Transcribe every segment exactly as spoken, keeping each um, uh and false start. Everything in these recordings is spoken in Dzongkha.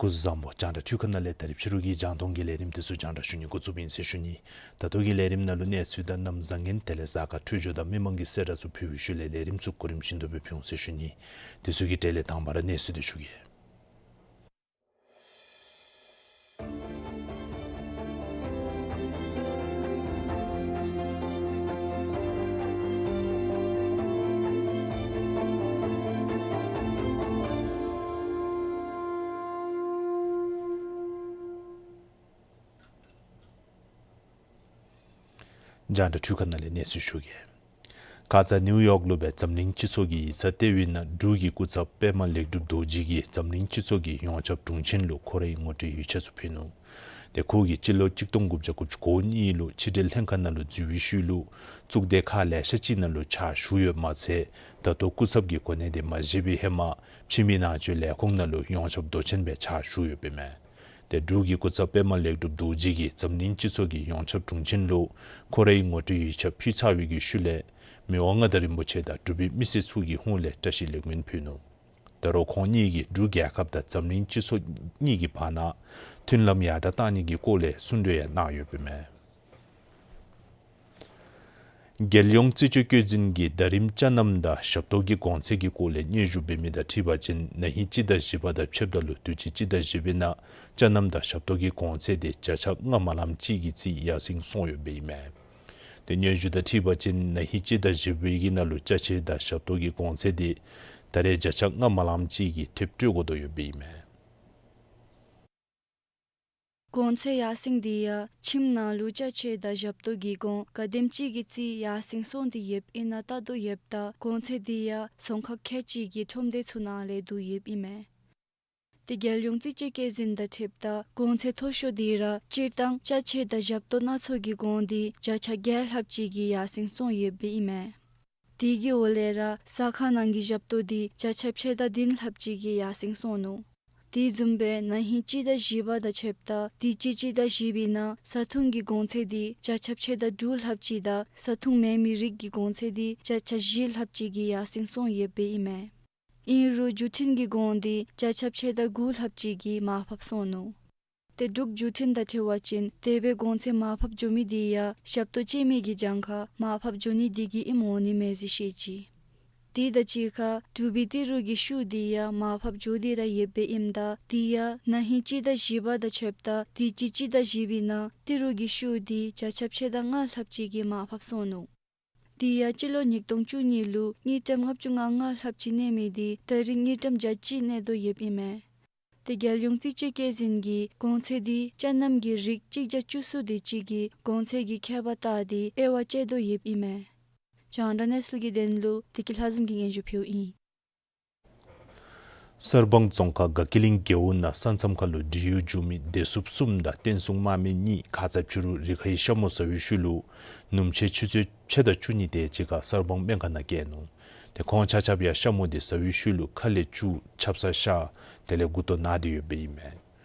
སྐུ་གཟུགས་བཟང་པོ། རྒྱང་བསྒྲགས་འཕྲུལ་ཁང་ནང་ལས་ད་རིས་ཕྱི་རུ་གི་རྒྱང་མཐོང་གི་ལས་རིམ་དེ་ཚུ་རྒྱང་བསྒྲགས་ཞུ་ནི་འགོ་བཙུགསཔ་ཨིན་ཟེར་ཞུ་ནི། ད་ལྟོ་གི་ལས་རིམ་ནང་ལུ་གནས་ཚུལ་དང་གནམ་བཟང་ངན་དེ་ལས་གཟའ་སྐར་འཕྲོད་སྦྱོར་དང་མི་མང་གི་གསལ་བསྒྲགས་ཚུ་ཕུལ་བའི་ཤུལ་ལས་ལས་རིམ་ཚུ་གོ་རིམ་བཞིན་དུ་སྦེ་ཕུལ་འོང་ཟེར་ཞུ་ནི། དེ་ཚུ་གི་གྲས་ལས་དང་པ་ར་གནས་ཚུལ་དེ་ཞུ་གེ། རྒྱང་བསྒྲགས་འཕྲུལ་ཁང་ནང་ལས་གནས་ཚུལ་ཞུ་གེ། ཁ་ཙ་ནིའུ་ཡོག་ལུ་སྦེ་འཛམ་གླིང་སྤྱི་ཚོགས་ཀྱི་ཡིག་ཚང་ལྟེ་བའི་ནང་འབྲུག་གི་སྐུ་ཚབ་པདྨ་ལེགས་གྲུབ་རྡོ་རྗེ་གིས་འཛམ་གླིང་སྤྱི་ཚོགས་ཀྱི་ཡོངས་ཁྱབ་དྲུང་ཆེན་ལུ་ཁོ་རའི་ངོ་སྤྲོད་ཡིག་ཆ་ཚུ་ཕུལ་ནུག། ཏེ་ཁོ་གིས་སྤྱི་ལོ་གཅིག་སྟོང་དགུ་བརྒྱ་དགུ་བཅུ་གོ་གཉིས་ལུ་ཕྱི་འབྲེལ་ལྷན་ཁག་ནང་ལུ་འཛུལ་བའི་ཤུལ་ལུ་གཙུག་སྡེ་ཁག་ལེ་ཤ་ཅིག་ནང་ལུ་ཕྱག་ཞུ་ཡོདཔ་མ་ཚད་ད་ལྟོ་སྐུ་ཚབ་ཀྱི་གོ་གནས་དེ་མ་བཞེས་པའི་ཧེ་མ་ཕྱི་མི་ནང་འཛུལ་ལས་ཁུངས་ནང་ལུ་ཡོངས་ཁྱབ་མདོ་ཆེན་སྦེ་ཕྱག་ཞུ་ཡོདཔ་ཨིན་མས། ཏེ་འབྲུག་གི་སྐུ་ཚབ་པདྨ་ལེགས་གྲུབ་རྡོ་རྗེ་གིས་འཛམ་གླིང་སྤྱི་ཚོགས་ཀྱི་ཡོངས་ཁྱབ་དྲུང་ཆེན་ལུ་ཁོ་རའི་ངོ་སྤྲོད་ཡིག་ཆ་ཕུལ་ཚར་བའི་གི་ཤུལ་ལས་མི་དབང་མངའ་བདག་རིན་པོ་ཆེ་དང་འབྲུག་པའི་མི་སེར་ཚུ་གི་ཧོངས་ལས་བཀྲ་ཤིས་ལེགས་སྨོན་ཕུལ་ནུག། ད་རུང་ཁོང་གཉིས་ཀྱིས་འབྲུག་རྒྱལ་ཁབ་དང་འཛམ་གླིང་སྤྱི་ཚོགས་གཉིས་ཀྱི་བར་ན་མཐུན་ལམ་ཡར་དྲག་གཏང་ནི་གི་སྐོར་ལས་གསུང་གྲོས་ཡང་གནང་ཡོདཔ་ཨིན་མས། རྒྱལ་ཡོངས་རྩིས་དཔྱད་བཀོད་འཛིན་གྱིས་ཟླ་རིམ་ཅ་རྣམ་དང་ཞབས་ཏོག་གི་གོང་ཚད་ཀྱི་སྐོར་ལས་སྙན་ཞུ་འབད་མི་དང་འཁྲིལ་བ་ཅིན་ན་ཧིང་སྤྱི་ཟླ་བཞི་པ་དང་ཕྱདཔ་ད་ལུ་དུས་ཅི་སྤྱི་ཟླ་བཞི་པའི་ནང་ཅ་རྣམ་དང་ཞབས་ཏོག་གི་གོང་ཚད་དེ་བརྒྱ་ཆ་ལྔ་མ་ལངམ་ཅིག་གི་རྩིས་ཡར་སེང་སོང་ཡོདཔ་ཨིན་མས། ཏེ་སྙན་ཞུ་དང་འཁྲིལ་བ་ཅིན་ན་ཧིང་སྤྱི་ཟླ་བཞི་པའི་གི་ནང་ལུ་ཅ་ཆས་དང་ཞབས་ཏོག་གི་གོང་ཚད་དེ་ད་རེས་བརྒྱ་ཆ་ལྔ་མ་ལངམ་ཅིག་གིས་ཐེབས་སྤྲོད་དགོ་དོ་ཡོདཔ་ཨིན་མས། གོང་ཚད་ཡར་སེང་དེ་ཡང་ཁྱིམ་ནང་ལུ་ཅ་ཆས་དང་ཞབས་ཏོག་གི་གོང་ག་དེམ་ཅིག་གི་རྩིས་ཡར་སེང་སོང་སྟེ་ཡོདཔ་ཨིན་ན་བལྟ་དོ་ཡོདཔ་ད་གོང་ཚད་དེ་ཡང་རྫོང་ཁག་ཁལ་གཅིག་གི་ཁྲོམ་སྡེ་ཚུ་ནང་ལས་བསྡུ་ཡོདཔ་ཨིན་མས། ཏེ་རྒྱལ་ཡོངས་རྩིས་དཔྱད་བཀོད་འཛིན་དང་འཁྲིལཝ་ད་གོང་ཚད་མཐོ་ཤོས་དེ་ར་སྤྱིར་བཏང་ཅ་ཆས་དང་ཞབས་ཏོག་སྣ་ཚོགས་ཀྱི་གོང་དེ་བརྒྱ་ཆ་བརྒྱད་ལྷགཔ་ཅིག་གིས་ཡར་སེང་སོང་ཡོདཔ་ཨིན་མས། དེ་གི་འོག་ལས་ར་ཟ་ཁང་ནང་གི་ཞབས་ཏོག་དེ་བརྒྱ་ཆ་ཕྱེད་དང་བདུན་ལྷགཔ་ཅིག་གིས་ཡར་སེང་སོང་ནུག། དེ་བཟུམ་སྦེ་ན་ཧིང་སྤྱི་ཟླ་བཞི་པ་དང་ཕྱདཔ་ད་དུས་ཅི་སྤྱི་ཟླ་བཞི་པའི་ནང་བཟའ་འཐུང་གི་གོང་ཚད་དེ་བརྒྱ་ཆ་ཕྱེད་དང་དྲུག་ལྷགཔ་ཅིག་དང་བཟའ་འཐུང་མེད་མི་རིགས་ཀྱི་གོང་ཚད་དེ་བརྒྱ་ཆ་བཞི་ལྷགཔ་ཅིག་གིས་ཡར་སེང་སོང་ཡོདཔ་ཨིན་མས། ཨིན་རུང་བརྒྱུད་འཕྲིན་གྱི་གོང་དེ་བརྒྱ་ཆ་ཕྱེད་དང་དགུ་ལྷགཔ་ཅིག་གིས་མར་ཕབ་སོང་ནུག། ཏེ་འབྲུག་བརྒྱུད་འཕྲིན་དང་འཁྲིལ་བ་ཅིན་དེ་སྦེ་གོང་ཚད་མར་ཕབ་འགྱོ་མི་དེ་ཡང་ཞབས་ཏོག་སྤྱོད་མི་གི་གྱངས་ཁ་མར་ཕབ་འགྱོ་ནི་དེ་གིས་ཨིནམ་འོང་ནི་མས་ཟེར་བཤད་ཅི། དེ་དང་གཅིག་ཁར་འབྲུག་པའི་ཏི་རུ་གི་ཤུགས་དེ་ཡང་མར་ཕབ་འགྱོ་སྟེ་ར་ཡོདཔ་ཨིནམ་ད་དེ་ཡང་ན་ཧིང་སྤྱི་ཟླ་བཞི་པ་དང་ཕྱདཔ་ད་དུས་ཅི་སྤྱི་ཟླ་བཞི་པའི་ནང་ཏི་རུ་གི་ཤུགས་དེ་བརྒྱ་ཆ་ཕྱེད་དང་ལྔ་ལྷགཔ་ཅིག་གིས་མར་ཕབ་སོང་ནུག། དེ་ཡང་སྤྱི་ལོ་ཉིས་སྟོང་བཅུ་གཉིས་ལུ་དངུལ་ཀྲམ་ལྔ་བཅུ་ང་ལྔ་ལྷགཔ་ཅིག་གནས་མི་དེ་ད་རེས་དངུལ་ཀྲམ་བརྒྱ་གཅིག་གནས་དོ་ཡོདཔ་ཨིན་མས། ཏེ་རྒྱལ་ཡོངས་རྩིས་དཔྱད་བཀོད་འཛིན་གྱིས་གོང་ཚད་དེ་ཅ་རྣམ་གྱི་རིགས་གཅིག་བརྒྱ་བཅུ་གསུམ་དེ་ཅིག་གི་གོང་ཚད་ཀྱི་ཁྱད་པར་བལྟ་སྟེ་དབྱེ་བ་དཔྱད་དོ་ཡོདཔ་ཨིན་མས། རྒྱང་བསྒྲགས་གནས་ཚུལ་གྱི་དོན་ལུ་བདེ་སྐྱིད་ལྷ་འཛོམས་ཀྱིས་སྙན་ཞུ་ཕུལཝ་ཨིན། གསར་སྤང་རྫོང་ཁག་དགའ་སྐྱིད་གླིང་རྒེད་འོག་ནང་ས་མཚམས་ཁ་ལུ་འབྲེལ་ཡོད་འཇུག་མི་བདེ་སྲུངཔ་གསུམ་དང་བསྟན་སྲུང་དམག་མི་གཉིས་ཁ་ཙ་ཕྱི་རུ་རི་ཁའི་ཤ་མོ་ཟ་བའི་ཤུལ་ལུ་ཉིནམ་ཕྱེད་ཆུ་ཚོད་ཕྱེད་དང་བཅུ་གཉིས་དེ་ཅིག་ཁར་གསར་སྤང་སྨན་ཁང་ནང་བསྐྱལ་ནུག། ཏེ་ཁོང་ཆ་ཁྱབ་ཡང་ཤ་མོ་དེ་ཟ་བའི་ཤུལ་ལུ་ཁ་ལས་སྐྱུག་ཆབ་གསང་ཤ་དེ་ལས་མགུ་ཏོ་ན་སྟེ་ཡོདཔ་ཨིན་མས།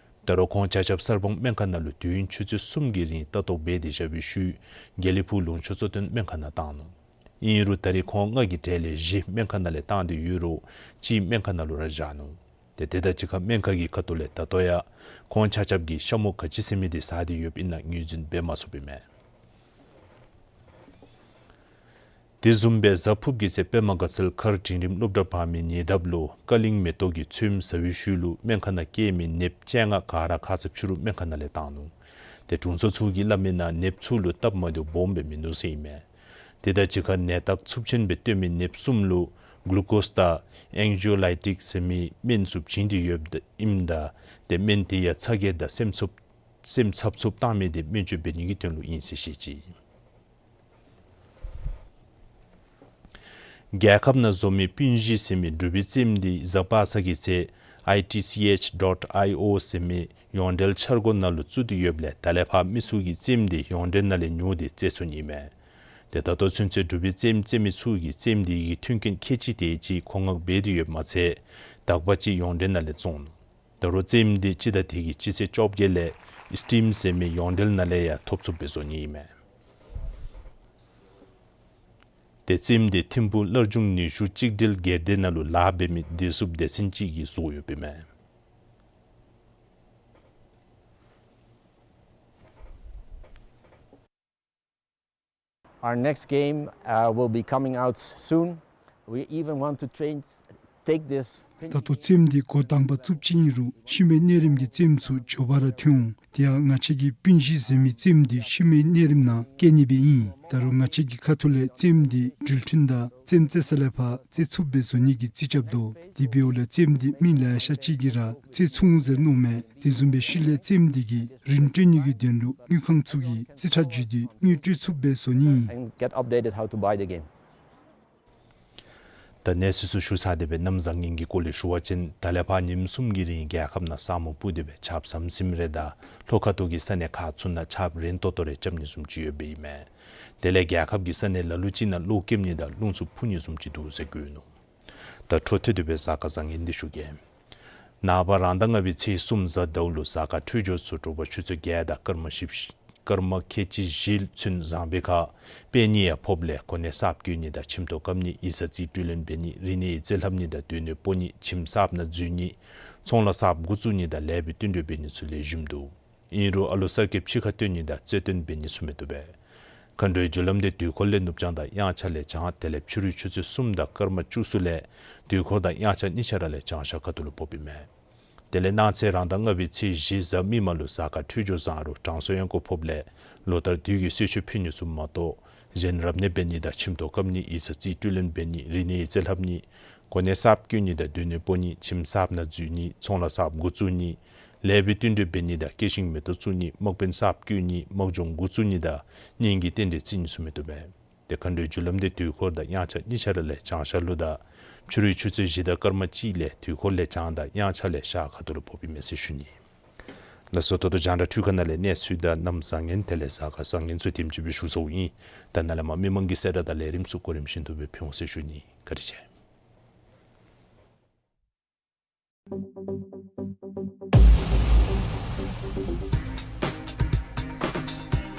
ད་རུང་ཁོང་ཆ་ཁྱབ་གསར་སྤང་སྨན་ཁང་ནང་ལུ་དུས་ཡུན་ཆུ་ཚོད་གསུམ་གྱི་རིང་ལྟ་རྟོག་འབད་དེ་བཞག་པའི་ཤུལ་དགེ་ལེགས་ཕུག་ལུང་ཕྱོགས་གཙོ་བསྟེན་སྨན་ཁང་ནང་བཏང་ནུག། ཨིན་རུང་ད་རེས་ཁོང་ལྔ་གི་གྲས་ལས་བཞི་སྨན་ཁང་ནང་ལས་བཏང་སྟེ་ཡོད་རུང་གཅིག་སྨན་ཁང་ནང་ལུ་ར་བཞག་ནུག། ཏེ་དེ་དང་གཅིག་ཁར་སྨན་ཁང་གི་ཁ་ཐུག་ལས་ད་ལྟོ་ཡང་ཁོང་ཆ་ཁྱབ་ཀྱིས་ཤ་མོ་ག་ཅི་ཟ་མི་དེ་ཟ་སྟེ་ཡོདཔ་ཨིན་ན་ངོས་འཛིན་འབད་མ་ཚུགསཔ་ཨིན་མས། དེ་བཟུམ་སྦེ་གཟའ་ཕུརཔ་གི་ཚེ་པདྨ་དགའ་ཚལ་མཁར་འབྲིང་རིམ་སློབ་གྲྭ་བར་མའི་ཉེ་འདབས་ལུ་ཀ་ལིང་མེ་ཏོག་གི་ཚོདམ་ཟ་བའི་ཤུལ་ལུ་སྨན་ཁང་ནང་བསྐྱལ་མི་ནདཔ་བཅོ་ལྔ་ག་ར་ཁ་ཙ་ཕྱི་རུ་སྨན་ཁང་ནང་ལས་བཏང་ནུག། ཏེ་དྲུང་འཚོ་ཚུ་གིས་སླབ་མིའི་ནང་ནདཔ་ཚུ་ལུ་སྟབས་མ་བདེཝ་སྦོམ་སྦེ་མིན་འདུག་ཟེར་ཨིན་མས། དེ་དང་གཅིག་ཁར་ནད་རྟགས་འཚུབ་ཆེན་སྦེ་སྟོན་མི་ནདཔ་གསུམ་ལུ་གླུ་ཀོས་དང་ཨེང་ཇི་ཡོ་ལའི་ཊིཀ་ཟེར་མི་སྨན་ཚུ་བྱིན་ཏེ་ཡོདཔ་ཨིནམ་ད་ཏེ་སྨན་དེ་ཡང་ཚ་གྱང་དང་སེམས་འཚབ་སེམས་འཚབ་འཚུབ་བཏང་མི་དེ་སྨན་བཅོས་འབད་ནི་གི་དོན་ལུ་ཨིན་ཟེར་བཤད་ཅི། རྒྱལ་ཁབ་ནང་བཟོ་མི་སྤུན་བཞི་ཟེར་མི་འབྲུག་པའི་རྩེདམོ་དེ་གཟའ་པ་སངས་ཀྱི་ཚེ་ཨའི་ཊི་སི་ཨེཆ་ཌོཊ་ཨའི་ཨོ་ཟེར་མི་ཡོངས་འབྲེལ་འཆར་སྒོ་ནང་ལུ་བཙུགས་ཏེ་ཡོདཔ་ལས་ད་ལས་ཕར་མི་ཚུ་གིས་རྩེདམོ་དེ་ཡོངས་འབྲེལ་ནང་ལས་ཉོ་སྟེ་རྩེད་ཚུགས་ནི་ཨིན་མས། ཏེ་ད་ལྟོ་ཚུན་ཚོད་འབྲུག་པའི་རྩེདམོ་རྩེད་མི་ཚུ་གིས་རྩེདམོ་དེ་གི་མཐུན་རྐྱེན་ཁལ་གཅིག་དེ་ཅིག་མཁོ་མངགས་འབད་དེ་ཡོདཔ་མ་ཚད་དག་པ་ཅིག་ཡོངས་འབྲེལ་ནང་ལས་བཙོང་ནུག། ད་རུང་རྩེདམོ་དེ་སྤྱི་ཟླ་དེ་གི་སྤྱི་ཚེས་བཅོ་བརྒྱད་ལས་ཨིས་ཊིམ་ཟེར་མི་ཡོངས་འབྲེལ་ནང་ལས་ཡང་ཐོབ་ཚུགསཔ་སྦེ་བཟོ་ནི་ཨིན་མས། ཏེ་རྩེདམོ་དེ་ཐིམ་ཕུག་སླར་འབྱུང་ནུས་ཤུགས་གཅིག་སྒྲིལ་སྒེར་སྡེ་ནང་ལུ་ལཱ་འབད་མི་བདེ་སྲུངཔ་སྡེ་ཚན་ཅིག་གིས་བཟོ་ཡོདཔ་ཨིན་མས། Our next game, uh, will be coming out soon. We even want to train, take this. ད་ལྟོ་རྩེདམོ་འདི་འགོ་དང་པ་བཙུགསཔ་ཅིག་ཨིན་རུང་ཤུལ་མའི་གནས་རིམ་གྱི་རྩེདམོ་ཚུ་མགྱོགས་པ་ར་ཐོན་འོང་། དེ་ཡང་ང་བཅས་ཀྱི་སྤུན་བཞི་ཟེར་མི་རྩེདམོ་འདི་ཤུལ་མའི་གནས་རིམ་ནང་བཀལ་ནི་སྦེ་ཨིན། ད་རུང་ང་བཅས་ཀྱི་ཁ་ཐུག་ལས་རྩེདམོ་འདི་འགྲུལ་འཕྲིན་དང་རྩེདམོ་རྩེ་ས་ལས་ཕར་རྩེ་ཚུགསཔ་སྦེ་བཟོ་ནི་གི་རྩིས་རྐྱབ་དོ། དེ་འབདཝ་ལས་རྩེདམོ་འདི་མི་ལེ་ཤ་ཅིག་གིས་ར་རྩེ་ཚུགས་འོང་ཟེར་མནོཝ་མས། དེ་བཟུམ་སྦེ་ཤུལ་ལས་རྩེདམོ་འདི་གི་རིན་སྤྲོད་ནི་གི་དོན་ལུ་དངུལ་ཁང་ཚུ་གིས་རྩིས་ཁྲ་བརྒྱུད་དེ་དངུལ་སྤྲོད་ཚུགསཔ་སྦེ་བཟོ་ནི་ཨིན། And get updated how to buy the game. ད་གནས་ཚུལ་ཚུ་ཞུ་ཚར་ཏེ་སྦེ་གནམ་བཟང་ངན་གྱི་སྐོར་ལས་ཞུ་བ་ཅིན་ད་ལས་ཕར་ཉིནམ་གསུམ་གྱི་རིང་རྒྱལ་ཁབ་ནང་ས་སྨུག་སྤུབས་ཏེ་སྦེ་ཆརཔ་ཟམ་ཟིམ་རེ་དང་ལྷོ་ཁ་ཐུག་གི་ས་གནས་ཁག་ཚུ་ནང་ཆརཔ་རན་ཏོག་ཏོ་རེ་རྐྱབ་ནི་བཟུམ་ཅིག་ཡོདཔ་ཨིན་མས། དེ་ལས་རྒྱལ་ཁབ་ཀྱི་ས་གནས་ལ་ལུ་ཅིག་ནང་གློག་ཀེམ་ནི་དང་རླུང་འཚུབ་འཕུ་ནི་བཟུམ་ཅིག་འདུག་ཟེར་གོ་ནུག། ད་འཕྲོ་མཐུད་དེ་སྦེ་གཟའ་སྐར་བཟང་ངན་འདི་ཞུ་གེ། ནངས་པ་རང་ཟླ་ལྔ་པའི་ཚེས་གསུམ་གཟའ་ཟླཝ་ལུ་གཟའ་སྐར་འཕྲོད་སྦྱོར་ཚུ་དྲོ་པ་ཆུ་ཚོད་བརྒྱད་དང་སྐར་མ་བཞི་བཞི་སྐར་མ་ཁལ་གཅིག་བཞི་ཚུན་བཟང་པའི་ཁར་དཔལ་ཉི་ཡང་ཕོགཔ་ལས་གོ་གནས་གསརཔ་བསྐོ་ནི་དང་ཁྱིམ་ཐོག་བཀབ་ནི་ཡིག་ཚང་རྩིས་སྤྲོད་ལེན་འབད་ནི་རིག་གནས་ཡིག་རྩིས་ལྷབ་ནི་དང་སྡོད་གནས་སྤོ་ནི་ཁྱིམ་གསརཔ་ནང་འཛུལ་ནི་ཚོང་ལཱ་གསརཔ་འགོ་བཙུགས་ནི་དང་ལེགས་པའི་བསྟུན་གྲོས་འབད་ནི་ཚུ་ལེགས་ཤོམ་འདུག། ཨིན་རུང་ཨ་ལོ་གསར་སྐྱེས་ཕྱི་ཁར་བཏོན་ནི་དང་རྩེད་འགྲན་འབད་ནི་ཚུ་མི་བཏུབ་པས། མཁའ་འགྲོའི་རྒྱུ་ལམ་འདི་དུས་འཁོར་ལས་ནུབ་བྱང་དང་དབྱངས་འཆར་ལས་བྱང་དེ་ལས་ཕྱི་རུའི་ཆུ་ཚོད་གསུམ་དང་སྐར་མ་བཅུ་གསུམ་ལས་དུས་འཁོར་དང་དབྱངས་འཆར་གཉིས་ཆ་ར་ལས་བྱང་ཤར་ཁ་ཐུག་ལུ་ཕོགཔ་ཨིན་མས། དེ་ལས་གནངས་ཚེ་རང་ཟླ་ལྔ་པའི་ཚེས་བཞི་གཟའ་མིག་དམར་ལུ་གཟའ་སྐར་འཕྲོད་སྦྱོར་བཟང་རུང་དྲང་སྲོང་གཡང་འགུགས་ཕོགཔ་ལས་ལོ་ལྟར་དུས་ཀྱི་གསོལ་མཆོད་ཕུལ་ནི་ཚུ་མ་གཏོགས་གཞན་རབ་གནས་འབད་ནི་དང་ཁྱིམ་ཐོག་བཀབ་ནི་ཡིག་ཚང་རྩིས་སྤྲོད་ལེན་འབད་ནི་རིག་གནས་ཡིག་རྩིས་ལྷབ་ནི་གོ་གནས་གསརཔ་བསྐོ་ནི་དང་སྡོད་གནས་སྤོ་ནི་ཁྱིམ་གསརཔ་ནང་འཛུལ་ནི་ཚོང་ལཱ་གསརཔ་འགོ་བཙུགས་ནི་ལེགས་པའི་བསྟུན་གྲོས་འབད་ནི་དང་སྐྱེད་ཤིང་མེ་ཏོག་བཙུགས་ནི་དམག་དཔོན་གསརཔ་བསྐོ་ནི་དམག་སྦྱོང་འགོ་བཙུགས་ནི་དང་གཉེན་གྱི་རྟེན་འབྲེལ་བརྩི་ནི་ཚུ་མི་བཏུབ་པས། དེ་མཁའ་འགྲོའི་རྒྱུ་ལམ་འདི་དུས་འཁོར་དང་དབྱངས་འཆར་གཉིས་ཆ་ར་ལས་བྱང་ཤར་ལུ་དང་ཕྱི་རུའི་ཆུ་ཚོད་བཞི་དང་སྐར་མ་གཅིག་ལས་དུས་འཁོར་ལས་བྱང་དང་དབྱངས་འཆར་ལས་ཤར་ཁ་ཐུག་ལུ་ཕོགཔ་ཨིན་མས་ཟེར་ཞུ་ནི། ལགས་སོ། ད་ལྟོ་རྒྱང་བསྒྲགས་འཕྲུལ་ཁང་ནང་ལས་གནས་ཚུལ་དང་གནམ་བཟང་ངན་དེ་ལས་གཟའ་སྐར་བཟང་ངན་ཚུ་དེམ་ཅིག་སྦེ་ཞུ་ཚརཝ་ཨིན། ད་ནཱ་ལས་མར་མི་མང་གི་གསལ་བསྒྲགས་དང་ལས་རིམ་ཚུ་གོ་རིམ་བཞིན་དུ་སྦེ་ཕུལ་འོང་ཟེར་ཞུ་ནི། བཀའ་དྲིན་ཆེ།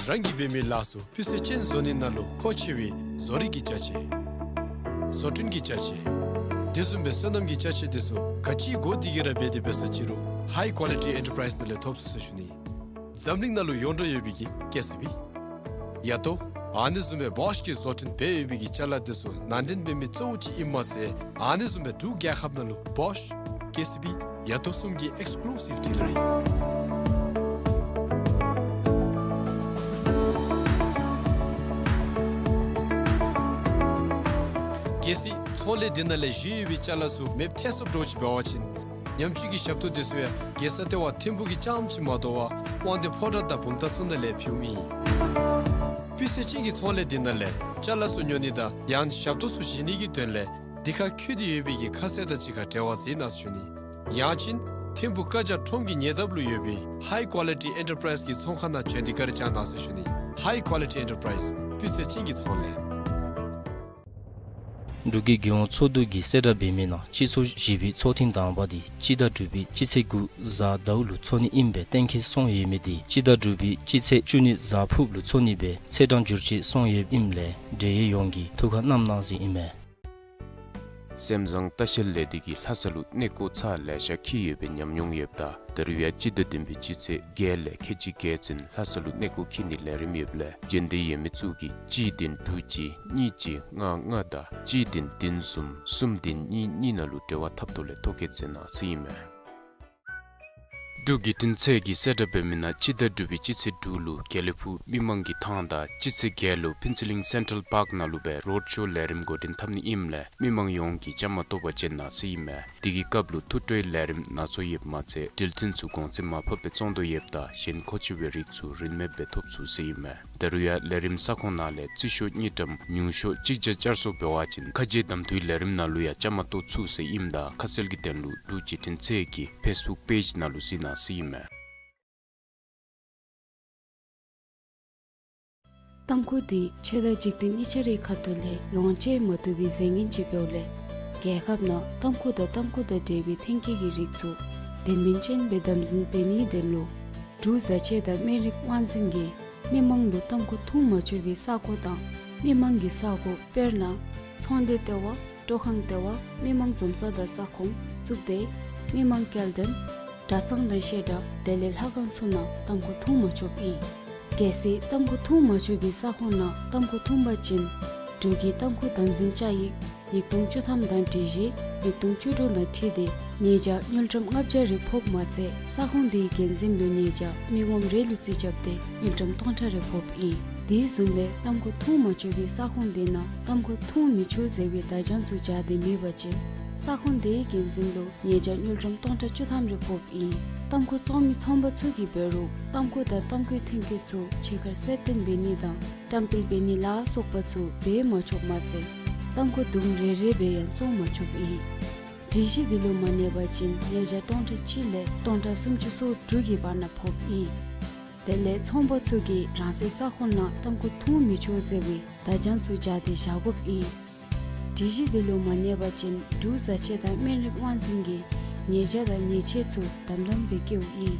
རང་གིས་འབད་མི་ལཱ་ཚུ་སྤུས་ཚད་ཅན་བཟོ་ནི་ནང་ལུ་མཁོ་ཆེ་བའི་བཟོ་རིག་གི་ཅ་ཆས། བཟོ་སྐྲུན་གྱི་ཅ་ཆས། དེ་བཟུམ་སྦེ་སོ་ནམ་གྱི་ཅ་ཆས་དེ་ཚུ་ག་ཅི་དགོ་དེ་གིས་ར་འབད་དེ་འབད་ས་ཅི་རུང་High Quality Enterprise ནང་ལས་ཐོབ་ཚུགས་ཟེར་ཞུ་ནི། འཛམ་གླིང་ནང་ལུ་ཡོངས་གྲགས་ཡོད་པའི་གི་ཀེ་སི་བི། ཡ་ཏོ། ཨ་ནི་བཟུམ་སྦེ་བོཤ་གི་བཟོ་སྐྲུན་འབད་ཡོད་པའི་གི་ཅ་ལ་དེ་ཚུ་ནང་འདྲེན་འབད་མི་གཙོ་བོ་ཅིག་ཨིནམ་མ་ཚད་ཨ་ནི་བཟུམ་སྦེ་འབྲུག་རྒྱལ་ཁབ་ནང་ལུ་བོཤ། ཀེ་སི་བི། ཡ་ཏོ་གསུམ་གྱི་ཨེགསི་ཀུ་ལུ་སིབ་ཌི་ལར་ཨིན། གལ་སྲིད་ཚོང་ལས་འདི་ནང་ལས་བཞེས་ཡོད་པའི་ཅ་ལ་ཚུ་མེདཔ་ཐལ་སོཔ་འདྲཝ་ཅིག་འབད་བ་ཅིན་ཉམས་བཅོས་ཀྱི་ཞབས་ཏོག་དེ་ཚུ་ཡང་རྒྱལ་ས་ལྟེ་བ་ཐིམ་ཕུག་གི་རྐྱངམ་ཅིག་མ་དོ་བར་དབང་འདུས་ཕོ་བྲང་དང་བུམ་ཐང་ཚུ་ནང་ལས་ཕུལཝ་ཨིན། སྤུས་ཚད་ཅན་གྱི་ཚོང་ལས་འདི་ནང་ལས་ཅ་ལ་ཚུ་ཉོ་ནི་དང་ཡང་ཞབས་ཏོག་ཚུ་བཞེས་ནི་གི་དོན་ལས་འདི་ཁར་བཀོད་དེ་ཡོད་པའི་གི་ཁ་གསལ་དང་གཅིག་ཁར་འབྲེལ་བ་འཛིན་གནང་ཟེར་ཞུ་ནི། ཡང་ཅིན་ཐིམ་ཕུག་ཀ་ཇ་ཁྲོམ་གྱི་ཉེ་འདབས་ལུ་ཡོད་པའི་High Quality Enterprise གི་ཚོང་ཁང་ནང་བྱོན་ཏེ་བཀའ་དྲིན་བསྐྱང་གནང་ཟེར་ཞུ་ནི། High Quality Enterprise སྤུས་ཚད་ཅན་གྱི་ཚོང་ལས། འབྲུག་གི་རྒྱལ་ཡོངས་ཚོགས་འདུ་གིས་གསལ་བསྒྲགས་འབད་མི་ནང་སྤྱི་ཚོགས་བཞི་པའི་ཚོགས་ཐེངས་དང་པ་དེ་སྤྱི་ཟླ་དྲུག་པའི་སྤྱི་ཚེས་དགུ་གཟའ་ཟླཝ་ལུ་འཚོགས་ནི་ཨིན་པའི་གཏན་འཁེལ་སོང་ཡོད་མི་དེ་སྤྱི་ཟླ་དྲུག་པའི་སྤྱི་ཚེས་བཅུ་གཉིས་གཟའ་ཕུརཔ་ལུ་འཚོགས་ནི་སྦེ་ཚེས་གྲངས་བསྒྱུར་བཅོས་སོང་ཡོདཔ་ཨིནམ་ལས་འབྲེལ་ཡོད་ཡོངས་ཀྱིས་ཐུགས་ཁར་བསྣམ་གནང་ཟེར་ཨིན་མས། སེམས་བཟང་ལྟ་བཤལ་ལས་སྡེ་གིས་ལྷ་ས་ལུ་གནས་སྐོར་ཚར་ལེ་ཤ་འཁྱིད་ཡོད་པའི་ཉམས་མྱོང་ཡོདཔ་ད་ད་རུང་ཡང་སྤྱི་ཟླ་བདུན་པའི་སྤྱི་ཚེས་བརྒྱད་ལས་ཁལ་གཅིག་བརྒྱད་ཚུན་ལྷ་ས་ལུ་གནས་སྐོར་འཁྱིད་ནིའི་ལས་རིམ་ཡོདཔ་ལས་འབྱོན་འདོད་ཡོད་མི་ཚུ་གིས་གཅིག་བདུན་དྲུག་གཅིག་གཉིས་གཅིག་ལྔ་ལྔ་དང་གཅིག་བདུན་བདུན་གསུམ་གསུམ་བདུན་གཉིས་གཉིས་ནང་ལུ་འབྲེལ་བ་འཐབ་དོ་ལས་ཐོ་བཀོད་མཛད་གནང་ཟེར་ཨིན་མས། འབྲུག་བརྒྱུད་འཕྲིན་ཚད་ཀྱིས་གསལ་བསྒྲགས་འབད་མི་ནང་སྤྱི་ཟླ་དྲུག་པའི་སྤྱི་ཚེས་དྲུག་ལུ་དགེ་ལེགས་ཕུག་མི་མང་གི་ཐང་དང་སྤྱི་ཚེས་བརྒྱད་ལུ་ཕུན་ཚོགས་གླིང་སེན་ཊྲལ་པཱརཀ་ནང་ལུ་སྦེ་རོཌ་ཤོ་ལས་རིམ་འགོ་འདྲེན་འཐབ་ནི་ཨིནམ་ལས་མི་མང་ཡོངས་ཀྱིས་བཅའ་མར་གཏོགས་པར་བྱོན་གནང་ཟེར་ཨིན་མས། དེ་གི་སྐབས་ལུ་ཐུགས་སྤྲོའི་ལས་རིམ་ནང་ཚོགས་ཡོདཔ་མ་ཚད་འགྲུལ་འཕྲིན་ཚུ་གོང་ཚད་མར་ཕབ་སྦེ་བཙོང་དོ་ཡོདཔ་ད་གཞན་མཁོ་ཆེ་བའི་རིགས་ཚུ་རིན་མེདཔ་སྦེ་ཐོབ་ཚུགས་ཟེར་ཨིན་མས། ད་རུང་ཡང་ལས་རིམ་ས་ཁོངས་ནང་ལས་རྩིས་ཤོག་དངུལ་ཀྲམ་ཉུང་ཤོས་གཅིག་བརྒྱ་བསྐྱར་གསོ་འབད་བ་ཅིན་ཁ་རྗེ་གདམ་འཐུའི་ལས་རིམ་ནང་ལུ་ཡང་བཅའ་མར་གཏོགས་ཚུགས་ཟེར་ཨིནམ་ད་ཁ་གསལ་གྱི་དོན་ལུ་འབྲུག་བརྒྱུད་འཕྲིན་ཚད་ཀྱི་ཕེསི་བུཀ་པེཇ་ནང་ལུ་གཟིགས་གནང་ཟེར་ཨིན་མས། ཏམ་ཁུ་འདི་ཆོས་དང་འཇིག་རྟེན་གཉིས་ཆ་རའི་ཁ་ཐུག་ལས་ཡོངས་བཅགས་མ་ཐུབ་པའི་རྫས་ངན་ཅིག་འབདཝ་ལས་རྒྱལ་ཁབ་ནང་ཏམ་ཁུ་དང་ཏམ་ཁུ་དང་འབྲེལ་བའི་ཐོན་སྐྱེད་ཀྱི་རིགས་ཚུ་དོན་སྨིན་ཅན་སྦེ་དམ་འཛིན་འབད་ནིའི་དོན་ལུ་འབྲུག་བཟའ་ཆས་དང་སྨན་རིགས་དབང་འཛིན་གྱིས་མི་མང་ལུ་ཏམ་ཁུ་འཐུང་མ་ཆོག་པའི་ས་གོ་དང་མི་མང་གི་ས་གོ་དཔེར་ན་ཚོང་སྡེ་ལྟེ་བ། སྤྲོ་ཁང་ལྟེ་བ། མི་མང་འཛོམས་ས་དང་ས་ཁོངས་གཙུག་སྡེ། མི་མང་སྐྱེལ་འདྲེན། གྲྭ་ཚང་དང་བཤད་གྲྭ་དེ་ལས་ལྷ་ཁང་ཚུ་ནང་ཏམ་ཁུ་འཐུང་མ་ཆོགཔ་ཨིན། གལ་སྲིད་ཏམ་ཁུ་འཐུང་མ་ཆོག་པའི་ས་ཁོངས་ནང་ཏམ་ཁུ་འཐུང་པ་ཅིན་འབྲུག་གི་ཏམ་ཁུ་དམ་འཛིན་བཅའ་ཡིག་ཉིས་སྟོང་བཅུ་ཐམ་དང་སྒྲིག་གཞི་ཉིས་སྟོང་བཅུ་དྲུག་དང་འཁྲིལ་ཏེ་ཉེས་བྱ་དངུལ་ཀྲམ་ལྔ་བརྒྱ་རེ་ཕོགཔ་མ་ཚད་ས་ཁོངས་དེའི་འགན་འཛིན་ལུ་ཉེས་བྱ་མི་ངོམ་རེ་ལུ་རྩིས་རྐྱབ་སྟེ་དངུལ་ཀྲམ་སྟོང་ཕྲག་རེ་ཕོགཔ་ཨིན། དེ་བཟུམ་སྦེ་ཏམ་ཁུ་འཐུང་མ་ཆོག་པའི་ས་ཁོངས་དེ་ནང་ཏམ་ཁུ་འཐུང་མི་ཆོག་ཟེར་བའི་བརྡ་བྱང་ཚུ་སྦྱར་ཏེ་མེད་པ་ཅིན་ས་ཁོངས་དེའི་འགན་འཛིན་ལུ་ཉེས་བྱ་དངུལ་ཀྲམ་སྟོང་ཕྲག་བཅུ་ཐམ་རེ་ཕོགཔ་ཨིན། ཏམ་ཁུ་བཙོང་མི་ཚོང་པ་ཚུ་གིས་འབད་རུང་ཏམ་ཁུ་དང་ཏམ་ཁུའི་ཐོན་སྐྱེད་ཚུ་ཕྱི་ཁར་གསལ་སྟོན་འབད་ནི་དང་བཀྲམ་སྤེལ་འབད་ནི་ལ་སོགས་པ་ཚུ་འབད་མ་ཆོགཔ་མ་ཚད་ཏམ་ཁུ་དུམ་རེ་རེ་སྦེ་ཡང་བཙོང་མ་ཆོགཔ་ཨིན། སྒྲིག་གཞི་འདི་ལུ་མ་གནས་པ་ཅིན་ཉེས་བྱ་སྟོང་ཕྲག་གཅིག་ལས་སྟོང་ཕྲག་སུམ་ཅུ་སོ་དྲུག་གི་བར་ན་ཕོགཔ་ཨིན། དེ་ལས་ཚོང་པ་ཚུ་གིས་རང་སོའི་ས་ཁོངས་ནང་ཏམ་ཁུ་འཐུང་མི་ཆོག་ཟེར་བའི་བརྡ་བྱང་ཚུ་སྦྱར་ཏེ་བཞག་དགོཔ་ཨིན། སྒྲིག་གཞི་འདི་ལུ་མ་གནས་པ་ཅིན་འབྲུག་བཟའ་ཆས་དང་སྨན་རིགས་དབང་འཛིན་གྱིས་ཉེས་བྱ་དང་ཉེས་ཆད་ཚུ་དམ་དམ་སྦེ་བཀལཝ་ཨིན།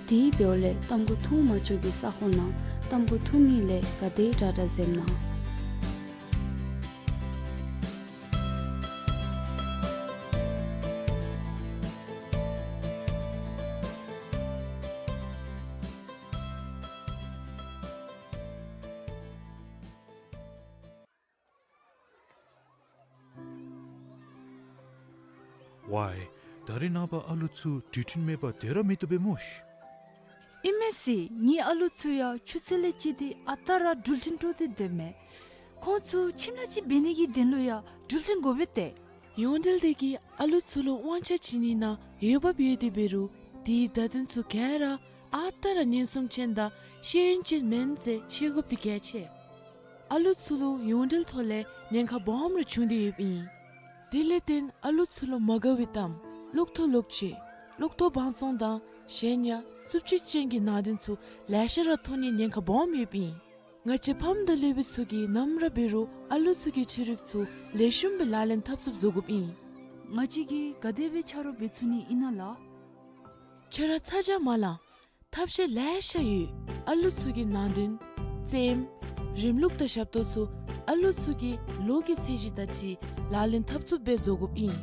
དེ་འབདཝ་ལས་ཏམ་ཁུ་འཐུང་མ་ཆོག་པའི་ས་ཁོངས་ནང་ཏམ་ཁུ་འཐུང་ནི་ལས་ག་དེ་དྲག་དྲག་འཛེམ་གནང་། ཝའི། ད་རེས་ནངས་པ་ཨ་ལུ་ཚུ་འགྲུལ་འཕྲིན་མེད་པར་སྡོད་ར་མི་བཏུབ་པས་སྨོ་ཤིག། ཨིན་མས་ཟེར། ངེའི་ཨ་ལུ་ཚུ་ཡང་ཆུ་ཚོད་ལས་བཅད་དེ་ཨ་རྟག་ར་འགྲུལ་འཕྲིན་དཀྲོག་སྟེ་སྡོདཔ་མས། ཁོང་ཚུ་ཁྱིམ་ལས་ཅིག་འབད་ནི་གི་དོན་ལུ་ཡང་འགྲུལ་འཕྲིན་དགོ་པས་ཏེ། ཡོངས་འབྲེལ་དེ་གིས་ཨ་ལུ་ཚུ་ལུ་དབང་ཆ་བྱིན་ནི་ནང་འོས་འབབ་ཡོད་དེ་འབད་རུང་དེའི་བརྡ་དོན་ཚུ་ག་ར་ཨ་རྟག་ར་ཉེན་སྲུང་ཅན་དང་ཤེས་ཡོན་ཅན་མེན་ཟེར་ཤེས་དགོཔ་དེ་གལ་ཆེ། ཨ་ལུ་ཚུ་ལུ་ཡོངས་འབྲེལ་ཐོག་ལས་ཉེན་ཁ་སྦོམ་རེ་བྱུང་སྟེ་ཡོདཔ་ཨིན། དེ་ལས་བརྟེན་ཨ་ལུ་ཚུ་ལུ་མ་དགའ་བའི་གཏམ་གློག་ཐོག་གློག་ཆས་གློག་ཐོག་བང་བཙོང་དང་གཞན་ཡང་རྩུབ་སྤྱོད་ཅན་གྱི་ནང་དོན་ཚུ་ལེ་ཤ་ར་ཐོན་ནིའི་ཉེན་ཁ་སྦོམ་ཡོདཔ་ཨིན། ང་བཅས་ཕམ་དང་སློབ་དཔོན་ཚུ་གིས་ནམ་ར་འབད་རུང་ཨ་ལུ་ཚུ་གི་འཕྲུལ་རིག་ཚུ་ལེགས་ཤོམ་སྦེ་ལག་ལེན་འཐབ་ཚུགསཔ་བཟོ་དགོཔ་ཨིན། ང་བཅས་ཀྱིས་ག་དེ་སྦེ་ཆ་རོགས་འབད་ཚུགས་ནི་ཨིན་ན་ལགས། ཁྱོད་ར་ཚ་གྱང་མ་ལང་། ཐབས་ཤེས་ལེ་ཤ་ཡོད། ཨ་ལུ་ཚུ་གི་ནང་དོན་རྩེདམོ་རིམ་ལུགས་དང་ཞབས་ཏོག་ཚུ་ཨ་ལུ་ཚུ་གི་ལོ་གི་ཚད་གཞི་དང་འཁྲིལ་ལག་ལེན་འཐབ་ཚུགསཔ་སྦེ་བཟོ་དགོཔ་ཨིན།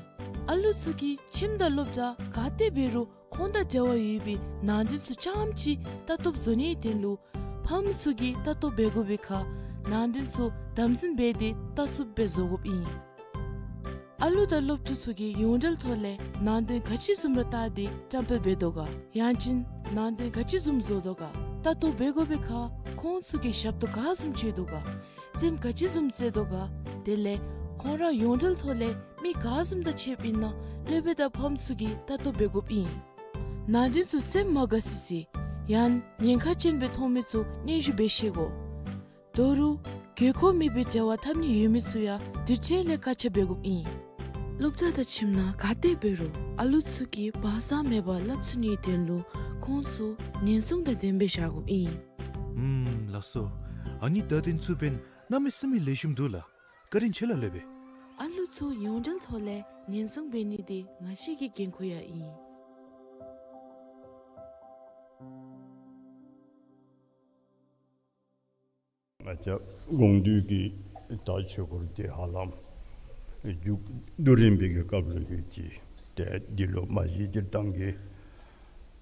ཨ་ལུ་ཚུ་གིས་ཁྱིམ་དང་སློབ་གྲྭ་ག་ཏེ་འབད་རུང་ཁོང་དང་འབྲེལ་བ་ཡོད་པའི་ནང་དོན་ཚུ་རྐྱངམ་ཅིག་ལྟ་རྟོགཔ་བཟོ་ནིའི་དོན་ལུ་ཕམ་ཚུ་གིས་ལྟ་རྟོག་འབད་དགོ་པའི་ཁར་ནང་དོན་ཚུ་དམ་འཛིན་འབད་དེ་ལྟ་ཚུགསཔ་སྦེ་བཟོ་དགོཔ་ཨིན། ཨ་ལུ་དང་སློབ་ཕྲུག་ཚུ་གིས་ཡོངས་འབྲེལ་ཐོག་ལས་ནང་དོན་ག་ཅི་བཟུམ་ར་བལྟ་སྟེ་བཀྲམ་སྤེལ་འབད་དོ་ག། ཡང་ཅིན་ནང་དོན་ག་ཅི་བཟུམ་བཟོ་དོ་ག། ལྟ་རྟོག་འབད་དགོ་པའི་ཁར་ཁོང་ཚུ་གིས་ཞབས་ཏོག་ག་བཟུམ་སྤྱོད་དོ་ག། རྩེདམོ་ག་ཅི་བཟུམ་རྩེ་དོ་ག། དེ་ལས་ཁོང་ར་ཡོངས་འབྲེལ་ཐོག་ལས་མི་ག་བཟུམ་དང་ཕྱདཔ་ཨིན་ན་སློབ་དཔོན་དང་ཕམ་ཚུ་གིས་ལྟ་རྟོག་འབད་དགོཔ་ཨིན། ནང་དོན་ཚུ་སེམས་མ་དགའ་སི་སི་ཡང་ཉེན་ཁ་ཅན་སྦེ་མཐོང་མི་ཚུ་སྙན་ཞུ་འབད་ཤེས་དགོ། ད་རུང་དགོས་མཁོ་མེད་པའི་འབྲེལ་བ་འཐབ་ནི་ཡོད་མི་ཚུ་ཡང་དུས་ཅི་ལས་བཀག་ཆ་འབད་དགོཔ་ཨིན། སློབ་གྲྭ་དང་ཁྱིམ་ནང་ག་ཏེ་འབད་རུང་ཨ་ལུ་ཚུ་གིས་བག་ཚ་མེད་པར་སླབ་ཚུགས་ནིའི་དོན་ལུ་ཁོང་ཚུ་ཉེན་སྲུང་དང་ལྡནམ་སྦེ་བཞག་དགོཔ་ཨིན། ཨུམ་ལགས་སོ། ཨ་ནི་བརྡ་དོན་ཚུ་འབདན་གནམ་མེད་ས་མེད་ལེགས་ཤོམ་འདུག་ལགས། བཀའ་དྲིན་ཆེ་ལགས་སློབ་དཔོན། ཨ་ལུ་ཚུ་ཡོངས་འབྲེལ་ཐོག་ལས་ཉེན་སྲུང་འབད་ནི་འདི་ང་བཅས་ཀྱི་འགན་ཁུར་ཡང་ཨིན། ང་བཅས་དགོངས་འདུས་ཀྱི་ད་ཆོས་སྐོར་འདི་ཧ་ལམ་མཇུག་བསྡུ་རན་པའི་གི་སྐབས་ལུ་ཡོད་ཅི། ཏེ་འདི་ལུ་མ་གཞི་སྤྱིར་བཏང་གི་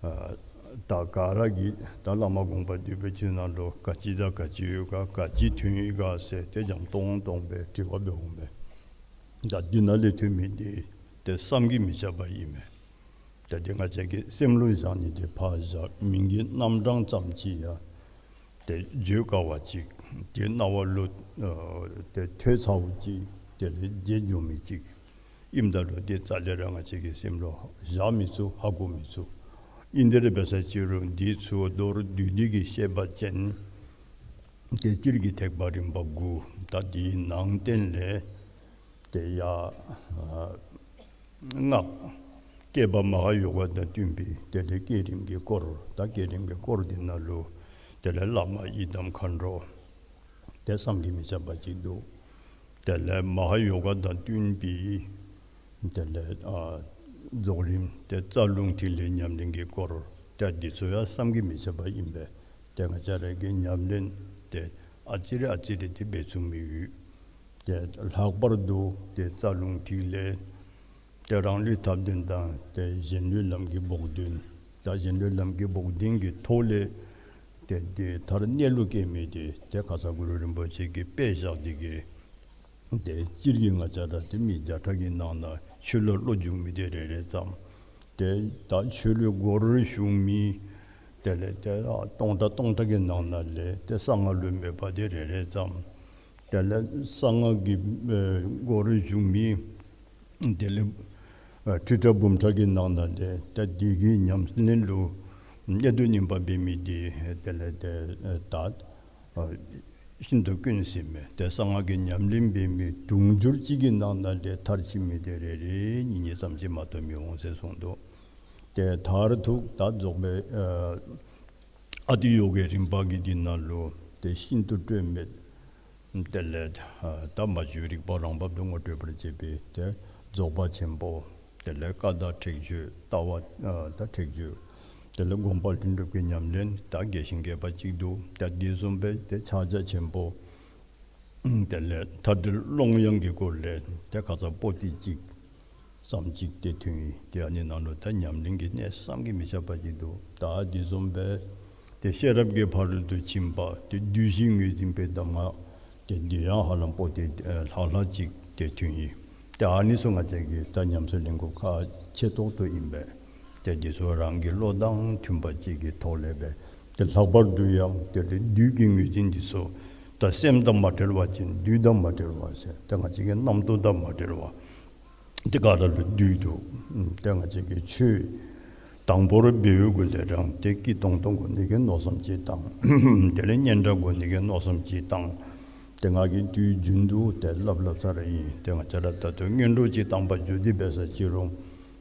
ཨ་ད་ག་ར་གིས་ད་བླ་མ་དགོངས་པ་འདུས་པའི་ཆོས་ནང་ལུ་ག་ཅི་དང་ག་ཅི་ཡོད་ག་ག་ཅི་ཐོན་ཡི་ག་ཟེར་ཏེ་འཇམ་ཏོང་ཏོ་སྦེ་དྲི་བ་འབདཝ་མས། ད་འདི་ནང་ལས་ཐོན་མི་འདི་ཏེ་བསམ་གྱིས་མི་ཁྱབ་པ་ཨིན་མས། ད་འདི་ང་བཅས་ཀྱིས་སེམས་ལུ་བཞག་ནི་འདི་ཕར་བཞག། མིང་གི་རྣམ་གྲངས་ཙམ་ཅིག་ཡང་ཏེ་བརྗོད་དཀའ་བ་ཅིག་ཏེ་རྣ་བ་ལུ་ཨ་ཏེ་ཐོས་ཚརཝ་ཅིག་དེ་ལས་བརྗེད་འགྱོ་མི་ཅིག་ཨིནམ་ད་ལུ་ཏེ་རྩ་ལས་ར་ང་བཅས་ཀྱིས་སེམས་ལུ་བཞག་མི་ཚུགས། ཧ་གོ་མི་ཚུགས། ཨིན་དེ་ར་འབད་ས་ཅིག་རུང་འདི་ཚུ་མདོར་བསྡུས་ཏེ་གི་བཤད་པ་ཅིན་ཏེ་སྤྱིར་གྱི་ཐེག་པ་རིམ་པ་དགུ། ད་འདིའི་ནང་བསྟན་ལས་ཏེ་ཡ་ཨ་སྔགས་བསྐྱེད་པ་མ་ཧཱ་ཡོ་ག་དང་བསྟུན་པའི་དེ་ལས་བསྐྱེད་རིམ་གྱི་སྐོར། ད་བསྐྱེད་རིམ་གྱི་སྐོར་འདི་ནང་ལུ་དེ་ལས་བླ་མ་ཡི་དམ་མཁའ་འགྲོ་ཏེ་བསམ་གྱིས་མི་ཁྱབ་པ་ཅིག་འདུག། དེ་ལས་མ་ཧཱ་ཡོ་ག་དང་བསྟུན་པའི་དེ་ལས་ཨ་རྫོགས་རིམ་ཏེ་རྩ་རླུང་ཐིག་ལེ་ཉམས་ལེན་གྱི་སྐོར། ཏེ་འདི་ཚུ་ཡང་བསམ་གྱིས་མི་ཁྱབ་པ་ཨིན་པས། ཏེ་ང་བཅས་ར་གིས་ཉམས་ལེན་ཏེ་ཨ་ཙི་རེ་ཨ་ཙི་རེ་ཏེ་འབད་ཚུགས་མི་ཡོད། ཏེ་ལྷག་པར་དུ་ཏེ་རྩ་རླུང་ཐིག་ལེ་ཏེ་རང་ལུས་ཐབས་ལྡན་དང་ཏེ་གཞན་ལུས་ལམ་གྱི་བོགས་འདོན། ད་གཞན་ལུས་ལམ་གྱི་བོགས་འདོན་གྱི་ཐོག་ལས་ ཏེ་འདི་མཐར་གནས་ལུ་བཀལ་མི་འདི་ཏེ་ཁ་ཙ་གུ་རུ་རིན་པོ་ཆེ་གིས་དཔེ་བཞག་འདི་གིས། ཏེ་སྤྱིར་གྱིས་ང་བཅས་ར་ཏེ་མི་བརྒྱ་ཕྲག་གི་ནང་ན་ཆོས་ལུ་བློ་འཇུག་མི་འདི་རེ་རེ་ཙམ། ཏེ་ད་ཆོས་ལུ་སྒོར་ཞུགས་མི་དེ་ལས་ཏེ་སྟོང་ཕྲག་སྟོང་ཕྲག་གི་ནང་ན་ལས་ཏེ་གསང་སྔགས་ལུ་མོས་པ་འདི་རེ་རེ་ཙམ། དེ་ལས་གསང་སྔགས་ཀྱི་ཨེ་སྒོར་ཞུགས་མི་དེ་ལས་ཨ་ཁྲི་ཕྲག་འབུམ་ཕྲག་གི་ནང་ན་ལས་ཏེ་འདི་གི་ཉམས་ལེན་ལུ་གནད་དུ་སྨིན་པ་འབད་མི་འདི་དེ་ལས་ཏེ་ཨེ་ད་ཨ་ཤིན་ཏུ་དཀོན་ཟེར་མས། ཏེ་གསང་སྔགས་ཀྱི་ཉམས་ལེན་འབད་མི་དུང་ཕྱུར་གཅིག་གི་ནང་ན་ལས་མཐར་ཕྱིན་མི་འདི་རེ་རེ་གཉིས་གཉིས་ཙམ་ཅིག་མ་གཏོགས་མི་འོང་ཟེར་གསུངས་འདུག། ཏེ་མཐར་ཐུག་ད་རྫོགས་པའི་ཨ་ཨ་ཏི་ཡོ་གའི་རིམ་པ་གི་འདི་ནང་ལུ་ཏེ་ཤིན་ཏུ་སྤྲོས་མེད། དེ་ལས་ཨ་ད་མ་བཅོས་རིག་པ་རང་བབས་སུ་ངོ་སྤྲོད་པར་བྱེད་པའི་ཏེ་རྫོགས་པ་ཆེན་པོ། དེ་ལས་ཀ་དག་ཁྲེགས་ཆོད་ལྟ་བ་ཨ་ད་ཁྲེགས་ཆོད། དེ་ལས་སྒོམ་པ་ལྷུན་གྲུབ་ཀྱི་ཉམས་ལེན་ད་རྒྱས་ཤིང་རྒྱས་པ་ཅིག་འདུག། ད་འདི་བཟུམ་སྦེ་ཏེ་ཕྱག་རྒྱ་ཆེན་པོ། དེ་ལས་མཐའ་བྲལ་ཀློང་ཡངས་ཀྱི་སྐོར་ལས་ཏེ་ཁ་ཙ་པོ་ཏི་གཅིག་ཙམ་ཅིག་ཏེ་ཐོན་ཡི། ཏེ་ཨ་ནི་ནང་ལུ་ད་ཉམས་ལེན་གྱི་གནད་བསམ་གྱིས་མི་ཁྱབ་པ་ཅིག་འདུག། ད་འདི་བཟུམ་སྦེ་ཏེ་ཤེས་རབ་ཀྱི་ཕ་རོལ་ཏུ་ཕྱིན་པ་ཏེ་བསྡུས་ཤིང་ངོས་འཛིན་པའི་གདམས་ངག་ཏེ་འདི་ཡང་ཧ་ལམ་པོ་ཏི་ཨེ་ལྷག་ལྷག་ཅིག་ཏེ་ཐོན་ཡི། ཏེ་ཨ་ནི་ཚུ་ང་བཅས་ཀྱིས་ད་ཉམས་སུ་ལེན་དགོཔ་ཁག་ཆེ་ཏོག་ཏོ་ཨིན་པས། ཏེ་འདི་ཚུ་རང་གི་བློ་དང་མཐུན་པ་ཅིག་གི་ཐོག་ལས་སྦེ་ཏེ་ལྷག་པར་དུ་ཡང་ཏེ་བསྡུས་ཀྱི་ངོས་འཛིན་འདི་ཚུ་ད་སེམས་དང་མ་བྲལ་བ་ཅིན་བསྡུས་དང་མ་བྲལ་བ་ཟེར་ཏེ་ང་བཅས་ཀྱི་རྣམ་རྟོག་དང་མ་བྲལ་བ། ཏེ་ག་ར་ལུ་བསྡུས་འདུག། ཏེ་ང་བཅས་ཀྱིས་ཆོས་དང་པོར་འབད་བའི་གུ་ལས་ར་ཏེ་སྐྱིད་ཏོང་ཏོ་དགོ་ནི་གི་མནོ་བསམ་ཅིག་བཏང་། དེ་ལས་སྙན་གྲགས་དགོ་ནི་གི་མནོ་བསམ་ཅིག་བཏང་། ཏེ་ང་གིས་དུས་རྒྱུན་དུ་ཏེ་སླབ་སླབ་ས་ར་ཨིན། ཏེ་ང་བཅས་ར་ད་ལྟོ་སྔོན་འགྲོ་ཅིག་བཏང་པར་འགྱོ་སྟེ་འབད་ས་ཅིག་རུང་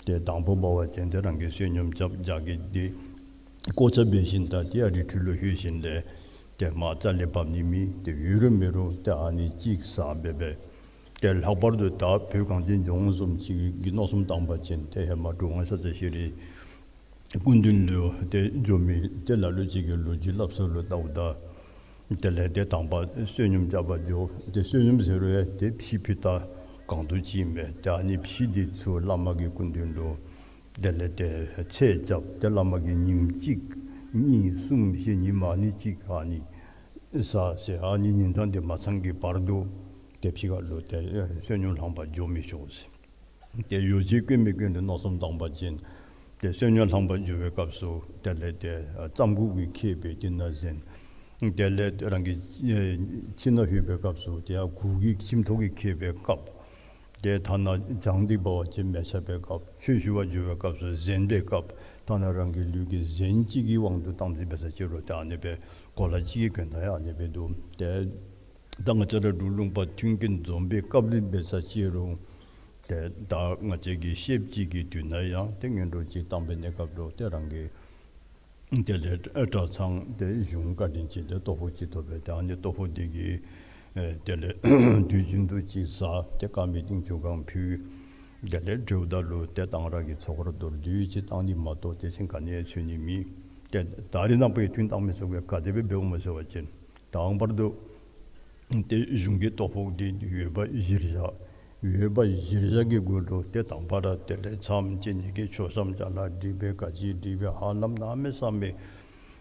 ཏེ་དང་པོ་འབད་བ་ཅིན་ཏེ་རང་གིས་བསོད་སྙོམས་རྐྱབ་རྒྱ་གི་ཏེ་གོ་ཆ་འབད་ཞིནམ་ད་ཏེ་ཨ་རི་ཁྲི་ལུ་ལྷོད་ཞིནམ་ལས་ཏེ་མར་རྩ་ལས་བབས་ནི་མེད། ཏེ་ཡོད་རུང་མེད་རུང་ཏེ་ཨ་ནི་གཅིག་ཟ་འབད་འབད། ཏེ་ལྷག་པར་དུ་ད་བོད་གངས་ཅན་ལྗོངས་བཟུམ་ཅིག་གི་མནོ་བསམ་བཏང་པ་ཅིན་ཏེ་ཧེ་མ་གྲུབ་དབང་ཤཱཀྱ་ཤྲཱི་སྐུ་མདུན་ལུ་ཏེ་འགྱོ་མི་ཏེ་ལ་ལུ་ཅིག་གིས་ལོ་རྒྱུས་སླབ་ས་ལུ་བལྟཝ་ད་དེ་ལས་ཏེ་དང་པ་བསོད་སྙོམས་རྐྱབ་པར་འགྱོ། ཏེ་བསོད་སྙོམས་ཟེར་རུང་ཡང་ཏེ་ཕྱེ་ཕུད་ད་གང་དུ་ཅིག་ཨིན་པས། ཏེ་ཨ་ནི་ཕྱེ་འདི་ཚུ་བླ་མ་གི་སྐུ་མདུན་ལུ་དེ་ལས་ཏེ་ཚེས་རྐྱབ། ཏེ་བླ་མ་གིས་ཉིནམ་གཅིག་གཉིས་གསུམ་བཞི་ཉིནམ་ཨ་ནི་གཅིག་ཨ་ནི་ཟ་ཟེར་ཨ་ནི་ཉིན་གྲངས་འདི་མ་ཚང་གི་བར་དུ་ཏེ་ཕྱི་ཁ་ལུ་ཏེ་བསོད་སྙོམས་ལྷང་པར་འགྱོ་མི་ཆོག་ཟེར། ཏེ་ཡོ་བྱད་གོན་མི་གོན་ལུ་མནོ་བསམ་བཏང་པ་ཅིན་ཏེ་བསོད་སྙོམས་ལྷང་པར་འགྱོ་བའི་སྐབས་སུ་དེ་ལས་ཏེ་རྩམ་ཁུག་གིས་ཁེབས་པའི་ཏེ་ན་གཟན། དེ་ལས་རང་གི་ཨེ་ཁྱིམ་ནང་ལྷོད་པའི་སྐབས་སུ་ཏེ་ཡར་གུར་གྱིས་ཁྱིམ་ཐོག་གིས་ཁེབས་པའི་ཁབ། ཏེ་ཐ་ན་བྱང་སྟེ་འབད་བ་ཅིན་མལ་ཆ་འབད་ཁབ། ཆོས་ཞུ་བར་འགྱོ་བའི་སྐབས་སུ་གཟན་འབད་ཁབ། ཐ་ན་རང་གི་ལུས་ཀྱི་གཟན་ཅིག་གི་དབང་དུ་བཏང་སྟེ་འབད་ས་ཅིག་རུང་ཏེ་ཨ་ནི་སྦེ་གོ་ལ་གཅིག་གི་གྱོན་ཏ་ཡང་ཨ་ནི་སྦེ་འདུག། ཏེ་ད་ང་བཅས་ར་འབྲུག་ལུང་པ་མཐུན་རྐྱེན་འཛོམས་པའི་སྐབས་ལུ་འབད་ས་ཅིག་རུང་ཏེ་ད་ང་བཅས་ཀྱི་ཤེསཔ་ཅིག་གི་དུས་ན་ཡང་ཏེ་སྔོན་འགྲོ་ཅིག་བཏང་པའི་གནས་སྐབས་ལུ་ཏེ་རང་གི་དེ་ལས་གྲྭ་ཚང་དེ་གཞུང་བཀའ་དྲིན་ཅན་དེ་ལྟོ་ཕོགས་ཅིག་ཐོབ་པས། ཏེ་ཨ་ནི་ལྟོ་ཕོགས་དེ་གིས་ཨེ་དེ་ལས་དུས་རྒྱུན་དུ་ཅིག་ཟ། ཏེ་དཀར་མེ་ཏིང་ཆུ་གང་ཕུལ། དེ་ལས་གྲོལཝ་ད་ལུ་ཏེ་གཏང་རག་གི་ཚོགས་ར་མདོར་བསྡུས་ཅིག་བཏང་ནི་མ་གཏོགས་དེ་བཞིན་ག་ནི་ཡང་འཚོལ་ནི་མེད། ཏེ་ད་རེས་ནངས་པ་ཡང་ཐུན་བཏང་མི་ཚུ་གིས་ག་དེ་སྦེ་འབདཝ་སྨོ་ཟེར་བ་ཅིན་དང་པར་དུ་ཏེ་གཞུང་གི་ལྟོ་ཕོགས་འདི་ཡོད་པ་གཞིར་བཞག། ཡོད་པ་གཞིར་བཞག་གི་སྒོ་ལུ་ཏེ་དང་པ་ར་དེ་ལས་མཚམས་བཅད་ནི་གི་མཆོད་བཤམ་ཅ་ལ་སྒྲིག་པའི་ག་ཅི་སྒྲིག་པའི་ཧ་ལམ་གནམ་མེད་ས་མེད།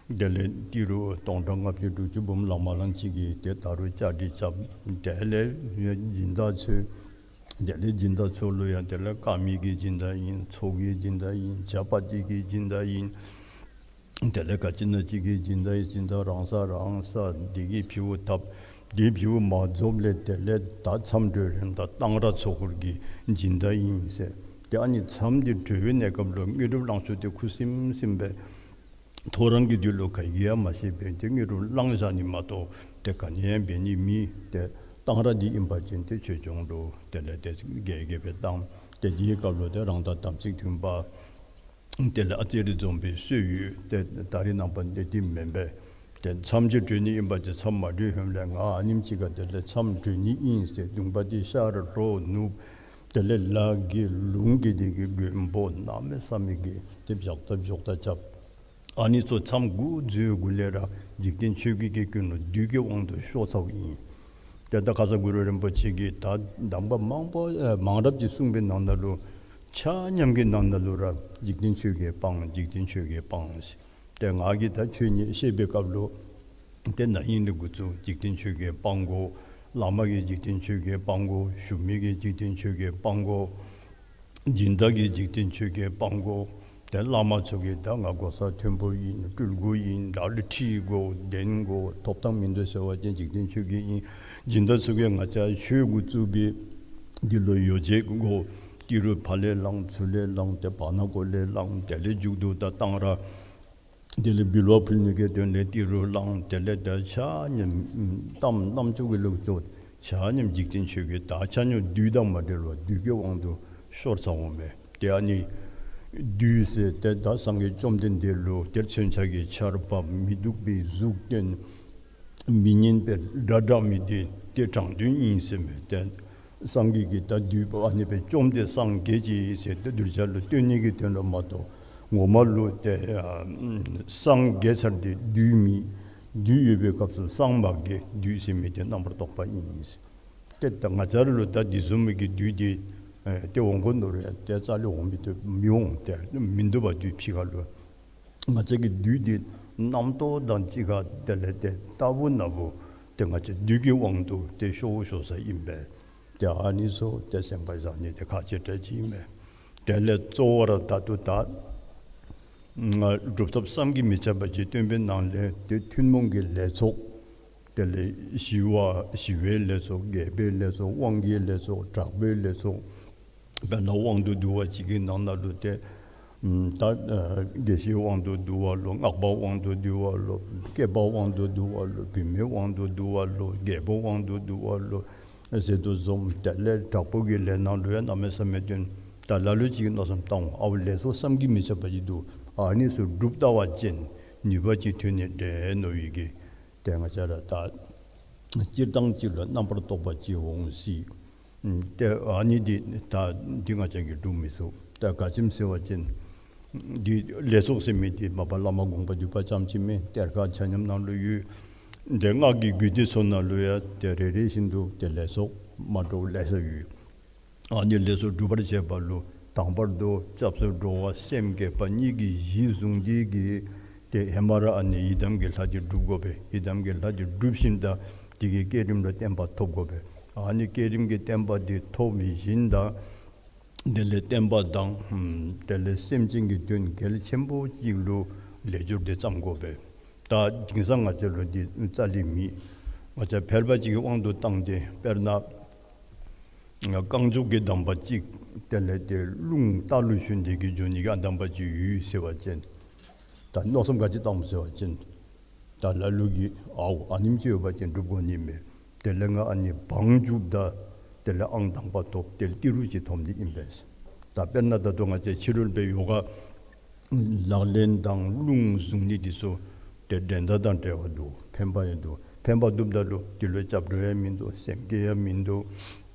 དེ་ལས་ཏི་རུ་སྟོང་ཕྲག་ལྔ་བཅུ་དྲུག་ཅུ་འབུམ་ལང་མ་ལང་ཅིག་གིས་ཏེ་ད་རུང་བཅའ་སྒྲིག་རྐྱབ། དེ་ལས་སྦྱིན་བདག་འཚོལ། དེ་ལས་སྦྱིན་བདག་ཚུ་ལུ་ཡང་དེ་ལས་དཀར་མེ་གི་སྦྱིན་བདག་ཨིན། ཚོགས་ཀྱི་སྦྱིན་བདག་ཨིན། ཇ་པ་ཏི་གི་སྦྱིན་བདག་ཨིན། དེ་ལས་ག་ཅི་ན་ཅིག་གི་སྦྱིན་བདག་ཨིན། སྦྱིན་བདག་རང་ས་རང་ས་དེ་གིས་ཕྱི་བོ་འཐབ། དེ་ཕྱི་བོ་མ་རྫོགསཔ་ལས་དེ་ལས་ད་མཚམས་གྲོལ་རན་ད་གཏང་རག་ཚོགས་འཁོར་གྱི་སྦྱིན་བདག་ཨིན་ཟེར། ཏེ་ཨ་ནི་མཚམས་འདི་གྲོལ་བའི་གནས་སྐབས་ལུ་དངོས་གྲུབ་བླང་ཆོག་དེ་ཁུ་སིམ་སིམ་སྦེ་ཐོ་རངས་ཀྱི་དུས་ལུ་ག་གིས་ཡང་མ་ཤེས་པས། ཏེ་དངོས་གྲུབ་བླང་བཞག་ནི་མ་གཏོགས་ཏེ་ག་ནི་ཡང་འབད་ནི་མེད། ཏེ་གཏང་རག་འདི་ཨིན་པ་ཅིན་ཏེ་ཆོས་སྐྱོང་ལུ་དེ་ལས་ཏེ་རྒྱས་རྒྱས་སྦེ་བཏང་། ཏེ་དེའི་སྐབས་ལུ་ཏེ་རང་དང་དམ་ཚིག་མཐུན་པ། དེ་ལས་ཨ་ཙི་རེ་འཛོམས་པའི་སྲོལ་ཡོད། ཏེ་ད་རེས་ནངས་པ་འདི་དེ་མེན་པས། ཏེ་མཚམས་ཅིག་གྲོལ་ནི་ཨིན་པ་ཅིན་མཚམས་མ་གྲོལ་ཧེ་མ་ལས་ང་ཨ་ནེམ་ཅིག་ཁར་དེ་ལས་མཚམས་གྲོལ་ནི་ཨིན་ཟེར་གདོང་པ་འདི་ཤར་ལྷོ་ནུབ་དེ་ལས་ལ་གི་ལུང་གི་དེ་གི་མགོན་པོ་གནམ་མེད་ས་མེད་ཀྱི་ཏེ་བཞག་ད་བཞག་ད་རྐྱབ། ཨ་ནི་ཚུ་མཚམས་འགོ་འཛུལ་གུ་ལས་ར་འཇིག་རྟེན་ཆོས་བརྒྱད་ཀྱི་ཀུན་སློང་བདུད་ཀྱི་དབང་དུ་ཤོར་ཚརཝ་ཨིན། ཏེ་ད་ཁ་ཙ་གུ་རུ་རིན་པོ་ཆེ་གིས་ད་གདམས་པ་མང་པོ་ཨེ་མང་རབས་ཅིག་གསུངས་པའི་ནང་ན་ལུ་ཆ་མཉམ་གྱི་ནང་ན་ལུ་ར་འཇིག་རྟེན་ཆོས་བརྒྱད་སྤང་། འཇིག་རྟེན་ཆོས་བརྒྱད་སྤང་ཟེར། ཏེ་ང་གིས་ད་ཆོས་ཉིད་བཤད་པའི་སྐབས་ལུ་ཏེ་ན་ཧིང་ལས་འགོ་བཙུགས་འཇིག་རྟེན་ཆོས་བརྒྱད་སྤང་དགོ། བླ་མ་གིས་འཇིག་རྟེན་ཆོས་བརྒྱད་སྤང་དགོ། ཞུ་མི་གིས་འཇིག་རྟེན་ཆོས་བརྒྱད་སྤང་དགོ། སྦྱིན་བདག་གིས་འཇིག་རྟེན་ཆོས་བརྒྱད་སྤང་དགོ། ཏེ་བླ་མ་ཚུ་གིས་ད་ང་གོ་ས་མཐོན་པོ་ཨིན། སྤྲུལ་སྐུ་ཨིན། ད་ལུ་ཁྲི་དགོ་གདན་དགོ་ཐོབ་ཐང་མིན་འདུག་ཟེར་བ་ཅིན་འཇིག་རྟེན་ཆོས་བརྒྱད་ཨིན། སྦྱིན་བདག་ཚུ་གིས་ང་བཅས་ཆོས་འགོ་བཙུགས་པའི་འདི་ལུ་ཡོ་བྱད་དགོ། ཏི་རུ་ཕར་ལས་བླངས་ཚུར་ལས་བླངས་ཏེ་བར་ན་གོ་ལས་བླངས་དེ་ལས་མཇུག་བསྡུ་ད་གཏང་རག། དེ་ལས་འབུལ་བ་ཕུལ་ནི་གི་དོན་ལས་ཏི་རུ་བླངས། དེ་ལས་ད་ཆ་མཉམ་གཏམ་རྣམ་ཅོ་གི་ལུགས་སུ་ཆ་མཉམ་འཇིག་རྟེན་ཆོས་བརྒྱད། ད་ཆ་མཉམ་བདུད་དང་མ་བྲལ་བར་བདུད་ཀྱི་དབང་དུ་ཤོར་ཚར་འོང་མས། ཏེ་ཨ་ནི་བདུད་ཟེར་ཏེ་ད་སངས་རྒྱས་བཅོམ་ལྡན་འདས་ལུ་ཏེ་མཚོན་ཆ་གི་ཆརཔ་མི་སྡུག་པའི་གཟུགས་སྟོན། མི་སྙན་པའི་སྒྲ་བསྒྲགས་མི་འདི་ཏེ་དྲང་དོན་ཨིན་ཟེར་མས། ཏེ་སངས་རྒྱས་ཀྱིས་ད་བདུད་པོ་ཨ་ནི་སྦེ་བཅོམ་སྟེ་སངས་རྒྱས་ཅི་ཟེར་ཏེ་གདུལ་བྱ་ལུ་སྟོན་ནི་གི་དོན་ལུ་མ་གཏོགས་ངོ་མ་ལུ་ཏེ་ཨ་སངས་རྒྱས་ཚར་ཏེ་བདུད་མེད། བདུད་ཡོད་པའི་སྐབས་སུ་སངས་མ་རྒྱས། བདུད་ཟེར་མི་འདི་རྣམ་པར་རྟོག་པ་ཨིན་ཟེར། ཏེ་ད་ང་བཅས་ར་ལུ་ད་འདི་བཟུམ་མའི་གི་བདུད་འདི་ཨེ་ཏེ་འོང་དགོ་མནོ་རུང་ཡང་ཏེ་རྩ་ལས་འོང་མི་བཏུབ་མི་འོང་། ཏེ་མིན་འདུག་པ་བདུད་ཕྱི་ཁ་ལུ། ང་བཅས་ཀྱི་བདུད་འདི་རྣམ་རྟོག་དང་གཅིག་ཁར་དེ་ལས་ཏེ་ལྟ་བུ་ན་བུ་ཏེ་ང་བཅས་བདུད་ཀྱི་དབང་དུ་ཏེ་ཤོར་ཤོར་ས་ཨིན་པས། ཏེ་ཨ་ནི་ཚུ་ཏེ་སེམས་པ་བཟང་ནི་འདི་ཁག་ཆེ་དྲགས་ཅིག་ཨིན་པས། དེ་ལས་གཙོ་བོ་ར་ད་ལྟོ་ད་ང་སྒྲུབ་ཐབས་བསམ་གྱིས་མི་ཁྱབ་པ་ཅིག་སྟོན་པའི་ནང་ལས་ཏེ་ཐུན་མོང་གི་ལས་ཚོགས། དེ་ལས་ཞི་བ་ཞི་བའི་ལས་ཚོགས། རྒྱས་པའི་ལས་ཚོགས། དབང་གི་ལས་ཚོགས། དྲག་པོའི་ལས་ཚོགས། དཔེར་ན་དབང་དུ་བསྡུ་བ་ཅིག་གི་ནང་ན་ལུ་ཏེ་ད་ཨ་དགེ་བཤེས་དབང་དུ་བསྡུ་བ་ལོ། སྔགས་པ་དབང་དུ་བསྡུ་བ་ལོ། སྐྱེས་པ་དབང་དུ་བསྡུ་བ་ལོ། བུད་མེད་དབང་དུ་བསྡུ་བ་ལོ། རྒྱལ་པོ་དབང་དུ་བསྡུ་བ་ལོ་ཟེར་དོ་བཟུམ། དེ་ལས་དྲག་པོ་གི་ལས་ནང་ལུ་ཡང་གནམ་མེད་ས་མེད་སྟོན། ད་ལ་ལུ་ཅིག་གིས་མནོ་བསམ་བཏང་འོང་། ཨའུ་ལས་ཚོགས་བསམ་གྱིས་མི་ཁྱབ་པ་ཅིག་འདུག། ཨ་ནི་ཚུ་སྒྲུབ་ལྟ་བ་ཅིན་ནུས་པ་ཅིག་ཐོན་ནི་འདྲས་མནོ་བའི་གི་ཏེ་ང་བཅས་ར་ད་སྤྱིར་བཏང་ཅིག་ལུ་རྣམ་པར་རྟོག་པ་ཅིག་འོང་སྲིད། ཨམ་ཏེ་ཨ་ནི་འདི་ད་འདི་ང་བཅས་ཀྱིས་སྒྲུབ་མི་ཚུགས། ད་ག་ཅི་སྨོ་ཟེར་བ་ཅིན་འདི་ལས་ཚོགས་ཟེར་མི་འདི་མ་པ་བླ་མ་དགོངས་པ་འདུས་པ་ཙམ་ཅིག་མེན། གཏེར་ཁ་ཆ་མཉམ་ནང་ལུ་ཡོད། ཏེ་སྔགས་ཀྱི་རྒྱུད་སྡེ་ཚུ་ནང་ལུ་ཡང་ཏེ་རེ་རེ་བཞིན་དུ་ཏེ་ལས་ཚོགས་མ་འདྲཝ་ལེ་ཤ་ཡོད། ཨ་ནི་ལས་ཚོགས་སྒྲུབ་པར་བྱེད་པ་ལུ་དང་པར་དུ་སྐྱབས་སུ་འགྲོ་བ་སེམས་བསྐྱེད་པ་གཉིས་ཀྱི་གཞི་བཟུང་སྟེ་གི་ཏེ་ཧེ་མ་ར་ཨ་ནི་ཡི་དམ་གྱི་ལྷ་འདི་སྒྲུབ་དགོ་པས། ཡི་དམ་གྱི་ལྷ་འདི་སྒྲུབ་ཞིནམ་ད་དེ་གི་བསྐྱེད་རིམ་ལུ་བརྟན་པ་ཐོབ་དགོ་པས། ཨ་ནི་བསྐྱེད་རིམ་གྱི་བརྟན་པ་འདི་ཐོབ་ཞིནམ་ད་དེ་ལས་བསྟན་པ་དང་ཨམ་དེ་ལས་སེམས་ཅན་གྱི་དོན་གལ་ཆེན་པོ་ཅིག་ལུ་ལས་སྦྱོར་འདི་བརྩམ་དགོ་པས། ད་དེང་སང་ང་བཅས་ལུ་འདི་རྩ་ལས་མེད། ང་བཅས་ཕལ་པ་ཅིག་གིས་དབང་དུ་བཏང་སྟེ་དཔེར་ན་རྐང་མགྱོགས་ཀྱི་གདམས་པ་ཅིག་དེ་ལས་ཏེ་རླུང་རྟ་ལུ་ཞོན་ཏེ་གི་འགྱོ་ནི་གི་ཨ་གདམས་པ་ཅིག་ཡོད་ཟེར་བ་ཅིན་ད་མནོ་བསམ་ག་ཅི་བཏངམ་ཟེར་བ་ཅིན་ད་ལ་ལུ་གིས་ཨའུ་ཨ་ནེམ་ཅིག་ཡོད་པ་ཅིན་སྒྲུབ་དགོ་ནི་མས། དེ་ལས་ང་ཨ་ནི་བང་རྒྱུགཔ་ད་དེ་ལས་ཨང་དང་པ་ཐོབ། དེ་ལས་ཏི་རུ་ཅིག་ཐོབ་ནི་ཨིན་པས། ད་དཔེར་ན་ད་ལྟོ་ང་བཅས་ཕྱི་རོལ་པའི་ཡོ་ག་ལག་ལེན་དང་རླུང་བཟུང་ནི་འདི་ཚུ་ཏེ་འགྲན་ཟླ་དང་བྲལ་བ་འདུག། ཕན་པ་ཡང་འདུག། ཕན་པ་འདུགཔ་ད་ལུ་དེ་ལུ་སྐྱབས་འགྲོ་ཡང་མིན་འདུག། སེམས་བསྐྱེད་ཡང་མིན་འདུག།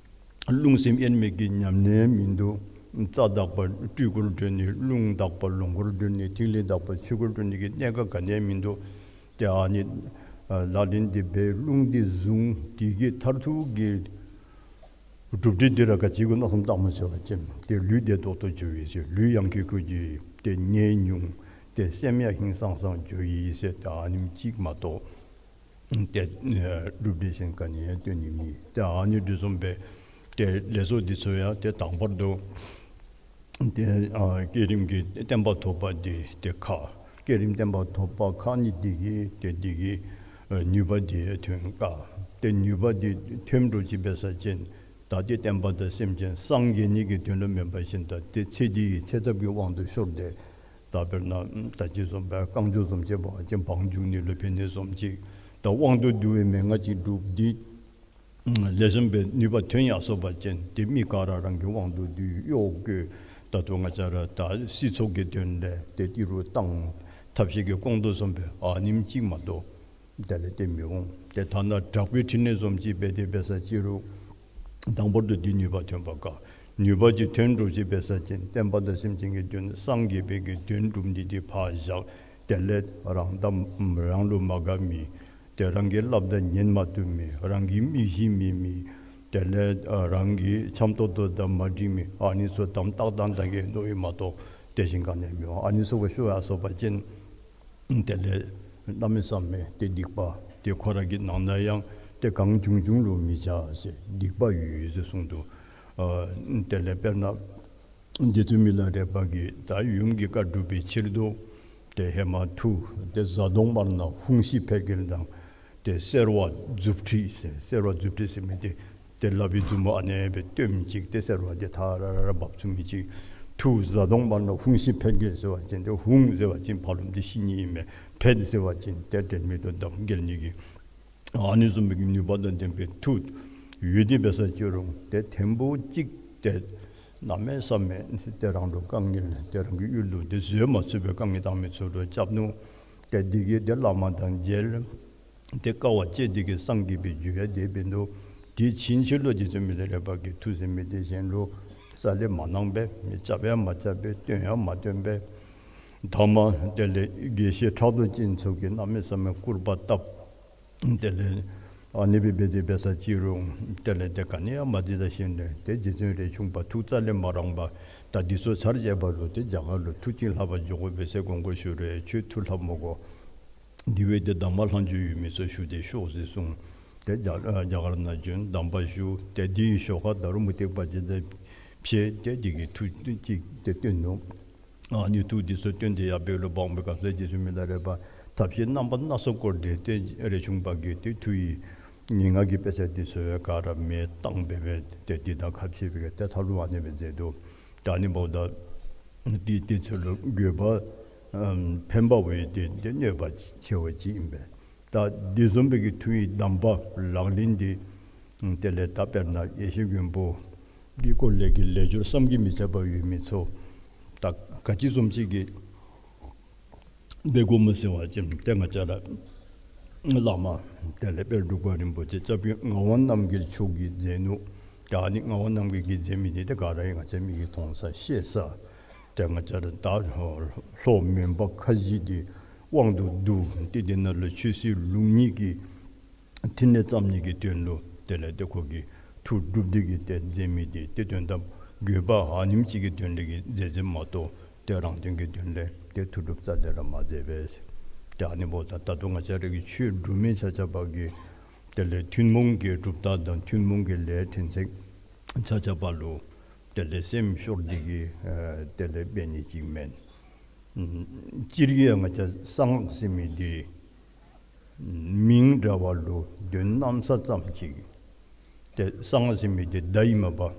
རླུང་སེམས་དབྱེར་མེད་ཀྱི་ཉམས་ལེན་ཡང་མིན་འདུག། རྩ་དག་པ་སྤྲུལ་སྐུར་འགྲོ་ནི། རླུང་དག་པ་ལོངས་སྐུར་འགྲོ་ནི། ཐིག་ལེ་དག་པ་ཆོས་སྐུར་འགྲོ་ནི་གི་གནད་འགག་ག་ནི་ཡང་མིན་འདུག། ཏེ་ཨ་ནི་ཨ་ལག་ལེན་འདི་འབད་རླུང་འདི་བཟུང་། དེ་གི་མཐར་ཐུག་གི་གྲུབ་འབྲས་འདི་ར་ག་ཅི་གུ་མནོ་བསམ་བཏངམ་ཟེར་བ་ཅིན་ཏེ་ལུས་བདེ་ཏོག་ཏོ་འགྱོ་ཡི་ཟེར། ལུས་ཡང་ཁེ་ཁུ་འགྱོ་ཡི། ཏེ་ནད་ཉུང་། ཏེ་སེམས་ཡང་ཧིང་སངས་སངས་འགྱོ་ཡི་ཟེར། ཏེ་ཨ་ནེམ་ཅིག་མ་གཏོགས་ཏེ་ཨ་གྲུབ་འབྲས་གཞན་ག་ནི་ཡང་སྟོན་ནི་མེད། ཏེ་ཨ་ནི་འདི་བཟུམ་སྦེ་ཏེ་ལས་ཚོགས་འདི་ཚུ་ཡང་ཏེ་དང་པར་དུ་ཏེ་ཨ་བསྐྱེད་རིམ་གྱི་བརྟན་པ་ཐོབ་པ་འདི་ཏེ་ཁག། བསྐྱེད་རིམ་བརྟན་པ་ཐོབ་པ་ཁག་ནི་འདི་གིས་ཏེ་འདི་གིས་ཨ་ནུས་པ་འདི་ཐོན་དཀའ། ཏེ་ནུས་པ་འདི་ཐོན་འགྲོ་ཅིག་འབད་ས་ཅིན་ད་ཏེ་བསྟན་པ་དང་སེམས་ཅན་སངས་རྒྱས་ནི་གི་དོན་ལུ་མེན་པར་ཞིནམ་ད་ཏེ་ཚེ་འདི་གི་ཚེ་ཐབས་ཀྱི་དབང་དུ་ཤོར་ཏེ་ད་དཔེར་ན་ད་ཅི་བཟུམ་སྦེ་རྐང་མགྱོགས་བཟུམ་ཅིག་འབད་བ་ཅིན་བང་རྒྱུག་ནི་ལུ་ཕན་ནི་བཟུམ་ཅིག། ད་དབང་དུ་བསྡུ་བའི་མན་ངག་ཅིག་སྒྲུབ་སྟེ་ལེགས་ཤོམ་སྦེ་ནུས་པ་ཐོན་ཡར་སོང་པ་ཅིན་ཏེ་མི་ག་ར་རང་གི་དབང་དུ་བསྡུ་གཡོག་བཀོལ། ད་ལྟོ་ང་བཅས་ར་ད་སྲིད་ཚོགས་ཀྱི་དོན་ལས་ཏེ་ཏི་རུ་བཏང་། ཐབས་ཤེས་ཀྱིས་སྐོང་དོ་བཟུམ་སྦེ་ཨ་ནེམ་ཅིག་མ་གཏོགས་དེ་ལས་ཏེ་མི་འོང་། ཏེ་ཐ་ན་དྲག་པོའི་ཕྲིན་ལས་བཟུམ་ཅིག་འབད་དེ་འབད་ས་ཅི་རུང་དང་པོར་དུ་འདི་ནུས་པ་ཐོན་པ་དཀའ། ནུས་པ་ཅིག་ཐོན་འགྲོ་ཅིག་འབད་ས་ཅིན་བསྟན་པ་དང་སེམས་ཅན་གྱི་དོན་སངས་རྒྱས་པའི་གི་དོན་སྒྲུབ་ནི་འདི་ཕར་བཞག། དེ་ལས་རང་དང་རང་ལུ་མ་དགའ་མི་ཏེ་རང་གིས་སླབ་ད་ཉན་མ་བཏུབ་མི་རང་གི་མི་གཞི་མེད་མི་དེ་ལས་ཨ་རང་གི་འཆམ་ཏོག་ཏོ་དང་མ་འགྲིག་མི་ཨ་ནི་ཚུ་དམ་ཏག་ཏག་ཏག་གི་མནོ་བས་མ་གཏོགས་དེ་བཞིན་ག་ནི་ཡང་མི་འོང་། ཨ་ནི་ཚུ་གུ་ཤོར་ཡར་སོང་པ་ཅིན་ དེ་ལས་གནམ་མེད་ས་མེད་ཏེ་སྡིག་པ་ཏེ་ཁོ་ར་གི་ནང་ན་ཡང་ཏེ་གང་བྱུང་བྱུང་ལུ་མི་བྱ་ཟེར་སྡིག་པ་ཡོད་ཡོད་ཟེར་གསུངས་འདུག། ཨ་དེ་ལས་དཔེར་ན་རྗེ་བཙུན་མི་ལ་རས་པ་གིས་ད་ཡུམ་གྱི་བཀའ་སྒྲུབ་པའི་ཕྱིར་དུ་ཏེ་ཧེ་མ་མཐུ་ཏེ་གཟའ་གདོང་དམར་ནག་ཧཱུྃ་ཤི་ཕཊ་འགྱེལ་དང་ཏེ་སེར་བ་མཛུབ་ཁྲིད་ཟེར། སེར་བ་མཛུབ་ཁྲིད་ཟེར་མི་འདི་ཏེ་ལག་པའི་མཛུབ་མོ་ཨ་ནེ་སྦེ་སྟོནམ་ཅིག་ཏེ་སེར་བ་འདི་ཐ་ར་ར་ར་འབབ་ཚུགས་མི་ཅིག། མཐུ་གཟའ་གདོང་དམར་ནག་ཧཱུྃ་ཤི་ཕཊ་འགྱེལ་ཟེར་བ་ཅིན་ཏེ་ཧཱུྃ་ཟེར་བ་ཅིན་ཕར་ལོགམ་འདི་ཤི་ནི་ཨིན་མས། ཕཊ་ཟེར་བ་ཅིན་ཏེ་དྲན་མེད་དུ་བརྡབ་འགྱེལ་ནི་གི། ཨ་ནི་བཟུམ་མའི་ནུས་པ་དང་ལྡན་པའི་མཐུ་ཡོད་དེ་འབད་ས་ཅི་རུང་ཏེ་ཐེངས་པོ་གཅིག་ཏེ་གནམ་མེད་ས་མེད་ཏེ་རང་ལུ་དཀའ་ངལ་ཏེ་རང་གི་ཡུལ་ལུ་ཏེ་བཟོད་མ་ཚུགས་པའི་དཀའ་ངལ་བཏང་མི་ཚུ་ལུ་རྐྱབ་ནུག། ཏེ་འདི་གིས་ཏེ་བླ་མ་དང་མཇལ། ཏེ་དཀའ་བ་སྤྱད་དེ་གིས་སངས་རྒྱས་པའི་རྒྱུ་ཡང་དེ་འབད་ནུག། དེ་ཕྱིན་ཆད་ལུ་རྗེ་བཙུན་མི་ལ་རས་པ་གིས་མཐུ་ཟེར་མི་འདི་གཞན་ལུ་རྩ་ལས་མ་གནང་པས། རྐྱབ་ཡང་མ་རྐྱབ་པས། སྟོན་ཡང་མ་སྟོན་པས། ཐ་མ་དེ་ལས་དགེ་བཤེས་ཕྲག་དོག་ཅན་ཚུ་གིས་གནམ་མེད་ས་མེད་སྐུར་པ་བཏབ། དེ་ལས་ཨ་ནི་སྦེ་འབད་དེ་འབད་ས་ཅི་རུང་དེ་ལས་ཏེ་ག་ནི་ཡང་མ་འདི་ད་ཞིནམ་ལས་ཏེ་རྗེ་བཙུན་རས་ཆུང་པ་ཐུགས་རྩ་ལས་མ་རངས་པར་ད་འདི་ཚུ་ཚར་བཅད་པ་ལུ་ཏེ་རྒྱ་གར་ལུ་མཐུ་ཅིག་ལྷབ་པར་འགྱོ་དགོ་པས་ཟེར་དགོངས་སྐོར་ཞུ་རུང་ཁྱོད་མཐུ་ལྷབ་མི་དགོ། དེ་བས་ཏེ་གདམས་པ་ལྷག་མཇུག་ཡོད་མི་ཚུ་ཞུ་སྟེ་ཤོག་ཟེར་གསུངས། ཏེ་རྒྱ་རྒྱ་གར་ནང་བྱོན། གདམས་པ་ཞུ། ཏེ་དེའི་ཞོར་ཁར་ད་རུང་མུ་སྟེགས་པ་ཅིག་དང་ཕྱད། ཏེ་དེ་གིས་མཐུ་ཅིག་ཏེ་སྟོན་ནུག། ཨ་ནི་མཐུ་འདི་ཚུ་སྟོན་ཏེ་ཡར་འབད་རུང་འབདཝ་ད་སྐབས་སུ་རྗེ་བཙུན་མི་ལ་རས་པ་ཐབས་ཤེས་རྣམ་པ་སྣ་ཚོགས་བསྐོར་ཏེ་ཏེ་རས་ཆུང་པ་གི་ཏེ་མཐུ་ཡི་ངན་སྔགས་ཀྱི་དཔེ་ཆ་འདི་ཚུ་ག་ར་མེ་བཏང་སྦེ་སྦེ་ཏེ་འདི་དང་ཁ་ཕྱེ་སྦེ་ཏེ་ཐབས་ལུ་ཨ་ནེ་སྦེ་མཛད་འདུག། ད་ཨ་ནི་འབདཝ་ད་འདི་དེ་ཚུ་ལུ་དགོས་པ་ཨམ་ཕན་པ་བས་ཏེ་ཏེ་གནོད་པ་ཆེ་བ་ཅིག་ཨིན་པས། ད་འདི་བཟུམ་སྦེ་གི་མཐུ་ཡི་གདམས་པ་ལག་ལེན་འདི་དེ་ལས་ད་དཔེར་ན་ཡེ་ཤེས་མགོན་པོ་གི་སྐོར་ལས་ཀྱི་ལས་སྦྱོར་བསམ་གྱིས་མི་ཁྱབ་པ་ཡོད་མི་ཚུ་ད་ག་ཅི་བཟུམ་ཅིག་གིས་འབད་དགོཔ་སྨོ་ཟེར་བ་ཅིན་ཏེ་ང་བཅས་ར་བླ་མ་དེ་ལས་དཔལ་འབྲུག་པ་རིན་པོ་ཆེ་སྐྱབས་རྗེ་ངག་དབང་རྣམ་རྒྱལ་མཆོག་གིས་མཛད་ནུག། ད་ཨ་ནི་ངག་དབང་རྣམ་རྒྱལ་གྱིས་མཛད་མི་འདི་ཏེ་ག་ར་ཡང་ང་བཅས་མིག་གིས་མཐོང་ས་ཤེས་ས། ཏེ་ང་བཅས་ར་ད་ལྷོ་མོན་པ་ཁ་བཞི་འདི་དབང་དུ་བསྡུ་སྟེ་འདི་ནང་ལུ་ཆོས་སྲིད་ལུགས་གཉིས་ཀྱི་ཕྲིན་ལས་བརྩམ་ནི་གི་དོན་ལུ་དེ་ལས་ཏེ་ཁོ་གིས་མཐུ་སྒྲུབ་སྟེ་གིས་ཏེ་མཛད་མི་འདི་ཏེ་དོན་དམ་དགོས་པ་ཨ་ནེམ་ཅིག་གི་དོན་ལས་ཀྱི་མཛད་མཛདཔ་མ་གཏོགས་ཏེ་རང་དོན་གྱི་དོན་ལས་ཏེ་མཐུ་སྒྲུབ་རྩ་ལས་ར་མ་མཛད་པས། ཏེ་ཨ་ནི་འབདཝ་ད་ད་ལྟོ་ང་བཅས་ར་གི་ཆོས་སྒྲུབ་མི་ཆ་ཁྱབ་ཀྱིས་དེ་ལས་ཐུན་མོང་གི་གྲུབ་རྟགས་དང་ཐུན་མོང་གི་ལས་ཕྲན་ཚེགས་ཆ་ཁྱབ་ལུ་དེ་ལས་སེམས་ཤོར་ཏེ་གིས་ཨ་དེ་ལས་འབད་ནི་ཅིག་མེན། ཨམ་སྤྱིར་གྱིས་ཡང་ང་བཅས་གསང་སྔགས་ཟེར་མི་འདི་མིང་འདྲ་བ་ལུ་དོན་གནམ་ས་ཙམ་ཅིག། ཏེ་གསང་སྔགས་ཟེར་མི་འདི་བརྡ་ཨིན་མས་པ།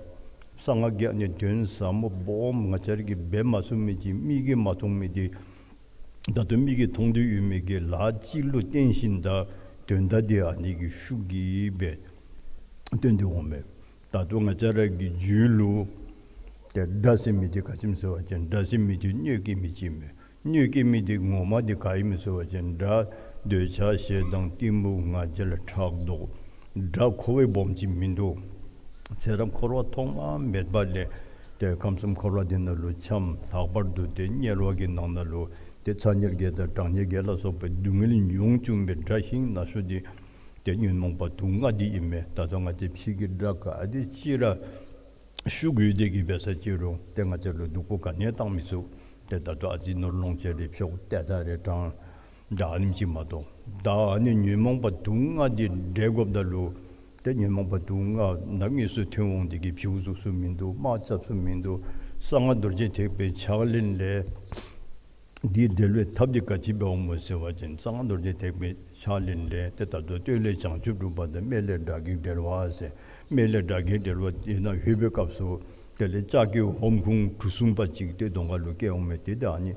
གསང་སྔགས་ཀྱི་ཨ་ནི་དོན་ཟབ་མོ་སྦོམ་ང་བཅས་ར་གིས་འབད་མ་ཚུགས་མི་ཅིག་མིག་གིས་མ་མཐོང་མི་འདི་ད་ལྟོ་མིག་གིས་མཐོང་སྟེ་ཡོད་མི་གི་ལཱ་ཅིག་ལུ་བརྟེན་ཞིནམ་ད་དོན་དག་འདི་ཨ་ནི་གི་ཤུགས་ཀྱིས་སྦེ་སྟོན་ཏེ་འོང་མས། ད་ལྟོ་ང་བཅས་ར་གི་རྒྱུད་ལུ་ཏེ་དགྲ་ཟེར་མི་འདི་ག་ཅི་སྨོ་ཟེར་བ་ཅིན་དགྲ་ཟེར་མི་འདི་གནོད་སྐྱེལ་མི་ཅིག་མས། གནོད་སྐྱེལ་མི་འདི་ངོ་མ་འདི་ག་ཨིན་མས་ཟེར་བ་ཅིན་དགྲ་འདོད་ཆགས་ཞེ་སྡང་གཏི་མུག་ང་རྒྱལ་ཕྲག་དོག། དགྲ་ཁོ་བ་སྦོམ་ཅིག་མིན་འདུག། ཚེ་རབས་འཁོར་བ་ཐོག་མ་མེད་པ་ལས་ཏེ་ཁམས་གསུམ་འཁོར་བ་འདི་ནང་ལུ་འཁྱམས། ལྷག་པར་དུ་ཏེ་དམྱལ་བ་གི་ནང་ན་ལུ་ཏེ་ཚ་དམྱལ་བརྒྱད་དང་གྲང་དམྱལ་བརྒྱད་ལ་སོགས་པའི་སྡུག་བསྔལ་མྱོང་བཅུག་པའི་དགྲ་ཤིང་ན་ཤོས་འདི་ཏེ་ཉོན་མོངས་པ་དུག་ལྔ་འདི་ཨིན་མས། ད་ལྟོ་ང་བཅས་ཕྱི་གི་དགྲ་ག་དེ་ཅིག་ར་ཤུགས་ཡོད་དེ་གིས་འབད་ས་ཅི་རུང་ཏེ་ང་བཅས་ལུ་སྡུག་པོ་ག་ནི་ཡང་བཏང་མི་ཚུགས། ཏེ་ད་ལྟོ་ཨ་ཙི་ནོར་ལོངས་སྤྱོད་རེ་འཕྱོག་ཏེ་ད་རེ་དྲང་ད་ཨ་ནེམ་ཅིག་མ་གཏོགས། ད་ཨ་ནི་ཉོན་མོངས་པ་དུག་ལྔ་འདི་བསྒྲལ་དགོཔ་ད་ལུ་ཏེ་ཉོན་མོངས་པ་དུག་ལྔ་ནམ་དངོས་སུ་ཐོན་འོང་དེ་གིས་བྱིའུ་གཟུགས་སུ་མིན་འདུག། དམག་རྐྱབ་སུ་མིན་འདུག། གསང་སྔགས་རྡོ་རྗེ་ཐེག་པའི་ཕྱག་ལེན་ལས་འདི་བསྒྲལ་བའི་ཐབས་འདི་ག་ཅི་འབདཝ་སྨོ་ཟེར་བ་ཅིན་གསང་སྔགས་རྡོ་རྗེ་ཐེག་པའི་ཕྱག་ལེན་ལས་ཏེ་ད་ལྟོ་སྟོད་ལས་བྱང་ཆུབ་སྒྲུབ་པ་དང་སྨད་ལས་དགྲ་བགེགས་བསྒྲལ་བ་ཟེར། སྨད་ལས་དགྲ་བགེགས་བསྒྲལ་བ་དེ་ནང་ལྷོད་པའི་སྐབས་སུ་དེ་ལས་ལྕགས་ཀྱུ་ཧོམ་ཁུང་གྲུ་གསུམ་པ་ཅིག་ཏེ་གདོང་ཁ་ལུ་བཀལ་འོང་མས། ཏེ་ད་ཨ་ནི་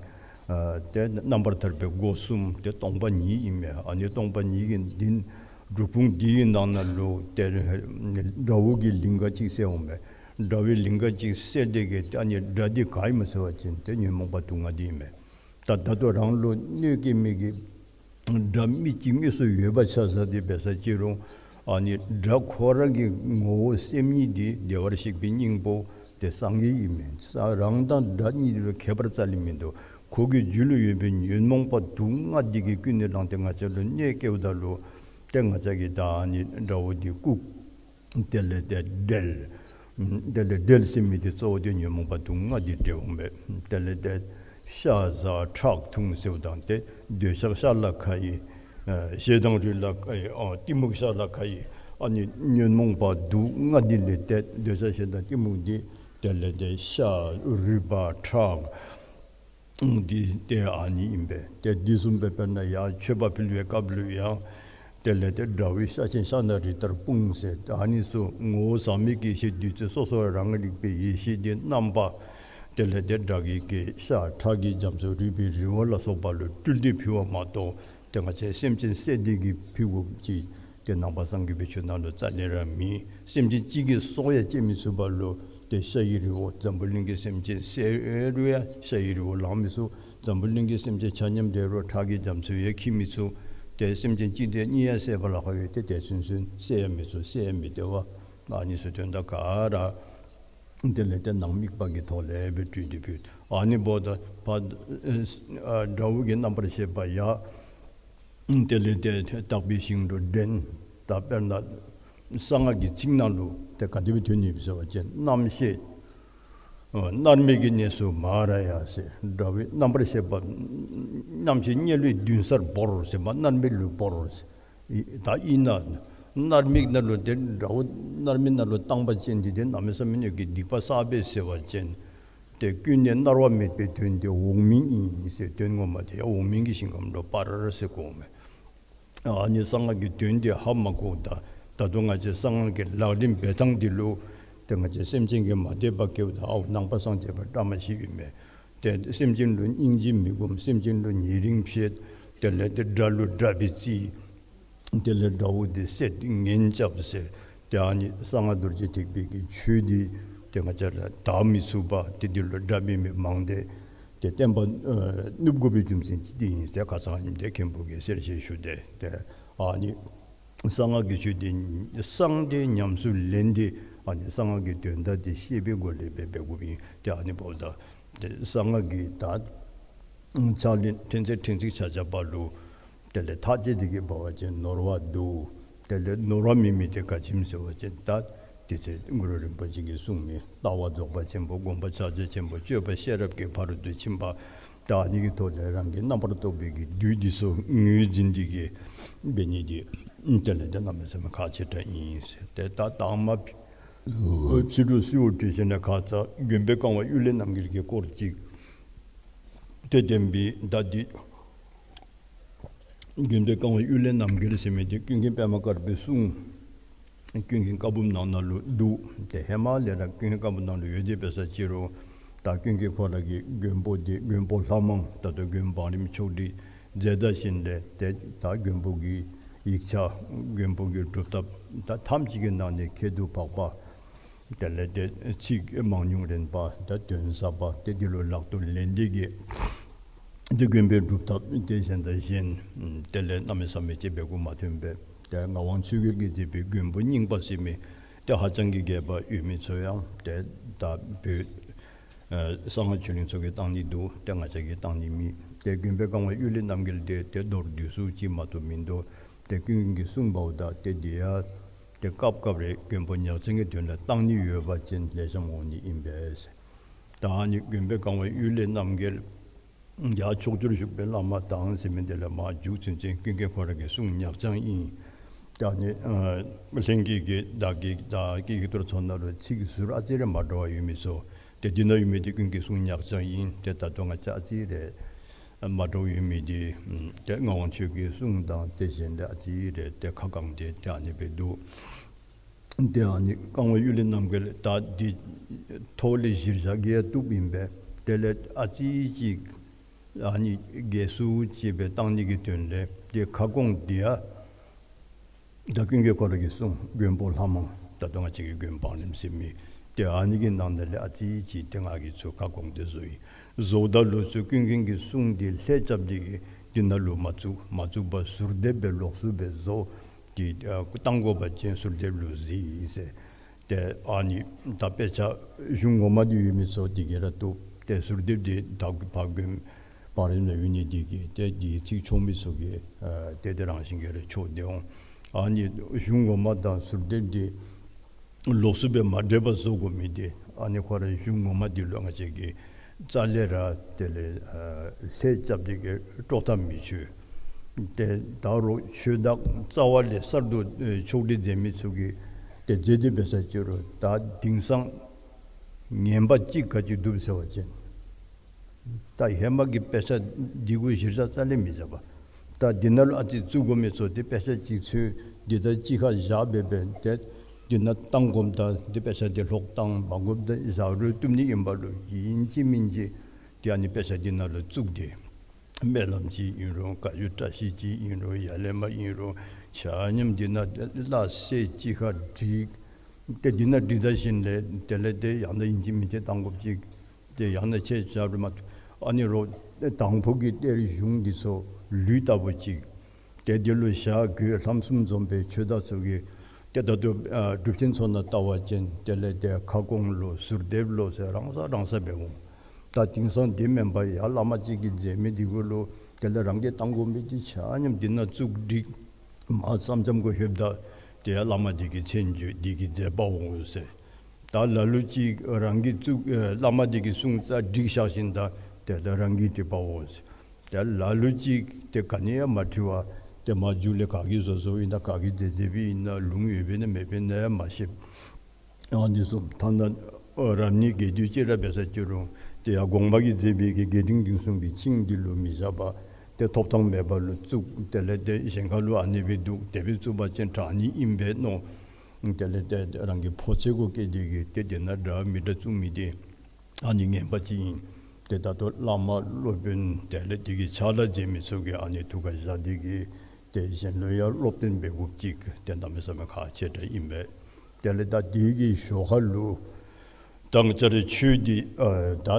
ཨ་ཏེ་རྣམ་པར་ཐར་པའི་སྒོ་གསུམ་ཏེ་སྟོང་པ་ཉིད་ཨིན་མས། ཨ་ནི་སྟོང་པ་ཉིད་ཀྱི་འདི་སྒྲུབ་ཁུང་འདི་གི་ནང་ན་ལུ་ཏེ་དགྲ་བོ་གི་ལིང་ག་ཅིག་གསལ་འོང་མས། དགྲ་བོའི་ལིང་ག་ཅིག་གསལ་དེ་གིས་ཏེ་ཨ་ནི་དགྲ་འདི་ག་ཨིན་མས་ཟེར་བ་ཅིན་ཏེ་ཉོན་མོངས་པ་དུག་ལྔ་འདི་ཨིན་མས། ད་ད་ལྟོ་རང་ལུ་གནོད་སྐྱེལ་མི་གི་དགྲ་མི་གཅིག་དངོས་སུ་ཡོད་པ་ཆ་བཞག་སྟེ་འབད་ས་ཅི་རུང་ཨ་ནི་དགྲ་ཁོ་ར་གི་ངོ་བོ་སེམས་ཉིད་འདི་བདེ་བར་གཤེགས་པའི་སྙིང་པོ་ཏེ་སངས་རྒྱས་ཨིན་མས། ས་རང་དང་དགྲ་གཉིས་ལུ་ཁྱད་པར་རྩ་ལས་མིན་འདུག། ཁོ་གི་རྒྱུད་ལུ་ཡོད་པའི་ཉོན་མོངས་པ་དུག་ལྔ་འདི་གིས་ཀུན་ནས་བསླངས་ཏེ་ང་བཅས་ལུ་གནོད་སྐྱེལཝ་ད་ལུ་ཏེ་ང་བཅས་ཀྱིས་ད་ཨ་ནི་དགྲ་བོ་འདི་བཀུག། དེ་ལས་ཏེ་བསྒྲལ། དེ་ལས་བསྒྲལ་ཟེར་མི་འདི་གཙོ་བོ་འདི་ཉོན་མོངས་པ་དུག་ལྔ་འདི་བསྒྲལ་འོང་པས། དེ་ལས་ཏེ་ ཤ་བཟའ་ཁྲག་འཐུང་ཟེརཝ་དང་ཏེ་འདོད་ཆགས་ཤ་ལ་ཁ་ཡི། ཨ་ཞེ་སྡང་རུས་ལ་ཁ་ཡི། ཨ་གཏི་མུག་ཤ་ལ་ཁ་ཡི། ཨ་ནི་ཉོན་མོངས་པ་དུག་ལྔ་འདི་ལས་ཏེ་འདོད་ཆགས་ཞེ་སྡང་གཏི་མུག་འདི་དེ་ལས་ཏེ་ཤ་རུས་པ་ཁྲག་འདི་ཏེ་ཨ་ནི་ཨིན་པས། ཏེ་འདི་བཟུམ་སྦེ་དཔེར་ན་ཡང་མཆོད་པ་ཕུལ་བའི་སྐབས་ལུ་ཡང་དེ་ལས་ཏེ་དགྲ་བོའི་ཤ་ཆེན་ཤ་ནང་རི་ལྟར་སྤུངས་ཟེར། ཨ་ནི་ཚུ་ངོ་བོ་ཟག་མེད་ཀྱི་ཡེ་ཤེས་བདུད་རྩི་སོ་སོ་རང་རིག་པའི་ཡེ་ཤེས་འདི་རྣམ་པ་དེ་ལས་ཏེ་དགྲ་བགེགས་ཀྱི་ཤ་ཁྲག་གི་རྒྱ་མཚོ་རུས་པའི་རི་བོ་ལ་སོགས་པ་ལུ་སྤྲུལ་ཏེ་ཕུལ་བ་མ་གཏོགས་ཏེ་ང་བཅས་སེམས་ཅན་བསད་དེ་གིས་ཕུལ་དགོཔ་ཅིག་ཏེ་ནང་པ་སངས་རྒྱས་པའི་ཆོས་ནང་ལུ་རྩ་ལས་ར་མེད། སེམས་ཅན་གཅིག་གི་སྲོག་ཡང་བཅད་མི་ཚུགས་པ་ལུ་ཏེ་ཤ་ཡི་རི་བོ་འཛམ་བུ་གླིང་གི་སེམས་ཅན་བསད་རུང་ཡང་ཤ་ཡི་རི་བོ་ལང་མི་ཚུགས། འཛམ་བུ་གླིང་གི་སེམས་ཅན་ཆ་མཉམ་བསད་རུང་ཁྲག་གི་རྒྱ་མཚོ་ཡང་འཁྱིལ་མི་ཚུགས། ཏེ་སེམས་ཅན་གཅིག་དང་གཉིས་ཡང་བསད་པ་ལ་ཁག་ཡོད། ཏེ་དེ་ཚུན་ཚོད་བསད་ཡང་མི་ཚུགས། བསད་ཡང་མི་བདེ་བ། ཨ་ནི་ཚུ་དོན་དག་ག་ར་དེ་ལས་ཏེ་ནང་དམིགས་པ་གི་ཐོག་ལས་སྦེ་སྤྲུལ་ཏེ་ཕུལ། ཨ་ནི་འབདཝ་ད་ཕར་ཨ་དགྲ་བོ་གི་རྣམ་པར་ཤེས་པ་ཡང་དེ་ལས་ཏེ་དག་པའི་ཞིང་དུ་འདྲེན། ད་དཔེར་ན་གསང་སྔགས་ཀྱི་ཚིག་ནང་ལུ་ཏེ་ག་དེ་སྦེ་ཐོན་ནི་ཡོདཔ་ཟེར་བ་ཅིན་རྣམ་ཤེས་ཨ་མནར་མེད་ཀྱི་གནས་སུ་མ་ར་ཡ་ཟེར། དགྲ་བོའི་རྣམ་པར་ཤེས་པ་རྣམ་ཤེས་དམྱལ་བའི་མདུན་སར་བོར་ཟེར་མ་མནར་མེད་ལུ་བོར་ཟེར། ད་ཨིན་ན་མནར་མེད་ནང་ལུ་ཏེ་དགྲ་བོ་མནར་མེད་ནང་ལུ་བཏང་པ་ཅིན་འདི་ཏེ་གནམ་མེད་ས་མེད་ཀྱི་སྡིག་པ་བསགས་པས་ཟེར་བ་ཅིན་ཏེ་ཀུན་ནས་མནར་བ་མེད་པའི་དོན་དེ་འོག་མིན་ཨིན་ཟེར། དོན་ངོ་མ་དེ་ཡང་འོག་མིན་གྱི་ཞིང་ཁམས་ལུ་སྤར་ཟེར་གོཝ་མས། ཨ་ནི་གསང་སྔགས་ཀྱི་དོན་དེ་ཧ་མ་གོཝ་ད་ད་དུང་ང་བཅས་གསང་སྔགས་ཀྱི་ལག་ལེན་འབད་ཐངས་འདི་ལུ་ཏེ་ང་བཅས་སེམས་ཅན་གྱིས་མ་དད་པ་སྐྱེཝ་ད་ཨའུ་ནང་པ་སངས་རྒྱས་པ་བཀྲ་མ་ཤིསཔ་ཨིན་མས། ཏེ་སེམས་ཅན་ལུ་སྙིང་རྗེ་མི་སྒོམ། སེམས་ཅན་ལུ་ཉེ་རིང་བྱེད། དེ་ལས་ཏེ་དགྲ་ལུ་དགྲ་སྦེ་བརྩི། དེ་ལས་དགྲ་བོ་དེ་བསད་ངན་རྐྱབ་ཟེར། ཏེ་ཨ་ནི་གསང་སྔགས་རྡོ་རྗེ་ཐེག་པའི་གི་ཆོས་འདི་ཏེ་ང་བཅས་ལུ་དར་མི་ཚུགས་པ་ཏེ་འདི་ལུ་དགྲ་འབད་མི་མང་སྟེ་ཏེ་བསྟན་པ་ཨ་ནུབ་དགོ་པའི་རྒྱུ་མཚན་ཅིག་འདི་ཨིན་ཟེར་ཁ་ཙ་ཨ་ནི་འདི་མཁན་པོ་གིས་གསལ་བཤད་ཞུ་སྟེ། ཏེ་ཨ་ནི་གསང་སྔགས་ཀྱི་ཆོས་འདི་གསང་སྟེ་ཉམས་སུ་ལེན་ཏེ་ཨ་ནི་གསང་སྔགས་ཀྱི་དོན་དག་འདི་ཤེས་པའི་སྒོ་ལས་འབད་འབད་དགོཔ་ཨིན། ཏེ་ཨ་ནི་འབདཝ་ད་ཏེ་གསང་སྔགས་ཀྱི་ད་ཕྱག་ལེན་ཕྲན་ཚེགས་ཕྲན་ཚེགས་ཆ་ཁྱབ་པ་ལུ་དེ་ལས་ཐག་བཅད་དེ་གི་འབད་བ་ཅིན་ནོར་བ་འདུག། དེ་ལས་ནོར་བ་མེད་མི་དེ་ག་ཅི་སྨོ་ཟེར་བ་ཅིན་ད་དེ་ཚེ་གུ་རུ་རིན་པོ་ཆེ་གིས་གསུངས་མི་ལྟ་བ་རྫོགས་པ་ཆེན་པོ། སྒོམ་པ་ཕྱག་རྒྱ་ཆེན་པོ། སྤྱོད་པ་ཤེས་རབ་ཀྱི་ཕ་རོལ་ཏུ་ཕྱིན་པ། ད་ཨ་ནི་གི་ཐོག་ལས་རང་གི་རྣམ་པར་རྟོག་པའི་གི་བདུད་འདི་ཚུ་ངོས་འཛིན་ཏེ་གི་འབད་ནི་འདི་དེ་ལས་ཏེ་གནམ་མེད་ས་མེད་ཁག་ཆེ་དྲགས་ཨིན་ཟེར། ཏེ་ད་དང་མ་ཕྱི་དྲོ་གསོལཝ་བཏབ་ཞིནམ་ལས་ཁ་ཙ་མགོན་པོའི་བཀའ་དབང་གཡུལ་ལས་རྣམ་རྒྱལ་གྱི་སྐོར་ཅིག་ཏེ་བསྟན་པའི་ད་འདི་མགོན་པོའི་བཀའ་དབང་གཡུལ་ལས་རྣམ་རྒྱལ་ཟེར་མི་འདི་ཀུན་མཁྱེན་པདྨ་དཀར་པོའི་གསུང་ཀུན་མཁྱེན་བཀའ་འབུམ་ནང་ན་ལུ་འདུག། ཏེ་ཧེ་མ་ལས་ར་ཀུན་མཁྱེན་བཀའ་འབུམ་ནང་ལུ་ཡོད་དེ་འབད་ས་ཅི་རུང་ད་ཀུན་མཁྱེན་ཁོ་ར་གི་མགོན་པོ་འདི་མགོན་པོ་ལྷ་མང་ད་ལྟོ་མགོན་པོ་བང་རིམ་ཆོག་སྒྲིག་མཛད་ད་ཞིནམ་ལས་ཏེ་ད་མགོན་པོ་གི་ཡིག་ཆ་མགོན་པོ་གི་སྒྲུབ་ཐབས་ད་ཐམས་ཅད་ཀྱི་ནང་ནས་ཁྱད་དུ་འཕགས་པ། དེ་ལས་ཏེ་ཚིག་མང་ཉུང་རན་པ་ད་དོན་ཟབ་པ་ཏེ་འདི་ལུ་ལག་ཏུ་ལེན་ཏེ་གི་ཏེ་མགོན་པོའི་སྒྲུབ་ཐབས་ཏེ་གཞན་དང་གཞན་དེ་ལས་གནམ་མེད་ས་མེད་ཅིག་འབད་དགོཔ་མ་ཐོན་པས། ཏེ་ངག་དབང་ཆོས་རྒྱལ་གྱིས་མཛད་པའི་མགོན་པོ་རྙིང་པ་ཟེར་མི་ཏེ་ཧ་ཅང་གི་རྒྱས་པ་ཡོད་མི་ཚུ་ཡང་ཏེ་ད་བོད་ཨ་གསང་སྔགས་ཆོས་གླིང་ཚུ་གིས་བཏང་ནི་འདུག། ཏེ་ང་བཅས་ཀྱིས་བཏང་ནི་མེད། ཏེ་མགོན་པོའི་བཀའ་དབང་གཡུལ་ལས་རྣམ་རྒྱལ་འདི་ཏེ་མདོར་བསྡུས་སུ་ཅིག་མ་གཏོགས་མིན་འདུག། ཏེ་ཀུན་མཁྱེན་གྱིས་གསུངས་པ་འོ་ད་ཏེ་འདི་ཡང་ཏེ་སྐབས་སྐབས་རེ་མགོན་པོ་ཉག་རྐྱང་གི་དོན་ལུ་བཏང་ནི་ཡོད་པ་ཅིན་ལེགས་ཤོམ་འོང་ནི་ཨིན་པས། ད་ཨ་ནི་མགོན་པོའི་བཀའ་དབང་གཡུལ་ལས་རྣམ་རྒྱལ་ཡར་ཕྱོགས་བཅུར་བཞུགས་པའི་བླ་མ་དང་ཟེར་མི་འདི་ལས་མར་མཇུག་ཚུན་ཚོད་ཀུན་མཁྱེན་ཁོ་ར་གི་གསུང་ཉག་རྐྱང་ཨིན། ད་ཨ་ནི་ཨ་ལྷན་རྒྱས་ཀྱི་བདག་གི་བདག་གི་ཡིག་ཐོར་ཚུ་ནང་ལུ་ཚིག་ཟུར་ཨ་ཙི་རེ་མ་འདྲཝ་ཡོད་མི་ཚུ་ཏེ་འདི་ནང་ཡོད་མི་འདི་ཀུན་མཁྱེན་གསུང་ཉག་རྐྱང་ཨིན། ཏེ་ད་ལྟོ་ང་བཅས་ཨ་ཙི་རེ་མ་འདྲཝ་ཡོད་མི་འདི་ཏེ་ངག་དབང་ཆོས་ཀྱི་གསུང་དང་ཏེ་གཞན་ལས་ཨ་ཙི་རེ་ཏེ་ཁ་བསྐངས་ཏེ་ཏེ་ཨ་ནི་སྦེ་འདུག། ཏེ་ཨ་ནི་བཀའ་དབང་གཡུལ་ལས་རྣམ་རྒྱལ་ད་འདི་ཐོག་ལས་གཞིར་བཞག་གི་ཡང་བཏུབ་ཨིན་པས། དེ་ལས་ཨ་ཙི་ཅིག་ཨ་ནི་རྒྱས་སུ་ཅིག་སྦེ་བཏང་ནི་གི་དོན་ལས་ཏེ་ཁ་སྐོང་འདི་ཡང་ད་ཀུན་མཁྱེན་ཁོ་ར་གི་གསུང་མགོན་པོ་ལྷ་མང་ད་ལྟོ་ང་བཅས་ཀྱི་མགོན་པོ་བང་རིམ་ཟེར་མི་ཏེ་ཨ་ནི་གི་ནང་ན་ལས་ཨ་ཙི་ཅིག་ཏེ་ང་གིས་ཚུར་ཁ་སྐོང་སྟེ་བཟོ་ཡི། བཟོཝ་ད་ལུ་ཚུར་ཀུན་མཁྱེན་གྱི་གསུང་འདི་ལྷད་རྐྱབ་སྟེ་གི་འདི་ནང་ལུ་མ་བཙུགས། མ་བཙུགས་པར་ཟུར་འདེབས་སྦེ་ལོགས་སུ་སྦེ་བཟོ་སྟེ་ཨ་བཏང་དགོ་པ་ཅིན་ཟུར་འདེབས་ལུ་གཟིགས་ཟེར། ཏེ་ཨ་ནི་ད་དཔེ་ཆ་གཞུང་ངོ་མ་འདི་ཡོད་མི་ཚུ་འདི་གིས་ར་བཏུབ། ཏེ་ཟུར་འདེབས་འདི་ད་ཕར་མགོན་པོ་བང་རིམ་ནང་ཡོད་ནི་འདི་གིས་ཏེ་འདི་ཚིག་ཆོག་མི་ཚུ་གིས་ཨ་ཏེ་དེ་རང་བཞིན་གྱིས་ར་ཆོག་སྟེ་འོང་། ཨ་ནི་གཞུང་ངོ་མ་དང་ཟུར་འདེབས་འདི་ལོགས་སུ་སྦེ་མ་འདྲེས་པར་བཟོ་དགོ་མི་འདི་ཨ་ནི་ཁོ་ར་གཞུང་ངོ་མ་འདི་ལུ་ང་བཅས་ཀྱིས་ རྩ་ལས་ར་དེ་ལས་ཨ་ལྷད་རྐྱབ་སྟེ་གི་དཀྲོག་ཐབས་མི་ཆོད། ཏེ་ད་རུང་ཆོས་བདག་རྩ་བ་ལས་གསར་དུ་ཨེ་ཕྱོགས་སྒྲིག་མཛད་མི་ཚུ་གིས་ཏེ་མཛད་དེ་འབད་ས་ཅི་རུང་ད་དེང་སང་ངན་པ་གཅིག་ག་ཅི་འདུག་ཟེར་བ་ཅིན་ད་ཧེ་མ་གི་དཔེ་ཆ་འདི་གུ་གཞིར་བཞག་རྩ་ལས་མི་བཞག་པ། ད་འདི་ནང་ལུ་ཨ་ཙི་བཙུགས་དགོ་མི་ཚུ་ཏེ་དཔེ་ཆ་གཅིག་ཚུན་འདི་ད་གཅིག་ཁར་བཞག་སྦེ་འབད་དེ་འདི་ནང་བཏང་དགོཔ་ད་འདི་དཔེ་ཆ་འདི་ལྷོག་བཏང་འབག་དགོཔ་ད་བཞག་རུང་བཏུབ་ནི་ཨིན་པ་ལུ་ཨིན་ཅི་མིན་ཅི་ཏེ་ཨ་ནི་དཔེ་ཆ་འདི་ནང་ལུ་བཙུགས་ཏེ་སྨོན་ལམ་ཅིག་ཨིན་རུང་བཀའ་བརྒྱུད་བཀྲ་ཤིས་ཅིག་ཨིན་རུང་ཡར་ལས་མར་ཨིན་རུང་ཆ་མཉམ་འདི་ནང་སླ་བསྲེ་གཅིག་ཁར་བསྒྲིགས། ཏེ་འདི་ནང་བསྒྲིགས་ད་ཞིནམ་ལས་དེ་ལས་ཏེ་ཡང་ན་ཨིན་ཅི་མིན་ཅི་བཏང་དགོཔ་ཅིག་ཏེ་ཡང་ན་ཆེ་ཆ་རུང་མ་ཨ་ནི་རོགས་དང་ཕུ་གི་གཏེར་གཞུང་འདི་ཚུ་ལུད་ལྟ་བུ་ཅིག་ཏེ་འདི་ལུ་ཞྭ་གོས་ལྷམ་གསུམ་འཛོམས་པའི་ཆོས་བདག་ཚུ་གིས་ཏེ་ད་ལྟོ་ཨ་སྒྲུབ་ཆེན་ཚུ་ནང་བལྟ་བ་ཅིན་དེ་ལས་ཏེ་ཁ་སྐོང་ལོ་ཟུར་འདེབས་ལོ་ཟེར་རང་ས་རང་ས་འབད་འོང་། ད་དེང་སང་དེ་མེན་པར་ཡར་བླ་མ་གཅིག་གིས་མཛད་མི་འདི་གུ་ལུ་དེ་ལས་རང་གིས་བཏང་དགོ་མི་འདི་ཆ་མཉམ་འདི་ནང་བཙུགས་བསྒྲིགས། མར་ཙམ་ཙམ་གུ་ལྷོདཔ་ད་ཏེ་ཡར་བླ་མ་འདི་གི་མཚན་བརྗོད་འདི་གི་མཛད་པའོ་ཟེར། ད་ལ་ལུ་ཅིག་རང་གིས་བཙུགས་ཨེ་བླ་མ་འདི་གི་གསུང་རྩ་བསྒྲིགས་བཞག་ཞིནམ་ད་དེ་ལས་རང་གིས་བྲིས་པའོ་ཟེར། ད་ལ་ལུ་ཅིག་ཏེ་ག་ནི་ཡང་མ་བྲི་བར་ཏེ་མར་མཇུག་ལས་ག་གིས་བཟོ་བཟོཝ་ཨིན་ན་ག་གིས་མཛད་མཛདཔ་ཨིན་ན་ལུང་ཡོདཔ་ཨིན་ན་མེདཔ་ཨིན་ན་ཡང་མ་ཤེས། ཨ་ནི་བཟུམ་ཐ་ན་ཨ་རབ་གནས་རྒྱས་བསྡུས་ཅིག་ར་འབད་ས་ཅི་རུང་ཏེ་ཡར་གོང་མ་གིས་མཛད་པའི་གི་རྒྱས་འབྲིང་བསྡུས་གསུམ་གྱི་ཆིངས་འདི་ལུ་མི་བཞག་པར་ཏེ་ཐོབ་ཐང་མེད་པ་ལུ་བཙུགས། དེ་ལས་ཏེ་གཞན་ཁ་ལུ་ཨ་ནི་སྦེ་འདུག་དེ་སྦེ་བཙུགས་པ་ཅིན་དྲག་ནི་ཨིན་པས་མནོ། དེ་ལས་ཏེ་རང་གི་ཕོ་ཚོད་གུ་བསྐྱེད་དེ་གིས་ཏེ་དེ་ནང་འདྲ་མི་འདྲ་བཙུགས་མི་འདི་ཨ་ནི་ངན་པ་ཅིག་ཨིན། ཏེ་ད་ལྟོ་བླ་མ་སློབ་དཔོན་དེ་ལས་དེ་གི་ཕྱག་ལཱ་མཛད་མི་ཚུ་གིས་ཨ་ནི་ཐུགས་ཁར་བཞག་སྟེ་གིས་ཏེ་གཞན་ལུ་ཡང་སློབ་སྟོན་འབད་དགོཔ་ཅིག་ཏེ་གནམ་མེད་ས་མེད་ཁག་ཆེ་དྲགས་ཨིན་པས། དེ་ལས་ད་དེ་གི་ཞོར་ཁ་ལུ་ད་ང་བཅས་རའི་ཆོས་འདི་ཨ་ད་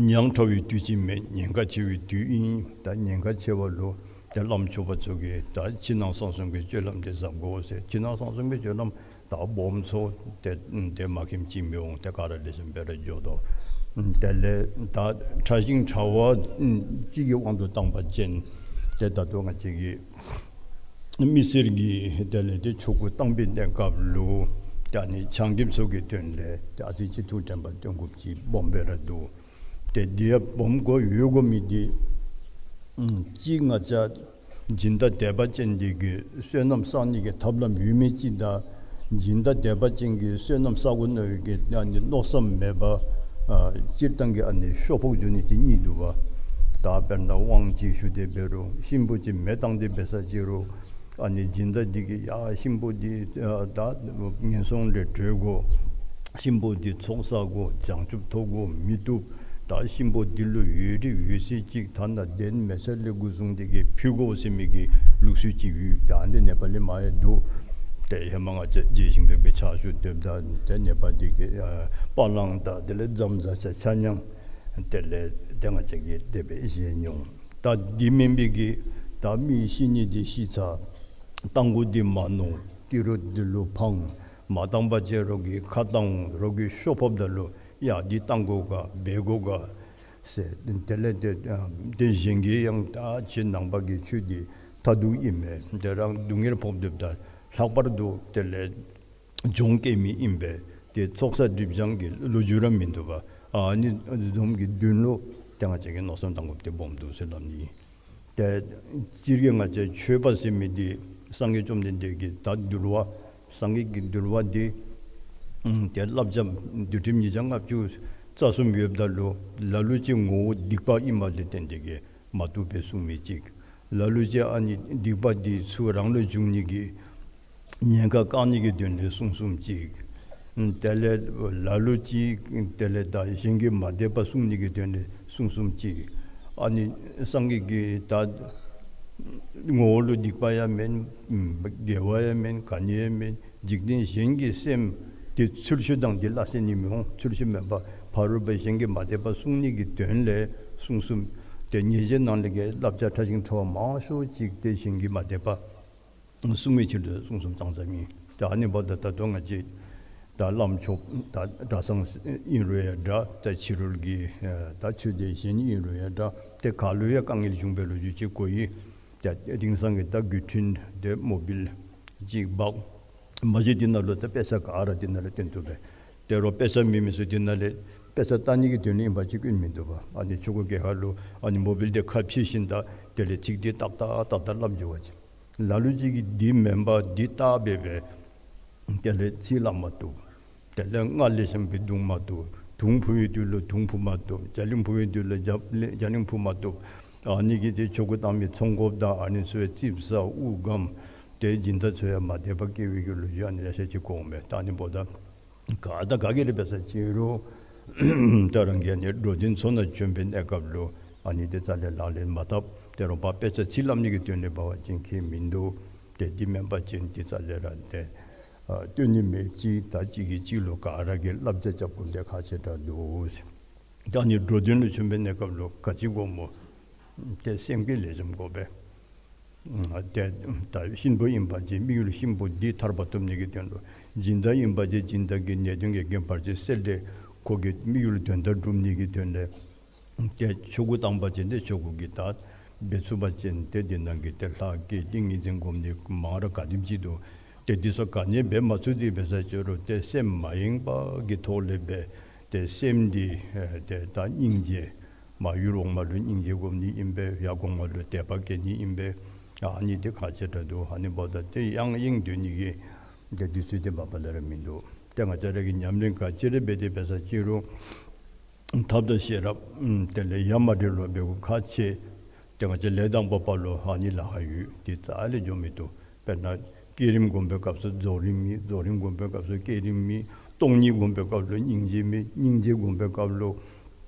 ཉག་ཕྲ་བའི་དུས་ཅིག་མེན། ཉེན་ཁ་ཆེ་བའི་དུས་ཨིན། ད་ཉེན་ཁ་ཆེ་བ་ལུ་ཏེ་བླམ་ཆོསཔ་ཚུ་གིས་ད་ཕྱི་ནང་གསང་གསུམ་གྱི་སྤྱོད་ལམ་འདི་གཟབ་དགོ་ཟེར། ཕྱི་ནང་གསང་གསུམ་གྱི་སྤྱོད་ལམ་ད་སྦོམ་ཚུ་ཏེ་ཏེ་མ་མཁྱེནམ་ཅིག་མི་འོང་། ཏེ་ག་ར་ལེགས་ཤོམ་སྦེ་ར་འགྱོ་དོ། དེ་ལས་ད་ཕྲ་ཞིང་ཕྲ་བ་ཅིག་གི་དབང་དུ་བཏང་པ་ཅིན་ཏེ་ད་ལྟོ་ང་བཅས་ཀྱི་མི་སེར་གྱི་དེ་ལས་ཏེ་ཆོ་ག་བཏང་པའི་གནས་སྐབས་ལུ་ད་ནི་ཆ་རྐྱེན་ཚུ་གི་དོན་ལས་ཏེ་ཨ་ཙི་ཅིག་ཐུགས་དྲན་པ་བཏོན་དགོཔ་ཅིག་སྦོམ་སྦེ་ར་འདུག། ཏེ་འདི་ཡང་སྦོམ་དགོ་ཡོད་དགོ་མི་འདི་ཨམ་གཅིག་ང་བཅས་སྦྱིན་བདག་དད་པ་ཅན་འདི་གིས་བསོད་ནམས་བསག་ནི་གི་ཐབས་ལམ་ཡོད་མི་ཅིག་དང་སྦྱིན་བདག་དད་པ་ཅན་གྱིས་བསོད་ནམས་བསག་དགོ་མནོ་བའི་གི་ཨ་ནི་མནོ་བསམ་མེད་པར་ཨ་སྤྱིར་བཏང་གི་ཨ་ནི་ཤོ་ཕོག་འགྱོ་ནི་ཅིག་གཉིས་འདུག་པ། ད་དཔེར་ན་དབང་ཅིག་ཞུ་སྟེ་འབད་རུང་གཤིན་པོ་ཅིག་མེ་བཏང་སྟེ་འབད་ས་ཅི་རུང་ཨ་ནི་སྦྱིན་བདག་འདི་གིས་ཡ་གཤིན་པོ་འདི་ཨ་ད་ངན་སོང་ལས་གྲོལ་དགོ། གཤིན་པོ་འདི་ཚོགས་བསག་དགོ། བྱང་ཆུབ་ཐོབ་དགོ་མི་བཏུབ། ད་གཤིན་པོ་འདི་ལུ་འོས་རིགས་འོས་ཚད་ཅིག་ཐ་ན་གདན་མེ་སེར་ལས་འགོ་བཟུང་སྟེ་གིས་ཕུལ་དགོ་ཟེར་མི་གི་ལུགས་སྲོལ་ཅིག་ཡོད། ད་འདི་ནེ་པ་ལི་མ་ཡང་འདུག། ཏེ་ཧེ་མ་ང་བཅས་རྗེ་ཞིང་ཕེབས་པའི་ཕྱག་ཞུ་འདེབས་ད་ཏེ་ནེ་པ་འདི་གི་ཨ་པ་ལང་དང་དེ་ལས་ཛམ་བཟའ་བཅའ་ཆ་མཉམ་དེ་ལས་ཏེ་ང་བཅས་ཀྱིས་དེ་སྦེ་བཞེས་མྱོང་། ད་འདི་མེན་པའི་གི་ད་མི་ཤི་ནི་འདི་ཤི་ཚར། བཏང་དགོ་འདི་མ་མནོ། ཏི་རུ་འདི་ལུ་ཕངས། མ་བཏང་པ་ཅིན་རོགས་ཀྱིས་ཁ་བཏང་འོང་། རོགས་ཀྱིས་ཤོ་ཕོགཔ་ད་ལུ་ཡ་འདི་བཏང་དགོ་ག་འབད་དགོ་ག་ཟེར། དེ་ལས་ཏེ་ཨ་ཏེ་གཞན་གྱིས་ཡང་ད་ཁྱེད་ནང་པ་གི་ཆོས་འདི་མཐར་ཐུག་ཨིན་མས། ཏེ་རང་སྡུག་བསྔལ་ཕོག་སྡོདཔ་ད་ལྷག་པར་དུ་དེ་ལས་གྱོང་བཀལ་མི་ཨིན་པས། ཏེ་ཚོགས་བསགས་སྒྲིབ་སྦྱང་གི་ལོ་རྒྱུས་ར་མིན་འདུག་པ། ཨ་ནི་བཟུམ་གྱི་དོན་ལུ་ཏེ་ང་བཅས་ཀྱིས་མནོ་བསམ་བཏང་དགོཔ་འདི་སྦོམ་འདུག་ཟེར་སླབ་ནི། ཏེ་སྤྱིར་གྱིས་ང་བཅས་ཆོས་པ་ཟེར་མི་འདི་སངས་རྒྱས་བཅོམ་ལྡན་འདས་ཀྱི་ད་འདུལ་བ་སངས་རྒྱས་ཀྱི་འདུལ་བ་འདི་ཨམ་ཏེ་བསླབ་བྱ་འདུལ་ཁྲིམས་ཉིས་བརྒྱ་ལྔ་བཅུ་རྩ་གསུམ་ཡོདཔ་ད་ལུ་ལ་ལུ་ཅིག་ངོ་བོ་སྡིག་པ་ཨིནམ་ལས་བརྟེན་ཏེ་གིས་མ་བཏུབ་པའི་གསུངས་མི་ཅིག། ལ་ལུ་ཅིག་ཨ་ནི་སྡིག་པ་འདི་ཚུ་རང་ལུ་འབྱུང་ནི་གི་ཉེན་ཁ་བཀག་ནི་གི་དོན་ལས་གསུངས་གསུངསམ་ཅིག། དེ་ལས་ལ་ལུ་ཅིག་དེ་ལས་ད་གཞན་གྱི་མ་དད་པ་བསྲུང་ནི་གི་དོན་ལས་གསུངས་གསུངསམ་ཅིག། ཨ་ནི་སངས་རྒྱས་ཀྱིས་ད་ངོ་བོ་ལུ་སྡིག་པ་ཡང་མེན། དགེ་བ་ཡང་མེན། ག་ནི་ཡང་མེན། འཇིག་རྟེན་གཞན་གྱི་སེམས་དེ་ཚུལ་འཆོས་དང་དེ་སླ་བསྲེ་ནི་མི་འོང་། ཚུལ་འཆོས་མེན་པར་ཕ་རོལ་པོ་གཞན་གྱི་མ་དད་པ་བསྲུང་ནི་གི་དོན་ལས་གསུངས་གསུངསམ། ཏེ་ཉེས་བྱས་ནང་ལས་ཀྱི་བསླབ་བྱ་ཕྲ་ཞིང་ཕྲ་བ་མང་ཤོས་ཅིག་ཏེ་གཞན་གྱི་མ་དད་པ་བསྲུང་བའི་ཕྱིར་དུ་གསུངས་གསུངསམ་ཙང་ཙང་ཨིན། ཏེ་ཨ་ནི་འབདཝ་ད་ད་ལྟོ་ང་བཅས་ད་བླམ་ཆོསཔ་ད་གྲྭ་ཚང་ཨིན་རུང་ཡང་འདྲ། ད་ཕྱི་རོལ་གྱི་ད་ཆོས་སྡེ་གཞན་ཨིན་རུང་ཡང་འདྲ། ཏེ་ག་ལུ་ཡང་དཀའ་ངལ་བྱུང་བའི་ལོ་རྒྱུས་ཅིག་གོ་ཡི། ཏེ་དེང་སང་གི་ད་བརྒྱུད་འཕྲིན་དེ་མོ་བཱའིལ་ཅིག་འབག། མ་གཞི་འདི་ནང་ལུ་ད་དཔེ་ཆ་ག་ར་འདི་ནང་ལུ་སྟོན་བཏུབ་པས། ཏེ་རོགས་དཔེ་ཆ་མེད་མི་ཚུ་འདི་ནང་ལས་ དཔེ་ཆ་ལྟ་ནི་གི་དོན་ལུ་ཨིན་པ་ཅིན་སྐྱོན་མིན་འདུག་པ། ཨ་ནི་ཆོ་ག་གི་ཁ་ལུ་ཨ་ནི་མོ་བཱའིལ་འདི་ཁ་ཕྱེ་ཞིནམ་ད་དེ་ལས་ཚིག་འདི་ཏག་ཏག་ཏག་ཏག་སླབ་འགྱོ་བ་ཅིན། ལ་ལུ་ཅིག་གིས་འདི་མེན་པར་འདི་བལྟ་སྦེ་སྦེ་དེ་ལས་ཚིག་སླབ་མ་བཏུབ། དེ་ལས་རྔ་ལེགས་ཤོམ་སྦེ་བརྡུང་མ་བཏུབ། དུང་འབུ་བའི་དུས་ལུ་དུང་འབུ་མ་བཏུབ། རྒྱ་གླིང་འབུ་བའི་དུས་ལུ་རྒྱ་གླིང་འབུ་མ་བཏུབ། ཨ་ནི་གིས་ཏེ་ཆོ་ག་བཏང་མི་ཚོང་འགོཔ་དང་ཨ་ནི་ཚུ་ཡང་ཙིགཔ་ཟ་དབུགས་སྒམ་ཏེ་སྦྱིན་བདག་ཚུ་ཡང་མ་བདེ་བ་སྐྱེ་བའི་གི་ལོ་རྒྱུས་ཨ་ནི་ཡང་ཤེས་ཅི་གོ་མས། ད་ཨ་ནི་འབདཝ་ད་ག་དང་ག་གིས་ར་འབད་ས་ཅིན་རུང་ད་རང་གིས་ཨ་ནི་འགྲོ་དོན་ཚུ་ནང་བྱོན་པའི་གནས་སྐབས་ལུ་ཨ་ནི་ཏེ་རྩ་ལས་ལག་ལེན་མ་འཐབ། ཏེ་རོགས་ཕར་དཔེ་ཆ་ཚིག་སླབ་ནི་གི་དོན་ལས་འབད་བ་ཅིན་ཁྱད་མིན་འདུག། ཏེ་འདི་མེན་པ་ཅིན་ཏེ་རྩ་ལས་ར་ཏེ་ཨ་སྟོན་ནི་མེད། གཅིག་དང་གཅིག་གིས་གཅིག་ལུ་ག་ར་གིས་བསླབ་བྱ་རྐྱབ་དགོཔ་འདི་ཁག་ཆེ་དྲགས་འདུག་ཟེར། ད་ཨ་ནི་འགྲོ་དོན་ལུ་བྱོན་པའི་གནས་སྐབས་ལུ་ག་ཅི་དགོཔ་སྨོ། ཏེ་སེམས་བསྐྱེད་ལེགས་ཤོམ་དགོ་པས། ཨ་ཏེ་ད་གཤིན་པོ་ཨིན་པ་ཅིན་དམིགས་ཡུལ་གཤིན་པོ་འདི་ཐར་པ་ཐོབ་ནི་གི་དོན་ལུ། སྦྱིན་བདག་ཨིན་པ་ཅིན་སྦྱིན་བདག་གི་ནད་གདོན་གྱི་རྐྱེན་བར་ཆད་སེལ་ཏེ་ཁོ་གི་དམིགས་ཡུལ་དོན་དག་སྒྲུབ་ནི་གི་དོན་ལས། ཏེ་ཆོ་ག་བཏང་པ་ཅིན་ཏེ་ཆོ་ག་གི་ད་འབད་ཚུགས་པ་ཅིན་ཏེ་འདི་ནང་གི་ཏེ་ལྷ་བསྐྱེད་ཏིང་ངེ་འཛིན་སྒོམ་ནི་མང་རབས་ག་དེམ་ཅིག་འདུག། ཏེ་འདི་ཚུ་ག་ནི་འབད་མ་ཚུགས་ཏེ་འབད་ས་ཅིན་རུང་ཏེ་སེམས་མ་ཡེངས་པ་གི་ཐོག་ལས་འབད། ཏེ་སེམས་འདི་ཨེ་ཏེ་ད་སྙིང་རྗེ། མར་ཡུལ་འོག་མ་ལུ་སྙིང་རྗེ་སྒོམ་ནི་ཨིན་པས། ཡར་གོང་མ་ལུ་དད་པ་བསྐྱེད་ནི་ཨིན་པས། ཨ་ནི་འདི་ཁག་ཆེ་དྲགས་འདུག། ཨ་ནི་འབདཝ་ད་ཏེ་ཡང་ཡེངས་སྡོད་ནི་གི་ཏེ་དུས་ཚོད་འདི་མ་པ་ལས་ར་མིན་འདུག། ཏེ་ང་བཅས་ར་གིས་ཉམས་ལེན་ག་ཅི་ར་འབད་དེ་འབད་ས་ཅིན་རུང་ཐབས་དང་ཤེས་རབ་ཨམ་དེ་ལས་ཡ་མ་བྲལ་བར་འབད་དགོཔ་ཁག་ཆེ། ཏེ་ང་བཅས་ལས་དང་པོ་པ་ལུ་ཨ་ནི་ལཱ་ཁག་ཡོད། དེ་རྩ་ལས་འགྱོ་མི་བཏུབ། དཔེར་ན་བསྐྱེད་རིམ་སྒོམ་པའི་སྐབས་སུ་རྫོགས་རིམ་མེད། རྫོགས་རིམ་སྒོམ་པའི་སྐབས་སུ་བསྐྱེད་རིམ་མེད། སྟོང་ཉིད་སྒོམ་པའི་སྐབས་ལུ་སྙིང་རྗེ་མེད། སྙིང་རྗེ་སྒོམ་པའི་སྐབས་ལུ་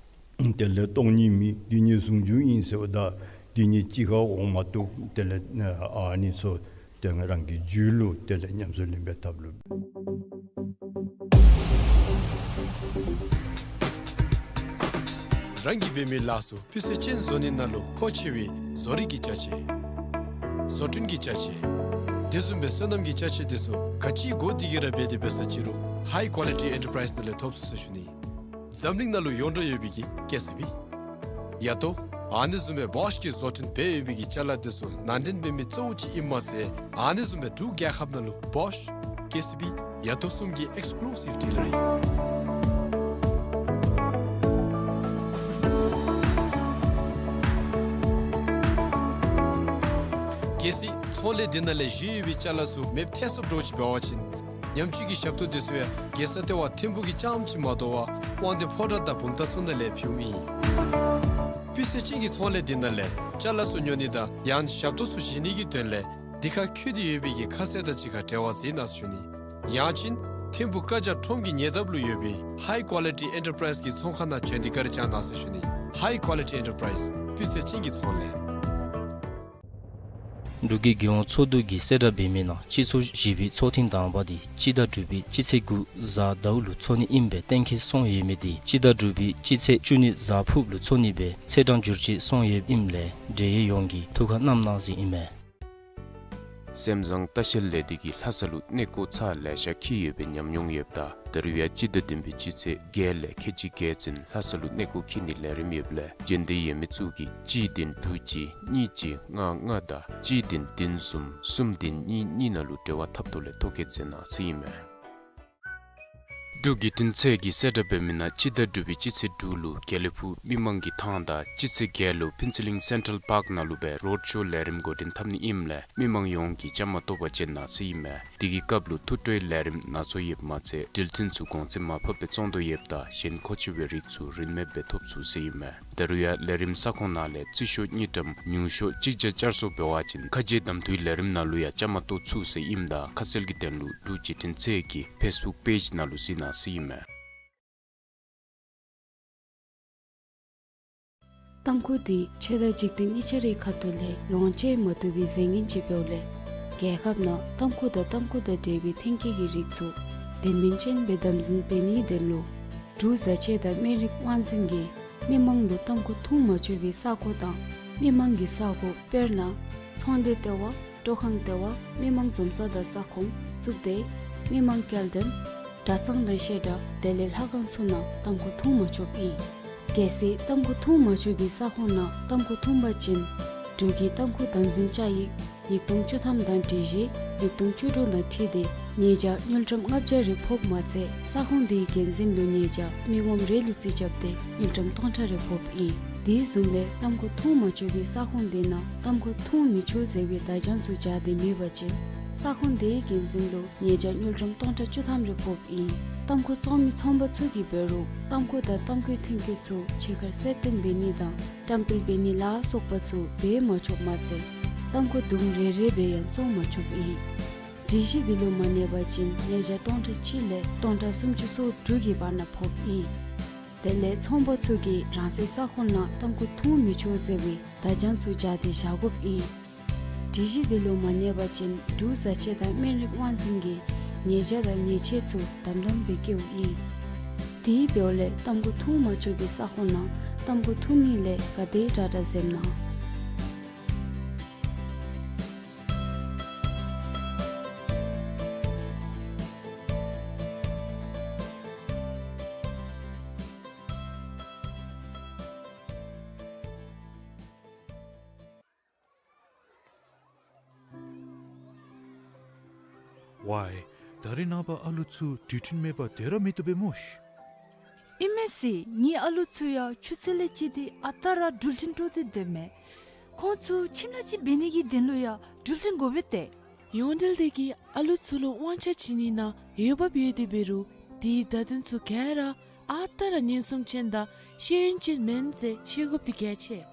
དེ་ལས་སྟོང་ཉིད་མེད། འདི་ཉིད་ཟུང་འཇུག་ཨིན་ཟེརཝ་ད་འདི་ཉིད་གཅིག་ཁར་འོང་མ་བཏུབ། དེ་ལས་ཨ་ནི་ཚུ་ཏེ་ང་རང་གི་རྒྱུད་ལུ་དེ་ལས་ཉམས་སུ་ལེན་པའི་ཐབས་ལུ། རང་གིས་འབད་མི་ལཱ་ཚུ་སྤུས་ཚད་ཅན་བཟོ་ནི་ནང་ལུ་མཁོ་ཆེ་བའི་བཟོ་རིག་གི་ཅ་ཆས། བཟོ་སྐྲུན་གྱི་ཅ་ཆས། དེ་བཟུམ་སྦེ་སོ་ནམ་གྱི་ཅ་ཆས་དེ་ཚུ་ག་ཅི་དགོ་དེ་གིས་ར་འབད་དེ་འབད་ས་ཅིན་རུང་High Quality Enterprise ནང་ལས་ཐོབ་ཚུགས་ཟེར་ཞུ་ནི། འཛམ་གླིང་ནང་ལུ་ཡོངས་གྲགས་ཡོད་པའི་གི་ཀེ་སི་བི། ཡ་ཏོ། ཨ་ནི་བཟུམ་སྦེ་བོཤ་གིས་བཟོ་སྐྲུན་འབད་ཡོད་པའི་གི་ཅ་ལ་དེ་ཚུ་ནང་འདྲེན་འབད་མི་གཙོ་བོ་ཅིག་ཨིནམ་མ་ཚད་ཨ་ནི་བཟུམ་སྦེ་འབྲུག་རྒྱལ་ཁབ་ནང་ལུ་བོཤ་ཀེ་སི་བི་ཡ་ཏོ་གསུམ་གྱི་ཨེགསི་ཀུ་ལུ་སིབ་ཌི་ལར་ཨིན། གལ་སྲིད་ཚོང་ལས་འདི་ནང་ལས་བཞེས་ཡོད་པའི་ཅ་ལ་ཚུ་མེདཔ་ཐལ་སོཔ་འདྲཝ་ཅིག་འབད་བ་ཅིན་ཉམས་བཅོས་ཀྱི་ཞབས་ཏོག་དེ་ཚུ་ཡང་རྒྱལ་ས་ལྟེ་བ་ཐིམ་ཕུག་གི་རྐྱངམ་ཅིག་མ་དོ་བར་དབང་འདུས་ཕོ་བྲང་དང་བུམ་ཐང་ཚུ་ནང་ལས་ཕུལཝ་ཨིན། སྤུས་ཚད་ཅན་གྱི་ཚོང་ལས་འདི་ནང་ལས་ཅ་ལ་ཚུ་ཉོ་ནི་དང་ཡང་ཞབས་ཏོག་ཚུ་བཞེས་ནི་གི་དོན་ལས་འདི་ཁར་འཁོད་དེ་ཡོད་པའི་གི་ཁ་གསལ་དང་གཅིག་ཁར་འབྲེལ་བ་མཛད་གནང་ཟེར་ཞུ་ནི། ཡང་ཅིན་ཐིམ་ཕུག་ཀ་ཇ་ཁྲོམ་གྱི་ཉེ་འདབས་ལུ་ཡོད་པའི་High Quality Enterprise གི་ཚོང་ཁང་ནང་བྱོན་ཏེ་བཀའ་དྲིན་བསྐྱང་གནང་ཟེར་ཞུ་ནི། High Quality Enterprise། སྤུས་ཚད་ཅན་གྱི་ཚོང་ལས། འབྲུག་གི་རྒྱལ་ཡོངས་ཚོགས་འདུ་གིས་གསལ་བསྒྲགས་འབད་མི་ནང་སྤྱི་ཚོགས་བཞི་པའི་ཚོགས་ཐེངས་དང་པ་དེ་སྤྱི་ཟླ་དྲུག་པའི་སྤྱི་ཚེས་དགུ་གཟའ་ཟླཝ་ལུ་འཚོགས་ནི་ཨིན་པའི་གཏན་འཁེལ་སོང་ཡོད་མི་དེ་སྤྱི་ཟླ་དྲུག་པའི་སྤྱི་ཚེས་བཅུ་གཉིས་གཟའ་ཕུརཔ་ལུ་འཚོགས་ནི་སྦེ་ཚེས་གྲངས་བསྒྱུར་བཅོས་སོང་ཡོདཔ་ཨིནམ་ལས་འབྲེལ་ཡོད་ཡོངས་ཀྱིས་ཐུགས་ཁར་བསྣམ་གནང་ཟེར་ཨིན་མས། སེམས་བཟང་ལྟ་བཤལ་ལས་སྡེ་གིས་ལྷ་ས་ལུ་གནས་སྐོར་ཚར་ལེ་ཤ་འཁྱིད་ཡོད་པའི་ཉམས་མྱོང་ཡོདཔ་ད་ད་རུང་ཡང་སྤྱི་ཟླ་བདུན་པའི་སྤྱི་ཚེས་བརྒྱད་ལས་ཁལ་གཅིག་བརྒྱད་ཚུན་ལྷ་ས་ལུ་གནས་སྐོར་འཁྱིད་ནིའི་ལས་རིམ་ཡོདཔ་ལས་འབྱོན་འདོད་ཡོད་མི་ཚུ་གིས་གཅིག་བདུན་དྲུག་གཅིག་གཉིས་གཅིག་ལྔ་ལྔ་དང་གཅིག་བདུན་བདུན་གསུམ་གསུམ་བདུན་གཉིས་གཉིས་ནང་ལུ་འབྲེལ་བ་འཐབ་ཐོག་ལས་ཐོ་བཀོད་མཛད་གནང་ཟེར་ཨིན་མས། འབྲུག་བརྒྱུད་འཕྲིན་ཚད་ཀྱིས་གསལ་བསྒྲགས་འབད་མི་ནང་སྤྱི་ཟླ་དྲུག་པའི་སྤྱི་ཚེས་དྲུག་ལུ་དགེ་ལེགས་ཕུག་མི་མང་གི་ཐང་དང་སྤྱི་ཚེས་བརྒྱད་ལུ་ཕུན་ཚོགས་གླིང་སེན་ཊྲལ་པཱརཀ་ནང་ལུ་སྦེ་རོཌ་ཤོ་ལས་རིམ་འགོ་འདྲེན་འཐབ་ནི་ཨིནམ་ལས་མི་མང་ཡོངས་ཀྱིས་བཅའ་མར་གཏོགས་པར་བྱོན་གནང་ཟེར་ཨིན་མས། དེ་གི་སྐབས་ལུ་ཐུགས་སྤྲོའི་ལས་རིམ་ནང་འཛུལ་ཡོདཔ་མ་ཚད་འགྲུལ་འཕྲིན་ཚུ་གོང་ཚད་མར་ཕབ་སྦེ་བཙོང་དོ་ཡོདཔ་ད་གཞན་མཁོ་ཆེ་བའི་རིགས་ཚུ་རིན་མེདཔ་སྦེ་ཐོབ་ཚུགས་ཟེར་ཨིན་མས། ད་རུང་ཡང་ལས་རིམ་ས་ཁོངས་ནང་ལས་རྩིས་ཤོག་གཉིས་ཀྲམ་ཉུང་ཤོས་གཅིག་བརྒྱ་བསྐྱར་གསོ་འབད་བ་ཅིན་ཁ་རྗེ་གདམ་འཐུའི་ལས་རིམ་ནང་ལུ་ཡང་བཅའ་མར་གཏོགས་ཚུགས་ཟེར་ཨིནམ་ད་ཁ་གསལ་གྱི་དོན་ལུ་འབྲུག་བརྒྱུད་འཕྲིན་ཚད་ཀྱི་ཕེསི་བུཀ་པེཇ་ནང་ལུ་གཟིགས་གནང་ཟེར་ཨིན་མས། ཏམ་ཁུ་དེ་ཆོས་དང་འཇིག་རྟེན་གཉིས་ཆ་རའི་ཁ་ཐུག་ལས་ལོངས་སྤྱོད་མ་བཏུབ་པའི་རྫས་ངན་ཅིག་འབདཝ་ལས་རྒྱལ་ཁབ་ནང་ཏམ་ཁུ་དང་ཏམ་ཁུ་དང་འབྲེལ་བའི་ཐོན་སྐྱེད་ཀྱི་རིགས་ཚུ་དོན་སྨིན་ཅན་སྦེ་དམ་འཛིན་འབད་ནིའི་དོན་ལུ་འབྲུག་བཟའ་ཆས་དང་སྨན་རིགས་དབང་འཛིན་གྱིས་མི་མང་ལུ་ཏམ་ཁུ་འཐུང་མ་ཆོག་པའི་ས་གོ་དང་མི་མང་གི་ས་གོ་དཔེར་ན་ཚོང་སྡེ་ལྟེ་བ། སྤྲོ་ཁང་ལྟེ་བ། མི་མང་འཛོམས་ས་དང་ས་ཁོངས་གཙུག་སྡེ། མི་མང་སྐྱེལ་འདྲེན། གྲྭ་ཚང་དང་བཤད་གྲྭ་དེ་ལས་ལྷ་ཁང་ཚུ་ནང་ཏམ་ཁུ་འཐུང་མ་ཆོགཔ་ཨིན། གལ་སྲིད་ཏམ་ཁུ་འཐུང་མ་ཆོག་པའི་ས་ཁོངས་ནང་ཏམ་ཁུ་འཐུང་པ་ཅིན་འབྲུག་གི་ཏམ་ཁུ་དམ་འཛིན་བཅའ་ཡིག་ཉིས་སྟོང་བཅུ་ཐམ་དང་སྒྲིག་གཞི་ཉིས་སྟོང་བཅུ་དྲུག་དང་འཁྲིལ་ཏེ་ ཉེས་བྱ་དངུལ་ཀྲམ་ལྔ་བརྒྱ་རེ་ཕོགཔ་མ་ཚད་ས་ཁོངས་དེའི་འགན་འཛིན་ལུ་ཉེས་བྱ་མི་ངོམ་རེ་ལུ་རྩིས་རྐྱབ་སྟེ་དངུལ་ཀྲམ་སྟོང་ཕྲག་རེ་ཕོགཔ་ཨིན། དེ་བཟུམ་སྦེ་ཏམ་ཁུ་འཐུང་མ་ཆོག་པའི་ས་ཁོངས་དེ་ནང་ཏམ་ཁུ་འཐུང་མི་ཆོག་ཟེར་བའི་བརྡ་བྱང་ཚུ་སྦྱར་ཏེ་མེད་པ་ཅིན་ས་ཁོངས་དེའི་འགན་འཛིན་ལུ་ཉེས་བྱ་དངུལ་ཀྲམ་སྟོང་ཕྲག་བཅུ་ཐམ་རེ་ཕོགཔ་ཨིན། ཏམ་ཁུ་བཙོང་མི་ཚོང་པ་ཚུ་གིས་འབད་རུང་ཏམ་ཁུ་དང་ཏམ་ཁུའི་ཐོན་སྐྱེད་ཚུ་ཕྱི་ཁར་གསལ་སྟོན་འབད་ནི་དང་བཀྲམ་སྤེལ་འབད་ནི་ལ་སོགས་པ་ཚུ་འབད་མ་ཆོགཔ་མ་ཚད་ཏམ་ཁུ་དུམ་རེ་རེ་སྦེ་ཡང་བཙོང་མ་ཆོགཔ་ཨིན། སྒྲིག་གཞི་འདི་ལུ་མ་གནས་པ་ཅིན་ཉེས་བྱ་སྟོང་ཕྲག་གཅིག་ལས་སྟོང་ཕྲག་སུམ་ཅུ་སོ་དྲུག་གི་བར་ན་ཕོགཔ་ཨིན། དེ་ལས་ཚོང་པ་ཚུ་གིས་རང་སོའི་ས་ཁོངས་ནང་ཏམ་ཁུ་འཐུང་མི་ཆོག་ཟེར་བའི་བརྡ་བྱང་ཚུ་སྦྱར་ཏེ་བཞག་དགོཔ་ཨིན། སྒྲིག་གཞི་འདི་ལུ་མ་གནས་པ་ཅིན་འབྲུག་བཟའ་ཆས་དང་སྨན་རིགས་དབང་འཛིན་གྱིས་ཉེས་བྱ་དང་ཉེས་ཆད་ཚུ་དམ་དམ་སྦེ་བཀལཝ་ཨིན། དེ་འབདཝ་ལས་ཏམ་ཁུ་འཐུང་མ་ཆོག་པའི་ས་ཁོངས་ནང་ཏམ་ཁུ་འཐུང་ནི་ལས་ག་དེ་དྲག་དྲག་འཛེམ་གནང་། ཝའི། ད་རེས་ནངས་པ་ཨ་ལུ་ཚུ་འགྲུལ་འཕྲིན་མེད་པར་སྡོད་ར་མི་བཏུབ་པས་སྨོ་ཤ། ཨིན་མས་ཟེར། ངེའི་ཨ་ལུ་ཚུ་ཡང་ཆུ་ཚོད་ལས་བཅད་དེ་ཨ་རྟག་ར་འགྲུལ་འཕྲིན་དཀྲོག་སྟེ་སྡོདཔ་མས། ཁོང་ཚུ་ཁྱིམ་ལས་ཅིག་འབད་ནི་གི་དོན་ལུ་ཡང་འགྲུལ་འཕྲིན་དགོ་པས་ཏེ། ཡོངས་འབྲེལ་དེ་གིས་ཨ་ལུ་ཚུ་ལུ་དབང་ཆ་བྱིན་ནི་ནང་འོས་འབབ་ཡོད་དེ་འབད་རུང་དེའི་བརྡ་དོན་ཚུ་ག་ར་ཨ་རྟག་ར་ཉེན་སྲུང་ཅན་དང་ཤེས་ཡོན་ཅན་མེན་ཟེར་ཤེས་དགོཔ་འདི་གལ་ཆེ།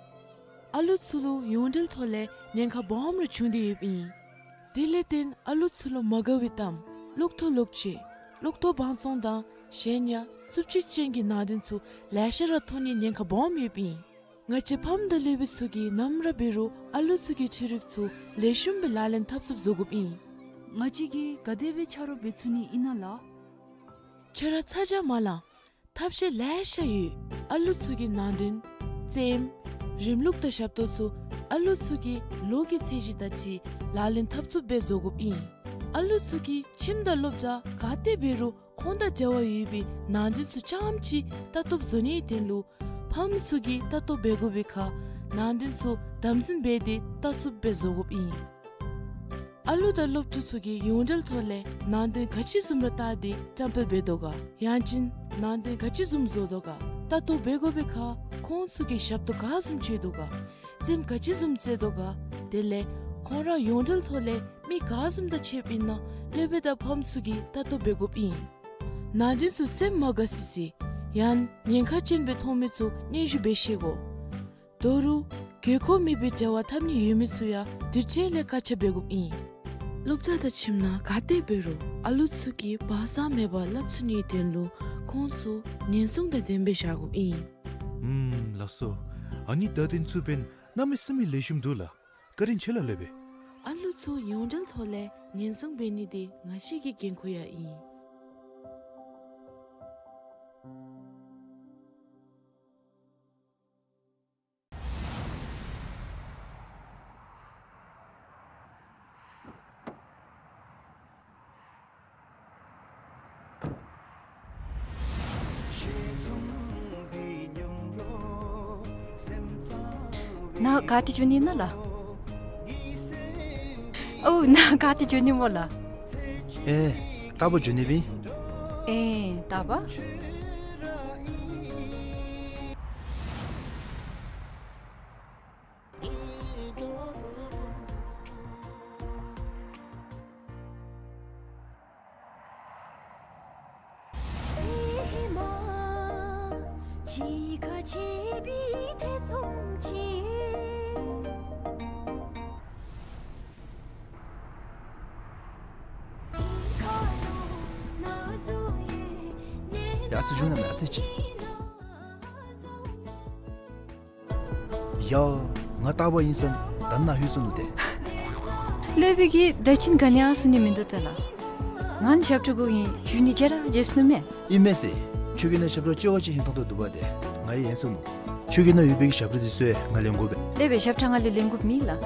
ཨ་ལུ་ཚུ་ལུ་ཡོངས་འབྲེལ་ཐོག་ལས་ཉེན་ཁ་སྦོམ་རེ་བྱུང་སྟེ་ཡོདཔ་ཨིན། དེ་ལས་བརྟེན་ཨ་ལུ་ཚུ་ལུ་མ་དགའ་བའི་གཏམ་གློག་ཐོག་ལོག་སྤྱོད་གློག་ཐོག་བང་བཙོང་དང་གཞན་ཡང་རྩུབ་སྤྱོད་ཅན་གྱི་ནང་དོན་ཚུ་ལེ་ཤ་ར་མཐོང་ནིའི་ཉེན་ཁ་སྦོམ་ཡོདཔ་ཨིན། ང་བཅས་ཕམ་དང་སློབ་དཔོན་ཚུ་གིས་ནམ་ར་འབད་རུང་ཨ་ལུ་ཚུ་གི་འཕྲུལ་རིག་ཚུ་ལེགས་ཤོམ་སྦེ་ལག་ལེན་འཐབ་ཚུགསཔ་བཟོ་དགོཔ་ཨིན། ང་བཅས་ཀྱིས་ག་དེ་སྦེ་ཆ་རོགས་འབད་ཚུགས་ནི་ཨིན་ན་ལགས། ཁྱོད་ར་ཚ་གྱང་མ་ལང་། ཐབས་ཤེས་ལེ་ཤ་ཡོད། ཨ་ལུ་ཚུ་གི་ནང་དོན་རྩེདམོ་རིམ་ལུགས་དང་ཞབས་ཏོག་ཚུ་ཨ་ལུ་ཚུ་གི་ལོ་གི་ཚད་གཞི་དང་འཁྲིལ་ལག་ལེན་འཐབ་ཚུགསཔ་སྦེ་བཟོ་དགོཔ་ཨིན། ཨ་ལུ་ཚུ་གིས་ཁྱིམ་དང་སློབ་གྲྭ་ག་ཏེ་འབད་རུང་ཁོང་དང་འབྲེལ་བ་ཡོད་པའི་ནང་དོན་ཚུ་རྐྱངམ་ཅིག་ལྟ་རྟོག་བཟོ་ནིའི་དོན་ལུ་ཕམ་ཚུ་གིས་ལྟ་རྟོག་འབད་དགོ་པའི་ཁར་ནང་དོན་ཚུ་དམ་འཛིན་འབད་དེ་ལྟ་ཚུགསཔ་སྦེ་བཟོ་དགོཔ་ཨིན། ཨ་ལུ་དང་སློབ་ཕྲུག་ཚུ་གིས་ཡོངས་འབྲེལ་ཐོག་ལས་ནང་དོན་ག་ཅི་བཟུམ་ར་བལྟ་སྟེ་བཀྲམ་སྤེལ་འབད་དོ་ག། ཡང་ཅིན་ནང་དོན་ག་ཅི་བཟུམ་བཟོ་དོ་ག། ལྟ་རྟོག་འབད་དགོ་པའི་ཁར་ཁོང་ཚུ་གིས་ཞབས་ཏོག་ག་བཟུམ་སྤྱོད་དོ་ག། རྩེདམོ་ག་ཅི་བཟུམ་རྩེ་དོ་ག། དེ་ལས་ཁོང་ར་ཡོངས་འབྲེལ་ཐོག་ལས་མི་ག་བཟུམ་དང་ཕྱདཔ་ཨིན་ན་སློབ་དཔོན་དང་ཕམ་ཚུ་གིས་ལྟ་རྟོག་འབད་དགོཔ་ཨིན། ནང་དོན་ཚུ་སེམས་མ་དགའ་སི་སི་ཡང་ཉེན་ཁ་ཅན་སྦེ་མཐོང་མི་ཚུ་སྙན་ཞུ་འབད་ཤེས་དགོ། དོ་རུང་དགོས་མཁོ་མེད་པའི་འབྲེལ་བ་འཐབ་ནི་ཡོད་མི་ཚུ་ཡང་དུས་ཚོད་ལས་བཀག་ཆ་འབད་དགོཔ་ཨིན། སློབ་གྲྭ་དང་ཁྱིམ་ནང་ག་ཏེ་འབད་རུང་ཨ་ལུ་ཚུ་གིས་བག་ཚ་མེད་པར་སླབ་ཚུགས་ནིའི་དོན་ལུ་ཁོང་ཚུ་ཉེན་སྲུང་དང་ལྡནམ་སྦེ་བཞག་དགོཔ་ཨིན། ཨུམ་ལགས་སོ། ཨ་ནི་བརྡ་དོན་ཚུ་འབདན་གནམ་མེད་ས་མེད་ལེགས་ཤོམ་འདུག་ལགས། བཀའ་དྲིན་ཆེ་ལགས་སློབ་དཔོན། ཨ་ལུ་ཚུ་ཡོངས་འབྲེལ་ཐོག་ལས་ཉེན་སྲུང་འབད་ནི་འདི་ང་བཅས་ཀྱི་འགན་ཁུར་ཡང་ཨིན། ནཱ་ག་ཏེ་འགྱོ་ནི་ཨིན་ན་ལགས། ཨོ་ནཱ་ག་ཏེ་འགྱོ་ནི་སྨོ་ལགས། ཨེ་རྟག་པར་འགྱོ་ནི་སྦེ་ཨིན། ཨེ་རྟག་པར། ཡ་ཚུ་བྱུང་ན་མེད་ཨ་ཙི་ཅིག། ཡ། ང་རྟག་པར་ཨིན་ས་ད་ནཱ་ལྷོད་སོ་ནུག་ཏེ། སློབ་དཔོན་གྱིས་ད་ཅི་ག་ནི་ཡང་གསུང་ནི་མིན་འདུག་ཏེ་ལགས། ང་ནི་ཞབས་ཁྲ་གུ་ཨིན། ཞུ་ནི་བརྗེད་ར་བརྗེད་སོ་ནུག་མས། ཨིན་མས་ཟེར། ཁྱོད་ཀྱི་ནང་ཞབས་ཁྲ་ལྕི་བ་ཅིག་ཧིང་ཐོང་ཐོང་འདུག་པ་ཏེ། ང་ཡང་ཡེངས་སོ་ནུག། ཁྱོད་ཀྱི་ནང་ཡོད་པའི་གི་ཞབས་ཁྲ་འདི་ཚུ་ཡང་ང་ལེན་དགོ་པས། སློབ་དཔོན་ཞབས་ཁྲ་ང་ལས་ལེན་དགོཔ་མེད་ལགས།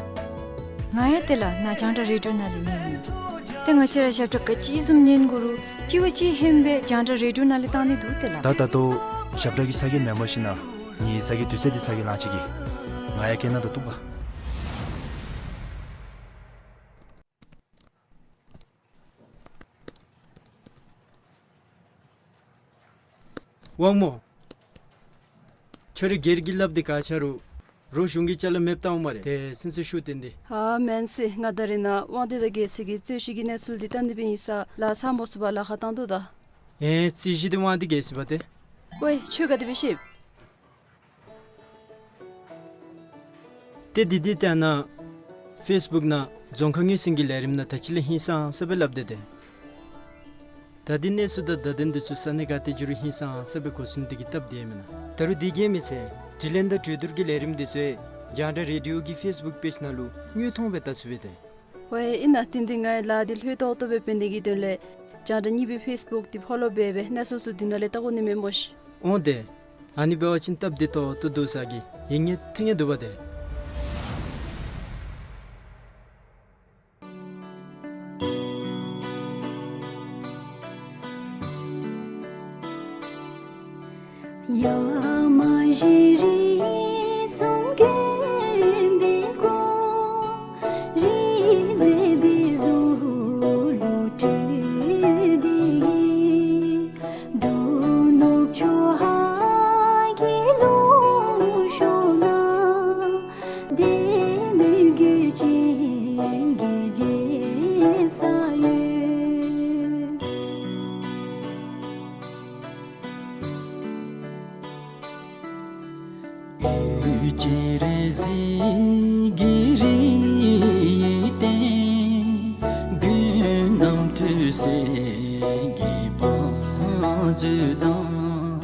ང་ཡང་ཏེ་ལགས་ནཱ་རྒྱང་བསྒྲགས་རེ་ཌིའོ་ནང་ལས་ཉན་ནི། ཏེ་ང་བཅས་ར་ཞབས་ཁྲ་ག་ཅི་བཟུམ་ཉན་དགོ་རུང་ལྕི་བ་ཅིག་ཧེང་སྦེ་རྒྱང་བསྒྲགས་རེ་ཌིའོ་ནང་ལས་བཏང་ནི་འདུག་ཏེ་ལགས། ད་ད་ལྟོ་ཞབས་ཁྲ་གི་ཚ་གྱང་མེནམ་ཤེས་ན་ངེའི་ཚ་གྱང་དུས་ཚོད་འདི་ཚ་གྱང་ལང་ཅི་གི། ང་ཡང་སྐད་ནང་དུ་གཏུགས་པ། དབང་མོ། ཁྱོད་ར་སྒེར་གྱི་སླབ་དེ་ག་ཆ་རུང་རོགས་གཞུང་གི་ཅ་ལ་མེདཔ་བཏང་འོང་སྨ་རེ། དེ་སེམས་གསོ་ཞུ་བཏང་སྟེ། ཨ་མེན་སི། ང་ད་རེས་ནངས་དབང་འདུས་དང་རྒྱལ་སྲས་ཀྱི་རྩོད་གཞི་གི་གནས་ཚུལ་དེ་བལྟ་ནི་འབད་ནི་ཨིན་ས་ལགས། ཚར་མ་ཚུགས་པར་ལཱ་ཁག་བཏང་དོ་ད། ཨེ་རྩོད་གཞི་དེ་དབང་འདུས་རྒྱལ་སྲས་འབད་དེ། ཝའེ་ཁྱོད་ག་དེ་སྦེ་ཤེས། ཏེ་དེ་དེ་ལྟ་ན་ཕེསི་བུཀ་ནང་རྫོང་ཁ་ངོས་ཟིན་གྱི་ལས་རིམ་ནང་ད་ཅི་ལས་ཧིང་སངས་ས་སྦེ་སླབ་དེས་ཏེ། ད་འདི་གནས་ཚུལ་དང་བརྡ་དོན་འདི་ཚུ་ས་གནས་ག་ཏེ་འགྱོ་རུང་ཧིང་སངས་ས་སྦེ་གོ་ཚུགས་ནི་དེ་གི་སྟབས་བདེ་མེན་ན། ད་རུང་དེ་གིས་མི་ཚད་དྲི་ལན་དང་གྲོས་བསྡུར་གྱི་ལས་རིམ་འདི་ཚུ་ཡང་རྒྱང་བསྒྲགས་རེ་ཌི་ཡོ་གི་ཕེསི་བུཀ་པེཇ་ནང་ལུ་དངོས་མཐོང་སྦེ་བལྟ་ཚུགས་པས་ཏེ། ཝའེ་ཨིན་ན། དེ་འདི་ངེའི་ལཱ་འདི་ལྷོད་ཏོག་ཏོ་སྦེ་འབད་ནི་གི་དོན་ལས་རྒྱང་བསྒྲགས་གཉིས་པའི་ཕེསི་བུཀ་འདི་ཕོ་ལོ་འབད་འབད་གནས་ཚུལ་ཚུ་འདི་ནང་ལས་བལྟ་དགོ་ནི་མས་སྨོ་ཤིག། འོང་སྟེ། ཨ་ནི་འབད་བ་ཅིན་སྟབས་བདེ་ཏོག་ཏོ་འདུག་ས་གི་ཡིད་ངེས་ཐེ་ངེས་འདུག་པ་ཏེ། ཡ་མ་ཤི་རི་གསུམ་གྱོན་པའི་སྐུ་རི་མཛེས་པའི་གཟུགས་ལུ་སྤྲུལ་ཏེ་གི་འབྲུག་ནུབ་ཕྱོགས་ཧཱ་གི་ལུང་ཕྱོགས་ན་བདེ་མོའི་གོས་ཅན་གྱི་རྒྱལ་ས་ཡོད། འོད་ཀྱི་རི་གཟིགས་ཀྱི་རིའི་སྟེང་མགོན་རྣམ་ཐོས་སྲས་ཀྱི་བང་མཛོད་དང་།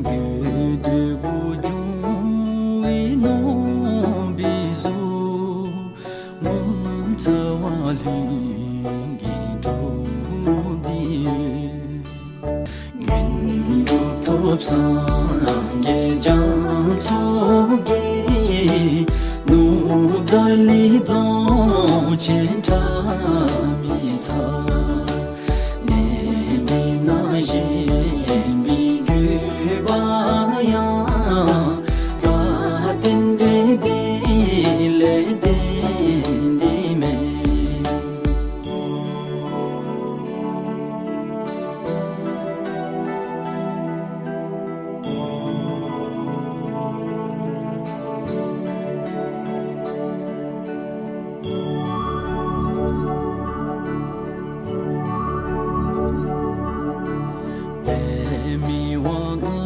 དགོས་འདོད་པོ་འབྱུང་བའི་ནོར་བུའི་གཟུགས། ངོ་མཚར་བ་ལྷུན་གྱིས་གྲུབ་སྟེ་ཡོད། དངོས་གྲུབ་ཐོབ་སངས་རྒྱས་རྒྱ་མཚོ་རྒྱལ། ནུབ་ཏཱ་ལའི་རྫོང་ཆེན་ཁྲ་མི་ཚ། གནས་འདི་ན་བཞེངས་པའི་དགོས་པ་ཡང་། རྟེན་འབྲེལ་འདི་ལས་བརྟེན་ཏེ་མེན། པདྨའི་དབང་མངའ་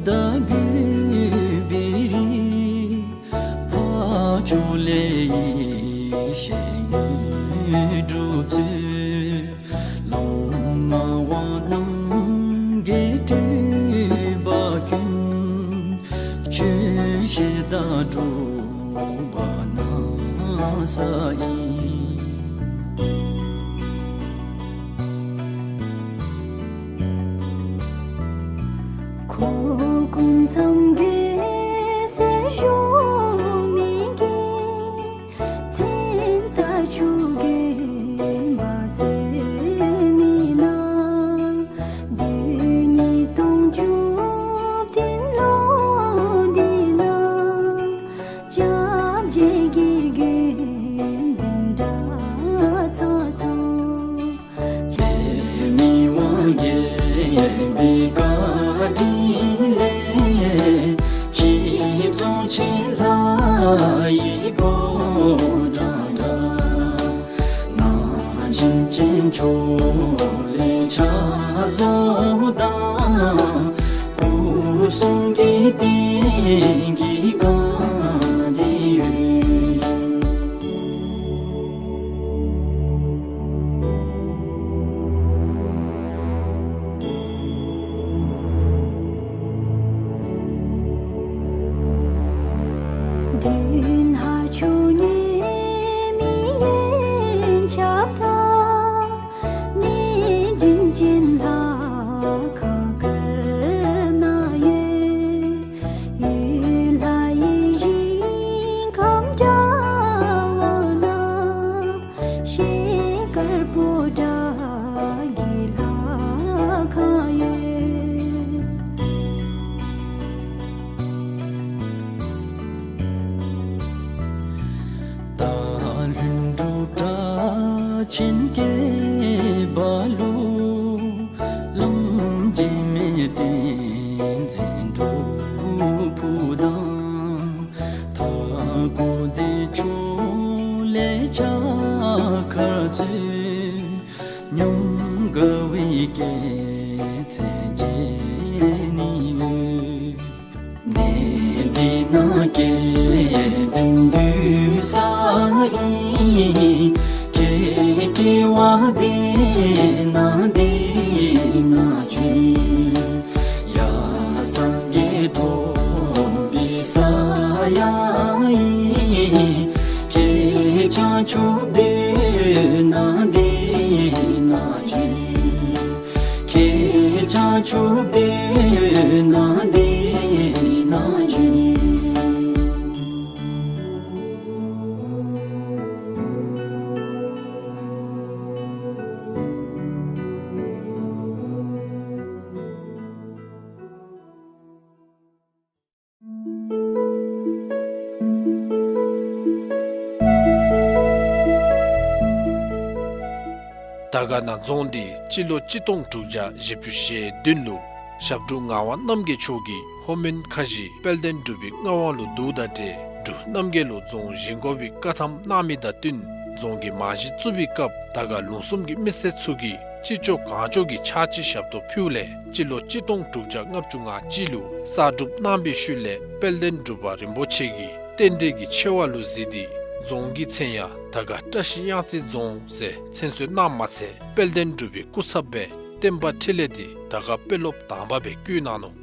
བདག་གུས་པའི་རིགས། འཕགས་མཆོག་ལས་ཡེ་ཤེས་དངོས་གྲུབ་སྩོལ། བླ་མ་དབང་རྣམས་ཀྱི་སྤྲུལ་པ་ཀུན། ཆོས་བཤད་དང་སྒྲུབ་པ་གནང་ས་ཡིན། ཁོ་སྐུ་མཚམས་གི་སེར་བཞུགས་མི་གི། མཚན་རྟགས་ཆུ་རྒྱུན་འབར་སོ་མི་ནང་། བདུན་གཉིས་སྟོང་བཅུ་བདུན་ལོ་འདི་ན། སྐྱབས་རྗེ་གི་དགེ་འདུན་གྲྭ་ཚང་ཚུ། པདྨའི་དབང་རྒྱལ་པོའི་བཀའ་དྲིན་ལས། གཞིས་རྫོང་ཆེན་ལྷ་ཡི་ཕོ་བྲང་འདྲ། ན་གཞོན་ཅན་ཕྱོགས་ལས་ཕྱག་བཟོ་དང་། སྐུ་གསུང་གི་རྟེན་གྱི་བཀའ་འདི་ཡོད། མདུན་ཧ་ཆུ་ཉེ་མི་ཡན་ཆབ་དང་། གནས་བྱིན་ཅན་ལྷ་ཁང་དཀར་ནང་ཡོད། ཡུལ་ལྷ་ཡི་ཞིང་ཁམས་འདྲ་བ་ན། ཤེལ་དཀར་པོ་ཏ་གི་ལྷ་ཁང་ཡོད། སྟག་ལྷུན་གྲུབ་སྒྲ་ཆེན་སྐད་པ་ལུ། གླང་རྗེས་མའི་རྟེན་ འབྲུག་ཕུག་དང་མཐའ་འཁོབ་བདེ་མཆོག་ལས་ཕྱག་འཁར་སྩོལ། ཉམས་དགའ་བའི་སྐྱེད་ཚལ་མཇལ་ནི་འོས། གནས་འདི་ན་སྐལ་ལྡན་འདུས་ས་ཨིན། ཁྱེད་སྐྱེ་བ་འདི་ན་འདི་ན་བྱོན། ཡང་སངས་རྒྱས་ཐོབ་པའི་ས་ཡང་ཨིན། ཁྱེད་བྱང་ཆུབ་སྡོད་ན་འདི་ན་བྱོན། ཁྱེད་བྱང་ཆུབ་སྡོད་ན་འདི་ན་བྱོན། དར་དཀར་ན་རྫོང་འདི་སྤྱི་ལོ་གཅིག་སྟོང་དྲུག་བརྒྱ་བཞི་བཅུ་ཞེ་བདུན་ལུ་ཞབས་དྲུང་ངག་དབང་རྣམ་རྒྱལ་མཆོག་གིས་ལྷོ་མོན་ཁ་བཞི་དཔལ་ལྡན་འབྲུག་པའི་མངའ་དབང་ལུ་བསྡུཝ་དང་འབྲེལ་འབྲུག་རྣམ་རྒྱལ་ལུ་རྫོང་བཞེངས་དགོ་པའི་བཀའ་ཐམ་གནང་མི་དང་བསྟུན་རྫོང་གི་རྨང་གཞི་བཙུགས་པའི་སྐབས་དར་དཀར་ལུང་གསུམ་གྱི་མི་སེར་ཚུ་གིས་ཅི་ལྕོགས་གང་ལྕོགས་ཀྱི་ཕྱག་ཕྱི་ཞབས་ཏོག་ཕུལཝ་ལས་སྤྱི་ལོ་གཅིག་སྟོང་དྲུག་བརྒྱ་ལྔ་བཅུ་ང་གཅིག་ལུ་གསར་སྒྲུབ་གནང་པའི་ཤུལ་ལས་དཔལ་ལྡན་འབྲུག་པ་རིན་པོ་ཆེ་གིས་རྟེན་འབྲེལ་གྱི་ཆེ་བ་ལུ་གཟིགས་ཏེ་རྫོང་གི་མཚན་ཡང་དར་དཀར་བཀྲ་ཤིས་གཡང་རྩེ་རྫོང་ཟེར་མཚན་གསོལ་གནངམ་མ་ཚད་དཔལ་ལྡན་འབྲུག་པའི་སྐུ་ཚབ་སྦེ་བསྟན་པ་འཕྲིན་ལས་འདི་དར་དཀར་དཔོན་སློབ་དང་པ་སྦེ་བསྐོ་གནང་ནུག།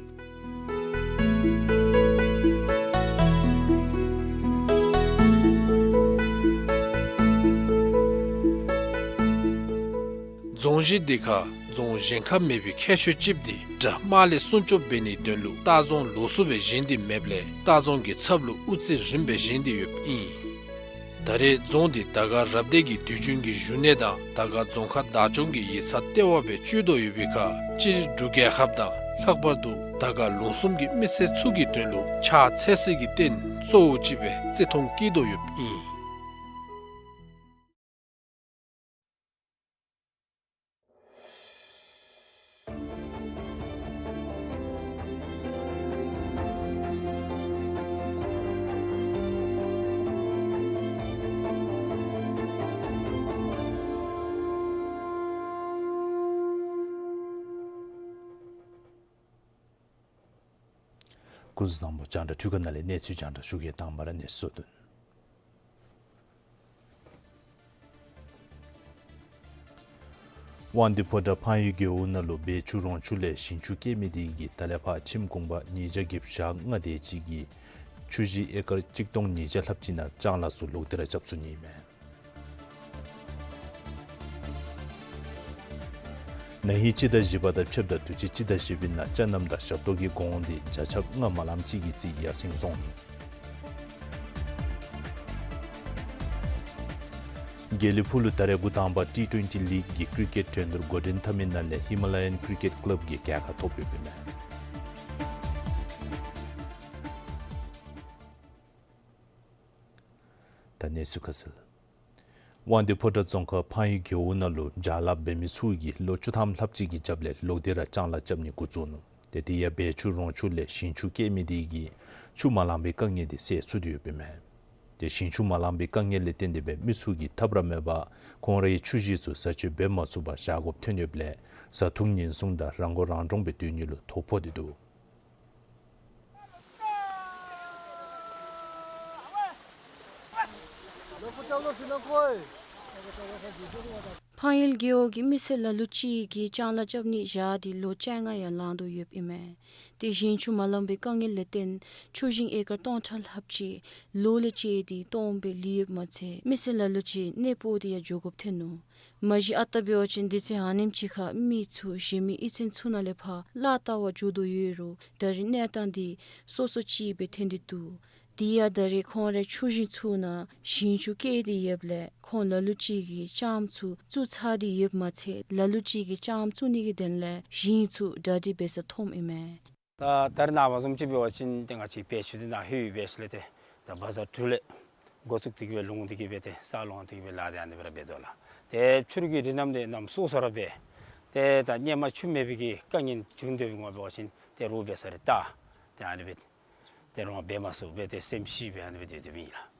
རྫོང་གཞི་འདི་ཁར་རྫོང་གཞན་ཁར་མེད་པའི་ཁྱད་ཆོས་ཅིག་འདི་དགྲ་དམག་ལས་སྲུང་སྐྱོབ་འབད་ནིའི་དོན་ལུ་ལྟ་རྫོང་ལོགས་སུ་སྦེ་བཞེངས་ཏེ་མེདཔ་ལས་ལྟ་རྫོང་གི་ཚབ་ལུ་དབུ་རྩེ་རིམ་སྦེ་བཞེངས་ཏེ་ཡོདཔ་ཨིན། ད་རེས་རྫོང་འདི་དར་དཀར་རབ་སྡེ་གི་དུས་རྒྱུན་གྱི་བཞུགས་གནས་དང་དར་དཀར་རྫོང་ཁག་བདག་སྐྱོང་གི་ཡིག་ཚང་ལྟེ་བ་སྦེ་སྤྱོད་དོ་ཡོད་པའི་ཁར་སྤྱིར་འབྲུག་རྒྱལ་ཁབ་དང་ལྷག་པར་དུ་དར་དཀར་ལུང་གསུམ་གྱི་མི་སེར་ཚུ་གི་དོན་ལུ་ཕྱག་འཚལ་སའི་རྟེན་གཙོ་བོ་ཅིག་སྦེ་བརྩི་མཐོང་བསྐྱེད་དོ་ཡོདཔ་ཨིན། སྐུ་གཟུགས་བཟང་པོ། རྒྱང་བསྒྲགས་འཕྲུལ་ཁང་ནང་ལས་གནས་ཚུལ་རྒྱང་བསྒྲགས་ཞུ་གེ། དང་པ་ར་གནས་ཚུལ་བསྡུ། དབང་འདུས་ཕོ་བྲང་ཕངས་ཡུལ་རྒེད་འོག་ནང་ལུ་བལ་ཆུ་རོང་ཆུ་ལས་ཞིང་ཆུ་སྐྱེས་མི་དེ་གིས་ད་ལས་ཕར་ཁྱིམ་གུང་པ་ཉིས་བརྒྱ་བརྒྱད་ཅུ་གྱ་ལྔ་དེ་ཅིག་གིས་ཆུ་ཞིང་ཨེ་ཀར་གཅིག་སྟོང་ཉིས་བརྒྱ་ལྷགཔ་ཅིག་ནང་ལྕང་ལཱ་ཚུ་ལོག་སྟེ་ར་རྐྱབ་ཚུགས་ནི་ཨིན་མས། ན་ཧིང་སྤྱི་ཟླ་བཞི་པ་དང་ཕྱདཔ་ད་དུས་ཅི་སྤྱི་ཟླ་བཞི་པའི་ནང་ཅ་ནམ་དང་ཞབས་ཏོག་གི་གོང་འདི་བརྒྱ་ཆ་ལྔ་མ་ལངམ་ཅིག་གིས་རྩིས་ཡར་སེང་སོང་ནུག། དགེ་ལེགས་ཕུག་ལུ་ད་རེས་འགོ་དང་པ་ཊི་ཊུ་ཝེན་ཊི་ལིག་གི་ཀི་རི་ཀེཊ་འགྲན་བསྡུར་འགོ་འདྲེན་འཐབ་མི་ནང་ལས་ཧི་མ་ལ་ཡན་ཀི་རི་ཀེཊ་ཀི་ལབ་ཀྱིས་རྒྱལ་ཁ་ཐོབ་ཡོདཔ་ཨིན་མས། ད་གནས་ཚུལ་ཁ་གསལ། དབང་འདུས་ཕོ་བྲང་རྫོང་ཁག་ཕངས་ཡུལ་རྒེད་འོག་ནང་ལུ་བྱ་ལཱ་འབད་མི་ཚུ་གིས་ལོ་བཅུ་ཐམ་ལྷགཔ་ཅིག་གི་རྒྱབ་ལས་ལོག་སྟེ་ར་ལྕང་ལཱ་རྐྱབ་ནི་འགོ་བཙུགས་ནུག། ཏེ་དེ་ཡང་བལ་ཆུ་རོང་ཆུ་ལས་ཞིང་ཆུ་སྐྱེས་མི་དེ་གིས་ཆུ་མ་ལང་པའི་དཀའ་ངལ་དེ་སེལ་ཚུགས་ཏེ་ཡོདཔ་ཨིན་མས། ཏེ་ཞིང་ཆུ་མ་ལང་པའི་དཀའ་ངལ་ལས་བརྟེན་ཏེ་སྦེ་མི་ཚུ་གིས་ཐབས་ར་མེད་པར་ཁོང་རའི་ཆུ་ཞིང་ཚུ་བཟའ་སྤྱོད་འབད་མ་ཚུགས་པར་བཞག་དགོཔ་ཐོན་ཡོདཔ་ལས་བཟའ་འཐུང་ཉེན་སྲུང་དང་རང་མགོ་རང་འདྲོངས་སྦེ་སྡོད་ནི་ལུ་ཐོ་ཕོག་སྟེ་འདུག། ཕངས་ཡུལ་རྒེད་འོག་གི་མི་སེར་ལ་ལུ་ཅིག་གིས་ལྕང་ལཱ་རྐྱབ་ནི་བཞག་སྟེ་ལོ་བཅོ་ལྔ་ཡང་ལང་དོ་ཡོདཔ་ཨིན་མས། ཏེ་ཞིང་ཆུ་མ་ལང་པའི་དཀའ་ངལ་ལས་བརྟེན་ཆུ་ཞིང་ཨེ་ཀར་སྟོང་ཕྲག་ལྷགཔ་ཅིག་ལོ་ལས་བཅད་དེ་སྟོངམ་སྦེ་ལུས་ཡོདཔ་མ་ཚད་མི་སེར་ལ་ལུ་ཅིག་གནས་སྤོ་སྟེ་ཡང་འགྱོ་དགོཔ་ཐོན་ནུག། མ་གཞི་ཨ་རྟག་འབད་བ་ཅིན་དུས་ཚོད་ཨ་ནེམ་ཅིག་ཁར་མི་ཚུ་གཞན་མི་གཡུས་ཚན་ཚུ་ནང་ལས་ཕར་གླ་བལྟ་བར་འགྱོ་དོ་ཡོད་རུང་ད་རེས་གནས་སྟངས་འདི་སོ་སོ་ཅིག་སྦེ་ཐོན་ཏེ་འདུག། དེ་ཡང་ད་རེས་ཁོང་རའི་ཆུ་ཞིང་ཚུ་ནང་ཞིང་ཆུ་སྐྱེས་ཏེ་ཡོདཔ་ལས་ཁོང་ལ་ལུ་ཅིག་གིས་ལྕངམ་ཚུ་བཙུགས་ཚར་ཏེ་ཡོདཔ་མ་ཚད་ལ་ལུ་ཅིག་གིས་ལྕངམ་བཙུགས་ནི་གི་དོན་ལས་ཞིང་ཚུ་གྲ་སྒྲིག་འབད་ས་མཐོངམ་ཨིན་མས། ད་ད་རེས་ནངས་པ་བཟུམ་ཅིག་འབད་བ་ཅིན་ཏེ་ང་བཅས་བལ་ཆུ་འདི་ནཱ་ལྷོད་པའི་ཤུལ་ལས་ཏེ་ད་བ་ཛར་དྲུག་ལས་འགོ་བཙུགས་ཏེ་གི་སྦེ་ལོང་སྟེ་གི་སྦེ་ཏེ་ས་ལོང་སྟེ་གི་སྦེ་ལཱ་འདི་ཨ་ནི་སྦེ་ར་འབད་དོ་ལགས། ཏེ་ཆུ་རུད་ཀྱི་རིགས་རྣམས་འདི་གནམ་སྲོ་སོ་ར་འབད། ཏེ་ད་སྔོན་མ་ཆུ་མེད་པའི་གི་དཀའ་ངལ་བྱུང་སྡོད་པའི་ངོ་འབད་བ་ཅིན་ཏེ་རོགས་འབད་ས་རེ་ད། ཏེ་ཨ་ནི་སྦེ་ཏེ་རོགས་འབད་མ་ཚུགས་སྦེ་ཏེ་སེམས་ཤི་སྦེ་ཨ་ནི་སྦེ་སྡོད་སྡོདཔ་ཨིན་ལགས།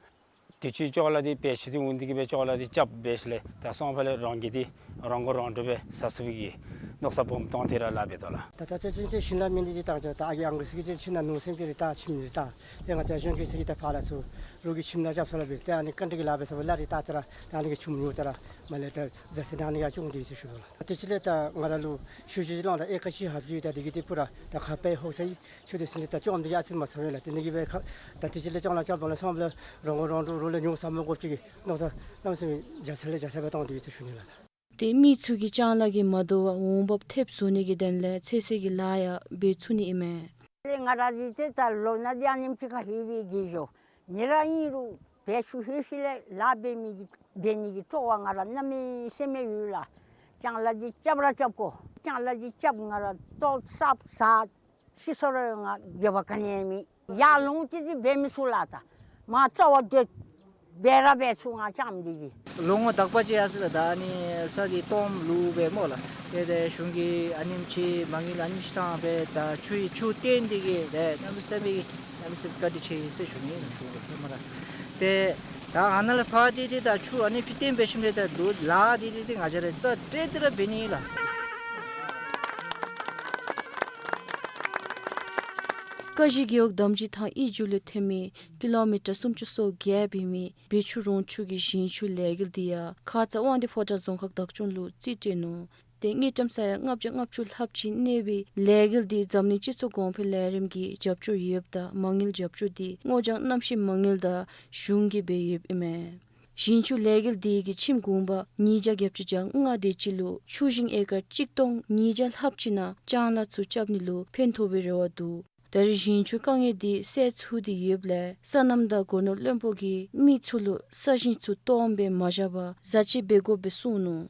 དུས་ཅི་ཅོག་ལ་འདི་བེད་ཅིག་འདི་འོང་འདི་གིས་སྦེ་ཅོག་ལ་འདི་རྐྱབ་འབད་ཞིནམ་ལས་ད་སོང་པ་ལས་རང་གིས་འདི་རང་མགོ་རང་འདྲོངས་སྦེ་ཟ་ཚུགས་པའི་གི་མནོ་བསམ་སྦོམ་བཏང་སྟེ་ར་ལཱ་འབད་དོ་ལགས། ད་ད་ཅི་ཅི་ཅི་ཞིནམ་ལས་མི་འདི་ད་ད་ཨ་གི་ཨང་གི་ཟེར་གི་ཅི་ཕྱི་ནང་ནུ་སེམས་ཀྱི་རི་དྭགས་ཁྱིམ་རི་དྭགས་ཏེ་ང་བཅས་གཞོན་སྐྱེས་ཟེར་གི་ད་ཕར་ལ་ཚུར་རོགས་ཀྱི་ཁྱིམ་ནང་རྐྱབ་ས་ལ་སྦེ་ཏེ་ཨ་ནི་རྐང་གྲངས་ཀྱི་ལཱ་འབད་ས་སྦེ་ལཱ་རི་དྭགས་ཏེ་ར་ད་ཨ་ནི་གི་ཆུམ་ཉོ་སྟེ་ར་མ་ལས་ད་བཟའ་ཚང་ཨ་ནི་ག་སྐྱོང་སྟེ་ཡོད་ཟེར་ཞུ་དོ་ལགས། ད་དེ་ཅིག་ལས་ད་ང་ར་ལུ་ཤུལ་ཅིག་ལོང་ད་ཨེ་ཀར་གཅིག་ལྷགཔ་ཅིག་ད་དེ་གི་ཏེ་པུ་ར་ད་ཁ་དཔེ་ཧོག་ས་ཡི་ཤུལ་དེ་ཟིན་ཏེ་ད་སྐྱོང་འདི་ཡང་ཨ་ཙི་མ་ཚང་བས་ལགས། དེ་ནི་གི་སྦེ་ཁ་ད་དེ་ཅིག་ལས་སྐྱོང་ལཱ་རྐྱབ་པ་ལ་སོང་པ་ལས་རང་མགོ་རང་འདྲོངས་རོགས་ལས་ཉོ་ས་མ་དགོཔ་ཅིག་གི་མནོ་བསམ་གནམ་མེད་ས་མེད་བརྒྱ་ཆ་ལས་བརྒྱ་ཆ་སྦེ་བཏང་སྟེ་ཡོད་ཟེར་ཞུ་ནི་ལགས། ཏེ་མི་ཚུ་གིས་སྤྱང་ལཱ་གིས་མ་དོ་བར་འོང་འབབ་ཐེབས་བཟོ་ནི་གི་དོན་ལས་ཚོད་བསྲེ་གི་ལཱ་ཡང་འབད་ཚུགས་ནི་ཨིན་མས། ང་ར་འདི་ཏེ་ད་ལོ་ན་འདི་ཨ་ནེམ་ཅིག་ཁར་ལྷོད་པའི་གི་ཞོར་ཉེ་རང་ཨིན་རུང་བེད་ཅུ་ལྷོད་ཞིནམ་ལས་ལཱ་འབད་མི་གི་འབད་ནི་གི་སྤྲོ་བ་ང་ར་གནམ་མེད་ས་མེད་ཡོད་ལགས། སྤྱང་ལཱ་འདི་རྐྱབ་ར་རྐྱབ་དགོ། སྤྱང་ལཱ་འདི་རྐྱབ་ང་ར་ལྟོ་བཟའ་བཟའ་ཤི་སོང་རུང་ང་འགྱོད་པ་ག་ནི་ཡང་མེད། ཡར་ལོང་སྟེ་འདི་འབད་མི་ཚུགས་ལགས། ད་མར་རྩ་བ་སྡོད་འབད་ར་འབད་ཚུགས། ང་སྤྱང་འདི་གིས་ལོ་ངོ་དག་པ་ཅིག་ཡར་སོ་ལགས། ད་ཨ་ནི་ས་འདི་སྟོངམ་ལུ་སྦེ་སྨོ་ལགས། ཏེ་ཏེ་གཞུང་གིས་ཨ་ནེམ་ཅིག་མ་དངུལ་ཨ་ནེམ་ཅིག་བཏང་སྦེ་ད་ཆུ་ཡི་ཆུ་བཏོན་འདི་གིས་ཏེ་གནམ་མེད་ས་མེད་གནམ་མེད་ས་མེད་བཀའ་དྲིན་ཆེ་ཟེར་ཞུ་ནི་ཨིན་ཞུ་དགོ་སྨོ་ལགས། ཏེ་ད་ཨ་ནཱ་ལས་ཕར་འདི་འདི་ད་ཆུ་ཨ་ནི་ཕྱི་བཏོན་འབད་ཞིནམ་ལས་ད་ལུ་ལཱ་འདི་འདི་འདི་ང་བཅས་ར་རྩ་སྤྲོད་དེ་ར་འབད་ནི་ལགས། ཀ་གཞི་རྒེད་འོག་དམ་ཅི་ཐང་ཨི་ཇུ་ལས་ཐོན་མི་ཀི་ལོ་མི་ཊར་སུམ་ཅུ་སོ་བརྒྱད་འབད་མི་བེ་ཆུ་རོང་ཆུ་གི་ཞིང་ཆུ་ལས་འགུལ་འདི་ཡང་ཁ་ཙ་དབང་འདུས་ཕོ་བྲང་རྫོང་ཁག་བདག་སྐྱོང་ལུ་རྩིས་སྤྲོད་ནུག། ཏེ་དངུལ་ཀྲམ་ས་ཡ་ལྔ་བརྒྱ་ལྔ་བཅུ་ལྷགཔ་ཅིག་གནས་པའི་ལས་འགུལ་འདི་འཛམ་གླིང་སྤྱི་ཚོགས་གོང་འཕེལ་ལས་རིམ་གྱི་རྒྱབ་སྐྱོར་ཡོདཔ་ད་མ་དངུལ་རྒྱབ་སྐྱོར་འདི་སྔོ་ལྗང་གནམ་གཤིས་མ་དངུལ་དང་གཞུང་གིས་འབད་ཡོདཔ་ཨིན་མས། ཞིང་ཆུ་ལས་འགུལ་འདི་གིས་ཁྱིམ་གུང་པ་ཉིས་བརྒྱ་བརྒྱད་ཅུ་གྱ་ལྔ་དེ་ཅིག་ལུ་ཆུ་ཞིང་ཨེ་ཀར་གཅིག་སྟོང་ཉིས་བརྒྱ་ལྷགཔ་ཅིག་ནང་སྤྱང་ལཱ་ཚུ་རྐྱབ་ནི་ལུ་ཕན་ཐོགས་པའི་རེ་བ་འདུག། ད་རེས་ཞིང་ཆུ་དཀའ་ངལ་འདི་སེལ་ཚུགས་ཏེ་ཡོདཔ་ལས་སོ་ནམ་དང་སྒོ་ནོར་བློན་པོ་གིས་མི་ཚུ་ལུ་ས་ཞིང་ཚུ་སྟོངམ་སྦེ་མ་བཞག་པར་བཟའ་ཆས་འབད་དགོཔ་སྦེ་གསུངས་ནུག།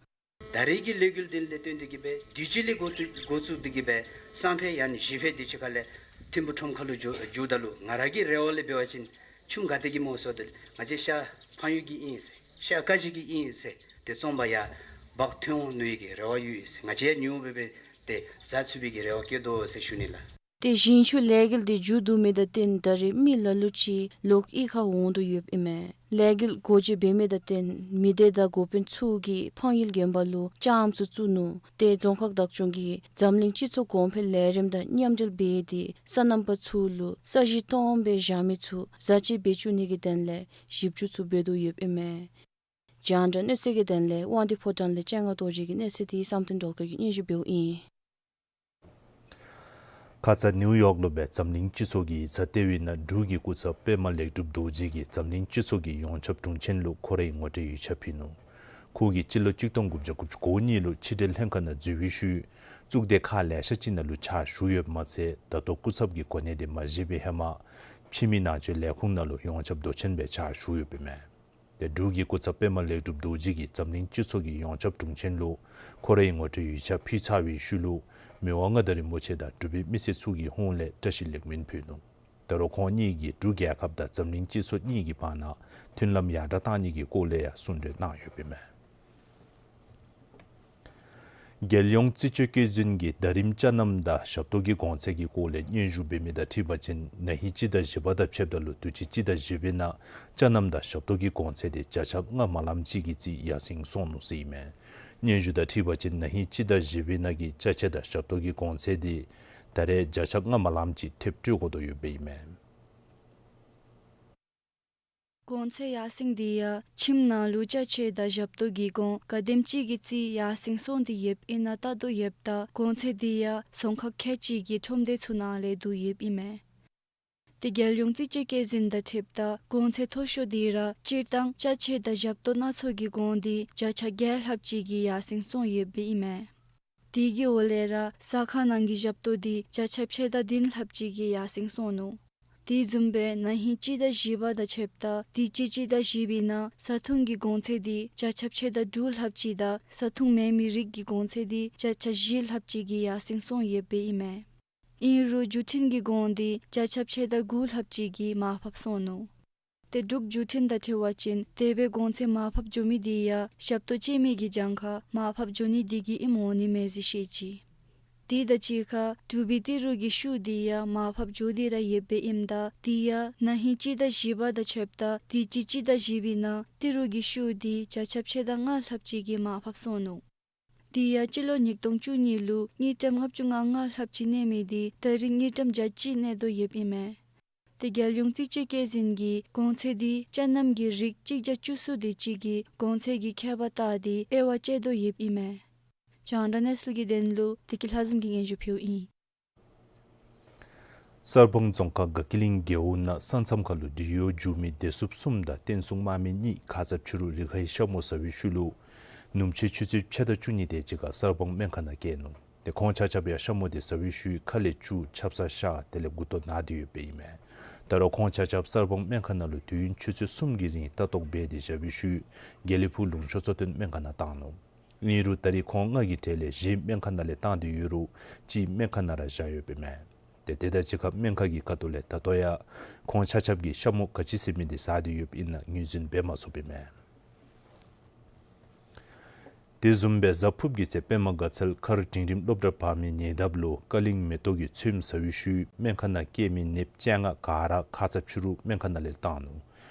ད་རེས་ཀྱི་ལས་འགུལ་འདི་ལས་བརྟེན་ཏེ་གིས་སྦེ་དུས་ཅི་ལས་འགོ་བཙུགས་འགོ་བཙུགས་ཏེ་གིས་སྦེ་སང་ཕོད་ཡང་ན་གཞེས་ཕོད་དུས་ཅི་ཁ་ལས་ཐིམ་ཕུ་ཁྲོམ་ཁ་ལུ་འགྱོ་འགྱོཝ་ད་ལུ་ང་ར་གི་རེ་བ་ལས་འབད་བ་ཅིན་ཆུམ་ག་ཏེ་གིས་སྨོ་ཟེརཝ་ད་ང་བཅས་ཤར་ཕངས་ཡུལ་གྱི་ཨིན་ཟེར་ཤར་ཀ་གཞི་གི་ཨིན་ཟེར་ཏེ་བཙོང་པར་ཡང་འབག་འཐོན་འོང་ནི་གི་རེ་བ་ཡོད་ཟེར། ང་བཅས་ཡང་ཉོ་སྦེ་སྦེ་ཏེ་བཟའ་ཚུགས་པའི་གི་རེ་བ་བསྐྱེད་དོ་ཟེར་ཞུ་ནི་ལགས། ཏེ་ཞིང་ཆུ་ལས་འགུལ་འདི་མཇུག་བསྡུ་མི་དང་བསྟུན་ད་རེས་མི་ལ་ལུ་ཅིག་ལོག་གཡུས་ཁར་འོང་དོ་ཡོདཔ་ཨིན་མས། ལས་འགུལ་འགོ་འབྱེད་འབད་མི་དང་བསྟུན་མི་སྡེ་དང་འགོ་དཔོན་ཚུ་གིས་ཕངས་ཡུལ་དགོན་པ་ལུ་ལྕངམ་ཚུ་བཙུགས་ནུག། ཏེ་རྫོང་ཁག་བདག་སྐྱོང་གིས་འཛམ་གླིང་སྤྱི་ཚོགས་གོང་འཕེལ་ལས་རིམ་དང་མཉམ་འབྲེལ་འབད་དེ་སོ་ནམ་པ་ཚུ་ལུ་ས་གཞི་སྟོངམ་སྦེ་བཞག་མི་ཚུ་བཟའ་ཆས་འབད་བཅུག་ནི་གི་དོན་ལས་ཞིབ་འཇུག་ཚུ་འབད་དོ་ཡོདཔ་ཨིན་མས། རྒྱང་བསྒྲགས་གནས་ཚུལ་གྱི་དོན་ལས་དབང་འདུས་ཕོ་བྲང་ལས་སྤྱན་སྔ་རྡོ་རྗེ་གི་གནས་ཚུལ་འདི་བསམ་གཏན་སྒྲོལ་དཀར་གྱིས་སྙན་ཞུ་འབདཝ་ཨིན། ཁ་ཙ་ནིའུ་ཡོག་ལུ་སྦེ་འཛམ་གླིང་སྤྱི་ཚོགས་ཀྱི་ཡིག་ཚང་སྟེར་བའི་ནང་འབྲུག་གི་སྐུ་ཚབ་པདྨ་ལེགས་གྲུབ་རྡོ་རྗེ་གིས་འཛམ་གླིང་སྤྱི་ཚོགས་ཀྱི་ཡོངས་ཁྱབ་དྲུང་ཆེན་ལུ་ཁོ་རའི་ངོ་སྤྲོད་ཡིག་ཆ་ཕུལ་ནུག། ཁོ་གིས་སྤྱི་ལོ་གཅིག་སྟོང་དགུ་བརྒྱ་དགུ་བཅུ་གོ་གཉིས་ལུ་ཕྱི་འབྲེལ་ལྷན་ཁག་ནང་འཛུལ་བའི་ཤུལ་གཙུག་སྡེ་ཁག་ལེ་ཤ་ཅིག་ནང་ལུ་ཕྱག་ཞུ་ཡོདཔ་མ་ཚད་ད་ལྟོ་སྐུ་ཚབ་ཀྱི་གོ་གནས་དེ་མ་བཞེས་པའི་ཧེ་མ་ཕྱི་མི་ནང་ཆོས་ལས་ཁུངས་ནང་ལུ་ཡོངས་ཁྱབ་མདོ་ཆེན་སྦེ་ཕྱག་ཞུ་ཡོདཔ་ཨིན་མས། ཏེ་འབྲུག་གི་སྐུ་ཚབ་པདྨ་ལེགས་གྲུབ་རྡོ་རྗེ་གིས་འཛམ་གླིང་སྤྱི་ཚོགས་ཀྱི་ཡོངས་ཁྱབ་དྲུང་ཆེན་ལུ་ཁོ་རའི་ངོ་སྤྲོད་ཡིག་ཆ་ཕུལ་ཚར་བའི་ཤུལ་ལུ་མི་དབང་མངའ་བདག་རིན་པོ་ཆེ་དང་འབྲུག་པའི་མི་སེར་ཚུ་གི་ཧོངས་ལས་བཀྲ་ཤིས་ལེགས་སྨོན་ཕུལ་ནུག། ད་རུང་ཁོང་གཉིས་ཀྱིས་འབྲུག་རྒྱལ་ཁབ་དང་འཛམ་གླིང་སྤྱི་ཚོགས་གཉིས་ཀྱི་བར་ན་མཐུན་ལམ་ཡར་དྲག་གཏང་ནི་གི་སྐོར་ལས་ཡང་གསུང་གྲོས་གནང་ཡོདཔ་ཨིན་མས། རྒྱལ་ཡོངས་རྩིས་དཔྱད་བཀོད་འཛིན་གྱིས་ཟླ་རིམ་ཅ་རྣམ་དང་ཞབས་ཏོག་གི་གོང་ཚད་ཀྱི་སྐོར་ལས་སྙན་ཞུ་འབད་མི་དང་འཁྲིལ་བ་ཅིན་ན་ཧིང་སྤྱི་ཟླ་བཞི་པ་དང་ཕྱདཔ་ད་ལུ་དུས་ཅི་སྤྱི་ཟླ་བཞི་པའི་ནང་ཅ་རྣམ་དང་ཞབས་ཏོག་གི་གོང་ཚད་དེ་བརྒྱ་ཆ་ལྔ་མ་ལངམ་ཅིག་གི་རྩིས་ཡར་སེང་སོང་ནུག་ཟེར་ཨིན་མས། སྙན་ཞུ་དང་འཁྲིལ་བ་ཅིན་ན་ཧིང་སྤྱི་ཟླ་བཞི་པའི་ནང་གི་ཅ་ཆས་དང་ཞབས་ཏོག་གི་གོང་ཚད་དེ་ད་རེས་བརྒྱ་ཆ་ལྔ་མ་ལངམ་ཅིག་ཐེབས་སྤྲོད་དགོ་དོ་ཡོདཔ་ཨིན་མས། གོང་ཚད་ཡར་སེང་འདི་ཡང་ཁྱིམ་ནང་ལུ་ཅ་ཆས་དང་ཞབས་ཏོག་གི་གོང་ག་དེམ་ཅིག་གི་རྩིས་ཡར་སེང་སོང་སྟེ་ཡོདཔ་ཨིན་ན་བལྟ་དོ་ཡོདཔ་ད་གོང་ཚད་འདི་ཡང་རྫོང་ཁག་ཁལ་གཅིག་གི་ཁྲོམ་སྡེ་ཚུ་ནང་ལས་བསྡུ་ཡོདཔ་ཨིན་མས། ཏེ་རྒྱལ་ཡོངས་རྩིས་དཔྱད་བཀོད་འཛིན་དང་འཁྲིལཝ་ད་གོང་ཚད་མཐོ་ཤོས་འདི་ར་སྤྱིར་བཏང་ཅ་ཆས་དང་ཞབས་ཏོག་སྣ་ཚོགས་ཀྱི་གོང་འདི་བརྒྱ་ཆ་བརྒྱད་ལྷགཔ་ཅིག་གིས་ཡར་སེང་སོང་ཡོདཔ་ཨིན་མས། དེ་གི་འོག་ལས་ར་ཟ་ཁང་ནང་གི་ཞབས་ཏོག་འདི་བརྒྱ་ཆ་ཕྱེད་དང་བདུན་ལྷགཔ་ཅིག་གིས་ཡར་སེང་སོང་ནུག། དེ་བཟུམ་སྦེ་ན་ཧིང་སྤྱི་ཟླ་བཞི་པ་དང་ཕྱདཔ་ད་དུས་ཅི་སྤྱི་ཟླ་བཞི་པའི་ནང་བཟའ་འཐུང་གི་གོང་ཚད་འདི་བརྒྱ་ཆ་ཕྱེད་དང་དྲུག་ལྷགཔ་ཅིག་དང་བཟའ་འཐུང་མེད་མི་རིགས་ཀྱི་གོང་ཚད་འདི་བརྒྱ་ཆ་བཞི་ལྷགཔ་ཅིག་གིས་ཡར་སེང་སོང་ཡོདཔ་ཨིན་མས། ཨིན་རུང་བརྒྱུད་འཕྲིན་གྱི་གོང་འདི་བརྒྱ་ཆ་ཕྱེད་དང་དགུ་ལྷགཔ་ཅིག་གིས་མར་ཕབ་སོང་ནུག། ཏེ་འབྲུག་བརྒྱུད་འཕྲིན་དང་འཁྲིལ་བ་ཅིན་དེ་སྦེ་གོང་ཚད་མར་ཕབ་འགྱོ་མི་འདི་ཡང་ཞབས་ཏོག་སྤྱོད་མི་གི་གྱངས་ཁ་མར་ཕབ་འགྱོ་ནི་འདི་གིས་ཨིནམ་འོང་ནི་མས་ཟེར་བཤད་ཅི། དེ་དང་གཅིག་ཁར་འབྲུག་པའི་ཏི་རུ་གི་ཤུགས་དེ་ཡང་མར་ཕབ་འགྱོ་སྟེ་ར་ཡོདཔ་ཨིནམ་ད་དེ་ཡང་ན་ཧིང་སྤྱི་ཟླ་བཞི་པ་དང་ཕྱདཔ་ད་དེ་ཅིག་སྤྱི་ཟླ་བཞི་པའི་ནང་ཏི་རུ་གི་ཤུགས་དེ་བརྒྱ་ཆ་ཕྱེད་དང་ལྔ་ལྷགཔ་ཅིག་གིས་མར་ཕབ་སོང་ནུག། དེ་ཡང་སྤྱི་ལོ་ཉིས་སྟོང་བཅུ་གཉིས་ལུ་དངུལ་ཀྲམ་ལྔ་བཅུ་ང་ལྔ་ལྷགཔ་ཅིག་གནས་མི་དེ་ད་རིས་དངུལ་ཀྲམ་བརྒྱ་གཅིག་གནས་དོ་ཡོདཔ་ཨིན་མས། དེ་རྒྱལ་ཡོངས་རྩིས་དཔྱད་བཀོད་འཛིན་གྱིས་གོང་ཚད་དེ་ཅ་རྣམ་གྱི་རིགས་གཅིག་བརྒྱ་བཅུ་གསུམ་དེ་ཅིག་གི་གོང་ཚད་ཀྱི་ཁྱད་པར་བལྟ་སྟེ་དབྱེ་བ་དཔྱད་དོ་ཡོདཔ་ཨིན་མས། རྒྱང་བསྒྲགས་གནས་ཚུལ་གྱི་དོན་ལུ་བདེ་སྐྱིད་ལྷ་འཛོམས་ཀྱིས་སྙན་ཞུ་ཕུལཝ་ཨིན། གསར་སྤང་རྫོང་ཁག་དགའ་སྐྱིད་གླིང་རྒེད་འོག་ནང་ས་མཚམས་ཁ་ལུ་འགྲུལ་གཡོག་འགྱོ་མི་བདེ་སྲུངཔ་གསུམ་དང་བསྟན་སྲུང་དམག་མི་གཉིས་ཁ་ཙ་ཕྱི་རུ་རི་ཁའི་ཤ་མོ་ཟ་བའི་ཤུལ་ལུ་ནུབ་ཕྱེད་ཆུ་ཚོད་ཕྱེད་དང་བཅུ་གཉིས་དེ་ཅིག་ཁར་གསར་སྤང་སྨན་ཁང་ནང་བསྐྱལ་ནུག། ཏེ་ཁོང་ཆ་ཁྱབ་ཡང་ཤ་མོ་དེ་ཟ་བའི་ཤུལ་ཁ་ལས་སྐྱུག་ཆབ་གསང་ཤ་དེ་ལས་མགུ་ཏོ་ན་སྟེ་ཡོདཔ་ཨིན་མས། ད་རུང་ཁོང་ཆ་ཁྱབ་གསར་སྤང་སྨན་ཁང་ནང་ལུ་དུས་ཡུན་ཆུ་ཚོད་གསུམ་གྱི་རིང་ལྟ་རྟོག་འབད་དེ་བཞག་པའི་ཤུལ་དགེ་ལེགས་ཕུག་ལུང་གཤོང་གཙོ་བསྟེན་སྨན་ཁང་ནང་བཏང་ནུག། ཨིན་རུང་ད་རིས་ཁོང་ལྔ་གི་གྲས་ལས་བཞི་སྨན་ཁང་ནང་ལས་བཏང་སྟེ་ཡོད་རུང་གཅིག་སྨན་ཁང་ནང་ར་བཞག་ཡོདཔ་ཨིན་མས། ཏེ་དེ་དང་གཅིག་ཁར་སྨན་ཁང་གི་ཁ་ཐུག་ལས་ད་ལྟོ་ཡང་ཁོང་ཆ་ཁྱབ་ཀྱིས་ཤ་མོ་ག་ཅི་ཟེར་མི་དེ་ཟ་སྟེ་ཡོདཔ་ཨིན་ན་ངོས་འཛིན་འབད་མ་ཚུགསཔ་ཨིན་མས། དེ་བཟུམ་སྦེ་གཟའ་ཕུརཔ་གི་ཚེ་པདྨ་དགའ་ཚལ་མཁར་འབྲིང་རིམ་སློབ་གྲྭ་བར་མའི་ཉེ་འདབས་ལུ་ཀ་ལིང་མེ་ཏོག་གིས་ཚོདམ་ཟ་བའི་ཤུལ་སྨན་ཁང་ནང་བསྐྱལ་མི་ནདཔ་བཅོ་ལྔ་ག་ར་ཁ་ཙ་ཕྱི་རུ་སྨན་ཁང་ནང་ལས་བཏང་ནུག།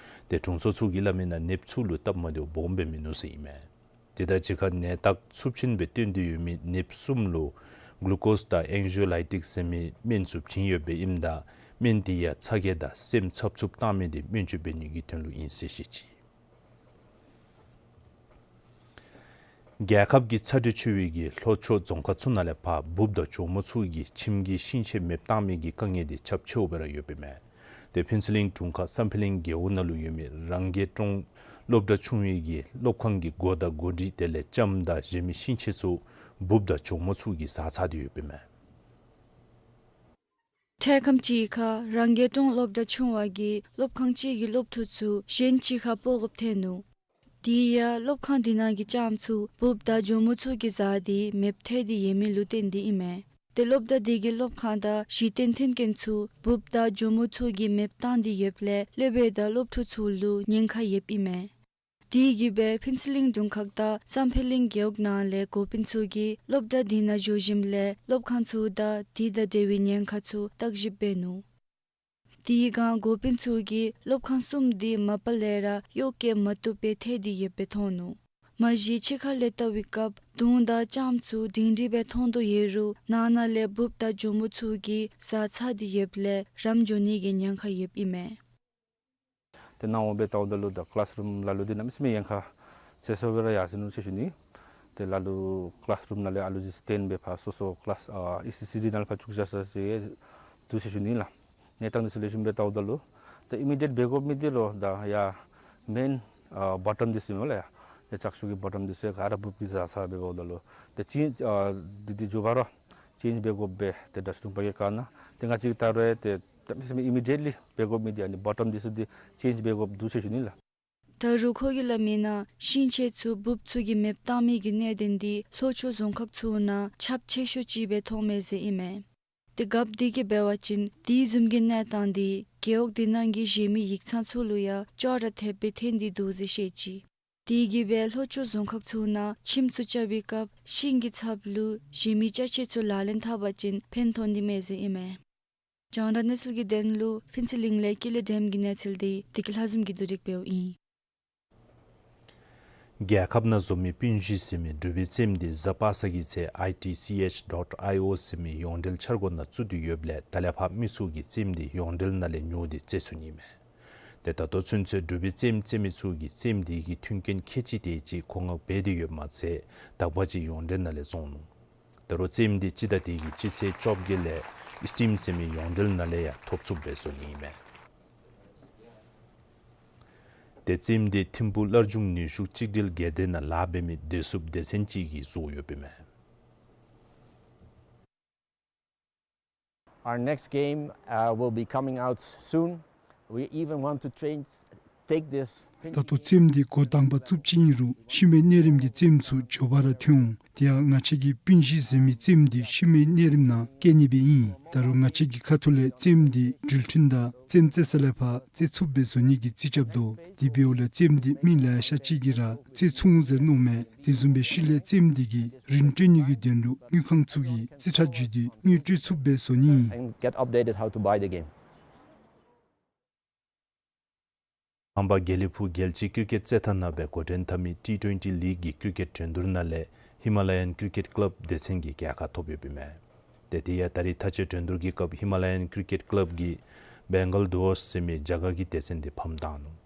ཏེ་དྲུང་འཚོ་ཚུ་གིས་སླབ་མི་ནང་ནདཔ་ཚུ་ལུ་སྟབས་མ་བདེཝ་སྦོམ་སྦེ་མིན་ནུག་ཟེར་ཨིན་མས། དེ་དང་གཅིག་ཁར་ནད་རྟགས་ཚབས་ཆེན་སྦེ་སྟོན་ཏེ་ཡོད་མི་ནདཔ་གསུམ་ལུ་གླུ་ཀོས་དང་ཨེན་ཇི་ཡོ་ལའི་ཊིཀ་ཟེར་མི་སྨན་ཚུ་བྱིན་ཡོདཔ་ཨིནམ་ད་སྨན་དེ་ཡང་ཚ་གྱང་དང་སེམས་འཚབ་འཚུབ་བཏང་མི་དེ་སྨན་བཅོས་འབད་ནི་གི་དོན་ལུ་ཨིན་ཟེར་བཤད་ཅི། རྒྱལ་ཁབ་ཀྱི་ཚ་དྲོད་ཆེ་བའི་གི་ལྷོ་ཕྱོགས་རྫོང་ཁག་ཚུ་ནང་ལས་ཕར་འབུཔ་དང་གྱོག་མོ་ཚུ་གིས་ཁྱིམ་གྱི་ཤིང་ཆས་མེདཔ་བཏང་མི་གི་དཀའ་ངལ་དེ་ཁྱབ་ཆེཝ་སྦེ་ར་ཡོདཔ་ཨིན་མས། ཏེ་ཕུན་ཚོགས་གླིང་དྲུང་ཁག་བསམ་འཕེལ་གླིང་རྒེད་འོག་ནང་ལུ་ཡོད་མི་རང་རྒྱལ་གྲོང་སློབ་གྲྭ་ཆུང་བའི་གི་སློབ་ཁང་གི་སྒོ་དང་སྒོ་སྒྲིག་དེ་ལས་ལྕངམ་དང་གཞན་མི་ཤིང་ཆས་ཚུ་འབུཔ་དང་གྱོག་མོ་ཚུ་གིས་བཟའ་ཚར་ཏེ་ཡོདཔ་ཨིན་མས། འཕྲལ་ཁམས་ཅིག་ཁར་རང་རྒྱལ་གྲོང་སློབ་གྲྭ་ཆུང་བ་གིས་སློབ་ཁང་གཅིག་གི་སློབ་ཕྲུག་ཚུ་གཞན་ཅིག་ཁར་སྤོ་དགོཔ་ཐོན་ནུག། དེ་ཡང་སློབ་ཁང་དེ་ནང་གི་ལྕངམ་ཚུ་འབུཔ་དང་གྱོག་མོ་ཚུ་གིས་བཟའ་སྟེ་མེདཔ་ཐལ་ཏེ་ཡོད་མི་ལུ་བརྟེན་ཏེ་ཨིན་མས། ཏེ་སློབ་གྲྭ་དེ་གི་སློབ་ཁང་དང་གཞི་རྟེན་མཐུན་རྐྱེན་ཚུ་འབུཔ་དང་གྱོག་མོ་ཚུ་གིས་མེདཔ་བཏང་སྟེ་ཡོདཔ་ལས་སློབ་དཔོན་དང་སློབ་ཕྲུག་ཚུ་ལུ་ཉེན་ཁ་ཡོདཔ་ཨིན་མས། དེ་གིས་སྦེ་ཕུན་ཚོགས་གླིང་དྲུང་ཁག་དང་བསམ་འཕེལ་གླིང་རྒེད་འོག་ནང་ལས་འགོ་དཔོན་ཚུ་གིས་སློབ་གྲྭ་དེ་ནང་འགྱོ་ཞིནམ་ལས་སློབ་ཁང་ཚུ་དང་དེ་དང་འབྲེལ་བའི་ཉེན་ཁ་ཚུ་བརྟག་ཞིབ་འབད་ནུག། དེའི་སྒང་འགོ་དཔོན་ཚུ་གིས་སློབ་ཁང་གསུམ་དེ་མ་པ་ལས་ར་གཡོག་བཀོལ་མ་བཏུབ་པའི་ཐལ་ཏེ་ཡོདཔ་སྦེ་མཐོང་ནུག། མ་གཞི་ཕྱི་ཁ་ལས་བལྟ་བའི་སྐབས་དུང་དང་ལྕངམ་ཚུ་སྒྲིང་སྒྲིང་སྦེ་མཐོང་དོ་ཡོད་རུང་ནང་ན་ལས་འབུཔ་དང་གྱོག་མོ་ཚུ་གིས་བཟའ་ཚར་ཏེ་ཡོདཔ་ལས་རམ་འགྱོ་ནི་གི་ཉེན་ཁ་ཡོདཔ་ཨིན་མས། ཏེ་ནཱ་འབདཝ་ད་ལུ་ད་ཀི་ལཱསི་རུམ་ལ་ལུ་འདི་གནམ་མེད་ས་མེད་ཉེན་ཁ་ཆེ་ཤོས་སྦེ་ར་ཡར་སོ་ནུག་ཟེར་ཞུ་ནི། ཏེ་ལ་ལུ་ཀི་ལཱསི་རུམ་ནང་ལས་ཨ་ལུ་ཅིག་སྟོན་སྦེ་ཕར་སོ་སོ་ཀི་ལཱསི་ཨ་ཨི་སི་སི་ཌི་ནང་ལས་ཕར་བཅུག་བཞག་ས་ཅིག་འདུག་ཟེར་ཞུ་ནི་ལགས། གནས་སྟངས་འདི་ཚུ་ལེགས་ཤོམ་སྦེ་བལྟཝ་ད་ལུ་ད་ཨི་མི་ཌི་ཡེཊ་འབད་དགོ་མི་འདི་ལུ་ད་ཡར་མེན་ཨ་བ་ཊམ་འདི་ཚུ་ཨིན་མས་ལགས། ཡར་ཡར་ལྕགས་ཤོག་གི་བ་ཊམ་འདི་ཚུ་ག་ར་འབུཔ་གིས་བཟའ་ཚར་སྦེ་འབདཝ་ད་ལུ་ཏེ་ཅི་ཨ་འདི་འདི་མགྱོགས་པ་ར་ཅེནཇ་འབད་དགོ་པས། ཏེ་དྲག་ཤོས་དྲུང་པ་གིས་བཀའ་གནང་། ཏེ་ང་བཅས་ད་རུང་ཏེ་གནམ་མེད་ས་མེད་ཨི་མི་ཌི་ཡེཊ་ལི་འབད་དགོ་མི་འདི་ཨ་ནི་བ་ཊམ་འདི་ཚུ་འདི་ཅེནཇ་འབད་དགོཔ་འདུག་ཟེར་ཞུ་ནི་ལགས། ད་རུང་ཁོ་གིས་སླབ་མི་ནང་ཤིང་ཆས་ཚུ་འབུཔ་ཚུ་གིས་མེདཔ་བཏང་མི་གི་གནད་དོན་འདི་ལྷོ་ཕྱོགས་རྫོང་ཁག་ཚུ་ནང་ཁྱབ་ཆེ་ཤོས་ཅིག་སྦེ་མཐོངམ་མས་ཟེར་ཨིན་མས། ཏེ་རྒཔོ་དེ་གིས་འབད་བ་ཅིན་དེ་བཟུམ་གྱི་གནས་སྟངས་འདི་རྒེད་འོག་དེ་ནང་གི་གཞན་མི་ཡིག་ཚང་ཚུ་ལུ་ཡང་ཅོག་ར་འཐདཔ་སྦེ་ཐོན་ཏེ་འདུག་ཟེར་བཤད་ཅི། དེ་གིས་སྦེ་ལྷོ་ཕྱོགས་རྫོང་ཁག་ཚུ་ནང་ཁྱིམ་ཚུ་རྐྱབ་པའི་སྐབས་ཤིང་གི་ཚབ་ལུ་གཞན་མི་ཅ་ཆས་ཚུ་ལག་ལེན་འཐབ་པ་ཅིན་ཕན་ཐོགས་ནི་མས་ཟེར་ཨིན་མས། རྒྱང་བསྒྲགས་གནས་ཚུལ་གྱི་དོན་ལུ་ཕུན་ཚོགས་གླིང་ལས་ཀུན་ལེགས་སྒྲོལམ་གྱི་གནས་ཚུལ་འདི་བདེ་སྐྱིད་ལྷ་འཛོམས་ཀྱིས་བསྡུ་སྒྲིག་འབདཝ་ཨིན། རྒྱལ་ཁབ་ནང་བཟོ་མི་སྤུན་བཞི་ཟེར་མི་འབྲུག་པའི་རྩེདམོ་འདི་གཟའ་པ་སངས་ཀྱི་ཚེ་ཨའི་ཊི་སི་ཨེཆ་ཌོཊ་ཨའི་ཨོ་ཟེར་མི་ཡོངས་འབྲེལ་འཆར་སྒོ་ནང་བཙུགས་ཏེ་ཡོདཔ་ལས་ད་ལས་ཕར་མི་ཚུ་གིས་རྩེདམོ་འདི་ཡོངས་འབྲེལ་ནང་ལས་ཉོ་སྟེ་རྩེད་ཚུགས་ནི་མས། ཏེ་ད་ལྟོ་ཚུན་ཚོད་འབྲུག་པའི་རྩེདམོ་རྩེད་མི་ཚུ་གིས་རྩེདམོ་འདི་གི་མཐུན་རྐྱེན་ཁལ་གཅིག་དེ་ཅིག་མཁོ་མངགས་འབད་དེ་ཡོདཔ་མ་ཚད་དག་པ་ཅིག་ཡོངས་འབྲེལ་ནང་ལས་བཙོང་ནུག། ད་རུང་རྩེདམོ་འདི་སྤྱི་ཟླ་དེ་གི་སྤྱི་ཚེས་བཅོ་བརྒྱད་ལས་ཨིསི་ཊིམ་ཟེར་མི་ཡོངས་འབྲེལ་ནང་ལས་ཡང་ཐོབ་ཚུགསཔ་སྦེ་བཟོ་ནི་ཨིན་མས། ཏེ་རྩེདམོ་འདི་ཐིམ་ཕུག་སླར་འབྱུང་ནུས་ཤུགས་གཅིག་སྒྲིལ་སྒེར་སྡེ་ནང་ལཱ་འབད་མི་བདེ་སྲུངཔ་སྡེ་ཚན་ཅིག་གིས་བཟོ་ཡོདཔ་ཨིན་མས། Our next game, uh, will be coming out s-, soon. We even want to train s-, take this ད་ལྟོ་རྩེདམོ་འདི་འགོ་དང་པ་བཙུགསཔ་ཅིག་ཨིན་རུང་ཤུལ་མའི་གནས་རིམ་གྱི་རྩེདམོ་ཚུ་མགྱོགས་པ་ར་ཐོན་འོང་། དེ་ཡང་ང་བཅས་ཀྱིས་སྤུན་བཞི་ཟེར་མི་རྩེདམོ་འདི་ཤུལ་མའི་གནས་རིམ་ནང་བཀལ་ནི་སྦེ་ཨིན། ད་རུང་ང་བཅས་ཀྱི་ཁ་ཐུག་ལས་རྩེདམོ་འདི་འགྲུལ་འཕྲིན་དང་རྩེདམོ་རྩེ་ས་ལས་ཕར་རྩེ་ཚུགསཔ་སྦེ་བཟོ་ནི་གི་རྩིས་རྐྱབ་དོ། དེ་འབདཝ་ལས་རྩེདམོ་འདི་མི་ལེ་ཤ་ཅིག་གིས་ར་རྩེ་ཚུགས་འོང་ཟེར་མནོཝ་མས། དེ་བཟུམ་སྦེ་ཤུལ་ལས་རྩེདམོ་འདི་གི་རིན་སྤྲོད་ནི་གི་དོན་ལུ་དངུལ་ཁང་ཚུ་གིས་རྩིས་ཁྲ་བརྒྱུད་དེ་དངུལ་སྤྲོད་ཚུགསཔ་སྦེ་བཟོ་ནི་ཨིན། And get updated how to buy the game. ཁམས་པ་དགེ་ལེགས་ཕུག་རྒྱལ་སྤྱིའི་ཀིར་ཀེཊ་རྩེད་ཐང་ནང་སྦེ་འགོ་འདྲེན་འཐབ་མི་ཊི་ཊུ་ཨེན་ཊི་ལིག་གི་ཀིར་ཀེཊ་འགྲན་བསྡུར་ནང་ལས་ཧི་མ་ལ་ཡན་ཀིར་ཀེཊ་ཀི་ལབ་སྡེ་ཚན་གྱིས་རྒྱལ་ཁ་ཐོབ་ཡོདཔ་ཨིན་མས། ཏེ་དེ་ཡང་ད་རེས་མཐའ་དཔྱད་འགྲན་བསྡུར་གྱི་སྐབས་ཧི་མ་ལ་ཡན་ཀིར་ཀེཊ་ཀི་ལབ་ཀྱིས་བེང་གལ་ཌུ་ཝརཕསི་ཟེར་མི་རྒྱ་གར་གྱི་སྡེ་ཚན་འདི་ཕམ་བཏང་ནུག།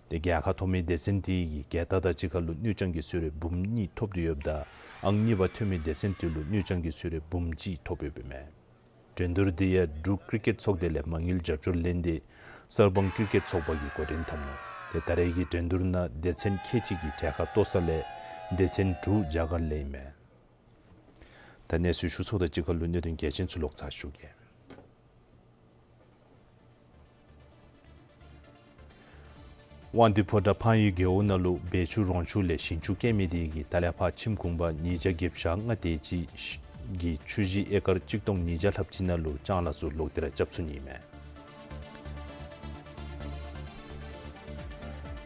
ཏེ་རྒྱལ་ཁ་ཐོབ་མི་སྡེ་ཚན་དེ་གིས་རྒྱལ་རྟགས་དང་གཅིག་ཁར་ལུ་དངུལ་རྐྱང་གི་གསོལ་རས་འབུམ་གཉིས་ཐོབ་སྟེ་ཡོདཔ་ད་ཨང་གཉིས་པ་ཐོན་མི་སྡེ་ཚན་དེ་ལུ་དངུལ་རྐྱང་གི་གསོལ་རས་འབུམ་གཅིག་ཐོབ་ཡོདཔ་ཨིན་མས། འགྲན་བསྡུར་འདི་ཡང་འབྲུག་ཀིར་ཀེཊ་ཚོགས་སྡེ་ལས་མ་དངུལ་རྒྱབ་སྐྱོར་ལེན་ཏེ་གསར་སྤང་ཀིར་ཀེཊ་ཚོགས་པ་གིས་འགོ་འདྲེན་འཐབ་ནུག། ཏེ་ད་རེས་ཀྱི་འགྲན་བསྡུར་ནང་སྡེ་ཚན་ཁལ་གཅིག་གིས་གྲལ་ཁར་གཏོགས་ས་ལས་སྡེ་ཚན་དྲུག་རྒྱ་གར་ལས་ཨིན་མས། ད་གནས་ཚུལ་ཞུ་ཚརཝ་དང་གཅིག་ཁར་ལུ་གནད་དོན་གལ་ཆེན་ཚུ་ལོག་ཚར་ཞུ་གེ། དབང་འདུས་ཕོ་བྲང་ཕངས་ཡུལ་རྒེད་འོག་ནང་ལུ་སྦལ་ཆུ་རོང་ཆུ་ལས་ཞིང་ཆུ་སྐྱེལ་མི་དེ་གིས་ད་ལས་ཕར་ཁྱིམ་གུང་པ་ཉིས་བརྒྱ་བརྒྱད་ཅུ་གྱ་ལྔ་དེ་ཅིག་གི་ཆུ་བཞི་ཨེ་ཀར་གཅིག་སྟོང་ཉིས་བརྒྱ་ལྷགཔ་ཅིག་ནང་ལུ་ལྕང་ལཱ་ཚུ་ལོག་སྟེ་ར་རྐྱབ་ཚུགས་ནི་ཨིན་མས།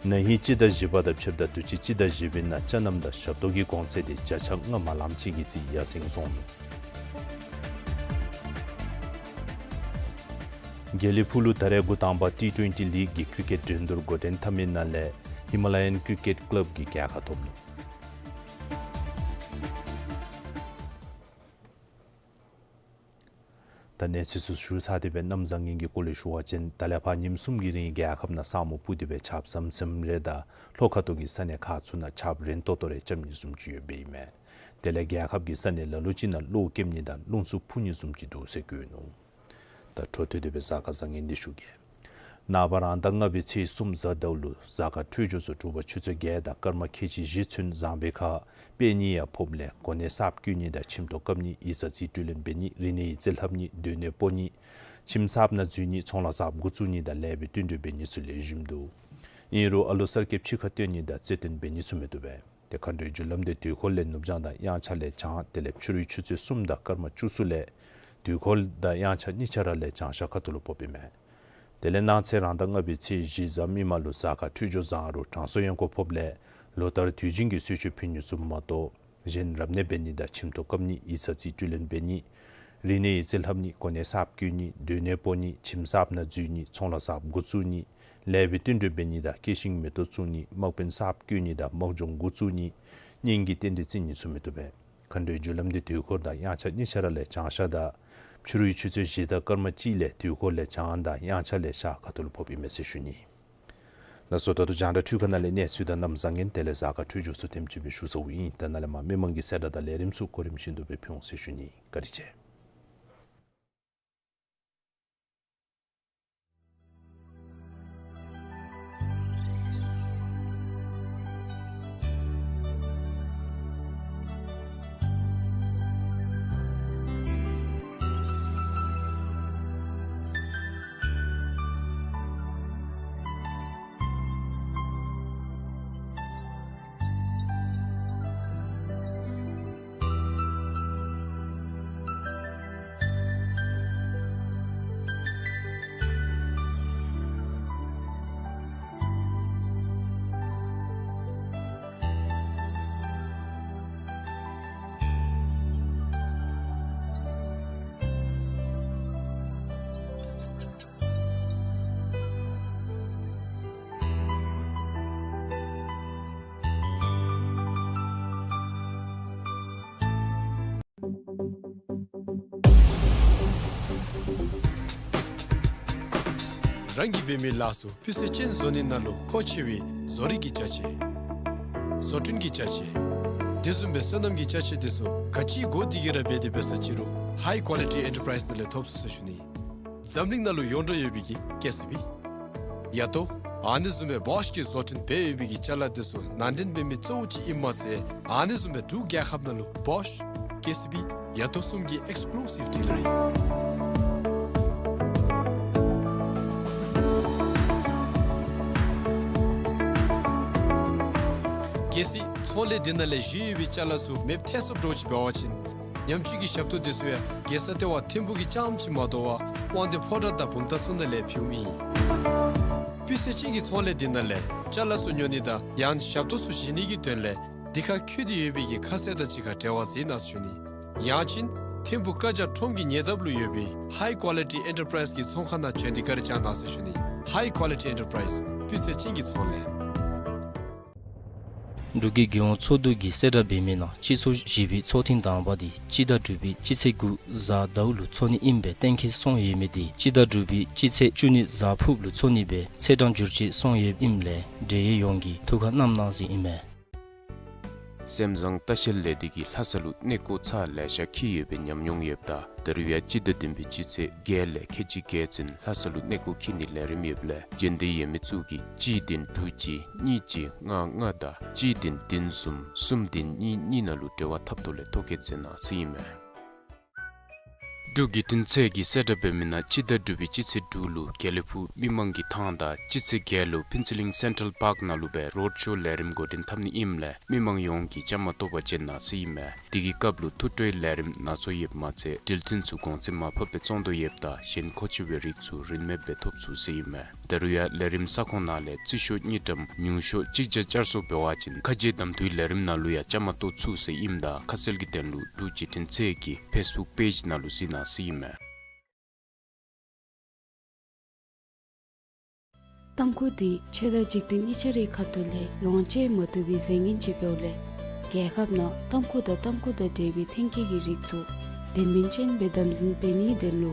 ན་ཧིང་སྤྱི་ཟླ་བཞི་པ་དང་ཕྱདཔ་ད་དུས་ཅི་སྤྱི་ཟླ་བཞི་པའི་ནང་ཅ་རྣམ་དང་ཞབས་ཏོག་གི་གོང་ཚད་དེ་བརྒྱ་ཆ་ལྔ་མ་ལངམ་ཅིག་གི་རྩིས་ཡར་སེང་སོང་ནུག། དགེ་ལེགས་ཕུག་ལུ་ད་རེས་འགོ་དང་པ་ཊི་ཊུ་ཨེན་ཊི་ལིག་གི་ཀིར་ཀེཊ་འགྲན་བསྡུར་འགོ་འདྲེན་འཐབ་མི་ནང་ལས་ཧི་མ་ལ་ཡན་ཀིར་ཀེཊ་ཀི་ལབ་ཀྱིས་རྒྱལ་ཁ་ཐོབ་ནུག། ད་གནས་ཚུལ་ཚུ་ཞུ་ཚར་ཏེ་སྦེ་གནམ་བཟང་ངན་གྱི་སྐོར་ལས་ཞུ་བ་ཅིན་ད་ལས་ཕར་ཉིནམ་གསུམ་གྱི་རིང་རྒྱལ་ཁབ་ནང་ས་སྨུག་སྤུབས་ཏེ་སྦེ་ཆརཔ་ཟམ་ཟིམ་རེ་དང་ལྷོ་ཁ་ཐུག་གི་ས་གནས་ཁག་ཚུ་ནང་ཆརཔ་རན་ཏོག་ཏོ་རེ་རྐྱབ་ནི་བཟུམ་ཅིག་ཡོདཔ་ཨིན་མས། དེ་ལས་རྒྱལ་ཁབ་ཀྱི་ས་གནས་ལ་ལུ་ཅིག་ནང་གློག་ཀེམ་ནི་དང་རླུང་འཚུབ་འཕུ་ནི་བཟུམ་ཅིག་འདུག་ཟེར་བཀོད་ནུག། ད་འཕྲོ་མཐུད་དེ་སྦེ་གཟའ་སྐར་བཟང་ངན་འདི་ཞུ་གེ། ནངས་པ་རང་ཟླ་ལྔ་པའི་ཚེས་གསུམ་གཟའ་ཟླཝ་ལུ་གཟའ་སྐར་འཕྲོད་སྦྱོར་ཚུ་དྲོ་པ་ཆུ་ཚོད་བརྒྱད་དང་སྐར་མ་ཁལ་གཅིག་བཞི་ཚུན་བཟང་པའི་ཁར་དཔལ་གཉིས་ཡང་ཕོགཔ་ལས་གོ་གནས་གསརཔ་བསྐོ་ནི་དང་ཁྱིམ་ཐོག་བཀབ་ནི་ཡིག་ཚང་རྩིས་སྤྲོད་ལེན་འབད་ནི་རིག་གནས་ཡིག་རྩིས་ལྷབ་ནི་སྡོད་གནས་སྤོ་ནི་ཁྱིམ་གསརཔ་ནང་འཛུལ་ནི་ཚོང་ལཱ་གསརཔ་འགོ་བཙུགས་ནི་དང་ལེགས་པའི་བསྟུན་གྲོས་འབད་ནི་ཚུ་ལེགས་ཤོམ་འདུག། ཨིན་རུང་ཨ་ལོ་གསར་སྐྱེས་ཕྱི་ཁར་བཏོན་ནི་དང་རྩེད་འགྲན་འབད་ནི་ཚུ་མི་བཏུབ་པས། ཏེ་མཁའ་འགྲོའི་རྒྱུ་ལམ་འདི་དུས་འཁོར་ལས་ནུབ་བྱང་དང་དབྱངས་འཆར་ལས་བྱང་དེ་ལས་ཕྱི་རུའི་ཆུ་ཚོད་གསུམ་དང་སྐར་མ་བཅུ་གསུམ་ལས་དུས་འཁོར་དང་དབྱངས་འཆར་གཉིས་ཆ་ར་ལས་བྱང་ཤར་ཁ་ཐུག་ལུ་ཕོགཔ་ཨིན་མས། དེ་ལས་གནངས་ཚེ་རང་ཟླ་ལྔ་པའི་ཚེས་བཞི་གཟའ་མིག་དམར་ལུ་གཟའ་སྐར་འཕྲོད་སྦྱོར་བཟང་རུང་གྲང་སོ་ཡང་སྐྱོ་ཕོགཔ་ལས་ལོ་ལྟར་དུས་རྒྱུན་གྱི་གསོལ་མཆོད་ཕུལ་ནི་ཚུ་མ་གཏོགས་གཞན་རབ་གནས་འབད་ནི་དང་ཁྱིམ་ཐོག་བཀབ་ནི་ཡིག་ཚང་རྩིས་སྤྲོད་ལེན་འབད་ནི་རིག་གནས་ཡིག་རྩིས་ལྷབ་ནི་གོ་གནས་གསརཔ་བསྐོ་ནི་སྡོད་གནས་སྤོ་ནི་ཁྱིམ་གསརཔ་ནང་འཛུལ་ནི་ཚོང་ལཱ་གསརཔ་འགོ་བཙུགས་ནི་ལེགས་པའི་བསྟུན་གྲོས་འབད་ནི་དང་སྐྱེད་ཤིང་མེ་ཏོག་བཙུགས་ནི་དམག་དཔོན་གསརཔ་བསྐོ་ནི་དང་དམག་སྦྱོང་འགོ་བཙུགས་ནི་གཉེན་གྱི་རྟེན་འབྲེལ་བརྩི་ནི་ཚུ་མི་བཏུབ་པས། མཁའ་འགྲོའི་རྒྱུ་ལམ་འདི་དུས་འཁོར་དང་དབྱངས་འཆར་གཉིས་ཆ་ར་ལས་བྱང་ཤར་དང་ཕྱི་རུའི་ཆུ་ཚོད་བཞི་དང་སྐར་མ་གཅིག་ལས་དུས་འཁོར་ལས་བྱང་དང་དབྱངས་འཆར་ལས་ཤར་ཁ་ཐུག་ལུ་ཕོགཔ་ཨིན་མས་ཟེར་ཞུ་ནི། ལགས་སོ། ད་ལྟོ་རྒྱང་བསྒྲགས་འཕྲུལ་ཁང་ནང་ལས་གནས་ཚུལ་དང་གནམ་བཟང་ངན་དེ་ལས་གཟའ་སྐར་འཕྲོད་སྦྱོར་ཚུ་དེམ་ཅིག་སྦེ་ཞུ་ཚརཝ་ཨིན། ད་ནཱ་ལས་མར་མི་མང་གི་གསལ་བསྒྲགས་དང་ལས་རིམ་ཚུ་གོ་རིམ་བཞིན་དུ་སྦེ་ཕུལ་འོང་ཟེར་ཞུ་ནི། བཀའ་དྲིན་ཆེ། རང་གིས་འབད་མི་ལཱ་ཚུ་སྤུས་ཚད་ཅན་བཟོ་ནི་ནང་ལུ་མཁོ་ཆེ་བའི་བཟོ་རིག་གི་ཅ་ཆས། བཟོ་སྐྲུན་གྱི་ཅ་ཆས། དེ་བཟུམ་སྦེ་སོ་ནམ་གྱི་ཅ་ཆས་དེ་ཚུ་ག་ཅི་དགོ་དེ་གིས་ར་འབད་དེ་འབད་ས་ཅི་རུང་ཧའི་ཀོ་ལི་ཊི་ཨེན་ཊར་པ་རའིཛ་ནང་ལས་ཐོབ་ཚུགས་ཟེར་ཞུ་ནི། འཛམ་གླིང་ནང་ལུ་ཡོངས་གྲགས་ཡོད་པའི་གི་ཀེ་སི་བི། ཡ་ཏོ། ཨ་ནི་བཟུམ་སྦེ་བོཤ་གི་བཟོ་སྐྲུན་འབད་ཡོད་པའི་གི་ཅ་ལ་དེ་ཚུ་ནང་འདྲེན་འབད་མི་གཙོ་བོ་ཅིག་ཨིནམ་མ་ཚད་ཨ་ནི་བཟུམ་སྦེ་འབྲུག་རྒྱལ་ཁབ་ནང་ལུ་བོཤ་ཀེ་སི་བི་ཡ་ཏོ་གསུམ་གྱི་ཨེགསི་ཀུ་ལུ་སིབ་ཌི་ལར་ཨིན། གལ་སྲིད་ཚོང་ལས་འདི་ནང་ལས་བཞེས་ཡོད་པའི་ཅ་ལ་ཚུ་མེདཔ་ཐལ་སོངམ་འདྲཝ་ཅིག་འབད་བ་ཅིན་ཉམས་བཅོས་ཀྱི་ཞབས་ཏོག་འདི་ཚུ་ཡང་རྒྱལ་ས་ལྟེ་བ་ཐིམ་ཕུག་གི་རྐྱངམ་ཅིག་མ་དོ་བར་དབང་འདུས་ཕོ་བྲང་དང་བུམ་ཐང་ཚུ་ནང་ལས་ཕུལཝ་ཨིན། སྤུས་ཚད་ཅན་གྱི་ཚོང་ལས་འདི་ནང་ལས་ཅ་ལ་ཚུ་ཉོ་ནི་དང་ཡང་ཞབས་ཏོག་ཚུ་བཞེས་ནི་གི་དོན་ལས་འདི་ཁར་བཀོད་དེ་ཡོད་པའི་གི་ཁ་གསལ་དང་གཅིག་ཁར་འབྲེལ་བ་མཛད་གནང་ཟེར་ཞུ་ནི། ཡང་ཅིན་ཐིམ་ཕུག་བཀའ་རྒྱ་ཁྲོམ་གྱི་ཉེ་འདབས་ལུ་ཡོད་པའི་High Quality Enterprise གི་ཚོང་ཁང་ནང་བྱོན་ཏེ་བཀའ་དྲིན་བསྐྱང་གནང་ཟེར་ཞུ་ནི། High Quality Enterprise སྤུས་ཚད་ཅན་གྱི་ཚོང་ལས། འབྲུག་གི་རྒྱལ་ཡོངས་ཚོགས་འདུ་གིས་གསལ་བསྒྲགས་འབད་མི་ནང་སྤྱི་ཚོགས་བཞི་པའི་ཚོགས་ཐེངས་དང་པ་དེ་སྤྱི་ཟླ་དྲུག་པའི་སྤྱི་ཚེས་དགུ་གཟའ་ཟླཝ་ལུ་ཚོགས་ནི་ཨིནམ་སྦེ་གཏན་འཁེལ་སོང་ཡོད་མི་དེ་སྤྱི་ཟླ་དྲུག་པའི་སྤྱི་ཚེས་བཅུ་གཉིས་གཟའ་ཕུརཔ་ལུ་ཚོགས་ནི་སྦེ་ཚེས་གྲངས་བསྒྱུར་བཅོས་སོང་ཡོདཔ་ཨིནམ་ལས་འབྲེལ་ཡོད་ཡོངས་ཀྱིས་ཐུགས་ཁར་བསྣམ་གནང་ཟེར་ཨིན་མས། སེམས་བཟང་ལྟ་བཤལ་ལས་སྡེ་གིས་ལྷ་ས་ལུ་གནས་སྐོར་ཚར་ལེ་ཤ་འཁྱིད་ཡོད་པའི་ཉམས་མྱོང་ཡོདཔ་ད་ད་རུང་ཡང་སྤྱི་ཟླ་བདུན་པའི་སྤྱི་ཚེས་བརྒྱད་ལས་ཁལ་གཅིག་བརྒྱད་ཚུན་ལྷ་ས་ལུ་གནས་སྐོར་འཁྱིད་ནིའི་ལས་རིམ་ཡོདཔ་ལས་འབྱོན་འདོད་ཡོད་མི་ཚུ་གིས་གཅིག་བདུན་དྲུག་གཅིག་གཉིས་གཅིག་ལྔ་ལྔ་དང་གཅིག་བདུན་བདུན་གསུམ་གསུམ་བདུན་གཉིས་གཉིས་ནང་ལུ་འབྲེལ་བ་འཐབ་ཐོག་ལས་ཐོ་བཀོད་མཛད་གནང་ཟེར་ཨིན་མས། འབྲུག་བརྒྱུད་འཕྲིན་ཚད་ཀྱིས་གསལ་བསྒྲགས་འབད་མི་ནང་སྤྱི་ཟླ་དྲུག་པའི་སྤྱི་ཚེས་དྲུག་ལུ་དགེ་ལེགས་ཕུག་མི་མང་གི་ཐང་དང་སྤྱི་ཚེས་བརྒྱད་ལུ་ཕུན་ཚོགས་གླིང་སེན་ཊལ་པཱརཀ་ནང་ལུ་སྦེ་རོཌ་ཤོ་ལས་རིམ་འགོ་འདྲེན་འཐབ་ནི་ཨིནམ་ལས་མི་མང་ཡོངས་ཀྱིས་བཅའ་མར་གཏོགས་པར་བྱོན་གནང་ཟེར་ཨིན་མས། དེ་གི་སྐབས་ལུ་ཐུགས་སྤྲོའི་ལས་རིམ་ནང་འཛུལ་ཡོདཔ་མ་ཚད་འགྲུལ་འཕྲིན་ཚུ་གོང་ཚད་མར་ཕབ་སྦེ་བཙོང་དོ་ཡོདཔ་ད་གཞན་མཁོ་ཆེ་བའི་རིགས་ཚུ་རིན་མེདཔ་སྦེ་ཐོབ་ཚུགས་ཟེར་ཨིན་མས། ད་རུང་ཡང་ལས་རིམ་ས་ཁོངས་ནང་ལས་རྩིས་ཤོག་དངུལ་ཀྲམ་ཉུང་ཤོས་གཅིག་བརྒྱ་བསྐྱར་གསོ་འབད་བ་ཅིན་ཁ་རྗེ་གདམ་འཐུའི་ལས་རིམ་ནང་ལུ་ཡང་བཅའ་མར་གཏོགས་ཚུགས་ཟེར་ཨིནམ་ད་ཁ་གསལ་གྱི་དོན་ལུ་འབྲུག་བརྒྱུད་འཕྲིན་ཚད་ཀྱི་ཕེསི་བུཀ་པེཇ་ནང་ལུ་གཟིགས་གནང་ཟེར་ཨིན་མས། ཏམ་ཁུ་འདི་ཆོས་དང་འཇིག་རྟེན་གཉིས་ཆ་རའི་ཁ་ཐུག་ལས་ལོངས་སྤྱོད་མ་བཏུབ་པའི་རྫས་ངན་ཅིག་འབདཝ་ལས་རྒྱལ་ཁབ་ནང་ཏམ་ཁུ་དང་ཏམ་ཁུ་དང་འབྲེལ་བའི་ཐོན་སྐྱེད་ཀྱི་རིགས་ཚུ་དོན་སྨིན་ཅན་སྦེ་དམ་འཛིན་འབད་ནིའི་དོན་ལུ་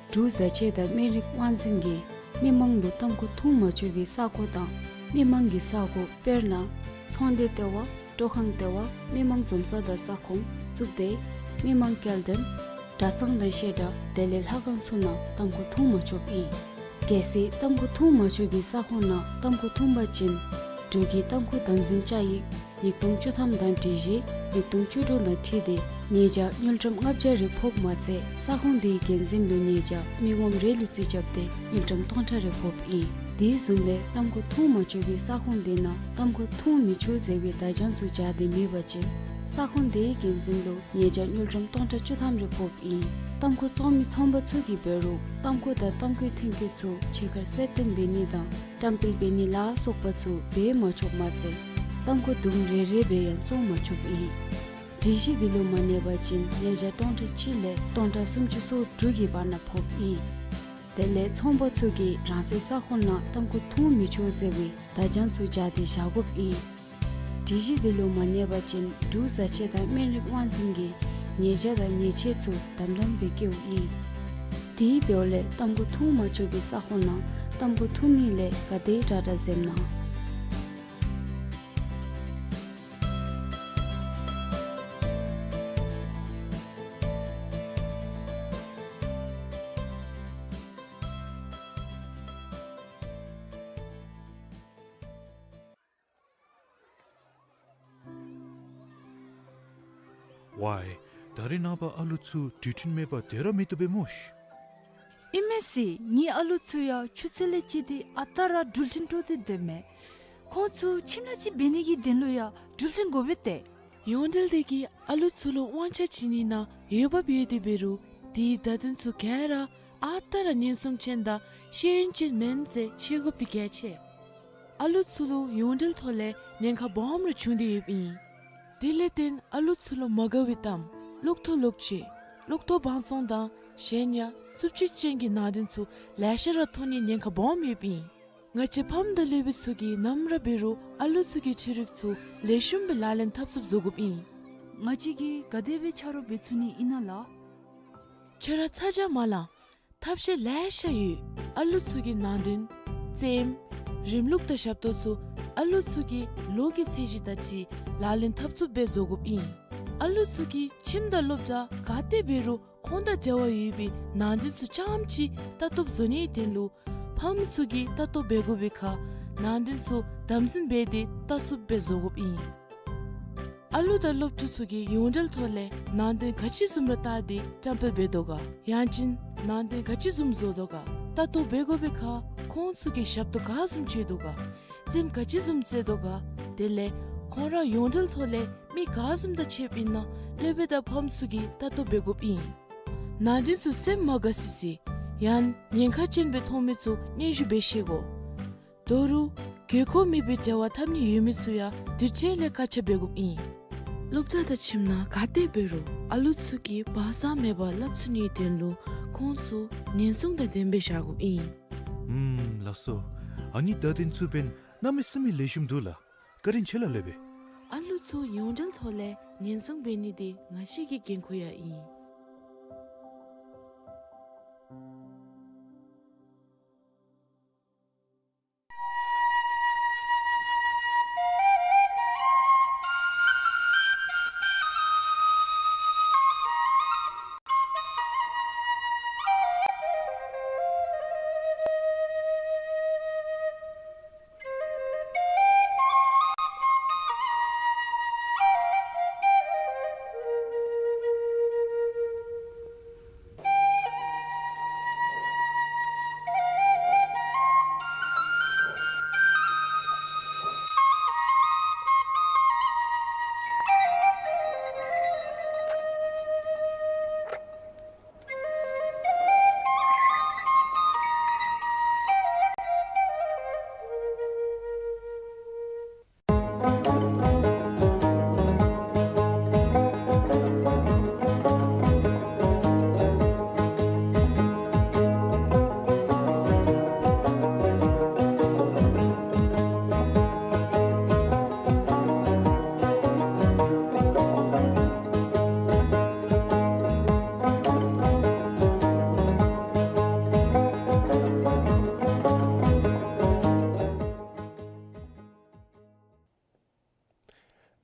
འབྲུག་བཟའ་ཆས་དང་སྨན་རིགས་དབང་འཛིན་གྱིས་མི་མང་ལུ་ཏམ་ཁུ་འཐུང་མ་ཆོག་པའི་ས་གོ་དང་མི་མང་གི་ས་གོ་དཔེར་ན་ཚོང་སྡེ་ལྟེ་བ། སྤྲོ་ཁང་ལྟེ་བ། མི་མང་འཛོམས་ས་དང་ས་ཁོངས་བཙུགས་ཏེ་མི་མང་སྐྱེལ་འདྲེན་གྲྭ་ཚང་དང་བཤད་གྲྭ་དེ་ལས་ལྷ་ཁང་ཚུ་ནང་ཏམ་ཁུ་འཐུང་མ་ཆོགཔ་ཨིན། གལ་སྲིད་ཏམ་ཁུ་འཐུང་མ་ཆོག་པའི་ས་ཁོངས་ནང་ཏམ་ཁུ་འཐུང་པ་ཅིན་འབྲུག་གི་ཏམ་ཁུ་དམ་འཛིན་བཅའ་ཡིག་ཉིས་སྟོང་བཅུ་ཐམ་དང་སྒྲིག་གཞི་ཉིས་སྟོང་བཅུ་དྲུག་དང་འཁྲིལ་ཏེ་ཉེས་བྱ་དངུལ་ཀྲམ་ལྔ་བརྒྱ་རེ་ཕོགཔ་མ་ཚད་ས་ཁོངས་དེའི་འགན་འཛིན་ལུ་ཉེས་བྱ་མི་ངོམ་རེ་ལུ་རྩིས་རྐྱབ་སྟེ་དངུལ་ཀྲམ་སྟོང་ཕྲག་རེ་ཕོགཔ་ཨིན། དེ་བཟུམ་སྦེ་ཏམ་ཁུ་འཐུང་མ་ཆོག་པའི་ས་ཁོངས་དེ་ནང་ཏམ་ཁུ་འཐུང་མི་ཆོག་ཟེར་བའི་བརྡ་བྱང་ཚུ་སྦྱར་ཏེ་མེད་པ་ཅིན་ས་ཁོངས་དེའི་འགན་འཛིན་ལུ་ཉེས་བྱ་དངུལ་ཀྲམ་སྟོང་ཕྲག་བཅུ་ཐམ་རེ་ཕོགཔ་ཨིན། ཏམ་ཁུ་བཙོང་མི་ཚོང་པ་ཚུ་གིས་འབད་རུང་ཏམ་ཁུ་དང་ཏམ་ཁུའི་ཐོན་སྐྱེད་ཚུ་ཕྱི་ཁར་གསལ་སྟོན་འབད་ནི་དང་བཀྲམ་སྤེལ་འབད་ནི་ལ་སོགས་པ་ཚུ་འབད་མ་ཆོགཔ་མ་ཚད་ཏམ་ཁུ་དུམ་རེ་རེ་སྦེ་ཡང་བཙོང་མ་ཆོགཔ་ཨིན། སྒྲིག་གཞི་འདི་ལུ་མ་གནས་པ་ཅིན་ཉེས་བྱ་སྟོང་ཕྲག་གཅིག་ལས་སྟོང་ཕྲག་སུམ་ཅུ་སོ་དྲུག་གི་བར་ན་ཕོགཔ་ཨིན། དེ་ལས་ཚོང་པ་ཚུ་གིས་རང་སོའི་ས་ཁོངས་ནང་ཏམ་ཁུ་འཐུང་མི་ཆོག་ཟེར་བའི་བརྡ་བྱང་ཚུ་སྦྱར་ཏེ་བཞག་དགོཔ་ཨིན། སྒྲིག་གཞི་འདི་ལུ་མ་གནས་པ་ཅིན་འབྲུག་བཟའ་ཆས་དང་སྨན་རིགས་དབང་འཛིན་གྱིས་ཉེས་བྱ་དང་ཉེས་ཆད་ཚུ་དམ་དམ་སྦེ་བཀལཝ་ཨིན། དེ་འབདཝ་ལས་ཏམ་ཁུ་འཐུང་མ་ཆོག་པའི་ས་ཁོངས་ནང་ཏམ་ཁུ་འཐུང་ནི་ལས་ག་དེ་དྲག་དྲག་འཛེམ་གནང་། ཝའི། ད་རེས་ནངས་པ་ཨ་ལུ་ཚུ་འགྲུལ་འཕྲིན་མེད་པར་སྡོད་ར་མི་བཏུབ་པས་སྨོ་ཤ། ཨིན་མས་ཟེར། ངེའི་ཨ་ལུ་ཚུ་ཡང་ཆུ་ཚོད་ལས་བཅད་དེ་ཨ་རྟག་ར་འགྲུལ་འཕྲིན་སྤྲོད་དེ་སྡོད་མས། ཁོང་ཚུ་ཁྱིམ་ལས་ཅིག་འབད་ནི་གི་དོན་ལུ་ཡང་འགྲུལ་འཕྲིན་དགོ་པས་ཏེ། ཡོངས་འབྲེལ་དེ་གིས་ཨ་ལུ་ཚུ་ལུ་དབང་ཆ་བྱིན་ནི་ནང་འོས་འབབ་ཡོད་དེ་འབད་རུང་དེའི་བརྡ་དོན་ཚུ་ག་ར་ཨ་རྟག་ར་ཉན་སྲུང་ཅན་དང་ཤེས་ཡོན་ཅན་མེན་ཟེར་ཤེས་དགོཔ་དེ་གལ་ཆེ། ཨ་ལུ་ཚུ་ལུ་ཡོངས་འབྲེལ་ཐོག་ལས་ཉེན་ཁ་སྦོམ་ར་བྱུང་སྟེ་ཡོདཔ་ཨིན། དེ་ལས་བརྟེན་ཨ་ལུ་ཚུ་ལུ་མ་དགའ་བའི་གཏམ་གློག་ཐོག་གློག་ཆས་གློག་ཐོག་བང་བཙོང་དང་གཞན་ཡང་རྩུབ་སྤྱོད་ཅན་གྱི་ནང་དོན་ཚུ་ལེ་ཤ་ར་ཐོན་ནིའི་ཉེན་ཁ་སྦོམ་ཡོདཔ་ཨིན། ང་བཅས་ཕམ་དང་སློབ་དཔོན་ཚུ་གིས་ནམ་ར་འབད་རུང་ཨ་ལུ་ཚུ་གི་འཕྲུལ་རིག་ཚུ་ལེགས་ཤོམ་སྦེ་ལག་ལེན་འཐབ་ཚུགསཔ་བཟོ་དགོཔ་ཨིན། ང་བཅས་ཀྱིས་ག་དེ་སྦེ་ཆ་རོགས་འབད་ཚུགས་ནི་ཨིན་ན་ལགས། ཁྱོད་ར་ཚ་གྱང་མ་ལང་། ཐབས་ཤེས་ལེ་ཤ་ཡོད། ཨ་ལུ་ཚུ་གི་ནང་དོན་རྩེདམོ་རིམ་ལུགས་དང་ཞབས་ཏོག་ཚུ་ཨ་ལུ་ཚུ་གི་ལོ་གི་ཚད་གཞི་དང་འཁྲིལ་ལག་ལེན་འཐབ་ཚུགསཔ་སྦེ་བཟོ་དགོཔ་ཨིན། ཨ་ལུ་ཚུ་གིས་ཁྱིམ་དང་སློབ་གྲྭ་ག་ཏེ་འབད་རུང་ཁོང་དང་འབྲེལ་བ་ཡོད་པའི་ནང་དོན་ཚུ་རྐྱངམ་ཅིག་ལྟ་རྟོགཔ་བཟོ་ནིའི་དོན་ལུ་ཕམ་ཚུ་གིས་ལྟ་རྟོག་འབད་དགོ་པའི་ཁར་ནང་དོན་ཚུ་དམ་འཛིན་འབད་དེ་ལྟ་ཚུགསཔ་སྦེ་བཟོ་དགོཔ་ཨིན། ཨ་ལུ་དང་སློབ་ཕྲུག་ཚུ་གིས་ཡོངས་འབྲེལ་ཐོག་ལས་ནང་དོན་ག་ཅི་བཟུམ་ར་བལྟ་སྟེ་བཀྲམ་སྤེལ་འབད་དོ་ག། ཡང་ཅིན་ནང་དོན་ག་ཅི་བཟུམ་བཟོ་དོ་ག། ལྟ་རྟོག་འབད་དགོ་པའི་ཁར་ཁོང་ཚུ་གིས་ཞབས་ཏོག་ག་བཟུམ་སྤྱོད་དོ་ག། རྩེདམོ་ག་ཅི་བཟུམ་རྩེ་དོ་ག། དེ་ལས་ ཁོང་ར་ཡོངས་འབྲེལ་ཐོག་ལས་མི་ག་བཟུམ་དང་ཕྱདཔ་ཨིན་ན་སློབ་དཔོན་དང་ཕམ་ཚུ་གིས་ལྟ་རྟོག་འབད་དགོཔ་ཨིན། ནང་དོན་ཚུ་སེམས་མ་དགའ་སི་སི་ཡང་ཉེན་ཁ་ཅན་སྦེ་མཐོང་མི་ཚུ་སྙན་ཞུ་འབད་ཤེས་དགོ། ད་རུང་དགོས་མཁོ་མེད་པའི་འབྲེལ་བ་འཐབ་ནི་ཡོད་མི་ཚུ་ཡང་དུས་ཅི་ལས་བཀག་ཆ་འབད་དགོཔ་ཨིན། སློབ་གྲྭ་དང་ཁྱིམ་ནང་ག་ཏེ་འབད་རུང་ཨ་ལུ་ཚུ་གིས་བག་ཚ་མེད་པར་སླབ་ཚུགས་ནིའི་དོན་ལུ་ཁོང་ཚུ་ཉེན་སྲུང་དང་ལྡནམ་སྦེ་བཞག་དགོཔ་ཨིན། ཨུམ་ལགས་སོ། ཨ་ནི་བརྡ་དོན་ཚུ་འབདན་གནམ་མེད་ས་མེད་ལེགས་ཤོམ་འདུག་ལགས། བཀའ་དྲིན་ཆེ་ལགས་སློབ་དཔོན། ཨ་ལུ་ཚུ་ཡོངས་འབྲེལ་ཐོག་ལས་ཉེན་སྲུང་འབད་ནི་འདི་ང་བཅས་ཀྱི་འགན་ཁུར་ཡང་ཨིན།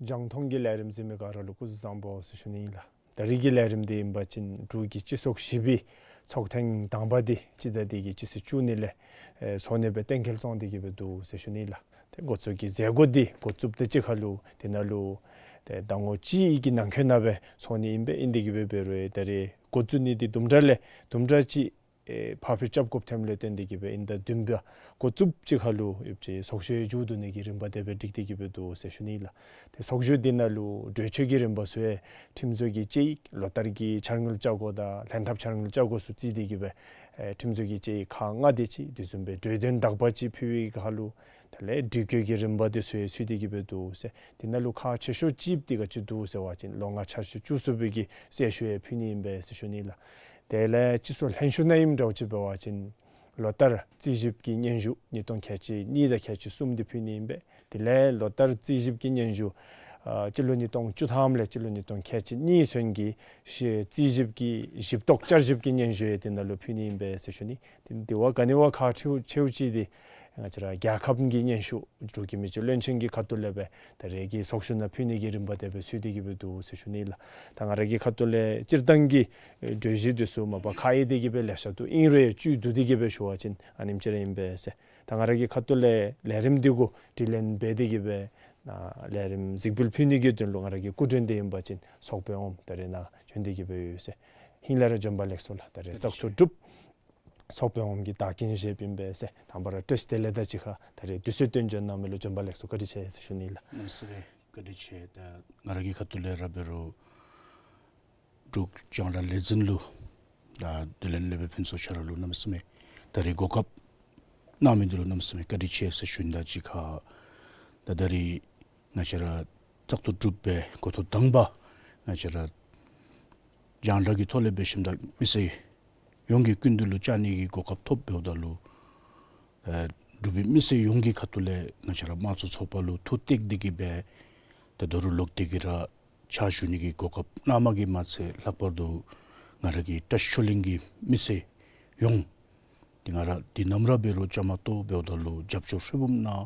རྒྱང་མཐོང་གི་ལས་རིམ་གཟིགས་མི་ག་ར་ལུ་སྐུ་གཟུགས་བཟང་པོ་ཟེར་ཞུ་ནི་ཨིན་ལགས། ད་རིས་ཀྱི་ལས་རིམ་འདི་ཨིན་པ་ཅིན་འབྲུག་གི་སྤྱི་ཚོགས་བཞི་པའི་ཚོགས་ཐེངས་དང་པ་འདི་སྤྱི་ཟླ་འདི་གི་སྤྱི་ཚེས་བཅུ་གཉིས་ལས་ཨེ་ཚོགས་ནི་སྦེ་གཏན་འཁེལ་བརྩམས་ཏེ་གི་སྦེ་འདུག་ཟེར་ཞུ་ནི་ཨིན་ལགས། ཏེ་འགོ་བཙུགས་ཀྱི་མཛད་སྒོ་འདི་འགོ་བཙུགསཔ་དང་གཅིག་ཁར་ལུ་དེ་ནང་ལུ་ཏེ་ཟླ་ངོ་གཅིག་གི་ནང་འཁོད་ནང་སྦེ་ཚོགས་ནི་ཨིན་པས། ཨིན་ཏེ་གི་སྦེ་འབད་རུང་ད་རིས་འགོ་བཙུགས་ནི་འདི་དུམ་གྲ་ལས་དུམ་གྲ་ཅིག་ཨེ་ཕར་འགྱངས་རྐྱབ་དགོཔ་ཐོནམ་ལས་བརྟེན་ཏེ་གི་སྦེ་ཨིན་ཟླ་བདུན་པ་འགོ་བཙུགསཔ་ཅིག་ཁར་ལུ་ཡོདཔ་ཅིག་ཚོགས་ཞུགས་མཇུག་བསྡུ་ནི་གི་རིམ་པ་དེ་སྦེ་སྒྲིག་སྟེ་གི་སྦེ་འདུག་ཟེར་ཞུ་ནི་ཨིན་ལགས། ཏེ་ཚོགས་ཞུགས་འདི་ནང་ལུ་གྲོས་ཆོད་ཀྱི་རིམ་པ་ཚུ་ཡང་ཁྲིམས་བཟོ་གི་དཔྱད་ཡིག་ལོ་ལྟར་གྱི་འཆར་དངུལ་བཅའ་སྒོ་དང་ལྷན་ཐབས་འཆར་དངུལ་བཅའ་སྒོ་ཚུ་བརྩིས་ཏེ་གི་སྦེ་ཨེ་ཁྲིམས་བཟོ་གི་དཔྱད་ཡིག་ཁག་ལྔ་དེ་ཅིག་དེ་བཟུམ་སྦེ་གྲོས་དོན་དག་པ་ཅིག་ཕུལ་བའི་ཁར་ལུ་དེ་ལས་སྒྲིག་བཀོད་ཀྱི་རིམ་པ་དེ་ཚུ་ཡང་ཚུད་དེ་གི་སྦེ་འདུག་ཟེར། དེ་ནང་ལུ་ཁག་ཆེ་ཤོས་ཅིག་འདི་ག་ཅི་འདུག་ཟེར་བ་ཅིན་ལོ་ལྔ་འཆར་གཞི་བཅུ་གསུམ་པའི་གི་གསལ་ཞུ་ཡང་ཕུལ་ནི་ཨིན་པས་ཟེར་ཞུ་ནི་ཨིན་ལགས། དེ་ལས་སྤྱི་ཚོགས་ལྷན་ཞུ་ནང་ཨིནམ་འདྲཝ་ཅིག་འབད་བ་ཅིན་ལོ་ལྟར་རྩིས་ཞིབ་ཀྱི་སྙན་ཞུ་ཉིས་སྟོང་ཁལ་གཅིག་གཉིས་དང་ཁལ་གཅིག་གསུམ་འདི་ཕུལ་ནི་ཨིན་པས། དེ་ལས་ལོ་ལྟར་རྩིས་ཞིབ་ཀྱི་སྙན་ཞུ་ཨ་སྤྱི་ལོ་ཉིས་སྟོང་བཅུ་ཐམ་ལས་སྤྱི་ལོ་ཉིས་སྟོང་ཁལ་གཅིག་གཉིས་ཚུན་གྱི་ཞི་རྩིས་ཞིབ་ཀྱི་ཞིབ་རྟོག་བསྐྱར་ཞིབ་ཀྱི་སྙན་ཞུ་ཡང་དེ་ནང་ལུ་ཕུལ་ནི་ཨིན་པས་ཟེར་ཞུ་ནི། དེ་དེ་བ་ག་ནི་བ་ཁག་ཆེཝ་ཆེཝ་ཅིག་འདི་ང་བཅས་ར་རྒྱལ་ཁབ་ཀྱི་སྙན་ཞུ་འབྲུག་གི་མི་རྗེ་བློན་ཆེན་གྱི་ཁ་ཐུག་ལས་སྦེ་ད་རེས་ཀྱི་ཚོགས་ཞུགས་ནང་ཕུལ་ནི་གི་རིམ་པ་དེ་སྦེ་ཚུད་དེ་གི་སྦེ་འདུག་ཟེར་ཞུ་ནི་ལགས། ད་ང་ར་གི་ཁ་ཐུག་ལས་སྤྱིར་བཏང་གི་ཨེ་གྲོས་གཞི་དེ་ཚུ་མ་པ་ཁག་ཡོད་དེ་གི་སྦེ་ལེ་ཤ་འདུག། ཨིན་རུང་ཡང་བཅུད་བསྡུ་སྟེ་གི་སྦེ་ཞུ་བ་ཅིན་ཨ་ནེམ་ཅིག་ར་ཨིན་པས་ཟེར། ད་ང་ར་གི་ཁ་ཐུག་ལས་ལས་རིམ་འདི་གུ་དྲི་ལན་འབད་དེ་གི་སྦེ་ནཱ་ལས་རིམ་གཟིགས་འབུལ་ཕུལ་ནི་གི་དོན་ལུ་ང་ར་གི་སྐུ་མགྲོན་འདི་ཨིན་པ་ཅིན་ཚོགས་དཔོན་འོགམ་ད་རེས་ནཱ་བྱོན་ཏེ་གི་སྦེ་ཡོད་ཟེར། ཧིང་ལས་ར་བྱོན་པ་ལེགས་སོ་ལགས། ད་རེས་བཙག་འཐུ་གྲུབ་ཚོགས་དཔོན་འོགམ་གྱི་བདག་རྐྱེན་བཞེསཔ་ཨིན་པས་ཟེར། དང་པ་ར་བཀྲ་ཤིས་བདེ་ལེགས་དང་གཅིག་ཁར་ད་རེས་དུས་ཚོད་བཏོན་བྱོན་གནང་མི་ལུ་བྱོན་པ་ལེགས་སོ་བཀའ་དྲིན་ཆེ་ཟེར་ཞུ་ནི་ལགས། གནམ་མེད་ས་མེད་བཀའ་དྲིན་ཆེ། ད་ང་ར་གི་ཁ་ཐུག་ལས་ར་འབད་རུང་འབྲུག་རྒྱང་བསྒྲགས་ལས་འཛིན་ལུ་ད་དེ་ལས་སློབ་དཔོན་ཕུན་ཚོགས་ཁྱོད་ར་ལུ་གནམ་མེད་ས་མེད་ད་རེས་གོ་སྐབས་གནང་མི་འདི་ལུ་གནམ་མེད་ས་མེད་བཀའ་དྲིན་ཆེ་ཟེར་ཞུ་ནི་དང་གཅིག་ཁར་ད་ད་རེས་ང་བཅས་ར་བཙག་འཐུ་གྲུབ་སྦེ་འགོ་ཐོག་དང་པ་ང་བཅས་ར་རྒྱང་བསྒྲགས་ཀྱི་ཐོག་ལས་འབད་ཞིནམ་ད་མི་སེར་ཡོངས་ཀྱི་སྐུ་མདུན་ལུ་བཅར་ནི་གི་གོ་སྐབས་ཐོབ་འབདཝ་ད་ལུ་ཨེ་འབྲུག་པའི་མི་སེར་ཡོངས་ཀྱི་ཁ་ཐུག་ལས་ང་བཅས་ར་དམངས་གཙོ་ཚོགས་པ་ལུ་ཐུགས་གཏད་དེ་གི་སྦེ་ད་ད་རུང་ལོག་སྟེ་གི་ར་ཕྱག་ཞུ་ནི་གི་གོ་སྐབས་གནངམ་གིས་མ་ཚད་ལྷག་པར་དུ་ང་ར་གི་བཀྲ་ཤིས་ཆོས་གླིང་གི་མི་སེར་ཡོངས་འདི་ང་ར་འདི་ནམ་ར་འབད་རུང་བཅའ་མར་གཏོགས་འབདཝ་ད་ལུ་རྒྱབ་སྐྱོར་ཧྲིལ་བུམ་གནང་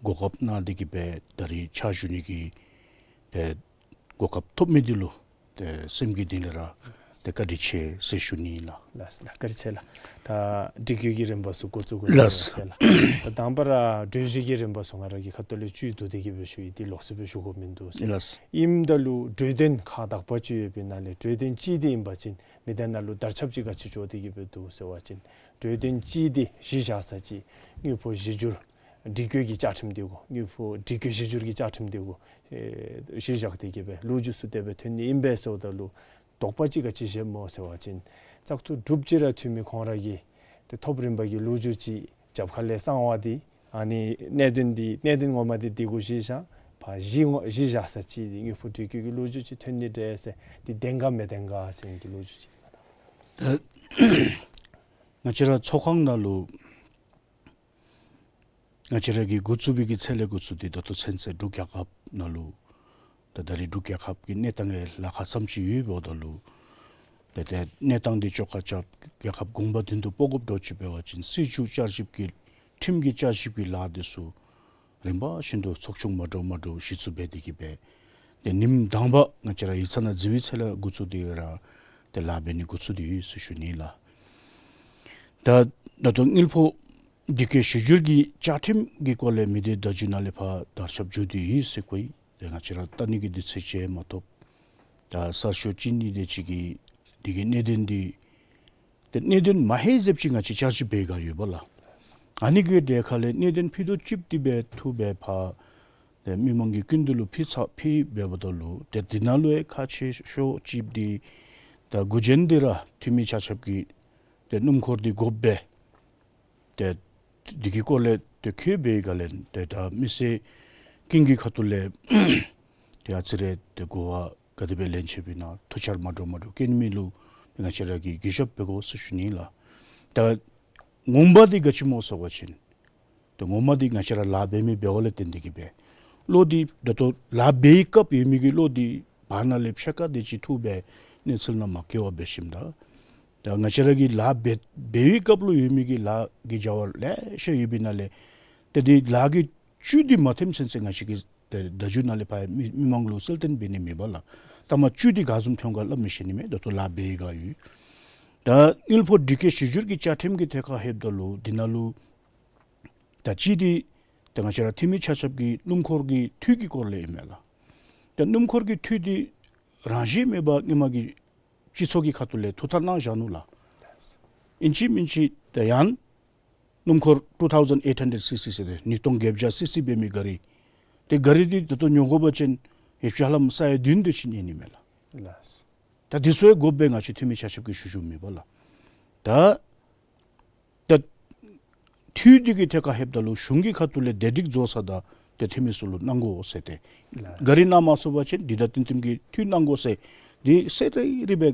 གོ་སྐབས་གནང་སྟེ་གི་སྦེ་ད་རེས་ཕྱག་ཞུ་ནི་གི་ཏེ་གོ་སྐབས་ཐོབ་མི་འདི་ལུ་ཏེ་སེམས་ཀྱི་གཏིང་ལས་ར་ཏེ་བཀའ་དྲིན་ཆེ་ཟེར་ཞུ་ནི་ལགས། ལགས་ལགས། བཀའ་དྲིན་ཆེ་ལགས། ད་སྒྲིག་བཀོད་ཀྱི་རིམ་པ་ཚུ་འགོ་བཙུགས་དགོ་ཟེར་ལགས། ད་དང་པ་ར་གྲོས་གཞི་གི་རིམ་པ་ཚུ་ང་ར་གི་ཁ་ཐུག་ལས་བཅུད་བསྡུ་སྟེ་གི་སྦེ་ཞུ་ཡི། འདི་ལོགས་སུ་སྦེ་ཞུ་དགོཔ་མིན་འདུག་ཟེར། ལགས། ཨིནམ་ད་ལུ་གྲོས་དོན་ཁག་དག་པ་ཅིག་ཡོད་པའི་ནང་ལས་གྲོས་དོན་གཅིག་འདི་ཨིན་པ་ཅིན་མི་སྡེ་ནང་ལུ་དར་ཁྱབ་ཅིག་ག་ཅི་འགྱོ་སྟེ་གི་སྦེ་འདུག་ཟེར་བ་ཅིན་གྲོས་དོན་གཅིག་འདི་གཞི་བཞག་ས་ཅིག་དངུལ་ཕོགས་གཞི་འགྱུར་ སྒྲིག་བཀོད་ཀྱི་བཅའ་ཁྲིམས་འདི་གུ་དངུལ་ཕོགས་སྒྲིག་བཀོད་གཞི་འགྱུར་གྱི་བཅའ་ཁྲིམས་འདི་གུ་ཨེ་གཞི་བཞག་སྟེ་གི་སྦེ་ལོ་རྒྱུས་ཚུ་དེ་སྦེ་ཐོན་ནི་ཨིན་པས་ཟེརཝ་ད་ལུ་དོགས་པ་ཅིག་ག་ཅི་བཞེས་སྨོ་ཟེར་བ་ཅིན་བཙག་འཐུ་གྲུབ་ཅིག་ར་འཐུས་མི་ཁོང་ར་གིས་ཏེ་ཐོབ་རིམ་པ་གི་ལོ་རྒྱུས་ཅིག་རྒྱབ་ཁ་ལས་གསང་བ་འདི་ཨ་ནི་གནད་དོན་འདི་གནད་དོན་ངོ་མ་འདི་འདི་གུ་གཞི་བཞག་ཕར་གཞི་ངོ་གཞི་བཞག་ས་ཅིག་འདི་དངུལ་ཕོགས་སྒྲིག་བཀོད་ཀྱི་ལོ་རྒྱུས་ཅིག་ཐོན་ནི་འདྲས་ཟེར་འདི་བདེན་ག་མི་བདེན་ག་ཟེར་གྱི་ལོ་རྒྱུས་ཅིག། ད་ང་བཅས་ར་ཚོགས་ཁང་ནང་ལུ་ང་བཅས་ར་གི་འགོ་བཙུགས་པའི་གི་ཚེ་ལས་འགོ་བཙུགས་ཏེ་ད་ལྟོ་ཚུན་ཚོད་འབྲུག་རྒྱལ་ཁབ་ནང་ལུ་ད་ད་རེས་འབྲུག་རྒྱལ་ཁབ་ཀྱི་གནས་སྟངས་ལ་ཁག་ཙམ་ཅིག་ཡོདཔ་ད་ལུ་ཏེ་ཏེ་གནས་སྟངས་འདི་བཅོ་ཁ་རྐྱབ་རྒྱལ་ཁབ་གོང་བུ་མདུན་དུ་སྤོ་དགོཔ་འདྲཝ་ཅིག་འབད་བ་ཅིན་སྲིད་བྱུས་བསྐྱར་ཞིབ་ཀྱི་ཁྲིམས་ཀྱི་བསྐྱར་ཞིབ་ཀྱི་ལཱ་འདི་ཚུ་རིམ་པ་བཞིན་དུ་ཚོགས་ཆུང་མ་འདྲཝ་མ་འདྲཝ་གཞི་བཙུགས་འབད་དེ་གི་སྦེ་ཏེ་ཉིནམ་དང་པ་ང་བཅས་ར་ཡིག་ཚང་ནང་འཛུལ་བའི་ཚེ་ལས་འགོ་བཙུགས་ཏེ་ར་ཏེ་ལཱ་འབད་ནི་འགོ་བཙུགས་ཏེ་ཡོད་ཟེར་ཞུ་ནི་ལགས། ད་ད་ལྟོ་དངུལ་ཕོགས་སྒྲིག་བཀོད་གཞི་འགྱུར་གྱི་བཅའ་ཁྲིམས་ཀྱི་སྐོར་ལས་མི་སྡེ་བརྡ་བརྒྱུད་ནང་ལས་ཕར་དར་ཁྱབ་འགྱོ་སྟེ་ཡོད་ཟེར་གོ་ཡི། ཏེ་ང་བཅས་ར་བལྟ་ནི་གི་དུས་ཚོད་ཅིག་མ་ཐོབ། ད་གསར་ཤོག་ཅིག་གཉིས་དེ་ཅིག་གིས་འདི་གི་གནད་དོན་འདི་ཏེ་གནད་དོན་མ་ཧེ་ཟེརཝ་ཅིག་ང་བཅས་བསྐྱར་ཞིབ་འབད་ག་ཡོད་པ་ལགས། ཨ་ནི་གི་གྲས་ཁ་ལས་གནད་དོན་ཕུད་རྡོག་ཅིག་འདི་སྦེ་འཐུ་སྦེ་ཕར་ཏེ་མི་མང་གི་སྐུ་མདུན་ལུ་ཕུལ་ཚར་ཕུལ་འབདཝ་ད་ལུ་ཏེ་འདི་ནང་ལུ་ཡང་ཁག་ཆེ་ཤོས་ཅིག་འདི་ད་འགོ་འདྲེན་འདི་ར་འཐུས་མི་ཆ་ཁྱབ་ཀྱིས་ཏེ་སྣུམ་འཁོར་འདི་དགོཔ་སྦེ་ཏེ་འདི་གི་སྐོར་ལས་ཏེ་འཁོད་འབད་བའི་སྒང་ལས་ཏེ་ད་མི་སེར་ཀུན་གྱི་ཁ་ཐུག་ལས་ཏེ་ཨ་ཙི་རེ་ཏེ་གོ་བ་ག་དེ་སྦེ་ལེན་ཅི་པས་ན་ཐུགས་འཆར་མ་འདྲཝ་མ་འདྲཝ་བཀོད་མི་ལུ་ཏེ་ང་བཅས་ར་གིས་གུས་ཞབས་འབད་དགོ་ཟེར་ཞུ་ནི་ལགས། ད་ངོ་མ་འདི་ག་ཅི་སྨོ་ཟེར་བ་ཅིན་ཏེ་ངོ་མ་འདི་ང་བཅས་ར་ལཱ་འབད་མི་འབདཝ་ལས་བརྟེན་ཏེ་གི་སྦེ་བློ་འདི་ད་ལྟོ་ལཱ་འབད་བའི་སྐབས་ཡོད་མི་གི་བློ་འདི་བར་ན་ལས་ཕྱེད་ཀ་དེ་ཅིག་འཐུ་སྦེ་གནས་ཚུལ་ནང་མ་བཀོད་པར་འབད་ཞིནམ་ད་ད་ང་བཅས་ར་གིས་ལཱ་འབད་འབད་བའི་སྐབས་ལུ་ཡོད་མི་གི་ལཱ་གི་བྱ་བ་ལེ་ཤ་ཡོད་པའི་ནང་ལས་ཏེ་འདི་ལཱ་གི་བཅུད་འདི་མ་ཐོནམ་ཚུན་ཚོད་ང་བཅས་ཀྱིས་ཏེ་བརྡ་བརྒྱུད་ནང་ལས་ཕར་མི་མི་མང་ལུ་གསལ་སྟོན་འབད་ནི་མེད་པ་ལགས། ད་མ་བཅུད་འདི་ག་བཟུམ་ཐོན་ག་སླབ་མི་ཤེས་ནི་མས། ད་ལྟོ་ལཱ་འབད་ག་ཡོད། ད་དངུལ་ཕོགས་སྒྲིག་བཀོད་གཞི་འགྱུར་གྱི་བཅའ་ཁྲིམས་ཀྱི་ཐད་ཁར་ལྷོདཔ་ད་ལུ་འདི་ནང་ལུ་ད་ཅི་འདི་ད་ང་བཅས་ར་འཐུས་མི་ཆ་ཁྱབ་ཀྱི་སྣུམ་འཁོར་གྱི་འཐུས་ཀྱི་སྐོར་ལས་ཨིན་མས་ལགས། ད་སྣུམ་འཁོར་གྱི་འཐུས་འདི་རང་བཞིན་མེད་པར་སྔོན་མ་གི་སྤྱི་ཚོགས་ཀྱི་ཁ་ཐུག་ལས་ཐུགས་ཐག་གནང་བཞག་ནུག་ལགས། ཨིན་ཅི་མིན་ཅི་ད་ཡང་སྣུམ་འཁོར་two thousand eight hundred C C ཟེར་ཏེ་ཉིས་སྟོང་བརྒྱད་བརྒྱ་C C འབད་མི་ག་རི་ཏེ་ག་རི་འདི་ད་ལྟོ་ཉོ་དགོ་པ་ཅིན་ཡོདཔ་ཅིག་ཧ་ལམ་ས་ཡ་བདུན་དེ་ཅིག་གནས་ནི་མས་ལགས། ལགས། ད་འདི་ཚུ་ཡང་དགོཔ་སྦེ་ང་བཅས་འཐུས་མི་ཆ་ཁྱབ་ཀྱིས་ཞུ་ཞུཝ་མེད་པ་ལགས། ད་ད་འཐུས་འདི་གི་ཐད་ཁར་ལྷོདཔ་ད་ལུ་གཞུང་གི་ཁ་ཐུག་ལས་བདེ་སྒྲིག་བཟོ་ས་དང་ཏེ་འཐུས་མི་ཚུ་ལུ་གནང་དགོ་ཟེར་ཏེ། ལགས། ག་རི་གནང་མ་ཚུགས་པ་ཅིན་འདི་དང་བསྟུན་བསྟུན་གྱི་འཐུས་གནང་དགོ་ཟེར་འདི་གསལ་ཏེ་རི་སྦེ་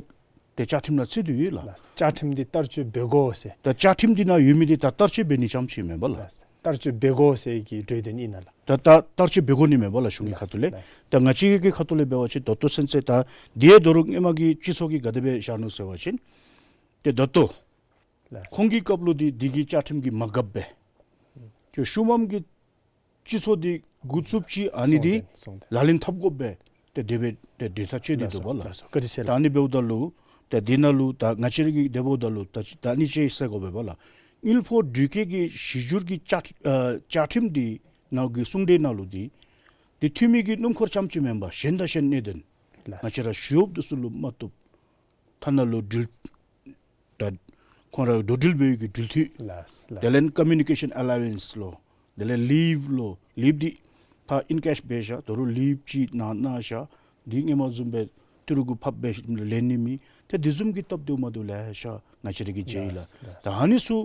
ཏེ་བཅའ་ཁྲིམས་ནང་བརྩི་དོ་ཡོད་ལགས། ལགས། བཅའ་ཁྲིམས་འདི་བསྟར་སྤྱོད་འབད་དགོ་ཟེར། ད་བཅའ་ཁྲིམས་འདི་ནང་ཡོད་མི་འདི་ད་བསྟར་སྤྱོད་འབད་ནི་རྐྱངམ་ཅིག་མེན་པ་ལགས། ལགས། བསྟར་སྤྱོད་འབད་དགོ་ཟེར་གྱི་གྲོས་དོན་ཨིན་ན་ལགས། ད་ད་བསྟར་སྤྱོད་འབད་དགོ་ནི་མེན་པ་ལགས་གཞུང་གི་ཁ་ཐུག་ལས། ལགས། ད་ང་བཅས་ཀྱི་ཁ་ཐུག་ལས་འབད་བ་ཅིན་ད་ལྟོ་ཚུན་ཚོད་ད་འདི་ཡང་ད་རུང་སྔོན་མ་གི་སྤྱི་ཚོགས་ཀྱིས་ག་དེ་སྦེ་བཞག་ནུག་ཟེར་བ་ཅིན་ཏེ་ད་ལྟོ་ལགས། ཁོང་གི་སྐབས་ལུ་འདི་འདི་གི་བཅའ་ཁྲིམས་ཀྱིས་མ་དགའཝ་སྦེ་ཁྱོད་ཤུལ་མམ་གྱི་སྤྱི་ཚོགས་འདི་འགོ་བཙུགསཔ་ཅིག་ཨ་ནི་འདི་སྲུང་དོན་སྲུང་དོན་ལག་ལེན་འཐབ་དགོཔ་སྦེ་ཏེ་དེ་སྦེ་ཏེ་དེ་ཐག་བཅད་དེ་འདུག་པ་ལགས། ལགས་སོ། བཀའ་དྲིན་ཆེ་ལགས། ད་ཨ་ནི་འབདཝ་ད་ལུ་ཏེ་འདི་ནང་ལུ་ད་ང་བཅས་ར་གི་དེ་འབདཝ་ད་ལུ་ད་ད་ཨ་ནི་ཅིག་ཟེར་དགོ་པས་པ་ལགས། དངུལ་ཕོགས་སྒྲིག་བཀོད་ཀྱི་གཞི་འགྱུར་གྱི་བཅའ་ཨ་བཅའ་ཁྲིམས་འདི་ནང་གི་གསུང་གྲོས་ནང་ལུ་འདི་འདི་འཐུས་མི་གི་སྣུམ་འཁོར་རྐྱངམ་ཅིག་མེན་པར་གཞན་དང་གཞན་གནད་དོན་ལགས། ང་བཅས་ར་ཞི་གཡོགཔ་འདི་ཚུ་ལུ་མ་བཏུབ། ཐ་ན་ལུ་འགྲུལ་ད་ཁོང་ར་འགྲོ་འགྲུལ་འབད་བའི་གི་འགྲུལ་འཐུས། ལགས་ལགས། དེ་ལས་ཀོ་མིའུ་ནི་ཀེ་ཤཱན་ཨ་ལ་ཝན་སི་ལོ། དེ་ལས་ལིབ་ལོ། ལིབ་འདི་ཕར་ཨིན་ཀེཤ་འབད་བཞག། ད་རུང་ལིབ་ཅིག་ནང་གནང་བཞག། འདི་སྔོན་མ་བཟུམ་སྦེ་ཏི་རུ་གུ་ཕབ་སྦེ་ལེན་ནི་མེད། ཏེ་འདི་བཟུམ་གྱི་སྟབས་བདེཝ་མ་བདེཝ་ལེ་ཤ་ང་བཅས་ར་གིས་མཇལ་ཡི་ལགས། ལགས་ལགས། ད་ཨ་ནི་ཚུ་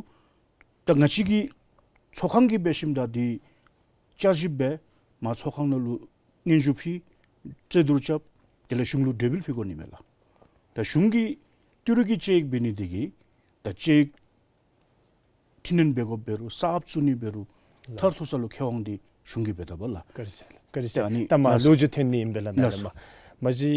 ད་ང་བཅས་ཀྱི་ཚོགས་ཁང་གིས་འབད་ཞིནམ་ད་འདི་བསྐྱར་ཞིབ་འབད། མར་ཚོགས་ཁང་ནང་ལུ་སྙན་ཞུ་ཕུལ། རྩོད་བསྡུར་རྐྱབ། དེ་ལས་གཞུང་ལུ་གྲོས་འབུལ་ཕུལ་དགོ་ནི་མས་ལགས། ད་གཞུང་གིས་ཏི་རུ་གི་དཔྱད་ཡིག་འབད་ནི་འདི་གིས་ད་དཔྱད་ཡིག་འཕྲི་སྣོན་འབད་དགོཔ་འབད་རུང་གསརཔ་བཙུགས་ནི་འབད་རུང་ལགས། མཐར་ཐུག་ས་ལུ་ཁེ་དབང་འདི་གཞུང་གིས་འབད་ད་པ་ལགས། བཀའ་དྲིན་ཆེ་ལགས། བཀའ་དྲིན་ཆེ། ད་ཨ་ནི་ད་མར་ལགས་སོ། ལོ་རྒྱུས་ཐོན་ནི་ཨིན་པས་ལགས། ད་ལགས་ལས་སོ། མར་མ་གཞི་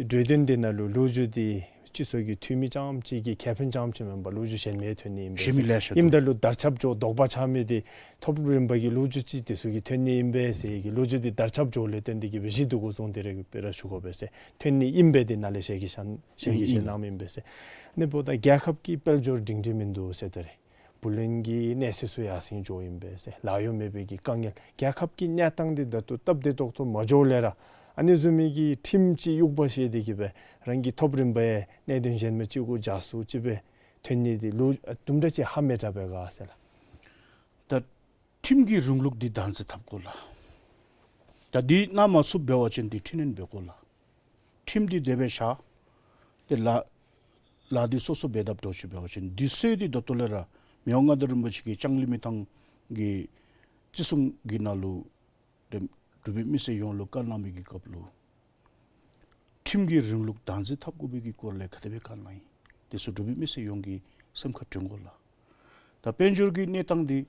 གྲོས་དོན་འདི་ནང་ལུ་ལོ་རྒྱུས་འདི་སྤྱི་ཚོགས་ཀྱི་འཐུས་མི་རྐྱངམ་ཅིག་གི་ཁེ་ཕན་རྐྱངམ་ཅིག་མེན་པར་ལོ་རྒྱུས་གཞན་མི་ཐོན་ནི་ཨིན་པས། གཞན་མི་ལེ་ཤ་ཨིནམ་ད་ལུ་དར་ཁྱབ་འགྱོ་དོགས་པ་ཆགས་མི་འདི་ཐོབ་རིམ་པ་གི་ལོ་རྒྱུས་ཅིག་འདི་ཚུ་གིས་ཐོན་ནི་ཨིན་པས་ཟེར་གྱི་ལོ་རྒྱུས་འདི་དར་ཁྱབ་འགྱོཝ་ལས་བརྟེན་ཏེ་གི་སྦེ་གཞི་འདི་གུ་བཟུང་སྟེ་ར་སྦེ་ར་ཞུ་དགོ་པས་ཟེར། ཐོན་ནི་ཨིན་པས་འདི་ནཱ་ལས་ཞལ་གྱིས་བཞེས་ཨིན་ཞལ་གྱིས་བཞེས་ཨིན་གནངམ་ཨིན་པས་ཟེར། ཨ་ནི་འབདཝ་ད་རྒྱལ་ཁབ་ཀྱི་དཔལ་འབྱོར་སྒྲིང་སྒྲི་མིན་འདུག་ཟེར་ད་རེས། བུ་ལོན་གྱི་གནས་ཚད་ཚུ་ཡར་སེང་འགྱོཝ་ཨིན་པས་ཟེར། ལཱ་གཡོག་མེད་པའི་གི་དཀའ་ངལ། རྒྱལ་ཁབ་ཀྱི་གནས་སྟངས་འདི་ད་ལྟོ་སྟབས་བདེ་ཏོག་ཏོ་མ་འགྱོཝ་ལས་ར་ཨ་ནི་བཟུམ་མའི་གི་ཁྲིམས་ཅིག་དབྱུག་པ་བཞེས་ཏེ་གི་སྦེ་རང་གི་ཐོབ་རིམ་པ་ཡང་གནད་དོན་གཞན་མི་ཅིག་གུ་འཇགས་སུ་ཅིག་སྦེ་ཐོན་ནི་འདི་ལུ་དུམ་གྲ་ཅིག་ཧ་མི་གྲ་བས་ག་ཟེར་ལགས། ད་ ཁྲིམས་ཀྱི་རིང་ལུགས་འདི་བདག་འཛིན་འཐབ་དགོ་ལགས། ད་འདི་གནང་མ་ཚུགས་པ་ཅིན་འདི་འཕྲི་སྣོན་འབད་དགོ་ལགས། ཁྲིམས་འདི་དེ་སྦེ་བཞག། ཏེ་ལཱ་ལཱ་འདི་སོ་སོ་འབད་དཔ་འདྲཝ་ཅིག་འབད་བ་ཅིན་འདི་ཚུ་འདི་ད་ལྟོ་ལས་ར་མི་དབང་མངའ་བདག་རིན་པོ་ཆེ་གིས་ལྕང་གླིང་མི་ཐང་གི་བརྩི་སྲུང་གི་ནང་ལུ་ཏེ་འབྲུག་པའི་མི་སེར་ཡོངས་ལུ་བཀའ་གནང་མི་གི་སྐབས་ལུ་ཁྲིམས་ཀྱི་རིང་ལུགས་བདག་འཛིན་འཐབ་དགོ་པའི་གི་སྐོར་ལས་ག་དེ་སྦེ་བཀའ་གནང་ཡི། དེ་ཚུ་འབྲུག་པའི་མི་སེར་ཡོངས་ཀྱིས་སེམས་ཁར་དྲན་དགོ་ལགས། ད་དཔལ་འབྱོར་གྱི་གནས་སྟངས་འདི་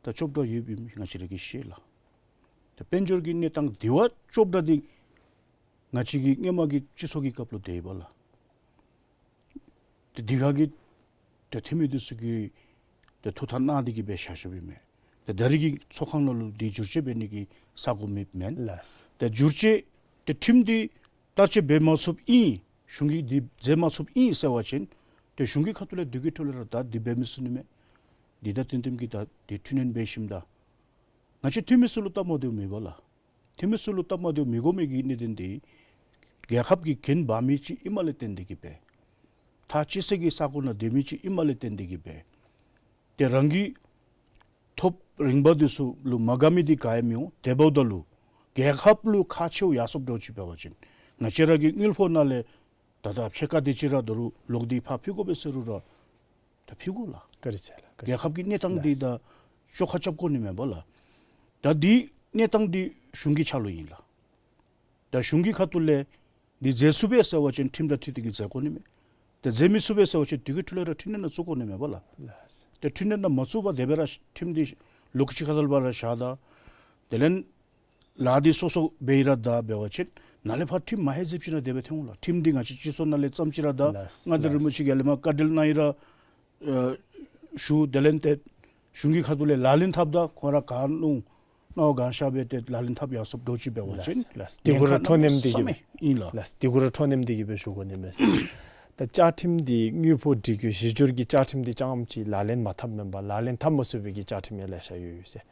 ད་ཅོག་འཐདཔ་ཡོདཔ་ཨིནམ་ང་བཅས་ར་གིས་ཤེས་ལགས། ད་དཔལ་འབྱོར་གྱི་གནས་སྟངས་འདི་བ་ཅོག་འཐདཔ་འདི་ང་བཅས་ཀྱི་སྔོན་མ་གི་སྤྱི་ཚོགས་ཀྱི་སྐབས་ལུ་དེ་ཡོདཔ་ལགས། ཏེ་འདི་ག་གི་ཏེ་འཐུས་མི་འདི་ཚུ་གིས་ཏེ་ཐུགས་ཐག་གནང་སྟེ་གི་སྦེ་བཞག་བཞགཔ་ཨིན་མས། ཏེ་ད་རེས་ཀྱི་ཚོགས་ཁང་ནང་ལུ་འདི་བསྒྱུར་བཅོས་འབད་ནི་གི་ས་གོ་མེདཔ་མེན། ལགས། ཏེ་བསྒྱུར་བཅོས་ཏེ་ཁྲིམས་འདི་བསྟར་སྤྱོད་འབད་མ་ཚུགསཔ་ཨིན། གཞུང་གིས་འདི་མཛད་མ་ཚུགསཔ་ཨིན་ཟེར་བ་ཅིན་ཏེ་གཞུང་གི་ཁ་ཐུག་ལས་དེ་གི་འཕྲོ་ལས་ར་ད་འདི་འབད་མི་ཚུགས་ནི་མས། འདི་ད་དེ་དེམ་གྱི་ད་འདི་འཕྲི་སྣོན་འབད་ཞིནམ་ད་ང་བཅས་འཐུས་མི་ཚུ་ལུ་སྟབས་མ་བདེཝ་མེད་པ་ལགས། འཐུས་མི་ཚུ་ལུ་སྟབས་མ་བདེཝ་མི་དགོ་མི་གི་གནད་དོན་འདི་རྒྱལ་ཁབ་ཀྱི་འགན་འབག་མི་ཅིག་ཨིནམ་ལས་བརྟེན་ཏེ་གི་སྦེ་ཐག་བཅད་སའི་གི་ས་གོ་ནང་སྡོད་མི་ཅིག་ཨིནམ་ལས་བརྟེན་ཏེ་གི་སྦེ་ཏེ་རང་གི་ཐོབ་རིམ་པ་འདི་ཚུ་ལུ་མ་དགའ་མི་འདི་ག་ཡང་མི་འོང་། དེ་འབདཝ་ད་ལུ་རྒྱལ་ཁབ་ལུ་ཁག་ཆེཝ་ཡར་སོངམ་འདྲཝ་ཅིག་འབད་བ་ཅིན་ང་བཅས་ར་གི་དངུལ་ཕོགས་ནང་ལས་ད་ད་ཕྱེད་ཀ་དེ་ཅིག་ར་ད་རུང་ལོག་སྟེ་ཕར་ཕུལ་དགོ་པས་ཟེར་རུང་ར་ད་ཕུལ་དགོ་ལགས། བཀའ་དྲིན་ཆེ་ལགས། བཀའ་དྲིན་ཆེ། རྒྱལ་ཁབ་ཀྱི་གནས་སྟངས་འདི་ལགས། ད་བཅོ་ཁ་རྐྱབ་དགོ་ནི་མེན་པ་ལགས། ད་འདི་གནས་སྟངས་འདི་གཞུང་གི་ཕྱག་ལུ་ཨིན་ལགས། ད་གཞུང་གི་ཁ་ཐུག་ལས་འདི་མཛད་ཚུགས་པས་ཟེར་བ་ཅིན་ཁྲིམས་དང་འཁྲིལ་ཏེ་གི་མཛད་དགོ་ནི་མས། ད་མཛད་མི་ཚུགས་པས་ཟེར་བ་ཅིན་དེ་གི་འཕྲོ་ལས་ར་འཕྲི་སྣོན་ནང་བཙུགས་དགོ་ནི་མེན་པ་ལགས། ལགས། ད་འཕྲི་སྣོན་ནང་མ་བཙུགས་པར་དེ་སྦེ་ར་ཁྲིམས་འདི་ལོགས་ཅིག་ཁ་ཐུག་ལས་ཕར་ར་བཞག་ད། དེ་ལས་ལཱ་འདི་སོ་སོ་འབད་ཡི་ར་ད་འབད་བ་ཅིན་ནཱ་ལས་ཕར་ཁྲིམས་མ་ཧེ་ཟེར་ཅིག་ནང་དེ་སྦེ་ཐོན་འོང་ལགས། ཁྲིམས་འདི་ང་བཅས་སྤྱི་ཚོགས་ནང་ལས་བརྩམས་ཅི་ར་ད། ལགས། མངའ་བདག་རིན་པོ་ཆེ་གིས་ལས་མར་བཀའ་འགྲེལ་གནང་ཡི་ར་ཨ་ཞུ། དེ་ལས་ཏེ་གཞུང་གི་ཁ་ཐུག་ལས་ལག་ལེན་འཐབ་ད་ཁོང་ར་ག་ནི་སྣང་བ་གང་ཤར་སྦེ་ཏེ་ལག་ལེན་འཐབ་ཡར་སོངམ་འདྲཝ་ཅིག་འབད་བ་ཅིན། ལགས། ལགས། དེ་གུ་ར་ཉེན་ཁ་འཕྲོ་སྣོན་འདི་གནམ་མེད་ས་མེད་ཨིན་ལགས། ལགས། དེ་གུ་ར་འཕྲོ་སྣོན་འདི་གི་སྦེ་ཞུ་དགོ་ནི་མས་ཟེར། ད་བཅའ་ཁྲིམས་འདི་དངུལ་ཕོགས་སྒྲིག་བཀོད་གཞི་སྒྱུར་གྱི་བཅའ་ཁྲིམས་འདི་རྐྱངམ་ཅིག་ལག་ལེན་མ་འཐབ་མེན་པར་ལག་ལེན་འཐབ་མ་ཚུགས་པའི་གི་བཅའ་ཁྲིམས་ཡང་ལེ་ཤ་ཡོད་ཡོད་ཟེར།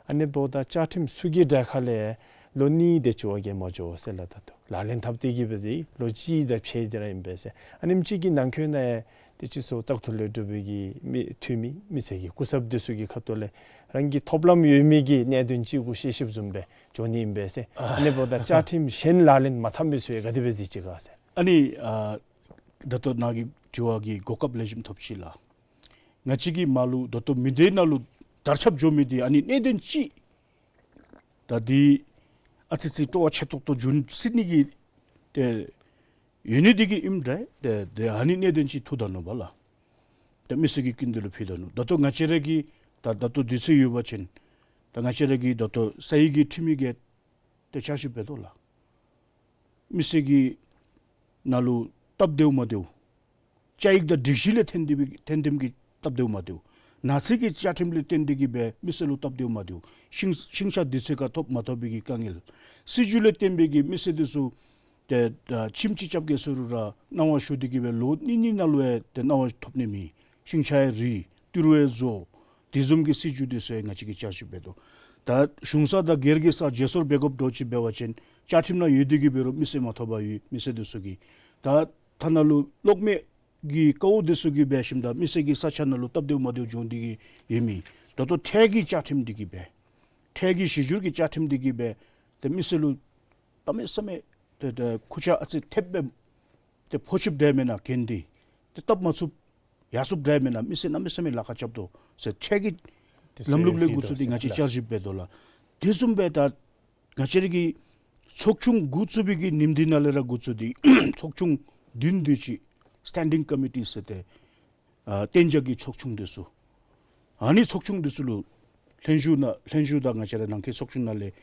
ཨ་ནི་འབདཝ་ད་བཅའ་ཁྲིམས་ཚུ་གི་གྲས་ཁ་ལས་ལོ་གཉིས་དེ་ཅིག་བ་གིས་མ་འགྱོ་ཟེར་ལགས། ད་ལྟོ་ལག་ལེན་འཐབ་སྟེ་གི་སྦེ་འདི་ལོ་གཅིག་དང་ཕྱེད་ཅིག་ར་ཨིན་པས་ཟེར། ཨ་ནེམ་ཅིག་གི་ནང་འཁོད་ནང་ཡང་ཏེ་སྤྱི་ཚོགས་བཙག་འཐུ་ལས་གྲུབ་པའི་གི་མི་འཐུས་མི་མི་སེར་གྱི་སྐུ་ཚབ་འདི་ཚུ་གི་ཁ་ཐུག་ལས་རང་གི་ཐོབ་ལམ་ཡོད་མི་གི་གནད་དོན་ཅིག་གུ་དཔྱད་ཞིབ་བཟུམ་སྦེ་འགྱོ་ནི་ཨིན་པས་ཟེར། ཨ་ནི་འབདཝ་ད་བཅའ་ཁྲིམས་གཞན་ལག་ལེན་མ་འཐབ་མི་ཚུ་ཡང་ག་དེ་སྦེ་གཟིགས་ཅི་ག་ཟེར། ཨ་ནི་ཨ་ད་ལྟོ་ནཱ་གི་དྲི་བ་གི་གོ་སྐབས་ལེགས་ཤོམ་ཐོབ་ཅི་ལགས། ང་བཅས་ཀྱི་མར་ལུ་ད་ལྟོ་མི་སྡེ་ནང་ལུ་དར་ཁྱབ་འགྱོ་མི་འདི་ཨ་ནི་གནད་དོན་ཅིག་ད་འདི་ཨ་ཙི་ཅིག་སྤྲོ་བ་ཆེ་ཏོག་ཏོ་འབྱུང་སྲིད་ནི་གི་ཏེ་ཡོད་ནི་འདི་གིས་ཨིནམ་འདྲས། ཏེ་ཏེ་ཨ་ནི་གནད་དོན་ཅིག་ཐུག་ད་ནུག་པ་ལགས། ཏེ་མི་སེར་གྱི་སྐུ་མདུན་ལུ་ཕུལ་ད་ནུག། ད་ལྟོ་ང་བཅས་ར་གིས་ད་ད་ལྟོ་དུས་ཚོད་ཡོད་པ་ཅིན་ད་ང་བཅས་ར་གིས་ད་ལྟོ་ས་ཡིག་གི་ཁྲིམས་ཡིག་གི་ཏེ་བསྐྱར་ཞིབ་འབད་དོ་ལགས། མི་སེར་གྱི་ནང་ལུ་སྟབས་བདེཝ་མ་བདེཝ་བཅའ་ཡིག་དང་སྒྲིག་གཞི་ལས་ཐོན་ཏེ་སྦེ་ཐོན་ཏེམ་གྱི་སྟབས་བདེཝ་མ་བདེཝ། ནགས་ཚལ་གྱི་བཅའ་ཁྲིམས་ལས་བརྟེན་ཏེ་གི་སྦེ་མི་སེར་ལུ་སྟབས་བདེཝ་མ་བདེཝ། ཤིང་ཤིང་ཆ་དུས་ཚོད་ཁར་ཐོབ་མ་ཐོབ་པའི་གི་དཀའ་ངལ། སྲིད་བྱུས་ལས་བརྟེན་པའི་གི་མི་སེར་འདི་ཚུ་ཏེ་ད་ཁྱིམ་ཅིག་རྐྱབ་གེ་ཟེར་རུང་ར་གནང་བ་ཞུ་སྟེ་གི་སྦེ་ལོ་གཉིས་གཉིས་ནང་ལུ་ཡང་ཏེ་གནང་བ་ཐོབ་ནི་མེད། ཤིང་ཆ་ཡང་རིལ་ཏི་རུ་ཡང་རྫོགས། དེ་བཟུམ་གྱི་སྲིད་བྱུས་འདི་ཚུ་ཡང་ང་བཅས་ཀྱིས་བསྐྱར་ཞིབ་འབད་དོ། ད་གཞུང་ས་དང་སྒེར་གྱི་ས་བརྗེ་སོར་འབད་དགོཔ་འདྲཝ་ཅིག་འབད་བ་ཅིན་བཅའ་ཁྲིམས་ནང་ཡོད་དེ་གི་འབད་རུང་མི་སེར་མ་ཐོབ་པར་ཡོད་མི་སེར་འདི་ཚུ་གིས། ད་ཐ་ན་ལུ་གློག་མེ་གི་དཀའཝ་འདི་ཚུ་གིས་འབད་ཞིནམ་ད་མི་སེར་གྱི་ས་ཆ་ནང་ལུ་སྟབས་བདེཝ་མ་བདེཝ་འབྱུང་སྟེ་གི་ཡོད་མི། ད་ལྟོ་ཁྲལ་གྱི་བཅའ་ཁྲིམས་འདི་གིས་འབད་ཁྲལ་གྱི་གཞི་སྒྱུར་གྱི་བཅའ་ཁྲིམས་འདི་གིས་འབད་ཏེ་མི་སེར་ལུ་གནམ་མེད་ས་མེད་ཏེ་ཏེ་ཁུར་ཆ་ཨ་ཙི་ཐེབས་སྦེ་ཏེ་ཕོག་ཆིབ་འདྲཝ་མེན་ན་གན་འདི་ཏེ་བཏབ་མ་ཚུགས་ཡར་སོངམ་འདྲཝ་མེན་ན་མི་སེར་གནམ་མེད་ས་མེད་ལཱ་ཁག་རྐྱབ་དོ་ཟེར་ཁྲལ་གྱི་ལམ་ལུགས་ལས་འགོ་བཙུགས་ཏེ་ང་བཅས་བསྐྱར་ཞིབ་འབད་དོ་ལགས། དེ་བཟུམ་སྦེ་ད་ང་བཅས་ར་གི་ཚོགས་ཆུང་འགོ་བཙུགས་པའི་གི་ཉིནམ་འདི་ནང་ལས་ར་འགོ་བཙུགས་ཏེ་ཚོགས་ཆུང་བདུན་དེ་ཅིག་སི་ཊེན་ཌིང་ཀོ་མི་ཊི་ཟེར་ཏེ་ཨ་གཏན་འཇགས་ཀྱི་ཚོགས་ཆུང་འདི་ཚུ། ཨ་ནི་ཚོགས་ཆུང་འདི་ཚུ་ལུ་ལྷན་ཞུགས་ནང་ལྷན་ཞུགས་དང་ང་བཅས་ར་ནང་འཁོད་ཚོགས་ཆུང་ནང་ལས་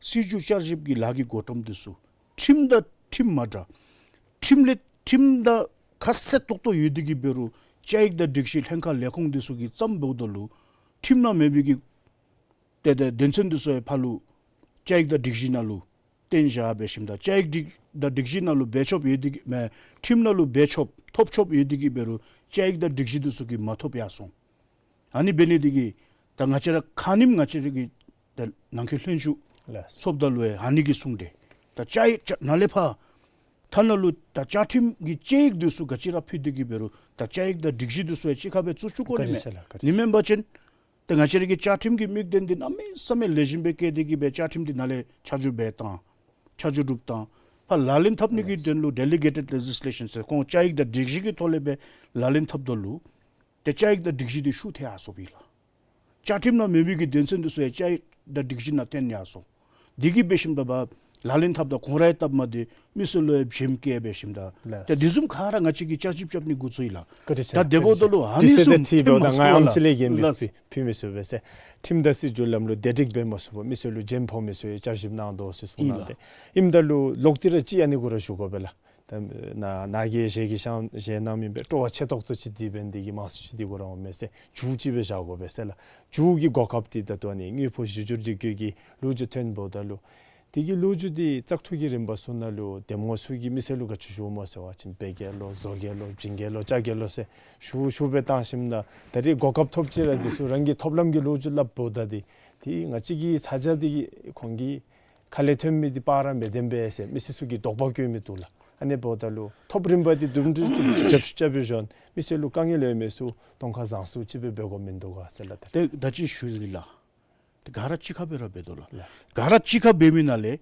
སྲིད་བྱུས་བསྐྱར་ཞིབ་ཀྱི་ལཱ་གི་འགོ་ཁྲིདཔ་འདི་ཚུ་ཁྲིམས་དང་ཁྲིམས་མ་འདྲ། ཁྲིམས་ལས་ཁྲིམས་དང་ཁ་གསལ་ཏོག་ཏོ་ཡོད་དེ་གི་འབད་རུང་བཅའ་ཡིག་དང་སྒྲིག་གཞི་ལྷན་ཁག་ལས་ཁུངས་འདི་ཚུ་གིས་བརྩམས་འབདཝ་ད་ལུ་ཁྲིམས་ནང་མེད་པའི་གི་ཏེ་ཏེ་དོན་ཚན་འདི་ཚུ་ཡང་ཕར་ལུ་བཅའ་ཡིག་དང་སྒྲིག་གཞི་ནང་ལུ་བཏོན་བཞག་འབད་ཞིནམ་ད་བཅའ་ཡིག་སྒྲིག་དང་སྒྲིག་གཞི་ནང་ལུ་འབད་ཆོགཔ་ཡོད་དེ་གི་མེན་ཁྲིམས་ནང་ལུ་འབད་ཆོགཔ་ཐོབ་ཆོགཔ་ཡོད་དེ་གི་འབད་རུང་བཅའ་ཡིག་དང་སྒྲིག་གཞི་འདི་ཚུ་གིས་མ་ཐོབ་ཡར་སོང་། ཨ་ནི་འབད་ནི་འདི་གིས་ད་ང་བཅས་ར་ཁ་ཉིནམ་ང་བཅས་ར་གི་ད་ནང་འཁོད་ལྷན་ཞུགས་ལགས། ཚོགསཔ་ད་ལུ་ཡང་ཨ་ནི་གི་གསུངས་ཏེ་ད་བཅའ་ཡིག་བཅའ་ནཱ་ལས་ཕར་ཐ་ན་ལུ་ད་བཅའ་ཁྲིམས་ཀྱི་དཔྱད་ཡིག་འདི་ཚུ་ག་ཅི་ར་ཕུལ་ཏེ་གི་འབད་རུང་ད་བཅའ་ཡིག་དང་སྒྲིག་གཞི་འདི་ཚུ་ཡང་གཅིག་ཁར་སྦེ་བཙུགས་བཅུག་དགོ་ནི་མས། བཀའ་དྲིན་ཆེ་ལགས། བཀའ་དྲིན་ཆེ། ཨ་ནི་མེན་པ་ཅིན་ ཏེ་ང་བཅས་ར་གི་བཅའ་ཁྲིམས་ཀྱི་དམིགས་དོན་འདི་གནམ་མེད་ས་མེད་ལེགས་ཤོམ་སྦེ་བཀལ་ཏེ་གི་སྦེ་བཅའ་ཁྲིམས་འདི་ནཱ་ལས་ཆ་འཇོག་འབད་བཏང་། ཆ་འཇོག་གྲུབ་བཏང་། ཕར་ལག་ལེན་འཐབ་ནི་གི་དོན་ལུ་ཌེ་ལི་གེ་ཊེཌ་ལེ་ཇིསི་ལེ་ཤཱན་ཟེར་ཁོང་བཅའ་ཡིག་དང་སྒྲིག་གཞི་གི་ཐོག་ལས་སྦེ་ལག་ལེན་འཐབ་ད་ལུ་ཏེ་བཅའ་ཡིག་དང་སྒྲིག་གཞི་འདི་ཤུགས་ཐལ་ཡར་སོཔ་ཨིན་ལགས། བཅའ་ཁྲིམས་ནང་མེད་མི་གི་དོན་ཚན་འདི་ཚུ་ཡང་བཅའ་ཡིག་དང་སྒྲིག་གཞི་ནང་ཐོན་ཡར་སོང་། དེ་གིས་འབད་ཞིནམ་ད་ལག་ལེན་འཐབ་ད་ཁོང་ར་ཡང་སྟབས་མ་བདེ། མི་སེར་ལུ་ཡང་བྱེམ་བཀལ་འབད་ཞིནམ་ད། ལགས། ཏེ་དེ་བཟུམ་ག་ར་ང་བཅས་ཀྱིས་བསྐྱར་ཞིབ་རྐྱབ་ནི་འགོ་བཙུགས་ཡི་ལགས། བཀའ་དྲིན་ཆེ། ད་དེ་འབདཝ་ད་ལུ་ཨ་ནི་དུས་ཚོད་བཟུམ་དེ་ཐོན་མ་ཐོབ་པ་ད་ང་ཡང་ལགས། ཨམ་ཅིག་ལས་རྒན་པའི་ལགས། ཕུལ་མི་ཚུགས་པས་ཟེར། ཁྲིམས་དང་སྲིད་བྱུས་ལམ་ལུགས་བདེ་སྒྲིག་འབད་མ་ཚུགས་པར་མི་སེར་ལུ་བྱེམ་ཕོག་མི་ཚུ་ཡང་བསྐྱར་ཞིབ་གནང་དོ་ཟེར་གསུངས་གནང་སྟེ། ཨིན་ལགས། ཨིནམ་ད་ལུ་ལོག་སྟེ་ར་ཅིག་ཨ་ནི་གུ་ར་ཞུ་དགོ་པས་ལགས། ད་ནཱ་ནཱ་གིས་གཞན་གྱིས་བཞེངས་གནངམ་ཨིན་པས། སྤྲོ་བ་ཆེ་ཏོག་ཏོ་ཅིག་འདི་འབད་ནི་དེ་གིས་མང་སུ་ཅིག་འདི་གུ་ར་འོང་མས་ཟེར་མཇུག་ཅིག་སྦེ་བཞག་དགོ་པས་ཟེར་ལགས། མཇུག་གི་གོ་སྐབས་འདི་ད་ལྟོ་ཨ་ནི་དངུལ་ཕོགས་གཞི་བསྒྱུར་སྒྲིག་བཀོད་ཀྱི་ལོ་རྒྱུས་ཐོན་འབདཝ་ད་ལུ་དེ་གི་ལོ་རྒྱུས་འདི་བཙག་འཐུ་གི་རིམ་པ་ཚུ་ནང་ལུ་འདེམས་ངོ་ཚུ་གིས་མི་སེར་ལུ་ག་ཅི་ཞུཝ་སྨོ་ཟེར་བ་ཅིན་བེ་རྒྱལ་ལོ་བཟོ་རྒྱལ་ལོ་བྱིན་རྒྱལ་ལོ་བྱ་རྒྱལ་ལོ་ཟེར་ཞུ་ཞུ་སྦེ་བཏང་ཞིནམ་ད་ད་རེས་གོ་སྐབས་ཐོབ་ཅི་ར་འདི་ཚུ་རང་གི་ཐོབ་ལམ་གྱི་ལོ་རྒྱུས་སླབ་འབདཝ་ད་འདི་ཏེ་ང་བཅས་ཀྱི་ས་ཆ་འདི་ཁོང་གི་ཁ་ལས་ཐོན་མི་འདི་པར་ར་མི་བདེན་པས་ཟེར་མི་སེར་ཚུ་གིས་དོགས་པ་བཀོད་མི་འདུག་ལགས། ཨ་ནི་འབདཝ་ད་ལུ་ཐོབ་རིམ་པ་འདི་དུམ་གྲ་ཅིག་རྒྱབ་བཤུད་རྐྱབ་པའི་ཞོར་མི་སེར་ལུ་དཀའ་ངལ་ཡོད་མི་ཚུ་གདོང་ཁར་བཟང་སུ་ཅིག་སྦེ་འབད་དགོཔ་མིན་འདུག་ག་ཟེར་ལགས། ད་ཏེ་ད་ཅི་ཞུ་ཡི་ལགས། ཏེ་ག་ར་གཅིག་ཁར་སྦེ་ར་འབད་དོ་ལགས། ལགས། ག་ར་གཅིག་ཁར་འབད་མི་ནང་ལས་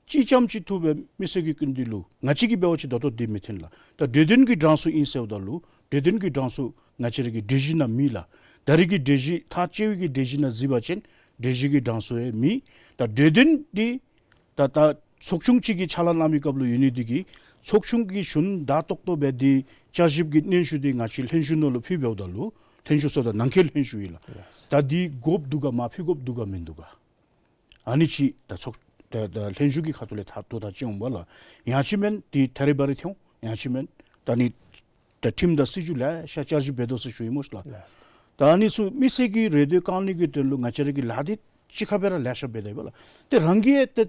གཅིག་རྐྱངམ་གཅིག་འཐུ་སྦེ་མི་སེར་གྱི་སྐུ་མདུན་ལུ་ང་བཅས་ཀྱིས་འབད་བ་ཅིན་ད་ལྟོ་འདི་མི་འཐོན་ལགས། ད་འདོད་དོན་གྱི་གྲངས་སུ་ཨིན་ཟེརཝ་ད་ལུ་འདོད་དོན་གྱི་གྲངས་སུ་ང་བཅས་ར་གི་སྒྲིག་གཞི་ནང་མེད་ལགས། ད་རེས་ཀྱི་སྒྲིག་གཞི་ཐག་བཅད་པའི་གི་སྒྲིག་གཞི་ནང་གཟིགས་པ་ཅིན་སྒྲིག་གཞི་གི་གྲངས་སུ་ཡང་མེད། ད་འདོད་དོན་འདི་ད་ད་ཚོགས་ཆུང་གཅིག་གིས་ཕྱག་ལཱ་གནང་མི་སྐབས་ལུ་ཡོད་ནི་འདི་གིས་ཚོགས་ཆུང་གི་གཞུང་བདག་ཏོག་ཏོ་སྦེ་འདི་བསྐྱར་ཞིབ་ཀྱི་སྙན་ཞུ་འདི་ང་བཅས་ལྷན་བཞུགས་ནང་ལུ་ཕུལ་འབདཝ་ད་ལུ་ལྷན་བཞུགས་ཟེརཝ་ད་ནང་འཁོད་ལྷན་བཞུགས་ཨིན་ལགས། ད་འདི་དགོཔ་འདུག་ག་མ་ཕུལ་དགོཔ་འདུག་ག་མིན་འདུག་ག། ཨ་ནི་ཅིག་ད་ཚོགས་ད་ད་ལྷན་བཞུགས་ཀྱི་ཁ་ཐུག་ལས་ཐག་ཐུག་ཐག་བཅད་འོང་པ་ལགས། ཡང་ཅིན་མེན་འདི་ཐ་རི་བ་རི་ཐོན་འོང་། ཡང་ཅིན་མེན་ད་ནི་ད་ཁྲིམས་དང་སྲིད་བྱུས་ལེ་ཤ་བསྐྱར་ཞིབ་འབད་དོ་ཟེར་ཞུ་ཡི་སྨོ་ལགས། ལགས། ད་ཨ་ནི་ཚུ་མི་སེར་གྱི་རེ་འདོད་བསྐང་ནི་གི་དོན་ལུ་ང་བཅས་ར་གིས་ལཱ་འདི་གཅིག་ཁར་སྦེ་ར་ལེ་ཤ་འབད་དེ་ཡོད་པ་ལགས། ཏེ་རང་གིས་ཏེ་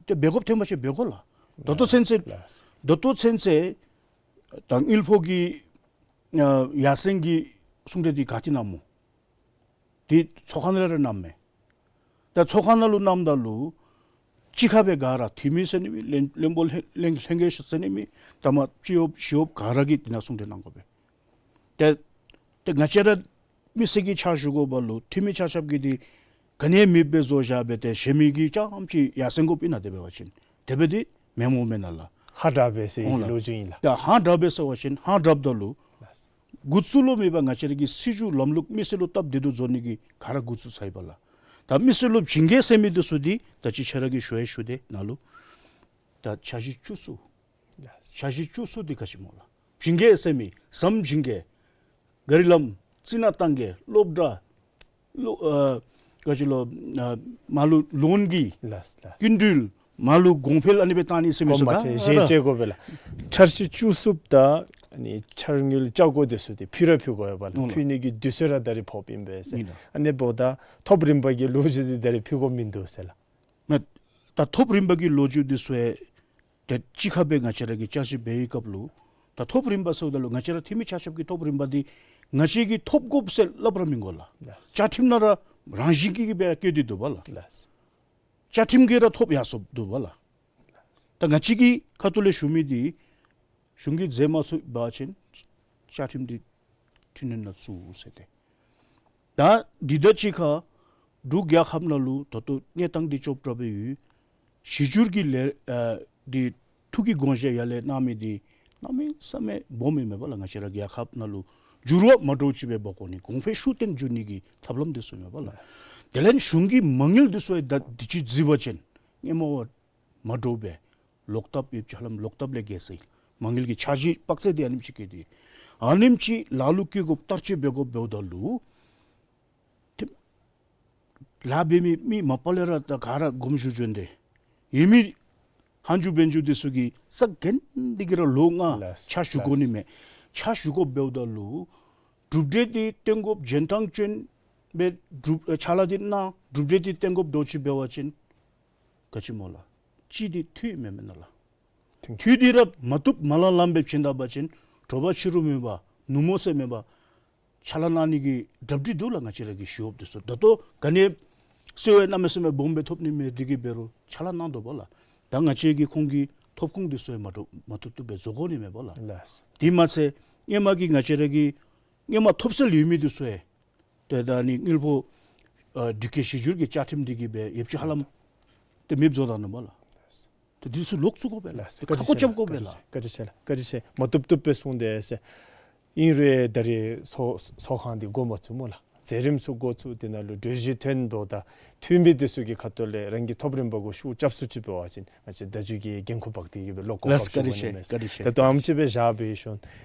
ཏེ་འབད་དགོཔ་ཐོན་པ་ཅིན་འབད་དགོ་ལགས། ད་ལྟོ་ཚུན་ཚོད་ལགས། ད་ལྟོ་ཚུན་ཚོད་ད་དངུལ་ཕོགས་ཀྱི་ཨ་ཡར་སེང་གི་གསུང་གྲོས་འདི་ག་ཏེ་གནངམ་སྨོ། འདི་ཚོགས་ཁང་ནང་ལས་ར་གནངམ་མས། ད་ཚོགས་ཁང་ནང་ལུ་གནངམ་ད་ལུ་གཅིག་ཁར་སྦེ་ག་ར་འཐུས་མི་ཟེར་ནི་མེད། བློན་བློན་པོ་ལྷན་ལྷན་ལྷན་རྒྱས་ཟེར་ནི་མེད། ད་མ་སྤྱི་གཡོགཔ་ཞི་གཡོགཔ་ག་ར་གིས་འདི་ནང་གསུང་གྲོས་གནང་དགོ་པས། ཏེ་ཏེ་ང་བཅས་ར་མི་སེར་གྱི་ཕྱག་ཞུ་དགོ་པ་ལུ་འཐུས་མི་ཆ་ཁྱབ་ཀྱིས་འདི་ག་ནི་མེདཔ་སྦེ་བཟོ་བཞག་སྦེ་ཏེ་གཞན་མི་གིས་རྐྱངམ་ཅིག་ཡར་སེང་དགོཔ་ཨིན་ན། དེ་འབད་བ་ཅིན་དེ་སྦེ་འདི་མེན་སྨོ་མེན་ན་ལགས། ཧ་དྲག་པས་ཟེར་འོང་ལགས། ལོ་རྒྱུས་ཨིན་ལགས། ད་ཧ་དྲག་པས་ཟེར་བ་ཅིན་ཧ་དྲགཔ་ད་ལུ་ལགས། འགོ་བཙུགས་ལོ་མེད་པར་ང་བཅས་ར་གི་སྲིད་བྱུས་ལམ་ལུགས་མི་སེར་ལུ་སྟབས་བདེ་ཏོག་ཏོ་བཟོ་ནི་གི་ག་ར་འགོ་བཙུགས་ཚར་ཡི་པ་ལགས། ད་མི་སེར་ལུ་བྱིན་གྱིས་ཟེར་མི་འདི་ཚུ་འདི་ད་ཅི་ཁྱེད་ར་གིས་ཞུ་ཡང་ཞུ་སྟེ་ནཱ་ལུ་ད་འཆར་གཞི་བཅུ་གསུམ། ལགས། འཆར་གཞི་བཅུ་གསུམ་འདི་ག་ཅི་སྨོ་ལགས། བྱིན་གྱིས་ཟེར་མི་ཟམ་བྱིན་གྱིས། ག་རི་ལམ། རྩི་ནག་གཏང་གྱི། སློབ་གྲྭ། ལོ་ཨ་ག་ཅི་ལོ་ཨ་མར་ལུ་ལོན་གྱི། ལགས་ལགས། སྐྱིན་འགྲུལ། མར་ལུ་གོང་འཕེལ་ཨ་ནི་སྦེ་བཏང་ནི་ཟེར་མི་ཚུ་གོང་མ་ཏེ་ག་ར་གཞི་བཅོལ་དགོ་པས་ལགས། འཆར་གཞི་བཅུ་གསུམ་ད་ཨ་ནི་འཆར་དངུལ་བཅའ་སྒོ་འདི་ཚུ་འདི་ཕུལ་ར་ཕུལ་དགོ་པས་ལགས། ཨོ་ལགས། ཕུལ་ནི་གི་དུས་ཚོད་ར་ད་རེས་ཕོགཔ་ཨིན་པས་ཟེར། ཨིན་ལགས། ཨ་ནི་འབདཝ་ད་ཐོབ་རིམ་པ་གི་ལོ་རྒྱུས་འདི་ད་རེས་ཕུལ་དགོཔ་མིན་འདུག་ཟེར་ལགས། མེན། ད་ཐོབ་རིམ་པ་གི་ལོ་རྒྱུས་འདི་ཚུ་ཡང་ཏེ་གཅིག་ཁར་སྦེ་ང་བཅས་ར་གིས་བསྐྱར་ཞིབ་འབད་བའི་སྐབས་ལུ་ད་ཐོབ་རིམ་པ་ཟེརཝ་ད་ལུ་ང་བཅས་ར་འཐུས་མི་ཆ་ཁྱབ་ཀྱིས་ཐོབ་རིམ་པ་འདི་ང་བཅས་ཀྱིས་ཐོབ་དགོཔ་ཟེར་སླབ་ར་མི་དགོ་ལགས། ལགས། བཅའ་ཁྲིམས་ནང་ར་རང་བཞིན་གྱིས་སྦེ་བཀོད་དེ་འདུག་པ་ལགས། ལགས། བཅའ་ཁྲིམས་ཀྱིས་ར་ཐོབ་ཡར་སོཔ་འདུག་པ་ལགས། ད་ང་བཅས་ཀྱི་ཁ་ཐུག་ལས་ཞུ་མི་འདི་གཞུང་གིས་མཛད་མ་ཚུགས་པ་ཅིན་བཅའ་ཁྲིམས་འདི་འཕྲི་སྣོན་ནང་བཙུགས་ཟེར་ཏེ། ད་འདི་དང་གཅིག་ཁར་འབྲུག་རྒྱལ་ཁབ་ནང་ལུ་ད་ལྟོ་གནས་སྟངས་འདི་ཅོག་འཐདཔ་སྦེ་ཡོད། གཞི་བསྒྱུར་གྱི་ལས་ཨ་འདི་ཐུགས་ཀྱི་དགོངས་བཞེད་ཡར་ལས་གནང་མི་འདི་གནམ་མེད་ས་མེད་སྦོམ་ཨིན་མས་པ་ལགས། ང་བཅས་ར་རྒྱལ་ཁབ་ནང་ལུ་འགྱུར་བ་མ་འདྲཝ་ཅིག་སྦེ་འབག་འོང་ནི་གོང་འཕེལ་ཤུགས་བསྟན་འགྱོ་ནི་གི་ཐབས་ལམ་འདི་ཚུ་ཨིན་མས་པ་ལགས། དེ་ལས་གཞུང་གི་མ་དངུལ་འདི་ཚུ་ཡང་ད་འདི་ཅིག་གཟིགས་པ་ཅིན་སྔོན་མ་བ་མ་འདྲཝ་སྦེ་ལོག་བཏབ་ཡོདཔ་ཅིག་ཧ་ལམ་ལོག་བཏབ་ལས་བརྒལ་སོ་ཡི། མ་དངུལ་གྱི་འཆར་གཞི་དཔག་ཚད་འདི་ཨ་ནེམ་ཅིག་བཀོད་དེ་ཨ་ནེམ་ཅིག་ལཱ་ལུ་བཀོལ་དགོཔ་བསྟར་སྤྱོད་འབད་དགོཔ་འབདཝ་ད་ལུ་ཏེ་ལཱ་འབད་མི་མི་མ་པ་ལས་ར་ད་ག་ར་དགོངསམ་ཞུ་བྱོན་ཏེ་ཡོད་མི་ཧན་ཇུ་བན་ཇུ་འདི་ཚུ་གིས་ས་གན་འདི་གིས་ར་ལོ་ལྔ་ལགས། ཕྱག་ཞུ་དགོ་ནི་མས། ཕྱག་ཞུ་དགོཔ་འབདཝ་ད་ལུ་གྲུབ་འབྲས་འདི་སྟོན་དགོཔ་འཇོན་ཐང་ཅན་སྦེ་གྲུབ་ཕྱག་ལཱ་འདི་གནང་གྲུབ་འབྲས་འདི་སྟོན་དགོཔ་འདྲཝ་ཅིག་འབད་བ་ཅིན་ག་ཅི་སྨོ་ལགས། གཅིག་འདི་འཐུས་མེན་མེན་ན་ལགས། འཐུས་འདི་ར་མ་བཏུབ་མ་ལང་ལངམ་སྦེ་བྱིན་ད་པ་ཅིན་དྲོ་པ་ཕྱི་རུ་མེད་པར་ནུབ་མོ་ཚུ་མེད་པར་ཕྱག་ལཱ་གནང་ནི་གི་གྲ་སྒྲིག་འདུག་ལགས། ང་བཅས་ར་གི་ཞི་གཡོགཔ་འདི་ཚུ་ད་ལྟོ་ག་ནི་གསོལ་བ་གནམ་མེད་ས་མེད་སྦོམ་སྦེ་ཐོབ་ནི་མེད། འདི་གིས་འབད་རུང་ཕྱག་ལཱ་གནང་དོ་པ་ལགས། ད་ང་བཅས་ཀྱིས་ཁོང་གི་ཐོབ་ཁུངས་འདི་ཚུ་ཡང་མ་ཐོབ་མ་ཐོབ་བཏུབ་སྦེ་བཟོ་དགོ་ནི་མས་པ་ལགས། ལགས། དེ་མ་ཚད་སྔོན་མ་གི་ང་བཅས་ར་གི་སྔོན་མ་ཐོབ་སྲོལ་ཡོད་མི་འདི་ཚུ་ཡང་ཏེ་ད་ནི་དངུལ་ཕོགས་ ཨ་འདི་གི་གཞི་འགྱུར་གྱི་བཅའ་ཁྲིམས་འདི་གི་སྦེ་ཡོདཔ་ཅིག་ཧ་ལམ་ཏེ་མེདཔ་བཟོ་ད་ནུག་པ་ལགས། ཏེ་འདི་ཚུ་ལོག་བཙུགས་དགོ་པས་ལགས། ལགས། ཏེ་ཁག་པོ་རྐྱབ་དགོ་པས་ལགས། བཀའ་དྲིན་ཆེ་ལགས། བཀའ་དྲིན་ཆེ། མ་བཏུབ་བཏུབ་སྦེ་གསུངས་ཏེ་ཟེར། ཨིན་རུང་ད་རེས་ཚོགས་ཚོགས་ཁང་འདི་འགོ་མ་བཙུགས་སྨོ་ལགས། མཛད་རིམ་ཚུ་འགོ་བཙུགས་ཏེ་ནཱ་ལུ་གྲོས་གཞི་ཐོན་འབདཝ་ད་འཐུས་མི་འདི་ཚུ་གི་ཁ་ཐུག་ལས་རང་གི་ཐོབ་རིམ་པ་གུ་ཤུགས་རྐྱབ་ཚུགས་ཅི་འབད་བ་ཅིན་ང་བཅས་ད་ཅི་གི་འགན་ཁུར་འབག་སྟེ་གི་སྦེ་ལོག་གོ་ལགས། སྐབས་བཀའ་དྲིན་ཆེ། ཞུ་དགོ་ནི་མས། བཀའ་དྲིན་ཆེ། ད་ལྟོ་ཨམ་ཅིག་སྦེ་བཞག་སྦེ་ཞིནམ་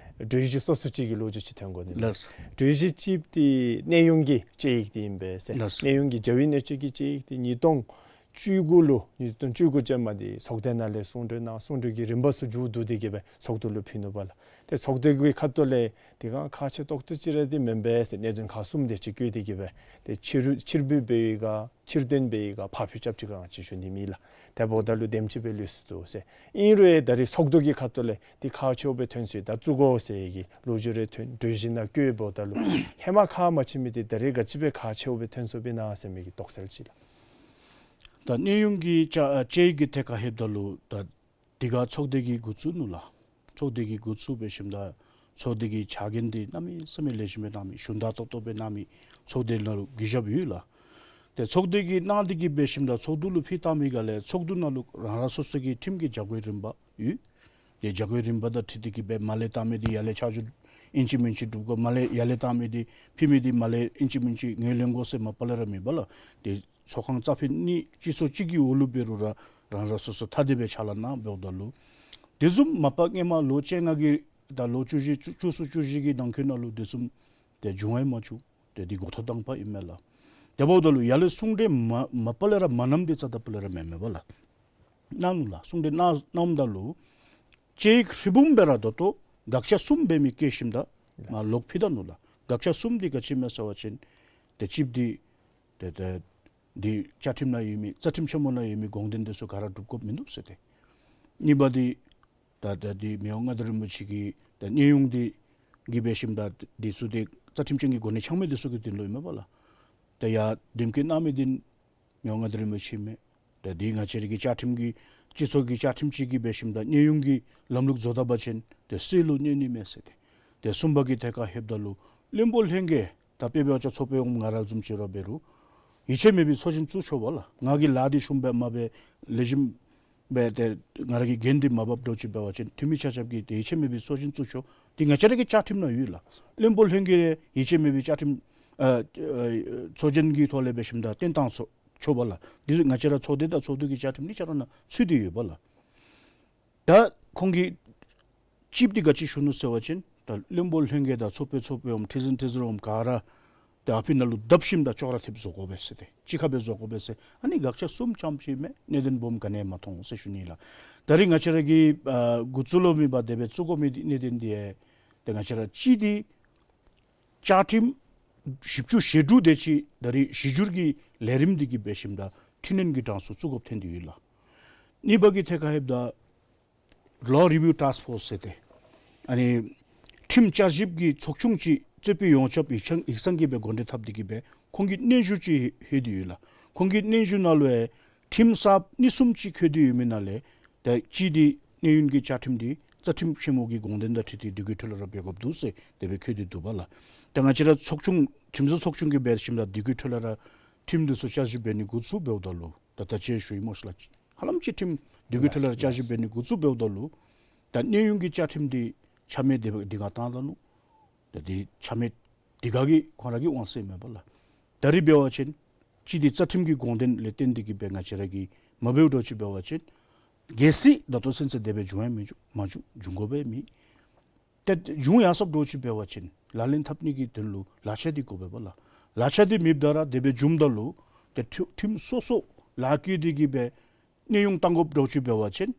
གྲོས་གཞི་སོ་སོ་ཅིག་གི་ལོ་རྒྱུས་ཅིག་ཐོན་དགོ་ནི་མས། ལགས། གྲོས་གཞི་གཅིག་འདི་གནས་དབྱུང་གི་དཔྱད་ཡིག་འདི་ཨིན་པས་ཟེར། ལགས། གནས་དབྱུང་གི་རྒྱབ་ཡིག་གནས་ཚུལ་གྱི་དཔྱད་ཡིག་འདི་ཉིས་སྟོང་བཅུ་དགུ་ལུ་ཉིས་སྟོང་བཅུ་དགུ་ཅན་མ་འདི་ཚོགས་སྡེ་ནང་ལས་གསུང་གྲོས་གནང་། གསུང་གྲོས་ཀྱི་རིམ་པ་ཚུ་མཇུག་བསྡུ་སྟེ་གི་སྦེ་ཚོགས་འདུ་ལུ་ཕུལ་ནུག་པ་ལགས། ཏེ་ཚོགས་འདུ་གི་ཁ་ཐུག་ལས་དེ་སྒང་ཁག་ཆེ་ཏོག་ཏོ་ཅིག་ར་འདི་མེན་པས་ཟེར་གནད་དོན་ཁག་གསུམ་དེ་ཅིག་བཀོད་དེ་གི་སྦེ་ཏེ་ཕྱིར་ཕྱིར་འབུད་འབད་ཡི་ག་ཕྱིར་འདོན་འབད་ཡི་ག་ཕར་འགྱངས་རྐྱབ་ཅི་ག་ཅིག་ཞུ་ནི་མེད་ལགས། དེ་འབདཝ་ད་ལུ་དེམ་ཅིག་སྦེ་ལུས་སོ་ནུག་ཟེར། ཨིན་རུང་ད་རེས་ཚོགས་འདུ་གི་ཁ་ཐུག་ལས་འདི་ཁག་ཆེཝ་སྦེ་ཐོན་སོ་ཡི། ད་བཙུགས་དགོ་ཟེར་གྱི་ལོ་རྒྱུས་རེ་ཐོན། གྲོས་གཞི་ནང་བཀོད་འབདཝ་ད་ལུ་ཧེ་མ་ཁག་མ་ཆེ་མི་འདི་ད་རེས་ག་ཅི་སྦེ་ཁག་ཆེཝ་སྦེ་ཐོན་སོ་ཡི་ན་ཟེར་མི་གི་དོགས་སེལ་ཅིག་ལགས། ད་གནས་དབྱུང་གི་དཔྱད་ཨ་དཔྱད་ཡིག་གི་ཐད་ཁར་ལྷོདཔ་ད་ལུ་ད་འདི་ག་ཚོགས་སྡེ་གིས་འགོ་བཙུགས་ནུག་ལགས། ཚོགས་སྡེ་གིས་འགོ་བཙུགས་འབད་ཞིནམ་ད་ཚོགས་སྡེ་གི་ཕྱག་འགན་འདི་གནམ་མེད་ས་མེད་ལེགས་ཤོམ་སྦེ་གནང་མི་ཞུན་དག་ཏོག་ཏོ་སྦེ་གནང་མི་ཚོགས་སྡེ་ནང་ལུ་གུས་ཞབས་ཡོད་ལགས། ཏེ་ཚོགས་སྡེ་གིས་གནང་སྟེ་གི་འབད་ཞིནམ་ད་ཚོགས་འདུ་ལུ་ཕུལ་བཏང་མི་ག་ལས་ཚོགས་འདུ་ནང་ལུ་རང་རང་སོ་སོ་གི་ཁྲིམས་ཀྱི་བྱ་སྒོའི་རིམ་པ་ཡོད། ཏེ་བྱ་སྒོའི་རིམ་པ་དང་འཁྲིལ་ཏེ་གི་སྦེ་མ་ལས་བཏང་མི་འདི་ཡར་ལས་ཆ་འཇོག་ཨིན་ཅི་མིན་ཅི་སྒྲུབ་དགོ། མ་ལས་ཡར་ལས་བཏང་མི་འདི་ཕུལ་མི་འདི་མ་ལས་ཨིན་ཅི་མིན་ཅི་ངོས་ལེན་དགོ་ཟེར་མ་པ་ལས་ར་མེད་པ་ལགས། ཏེ་ཚོགས་ཁང་རྩ་ཕན་གཉིས་སྤྱི་ཚོགས་གཅིག་གི་འོག་ལུ་འབད་རུང་ར་རང་རང་སོ་སོ་ཐ་དད་སྦེ་ཕྱག་ལཱ་གནང་འབདཝ་ད་ལུ་དེ་བཟུམ་མ་པ་སྔོན་མ་ལོ་བཅོ་ལྔ་གི་དང་ལོ་བཅུ་བཞི་བཅུ་བཅུ་གསུམ་བཅུ་བཞི་གི་ནང་འཁོད་ནང་ལུ་དེ་བཟུམ་ཏེ་བྱུང་ཡང་མ་བྱུང་། ཏེ་འདི་འགོ་ཐོག་དང་པ་ཨིན་མས་ལགས། དེ་འབདཝ་ད་ལུ་ཡར་ལས་གསུང་གྲོས་མ་མ་པ་ལས་ར་མ་གནངམ་འདི་རྩ་དང་པ་ལས་ར་མེན་མས་པ་ལགས། གནང་ནུག་ལགས། གསུང་གྲོས་གནང་གནངམ་ད་ལུ་དཔྱད་ཡིག་ཧྲིལ་བུམ་སྦེ་ར་ད་ལྟོ་དགག་བྱ་གསུམ་འབད་མི་བཀོད་ཞིནམ་ད་མར་ལོག་ཕུལ་ད་ནུག་ལགས། དགག་བྱ་གསུམ་འདི་ག་ཅི་སྨོ་ཟེར་བ་ཅིན་ཏེ་གཅིག་འདི་ཏེ་ཏེ་འདི་བཅའ་ཁྲིམས་ནང་ཡོད་མི་རྩ་ཁྲིམས་ཆེན་མོ་ནང་ཡོད་མི་དགོངས་དོན་འདི་ཚུ་ག་ར་སྒྲུབ་དགོཔ་མིན་འདུག་ཟེར་ཏེ། གཉིས་པ་འདི་ད་ད་འདི་མི་དབང་མངའ་བདག་རིན་པོ་ཆེ་གི་ད་གནས་དབྱུང་འདི་གི་འབད་ཞིནམ་ད་འདི་ཚུ་འདི་རྩ་ཁྲིམས་ཅན་གྱི་གོ་གནས་འཆང་མི་འདི་ཚུ་གི་དོན་ལུ་ཨིན་མས་པ་ལགས། ད་ཡར་འདེམས་བསྐོ་གནང་མི་འདི་མི་དབང་མངའ་བདག་རིན་པོ་ཆེ་མས། ད་འདི་ང་བཅས་ར་གི་བཅའ་ཁྲིམས་ཀྱི་སྤྱི་ཚོགས་ཀྱི་བཅའ་ཁྲིམས་ཅིག་གི་འབད་ཞིནམ་ད་གནས་དབྱུང་གི་ལམ་ལུགས་བཟོ་ད་པ་ཅིན་ཏེ་སྲིད་ལུ་གནོད་ནི་མས་ཟེར་ཏེ། ཏེ་གསུམ་པ་གི་ཐད་ཁར་ལྷོདཔ་ད་ལུ་བློན་པོ་ལྷན་རྒྱས་ད་དཔེ་འབད་བ་ཅིན་ཚོགས་དཔོན་འོགམ་ང་ར་བཟུམ་ཅིག་ར་འབད་རུང་ཡིད་ཆེས་མེད་པའི་ཚོགས་ཆེན་བཙུགས་ཆོག་པ་ལགས། ང་གིས་ལཱ་འདི་ཤུགས་སྦེ་མ་འབད་ལེགས་ཤོམ་སྦེ་ཏེ་ང་ར་གི་འགན་འདི་མ་འབགཔ་འདྲཝ་ཅིག་འབད་བ་ཅིན་འཐུས་མི་ཆ་ཁྱབ་ཀྱིས་ཏེ་ཡིད་ཆེས་མེད་པའི་ཚོགས་ཆེན་བཙུགས་ཆོག། འདི་ང་བཅས་ར་གི་བཅའ་ཁྲིམས་ནང་ཡོད་ལགས། བློན་པོ་ལྷན་རྒྱས་ཡིད་ཆེས་མེད་པའི་བཅའ་ཁྲིམས་ཨ་ཨ་ཚོགས་ཆེན་གྱི་ཐོག་ལས་འབད་ཞིནམ་ད་བཏོན་བཏང་ཆོག་ཆོག་པ་ལགས། འདི་ང་བཅས་ར་ཚོགས་སྡེ་དང་ཚོགས་འདུ་གི་བཅའ་ཁྲིམས་གཉིས་ཆ་ར་ནང་ཚུད་དེ་ཡོད་པ་ལགས། ད་ཁོང་གིས་གཅིག་འདི་ག་ཅི་ཞུ་ནུག་ཟེར་བ་ཅིན་ད་བློན་པོ་ལྷན་རྒྱས་དང་ཚོགས་དཔོན་ཚོགས་དཔོན་འོགམ་ཁྲི་འཛིན་ཁྲི་ཟུར་འོགམ་ག་ར་ད་ཨ་ཕི་ནང་ལུ་བརྡབ་ཞིནམ་ད་ཅོག་ར་འཐདཔ་བཟོ་དགོ་པས་ཟེར་ཏེ་གཅིག་ཁར་སྦེ་བཟོ་དགོ་པས་ཟེར། ཨ་ནི་དགག་བྱ་གསུམ་ཙམ་ཅིག་མས། གནད་དོན་སྦོམ་ག་ནི་ཡང་མ་མཐོང་ཟེར་ཞུ་ནི་ལགས། ད་རིས་ང་བཅས་ར་གིས་ཨ་འགོ་བཙུགས་ལོང་མེད་པར་དེ་སྦེ་བཙུགས་དགོ་མི་གནད་དོན་འདི་ཡང་ཏེ་ང་བཅས་ར་གཅིག་འདི་བཅའ་ཁྲིམས་བཞི་བཅུ་ཞེ་དྲུག་དེ་ཅིག་ད་རིས་གཞི་འགྱུར་གྱི་ལས་རིམ་འདི་གི་འབད་ཞིནམ་ད་འཕྲི་སྣོན་གྱི་གྲངས་སུ་བཙུགས་དགོཔ་ཐོན་ཏེ་ཡོད་ལགས། གཉིས་པ་གི་ཐད་ཁར་ལྷོདཔ་ད་Law Review Task Force ཟེར་ཏེ་ཨ་ནི་ཁྲིམས་བསྐྱར་ཞིབ་ཀྱི་ཚོགས་ཆུང་ཅིག་རྩོད་དཔོན་ཡོངས་ཁྱབ་ཡིག་ཚང་ཡིག་ཚང་གིས་སྦེ་འགོ་འདྲེན་འཐབ་སྟེ་གི་སྦེ་ཁོང་གིས་སྙན་ཞུ་ཅིག་ལྷོད་དེ་ཡོད་ལགས། ཁོང་གི་སྙན་ཞུ་ནང་ལུ་ཡང་ཁྲིམས་གསརཔ་གཉིས་གསུམ་ཅིག་བཀོད་དེ་ཡོད་མི་ནང་ལས་ད་གཅིག་འདི་གནས་དབྱུང་གི་བཅའ་ཁྲིམས་འདི་རྩ་ཁྲིམས་ཆེན་མོ་གི་དགོངས་དོན་དང་འཁྲིལ་ཏེ་དེ་གི་འཕྲོ་ལས་ར་འབད་དགོཔ་འདུག་ཟེར་དེ་སྦེ་བཀོད་དེ་འདུག་པ་ལགས། ད་ང་བཅས་ར་ཚོགས་ཆུང་ཁྲིམས་བཟོ་ཚོགས་ཆུང་གིས་འབད་ཞིནམ་ད་དེ་གི་འཕྲོ་ལས་ར་ཁྲིམས་འདི་ཚུ་བསྐྱར་ཞིབ་འབད་ནི་འགོ་བཙུགས་འབདཝ་ད་ལུ་ད་ད་ཅི་ཞུ་ཡི་སྨོ་ཤ་ལགས། ཧ་ལམ་ཅིག་ཁྲིམས་དེ་གི་འཕྲོ་ལས་ར་བསྐྱར་ཞིབ་འབད་ནི་འགོ་བཙུགས་འབདཝ་ད་ལུ་ད་གནས་དབྱུང་གི་བཅའ་ཁྲིམས་འདི་ཆ་མེད་དེ་སྦེ་དེ་སྒང་བཏང་ད་ནུག། ད་འདི་ཆ་མེད་དེ་སྒང་གི་ཁོང་ར་གི་དབང་ཚད་མེན་པ་ལགས། ད་རིས་འབད་བ་ཅིན་གཅིག་འདི་རྩ་ཁྲིམས་ཀྱི་དགོངས་དོན་ལས་བརྟེན་ཏེ་གི་སྦེ་ང་བཅས་ར་གིས་མ་འབདཝ་འདྲཝ་ཅིག་འབད་བ་ཅིན་གལ་སྲིད་ད་ལྟོ་ཚུན་ཚོད་དེ་སྦེ་བྱུང་ཡང་མི་འབྱུང་མ་འབྱུང་འབྱུང་དགོཔ་ཡང་མེད། ཏེ་བྱུང་ཡར་སོཔ་འདྲཝ་ཅིག་འབད་བ་ཅིན་ལག་ལེན་འཐབ་ནི་གི་དོན་ལུ་ལག་ཆ་འདི་དགོ་པས་པ་ལགས། ལག་ཆ་འདི་མེདཔ་ད་ར་དེ་སྦེ་བྱུངམ་ད་ལུ་ཏེ་ཁྲི་ཁྲིམས་སོ་སོ་ལཱ་བཀོད་དེ་གི་སྦེ་གནས་དབྱུང་བཏང་དགོཔ་འདྲཝ་ཅིག་འབད་བ་ཅིན་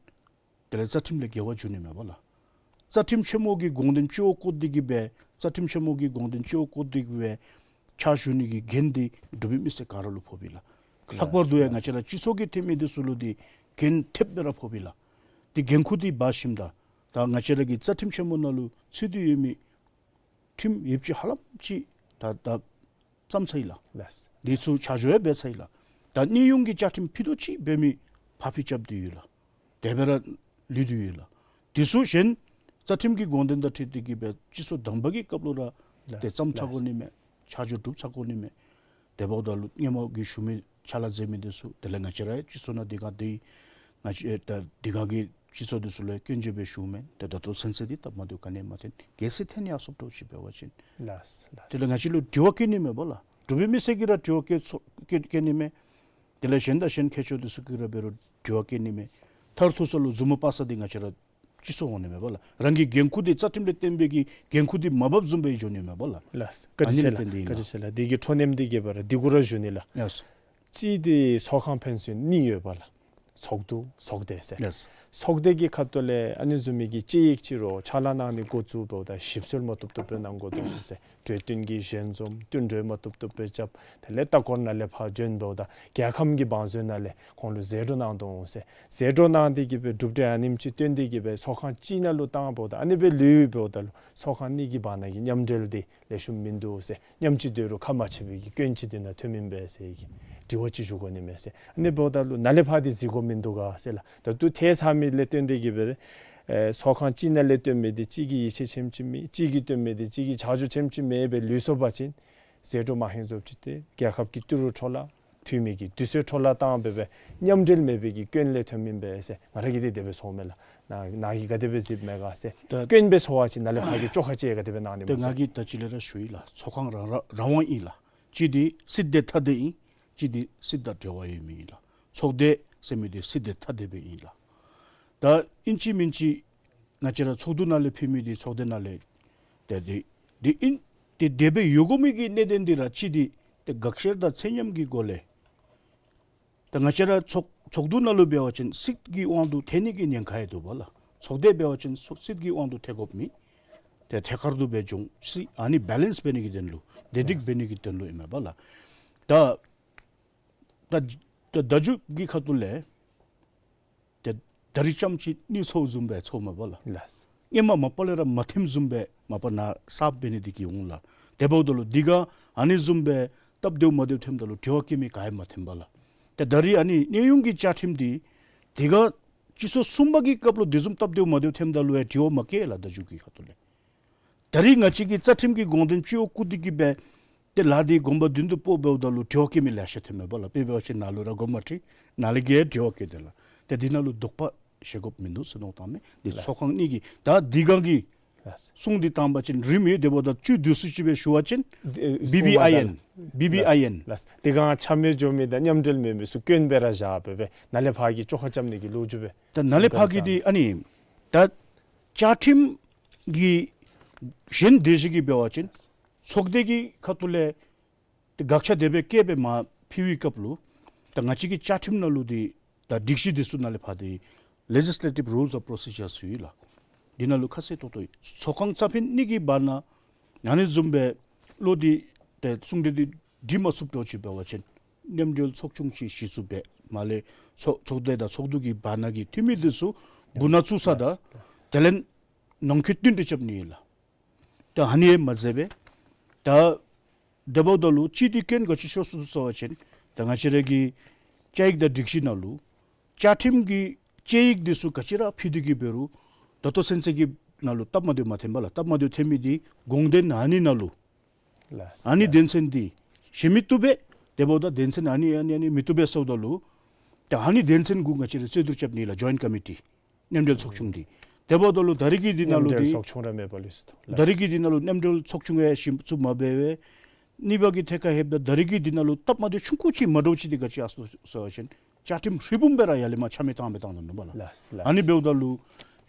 དེ་ལས་རྩ་ཁྲིམས་ལས་འགལ་བ་འགྱོ་ནི་མས་པ་ལགས། རྩ་ཁྲིམས་ཆེན་མོ་གི་དགོངས་དོན་སྤྱི་བོར་བཀོད་དེ་གི་སྦེ་རྩ་ཁྲིམས་ཆེན་མོ་གི་དགོངས་དོན་སྤྱི་བོར་བཀོད་དེ་གི་སྦེ་ཕྱག་ཞུ་ནི་གི་འགན་འདི་འབྲུག་པའི་མི་སེར་ག་ར་ལུ་ཕོགཔ་ཨིན་ལགས། ལྷག་པར་དུ་ཡང་ང་བཅས་ར་སྤྱི་ཚོགས་ཀྱི་འཐུས་མི་འདི་ཚུ་ལུ་འདི་འགན་ཐེབས་སྦེ་ར་ཕོགཔ་ཨིན་ལགས། འདི་འགན་ཁུར་འདི་འབག་ཞིནམ་ད་ད་ང་བཅས་ར་གི་རྩ་ཁྲིམས་ཆེན་མོ་ནང་ལུ་ཚུད་དེ་ཡོད་མི་ཁྲིམས་ཡོདཔ་ཅིག་ཧ་ལམ་ཅིག་ད་ད་བརྩམས་ཚར་ཡི་ལགས། ལགས། འདི་ཚུ་ཆ་འཇོག་ཡང་འབད་ཚར་ཡི་ལགས། ད་གནས་དབྱུང་གི་བཅའ་ཁྲིམས་ཕུད་རྡོག་ཅིག་འབད་མི་ཕར་ཕུད་རྐྱབ་སྟེ་ཡོད་ལགས། དེ་སྦེ་ར་ལུས་ཏེ་ཡོད་ལགས། འདི་ཚུ་གཞན་རྩ་ཁྲིམས་ཀྱི་དགོངས་དོན་དང་འཁྲིལ་ཏེ་གི་སྦེ་སྤྱི་ཚོགས་དང་པ་གི་སྐབས་ལུ་ར་ལགས། དེ་བརྩམས་ཚར་དགོ་ནི་མས། ཆ་འཇོག་གྲུབ་ཚར་དགོ་ནི་མས། དེ་འབདཝ་ད་ལུ་སྔོན་མ་གི་ཞུ་མི་ཕྱག་ལཱ་མཛད་མི་འདི་ཚུ་དེ་ལས་ང་བཅས་ར་སྤྱི་ཚོགས་ནང་འདི་ག་འདི་ང་བཅས་ད་འདི་ག་གི་སྤྱི་ཚོགས་འདི་ཚུ་ལུ་སྐྱོན་བརྗོད་སྦེ་ཞུཝ་མེན། ཏེ་ད་ལྟོ་ཚུན་ཚོད་འདི་སྟབས་མ་བདེཝ་ག་ནི་མ་ཐོན། གལ་སྲིད་ཐོན་ཡར་སོངམ་འདྲཝ་ཅིག་འབད་བ་ཅིན། ལགས་ལགས། དེ་ལས་ང་བཅས་ལུ་དྲི་བ་བཀོད་ནི་མས་པ་ལགས། འབྲུག་པའི་མི་སེར་གྱིས་ར་དྲི་བ་བཀོད་སོ་བཀོད་བཀོད་ནི་མས། དེ་ལས་གཞན་དང་གཞན་མཁས་མཆོག་འདི་ཚུ་གིས་ར་འབད་རུང་དྲི་བ་བཀོད་ནི་མས། མཐར་ཐུག་ས་ལུ་མཛུབ་མོ་དཔག་ས་འདི་ང་བཅས་ར་སྤྱི་ཚོགས་འོང་ནི་མས་པ་ལགས། རང་གི་འགན་ཁུར་འདི་རྩ་ཁྲིམས་ལས་བཏོན་པའི་གི་འགན་ཁུར་འདི་མ་འབགཔ་བཟུམ་སྦེ་འགྱོ་ནི་མས་པ་ལགས། ལགས། བཀའ་དྲིན་ཨ་ནི་ཆེ་ལགས། ལས་བརྟེན་ཏེ་ཨིན་བཀའ་དྲིན་ལགས། ཆེ་ལགས། འདི་གི་འཕྲོ་མཐུད་དེ་གི་སྦེ་ར་འདི་གུ་ར་ཞུ་ནི་ལགས། ལགས། གཅིག་འདི་ཚོགས་ཁང་ཕན་ཚུན་གཉིས་ཡོད་པ་ལགས། ཚོགས་འདུ་ཚོགས་སྡེ་ཟེར། ལགས། ཚོགས་སྡེ་གི་ཁ་ཐུག་ལས་ཨ་ནི་བཟུམ་མའི་གི་དཔྱད་ཡིག་ཅིག་རུང་ཕྱག་ལཱ་གནང་ནི་འགོ་བཙུགས་འབདཝ་ད་ཞིབ་འཚོལ་མ་བཏུབ་བཏུབ་སྦེ་གནང་དགོ་དོ་ཟེར། གྲོས་བསྟུན་གྱི་ཞལ་འཛོམས་བསྟུན་གྲོས་མ་བཏུབ་བཏུབ་སྦེ་རྐྱབ། དེ་ལས་ལྟ་སྐོར་ནང་ལས་ཕར་བྱོན་འབདཝ་ད་རྒྱལ་ཁམས་ཀྱི་བང་མཛོད་ནང་ལས་ཁོང་ལུ་ཟད་འགྲོ་གནང་དོ་འོང་ཟེར། ཟད་འགྲོ་གནང་སྟེ་གི་སྦེ་གྲུབ་འབྲས་ཨ་ནེམ་ཅིག་བཏོན་ཏེ་གི་སྦེ་ཚོགས་ཁང་གཅིག་ནང་ལུ་བཏང་འབདཝ་ད་ཨ་ནི་སྦེ་ལུས་འབདཝ་ད་ལུ་ཚོགས་ཁང་གཉིས་ཀྱི་བར་ན་གི་མཉམ་འབྲེལ་འདི་ལེགས་ཤོམ་མིན་འདུག་ཟེར། མཉམ་གཅིག་སྡོད་རུང་ཁ་མ་ཕྱེ་བའི་གི་སྐྱོན་ཅིག་འདི་ནང་ཐོན་མས་པས་ཟེར་གི་དྲི་བ་ཅིག་ཞུ་དགོ་ནི་མས་ཟེར། ཨ་ནི་འབདཝ་ད་ལུ་ནཱ་ལས་ཕར་འདི་གཟིགས་དགོཔ་མིན་འདུག་ག་ཟེར་ལགས། ད་ལྟོ་ཐོན་ཚར་མི་ལས་བརྟེན་ཏེ་གི་སྦེ་ཨེ་ཚོགས་ཁང་གཅིག་ནང་ལས་བཏོན་མི་འདི་གཅིག་གིས་ཡིད་ཆེས་ཆེམ་ཅིག་མེད། གཅིག་གིས་བཏོན་མི་འདི་གཅིག་གིས་ཆ་འཇོག་ཆེམ་ཅིག་མེད་པར་ལུས་སོང་པ་ཅིན་ཟད་འགྲོ་མ་ཧིང་བཟོཝ་ཅིག་སྟེ་རྒྱལ་ཁབ་ཀྱི་ཏི་རུ་འཕྲོ་བརླག་འཐུས་མི་གི་དུས་ཚོད་འཕྲོ་བརླག་བཏང་འབད་བའི་མཉམ་འབྲེལ་མེད་པའི་གི་སྐྱོན་ལས་ཐོན་མས་པས་ཟེར། ང་ར་གིས་འདི་དེ་སྦེ་ཚོརཝ་མས་ལགས། ནཱ་ནཱ་གིས་ག་དེ་སྦེ་གཟིགསཔ་མས་ག་ཟེར། ད་སྐྱོན་སྦེ་ཚོར་བ་ཅིན་ནཱ་ལས་ཕར་གྱི་བཅོ་ཁ་ཅིག་ག་དེ་སྦེ་གནང་ནི་ད་སྨོ་ང་ཟེར། གིས་ད་ཅི་ལས་ར་ཞུ་ཡི་ལགས། ཚོགས་ཁང་རང་རང་རང་དབང་ཨིན་ལགས། གཅིག་འདི་སྲིད་དང་ཐ་དད་ཨིན། གཅིག་འདི་སྲིད་དང་འབྲེལ་བ་ཡོད་མི་ཨིན་ལགས། ཚོགས་སྡེ་ཟེར་མི་འདི་སྲིད་དང་ཐ་དད་སྦེ་ཨིན་ལགས། ད་ཨིན་ཅི་མིན་ཅི་ང་བཅས་ར་ཚོགས་འདུ་ནང་ལས་ཕུལ་མི་འདི་ཚོགས་སྡེ་ནང་ལས་ཏེ་འདི་འདི་ཨིན། ཏེ་དེ་སྦེ་ཡོད་དགོ་མི་གི་གནད་དོན་འདི་ར་གཅིག་འདི་ཏེ་དགག་བཤེར་དང་ཚད་མཉམ་གྱི་སྒོ་ལས་ད་ང་བཅས་ར་ཚོགས་ཚོགས་འདུ་ནང་ལུ་འབད་བ་ཅིན་སྲིད་ཀྱི་དབང་དུ་ཐལ་ནི་གི་ཉེན་ཁ་ཡང་འདུག་པ་ལགས། ཚོགས་སྡེ་འབད་བ་ཅིན་སྲིད་ཀྱི་དབང་དུ་ཐལ་དགོཔ་མེད། ཏེ་ཐད་ཀར་དུ་སྦེ་འབྱུང་སྲིད་ཨ་ནི་བེ་ལེནསི་འབད་ནི་གི་དོན་ལུ་བདེ་སྒྲིག་འབད་ནི་གི་དོན་ལུ་ཨིན་མས་པ་ལགས། ད་ད་ད་ད་མཇུག་གི་ཁ་ཐུག་ལས་ཏེ་ད་རིས་ཙམ་ཅིག་ནི་ཚོརཝ་བཟུམ་སྦེ་ཚོརཝ་མས་པ་ལགས། ལགས། ཧེ་མ་མ་པ་ལས་ར་མ་ཐོནམ་བཟུམ་སྦེ་མ་པ་ནཱ་གསརཔ་འབད་ནི་འདི་གིས་འོང་ལགས། དེ་འབདཝ་ད་ལུ་འདི་ག་ཨ་ནི་བཟུམ་སྦེ་སྟབས་བདེཝ་མ་བདེཝ་ཐོནམ་ད་ལུ་དྲི་བ་བཀོད་མི་ག་ཡང་མ་ཐོན་པ་ལགས། ཏེ་ད་རིས་ཨ་ནི་གནས་དབྱུང་གི་བཅའ་ཁྲིམས་འདི་འདི་ག་སྤྱི་ཚོགས་གསུམ་པ་གི་སྐབས་ལུ་དེ་བཟུམ་སྟབས་བདེཝ་མ་བདེཝ་ཐོནམ་ད་ལུ་ཡང་དྲི་བ་མ་བཀོད་ལགས། ད་མཇུག་གི་ཁ་ཐུག་ལས་ད་རིས་ང་བཅས་ཀྱིས་རྩ་ཁྲིམས་ཀྱི་དགོངས་དོན་སྤྱི་བོར་བཀུར་ཏེ་གི་སྦེ་ཏེ་ལཱ་འདི་དགོངས་པ་མདུན་དུ་སྤོ་འབདཝ་ད་ལུ་དྲི་བ་བཀོད་མི་ལེ་ཤ་ཐོན་མས་པ་ལགས། དཔེ་འབད་བ་ཅིན་ནཱ་ལུ་ར་དགོངསམ་མ་ཁྲེལ། ནཱ་ལས་ཀྱི་དྲི་བ་བཀོད་དེ་ལགས། ཏེ་འདི་ནང་ལུ་དོགས་པ་བཞེས་དགོཔ་མིན་འདུག་ཟེར་མནོཝ་བཏངམ་མས། འདི་ལགས། ཚོགས་ཁང་གཉིས་ཀྱིས་ད་འདི་ག་གི་ལགས། གསུང་འདི་བཏང་པ་ཅིན་རིངམ་ཨིན། དེ་འབདཝ་ད་བཅུད་བསྡུས་སུ་ཅིག་སྦེ་ཞུ་བ་ཅིན་ཨེ་བི་བི་ཨའི་ཨེན་གསུང་མ་ད་བི་བི་ཨའི་ཨེན་ལགས། ལགས། འདི་ག་ཆ་མེད་འགྱོ་མི་དང་མཉམ་འབྲེལ་མེད་མི་ཚུ་སྐྱོན་སྦེ་ར་བཞག་འབད་བའི་ནཱ་ལས་ཕར་གྱི་བཅོ་ཁ་རྐྱབ་ནི་གི་ལོ་རྒྱུས་སྦེ་ད་ནཱ་ལས་ཕར་གྱི་འདི་ཨ་ནི་ད་བཅའ་ཁྲིམས་ཀྱི་གཞན་དེ་ཅིག་གིས་འབད་བ་ཅིན་ཚོགས་སྡེ་གི་ཁ་ཐུག་ལས་ཏེ་དགག་བྱ་དེ་སྦེ་བཀོད་སྦེ་མར་ཕུལ་བའི་སྐབས་ལུ་ད་ང་བཅས་ཀྱི་བཅའ་ཁྲིམས་ནང་ལུ་འདི་ད་སྒྲིག་གཞི་འདི་ཚུ་ནང་ལས་ཕར་འདི་Legislative Rules of Procedure ཟེར་ཡོད་ལགས། འདི་ནང་ལུ་ཁ་གསལ་ཏོག་ཏོ་ཡོད། ཚོགས་ཁང་རྩ་ཕན་གཉིས་ཀྱི་བར་ན་ཨ་ནི་བཟུམ་སྦེ་བློ་འདི་ཏེ་གསུང་གྲོས་འདི་འགྲིག་མ་ཚུགསཔ་འདྲཝ་ཅིག་འབད་བ་ཅིན་མཉམ་འབྲེལ་ཚོགས་ཆུང་ཅིག་གཞི་བཙུགས་འབད་མ་ལས་ཚོགས་ཚོགས་སྡེ་དང་ཚོགས་འདུ་གི་བར་ན་གི་འཐུས་མི་འདི་ཚུ་འབུ་ནག་བཙུགས་ས་དང་དེ་ལས་ནང་འཁོད་བསྟུན་གྲོས་རྐྱབ་ནི་ཨིན་ལགས། ད་ཨ་ནི་ཡང་མ་མཛད་པས། ད་དེ་འབདཝ་ད་ལུ་གཅིག་འདི་སྐྱོན་ག་ཅི་ཤོར་སོང་ཟེར་བ་ཅིན་ད་ང་བཅས་ར་གི་བཅའ་ཡིག་དང་སྒྲིག་གཞི་ནང་ལུ་བཅའ་ཁྲིམས་ཀྱི་དཔྱད་ཡིག་འདི་ཚུ་ག་ཅི་ར་ཕུལ་ཏེ་གི་འབད་རུང་ད་ལྟོ་ཚུན་ཚོད་ཀྱི་ནང་ལུ་སྟབས་མ་བདེཝ་མ་ཐོན་པ་ལགས། སྟབས་མ་བདེཝ་ཐོན་མི་འདི་དགོངས་དོན་ཨ་ནི་ནང་ལུ་ལགས། ཨ་ནི་ལགས། དོན་ཚན་འདི་བཞེས་མི་བཏུབ་པས། དེ་འབདཝ་ད་དོན་ཚན་ཨ་ནི་ཨ་ནི་ཨ་ནི་མི་བཏུབ་པས་ཟེརཝ་ད་ལུ་ད་ཨ་ནི་དོན་ཚན་གུ་ང་བཅས་ར་རྩོད་བསྡུར་རྐྱབ་ནི་ལགས། Joint Committee། མཉམ་འབྲེལ་ཚོགས་ཆུང་འདི། དེ་འབདཝ་ད་ལུ་ད་རིས་ཀྱི་འདི་ནང་ལུ་མཉམ་འབྲེལ་འདི་ཚོགས་ཆུང་ར་མེད་པ་ལུས་སོ་ད། ད་རིས་ཀྱི་འདི་ནང་ལུ་མཉམ་འབྲེལ་ཚོགས་ཆུང་ཡང་གཞི་བཙུགས་མ་འབད་བས། གཉིས་པ་གི་ཐད་ཁར་ལྷོདཔ་ད་ད་རིས་ཀྱི་འདི་ནང་ལུ་སྟབས་མ་བདེཝ་ཆུང་ཀུ་ཅིག་མ་འདྲཝ་ཅིག་འདི་ག་ཅི་ཨ་སོང་ཟེར་བ་ཅིན་བཅའ་ཁྲིམས་ཧྲིལ་བུམ་སྦེ་ར་ཡར་ལས་མར་ཆ་མེད་བཏང་སྦེ་བཏང་ད་ནུག་པ་ལགས། ལགས་ལགས། ཨ་ནི་འབདཝ་ད་ལུ་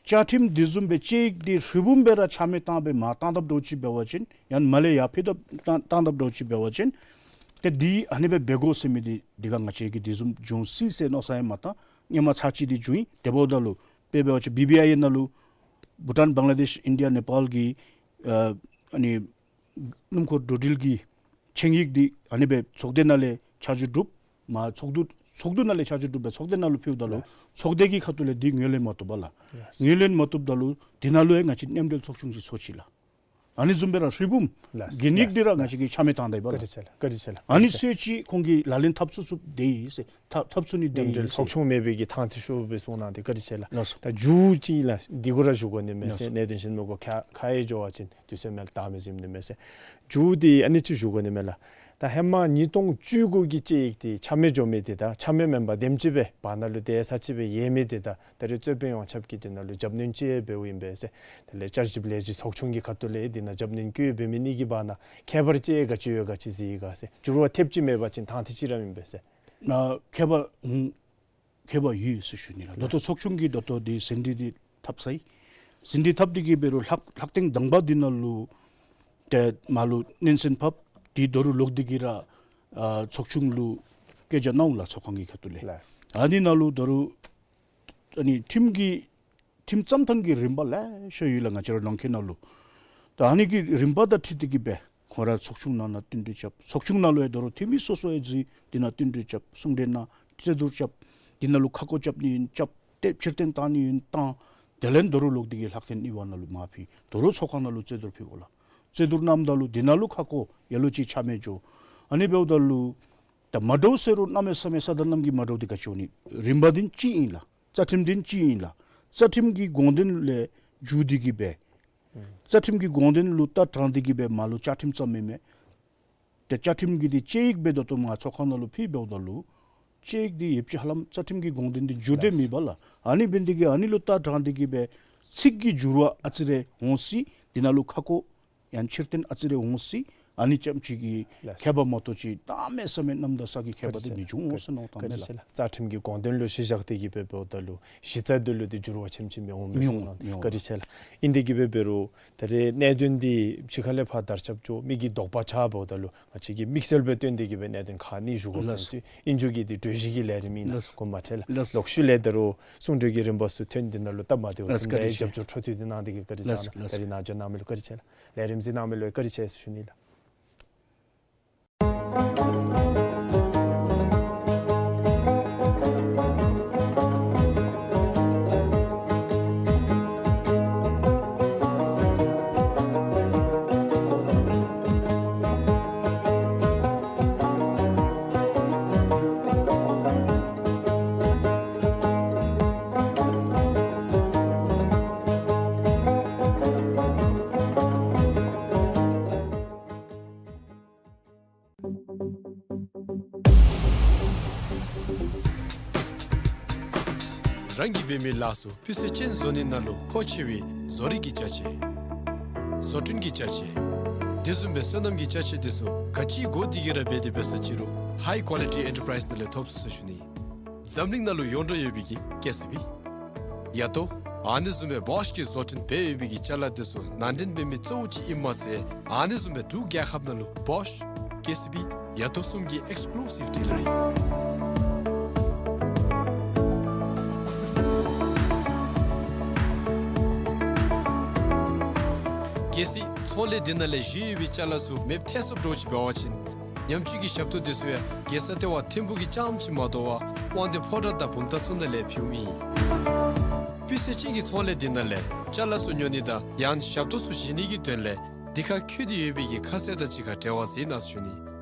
བཅའ་ཁྲིམས་འདི་བཟུམ་སྦེ་དཔྱད་ཡིག་འདི་ཧྲིལ་བུམ་སྦེ་ར་ཆ་མེད་བཏང་སྦེ་མར་བཏང་དཔ་འདྲཝ་ཅིག་འབད་བ་ཅིན་ཡང་མར་ལས་ཡར་འཕུལ་དཔ་བཏང་བཏང་དཔ་འདྲཝ་ཅིག་འབད་བ་ཅིན་ཏེ་འདི་ཨ་ནི་སྦེ་འབད་དགོ་ཟེར་མི་འདི་འདི་ག་ང་བཅས་ཀྱིས་འདི་བཟུམ་འབྱུང་སྲིད་ཟེར་མནོ་ས་ཡང་མ་བཏང་། སྔོན་མ་ཚར་གཅིག་འདི་བྱུང་ཡི། དེ་འབདཝ་ད་ལུ་དཔེ་འབད་བ་ཅིན་བི་བི་ཨའི་ཨེན་ནང་ལུ་བྷུ་ཊཱན་བང་ལ་དེཤ་ཨིན་ཌི་ཡ་ནེ་པཱལ་གྱི་ཨ་ཨ་ནི་སྣུམ་འཁོར་འགྲོ་འགྲུལ་གྱི་ཆིངས་ཡིག་འདི་ཨ་ནི་སྦེ་ཚོགས་སྡེ་ནང་ལས་ཆ་འཇོག་གྲུབ། མར་ཚོགས་འདུ་ཚོགས་འདུ་ནང་ལས་ཆ་འཇོག་གྲུབ་སྦེ་ཚོགས་སྡེ་ནང་ལུ་ཕུལཝ་ད་ལུ་ལགས། ཚོགས་སྡེ་གི་ཁ་ཐུག་ལས་འདི་ངོས་ལེན་མ་བཏུབ་པ་ལགས། ལགས། ངོས་ལེན་མ་བཏུབ་ད་ལུ་འདི་ནང་ལུ་ཡང་ང་བཅས་མཉམ་འབྲེལ་ཚོགས་ཆུང་ཅིག་ཚོགས་ཅི་ལགས། ཨ་ནི་བཟུམ་སྦེ་ར་ཧྲིལ་བུམ་ལགས། གན་ཡིག་འདི་ར་ལགས། ང་བཅས་ཀྱིས་ཆ་མེད་བཏང་ད་ཡི་པ་ལགས། བཀའ་དྲིན་ཆེ་ལགས། བཀའ་དྲིན་ཆེ་ལགས། ཨ་ནི་བཀའ་དྲིན་ཆེ། ཚུ་ཅིག་ཁོང་གིས་ལག་ལེན་འཐབ་ཚུགས་ཚུགསཔ་འདི་ཨིན་ཟེར་འཐབ་འཐབ་ཚུགས་ནི་འདི་མཉམ་འབྲེལ་ཨིན་ཟེར། ཚོགས་ཆུང་མེད་པའི་གི་ཐང་ཐི་ཤོར་བའི་གསུང་གནང་སྟེ་བཀའ་དྲིན་ཆེ་ལགས། ལགས་སོ། ད་མཇུག་ཅིག་ལགས་འདི་གུ་ར་ཞུ་དགོ་ནི་མས་ཟེར། ལགས་སོ། གནད་དོན་གཞན་མི་གུ་ཁ་ཁ་ཡེ་འགྱོ་བ་ཅིན་དུས་ཚོད་མེད་ལགས། ད་མི་གཟིམ་ནི་མས་ཟེར། མཇུག་འདི་ཨ་ནི་ཅིག་ཞུ་དགོ་ནི་མས་ལགས། ད་ཧེ་མ་ཉིས་སྟོང་བཅུ་དགུ་གི་དཔྱད་ཡིག་དེ་ཆ་མེད་འགྱོ་མི་དེ་དང་ཆ་མེད་མེན་པར་དེམ་ཅིག་སྦེ་བར་ན་ལུ་དེ་ས་ཅིག་སྦེ་ཡལ་མི་དེ་དང་ད་རེས་རྩོད་དཔོན་ཡོངས་ཁྱབ་ཀྱིས་དེ་ནང་ལུ་རྒྱབ་སྣོན་ཅིག་འབདཝ་ཨིན་པས་ཟེར། དེ་ལས་བསྐྱར་ཞིབ་ལས་གཞི་ཚོགས་ཆུང་གི་ཁ་ཐུག་ལས་དེ་ནང་རྒྱབ་སྣོན་བཀོད་འབད་མི་གཉིས་ཀྱི་བར་ན་ཁྱད་པར་ཅིག་ག་ཅི་ཡོད་ག་ཅི་གཟིགས་ཡི་ག་ཟེར། འགྱུར་བ་ཐེབས་ཅིག་མེད་པ་ཅིན་ཐང་ཐིག་ཅིག་ར་ཨིན་པས་ཟེར། ཨ་ཁྱད་པར་ཨུམ་ཁྱད་པར་ཡོད་ཟེར་ཞུ་ནི་ལགས། ད་ལྟོ་ཚོགས་ཆུང་གིས་ད་ལྟོ་དེ་ཟིན་བྲིས་དེ་འཐབ་ཚར་ཡི། ཟིན་བྲིས་འཐབ་སྟེ་གིས་འབད་རུང་ལྷག་ལྷག་ཐེངས་དང་པ་དེ་ནང་ལུ་ཏེ་མར་ལུ་སྙན་གསན་ཕབ། དེ་ད་རུང་ལོག་སྟེ་གིས་ར་ཨ་ཚོགས་ཆུང་ལུ་སྐད་ཆ་གནང་ལགས་ཚོགས་ཁང་གི་ཁ་ཐུག་ལས། ལགས། ཨ་ནི་ནང་ལུ་ད་རུང་ཨ་ནི་ཁྲིམས་ཀྱི་ཁྲིམས་བརྩམ་ཐངས་ཀྱི་རིམ་པ་ལེ་ཤ་ཡོད་ལགས་ང་བཅས་ར་ནང་འཁོད་ནང་ལུ། ད་ཨ་ནི་གི་རིམ་པ་དང་འཁྲིལ་ཏེ་གིས་སྦེ་ཁོང་ར་ཚོགས་ཆུང་ནང་ན་བསྟུན་གྲོས་རྐྱབ། ཚོགས་ཆུང་ནང་ལུ་ཡང་ད་རུང་འཐུས་མི་སོ་སོ་ཡང་འཛུལ་དེ་ནང་བསྟུན་གྲོས་རྐྱབ། གསུང་གྲོས་གནང་། རྩོད་བསྡུར་རྐྱབ། དེ་ནང་ལུ་ཁ་སྐོང་རྐྱབ་ནི་ཨིན་རྐྱབ། ཏེ་ཕྱིར་འཐེན་བཏང་ནི་ཨིན་བཏང་། དེ་ལས་ད་རུང་ལོག་སྟེ་གིས་ལྷག་ཐེངས་གཉིས་པ་ནང་ལུ་མར་ཕུལ། ད་རུང་ཚོགས་ཁང་ནང་ལུ་རྩོད་བསྡུར་ཕུལ་དགོ་ལགས། རྩོད་བསྡུར་གནངམ་ད་ལུ་དེ་ནང་ལུ་ཁ་སྐོང་ཡ་ལོ་ཅིག་ཆ་མེད་འགྱོ། ཨ་ནི་འབདཝ་ད་ལུ་ད་མ་འདྲཝ་ཟེར་རུང་གནམ་མེད་ས་མེད་ས་དང་གནམ་གྱི་མ་འདྲཝ་དེ་ག་ཅི་འོང་ནི། རིམ་པ་དེ་གཅིག་ཨིན་ལགས། རྩ་ཁྲིམས་དེ་གཅིག་ཨིན་ལགས། རྩ་ཁྲིམས་ཀྱི་དགོངས་དོན་ལས་འགྱུར་ཏེ་གིས་སྦེ་རྩ་ཁྲིམས་ཀྱི་དགོངས་དོན་ལུ་ལྟ་དྲངས་ཏེ་གིས་སྦེ་མར་ལུ་བཅའ་ཁྲིམས་བརྩམ་མི་མས། ཏེ་བཅའ་ཁྲིམས་ཀྱི་དེ་དཔྱད་ཡིག་སྦེ་ད་ལྟོ་མར་ཚོགས་ཁང་ནང་ལུ་ཕུལ་འབདཝ་ད་ལུ་དཔྱད་ཡིག་དེ་ཡོདཔ་ཅིག་ཧ་ལམ་རྩ་ཁྲིམས་ཀྱི་དགོངས་དོན་དེ་འགྱུར་ཏེ་མེད་པས་ལགས། ཨ་ནི་འབད་ནི་དེ་གིས་ཨ་ནི་ལུ་ལྟ་དྲངས་ཏེ་གིས་སྦེ་ཚིག་གི་འགྱུར་བ་ཨ་ཙི་རེ་འོང་སྲིད། དེ་ནང་ལུ་ཁ་སྐོང་ཡང་ཕྱིར་འཐེན་ཨ་ཙི་རེ་འོང་སྲིད། ཨ་ནི་ཙམ་ཅིག་གི་ལགས། ཁྱད་པར་མ་གཏོགས་ཅིག་གནམ་མེད་ས་མེད་གནམ་དང་ས་གི་ཁྱད་པར་དེ་མི་འབྱུང་ཟེར་མནོཝ་ད་མས་ལགས། བཀའ་དྲིན་ཆེ་ལགས། རྩ་ཁྲིམས་ཀྱི་དགོངས་དོན་ལུ་གཞི་བཞག་སྟེ་གིས་སྦེ་འབདཝ་ད་ལུ་གཞི་རྩ་དེ་ལུ་དེ་འགྱུར་བ་ཆེམ་ཆེམ་སྦེ་འོང་མི་མི་འོང་། བཀའ་དྲིན་ཆེ་ལགས། ཨིན་དེ་གིས་སྦེ་འབད་རུང་ད་རེས་གནད་དོན་དེ་ཕྱི་ཁ་ལས་ཕར་དར་ཁྱབ་འགྱོ་མི་གི་དོགས་པ་ཆགས་འབདཝ་ད་ལུ་ང་བཅས་ཀྱིས་དམིགས་བསལ་སྦེ་བཏོན་ཏེ་གིས་སྦེ་གནད་དོན་ཁག་གཉིས་ཞུ་དགོཔ་ཐོན་ཅི། ཨིན་རྒྱུ་གི་དེ་གྲོས་གཞི་གི་ལས་རིམ་ཨིན་ལགས། དགོངསམ་མ་ཁྲེལ་ལགས། ལགས། ལོག་ཤུལ་ལས་ད་རུང་གསུང་གྲོས་ཀྱི་རིམ་པ་ཚུ་ཐོན། དེ་ནང་ལུ་སྟབས་མ་བདེཝ་ཐོནམ་ད་རྒྱབ་སྐྱོར་འཕྲོ་མཐུད་དེ་གནང་སྟེ་གིས་བཀའ་དྲིན་ཆེ་ལགས། ད་རེས་ནཱ་འབྱོན་གནང་མི་ལུ་བཀའ་དྲིན་ཆེ་ལགས། ལས་རིམ་གཟིགས་གནང་མི་ལུ་བཀའ་དྲིན་ཆེ་ཟེར་ཞུ་ནི་ལགས། རང་གིས་འབད་མི་ལཱ་ཚུ་སྤུས་ཚད་ཅན་བཟོ་ནི་ནང་ལུ་མཁོ་ཆེ་བའི་བཟོ་རིག་གི་ཅ་ཆས། བཟོ་སྐྲུན་གྱི་ཅ་ཆས། དེ་བཟུམ་སྦེ་སོ་ནམ་གྱི་ཅ་ཆས་དེ་ཚུ་ག་ཅི་དགོ་དེ་གིས་ར་འབད་དེ་འབད་ས་ཅི་རུང་High Quality Enterprise ནང་ལས་ཐོབ་ཚུགས་ཟེར་ཞུ་ནི། འཛམ་གླིང་ནང་ལུ་ཡོངས་གྲགས་ཡོད་པའི་གི་ཀེ་སི་བི། ཡ་ཏོ། ཨ་ནི་བཟུམ་སྦེ་བོཤ་གིས་བཟོ་སྐྲུན་འབད་ཡོད་པའི་གི་ཅ་ལ་དེ་ཚུ་ནང་འདྲེན་འབད་མི་གཙོ་བོ་ཅིག་ཨིནམ་མ་ཚད་ཨ་ནི་བཟུམ་སྦེ་འབྲུག་རྒྱལ་ཁབ་ནང་ལུ་བོཤ། ཀེ་སི་བི། ཡ་ཏོ་གསུམ་གྱི་ཨེགསི་ཀུ་ལུ་སིབ་ཌི་ལར་ཨིན། གལ་སྲིད་ཚོང་ལས་འདི་ནང་ལས་བཞེས་ཡོད་པའི་ཅ་ལ་ཚུ་མེདཔ་ཐལ་སོངམ་འདྲཝ་ཅིག་འབད་བ་ཅིན་ཉམས་བཅོས་ཀྱི་ཞབས་ཏོག་དེ་ཚུ་ཡང་རྒྱལ་ས་ལྟེ་བ་ཐིམ་ཕུག་གི་རྐྱངམ་ཅིག་མ་དོ་བར་དབང་འདུས་ཕོ་བྲང་དང་བུམ་ཐང་ཚུ་ནང་ལས་ཕུལཝ་ཨིན། སྤུས་ཚད་ཅན་གྱི་ཚོང་ལས་འདི་ནང་ལས་ཅ་ལ་ཚུ་ཉོ་ནི་དང་ཡང་ཞབས་ཏོག་ཚུ་བཞེས་ནི་གི་དོན་ལས་འདི་ཁར་བཀོད་དེ་ཡོད་པའི་གི་ཁ་གསལ་དང་གཅིག་ཁར་འབྲེལ་བ་མཛད་གནང་ཟེར་ཞུ་ནི།